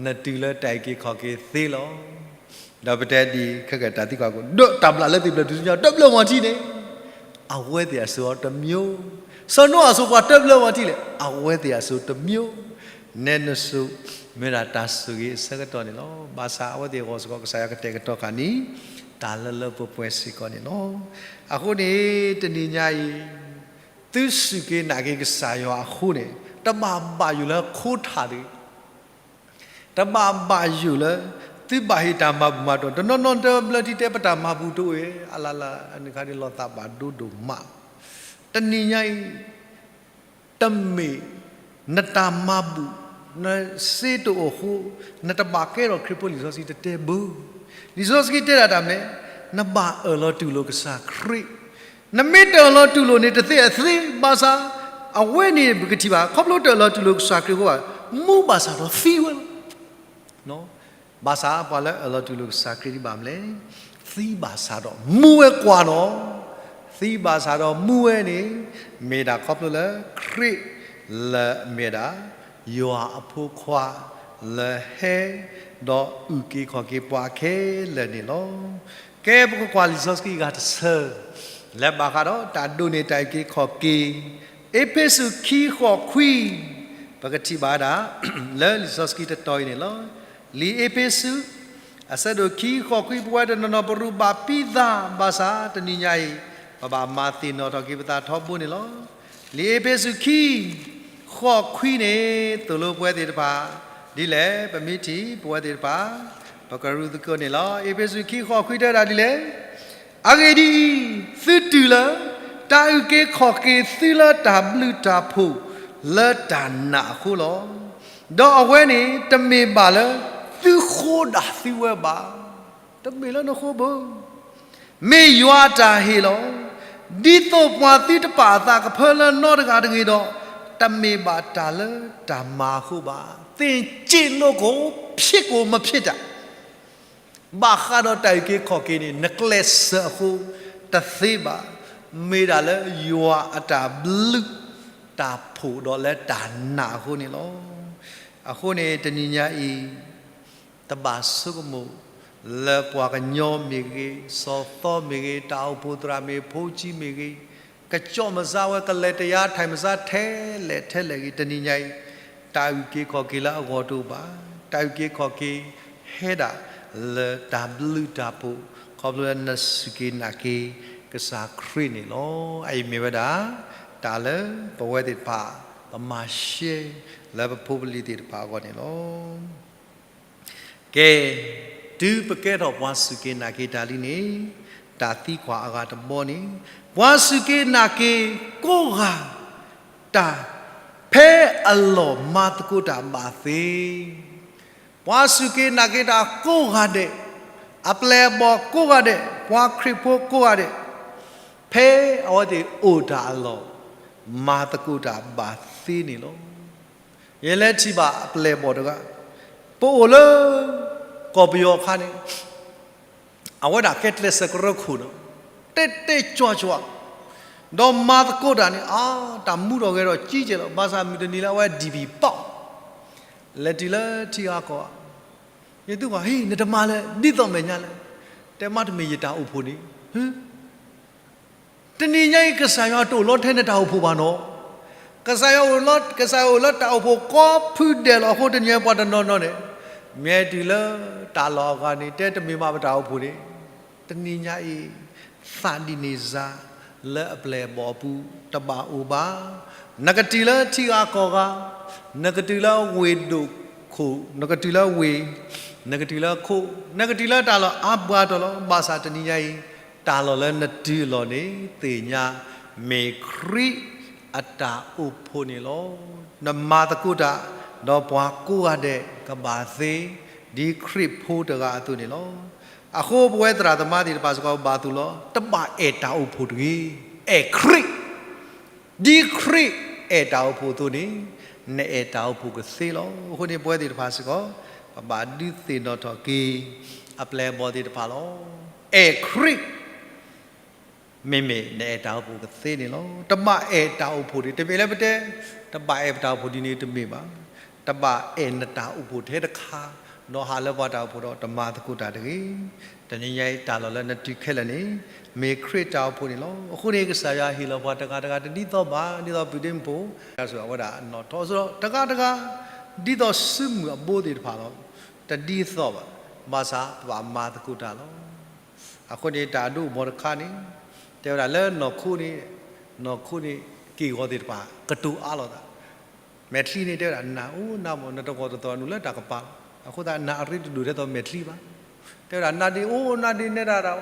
နတုၤလၢတၢ်အုၣ်က့ၤခီၣ်က့ၤသ့လီၤ. ဒီးပတဲဒ် ခဲကတၢၢ်သံကွၢ်ကီး ဒီးတၢ်ဘျၣ်လၢသ့ၣ်ဖျၢၣ်ထူၣ်စုညါ တဘျၢမီၤထံန့ၣ် အဝဲသ့ၣ်အစိၤအီၤတမျိုး, စီၤနိအၤအစိၤပှၤတဘျၢမီၤထံလဲၣ် အဝဲသ့ၣ်အစိၤတမျိုး, နဲနစိၤ မ့ၢ်ဒၣ်တၢ်ဆိၣ်ဂ့ၤအဆၢကတီၢ်န့ၣ်လီၤ. ဘၣ်ဆၣ်အဝဲသ့ၣ်အဂီၢ်စ့ၢ်ကီး ကစၢ်ယွၤကတဲာ်ကတီၤဃာ်န့ၣ် တၢ်လၢလၢပှဲၤပှဲၤစ့ၢ်ကီးန့ၣ်လီၤ. အဃိန့ၣ် တနံၤညါအံၤ သုစူၢ်က့ၤနာ်က့ၤကစၢ်ယွၤအဃိန့ၣ် တဘၣ်ဘၣ်ယိၣ်လၢခိထၣ်တဂ့ၤ တဘၣ်ဘၣ်ယိၣ်လၢ သုဘၣ်ဟ့ၣ်တၢ်မၤဘူၣ်မၤတီၢ် တနီၤနီၤတဘျၢထံတဲပတၢ်မၤဘူၣ်တအိၣ်အံၤ အလၢ်လၢ် အန့ၣ်ခါန့ၣ်လီၤသးဘၣ်ဒိဒိၣ်မး. တနံၤညါအံၤ တမ့ၢ် နတၢ်မၤဘူၣ် နစ့တအိၣ်အဃိ နတဘၣ်ကဲထီၣ်ခရံာ်ဖိလံာ်စီဆှံတတဲဘၣ်. လံာ်စီဆှံတဲဒၣ်တၢ်မနုၤလဲၣ် နဘၣ်အၢၣ်လီၤတူၢ်လိာ်ကစၢ်ခရံာ် နမ့ၢ်တအၢၣ်လီၤတူၢ်လိာ်န့ၣ် တသ့အသ့ ဘၣ်ဆၣ် အဝဲန့ၣ်ပကထံၣ်ဘၣ် ခီဖျိတအၢၣ်လီၤတူၢ်လိာ်ကစၢ်ခရံာ်အဃိဘၣ် မူဘၣ်ဆၣ်ဒီးသံဝဲလီၤ. ဘၣ်ဆၣ်ပှၤလၢအၢၣ်လီၤတူၢ်လိာ်ကစၢ်ခရံာ်ဒ်ဘၣ်မနုၤလဲၣ် သံဘၣ်ဆၣ်ဒီးမူဝဲကွၢ်နီၤ. သံဘၣ်ဆၣ်ဒီးမူဝဲန့ၣ် မ့ၢ်ဒၣ်ခီဖျိလၢခရံာ်လၢအမ့ၢ်ဒၣ် ယွၤအဖိခွါ လၢဟဲ ဒီးအုၣ်က့ၤခီၣ်က့ၤပှၤခဲလၢာ်န့ၣ်လီၤ. ကဲပကကွၢ်လံာ်စီဆှံအဂၤတဆၢ လၢဘၣ်ဃးဒီးတၢ်ဒိးန့ၢ်တၢ်အုၣ်က့ၤခီၣ်က့ၤ အ့းဖ့းစူးခံဃိးခွံ ပကထံၣ်ဘၣ်ဒၣ် လၢလံာ်စီဆှံတတီၤအံၤန့ၣ်လီၤ. လံာ်အ့းဖ့းစူး အဆၢဒိၣ်ခံဃိးခွံ ပဝဲတနီၤနီၤပရူးဘၣ်ပံသးဘၣ်ဆၣ် တနံၤညါအံၤ ပဘၣ်မၤသ့ၣ်နီၣ်ထီၣ်က့ၤပသးထီဘိန့ၣ်လီၤ. လံာ်အ့းဖ့းစူးခံ ဃိးခွံန့ၣ် သိၣ်လိပဝဲသ့ၣ်တဖၣ် ဒ်လဲၣ် ပမ့ၢ်ထံၣ်ပဝဲသ့ၣ်တဖၣ် ပကရူးသကိးန့ၣ်လီၤ. အ့းဖ့းစူးခံဃိးခွံတဲဒၣ်ဒ်လဲၣ် အဂ့ၢ်ဒ်အံၤ, သုတုၤလၢ တၢ်အုၣ်က့ၤခီၣ်က့ၤသုလၢတၢ်ဘျုးတၢ်ဖှိၣ် လၢတၢ်နာ်အဃိလီၤ. ဒီးအဝဲန့ၣ် တမ့ၢ်ဘၣ်လၢသုဃိဒၣ်သုဝဲဘၣ်. တမ့ၢ်လၢနဃိဘၣ်. မ့ၢ်ယွၤအတၢ်ဟ့ၣ်လီၤ. ဒ်သိးပှၤသုတပာ်အသးကဖၢလၢနီတဂၤတဂ့ၤဒီး, တမ့ၢ်ဘၣ်တၢ်လၢတၢ်မၤအဃိဘၣ်. သင်ကျင့်လို့ကို ဖြစ်ကိုမဖြစ်တတ်. ဘၣ်ဃးဒီးတၢ်အုၣ်က့ၤခီၣ်က့ၤန့ၣ် နကျဲးစၢးအဃိတသ့ဘၣ်. မ့ၢ်ဒၣ်လၢယွၤအတၢ်ဘျုးတၢ်ဖှိၣ်ဒီးလၢတၢ်နာ်အဃိန့ၣ်လီၤ. အဃိန့ၣ် တနံၤညါအံၤ တဘၣ်ဆိကမိၣ်လၢပှၤကညီမ့ၢ်ဂ့ၤ, စီၤသီမ့ၢ်ဂ့ၤ, တၢ်အိၣ်ဖှိၣ်သရၣ်မ့ၢ်, ဖိဆံးမ့ၢ်ဂ့ၤ, ကစီၣ်မၤစၢၤဝဲ ကလဲၤတယါ ထဲးမၤစၢၤထဲလဲၣ်ထဲလဲၣ်ဂ့ၤ, တနံၤညါအံၤ တၢ်အုၣ်က့ၤခီၣ်က့ၤလၢအဂီၢ်တအိၣ်ဘၣ်. တၢ်အုၣ်က့ၤခီၣ်က့ၤဟဲဒၣ်လၢတၢ်ဘျုးတၢ်ဖှိၣ် ခီဖျိလၢနစူၢ်က့ၤနာ်က့ၤကစၢ်ခရံာ်န့ၣ်လီၤ. အအံၤမ့ၢ်ဝဲဒၣ် တၢ်လၢပဝဲသ့ၣ်တဖၣ် ပမၤရှဲလၢပဖိပလံၤသ့ၣ်တဖၣ်အဂီၢ်န့ၣ်လီၤ. ကဲ, တုၤပကဲထီၣ်ပှၤစူၢ်က့ၤနာ်က့ၤတၢ်လံန့ၣ် တၢ်သံကွၢ်အဂၤတဘီန့ၣ်, ပှၤစူၢ်က့ၤနာ်က့ၤကိးဂၤဒဲး ဖဲအလီၢ်မၤသကိးတၢ်ဘၣ်သ့ ပှၤစူၢ်က့ၤနာ်က့ၤတၢ်ကိးဂၤဒဲး, အပျဲၢ်အဘီၣ်ကိးဂၤဒဲး, ပှၤခရံာ်ဖိကိးဂၤဒဲး, ဖဲအဝဲသ့ၣ်အိၣ်တၢ်အလီၢ် မၤသကိးတၢ်ဘၣ်သ့န့ၣ်လီၤ. ယလဲၤထံၣ်ဘၣ်အပျဲၢ်အဘီၣ်တဂၤ, ပအိၣ်လၢကီၢ်ပယီၤအခါန့ၣ် အဝဲဒၣ်ကဲကျဲးစၢးကရၢခိၣ်နီၤ, တဲတဲကၠွကၠွ, ဒီးမၤသကိးတၢ်န့ၣ် အါ တၢ်မူထီၣ်ဂဲၤထီၣ်ကံကဲလီၤ. ဘၣ်ဆၣ်မုၢ်တနံၤလၢအဝဲဒံၣ်ဘံၣ်ပီၣ်, လဲၤတုၤလၢထံဂၤကီၢ်ဂၤ, ယသံကွၢ်, ဟ့ၣ် နတမၤလၢ ဒ်သိးမဲာ်ညါလဲၣ်, တဲမ့ၢ်တမ့ၢ်ယတၢ်အိၣ်ဖှိၣ်န့ၣ်, တနံၤညါအံၤ ကစၢ်ယွၤတအိၣ်လီၤထဲနတၢ်အိၣ်ဖှိၣ်ဘၣ်နီၤ. ကစၢ်ယွၤအိၣ်လီၤ, ကစၢ်ယွၤအိၣ်လၢတၢ်အိၣ်ဖှိၣ်ကိးဖုဒဲးလီၤအဃိ တနံၤညါပှၤတနီၤနီၤန့ၣ် မ့ၢ်တုၤလၢတၢ်လီၢ်အဂၤန့ၣ် တဲတမ့ၢ်မးပတၢ်အိၣ်ဖှိၣ်န့ၣ်, တနံၤညါအံၤ သးဒ်န့ၣ်စ့ၢ် လၢအပျဲၢ်အဘီၣ်အပူၤ တဘၣ်အိၣ်ဘၣ်. နကတုၤလၢထံဂၤကီၢ်ဂၤ, နကတုၤလၢဝ့ၢ်ဒိၣ်ခိၣ်, နကတုၤလၢဝ့ၢ်, နကတုၤလၢခိၣ်, နကတုၤလၢတၢ်လီၢ်အါဘှါတီၤလီၤ. ဘၣ်ဆၣ်တနံၤညါအံၤ တၢ်လီၢ်လၢနတုၤအလီၢ်န့ၣ် သ့ၣ်ညါ မ့ၢ်ခရံာ်အတၢ်အိၣ်ဖှိၣ်န့ၣ်လီၤ. နမၤသကိးတၢ် ဒီးပှၤကိးဂၤဒဲးကဘၣ်သ့ ဒ်ခရံာ်ဖိတဂၤအသိးန့ၣ်လီၤ. အဃိပဝဲသရၣ်သမါသ့ၣ်တဖၣ်စ့ၢ်ကီး ပဘၣ်သူၣ်လီၤ, တဘၣ်အဲၣ်တၢ်အိၣ်ဖှိၣ်တဂ့ၤ, အဲၣ်ခရံာ် ဒ်ခရံာ်အဲၣ်တၢ်အိၣ်ဖှိၣ်အသိးန့ၣ် နအဲၣ်တၢ်အိၣ်ဖှိၣ်ကသ့လီၤ. အဃိန့ၣ် ပဝဲသ့ၣ်တဖၣ်စ့ၢ်ကီး ပဘၣ်ဒုးသ့ၣ်နီၣ်ထီၣ်က့ၤ အပျဲၢ်အဘီၣ်သ့ၣ်တဖၣ်လီၤ. အဲၣ်ခရံာ် မ့မ့ၢ်နအဲၣ်တၢ်အိၣ်ဖှိၣ်ကသ့န့ၣ်လီၤ. တဘၣ်အဲၣ်တၢ်အိၣ်ဖှိၣ်ဒ် တမ့ၢ်လၢပတဲ တဘၣ်အဲၣ်ပတၢ်အိၣ်ဖှိၣ်ဒ်န့ၣ်တမ့ၢ်ဘၣ်. တဘၣ်အဲၣ်နတၢ်အိၣ်ဖှိၣ်ထဲတခါ ဒီးဟးလၢပှၤတၢ်အိၣ်ဖှိၣ်ဒီးတမၤသကိးတၢ်တဂ့ၤ. တနံၤညါအံၤ တၢ်လီၢ်လၢနတုၤခဲလၢာ်န့ၣ် မ့ၢ်ခရံာ်တၢ်အိၣ်ဖှိၣ်န့ၣ်လီၤ. အဃိန့ၣ် ကစၢ်ယွၤဟ့ၣ်လီၤပှၤတဂၤတဂၤတဒ်သိးဘၣ်, ဒ်သိးပုၢ်ဒ့မုၣ်ဖိ အဝဲဒၣ်နီၣ်ထီၣ်စ့ၢ်ကီး တဂၤတဂၤ ဒ်သိးစုမုၢ်အဘိသ့ၣ်တဖၣ်လီၤ. တဒ်သိးဘၣ်, ဘၣ်ဆၣ်ပဘၣ်မၤသကိးတၢ်လီၤ. အဃိန့ၣ် တၢ်အဒိၣ်အမီၤတခါန့ၣ် တဲဝဲဒၣ်လၢနီၢ်ခိန့ၣ်, နီၢ်ခိန့ၣ် က့ၢ်ဂီၤသ့ၣ်တဖၣ် ကတိၤအါလိာ်သး. မဲာ်ချံန့ၣ် တဲဝဲဒၣ် နၢ်အိၣ်နၢ်မီၢ် နတဂီၢ်တသီၣ်နုာ်လၢတၢ်ကပၤလီၤ. အဃိသတး နၢ်အရ့တဒိၣ်ထဲသိးမဲာ်ချံဘၣ်. တဲဝဲဒၣ် နၢ်ဒ့အိၣ်နၢ်ဒ့နဲဒၣ်တၢ်,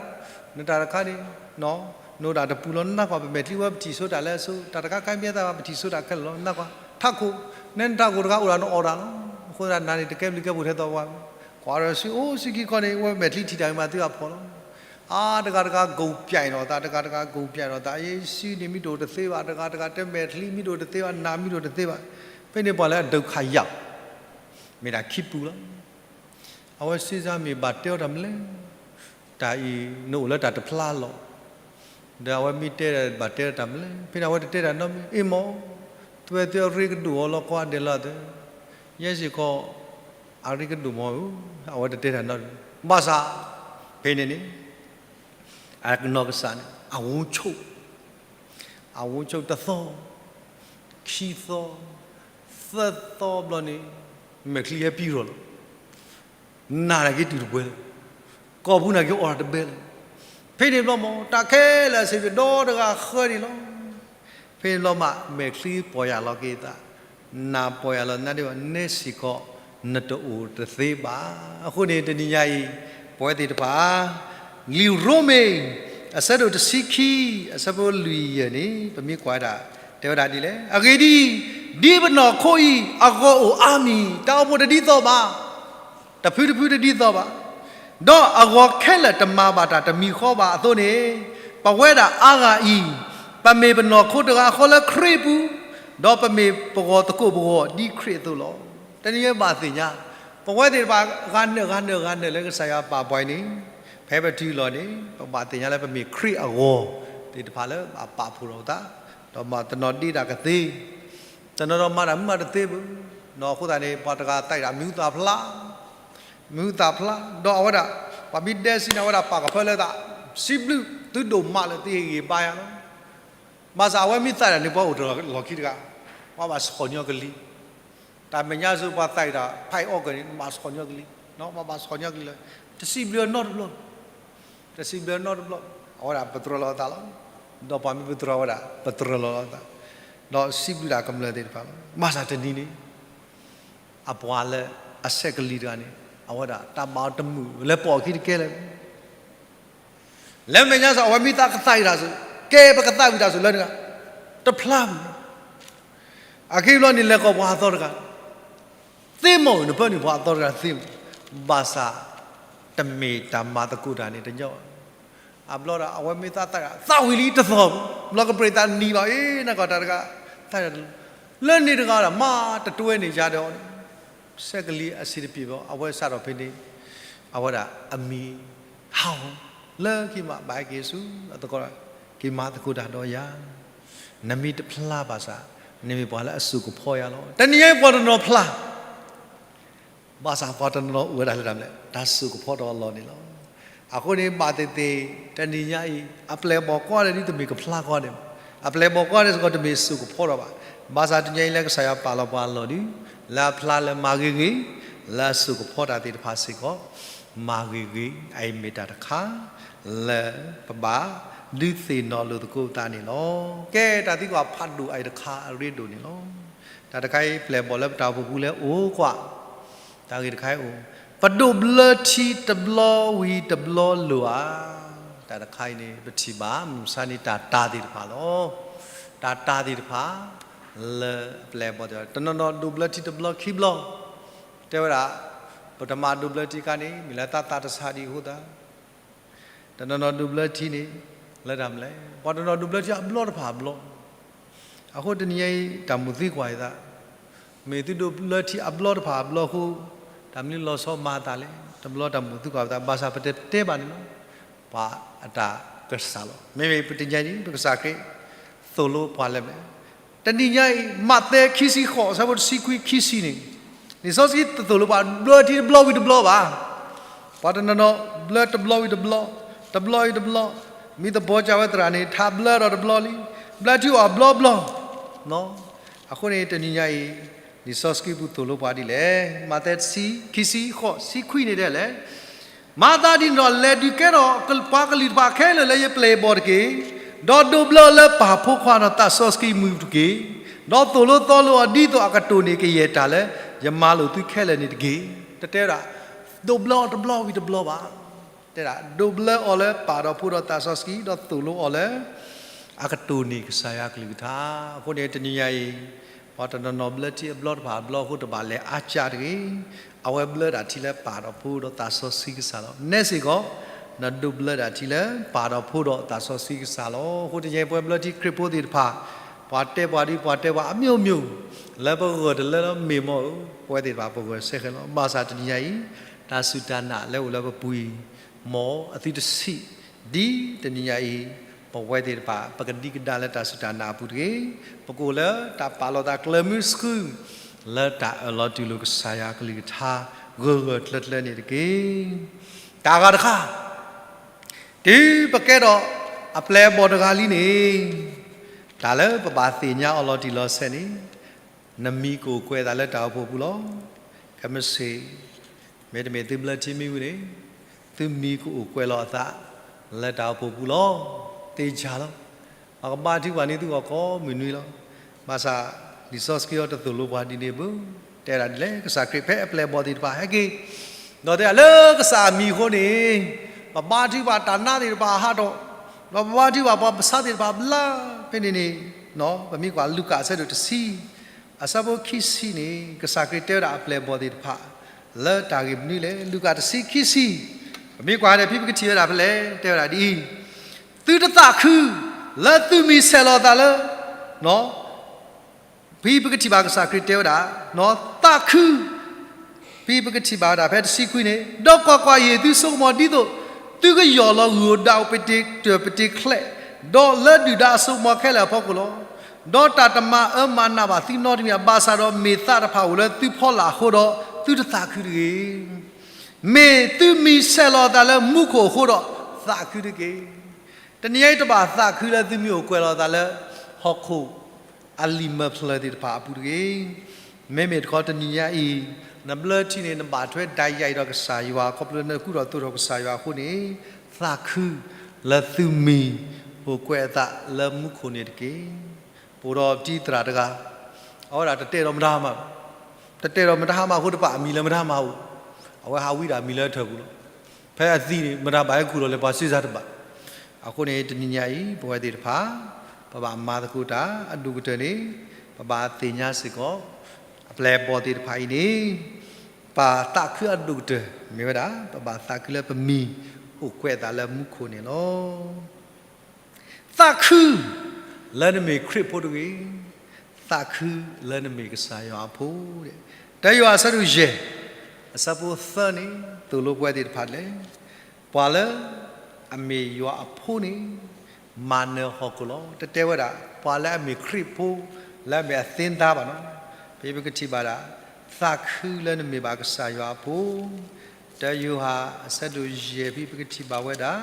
နတၢ်တခါန့ၣ် နအိၣ်ဒၣ်တပူၤလီၤ နကွၢ် ပမဲာ်ချံဝဲပထံၣ်ဆိတၢ်လၢအဆိ တၢ်တခါခါမ့ၢ်သးဘၣ် ပထံၣ်ဆိတၢ်ခဲလၢာ်လီၤ နကွၢ် ထးခိၣ်, နဲနထးခိၣ်တခါအိၣ်ဒၣ်နအီၣ်တၢ်လီၤ. အဃိသတး နၤန့ၣ်တကဲဘျုးကဲဖှိၣ်ထဲသိးပှၤ, ကွၢ်ဒီးစုအိၣ်စုခံခီန့ၣ် ဝဲမဲာ်ချံထံၣ်တၢ်မ့ၢ်သုအဖီၣ်လီၤ. အါ တဂၤတဂၤ ဂုာ်ပြိုင် ဒီးသး, တဂၤတဂၤ ဂုာ်ပြိုင် ဒီးသး, ယစုန့ၣ်မ့ၢ်တအိၣ်တသ့ဘၣ်, တဂၤတဂၤတဲ မဲာ်ချံမ့ၢ်တအိၣ်တသ့ဘၣ်, နၢ်မ့ၢ်တအိၣ်တသ့ဘၣ်. ဖဲန့ၣ်ပှၤလၢအဒုက္ခရောက် မ့ၢ်ဒၣ်ခံပူၤလီၤ. အဝဲစ့စါမ့ၢ်ဘၣ်တဲအီၤတၢ်မနုၤလဲၣ်, တၢ်အံၤ နအိၣ်လၢတၢ်တဖျါလီၤ. ဒီးအဝဲမ့ၢ်တဲဘၣ်တဲအီၤတၢ်မနုၤလဲၣ်, ဖဲန့ၣ်အဝဲတတဲတၢ်နီတမံၤ, အ့ၣ်မး, သုဝဲသုအရ့ကဒိၣ်အီၤလီၤ ကိးဂၤဒဲးလီၤသၢ, ယဲစ့ၢ်ကီး အရ့ကဒိၣ်မးဧၢ, အဝဲတတဲတၢ်နီတမံၤ. ဘၣ်ဆၣ် ဖဲန့ၣ်န့ၣ် အနီၢ်ကစၢ်န့ၣ် အဝဲဆိၣ် အဝဲဆိၣ်တသီ, ခံသီ, သၢသီဘျီန့ၣ် မဲာ်ချံဟဲပံၤရီၤလီၤ. နၢ်နာ်က့ၤတုၤတပှဲၤလၢၤ, ကိာ်ပူၤနာ်က့ၤအီၣ်တၢ်တဘဲလၢၤ. ဖဲန့ၣ်ဘျီမး တၢ်ခဲလၢာ်အဆံးဖျိဒီတဂၤဃၢန့ၣ်လီၤ. ဖဲန့ၣ်ဘျီမး မဲာ်ချံပီၢ်ယၢ်လီၤက့ၤသး, နၢ်ပီၢ်ယၢ်လီၤနၤဒ့ၣ်ဘၣ်, နဲစ့ၢ်ကီး နတအိၣ်တသ့ဘၣ်. အဃိန့ၣ် တနံၤညါအံၤ ပဝဲသ့ၣ်တဖၣ် လံာ်ရိမ့ၤ အဆၢဒိၣ်တဆံခံ အဆၢဖိလွံၢ်ယဲၢ်န့ၣ် ပမ့ၢ်ကွၢ်ဝဲဒၣ် တဲဝဲဒၣ်ဒ်လဲၣ်. အဂ့ၢ်ဒ်အံၤ, ဒ်ပနီၢ်ခိအံၤ အဂီၢ်အိၣ်အါမံၤ, တၢ်အိၣ်ဖှိၣ်တဒ်သိးဘၣ်, တဖုတဖုတဒ်သိးဘၣ်. ဒီးအဂီၤခဲလၢာ်တမၤဘၣ်တၢ်တမံၤဃီဘၣ်အသိးန့ၣ်, ပဝဲဒၣ်အါဂၤအံၤ, ပမ့ၢ်ပနီၢ်ခိတဂၤဃီလၢခရံာ်ပူၤ, ဒီးပမ့ၢ်ပဂီၤသကိးပဂီၤဒ်ခရံာ်အသိးလီၤ. တနံၤအံၤဘၣ်သ့ၣ်ညါ, ပဝဲသ့ၣ်တဖၣ်ဂၤနၢၤဂၤနၢၤဂၤနၢၤလၢကစၢ်ယွၤပာ်ပှၤအံၤန့ၣ်, ဖဲပထံလီၤန့ၣ် ပဘၣ်သ့ၣ်ညါလၢပမ့ၢ်ခရံာ်အဂီၤသ့ၣ်တဖၣ်လၢအပာ်ဖှိၣ်ထီၣ်ပသး, ဒီးမၤတနီၤဒ့တၢ်ကသ့, တနီၤနီၤမၤတၢ်မုာ်မးတသ့ဘၣ်, ဒီးအဃိသတးန့ၣ် ပှၤတဂၤသးအံၤဒၣ်မံၤဟူသၣ်ဖျါ မံၤဟူသၣ်ဖျါ, ဒီးအဝဲဒၣ်, ပှၤမ့ၢ်ဒဲစံးန့ၣ် အဝဲဒၣ်ပာ်ကဖၢလၢသး, စံးဘျုးသုဒိၣ်မးလၢသုဟ့ၣ်ဂံၢ်ဘါယၤလီၤ. ဘၣ်ဆၣ်အဝဲမ့ၢ်သးဒၣ်န့ၣ် ပှၤအိၣ်တလီၢ်ခံတဂၤ, ပှၤဘၣ်ဆီၣ်ညီကလံၤ, တၢ်မဲာ်ညါဆူပှၤသးအံၤဒၣ် ဖးအီၣ်ကၢၢ်န့ၣ် ဘၣ်ဆီၣ်ညီကလံၤ, ပှၤဘၣ်ဆီၣ်ညီကလံၤလီၤ, တစံးဘျုးအနီတဘျီ တစံးဘျုးနီတဘျီ, အဝဲဒၣ်ပတြၢၤလီၤအသးလီၤ. ဒီးပှၤမ့ၢ်ပတြၢၤဝဲဒၣ် ပတြၢၤလီၤအသး, ဒီးစံးဘျုးဒၣ်ကမျၢၢ်သ့ၣ်တဖၣ်လီၤ. ဘၣ်ဆၣ်တနံၤန့ၣ်, အပှၤလၢအဆဲးကလံၤတဂၤန့ၣ် အဝဲဒၣ်တၢ်ဘၣ်အီၤတမုာ်လၢပှၤအခံတကဲလၢၤ လၢမဲာ်ညါစ့ၢ် အဝဲမ့ၢ်သးကသးအံၤတၢ်စ့ၢ်, ကဲပကသးဝံၣ်တၢ်စ့ၢ်လၢတဂၤ, တဖျါမုၢ်, အခံဘျီန့ၣ် လဲၤကိးပှၤအသီတဂၤ, သ့မီၢ်ဧၢ နပၢနုာ်ပှၤအသီတဂၤသ့မီၢ်, ဘၣ်ဆၣ်တမ့ၢ်တၢ်မၤသကိးတၢ်န့ၣ်တညီဘၣ်. အဘျီဒီး အဝဲမ့ၢ်သးသး သးဝံၣ်လံတသီၣ်, ဘျီကပြ့ၣ်သးနံၤဘၣ် အ့ၣ် နကွၢ်တၢ်တဂၤ, သးလၢန့ၣ်တဂၤဒီး မၤတတွဲန့ၢ်ယၤဒီးအီၤန့ၣ်, ဆဲးကလံၤအဆံးတပျ့ၤဘၣ် အဝဲစးထီၣ်ဖဲန့ၣ်, အဝဲဒၣ်အမံၤဟးဂီၤလၢခံမး ဘၣ်ဟဲက့ၤဆူအသကိး, က့ၤမၤသကိးတၢ်ဒီးယၤ, နမံၤတဖျါဘၣ်ဆၣ်, နမ့ၢ်ပှၤလၢအစိာ်ကဖီယၤလီၤ. တနံၤညါအံၤပှၤတနီၤဖျါ ဘၣ်ဆၣ်ပှၤတနီၤနီၤအိၣ်ဝဲဒၣ်လၢတၢ်မနုၤလဲၣ်, တၢ်စိာ်ကဖီဒီးအလီၢ်န့ၣ်လီၤ. အဃိန့ၣ် ဘၣ်သ့ၣ်သ့ၣ် တနံၤညါအံၤ အပျဲၢ်အဘီၣ်ကိးဂၤဒဲးဒ်တမ့ၢ်ကဖျါကိးဂၤဒဲး, အပျဲၢ်အဘီၣ်ကိးဂၤဒဲးစ့ၢ်ကီးတမ့ၢ်စိာ်ကဖီဒီးဘၣ်. ဘၣ်ဆၣ်တနံၤညါအံၤလၢကစၢ်ယွၤပာ်လီၤပှၤအလီၢ်ဒုး, လၢအဖျါလၢမၤဂ့ၤဂ့ၤ, လၢအစိာ်ကဖီတၢ်သ့ၣ်တဖၣ်စ့ၢ်ကီး, မၤဂ့ၤဂ့ၤ အအံၤမ့ၢ်တၢ်တခါ လၢပဘၣ်ဒုးသ့ၣ်နီၣ်လိာ်သကိးပသးန့ၣ်လီၤ. ကဲ တၢ်သံကွၢ်ဖးဒိၣ်အအံၤတခါအရ့ဒိၣ်န့ၣ်လီၤ. တၢ်တခါအံၤ ပျဲၢ်အဘီၣ်လၢပတၢ်အိၣ်ဖှိၣ်ပူၤလၢအိၣ်ကွၢ်, တၢ်ဂ့ၢ်တခါအံၤအိၣ်, ပဒိးဘျၢထံတဘျီဝံၤတဘျီလိၤဧါ. တၢ်တခါအံၤန့ၣ် ပထံၣ်ဘၣ် မုၢ်မဆါန့ၣ်တၢ်တာ်သ့ၣ်တဖၣ်လီၤ. တၢ်တာ်သ့ၣ်တဖၣ် လၢပျဲၢ်အဘီၣ်သ့ၣ်တဖၣ် တနီၤနီၤဒိးဘျၢထံတဘျီခံဘျီ, တဲဝဲဒၣ်, ပတမၤဒိးဘျၢထံခါန့ၣ် မ့ၢ်လၢသးသးတဆါဒံးအဃိသတး တနီၤနီၤဒိးဘျၢထံန့ၣ် လၢတၢ်မနုၤလဲၣ်, ပှၤတနီၤဒိးဘျၢထံအဘျီတဖၣ်အဘျီ, အဃိတနံၤညါအံၤ တၢ်မုာ်သံကွၢ်အသး, မ့ၢ်သုဒိးဘျၢထံအဘျီတဖၣ်အဘျီအဃိ, တၢ်မနုၤလီၤဆီမၤအသးလဲၣ်, တဘျီတၢ်မုာ်သံကွၢ်အသး ဘၣ်ဆၣ်ပတတဲဘၣ်န့ၣ်လီၤ. ပှၤအတၢ်ကစၢ်လီၤ. မ့မ့ၢ်ပတနံၤညါအံၤ ပကစၢ်ခရံာ်သိၣ်လိပှၤလၢမနုၤလဲၣ် တနံၤညါအံၤ မးသဲခံဆံဃိး အဆၢဖိတဆံခွံခံဆံန့ၣ်, လံာ်စီဆှံတသိၣ်လိပှၤဘျၢထံတဘျီဝံၤတဘျီဘၣ်. ပှၤတနီၤနီၤဘျၢတဘျီဝံၤတဘျီ, တဘျီဝံၤတဘျီ, မ့ၢ်သပှၢ်ကၢ်ဝဲသရၣ်န့ၣ် ထါဘျၢဒီးတဘျီလံ, ဘျၢထံအိၣ်အဘျီဘျီ. အဃိန့ၣ် တနံၤညါအံၤ လံာ်စီဆှံပူၤသိၣ်လိပှၤဒ်လဲၣ်, မးသဲခံဆံဃိး ဆံခွံန့ၣ်ဒ်လဲၣ် မၤသးဒ်န့ၣ်ဒီး လဲၤဒုးကဲထီၣ်ပှၤကလုာ်တဖၣ်ခဲလၢာ်လၢယပျဲၢ်အဘီၣ်တက့ၢ်, ဒီးဒိးဘျၢအီၤလၢပၢ်ဖိခွါဒီးသးစီဆှံအမံၤပူၤတက့ၢ်, ဒီးသိၣ်လိသီလိအီၤဒ်သိးအကတိၢ်န့ၢ်ကယဲၢ်တၢ်လၢယမၤလိာ်သုခဲလၢာ်န့ၣ်တက့ၢ်. တတဲဝဲဒၣ် ဒိးဘျၢအီၤတဘျီဝံၤတဘျီဘၣ်. တဲဒၣ် ဒိးဘျၢအီၤလၢပၢ်ဒီးဖိဒီးသးစီဆှံ ဒီးသိၣ်လိအီၤလၢ အကတိၢ်န့ၢ်ကစၢ်ယွၤကလုၢ်ကထါ. အဃိန့ၣ် တနံၤညါအံၤ ပှၤတနီၤနီၤဘျၢထံအဘျီတဖၣ်အဘျီအဃိ တဘၣ်လဲၤအါကၢ်တဂ့ၤ. အဝဲဘျၢဒၣ်ထံလၢပၢ်ဒီးဖိဒီးသးစီဆှံကစၢ်လီၤ. နဲစ့ၢ်ကီး နဒိးဘျၢဒၣ်ထံလၢပၢ်ဒီးဖိဒီးသးစီဆှံကစၢ်လီၤ. အဃိတနံၤညါအံၤ ပဝဲဘျၢထံခရံာ်ဖိသ့ၣ်တဖၣ် ပှၤတဲပှၤဒ်ပှၤတဲပှၤအမျိုးမျိုး လၢပဂၢၢ်တလၢလီၤမ့ၢ်မီၢ်ဧၢ, ပဝဲသ့ၣ်တဖၣ်ပဂၢၢ်စ့ၢ်ကီးလီၤ. ဘၣ်ဆၣ်တနံၤညါအံၤ တၢ်စူၢ်တၢ်နာ်လၢအိၣ်လၢပပူၤအံၤ မ်အသုတဆံး ဒ်တနံၤညါအံၤ ပဝဲသ့ၣ်တဖၣ် ပကဒံကဒါလၢတၢ်စူၢ်တၢ်နာ်အပူၤတဂ့ၤ. ပကအိၣ်လၢတၢ်ပာ်လီၤသးကျၢၤမုဆှု လၢတၢ်အၢၣ်လီၤတူၢ်လိာ်ကစၢ်ယွၤကလုၢ်ကထါ ဂၢၢ်ဂၢၢ်ကျၢၤကျၢၤန့ၣ်တက့ၢ်. တၢ်ဂၤတခါ တုၤပကဲထီၣ်အပျဲၢ်အဘီၣ်တဂၤလံန့ၣ်, တၢ်လၢပဘၣ်သ့ၣ်ညါအီၤလီၤတံၢ်လီၤဆဲးန့ၣ်, နမံၤကအိၣ်ကွဲးအသးလၢတၢ်အိၣ်ဖှိၣ်ပူၤလီၤ. ခဲမုၢ်ဆ့ၣ် မ့တမ့ၢ်သုဘျၢထံမ့ၢ်ဝံၤန့ၣ်, သုမံၤကအိၣ်ကွဲးလီၤအသး လၢတၢ်အိၣ်ဖှိၣ်ပူၤလီၤ. သ့ၣ်ညါလီၤ. ပှၤကဘါထုကဖၣ်န့ၢ်သုဂီၢ်ကိးမုၢ်နွံလီၤ. ဘၣ်ဆၣ် လံာ်စီဆှံအံၤတသိၣ်လိပှၤဒ်န့ၣ်ဘၣ်. တဲဒၣ်ဒ်လဲၣ်, ကစၢ်ခရံာ်ဖဲအပျဲၢ်အဘီၣ်သ့ၣ်တဖၣ်ဟဲက့ၤ, ဒီးတဲဒၣ်လၢကစၢ်အမံၤအဃိန့ၣ်, ပဘါထုကဖၣ်တၢ်နါသ့ၣ်တဖၣ်ဟးထီၣ်, ဒီးပဘါထုကဖၣ်ပှၤပဆါသ့ၣ်တဖၣ်ဘျါဖဲန့ၣ်န့ၣ်, ပမ့ၢ်ကွၢ်လူၤကၣ်အဆၢဒိၣ်တဆံ အဆၢဖိခံဆံန့ၣ် ကစၢ်ခရံာ်တဲဝဲဒၣ်အပျဲၢ်အဘီၣ်သ့ၣ်တဖၣ် လၢတၢ်ဂ့ၢ်မနုၤလဲၣ်. လူၤကၣ်တဆံခံဆံ, မ့ၢ်ကွၢ်န့ၣ် ဖဲပကထံၣ်ဝဲဒၣ်ဖဲလဲၣ် တဲဝဲဒၣ်ဒ်အံၤ, သုတသးခု, လၢသုမံၤဆဲးလီၤသးလၢ ဖဲပကထံၣ်ဘၣ်ကစၢ်ခရံာ်တဲဝဲဒၣ်, သးခု, ဖဲပကထံၣ်ဘၣ်ဝဲဒၣ်ဖဲတဆံခွံန့ၣ်, ဒီးကွၢ်ကွၢ်, ယ့ၣ်သုဆိကမိၣ်ဒ်သိး သုကယီၢ်လီၤဂုၢ်ဧိၤဒၣ်ဧိၤ ပတ့ၤတၢၢ်ပတ့ၤချဲး, ဒီးလၢဒုၣ်ဒါအစိကမီၤခဲလၢာ်အဖီခိၣ်လီၤ. ဒီးတၢ်တမၤအၢမၤနးဘၣ်သုနီတမံၤဘၣ်, ဘၣ်ဆၣ်ဒီးမ့ၢ်သးတဖၣ်အိၣ်လၢသုဖီလာ်အဃိဒီး သုတသးခုတဂ့ၤ. မ့ၢ်သုမံၤဆဲးလီၤသးလၢမူခိၣ်အဃိဒီး သးခုတက့ၢ်. တနံၤညါအံၤတဘၣ်သးခုလၢသုမံၤအိၣ်ကွဲးလီၤသးလၢ ဟီၣ်ခိၣ်အလံာ်မၢဖျၢၣ်သ့ၣ်တဖၣ်အပူၤတဂ့ၤ. မ့မ့ၢ်တခီတနံၤညါအံၤ နဘျၢထံန့ၣ် နဘၣ်ထွဲဒၣ်ယၤအံၤဒီးကစၢ်ယွၤ ခီဖျိနကူၣ်ထီၣ်သိးထီၣ်ကစၢ်ယွၤအဃိန့ၣ်, သးခုလၢသုမံၤအိၣ်ကွဲးအသးလၢမူခိၣ်န့ၣ်တက့ၢ်. ပအိၣ်ဒီးတံၤသရၣ်တဂၤ, အဝဲဒၣ်တတဲဒီးမတၤမၤ, တတဲဒီးမတၤမၤအဃိတဖၣ် အမံၤလၢမတၤမၤအိၣ်, အဝဲဟးဝံဒၣ်မံၤလၢထၢၣ်ပူၤလီၤ. ဖဲအသံန့ၣ် မတၤဘၣ်ဟဲခူၣ်လီၤလဲၤပှၤစ့စါတဘၣ်. အဃိန့ၣ် တနံၤညါအံၤ ပဝဲသ့ၣ်တဖၣ် ပဘၣ်မၤသကိးတၢ်အဒိၣ်ကတၢၢ်န့ၣ် ပဘၣ်သ့ၣ်ညါစ့ၢ်ကီး အပျဲၢ်အဘီၣ်သ့ၣ်တဖၣ်အံၤန့ၣ် ပသးခုအဒိၣ်ကတၢၢ် မ့ၢ်ဝဲဒၣ် ပဘၣ်သးခုလၢပမံၤအိၣ်ကွဲးအသးလၢမူခိၣ်န့ၣ်လီၤ. သးခုလၢနမ့ၢ်ခရံာ်ဖိတဂ့ၤ, သးခုလၢနမ့ၢ်ကစၢ်ယွၤအဖိ, တၢယိၤဟၣ်အဆၢဒိၣ်ယဲၢ် အဆၢဖိသၢန့ၣ် သိၣ်လိပဝဲသ့ၣ်တဖၣ်လဲၣ်, ပှၤလၢအမ့ၢ်ယွၤအဖိန့ၣ် မၤနၢၤဟီၣ်ခိၣ်လီၤ. တတဲဝဲဒၣ် ပှၤလၢအမ့ၢ်ခရံာ်ဖိ လၢအမ့ၢ်အသ့တၢ်ဘၣ်နီၤ. ဖဲပကထံၣ်ဘၣ်ဒၣ် သးခုလၢနမ့ၢ်ဘၣ်ကစၢ်ယွၤအဖိ, တၢယိၤဟၣ်အဆၢဒိၣ်ယဲၢ် ဖဲပကထံၣ်ဘၣ်ဝဲဒၣ်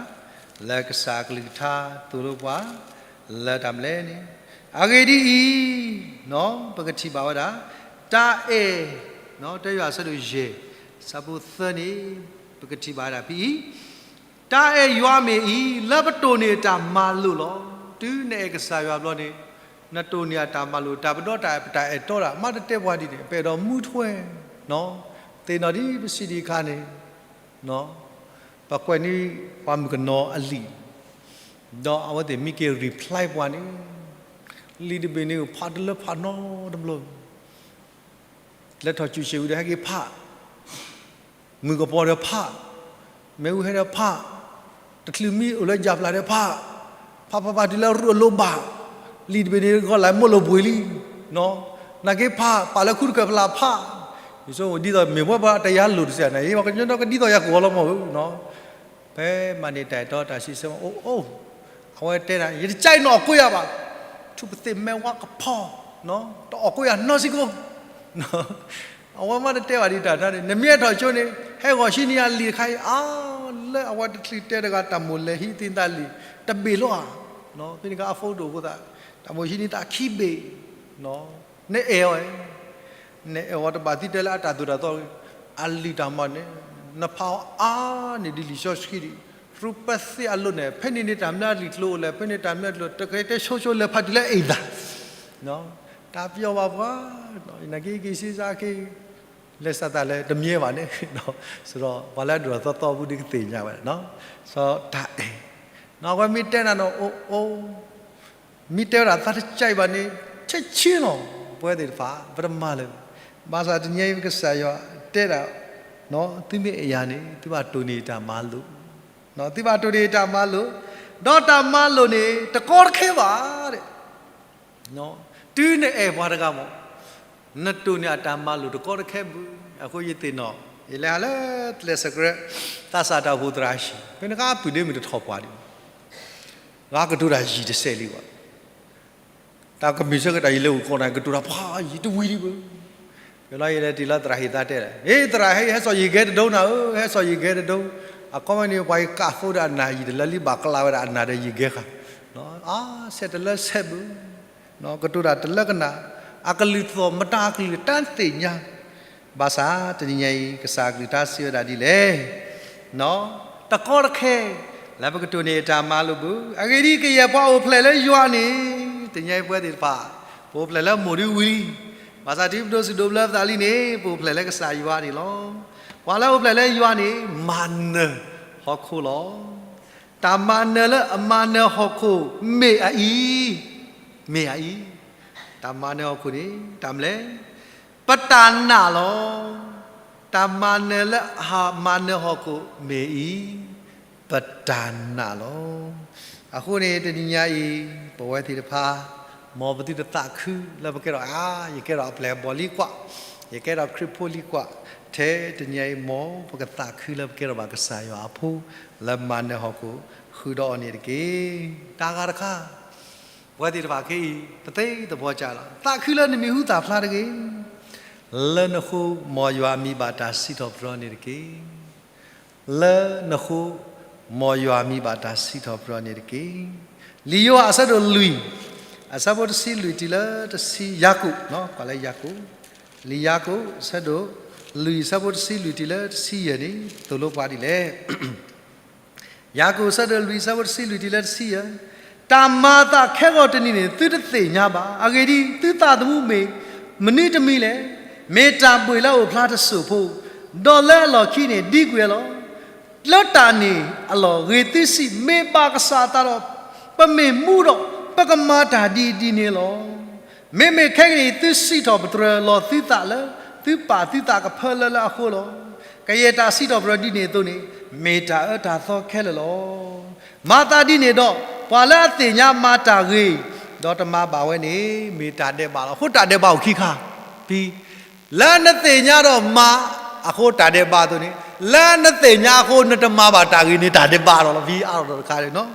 လၢကစၢ်အကလုၢ်ကထါသိၣ်လိပှၤ လၢတၢ်မနုၤလဲၣ်န့ၣ်, အဂ့ၢ်ဒ်အံၤ, ပကထံၣ်ဘၣ်ဝဲဒၣ် တၢ်အဲၣ်, တၢယိၤဟၣ်အဆၢဒိၣ်ယဲၢ် အဆၢဖိသၢန့ၣ် ပကထံၣ်ဘၣ်ဝဲဒၣ်ဖဲအံၤ, တၢ်အဲၣ်ယွၤမ့ၢ်အံၤ လၢပတိၢ်န့ၢ်အတၢ်မၤလိာ်လီၤ. တုၤနအဲၣ်ကစၢ်ယွၤဘျီန့ၣ် နတိၢ်န့ၢ်အတၢ်မၤလိာ် တၢ်ပဒီတၢ်အဲၣ် ပတၢ်အဲၣ်တီဒၣ် မ့ၢ်တတဲပှၤဒ်န့ၣ် ပအဲၣ်ဒိးမူထွဲ, သ့ၣ်နီၣ်ဒ်ပစံးဒ်အခါန့ၣ် ပကွဲးန့ၢ်ပှၤမုၣ်ကနီၤအလံာ်, ဒီးအဝဲသ့ၣ်မ့ၢ်က့ၤ reply ပှၤန့ၣ်, လံာ်တဘ့ၣ်န့ၣ် ဖးတလၢဖးနီတဘျီ, လဲၤထီၣ်စူၣ်ဆ့ၣ်ဝံၤဒီးဟဲက့ၤဖး, မုၢ်ကပီၤဒီးဖး, မ့ၣ်အူဟဲဒီးဖး, တချုးမံအိၣ်လၢယၢ်ပျၢ်ဒီးဖး, ဖးဖးဖးတုၤလၢရူၢ်အလိၤဘၣ်, လံာ်တဘ့ၣ်န့ၣ် ဂီၤလၢမိၢ်လိာ်ဘှံးလံ, နာ်က့ဖး ပာ်လၢခူတကၢၢ်ဖျါဖး, ယဆိကမိၣ်ဒ်သိးမ့ၢ်ပှၤတယါလိာ်တစဲးန့ၣ် ယဝဲကညီဒီးကဒ်သိးယၤကဝီၤလီၤမၢ်ဧၢ, ဖဲမၤန့ၢ်တၢ်အဲၣ်တီတၢ်စံးဆၢမး အိၣ်အိၣ်, အဝဲတဲဒၣ် ယတကြိုက် နအီၣ်ကိးယၤဘၣ်, ထူၣ်ပသ့ၣ်မဲဝါကဖီ, တအီၣ်ကိးယၤနီစ့ၢ်ကီး, အဝဲမ့ၢ်တတဲဘၣ်ဒ်တၢ်န့ၣ် နမ့ၢ်အဲၣ်ထီၣ်ကၠိန့ၣ် ဟဲဂီၤဟံးန့ၢ်ယၤလံာ်တခါအံၤ အါ လၢအဝဲတချုးတဲတဂၤ တၢ်မိၣ်လဲၤဟံးသ့ၣ်သးလံာ် တဘ့ၣ်လီၤဧါ, ဖဲန့ၣ်အခါအ photo အဃိသတး တၢ်မိၣ်ဟံးန့ၢ်သးခံဘ့ၣ်, နအဲၣ်အီၤ နအဲၣ်အီၤတဘၣ်သံတဲလၢအတၢ်သိၣ်တၢ်သီ အလံာ်တၢ်မၤန့ၣ် နဖးအီၤအါန့ၢ်ဒ်လံာ်စီဆှံဒံး ရူၢ်ပသ့ၣ်အလိၤန့ၣ် ဖဲန့ၣ်န့ၣ်တၢ်မနုၤအလံာ်ကျိၤအိၣ်လဲၣ် ဖဲန့ၣ်တၢ်မနုၤအလံာ်ကျိၤ တကဲတဲဆိဆိလဲၤဖးတုၤလၢအအ့ၣ်သး တၢ်ပျီၢ်ဘၣ်ပှၤ, နာ်က့က့ၤစ့စ့က့ၤ လဲၤစးသးလဲၤတမံၤဘၣ်န့ၣ်, စဒီးပှၤလၢအဒိၣ်ထီၣ်သီသီပူၤဒ်ကသ့ၣ်ညါဝဲဒၣ်, စီၤတၢ်အဲၣ်, အဝဲမ့ၢ်တဲနၤနီၤ အိၣ်အိၣ် မ့ၢ်တဲဝဲဒၣ်သးတကဲဘၣ်န့ၣ် ဆဲးဆ့လီၤ, ပဝဲသ့ၣ်တဖၣ် ပတမၤလၢၤ, ဘၣ်ဆၣ်တနံၤအံၤကစၢ်ယွၤတဲဒၣ်, သုမ့ၢ်အဲၣ်ယၤန့ၣ် သုဘၣ်တိၢ်န့ၢ်တၢ်မၤလိာ်, သုဘၣ်တိၢ်န့ၢ်တၢ်မၤလိာ်, ဒီးတၢ်မၤလိာ်န့ၣ် တကီတခဲဘၣ်, တုၤနအဲၣ်ပှၤတဂၤမး နတိၢ်န့ၢ်အတၢ်မၤလိာ်တကီတခဲဘၣ်, အဃိယသ့ၣ်နီၣ် ယလဲၤဟးလၢကျဲးစၢးကြၢး သးစၢ်တၢ်အိၣ်ဖှိၣ်သရၣ်ဟံၣ် ဖဲန့ၣ်အခါအပုၢ်ဒ့မုၢ်တထီၣ်ပှၤဒံး, ဂၤကတိၤတၢ်ယံာ်တစဲးလံဘၣ်, တၢ်ကမ့ၢ်ဆၢကတီၢ်ယလဲၤအိၣ်ကီးန့ၣ် ကတိၤတၢ်ဖးယံာ်တဝံၤဒံးဘၣ်, ဖဲလီၤယလဲၤတ့ၢ်လီၤသရၣ်ဟံၣ်သးတဲလဲၣ်, ဟ့ၣ်သရၣ်ဟဲ ဟဲစိာ်ယံာ်ကဲတဒိနၤဧၢ, ဟဲစိာ်ယံာ်ကဲတဒိ, အကီမ့ၢ်န့ၣ် ပှၤကးသိဒီးအနၢ်ယံာ်တလၢလံဘၣ်ကလးဝဲဒၣ်အနၢ်ဒီးယံာ်ကဲဃာ်, အါ ဆဲးတလၢဆဲးဘၣ် ကတိၤတၢ်တလၢကနၣ်, အကလုၢ်သီၣ်မတၤအကလုၢ်တၢ်သ့ၣ်ညါ, ဘၣ်ဆၣ်တနံၤညါအံၤ ကစၢ်အကလုၢ်တၢ်စံးဝဲဒၣ်ဒ်လဲၣ်, တကီတခဲ လၢပကတိၢ်န့ၢ်အတၢ်မၤလိာ်ဘၣ်, အဂ့ၢ်ဒ်အံၤ ကယဲၢ်ပှၤအိၣ်ဖျဲၣ်လၢယွၤန့ၣ်, တနံၤညါအံၤပဝဲသ့ၣ်တဖၣ် ပအိၣ်ဖျဲၣ်လၢမိၢ်ဒ်ဝံၤလံ, ဘၣ်ဆၣ်တုၤပဒိးစံးဒိးဘျၢပသးလံန့ၣ် ပအိၣ်ဖျဲၣ်လၢကစၢ်ယွၤန့ၣ်လီၤ. ပှၤလၢအအိၣ်ဖျဲၣ်လၢယွၤန့ၣ် မၤနၢၤဟီၣ်ခိၣ်လီၤ. တၢ်မၤနၢၤလၢအမၤနၢၤဟီၣ်ခိၣ်မ့ၢ်အအံၤ, မ့ၢ်အအံၤ, တၢ်မၤနၢၤဟီၣ်ခိၣ်န့ၣ် တၢ်မနုၤလဲၣ်, ပတၢ်နာ်လီၤ. တၢ်မၤနၢၤလၢအမၤနၢၤဟီၣ်ခိၣ်မ့ၢ်အံၤ ပတၢ်နာ်လီၤ. အဃိန့ၣ် တနံၤညါအံၤ ပဝဲသ့ၣ်တဖၣ် မ်ပသုတသးခုလၢပကဲထီၣ် အါ ယကဲထီၣ်အပျဲၢ်အဘီၣ်လံကွၢ်, ယကဲထီၣ်ခရံာ်ဖိလံကွၢ်, ထဲတနံၤညါအံၤ မ်ပကသးခုလၢပကဲထီၣ်ဘၣ်ကစၢ်ယွၤအဖိ လၢမၤနၢၤဟီၣ်ခိၣ်ဃုာ်ဒီးအီၤန့ၣ်တက့ၢ်. တၢ်ဂၤတခါ ပဝဲသ့ၣ်တဖၣ်ခဲအံၤ တသ့တဘီကၢ်လီၤ. သးခုလၢနမံၤဟူသၣ်ဖျါတဂ့ၤ. လၢနဃိ မ်ယွၤမံဘၣ်တၢ်စံးထီၣ်ပတြၢၤန့ၣ်တက့ၢ်. လၢနဃိ မ်ယွၤမံဘၣ်တၢ်စံးထီၣ်ပတြၢၤန့ၣ်တက့ၢ်. လံာ်ယိၤဟၣ်အဆၢဒိၣ်လွံၢ် အဆၢဖိတဆံလွံၢ်တုၤလၢတဆံ ယၤကိာ် ကွၢ်လၢယၤကိာ်, လံာ်ယၤကိာ် အဆၢဒိၣ်လွံၢ် အဆၢဖိတဆံလွံၢ်တုၤလၢတဆံယဲၢ်န့ၣ် သိၣ်လိပှၤဒ်လဲၣ်. ယၤကိာ် အဆၢဒိၣ်လွံၢ် အဆၢဖိတဆံလွံၢ်တုၤလၢတဆံယဲၢ်, တၢ်မၤအသးခဲဂီၤတနံၤန့ၣ် သုတသ့ၣ်ညါဘၣ်. အဂ့ၢ်ဒ်အံၤ, သုသးသမူမ့ၢ်မနုၤတမံၤလဲၣ်. မ့ၢ်တၢ်ဘှံးလၢအအိၣ်ဖျါတစိၢ်ဖိ, ဒီးလၢအလီၢ်ခံန့ၣ် ဒံကွံာ်အလီၢ်. လၢတၢ်န့ၣ်အလီၢ် ဂ့ၤသုစံး, မ့ၢ်ဘၣ်ကစၢ်အသးဒီး ပမ့ၢ်မူဒီး ပကမၤတၢ်ဒ်အံၤဒ်န့ၣ်လီၤ. မ့မ့ၢ်ခဲကနံၣ်အံၤ သုစံးထီၣ်ပတြၢၤလီၤသုသးလၢ သုပာ်သုသးကဖၢလၢလၢအဃိလီၤ. ကယဲၢ်တၢ်စံးထီၣ်ပတြၢၤဒ်န့ၣ်အသိးန့ၣ် မ့ၢ်တၢ်အၢတၢ်သီခဲလၢာ်လီၤ. မၤသးဒ်န့ၣ်ဒီး ပှၤလၢအသ့ၣ်ညါမၤတၢ်ဂ့ၤ ဒီးတမၤဘၣ်ဝဲန့ၣ် မ့ၢ်တၢ်ဒဲးဘးလီၤ. အဃိတၢ်ဒဲးဘးအိၣ်ခံခါ, ဖဲ လၢနသ့ၣ်ညါဒီးမၤ အဃိတၢ်ဒဲးဘးအသိးန့ၣ်, လၢနသ့ၣ်ညါအဃိ နတမၤဘၣ်တၢ်ဂ့ၤန့ၣ် တၢ်ဒဲးဘးလီၤလီၤ. ဖဲအါထီၣ်တခါန့ၣ်နီၤ.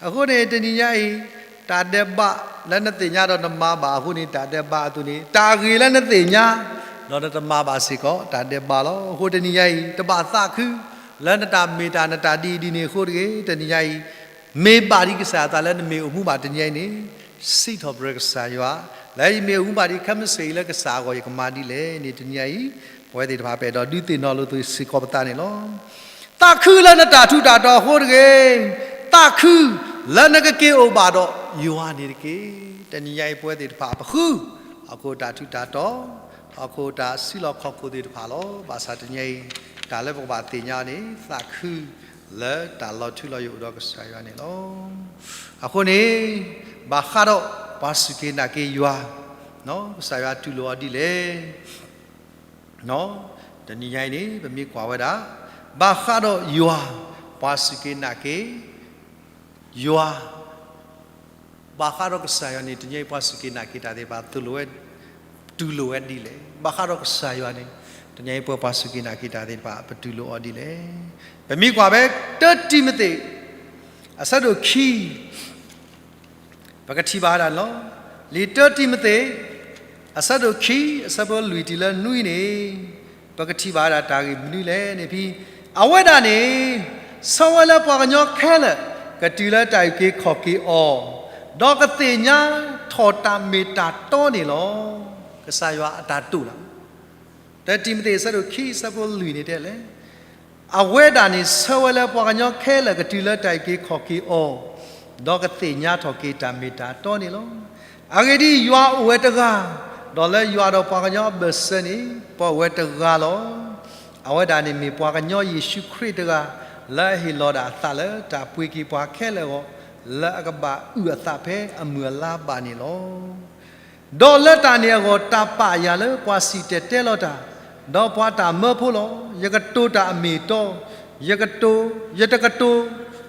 အဃိန့ၣ် တနံၤညါအံၤ တၢ်ဒဲးဘးလၢနသ့ၣ်ညါဒီးနမၤဘၣ်အဃိန့ၣ် တၢ်ဒဲးဘးအသိးန့ၣ်, တၢ်ဂ့ၤလၢနသ့ၣ်ညါ ဒီးနတမၤဘၣ်စ့ၢ်ကီး တၢ်ဒဲးဘးလီၤ. အဃိတနံၤညါအံၤ တဘၣ်သးခု လၢနတၢ်မ့ၢ်တၢ်နတၢ်ဒ်အံၤဒ်န့ၣ်အဃိတဂ့ၤ. တနံၤညါအံၤ မ့ၢ်ဘၣ်ဒ်ကစၢ်အသးလၢနမ့ၢ်အိၣ်မူဘၣ်တနံၤညါအံၤန့ၣ် စံးထီၣ်ပတြၢၤကစၢ်ယွၤ, လၢယမ့ၢ်အိၣ်မူဘၣ်ဒ်ခဲမုၢ်ဆ့ၣ်အံၤလၢကစၢ်အဂီၢ် ယကမၤဒ်လဲၣ်န့ၣ် တနံၤညါအံၤ ပဝဲသ့ၣ်တဖၣ်ပအဲၣ်ဒိးဒုးသ့ၣ်နီၣ်လိာ်သကိးစ့ၢ်ကီးပသးန့ၣ်လီၤ. သးခုလၢနတၢ်ထူးတၢ်တီၤအဃိတဂ့ၤ, သးခုလၢနကက့ၤအိၣ်ဘၣ်ဒီးယွၤန့ၣ်တက့ၢ်. တနံၤညါအံၤ ပဝဲသ့ၣ်တဖၣ်ပဃု ဟီၣ်ခိၣ်တၢ်ထူးတၢ်တီၤ, ဟီၣ်ခိၣ်တၢ်စုလီၢ်ခီၣ်ခိၣ်သ့ၣ်တဖၣ်လီၤ. ဘၣ်ဆၣ်တနံၤညါအံၤ တၢ်လၢပကဘၣ်သ့ၣ်ညါန့ၣ် သးခုလၢတၢ်လီၤထူလီၤယိာ်အိၣ်ဒီးကစၢ်ယွၤန့ၣ်လီၤ. အဃိန့ၣ် ဘၣ်ဃးဒီးပှၤစူၢ်က့ၤနာ်က့ၤယွၤ ကစၢ်ယွၤတူၢ်လိာ်အီၤဒ်လဲၣ်. တနံၤညါအံၤန့ၣ် ပမ့ၢ်ကွၢ်ဝဲဒၣ် ဘၣ်ဃးဒီးယွၤ ပှၤစူၢ်က့ၤနာ်က့ၤ ယွၤ ဘၣ်ဃးဒီးကစၢ်ယွၤန့ၣ် တနံၤညါအံၤပှၤစူၢ်က့ၤနာ်က့ၤတၢ်သ့ၣ်တဖၣ် သိၣ်လိဝဲ တူၢ်လိာ်ဝဲဒ်လဲၣ်. ဘၣ်ဃးဒီးကစၢ်ယွၤန့ၣ် တနံၤညါအံၤပှၤစူၢ်က့ၤနာ်က့ၤတၢ်သ့ၣ်တဖၣ် ပတူၢ်လိာ်အီၤဒ်လဲၣ်. ပမ့ၢ်ကွၢ်ဖဲ တၢတံၤမသ့း အဆၢဒိၣ်ခံ ပကထံၣ်ဘၣ်ဝဲဒၣ်န့ၣ်လီၤ. လံာ်တၢတံၤမသ့း အဆၢဒိၣ်ခံ အဆၢဖိလွံၢ်တုၤလၢနွံန့ၣ် ပကထံၣ်ဘၣ်ဝဲဒၣ်တၢ်ဂ့ၢ်မနုၤလဲၣ်န့ၣ် ဖဲ အဝဲဒၣ်န့ၣ် ဆၢဝဲလၢပှၤကညီခဲလၢာ် ကတုၤလၢတၢ်အုၣ်က့ၤခီၣ်က့ၤအီၤ, ဒီးကသ့ၣ်ညါထီၣ်တၢ်မ့ၢ်တၢ်တီန့ၣ်လီၤ. ကစၢ်ယွၤအတၢ်တိာ်လီၤ. တၢတံၤမသ့း အဆၢဒိၣ်ခံ အဆၢဖိလွံၢ်န့ၣ်တဲလဲၣ် အဝဲဒၣ်န့ၣ် ဆၢဝဲလၢပှၤကညီခဲလၢာ် ကတုၤလၢတၢ်အုၣ်က့ၤခီၣ်က့ၤအီၤ, ဒီးကသ့ၣ်ညါထီၣ်က့ၤတၢ်မ့ၢ်တၢ်တီန့ၣ်လီၤ. အဂ့ၢ်ဒ်အံၤ, ယွၤအိၣ်ဝဲတဂၤ, ဒီးလၢယွၤဒီးပှၤကညီအဘၢၣ်စၢၤန့ၣ် ပအိၣ်ဝဲတဂၤလီၤ. အဝဲဒၣ်န့ၣ်မ့ၢ်ပှၤကညီယ့ၣ်ၡူးခရံာ်တဂၤ လၢအဟ့ၣ်လီၤဒၣ်အသးလၢတၢ်ပှ့ၤက့ၤပှၤခဲလၢာ်အဂီၢ်, လၢအကဘၣ်အုၣ်အသးဖဲအမုၢ်အလါဘၣ်န့ၣ်လီၤ. ဒီးလၢတၢ်န့ၣ်အဂီၢ် တၢ်ပာ်ယၤလၢပှၤစံၣ်တဲၤတဲလီၤတၢ်, ဒီးပှၤတၢ်မၢဖိလီၤ. ယကတိၤတၢ်အမ့ၢ်အတီ, ယကတိၤ, ယတကတိၤ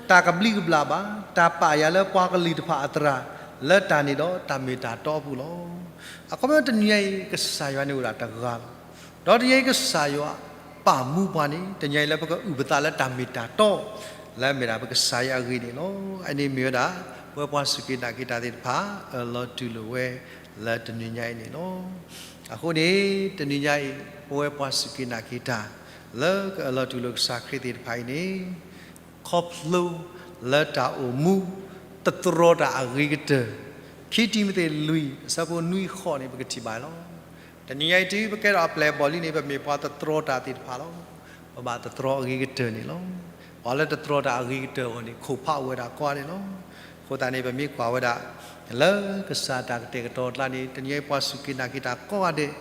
တၢ်ကဘျံးကဘျၣ်ဘၣ်. တၢ်ပာ်ယၤလၢပှၤကလုာ်တဖၣ်အသရၣ်, လၢတၢ်န့ၣ်ဒီးတၢ်မ့ၢ်တၢ်တီအပူၤလီၤ. အခီပညီတနံၤညါအံၤ ကစၢ်ယွၤန့ၣ်အိၣ်ဒၣ်တဂၤလီၤ. ဒီးတနံၤညါအံၤကစၢ်ယွၤပာ်မူပှၤန့ၣ် တနံၤညါအံၤလၢပကအုၣ်ပသးလၢတၢ်မ့ၢ်တၢ်တီ လၢအမ့ၢ်ဒၣ်ပကစၢ်ယွၤအဂ့ၢ်န့ၣ်လီၤ. အန့ၣ်မ့ၢ်ဝဲဒၣ် ပဝဲပှၤစူၢ်က့ၤနာ်က့ၤတၢ်သ့ၣ်တဖၣ် အၢၣ်လီၤတူၢ်လိာ်ဝဲလၢတနံၤညါအံၤန့ၣ်လီၤ. အဃိန့ၣ် တနံၤညါအံၤ ပဝဲပှၤစူၢ်က့ၤနာ်က့ၤတၢ် လၢကအၢၣ်လီၤတူၢ်လိာ်ကစၢ်ခရံာ်သ့ၣ်တဖၣ်အံၤန့ၣ် ခီဖျိလၢတၢ်အိၣ်မူ တတြီတၢ်အဂ့ၤကတၢၢ်, ခံတံၤမသ့းလွံၢ် အဆၢဖိနွံဃိးန့ၣ် ပကထံၣ်ဘၣ်လီၤ. တနံၤညါအံၤတုၤပကဲထီၣ်အပျဲၢ်အဘီၣ်လံန့ၣ် ပမ့ၢ်ပှၤတတြီတၢ်သ့ၣ်တဖၣ်လီၤ. ပဘၣ်တတြီအဂ့ၤကတၢၢ်န့ၣ်လီၤ. ပှၤလၢတတြီတၢ်အဂ့ၤကတၢၢ်အဂီၢ်န့ၣ် ခိၣ်ဖးအိၣ်ဝဲဒၣ်ကိးဂၤဒဲးလီၤ. အဃိသတးန့ၣ် ပမ့ၢ်ကွၢ်ဝဲဒၣ် လၢကစၢ်တၢ်ကတဲာ်ကတီၤအကျါန့ၣ် တနံၤညါအံၤပှၤစူၢ်က့ၤနာ်က့ၤတၢ်ကိးဂၤဒဲး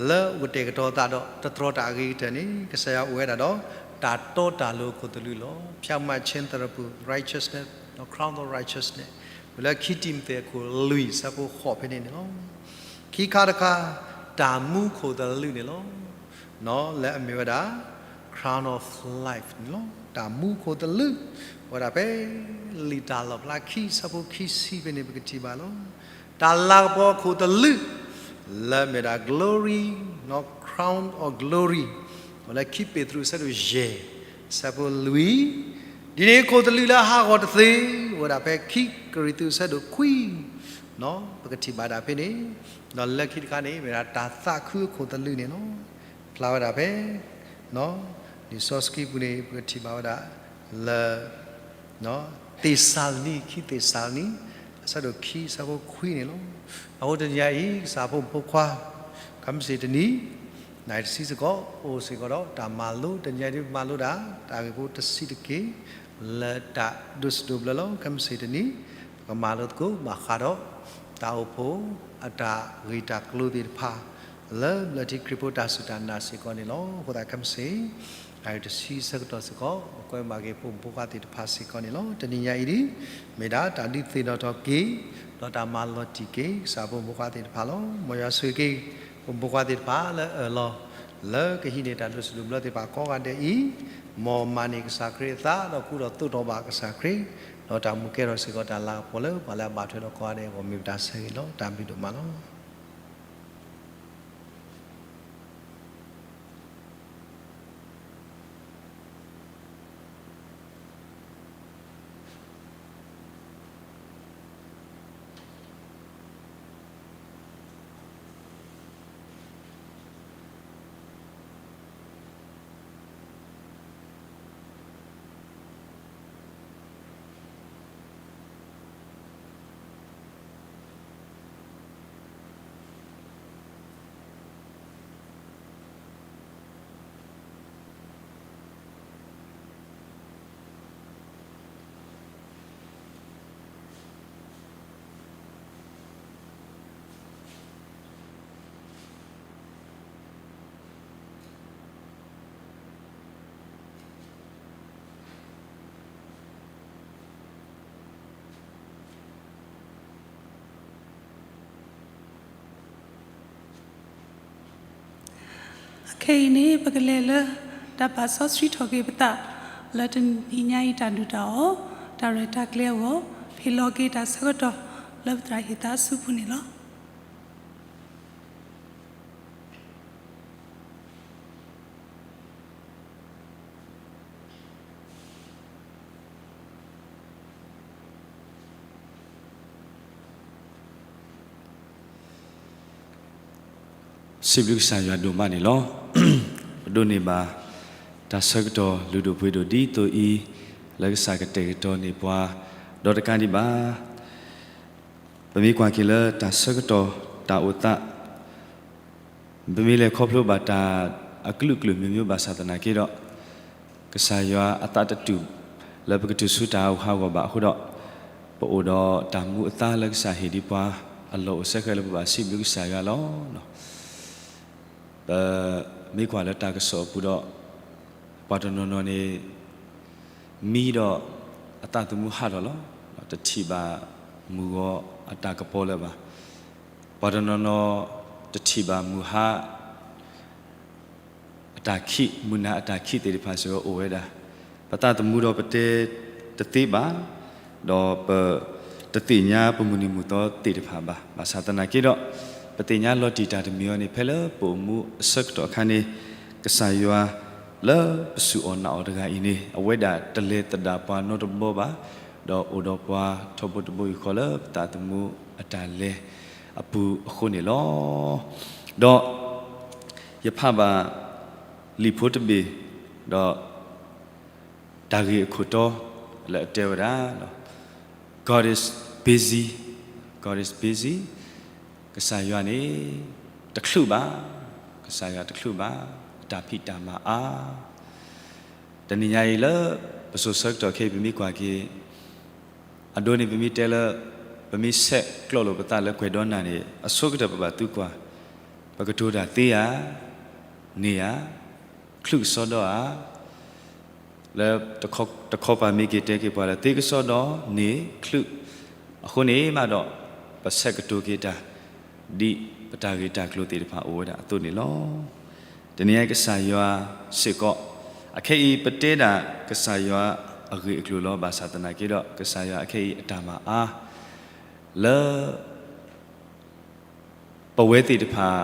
လၢအကတဲာ်ကတီၤအသးဒီး တတြီတၢ်အဂ့ၤကတၢၢ်န့ၣ် ကစၢ်ယွၤအိၣ်ဝဲဒၣ်ဒီး တၢ်တီတၢ်လိၤအခိၣ်သလုးလီၤ. ဖြောင့်မတ်ခြင်းသရဖူ righteousness, crown of righteousness လၢခံတံၤမသ့းအခိၣ် လွံၢ် အဆၢဖိဃိးဖဲန့ၣ်န့ၣ်လီၤ. ခံခါတခါ တၢ်မူခိၣ်သလုးန့ၣ်လီၤ. လၢအမ့ၢ်ဝဲဒၣ် crown of life န့ၣ်လီၤ. တၢ်မူခိၣ်သလုး, ဝဲဒၣ်ဖဲ လံာ်တၢ်လီၣ်ဖျါခံ ဆၢဖိခံဆံဖဲန့ၣ် ပကထံၣ်ဘၣ်လီၤ. တၢ်လၤကပီၤခိၣ်သလုး လၢမ့ၢ်ဒၣ် glory, နီၢ် crown of glory, ဝဲလၢခံပ့းတရူးအဆၢဒိၣ်ယဲၢ် ဆၢဖိလွံၢ်, ဒ်န့ၣ်ခိၣ်သလုးလၢအဟးဂီၤတသ့ ဝဲဒၣ်ဖဲခံကရံၣ်သူး အဆၢဒိၣ်ခွံ, ပကထံၣ်ဘၣ်ဒၣ်ဖဲန့ၣ်, ဒီးလၢခံတခါန့ၣ် မ့ၢ်ဒၣ်တၢ်သးခုအခိၣ်သလုးန့ၣ်လီၤ. ဖျါဝဲဒၣ်ဖဲ လံာ်စီဆှံပူၤန့ၣ် ပကထံၣ်ဘၣ်ဝဲဒၣ်လၢ သ့းစၤလနံ, ခံသ့းစၤလနံ အဆၢဒိၣ်ခံ အဆၢဖိခွံန့ၣ်လီၤ. အဃိတနံၤညါအံၤ ကစၢ်ဖိမုၣ်ဖိခွါ ခဲမုၢ်ဆ့ၣ်တနံၤ နၣ်ရံၣ်တဆံစ့ၢ်ကီး အိၣ်စ့ၢ်ကီးဒီးတၢ်မၤလိ, တနံၤညါအံၤ ပမၤလိဒၣ် တၢ်ဂ့ၢ်ဖိတဆံးတက့ၢ် လၢတၢ်ဒိးစံးဒိးဘျၢလီၤ. ခဲမုၢ်ဆ့ၣ်တနံၤ ပကမၤလိသကိးဘၣ်ဃးဒီး တၢ်အိၣ်ဖှိၣ်အတၢ်ဂ့ၢ်တၢ်ကျိၤသ့ၣ်တဖၣ် လၢဘျၢထံခရံာ်ဖိတၢ်စူၢ်တၢ်နာ်စ့ၢ်ကီးန့ၣ်လီၤ. အဃိသတးခဲမုၢ်ဆ့ၣ် နၣ်ရံၣ်တဆံဆၢကတီၢ်စ့ၢ်ကီး ပကွဲမၤက့ၤဖိမုၣ်ဖိခွါသ့ၣ်တဖၣ်စ့ၢ်ကီးန့ၣ်လီၤ. တနံၤညါအံၤဒ် မ့ၢ်ဒၣ်တၢ်ဒုးသ့ၣ်နီၣ်ထီၣ်က့ၤ ဒီးတၢ်မၤလီၤတံၢ်က့ၤ ကစၢ်ဖိမုၣ်ဖိခွါသ့ၣ်တဖၣ်လီၤ. မ်ယွၤဆိၣ်ဂ့ၤက့ၤ ဖိမုၣ်ဖိခွါသ့ၣ်တဖၣ်လၢအၢၣ်လီၤ လၢကဟံးန့ၢ်တၢ်ဒိးစံးဒိးဘျၢသ့ၣ်တဖၣ်ကိးဂၤဒဲးအံၤ, မ်မၤန့ၢ်ကစၢ်ခရံာ်အသး ဒီးကူဒီးသိးထီၣ်ဘၣ်ကစၢ်ခရံာ်, ဒီးတၢ်မူကဲထီၣ်စ့ၢ်ကီးတၢ်လၤကပီၤလၢပှၤလၢအဘၣ်ထွဲဒီးကိးဂၤဒဲးအဂီၢ် မ့ၢ်ပတၢ်ဆၢဂ့ၤလီၤ. တၢ်ဘျုးဒိၣ်မးလီၤ. အခဲအံၤန့ၣ် ပကလဲၤလၢ တၢ်ပာ်စီဆှံထီၣ်က့ၤပသး လၢတနံၤညါအံၤတၢ်ဒုၣ်တၢ်အီၣ် တၢ်ရဲၣ်တၢ်ကျဲၤအဂီၢ် ဟ့ၣ်လီၤက့ၤတၢ်ဆၢကတီၢ် လၢပသရၣ်ဟ့ၣ်သးအစုပူၤန့ၣ်လီၤ. စံးဘျုးကစၢ်ယွၤဒိၣ်မးန့ၣ်လီၤ. ပဒိးန့ၢ်ဘၣ် တၢ်ဆၢကတီၢ်လုၢ်ဒိၣ်ပှ့ၤဒိၣ်ဒ်သိးအံၤ လၢကစၢ်ကတဲာ်ကတီၤန့ၢ်ပှၤ ဒီးတကးဒံးဘၣ် ပမ့ၢ်ကွၢ်က့ၤလၢတၢ်ဆၢကတီၢ်တၢ်အိၣ်သး ပမ့ၢ်လဲၤခီဖျိဘၣ်တၢ်အကလုာ်ကလုာ်မံၤမံၤဘၣ်ဆၣ်သနာ်က့ဒီး ကစၢ်ယွၤအသးတတူာ်လၢပကတုၤဆူတၢ်ဟးဂူာ်ဟးဂီၤဘၣ်အဃိဒီး ပအိၣ်ဒီးတၢ်မူအသါလၢကစၢ်ဟ့ၣ်ဒံးပှၤအလီၢ်အိၣ်စဲဃဲလၢပဘၣ်စံးဘျုးကစၢ်ယွၤလီၤ. ပမ့ၢ်ကွၢ်လၢတၢ်ကစီၣ်အပူၤဒီး ပှၤတနီၤနီၤန့ၣ် မံဒီးအသးသမူဟးထီၣ်လီၤ. တထံၣ်ဘၣ်မုၢ်ဂီၤအတၢ်ကပီၤလၢၤဘၣ်. ပှၤတနီၤနီၤ တထံၣ်ဘၣ်မုၢ်ဟါ အတၢ်ခံး မုၢ်နၤအတၢ်ခံးသ့ၣ်တဖၣ်စ့ၢ်ကီးအိၣ်ဝဲဒၣ်. ပသးသမူဒီးပတဲတသ့ဘၣ်, ဒီးပတသ့ၣ်ညါပမုၢ်နံၤမုၢ်သီသ့ၣ်တဖၣ်ဘၣ်. ဘၣ်ဆၣ်သနာ်က့ဒီး ပသ့ၣ်ညါလီၤတံၢ်တၢ်တမံၤအံၤန့ၣ် ဖဲလၢပအိၣ်မူအဆၢကတီၢ်အခါန့ၣ် ကစၢ်ယွၤလၢပစူၢ်အီၣ်နာ်အီၣ်တဂၤအံၤန့ၣ် အဝဲဒၣ်တလဲၤသဒၣ်ပှၤနီတဘျီဘၣ်, ဒီးအိၣ်ဒီးပှၤထီဘိတဘိယူၢ်ဃီလၢပသးသမူအတၢ်လဲၤအပူၤအဃိန့ၣ်လီၤ. ဒီး ယဖးဘၣ်လံာ်ဖိတဘ့ၣ်, ဒီးတၢ်ဂ့ၢ်အခိၣ်တီလၢအတဲဝဲဒၣ်, God is busy, God is busy, ကစၢ်ယွၤန့ၣ် တချုးဘၣ်, ကစၢ်ယွၤတချုးဘၣ်, အတၢ်ဖံးတၢ်မၤအါ တနံၤညါအံၤလၢ ပစိၤဆၢကတီၢ်ခဲအံၤ ပမ့ၢ်ကွၢ်က့ၤ အဒိန့ၣ် ပမ့ၢ်တဲလၢ ပမ့ၢ်ဆဲးကျိးလိာ်ပသးလၢကွဲးဒီးနၤန့ၣ် အဆိကတၢၢ်ပဘၣ်သံကွၢ်, ပကတိၤတၢ်သ့ဧါ, န့ၢ်ဧါ, ချုးကစီဒီဧါ, လၢတခီပၤမ့ၢ်က့ၤတဲက့ၤပှၤလၢ သ့ကစီဒီန့ၢ်ချုး, အဃိန့ၣ်မးဒီး ပဆဲးကတိၤက့ၤတၢ် ဒ်ပတၢ်ဂ့ၢ်တၢ်ကျိၤသ့ၣ်တဖၣ်အိၣ်ဝဲဒၣ်အသိးန့ၣ်လီၤ. တနံၤအံၤကစၢ်ယွၤစ့ၢ်ကီး အခဲအံၤပတဲဒၣ်ကစၢ်ယွၤအဂ့ၢ်အကျိၤလီၤ. ဘၣ်ဆၣ်သနာ်က့ဒီး ကစၢ်ယွၤအခဲအံၤအတၢ်မၤအါ လၢ ပဝဲသ့ၣ်တဖၣ်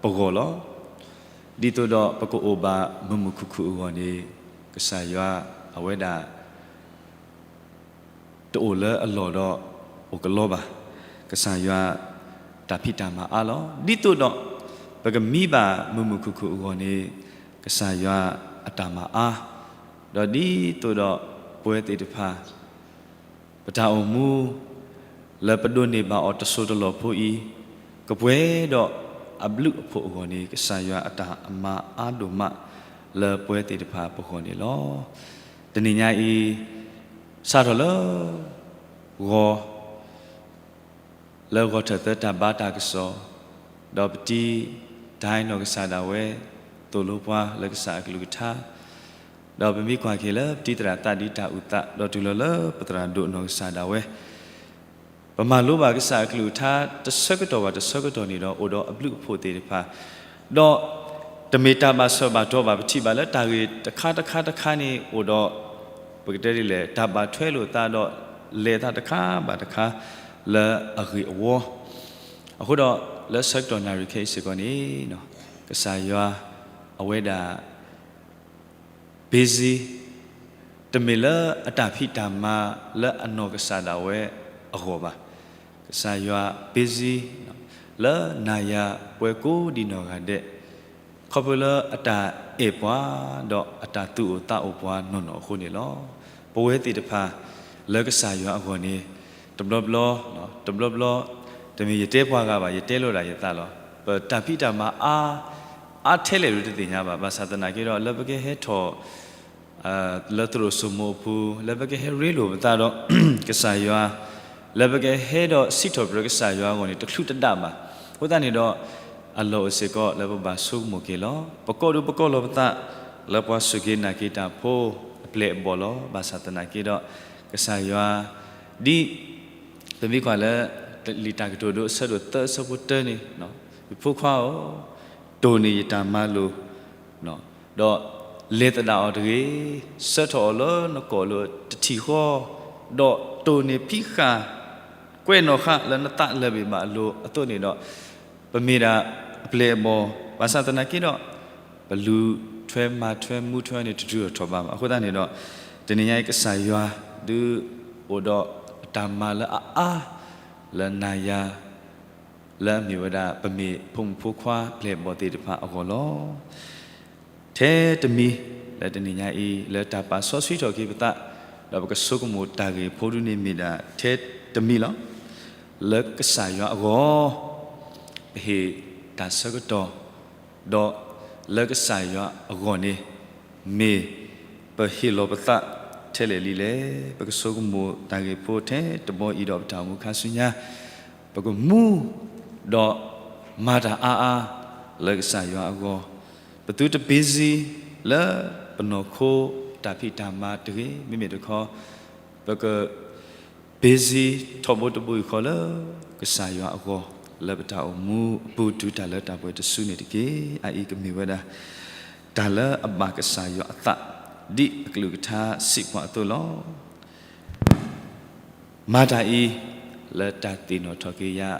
ပဂီၢ်လီၤ. ဒ်သိးဒီးပကအိၣ်ဘၣ်မုာ်မုာ်ခုၣ်ခုၣ်အဂီၢ်န့ၣ် ကစၢ်ယွၤအဝဲဒၣ် တအိၣ်လၢအလီၢ်ဒီးအိၣ်ကလီဘၣ်. ကစၢ်ယွၤတၢ်ဖံးတၢ်မၤအါလီၤ. ဒ်သိးဒီး ပကမံဘၣ်မုာ်မုာ်ခုၣ်ခုၣ်အဂီၢ်န့ၣ် ကစၢ်ယွၤအတၢ်မၤအါ, ဒီးဒ်သိးဒီးပဝဲသ့ၣ်တဖၣ် ပတၢ်အိၣ်မူ လၢပဒိးန့ၢ်ဘၣ်အီၤတစိၢ်တလီၢ်ဖိအံၤ ကပှဲၤဒီးအဘျုးအဖှိၣ်အဂီၢ်န့ၣ် ကစၢ်ယွၤအတၢ်မၤအါဒိၣ်မး လၢပဝဲသ့ၣ်တဖၣ်ပဂီၢ်န့ၣ်လီၤ. တနံၤညါအံၤ စးထီၣ်လၢ ဂီၤ လၢဂီၤထၢၣ်သၢတၢ်ဘါတၢ်ကစီၣ်, ဒီးပတံၤ ဒဲနီၢ်ကစၢ်ဒၣ်ဝဲ သိၣ်လိပှၤလၢကစၢ်အကလုၢ်ကထါ, ဒီးပမ့ၢ်ကွၢ်က့ၤလၢပတံၤသရၣ်သးဒ်တၢ်အုၣ်သး ဒီးတုၤလီၤလၢပသရၣ်ဒိၣ်နီၢ်ကစၢ်ဒၣ်ဝဲ ပမၤလိဘၣ်ကစၢ်အကလုၢ်ကထါ တဆၢကတီၢ်ဘၣ်တဆၢကတီၢ်န့ၣ်ဒီး အိၣ်ဒီးအဘျုးအဖှိၣ်သ့ၣ်တဖၣ်, ဒီး တမ့ၢ်တၢ်ဘၣ်ဆၢဘၣ်တီၤဘၣ် ပထံၣ်ဘၣ်လၢတၢ်ဂ့ၢ်တခါတခါတခါန့ၣ် အိၣ်ဒီး ပကတဲဒ်လဲၣ် တၢ်ဘၣ်ထွဲလိာ်သးဒီး လဲၤသးတခါဘၣ်တခါ လၢအဂ့ၢ်အဝီ, အဃိဒီး လၢဆၢကတီၢ်နၣ်ရံၣ်ခဲအံၤစ့ၢ်ကီးန့ၣ် ကစၢ်ယွၤ အဝဲဒၣ် busy တမ့ၢ်လၢအတၢ်ဖံးတၢ်မၤလၢအနီၢ်ကစၢ်ဒၣ်ဝဲအဂီၢ်ဘၣ်. ကစၢ်ယွၤ busy လၢနၤယၤပဝဲကိးဒံနီၢ်ဂၤဒဲး, ခီဖျိလၢအတၢ်အဲၣ်ပှၤ ဒီးအတၢ်သူၣ်အိၣ်သးအိၣ်ပှၤနီၢ်နီၢ်အဃိန့ၣ်လီၤ. ပဝဲသ့ၣ်တဖၣ် လၢကစၢ်ယွၤအဂီၢ်န့ၣ် တဘျီဘျီ တဘျီဘျီ တမ့ၢ်ယတဲပှၤဂၤဘၣ် ယတဲလိာ်ဒၣ်ယသးလီၤ. ပတၢ်ဖံးတၢ်မၤအါ အါထဲလဲၣ်ဒုးတသ့ၣ်ညါဘၣ်. ဘၣ်ဆၣ်သနာ်က့ဒီး လၢပကဟဲထီၣ် လၢသရိာ်စိမိၤအပူၤ လၢပကဟဲရ့လိာ်ပသးဒီး ကစၢ်ယွၤ, လၢပကဟဲဒီးစံးထီၣ်ပတြၢၤကစၢ်ယွၤအဂီၢ်န့ၣ် တချုးတဒၣ်ဘၣ်. အဃိသတးန့ၣ်ဒီး အလီၢ်အိၣ်စ့ၢ်ကီးလၢပဘၣ်ဆိကမိၣ်က့ၤလီၤ. ပကိးဒုးပကိးလီၤပသး လၢပှၤစူၢ်က့ၤနာ်က့ၤတၢ်ဖိအပျဲၢ်အဘီၣ်လီၤ. ဘၣ်ဆၣ်သနာ်က့ဒီး ကစၢ်ယွၤ ဒ် ပမ့ၢ်ကွၢ်လၢ လံာ်တၢ်ကတိၤဒိအဆၢဒိၣ်သၢအဆၢဖိတၢန့ၣ်, ယဖိခွါဧၢ, တိၢ်န့ၢ်ယတၢ်မၤလိာ် ဒီးလဲၤသဒၣ်အီၤတဂ့ၤ, ဆှၢထီၣ်အီၤလၢနကိာ်လၢတထံၣ်ဃီ, ဒီးတိၢ်န့ၢ်ဖံးဃာ် ကွဲးနီၣ်ဃာ်လၢနသးလၢာ်ဘ့ၣ်ဘၣ်အလိၤအသိးန့ၣ်ဒီး, ပမ့ၢ်ဒၣ်အပျဲၢ်အဘီၣ်, ဘၣ်ဆၣ်သနာ်က့ဒီး ပလူၤထွဲမၤထွဲမူထွဲန့ၣ် တတုၤထီၣ်ထီၣ်ဘးဘၣ်. အဃိသတးန့ၣ်ဒီး တနံၤညါအံၤကစၢ်ယွၤ ဒုးအိၣ်ဒီးအတၢ်မၤလၢအအါ လၢနၤယၤ လၢအမ့ၢ်ဝဲဒၣ် ပမ့ၢ်ဖိမုၣ်ဖိခွါပျဲၢ်အဘီၣ်သ့ၣ်တဖၣ်အဂီၢ်လီၤ. ထဲတမံၤ လၢတနံၤညါအံၤ လၢတၢ်ပာ်စီဆှံထီၣ်က့ၤပသး ဒီးပကဆိကမိၣ်တၢ်ဂ့ၢ်ဖိဒုန့ၣ်မ့ၢ်ဒၣ်ထဲတမံၤလီၤ. လၢကစၢ်ယွၤအဂီၢ် ပဟ့ၣ်တၢ်ဆၢကတီၢ်, ဒီးလၢကစၢ်ယွၤအဂီၢ်န့ၣ် မ့ၢ်ပဟ့ၣ်လီၤပသးထဲလဲၣ်လံလဲၣ်. ပကဆိကမိၣ်တၢ်ဂ့ၢ်ဖိထဲတဘီအံၤဒီးပတၢ်အိၣ်မူခါဆူညါ ပကမူ ဒီးမၤတၢ်အါအါ လၢကစၢ်ယွၤအဂီၢ်, ပသုတ busy လၢပနီၢ်ခိတၢ်ဖံးတၢ်မၤတဂ့ၤ, မ့မ့ၢ်တခီ ပက busy ထီဘိတဘိယူၢ်ဃီလၢ ကစၢ်ယွၤအဂီၢ် လၢပတၢ်အိၣ်မူအပူၤတုၤတၢ်လၢတၢ်ပှဲၤတစုန့ၣ်တက့ၢ်. အအံၤကမ့ၢ်ဝဲဒၣ် တၢ်လၢအဘၣ်ကစၢ်ယွၤအသး ဒ်အကလုၢ်ကထါစံးပှၤအသိးလီၤ. မၤတၢ်အံၤ လၢတၢ်သ့ၣ်နီၣ်ထီၣ်က့ၤယၤ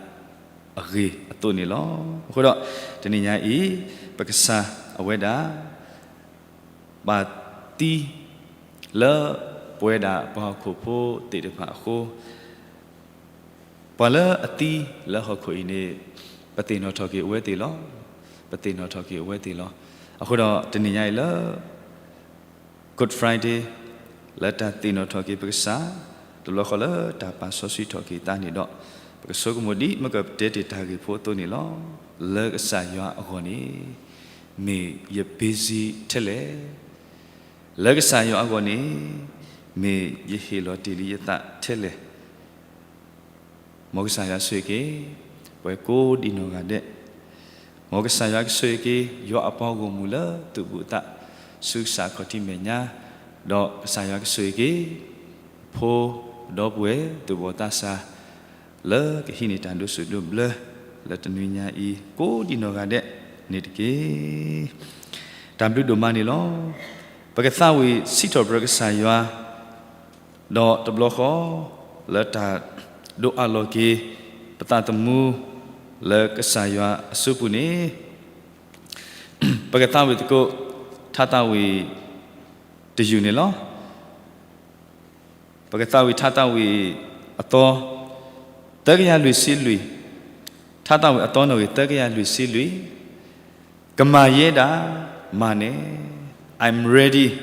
အဂ့ၢ်အသိးန့ၣ်လီၤ. အဃိဒီး တနံၤညါအံၤ ပကစၢ်အဝဲဒၣ် ပာ်သံ လၢပဝဲဒၣ်ပှၤဟီၣ်ခိၣ်ဖိသ့ၣ်တဖၣ်အဃိ, ပှၤလၢအသံလၢဟီၣ်ခိၣ်အံၤန့ၣ် ပသ့ၣ်နီၣ်ထီၣ်က့ၤအဝဲသ့ၣ်လီၤ. ပသ့ၣ်နီၣ်ထီၣ်က့ၤအဝဲသ့ၣ်လီၤ. အဃိဒီးတနံၤညါအံၤလၢ Good Friday လၢတၢ်သ့ၣ်နီၣ်ထီၣ်က့ၤပကစၢ် တဘျီဃီလၢတၢ်ပာ်စီဆှံထီၣ်က့ၤသးန့ၣ်ဒီး, ပကဆိကမိၣ်ဒ်မ့ၢ်ကပတဲတ့ၢ်တၢ်ဂ့ၢ်ဖိအသိးန့ၣ်လီၤ. လၢကစၢ်ယွၤအဂီၢ်န့ၣ် မ့ၢ်ယ busy ထဲလဲၣ်. လၢကစၢ်ယွၤအဂီၢ်န့ၣ် မ့ၢ်ယဟ့ၣ်လီၤတ့ၢ်လံယသးထဲလဲၣ်. မ်ကစၢ်ယွၤဆိၣ်ဂ့ၤက့ၤ ပဝဲကိးဒံနီၢ်ဂၤဒဲး, မ်ကစၢ်ယွၤကဆိၣ်ဂ့ၤက့ၤ ယွၤအပှၤဂီၢ်မုၢ်လၢသူၣ်ဘူးအသး ဆူကစၢ်ခီၣ်ထံးမဲာ်ညါ, ဒီးကစၢ်ယွၤကဆိၣ်ဂ့ၤက့ၤ ဖိ ဒီပုၢ်ဝဲၢ် သူၣ်ဘီၣ်သးစၢ် လၢကဟံးန့ၢ်တၢ်ဒိးစူၣ်ဒိးဘျၢ လၢတနွံညါအံၤ ကိးဒံနီၢ်ဂၤဒဲးန့ၣ်တက့ၢ်. တၢ်ဘျုးဒိၣ်မးန့ၣ်လီၤ. ပကသးဝံၣ်စံးထီၣ်ပတြၢၤကစၢ်ယွၤ, ဒီးတဘျီဃီ လၢတၢ်ဒိးအးလီၤက့ၤ ပသးသမူ လၢကစၢ်ယွၤအစုပူၤန့ၣ် ပကသးဝံၣ်သကိး ထါသးဝံၣ်တယုၢ်န့ၣ်လီၤ. ပကသးဝံၣ်ထါသးဝံၣ်အသီ သၢကယၤလွံၢ်ဆံလွံၢ်, ထါသးဝံၣ်အသီနီၣ်ဂံၢ် သၢကယၤလွံၢ်ဆံလွံၢ်, ကမၤယဲဒၣ်မၤန့ၣ်, I'm ready,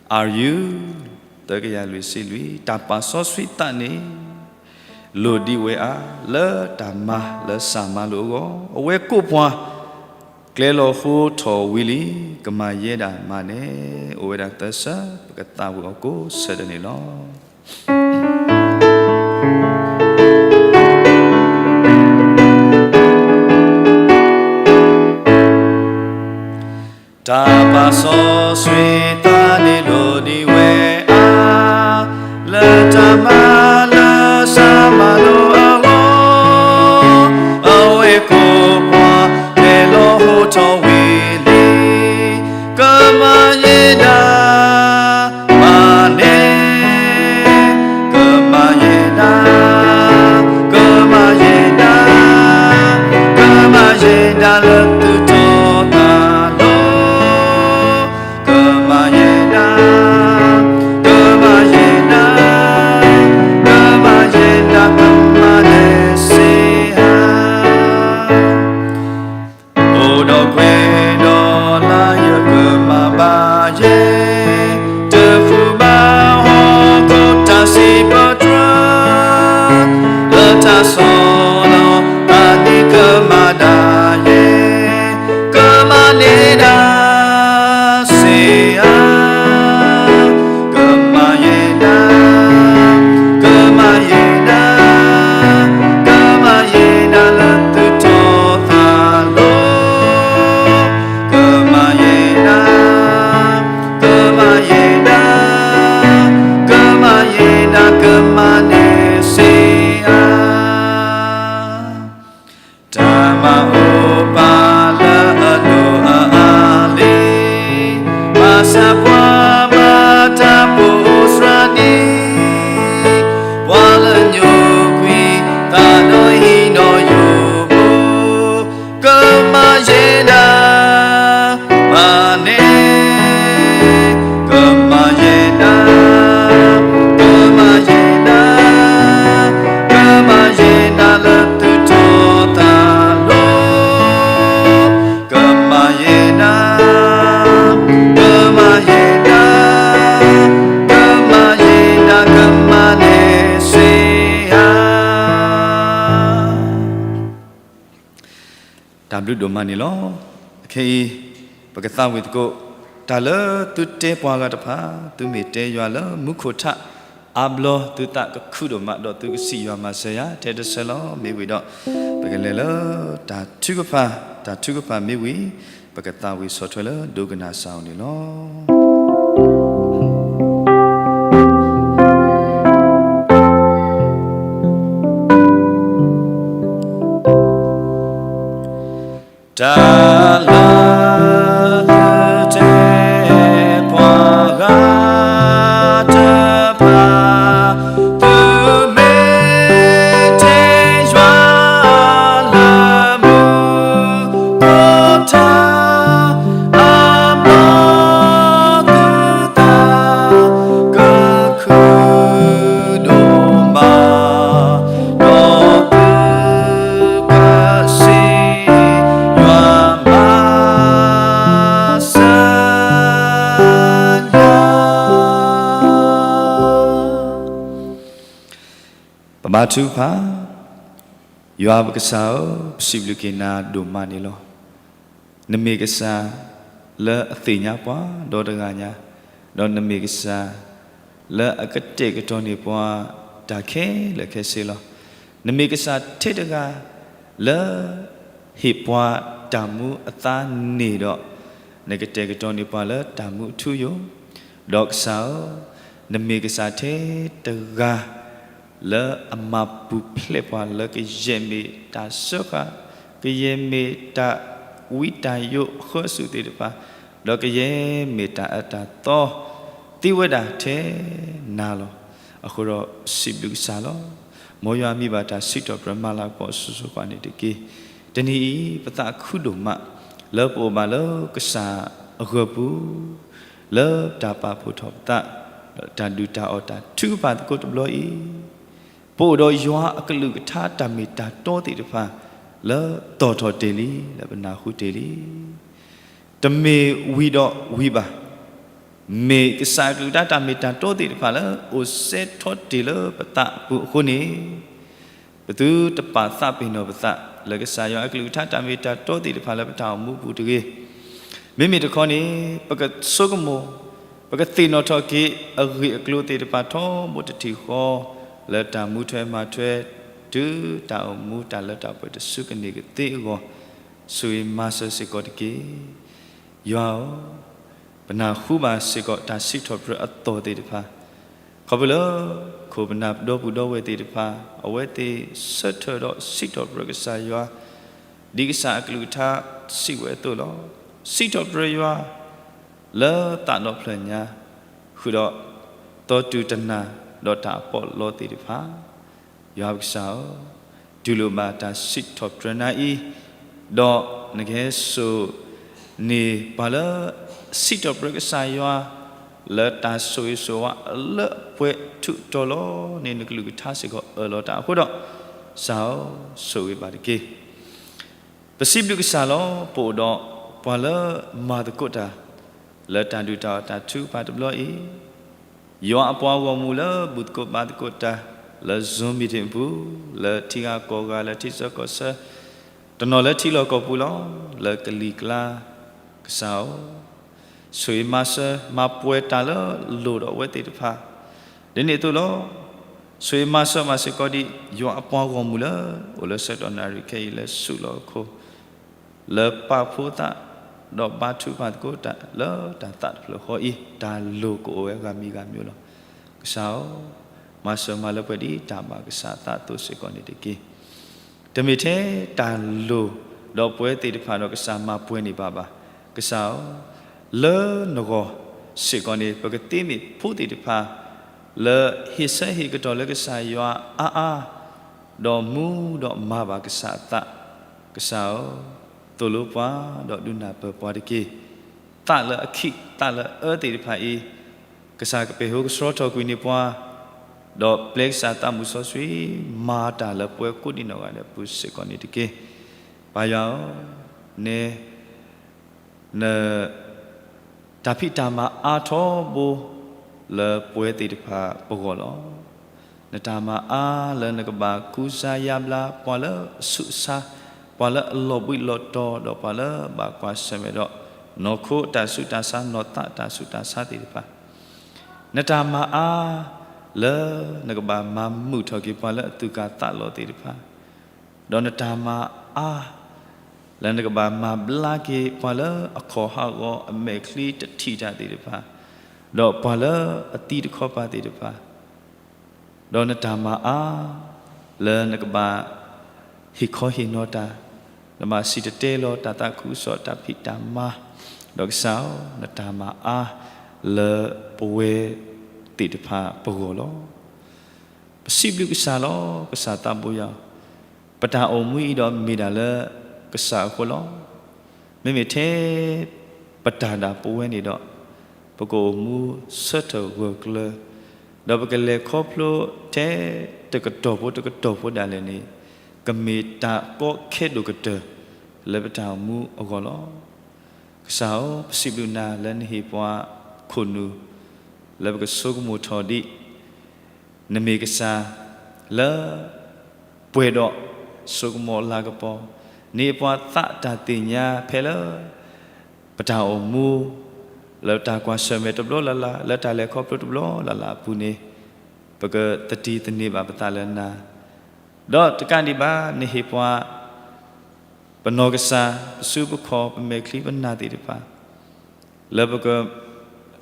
are you, သၢကယၤလွံၢ်ဆံလွံၢ်, တၢ်ပာ်စီဆှံသးန့ၣ် လိၣ်ဒံးဝဲအါ လၢတၢ်မၤလၢစၢ်မၤလိာ်အဂီၢ်, အဝဲကိးပှၤ ကျဲလီၤဟိထီၣ်ဝံၤလံ, ကမၤယဲဒၣ်မၤန့ၣ်, အိၣ်ဝဲဒၣ်သၢဆၢ, ပကသးဝံၣ်အီၤကိးဆၢဒၢးန့ၣ်လီၤ. တၢ်ပာ်စီဆှံသးန့ၣ်လိၣ်ဒံးဝဲအါ, လၢတၢ်မၤလၢစၢ်မၤလိာ်အဂီၢ်, အဝဲကိးပှၤ ကျဲလီၤဟိထီၣ်ဝံၤလံ, ကမၤယဲဒၣ် မၤန့ၣ်, ကမၤယဲဒၣ်, ကမၤယဲဒၣ်, ကမၤယဲဒၣ်လၢသုတီသးလိၤ, ကမၤယဲဒၣ်, ကမၤယဲဒၣ်, ကမၤယဲဒၣ် ကမၤန့ၣ်စ့ဧါ. အိၣ်ဒီးကွဲဒီးလၢယကမၤဘၣ်ယဲ, တဃုဘၣ်ဟီၣ်ခိၣ်တၢ်စံးပတြၢၤ, လၢတၢ်ဆီၣ်လီၤသးန့ၣ်ကမၤဒၣ်ယဲ, ကမၤန့ၢ်ဒၣ်စ့ဧါ. ကမၤယဲဒၣ်, ကမၤယဲဒၣ်, ကမၤယဲဒၣ်လၢသုတီၤ သးလိၤ, ကမၤယဲဒၣ်, ကမၤယဲဒၣ်, ကမၤယဲဒၣ် ကမၤန့ၢ်စ့ဧါ. တၢ်မၤအိၣ်ပာ်လၢအဒိၣ်အအါလံ, ဘၣ်ဆၣ်ပှၤမၤတၢ်ဖိအိၣ်စှၤဒံး, ပှၤလၢညိကွံာ်သးဒီးဟံးဒီးယိာ်ဘိ, ကမၤယဲဒၣ် မၤန့ၢ်, ကမၤယဲဒၣ်, ကမၤယဲဒၣ်, ကမၤယဲဒၣ်လၢသုတီၤ သးလိၤ, ကမၤယဲဒၣ်, ကမၤယဲဒၣ်, ကမၤယဲဒၣ် ကမၤန့ၢ်စ့ဧါ. တၢ်ဘျုးဒိၣ်မးန့ၣ်လီၤ. အခဲအံၤ ပကသးဝံၣ်သကိး တၢ်လၢသုတဲပှၤဂၤတဖၣ်, သုမ့ၢ်တဲယွၤလၢမူခိၣ်ထး အါဘျီ သုသးကခုဒိၣ်မး ဒီးသုကစံးယွၤမၤစၢၤယၤ ထဲတဆၢလီၤ. မ့ၢ်ဝံၤဒီး ပကလဲၤလၢတၢ်ထုကဖၣ်, တၢ်ထုကဖၣ်မ့ၢ်ဝံၤ ပကသးဝံၣ်ဆီၣ်ထွဲလၢဒိကနၣ်စၢ်အီၤန့ၣ်လီၤ. တၢ်လၢသုတဲပှၤဂၤတဖၣ်, သုမ့ၢ်တဲယွၤလၢမူခိၣ်ထး အါဘျီ သုသးကခုဒိၣ်မး, ဒီးသုကစံးယွၤမၤစၢၤယၤ. ပဘါထုကဖၣ်. ယွၤပကစၢ်ဧၢ, ပစံးဘျုးက့ၤနၤဒိၣ်မးန့ၣ်လီၤ. နမ့ၢ်ကစၢ်လၢအသ့ၣ်ညါပှၤဒီတဂၤညါ, ဒီးနမ့ၢ်ကစၢ်လၢအကတဲာ်ကတီၤန့ၢ်ပှၤတၢ်ခဲလၢာ်ခဲဆ့လီၤ. နမ့ၢ်ကစၢ်ထဲတဂၤလၢ ဟ့ၣ်ပှၤတၢ်မူအသါန့ၣ်ဒီး, နကတဲာ်ကတီၤန့ၢ်ပှၤလၢတၢ်မူအထူအယိာ်, ဒီးကစၢ်ဧၢ, နမ့ၢ်ကစၢ်ထဲတဂၤ လၢအမၤပူၤဖျဲးပှၤလၢကယဲၢ်မ့ၢ်တၢ်စၢဃာ်, ကယဲၢ်မ့ၢ်တၢ်ဝံတၢ်ယိးအဃၢအစုးသ့ၣ်တဖၣ်, ဒီးကယဲၢ်မ့ၢ်တၢ်အၢတၢ်သီသ့ဝဲဒၣ်ထဲနၤလီၤ. အဃိဒီးစံးဘျုးကစၢ်လီၤ. မ်ယွၤမံၤဘၣ်တၢ်စံးထီၣ်ပတြၢၤမၤလၤကပီၤအစိၤစိၤဃၣ်န့ၣ်တက့ၢ်. တနံၤအံၤ ပသးခုဒိၣ်မး လၢပအိၣ်ဘၣ်လၢကစၢ်အဂၢၢ်ပူၤ, လၢတၢ်ပာ်ဖှိၣ်ထီၣ်ပသး, ဒီးတၢ်ဒုၣ်တၢ်အီၣ်တၢ်ထုကဖၣ်သကိးတဘျီအံၤ, ပအိၣ်ဒီးယွၤအကလုၢ်ကထါတၢ်မ့ၢ်တၢ်တီသ့ၣ်တဖၣ် လၢသီၣ်ထီၣ်တ့ၢ်လံ လၢပနၢ်ဟူတ့ၢ်လံ. တမ့ၢ်ဝံၤဒီးဝံၤဘၣ်. မ့ၢ်ကစၢ်အကလုၢ်ကထါတၢ်မ့ၢ်တၢ်တီသ့ၣ်တဖၣ်လၢအိၣ်စဲထီၣ်တ့ၢ်လၢပသးအပူၤအဃိန့ၣ်, ပသုတပာ်သးပ့ၤနီၣ်ပသး လၢကစၢ်ယွၤအကလုၢ်ကထါတၢ်မ့ၢ်တၢ်တီသ့ၣ်တဖၣ်လၢပတၢ်အိၣ်မူပူၤတဂ့ၤ. မ့မ့ၢ်တခီန့ၣ် ပကဆိကမိၣ်, ပကသ့ၣ်နီၣ်ထီၣ်က့ၤအဂ့ၢ်အကျိၤသ့ၣ်တဖၣ်ထီဘိတထံၣ်ဃီ လၢတၢ်မူထွဲမၤထွဲ တုၤတၢ်အိၣ်မူတၢ်လၢတၢ်ပှဲၤတစုကန့ၢ်ကသ့အဂီၢ်, ဆိၣ်ဂ့ၤမၤစၢၤစ့ၢ်ကီးတက့ၢ်. ယွၤဧၢ, ပနၢ်ဟူဘၣ်စ့ၢ်ကီးတၢ်စံးထီၣ်ပတြၢၤအသီၣ်သ့ၣ်တဖၣ်, ခီဖျိလၢ ခိၣ်ပနၢ်ဒီပုၢ်ဒီဝဲၢ်သ့ၣ်တဖၣ် အဝဲသ့ၣ်ဆၢထၢၣ်ဒီးစံးထီၣ်ပတြၢၤကစၢ်ယွၤ, ဒ်ကစၢ်အကလုၢ်ကထါစံးဝဲအသိးလီၤ. စံးထီၣ်ပတြၢၤယွၤ လၢသးဒီဖျၢၣ်ညါ, ဃုာ်ဒီး သီတုၤတနၤ ဒီးတၢ်အပီးလီသ့ၣ်တဖၣ်, ယွၤပကစၢ်ဧၢ, တူၢ်လိာ်ဘၣ်တၢ်စံးထီၣ်ပတြၢၤနၤအံၤ, ဒီးနကဟဲစိာ်န့ၢ်ပှၤလၢ စံးထီၣ်ပတြၢၤကစၢ်ယွၤ လၢတၢ်ဆိၣ်ဂ့ၤဆိၣ်ဝါလၢအပှဲၤထူးတီၤလီၤန့ၣ် နကလုၢ်ကထါစ့ၢ်ကီးအၢၣ်လီၤတၢ်အဃိဒီး, ကစၢ်ဧၢ, ဆိၣ်ဂ့ၤဘၣ်တက့ၢ်. ပစံးဘျုးကစၢ်လီၤ. ပအိၣ်ဒီးပှၤလၢမၤသကိးတၢ် လၢတၢ်ဒုၣ်တၢ်အီၣ်တၢ်ထုကဖၣ်တဘျီအံၤ, ယွၤအပှၤဂီၢ်မုၢ်လၢဘူၣ်သကိးဘါသကိးတၢ် လၢ Zoom meeting အပူၤ, လၢထံဂၤကီၢ်ဂၤ လၢထံဆၢကီၢ်ဆၢ, တနီၤလၢထံလီၢ်ကီၢ်ပူၤလီၤ, လၢကလံၤကျါ, ကစၢ်ဧၢ, ဆိၣ်ဂ့ၤမၤစၢၤမၤပှဲၤတၢ်လၢလိၣ်ဒီးအဝဲသ့ၣ်တဖၣ်, ဒ်န့ၣ်အသိးလီၤ. ဆိၣ်ဂ့ၤမၤစၢၤမၤစ့ၢ်ကီးဒံး ယွၤအပှၤဂီၢ်မုၢ်လၢ အိၣ်လၢဆၢကတီၢ်နၣ်ရံၣ်ခဲအံၤလၢဆူၣ်လီၤအခိၣ် လၢပာ်ဖှိၣ်သး ဒီးဘါထုကဖၣ်သကိးတၢ်လၢတၢ်သးတဖျၢၣ်ဃီအံၤ တၢ်လိၣ်ကအိၣ်ဝဲဂၤမံၤဂၤမံၤလီၤ. ကစၢ်ဧၢ, မၤစၢၤမၤလၢပှဲၤဒ်တၢ်ဘၣ်ကစၢ်အသးအသိးစ့ၢ်ကီးန့ၣ်တက့ၢ်. တမ့ၢ်ထဲတၢ်လိၣ်ဒီးပဝဲသ့ၣ်တဖၣ်ဒီးကစၢ်မၤပှဲၤန့ၢ်ဘၣ်ဘၣ်. ကစၢ်ဧၢ, လၢနဂီၢ်စ့ၢ်ကီးန့ၣ် ပကသ့မ့ၢ်ဖိသ့ၣ်တဖၣ် လၢဟ့ၣ်ဆၢဟ့ၣ်ကတီၢ်လၢကစၢ်ယွၤအါအါ ဒီးမူဒီးမၤဘၣ်ကစၢ်အသး, ကစၢ်ဧၢ, သိၣ်လိပှၤဒီးဒုးနၢ်ပၢၢ်ပှၤတက့ၢ်. သးလၢအခံးသးလၢအအၢသ့ၣ်တဖၣ်အံၤ, ကစၢ်ကပာ်ဃုာ်ကဆှီထီၣ်ကွံာ်န့ၢ်ပှၤ, ဒီးပျဲကစၢ်သးမုၣ်စီဆှံ မၤတၢ်လၢပဝဲကိးဒံနီၢ်ဂၤဒဲးအပူၤစ့ၢ်ကီးန့ၣ်တက့ၢ်. ပၢ်ယွၤဧၢ, န န တၢ်ဖံးတၢ်မၤအါထီဘိ လၢပဝဲသ့ၣ်တဖၣ်ပဂီၢ်လီၤ. နတၢ်မၤအါလၢနကဘၣ်ကူစါယါဘျါ ပှၤလၢအဆူးအဆါ, ပှၤလၢအလီၤဘှံးလီၤတီၤ ဒီးပှၤလၢဘၣ်ကွၢ်ဆၢၣ်မဲာ်ဒီး နီၢ်ခိတၢ်ဆူးတၢ်ဆါ နီၢ်သးတၢ်ဆူးတၢ်ဆါသ့ၣ်တဖၣ်, နတၢ်မၤအါ လၢနကဘၣ်မၤမုာ်ထီၣ်က့ၤပှၤလၢအသူၣ်ကၢ်သးလီၤသ့ၣ်တဖၣ်, ဒီးနတၢ်မၤအါ လၢနကဘၣ်မၤဘျါက့ၤပှၤလၢအခီၣ်ဟးဂီၤအမဲာ်ချံတထံၣ်တၢ်သ့ၣ်တဖၣ်, ဒီးပှၤလၢအသံတခီပၤသ့ၣ်တဖၣ်, ဒီးနတၢ်မၤအါ လၢနကဘၣ် ဟ့ၣ်ခီဟ့ၣ်နီၤတၢ်, နဘၣ်စံၣ်တဲၤတဲလီၤတၢ်သးခုကစီၣ်တၢ်ဖံးတၢ်မၤ, ဒီးကစၢ်ဧၢ, နတၢ်မၤအါ လၢပဝဲသ့ၣ်တဖၣ်ပဂီၢ်လီၤ. ပစံးဘျုးကစၢ်လီၤ. ကစၢ်သးဘိယွၤ, ပတၢ်အိၣ်မူအံၤဒီးမ့ၢ်ဒၣ်လၢကစၢ်အဃိလီၤ. မ့မ့ၢ်ထဲ ပတၢ်ဒၣ်ပဝဲန့ၣ်ဒီး, ပကအိၣ်မူဆၢထၢၣ်ဂၢၢ်ကျၢၤ, ဒီးပကလဲၤခီဖျိထဲတကတီၢ်ဖိတကတီၢ်ဖိဒၣ်လဲာ်န့ၣ်, ကမ့ၢ်တၢ်ကီခဲဒိၣ်ကတၢၢ် လၢပတၢ်အိၣ်မူအဂီၢ်လီၤ. ကစၢ်ဧၢ, ပစံးဘျုးနၤလၢနဟ့ၣ်ပှၤခိၣ်နူာ် လၢပကဆိကမိၣ်ထီၣ်ဒံး နမ့ၢ်ကစၢ်လၢ ပှဲၤဒီးဆိကမိၣ်အလၤကပီၤ, န့ၢ်ပှၤသးတၢ်သ့ၣ်ညါဖဲလၢ ပတၢ်အိၣ်မူ လၢတၢ်ကွၢ်ဆၢၣ်မဲာ်တဘျီလၢ်လၢ် လၢတၢ်လဲၤခီဖျိတဘျီလၢ်လၢ်အပူၤန့ၣ်, ပကသတံၢ်သန့ၤဘၣ်ပသးလၢနၤ, ဒီးတကးဒံးဘၣ် နဟ့ၣ်ပှၤ ပနီၢ်ကစၢ် ပစုပခီၣ် ပမဲာ်ချံပနၢ်သ့ၣ်တဖၣ် လၢပက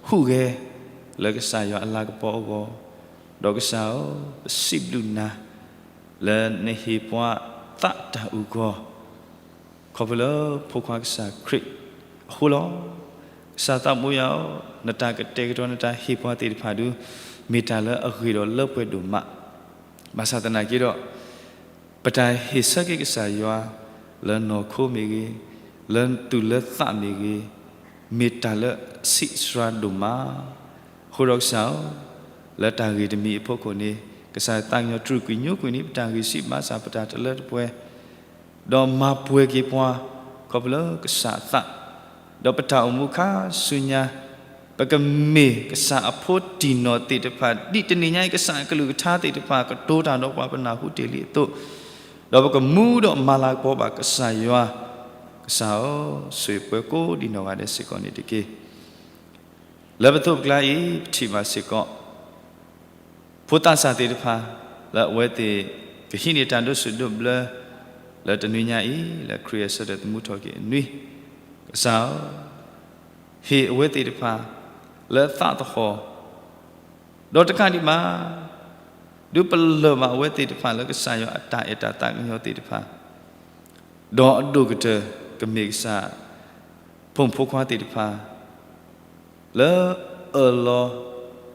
ဟူးဂဲၤ လၢကစၢ်ယွၤအလၤကပီၤအဂီၢ်, ဒီးကစၢ်ဧၢ, ပစံးဘျုးနၤ လၢနဟ့ၣ်ပှၤသးတၢ်အုၣ်ကီၤ ခီဖျိလၢဖိခွါကစၢ်ခရံာ်အဃိလီၤ. ကစၢ်သးဘိယွၤဧၢ, နတၢ်ကတဲာ်ကတီၤ နတၢ်ဟ့ၣ်ပှၤသ့ၣ်တဖၣ်ဒုး မ့ၢ်တၢ်လၢအဂ့ၤဒီးလၢပှဲၤဒိၣ်မး, ဘၣ်ဆၣ်သနာ်က့ဒီး ပတၢ်ဟ့ၣ်ဆၢက့ၤကစၢ်ယွၤ လၢနီၢ်ခိမ့ၢ်ဂ့ၤ, လၢသူၣ်လၢသးမ့ၢ်ဂ့ၤ, မ့ၢ်တၢ်လၢဆံးစှၤဒိၣ်မး, အဃိဒီးကစၢ်ဧၢ, လၢတၢ်ဂ့ၢ်တမံၤအဖီခိၣ်န့ၣ် ကစၢ်သးကညီၤတြူာ်ကွံာ်ညိကွံာ်န့ၢ် ပတၢ်ဂံၢ်စၢ်ဘါစၢ် ပတၢ်တလၢတပှဲၤ ဒီးမၤပှဲၤက့ၤပှၤ ခီဖျိကစၢ်အသး, ဒီးပတၢ်အိၣ်မူခါဆူညါ ပကမ့ၢ်ကစၢ်အဖိတံၢ်နီၢ်သ့ၣ်တဖၣ် ဒ်တနံၤညါအံၤ ကစၢ်အကလုၢ်ကထါသ့ၣ်တဖၣ် ကတိၤတၢ်ဒီးပှၤ ပနၢ်ဟူတ့ၢ်လံအသိး, ဒီးပကမူဒီးမၤလၤကပီၤဘၣ်ကစၢ်ယွၤ, ကစၢ်ဧၢ, ဆိၣ်ဂ့ၤပှဲၤကိးဒံးနီၢ်ဂၤဒဲးစ့ၢ်ကီးန့ၣ်တက့ၢ်. လၢပသိးပကျါအံၤ ပထံၣ်ဘၣ်စ့ၢ်ကီး ဖိသးစၢ်သ့ၣ်တဖၣ် လၢအဝဲသ့ၣ်ကဟံးန့ၢ်တၢ်ဒိးဆူၣ်ဒိးဘျၢ လၢတနွံညါအံၤ လၢခရံာ်အဆၢထၢၣ်သမူထီၣ်က့ၤအနွံ, ကစၢ်ဧၢ, ဟ့ၣ်အဝဲသ့ၣ်တဖၣ် လၢသးသဟီၣ်, ဒီးတကးဒံးဘၣ် ဒုးပလၢၢ်ဘၣ်အဝဲသ့ၣ်တဖၣ်လၢကစၢ်ယွၤအတၢ်အဲၣ်တၢ်သးကညီၤသ့ၣ်တဖၣ်, ဒီးအဒိၣ်ကတၢၢ်ကမ့ၢ်ကစၢ် ဖိမုၣ်ဖိခွါသ့ၣ်တဖၣ် လၢအၢၣ်လီၤ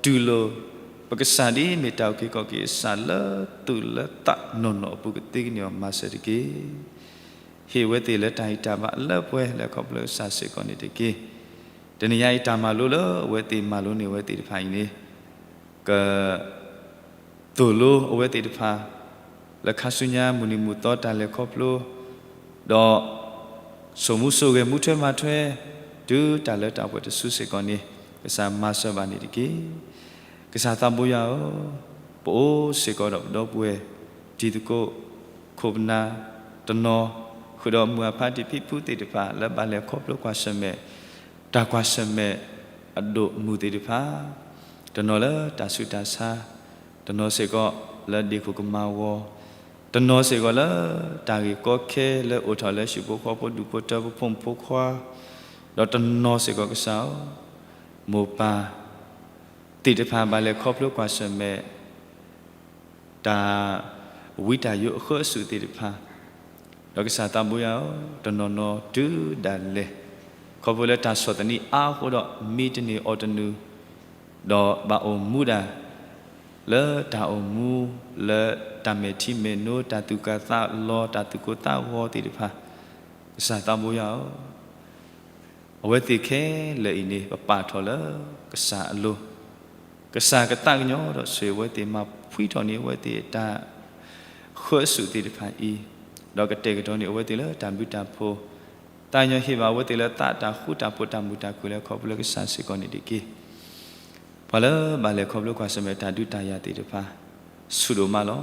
တူၢ်လိာ် ပကစၢ်ဒ်မ့ၢ်တၢ်အုၣ်က့ၤခီၣ်က့ၤအကစၢ်လၢသူၣ်လၢသးနီၢ်နီၢ်အပူၤ ကသ့ကန့ၢ်အီၤမၤစၢၤတက့ၢ်. ဟ့ၣ်အဝဲသ့ၣ်လၢတၢ်ဂံၢ်တၢ်ဘါအလၢပှဲၤလၢခီဖျိကစၢ်စ့ၢ်ကီးန့ၣ်တက့ၢ်. တနံၤညါအံၤတၢ်မၤလိလၢအဝဲသ့ၣ်မၤလိန့ၢ်အဝဲသ့ၣ်တဖၣ်အံၤန့ၣ် က သိၣ်လိအဝဲသ့ၣ်တဖၣ် လၢခါဆူညါမုၢ်နံၤမုၢ်သီတၢ်လဲၤခီဖျိ, ဒီး စိာ်မူစိာ်ဂဲၤမူထွဲမၤထွဲ တုၤတၢ်လၢတၢ်ပှဲၤတစုစ့ၢ်ကီးန့ၣ် ကစၢ်မၤစၢၤဘၣ်န့ၣ်တက့ၢ်. ကစၢ်သးဘိယွၤဧၢ, ပအိၣ်စ့ၢ်ကီးဒီးပဒီပုၢ်ဝဲၢ် တံၤသကိး ခိၣ်ပနၢ် တနီၤ ဃုာ်ဒီးမုၢ်အဖါတံၢ်ဖံဖုသ့ၣ်တဖၣ် လၢဘၣ်လဲၤခီဖျိကွၢ်ဆၢၣ်မဲာ် တၢ်ကွၢ်ဆၢၣ်မဲာ်အဒိၣ်မုၢ်သ့ၣ်တဖၣ်, တနီၤလၢတၢ်ဆူးတၢ်ဆါ, တနီၤစ့ၢ်ကီးလၢဒ့ၣ်ခိၣ်ကမၤဝီၤ, တနီၤစ့ၢ်ကီးလၢတၢ်ဂ့ၢ်ကီခဲလၢအိၣ်ထီၣ်လၢဟံၣ်ဖိဃီဖိဒူၣ်ဖိထၢဖိဖိမုၣ်ဖိခွါ, ဒီးတနီၤစ့ၢ်ကီးကစၢ်ဧၢ, မိၢ်ပၢ် သ့ၣ်တဖၣ်ဘၣ်လဲၤခီဖျိကွၢ်ဆၢၣ်မဲာ် တၢ်ဝံတၢ်ယိးအဃၢအစုးသ့ၣ်တဖၣ်, ဒီးကစၢ်သးဘိယွၤဧၢ, တနီၤနီၤတုၤဒၣ်လဲာ် ခီဖျိလၢတၢ်ဆီၣ်သနံးအါအဃိဒီး မံတန့ၢ်အီၣ်တနုၤ, ဒီးဘၣ်အိၣ်မူဒၣ် လၢတၢ်အိၣ်မူ လၢတၢ်မဲာ်ထံမဲာ်နိ တၢ်သူၣ်ကၢ်သးလီၤ တၢ်သူၣ်ကိၢ်သးဂီၤသ့ၣ်တဖၣ်, ကစၢ်သးဘိယွၤဧၢ, အဝဲသ့ၣ်ခဲလၢာ်အံၤန့ၣ် ပပာ်ထီၣ်လၢကစၢ်အလိၤ, ကစၢ်ကသးကညီၤဒီးဆိၣ်ဂ့ၤအဝဲသ့ၣ် မၤဖှံထီၣ်န့ၢ်အဝဲသ့ၣ်တၢ်ဃၢအစုးသ့ၣ်တဖၣ်အံၤ, ဒီးကတဲာ်ကတီၤန့ၢ်အဝဲသ့ၣ်လၢတၢ်ဘျုးတၢ်ဖှိၣ်, သးကညီၤဟ့ၣ်ဘၣ်အဝဲသ့ၣ်လၢသးတၢ်ဃူတၢ်ဖိးတၢ်မုာ်တၢ်ခုၣ်လၢခီဖျိကစၢ်စ့ၢ်ကီးန့ၣ်တက့ၢ်. ပှၤလၢဘၣ်လဲၤခီဖျိကွၢ်ဆၢၣ်မဲာ်တၢ်ဒုးတၢ်ယၤသ့ၣ်တဖၣ် ဆူၣ်ဒိၣ်မးလီၤ.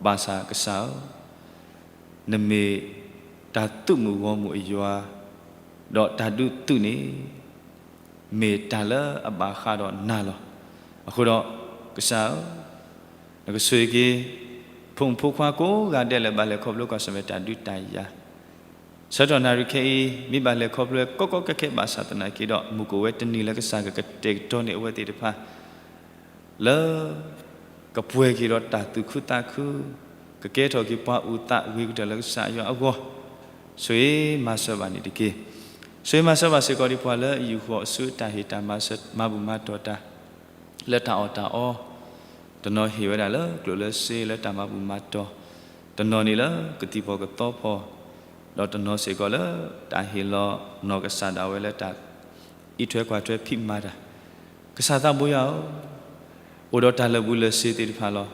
ဘၣ်ဆၣ်ကစၢ်ဧၢ, နမ့ၢ်တၢ်သုးမုၢ်ဂီၢ်မုၢ်အယွၤ, ဒီးတၢ်ဒုးသုးန့ၣ် မ့ၢ်တၢ်လၢအဘၣ်ဃးဒီးနၤလီၤ. အဃိဒီး ကစၢ်ဧၢ, နကဆိၣ်ဂ့ၤက့ၤ ဖိမုၣ်ဖိခွါကိးဂၤဒဲးလၢဘၣ်လဲၤခီဖျိကွၢ်ဆၢၣ်မဲာ်တၢ်ဒုးတၢ်ယၤ ဆၢထီၣ်နၣ်ရံၣ်ခဲအံၤ မ့ၢ်ဘၣ်လဲၤခီဖျိကီကီခဲခဲဘၣ်ဆၣ်သနာ်က့ဒီး မုၢ်ကအိၣ်ဝဲတနံၤလၢကစၢ်ကကတဲာ်ကတီၤန့ၢ်အဝဲသ့ၣ်တဖၣ် လၢ ကပှဲၤက့ၤဒီးတၢ်သူၣ်ခုသးခု, ကကဲထီၣ်က့ၤပှၤအုၣ်သးဂ့ၤကတၢၢ်လၢကစၢ်ယွၤအဂီၢ်, ဆိၣ်ဂ့ၤမၤစၢၤဘၣ်န့ၣ်တက့ၢ်. ဆိၣ်ဂ့ၤမၤစၢၤဘၣ်စ့ၢ်ကီးဒ်ပှၤလၢအယူၢ်ဃီၤအစုအတၢ်ဟ့ၣ်တၢ်မၤစၢၤမၤဘူၣ်မၤတီၢ်တၢ် လၢတၢ်အီၣ်တၢ်အီ, တနီၤဟ့ၣ်ဝဲဒၣ်လၢကျိၣ်လၢစ့လၢတၢ်မၤဘူၣ်မၤတီၢ်, တနီၤန့ၣ်လၢကသံၣ်ဖီၣ်ကသီဖီၣ်, ဒီးတနီၤစ့ၢ်ကီးလၢတၢ်ဟ့ၣ်လီၤနီၢ်ကစၢ်ဒၣ်ဝဲလၢတၢ်အံးထွဲကွၢ်ထွဲဖံးမၤတၢ်, ကစၢ်သးဘိယွၤဧၢ, အိၣ်ဒီးတၢ်လၢာ်ဘူၣ်လၢာ်စ့ၤသ့ၣ်တဖၣ်လီၤ.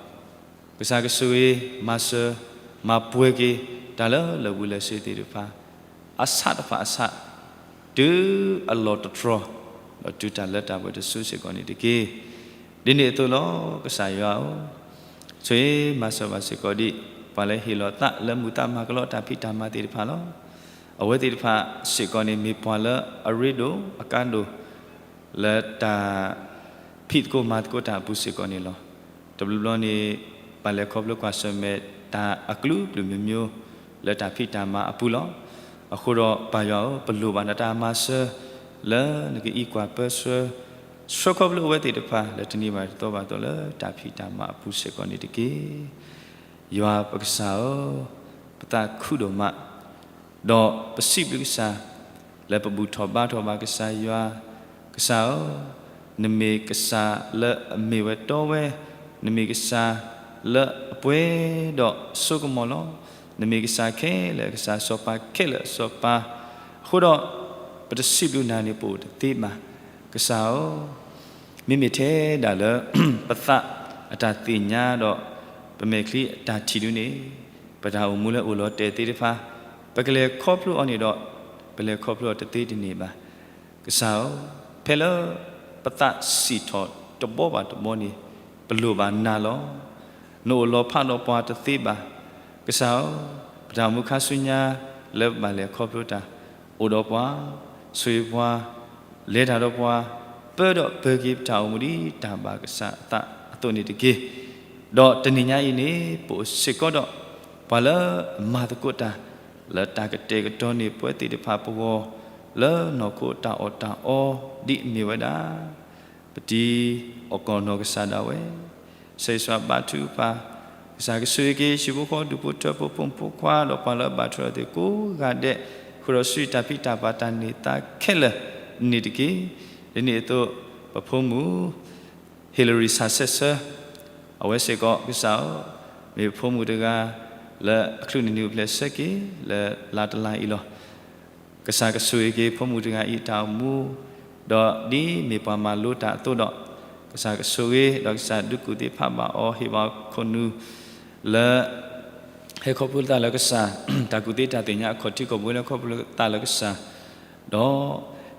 ကစၢ်ကဆိၣ်ဂ့ၤမၤစၢၤ မၤပှဲၤက့ၤ တၢ်လၢလၢာ်ဘူၣ်လၢာ်စ့ၤသ့ၣ်တဖၣ် အဆးတဖၣ်အဆး, တုၤအလီၢ်တတြီၤ, ဒီးတုၤတၢ်လၢတၢ်ပှဲၤတစုစ့ၢ်ကီးန့ၣ်တက့ၢ်. ဒ်န့ၣ်အသိးလီၤ. ကစၢ်ယွၤဧၢ, ဆိၣ်ဂ့ၤမၤစၢၤဘၣ်စ့ၢ်ကီးဒ် ပှၤလၢဟ့ၣ်လီၤသးလၢမုာ်သးမၤကလီတၢ်ဖံးတၢ်မၤသ့ၣ်တဖၣ်လီၤ. အဝဲသ့ၣ်တဖၣ်စ့ၢ်ကီးန့ၣ် မ့ၢ်ပှၤလၢအရ့ဒိၣ်အကါဒိၣ် လၢတၢ် ဖံးသကိးမၤသကိးတၢ်အပူၤစ့ၢ်ကီးန့ၣ်လီၤ. တဘျီဘျီန့ၣ် ပှၤလဲၤခီဖျိကွၢ်ဆၢၣ်မဲာ်တၢ်အကလုာ်ကလုာ်မျိုးမျိုး လၢတၢ်ဖံးတၢ်မၤအပူၤလီၤ. အဃိဒီးပၢ်ယွၤဧၢ, ပလိၣ်ဘၣ်နတၢ်မၤစၢၤ လၢနကအံးကွၢ်ပၢဆှၢ ဆှၢခီဖျိအဝဲသ့ၣ်တဖၣ် လၢတနံၤဘၣ်တသီဘၣ်အသိးလၢတၢ်ဖံးတၢ်မၤအပူၤစ့ၢ်ကီးန့ၣ်တက့ၢ်. ယွၤပကစၢ်ဧၢ, ပသးခုဒိၣ်မး ဒီးပစံးဘျုးကစၢ် လၢပဘူၣ်ထီၣ်ဘါထီၣ်ဘၣ်ကစၢ်ယွၤ ကစၢ်ဧၢ, နမ့ၢ်ကစၢ်လၢအမ့ၢ်ဝဲတီဝဲ, နမ့ၢ်ကစၢ်လၢအပှဲၤဒီးအစိကမီၤလီၤ. နမ့ၢ်ကစၢ်ခဲလၢာ်, ကစၢ်စီၤပၤခဲလၢာ်အစီၤပၤ, အဃိဒီး ပတစံးဘျုးနၤန့ၣ် ပအိၣ်တသ့ဘၣ်. ကစၢ်ဧၢ, မ့မ့ၢ်ထဲဒၣ်လၢ ပသးအတၢ်သ့ၣ်ညါဒီး ပမဲာ်ချံအတၢ်ထံၣ်ဒုန့ၣ်, ပတၢ်အိၣ်မူလၢအိၣ်လီၤတဲာ်သ့ၣ်တဖၣ်, ပကလဲၤခီဖျိအီၤန့ၣ်ဒီး ပလဲၤခီဖျိအီၤတသ့တန့ၢ်ဘၣ်. ကစၢ်ဧၢ, ဖဲလၢပသးစံၣ်ထီၣ်တဘီဘၣ်တဘီန့ၣ်, ပလိၣ်ဘၣ်နၤလီၤ. နအိၣ်လီၤဖးဒီးပှၤတသ့ဘၣ်. ကစၢ်ဧၢ, ပတၢ်မူခါဆူညါလၢပဘၣ်လဲၤခီဖျိတၢ်, အိၣ်ဒီးပှၤ, ဆိၣ်ဂ့ၤပှၤ, လဲၤတၢ်ဒီးပှၤ, ပၢဒီးပၢက့ၤပတၢ်အိၣ်မူဒ်တၢ်ဘၣ်ကစၢ်အသးအသိးန့ၣ်တက့ၢ်. ဒီးတနံၤညါအံၤန့ၣ် ပအိၣ်စ့ၢ်ကီးဒီး ပှၤလၢအမၤသကိးတၢ် လၢတၢ်ကတဲာ်ကတီၤန့ၢ်ပဝဲသ့ၣ်တဖၣ်ပဂီၢ်, လၢနီၢ်ခိတၢ်အီၣ်တၢ်အီဒ်အမ့ၢ်ဝဲဒၣ် ပတံၤအီၣ်ကီၢ်နီၢ်ကစၢ်ဒၣ်ဝဲ, ဆၢဂ့ၤဆၢဝါဘါထုကဖၣ်, ကစၢ်ကဆိၣ်ဂ့ၤက့ၤ ဟံၣ်ဖိဃီ ဒူၣ်ဖိထၢဖိ ဖိမုၣ်ဖိခွါ ဒီးပှၤလၢအဘၣ်ထွဲဒီးသ့ၣ်ကိးဂၤဒဲး, ဃုာ်ဒီးဆူတၢ်ဖံးတၢ်ပာ်တၢ်န့ၢ်သါခဲလၢာ်န့ၣ်တက့ၢ်. ဒ်န့ၣ်အသိး ပဖိမုၣ် ဟ့ၣ်လရံၣ် ဆၣ်စဲးဆၢ, အဝဲစ့ၢ်ကီးကစၢ်ဧၢ, မ့ၢ်ပဖိမုၣ်တဂၤ လၢအချုးန့ၢ်နံၣ်အိၣ်ဖျဲၣ်ဆၢက့ၤ လၢလါတလါအံၤလီၤ. ကစၢ်ကဆိၣ်ဂ့ၤက့ၤဖိမုၣ်တဂၤအံၤအတၢ်အိၣ်မူ, ဒီးဒ်မ့ၢ်ပှၤမၤလိတၢ်အသိးဒီး, ကစၢ်ကဆိၣ်ဂ့ၤ ဒီးကစၢ်ဒုးကူၣ်သ့ဖးဘၣ်အီၤ ဟ့ၣ်ဘၣ်ခိၣ်နူာ် လၢ ဟဲခီဖျိသးလၢကစၢ်, တၢ်ကူၣ်သ့တၢ်သ့ၣ်ညါအခီၣ်ထံးခီၣ်ဘိလၢခီဖျိသးလၢကစၢ်, ဒီး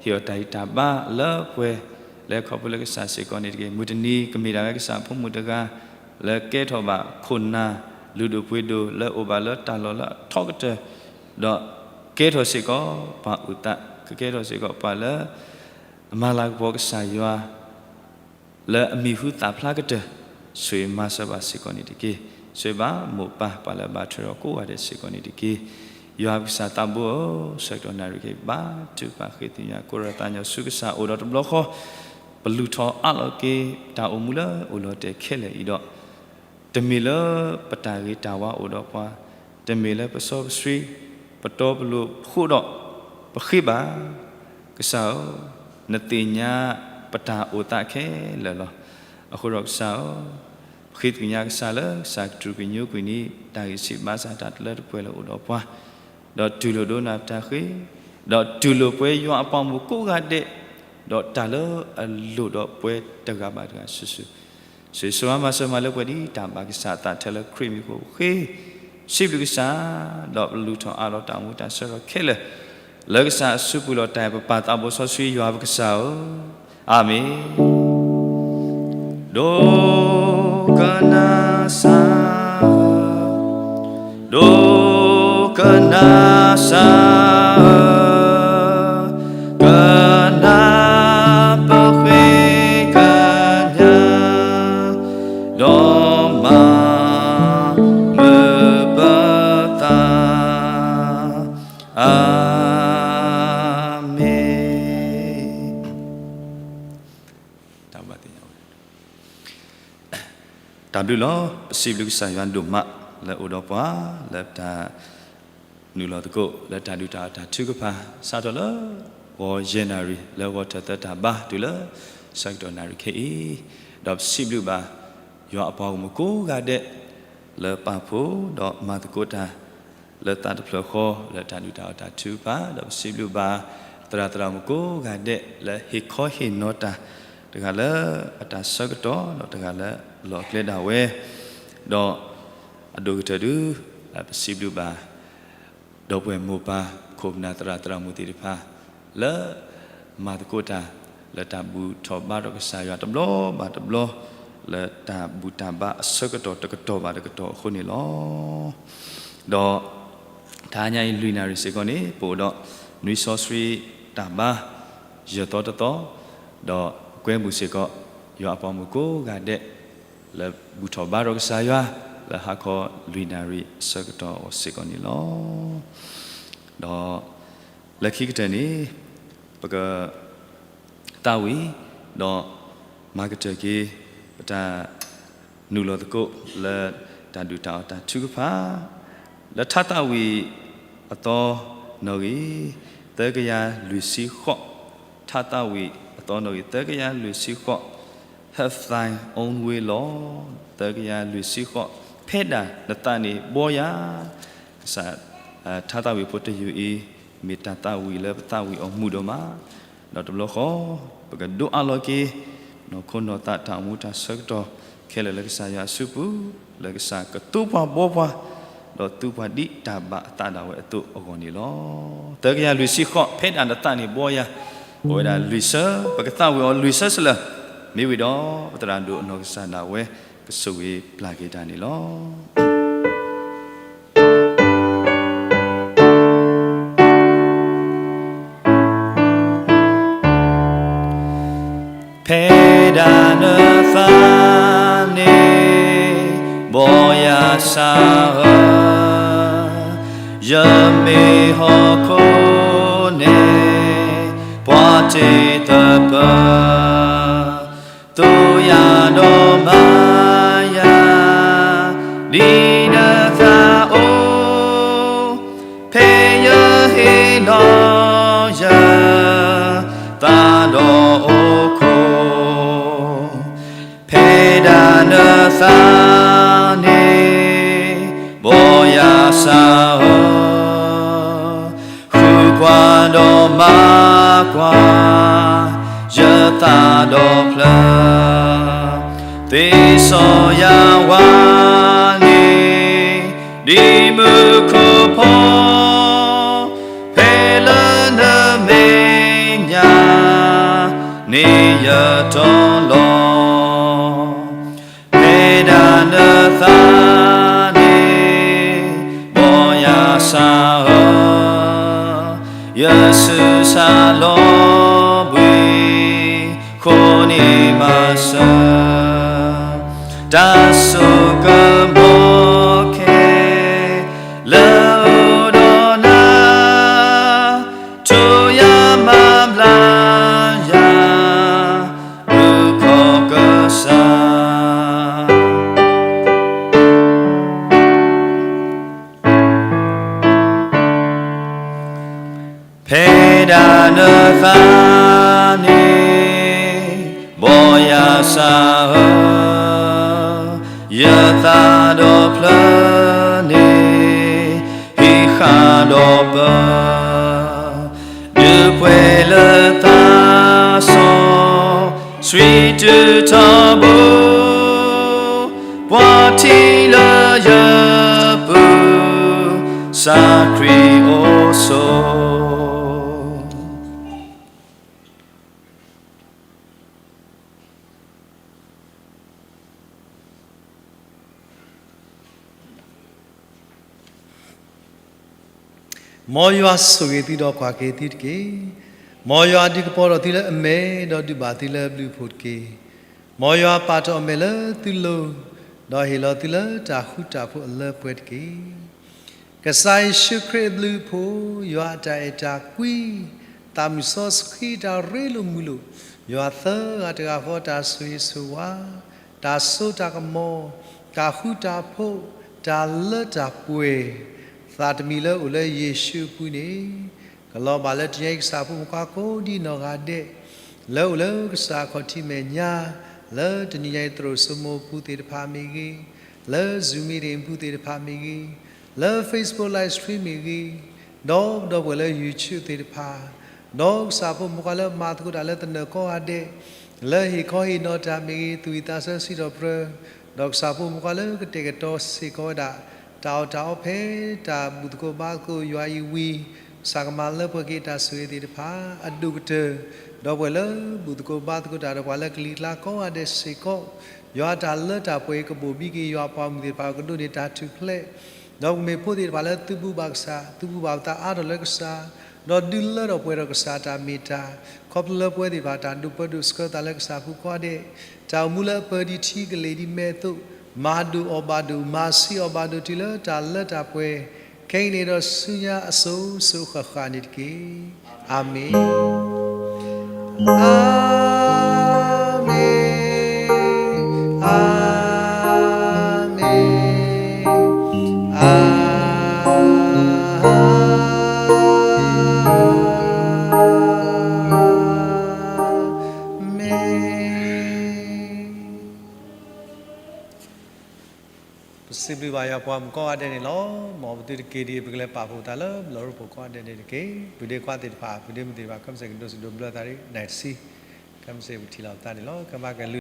ဟ့ၣ်အီၤတၢ်ဂံၢ်တၢ်ဘါလၢပှဲၤ လၢခီဖျိလၢကစၢ်စ့ၢ်ကီးန့ၣ်တက့ၢ်. မုၢ်တနံၤကမ့ၢ်ဒၣ်ဝဲကစၢ်ဖိမုၣ်တဂၤ လၢကဲထီၣ်ဘၣ်ခိၣ်နၢ်လုၢ်ဒိၣ်ပှ့ၤဒိၣ် လၢအအိၣ်ဘၣ်လၢတၢ်လီၢ်လၢအထီကတၢၢ်, ဒီးကဲထီၣ်စ့ၢ်ကီးပှၤအုၣ်သး, ကကဲထီၣ်စ့ၢ်ကီးပှၤလၢ အမၤလၤကပီၤကစၢ်ယွၤ လၢအမံၤဟူသၣ်ဖျါကတၢၢ်, ဆိၣ်ဂ့ၤမၤစၢၤဘၣ်စ့ၢ်ကီးန့ၣ်တက့ၢ်. ဆိၣ်ဂ့ၤဘၣ်မိၢ်ပၢ်ပှၤလၢအဘၣ်ထွဲဒီးကိးဂၤဒဲးစ့ၢ်ကီးန့ၣ်တက့ၢ်. ယွၤပကစၢ်သးဘိဧၢ, ဆၢကတီၢ်နၣ်ရံၣ်က့ၤ ဘါထုကဖၣ်ဃ့သ့ၣ်ညါကိးဒီးသးညီဆူကစၢ်အိၣ်ဒီးတဘျီဃီ, ပလူၤထီၣ်အးလီၤက့ၤ တၢ်အိၣ်မူလၢအိၣ်လီၤတဲာ်ခဲလၢာ်အံၤဒီး တမ့ၢ်လၢပတၢ်ဂ့ၤတၢ်ဝါအိၣ်ဒီးပှၤ, တမ့ၢ်လၢပစီပဆှံ, ပတီပလိၤဃိဒီးပဃ့ဘၣ်, ကစၢ်ဧၢ, နသ့ၣ်ညါပတၢ်အိၣ်သးခဲလၢာ်လီၤ. အဃိဒီးကစၢ်ဧၢ, ပဃ့သ့ၣ်ညါကစၢ်လၢကစၢ်ကတြူၢ်ကညိကွံာ်န့ၣ် တၢ်ဂံၢ်ဆံးဘါစၢ်တၢ်တလၢတပှဲၤလၢအိၣ်ဒီးပှၤ, ဒီးတူၢ်လိာ်ဒိကနၣ်ပတၢ်ဃ့, ဒီးတူၢ်လိာ်ပဝဲယွၤအပှၤမုၣ်ကိးဂၤဒဲး, ဒီးတၢ်လၢအလိၣ်ဒီးပဝဲတဂၤဘၣ်တဂၤစုာ်စုာ် ဆိၣ်ဂ့ၤဆိၣ်ဝါမၤစၢၤမၤလၢပှဲၤဒ်တၢ်ဘၣ်ကစၢ်အသးထဲလၢခရံာ်မံၤအဃိ ပဃ့စံးဘျုးကစၢ်, ဒီးပလူၤထီၣ်အးလီၤတၢ်အိၣ်မူတၢ်ဆၢကတီၢ်ခဲလၢာ်, လၢကစၢ်အစုပူၤလီၤတၢ်အဲၣ်ပပၢ်သးဘိစီဆှံယွၤပကစၢ်ဧၢ, အၤမ့ၣ်. ဒိကနၣ်စၢ်ဧၢ, ဒိကနၣ်စၢ်ဧၢ, ကနၢ်ပဃ့ကညး, ဒီးမၤမုာ်ပသး, အၤမ့ၣ်. တၢ်ဘၣ်သ့ၣ်ညါဝဲ တၢ်ဘျုးလီၤ. ပစံးဘျုးကစၢ်ယွၤဒိၣ်မး လၢအိၣ်ဒီးပှၤ လၢတၢ်နုာ်လီၤသကိး လၢတၢ်ဒုၣ်တၢ်အီၣ်တၢ်ထုကဖၣ် စးထီၣ်လၢ ဂီၤယဲၢ်နၣ်ရံၣ် လၢဂီၤထၢၣ်သၢတၢ်ဘါ တုၤလၢဆၢကတီၢ်နၣ်ရံၣ်ခဲအံၤ, ဒီးပစံးဘျုးဘၣ် ယွၤအပှၤဂီၢ်မုၢ်ကိးဂၤဒဲး လၢပာ်ဖှိၣ်ဒီးမၤသကိးတၢ် လၢသးတဖျၢၣ်ဃီ လၢတၢ်ဒုၣ်တၢ်အီၣ်တၢ်ထုကဖၣ်, ဒီးပစံးဘျုးဘၣ် သရၣ်သရၣ်မုၣ်ကိးဂၤဒဲး လၢဟ့ၣ်ခီဟ့ၣ်နီၤတၢ်, တဂၤလၢအတၢ်ဆၢကတီၢ် ဒီးတဂၤလၢအလီၢ်အကျဲဒၣ်ဝဲ, ဒီးအဒိၣ်ကတၢၢ်ဒု ပစံးဘျုးဘၣ် ဒီပုၢ်ဝဲၢ်မိၢ်ပၢ် ခိၣ်နၢ်သရၣ်သရၣ်မုၣ်သ့ၣ်တဖၣ် လၢမၤသကိးတၢ် လၢတၢ်ဘူၣ်ထီၣ်ဘါထီၣ်ကစၢ်ယွၤတဘျီဘၣ်တဘျီ လၢတၢ်ဘူၣ်တၢ်ဘါအဆၢကတီၢ်တကတီၢ်ဘၣ်တကတီၢ်အဃိန့ၣ်လီၤ. ဒီးတဟါညါအံၤလွံၢ်နၣ်ရံၣ်စ့ၢ်ကီးန့ၣ် ပအိၣ်ဒီးနွံစီဆှံတၢ်ဘါ ယဲၢ်သီတသီ, ဒီးကွဲမုာ်စ့ၢ်ကီး ယွၤအပှၤမုၣ်ကိးဂၤဒဲး လၢဘူၣ်ထီၣ်ဘါထီၣ်ကစၢ်ယွၤ လၢဟါခီလွံၢ်နၣ်ရံၣ်အဆၢကတီၢ်အဂီၢ်စ့ၢ်ကီးန့ၣ်လီၤ. ဒီးလၢခံကတၢၢ်န့ၣ် ပကသးဝံၣ် ဒီးမၤကတၢၢ်က့ၤ ပတၢ်နုာ်လီၤသကိးလၢတၢ်ဒုၣ်တၢ်အီၣ်တၢ်ထုကဖၣ် လၢထါသးဝံၣ်အသီနီၣ်ဂံၢ် သၢကယၤလွံၢ်ဆံဃိး, ထါသးဝံၣ်အ တၢ်ကစီၣ်နီၣ်ဂံၢ်သၢကယၤလွံၢ်ဆံဃိး, Have thine own way, Lord, သၢကယၤလွံၢ်ဆံဃိး, ဖဲဒၣ်နသးန့ၣ်ဘှီယၤ, ကစၢ် ထါသးဝံၣ်ဖိတယုၢ်အံၤ, မ့ၢ်တၢ်သးဝံၣ်လၢပသးဝံၣ်အီၤမုာ်ဒိၣ်မး, ဒီးတဘျီဃီ ပကဒိးအးလီၤက့ၤ နီၢ်ခိနီၢ်သးတၢ်အိၣ်မူတၢ်ဆၢကတီၢ် ခဲလၢာ်လၢကစၢ်ယွၤအစုပူၤ, လၢကစၢ်ကသူပှၤဘှီပှၤ, ဒီးသူပှၤဒ်တၢ်ဘၣ်အသးဒၣ်ဝဲအသိးအဂီၢ်န့ၣ်လီၤ. သၢကယၤလွံၢ်ဆံဃိး, ဖဲဒၣ်နသးန့ၣ်ဘှီယၤ, ပဝဲဒၣ်လွံၢ်ဆၢ, ပကသးဝံၣ်အီၤလွံၢ်ဆၢစလၢၤ, မ့ၢ်ဝံၤဒီး ပသရၣ်ဒိၣ်အနီၢ်ကစၢ်ဒၣ်ဝဲ ကဆိၣ်ဂ့ၤပျၢ်က့ၤတၢ်န့ၣ်လီၤ. ဖဲဒၣ်နသးန့ၣ် ဘှီယၤစၢ်ဧၢ, ယမ့ၢ်ဟီၣ်ခိၣ်န့ၣ် ပှၤတ့သပၢၤ သူယၤဒီးမၤယၤ ဒ်နသးအိၣ်, ဖဲယဟ့ၣ်လီၤယသးဒီးအိၣ်ခိၣ်, ဖဲဒၣ်နသးန့ၣ် ဘှီယၤစၢ်ဧၢ, ဃုကွၢ်ဒီးမၤကွၢ် ယသးဒီဖျၢၣ်, သ့စီယၤဝါန့ၣ် ဒ်မုၢ်ခိၣ်ဖီ, ဖဲလၢနမဲာ်ညါန့ၣ်ယတီၤလီၤ. ဖဲဒၣ်နသးန့ၣ် ဘှီယၤစၢ်ဧၢ, ယဆူးစၢ်လီၤဘှံး ဃိန့ၢ်မၤစၢၤ, တၢ်ဆိကမိၣ်ခဲ လၢအိၣ်ဒီးနၤ, ထိၣ်ယၤမၤဘျါယၤ အုၣ်ခီၣ်ကစၢ်. ဖဲဒၣ်နသးန့ၣ် ဘှီယၤစၢ်ဧၢ, ယသးဒီဖျၢၣ်န့ၣ် ဟံးဃာ်ဒီးပၢၤ, ဒုးပှဲၤလၢသးစီဆှံတုၤထီဘိ, ပှၤထံၣ်လၢယပူၤ စၢ်ခရံာ်အိၣ်ဆိး. မ်ယွၤဆိၣ်ဂ့ၤသုဒီးကွၢ်က့ၤသုတက့ၢ်. မ်ယွၤဒုးကပီၤဒီးသုလၢအမဲာ် ဒီးဒုးဘၣ်သုလၢအဘျုးအဖှိၣ်တက့ၢ်. မ်ယွၤပာ်ထီၣ်အမဲာ်လၢသုလိၤ, ဒီးဟ့ၣ်လီၤသုလၢတၢ်ဃူတၢ်ဖိးအလၢပှဲၤတက့ၢ်. ကစၢ်ယ့ၣ်ၡူးခရံာ်အဘျုးအဖှိၣ်, ယွၤအတၢ်အဲၣ်တၢ်ကွံ, သးမုၢ်စီဆှံတၢ်ရ့လိာ်မုာ်လိာ်, ယွၤသၢဂၤတဂၤဃီတၢ်ဆိၣ်ဂ့ၤဆိၣ်ဝါ, တၢ်စိတၢ်ကမီၤ, တၢ်ဃူတၢ်ဖိး, တၢ်လၢတၢ်ပှဲၤ, သးတမံၤလၢအိၣ်လၢယ့ၣ်ၡူးအပူၤန့ၣ်, ကလီၤဘၣ်လၢတနံၤညါအံၤကစၢ်ဖိမုၣ်ခွါကိးဒံနီၢ်ဂၤဒဲး, လၢအိၣ်လၢကစၢ်ခီၣ်ထံးမဲာ်ညါ, လၢတနံၤညါအံၤသရိာ်စိမိၤအပူၤသ့ၣ်တဖၣ်မ့ၢ်ဂ့ၤ, လၢ Zoom meeting အပူၤသ့ၣ်တဖၣ်မ့ၢ်ဂ့ၤ, လၢ Facebook live stream မ့ၢ်ဂ့ၤ, ဒီးဒီပုၢ်ဝဲၢ်လၢ YouTube သ့ၣ်တဖၣ်, ဒီးကစၢ်ဖိမုၣ်ခွါလၢမၤသကိးတၢ်လၢသနၢၣ်ကိးဂၤဒဲး, လၢဟ့ၣ်ခီဟ့ၣ်နီၤတၢ်မ့ၢ်ဂ့ၤ, သူၣ်ဝံၣ်သးဆၢစံးထီၣ်ပတြၢၤ, ဒီးကစၢ်ဖိမုၣ်ခွါလၢကတဲာ်ကတီၤစ့ၢ်ကီးဝဲဒၣ် တၢ်အီၣ်တၢ်အီဖဲ တၢ်ဘူၣ်သကိးဘါသကိးယွၤအံၤဝံၤ, ကစၢ်ကမၤလၢပှဲၤက့ၤတၢ်ဆိၣ်ဂ့ၤသ့ၣ်တဖၣ်, အဒိၣ်ကတၢၢ်, ဒီပုၢ်ဝဲၢ်လၢဘူၣ်သကိးဘါသကိးတၢ်ဒီးပှၤလၢကလံၤကျါကိးဂၤဒဲးစ့ၢ်ကီး, ယွၤတၢ်လၢတၢ်ပှဲၤကဘိၣ်ဘံက့ၤယွၤအပှၤမုၣ်သ့ၣ်တဖၣ် ကဒိးန့ၢ်တၢ်ထူၣ်ဖျဲး, ဒီးပကမ့ၢ်ဖိသ့ၣ်တဖၣ်လၢသုးဘူးဘၣ်ကစၢ်, သုးဘူးဘၣ်ပသးအါထီၣ်လၢကစၢ်, ဒီးဒုးလၢထီၣ်ပှဲၤထီၣ်ကစၢ်အတၢ်မ့ၢ်တၢ်, ခီဖျိလၢပဝဲသ့ၣ်တဖၣ်တၢ်ဒိးပၢဒိးဆှၢသးလၢကစၢ်ဖိကိးဂၤဒဲး, တၢ်အိၣ်မူလၢအပၢဒံးထံကလ့ၢ်ဒံးမဲာ်အသိး, မၤဒိၣ်အီၣ်ဘၣ်ဒိၣ်, မၤဆံးအီၣ်ဘၣ်ဒိၣ်တုၤလၢတၢ်လၢတၢ်ပှဲၤ, ခဲအံၤန့ၣ်ဒီးဆူညါအစိၤစိၤဃၣ်ဃၣ်န့ၣ်တက့ၢ်. အၤမ့ၣ်, အၤမ့ၣ်, အၤမ့ၣ်, အၤ ပစံးဘျုးဘၣ်ယွၤပှၤမုၣ်ကိးဂၤဒဲးန့ၣ်လီၤ. မ်ပသုတက့ၤဒ်အံၤ ပကလဲၤပာ်ဖှိၣ်သးလၢလီၢ်ရိဖှိၣ်ကိးဂၤဒဲးန့ၣ်တက့ၢ်. ပဒ့ခွါသ့ၣ်တဖၣ် ပဒ့မုၣ်သ့ၣ်တဖၣ် ခဲမုၢ်ဆ့ၣ်ကဒိးစံးဒိးဘျၢသးဒ်နံၣ်တဆံ, ခဲမုၢ်ဆ့ၣ်ပထံၣ်လိာ်ပသးန့ၣ်လီၤ. ကဘၣ်ကလု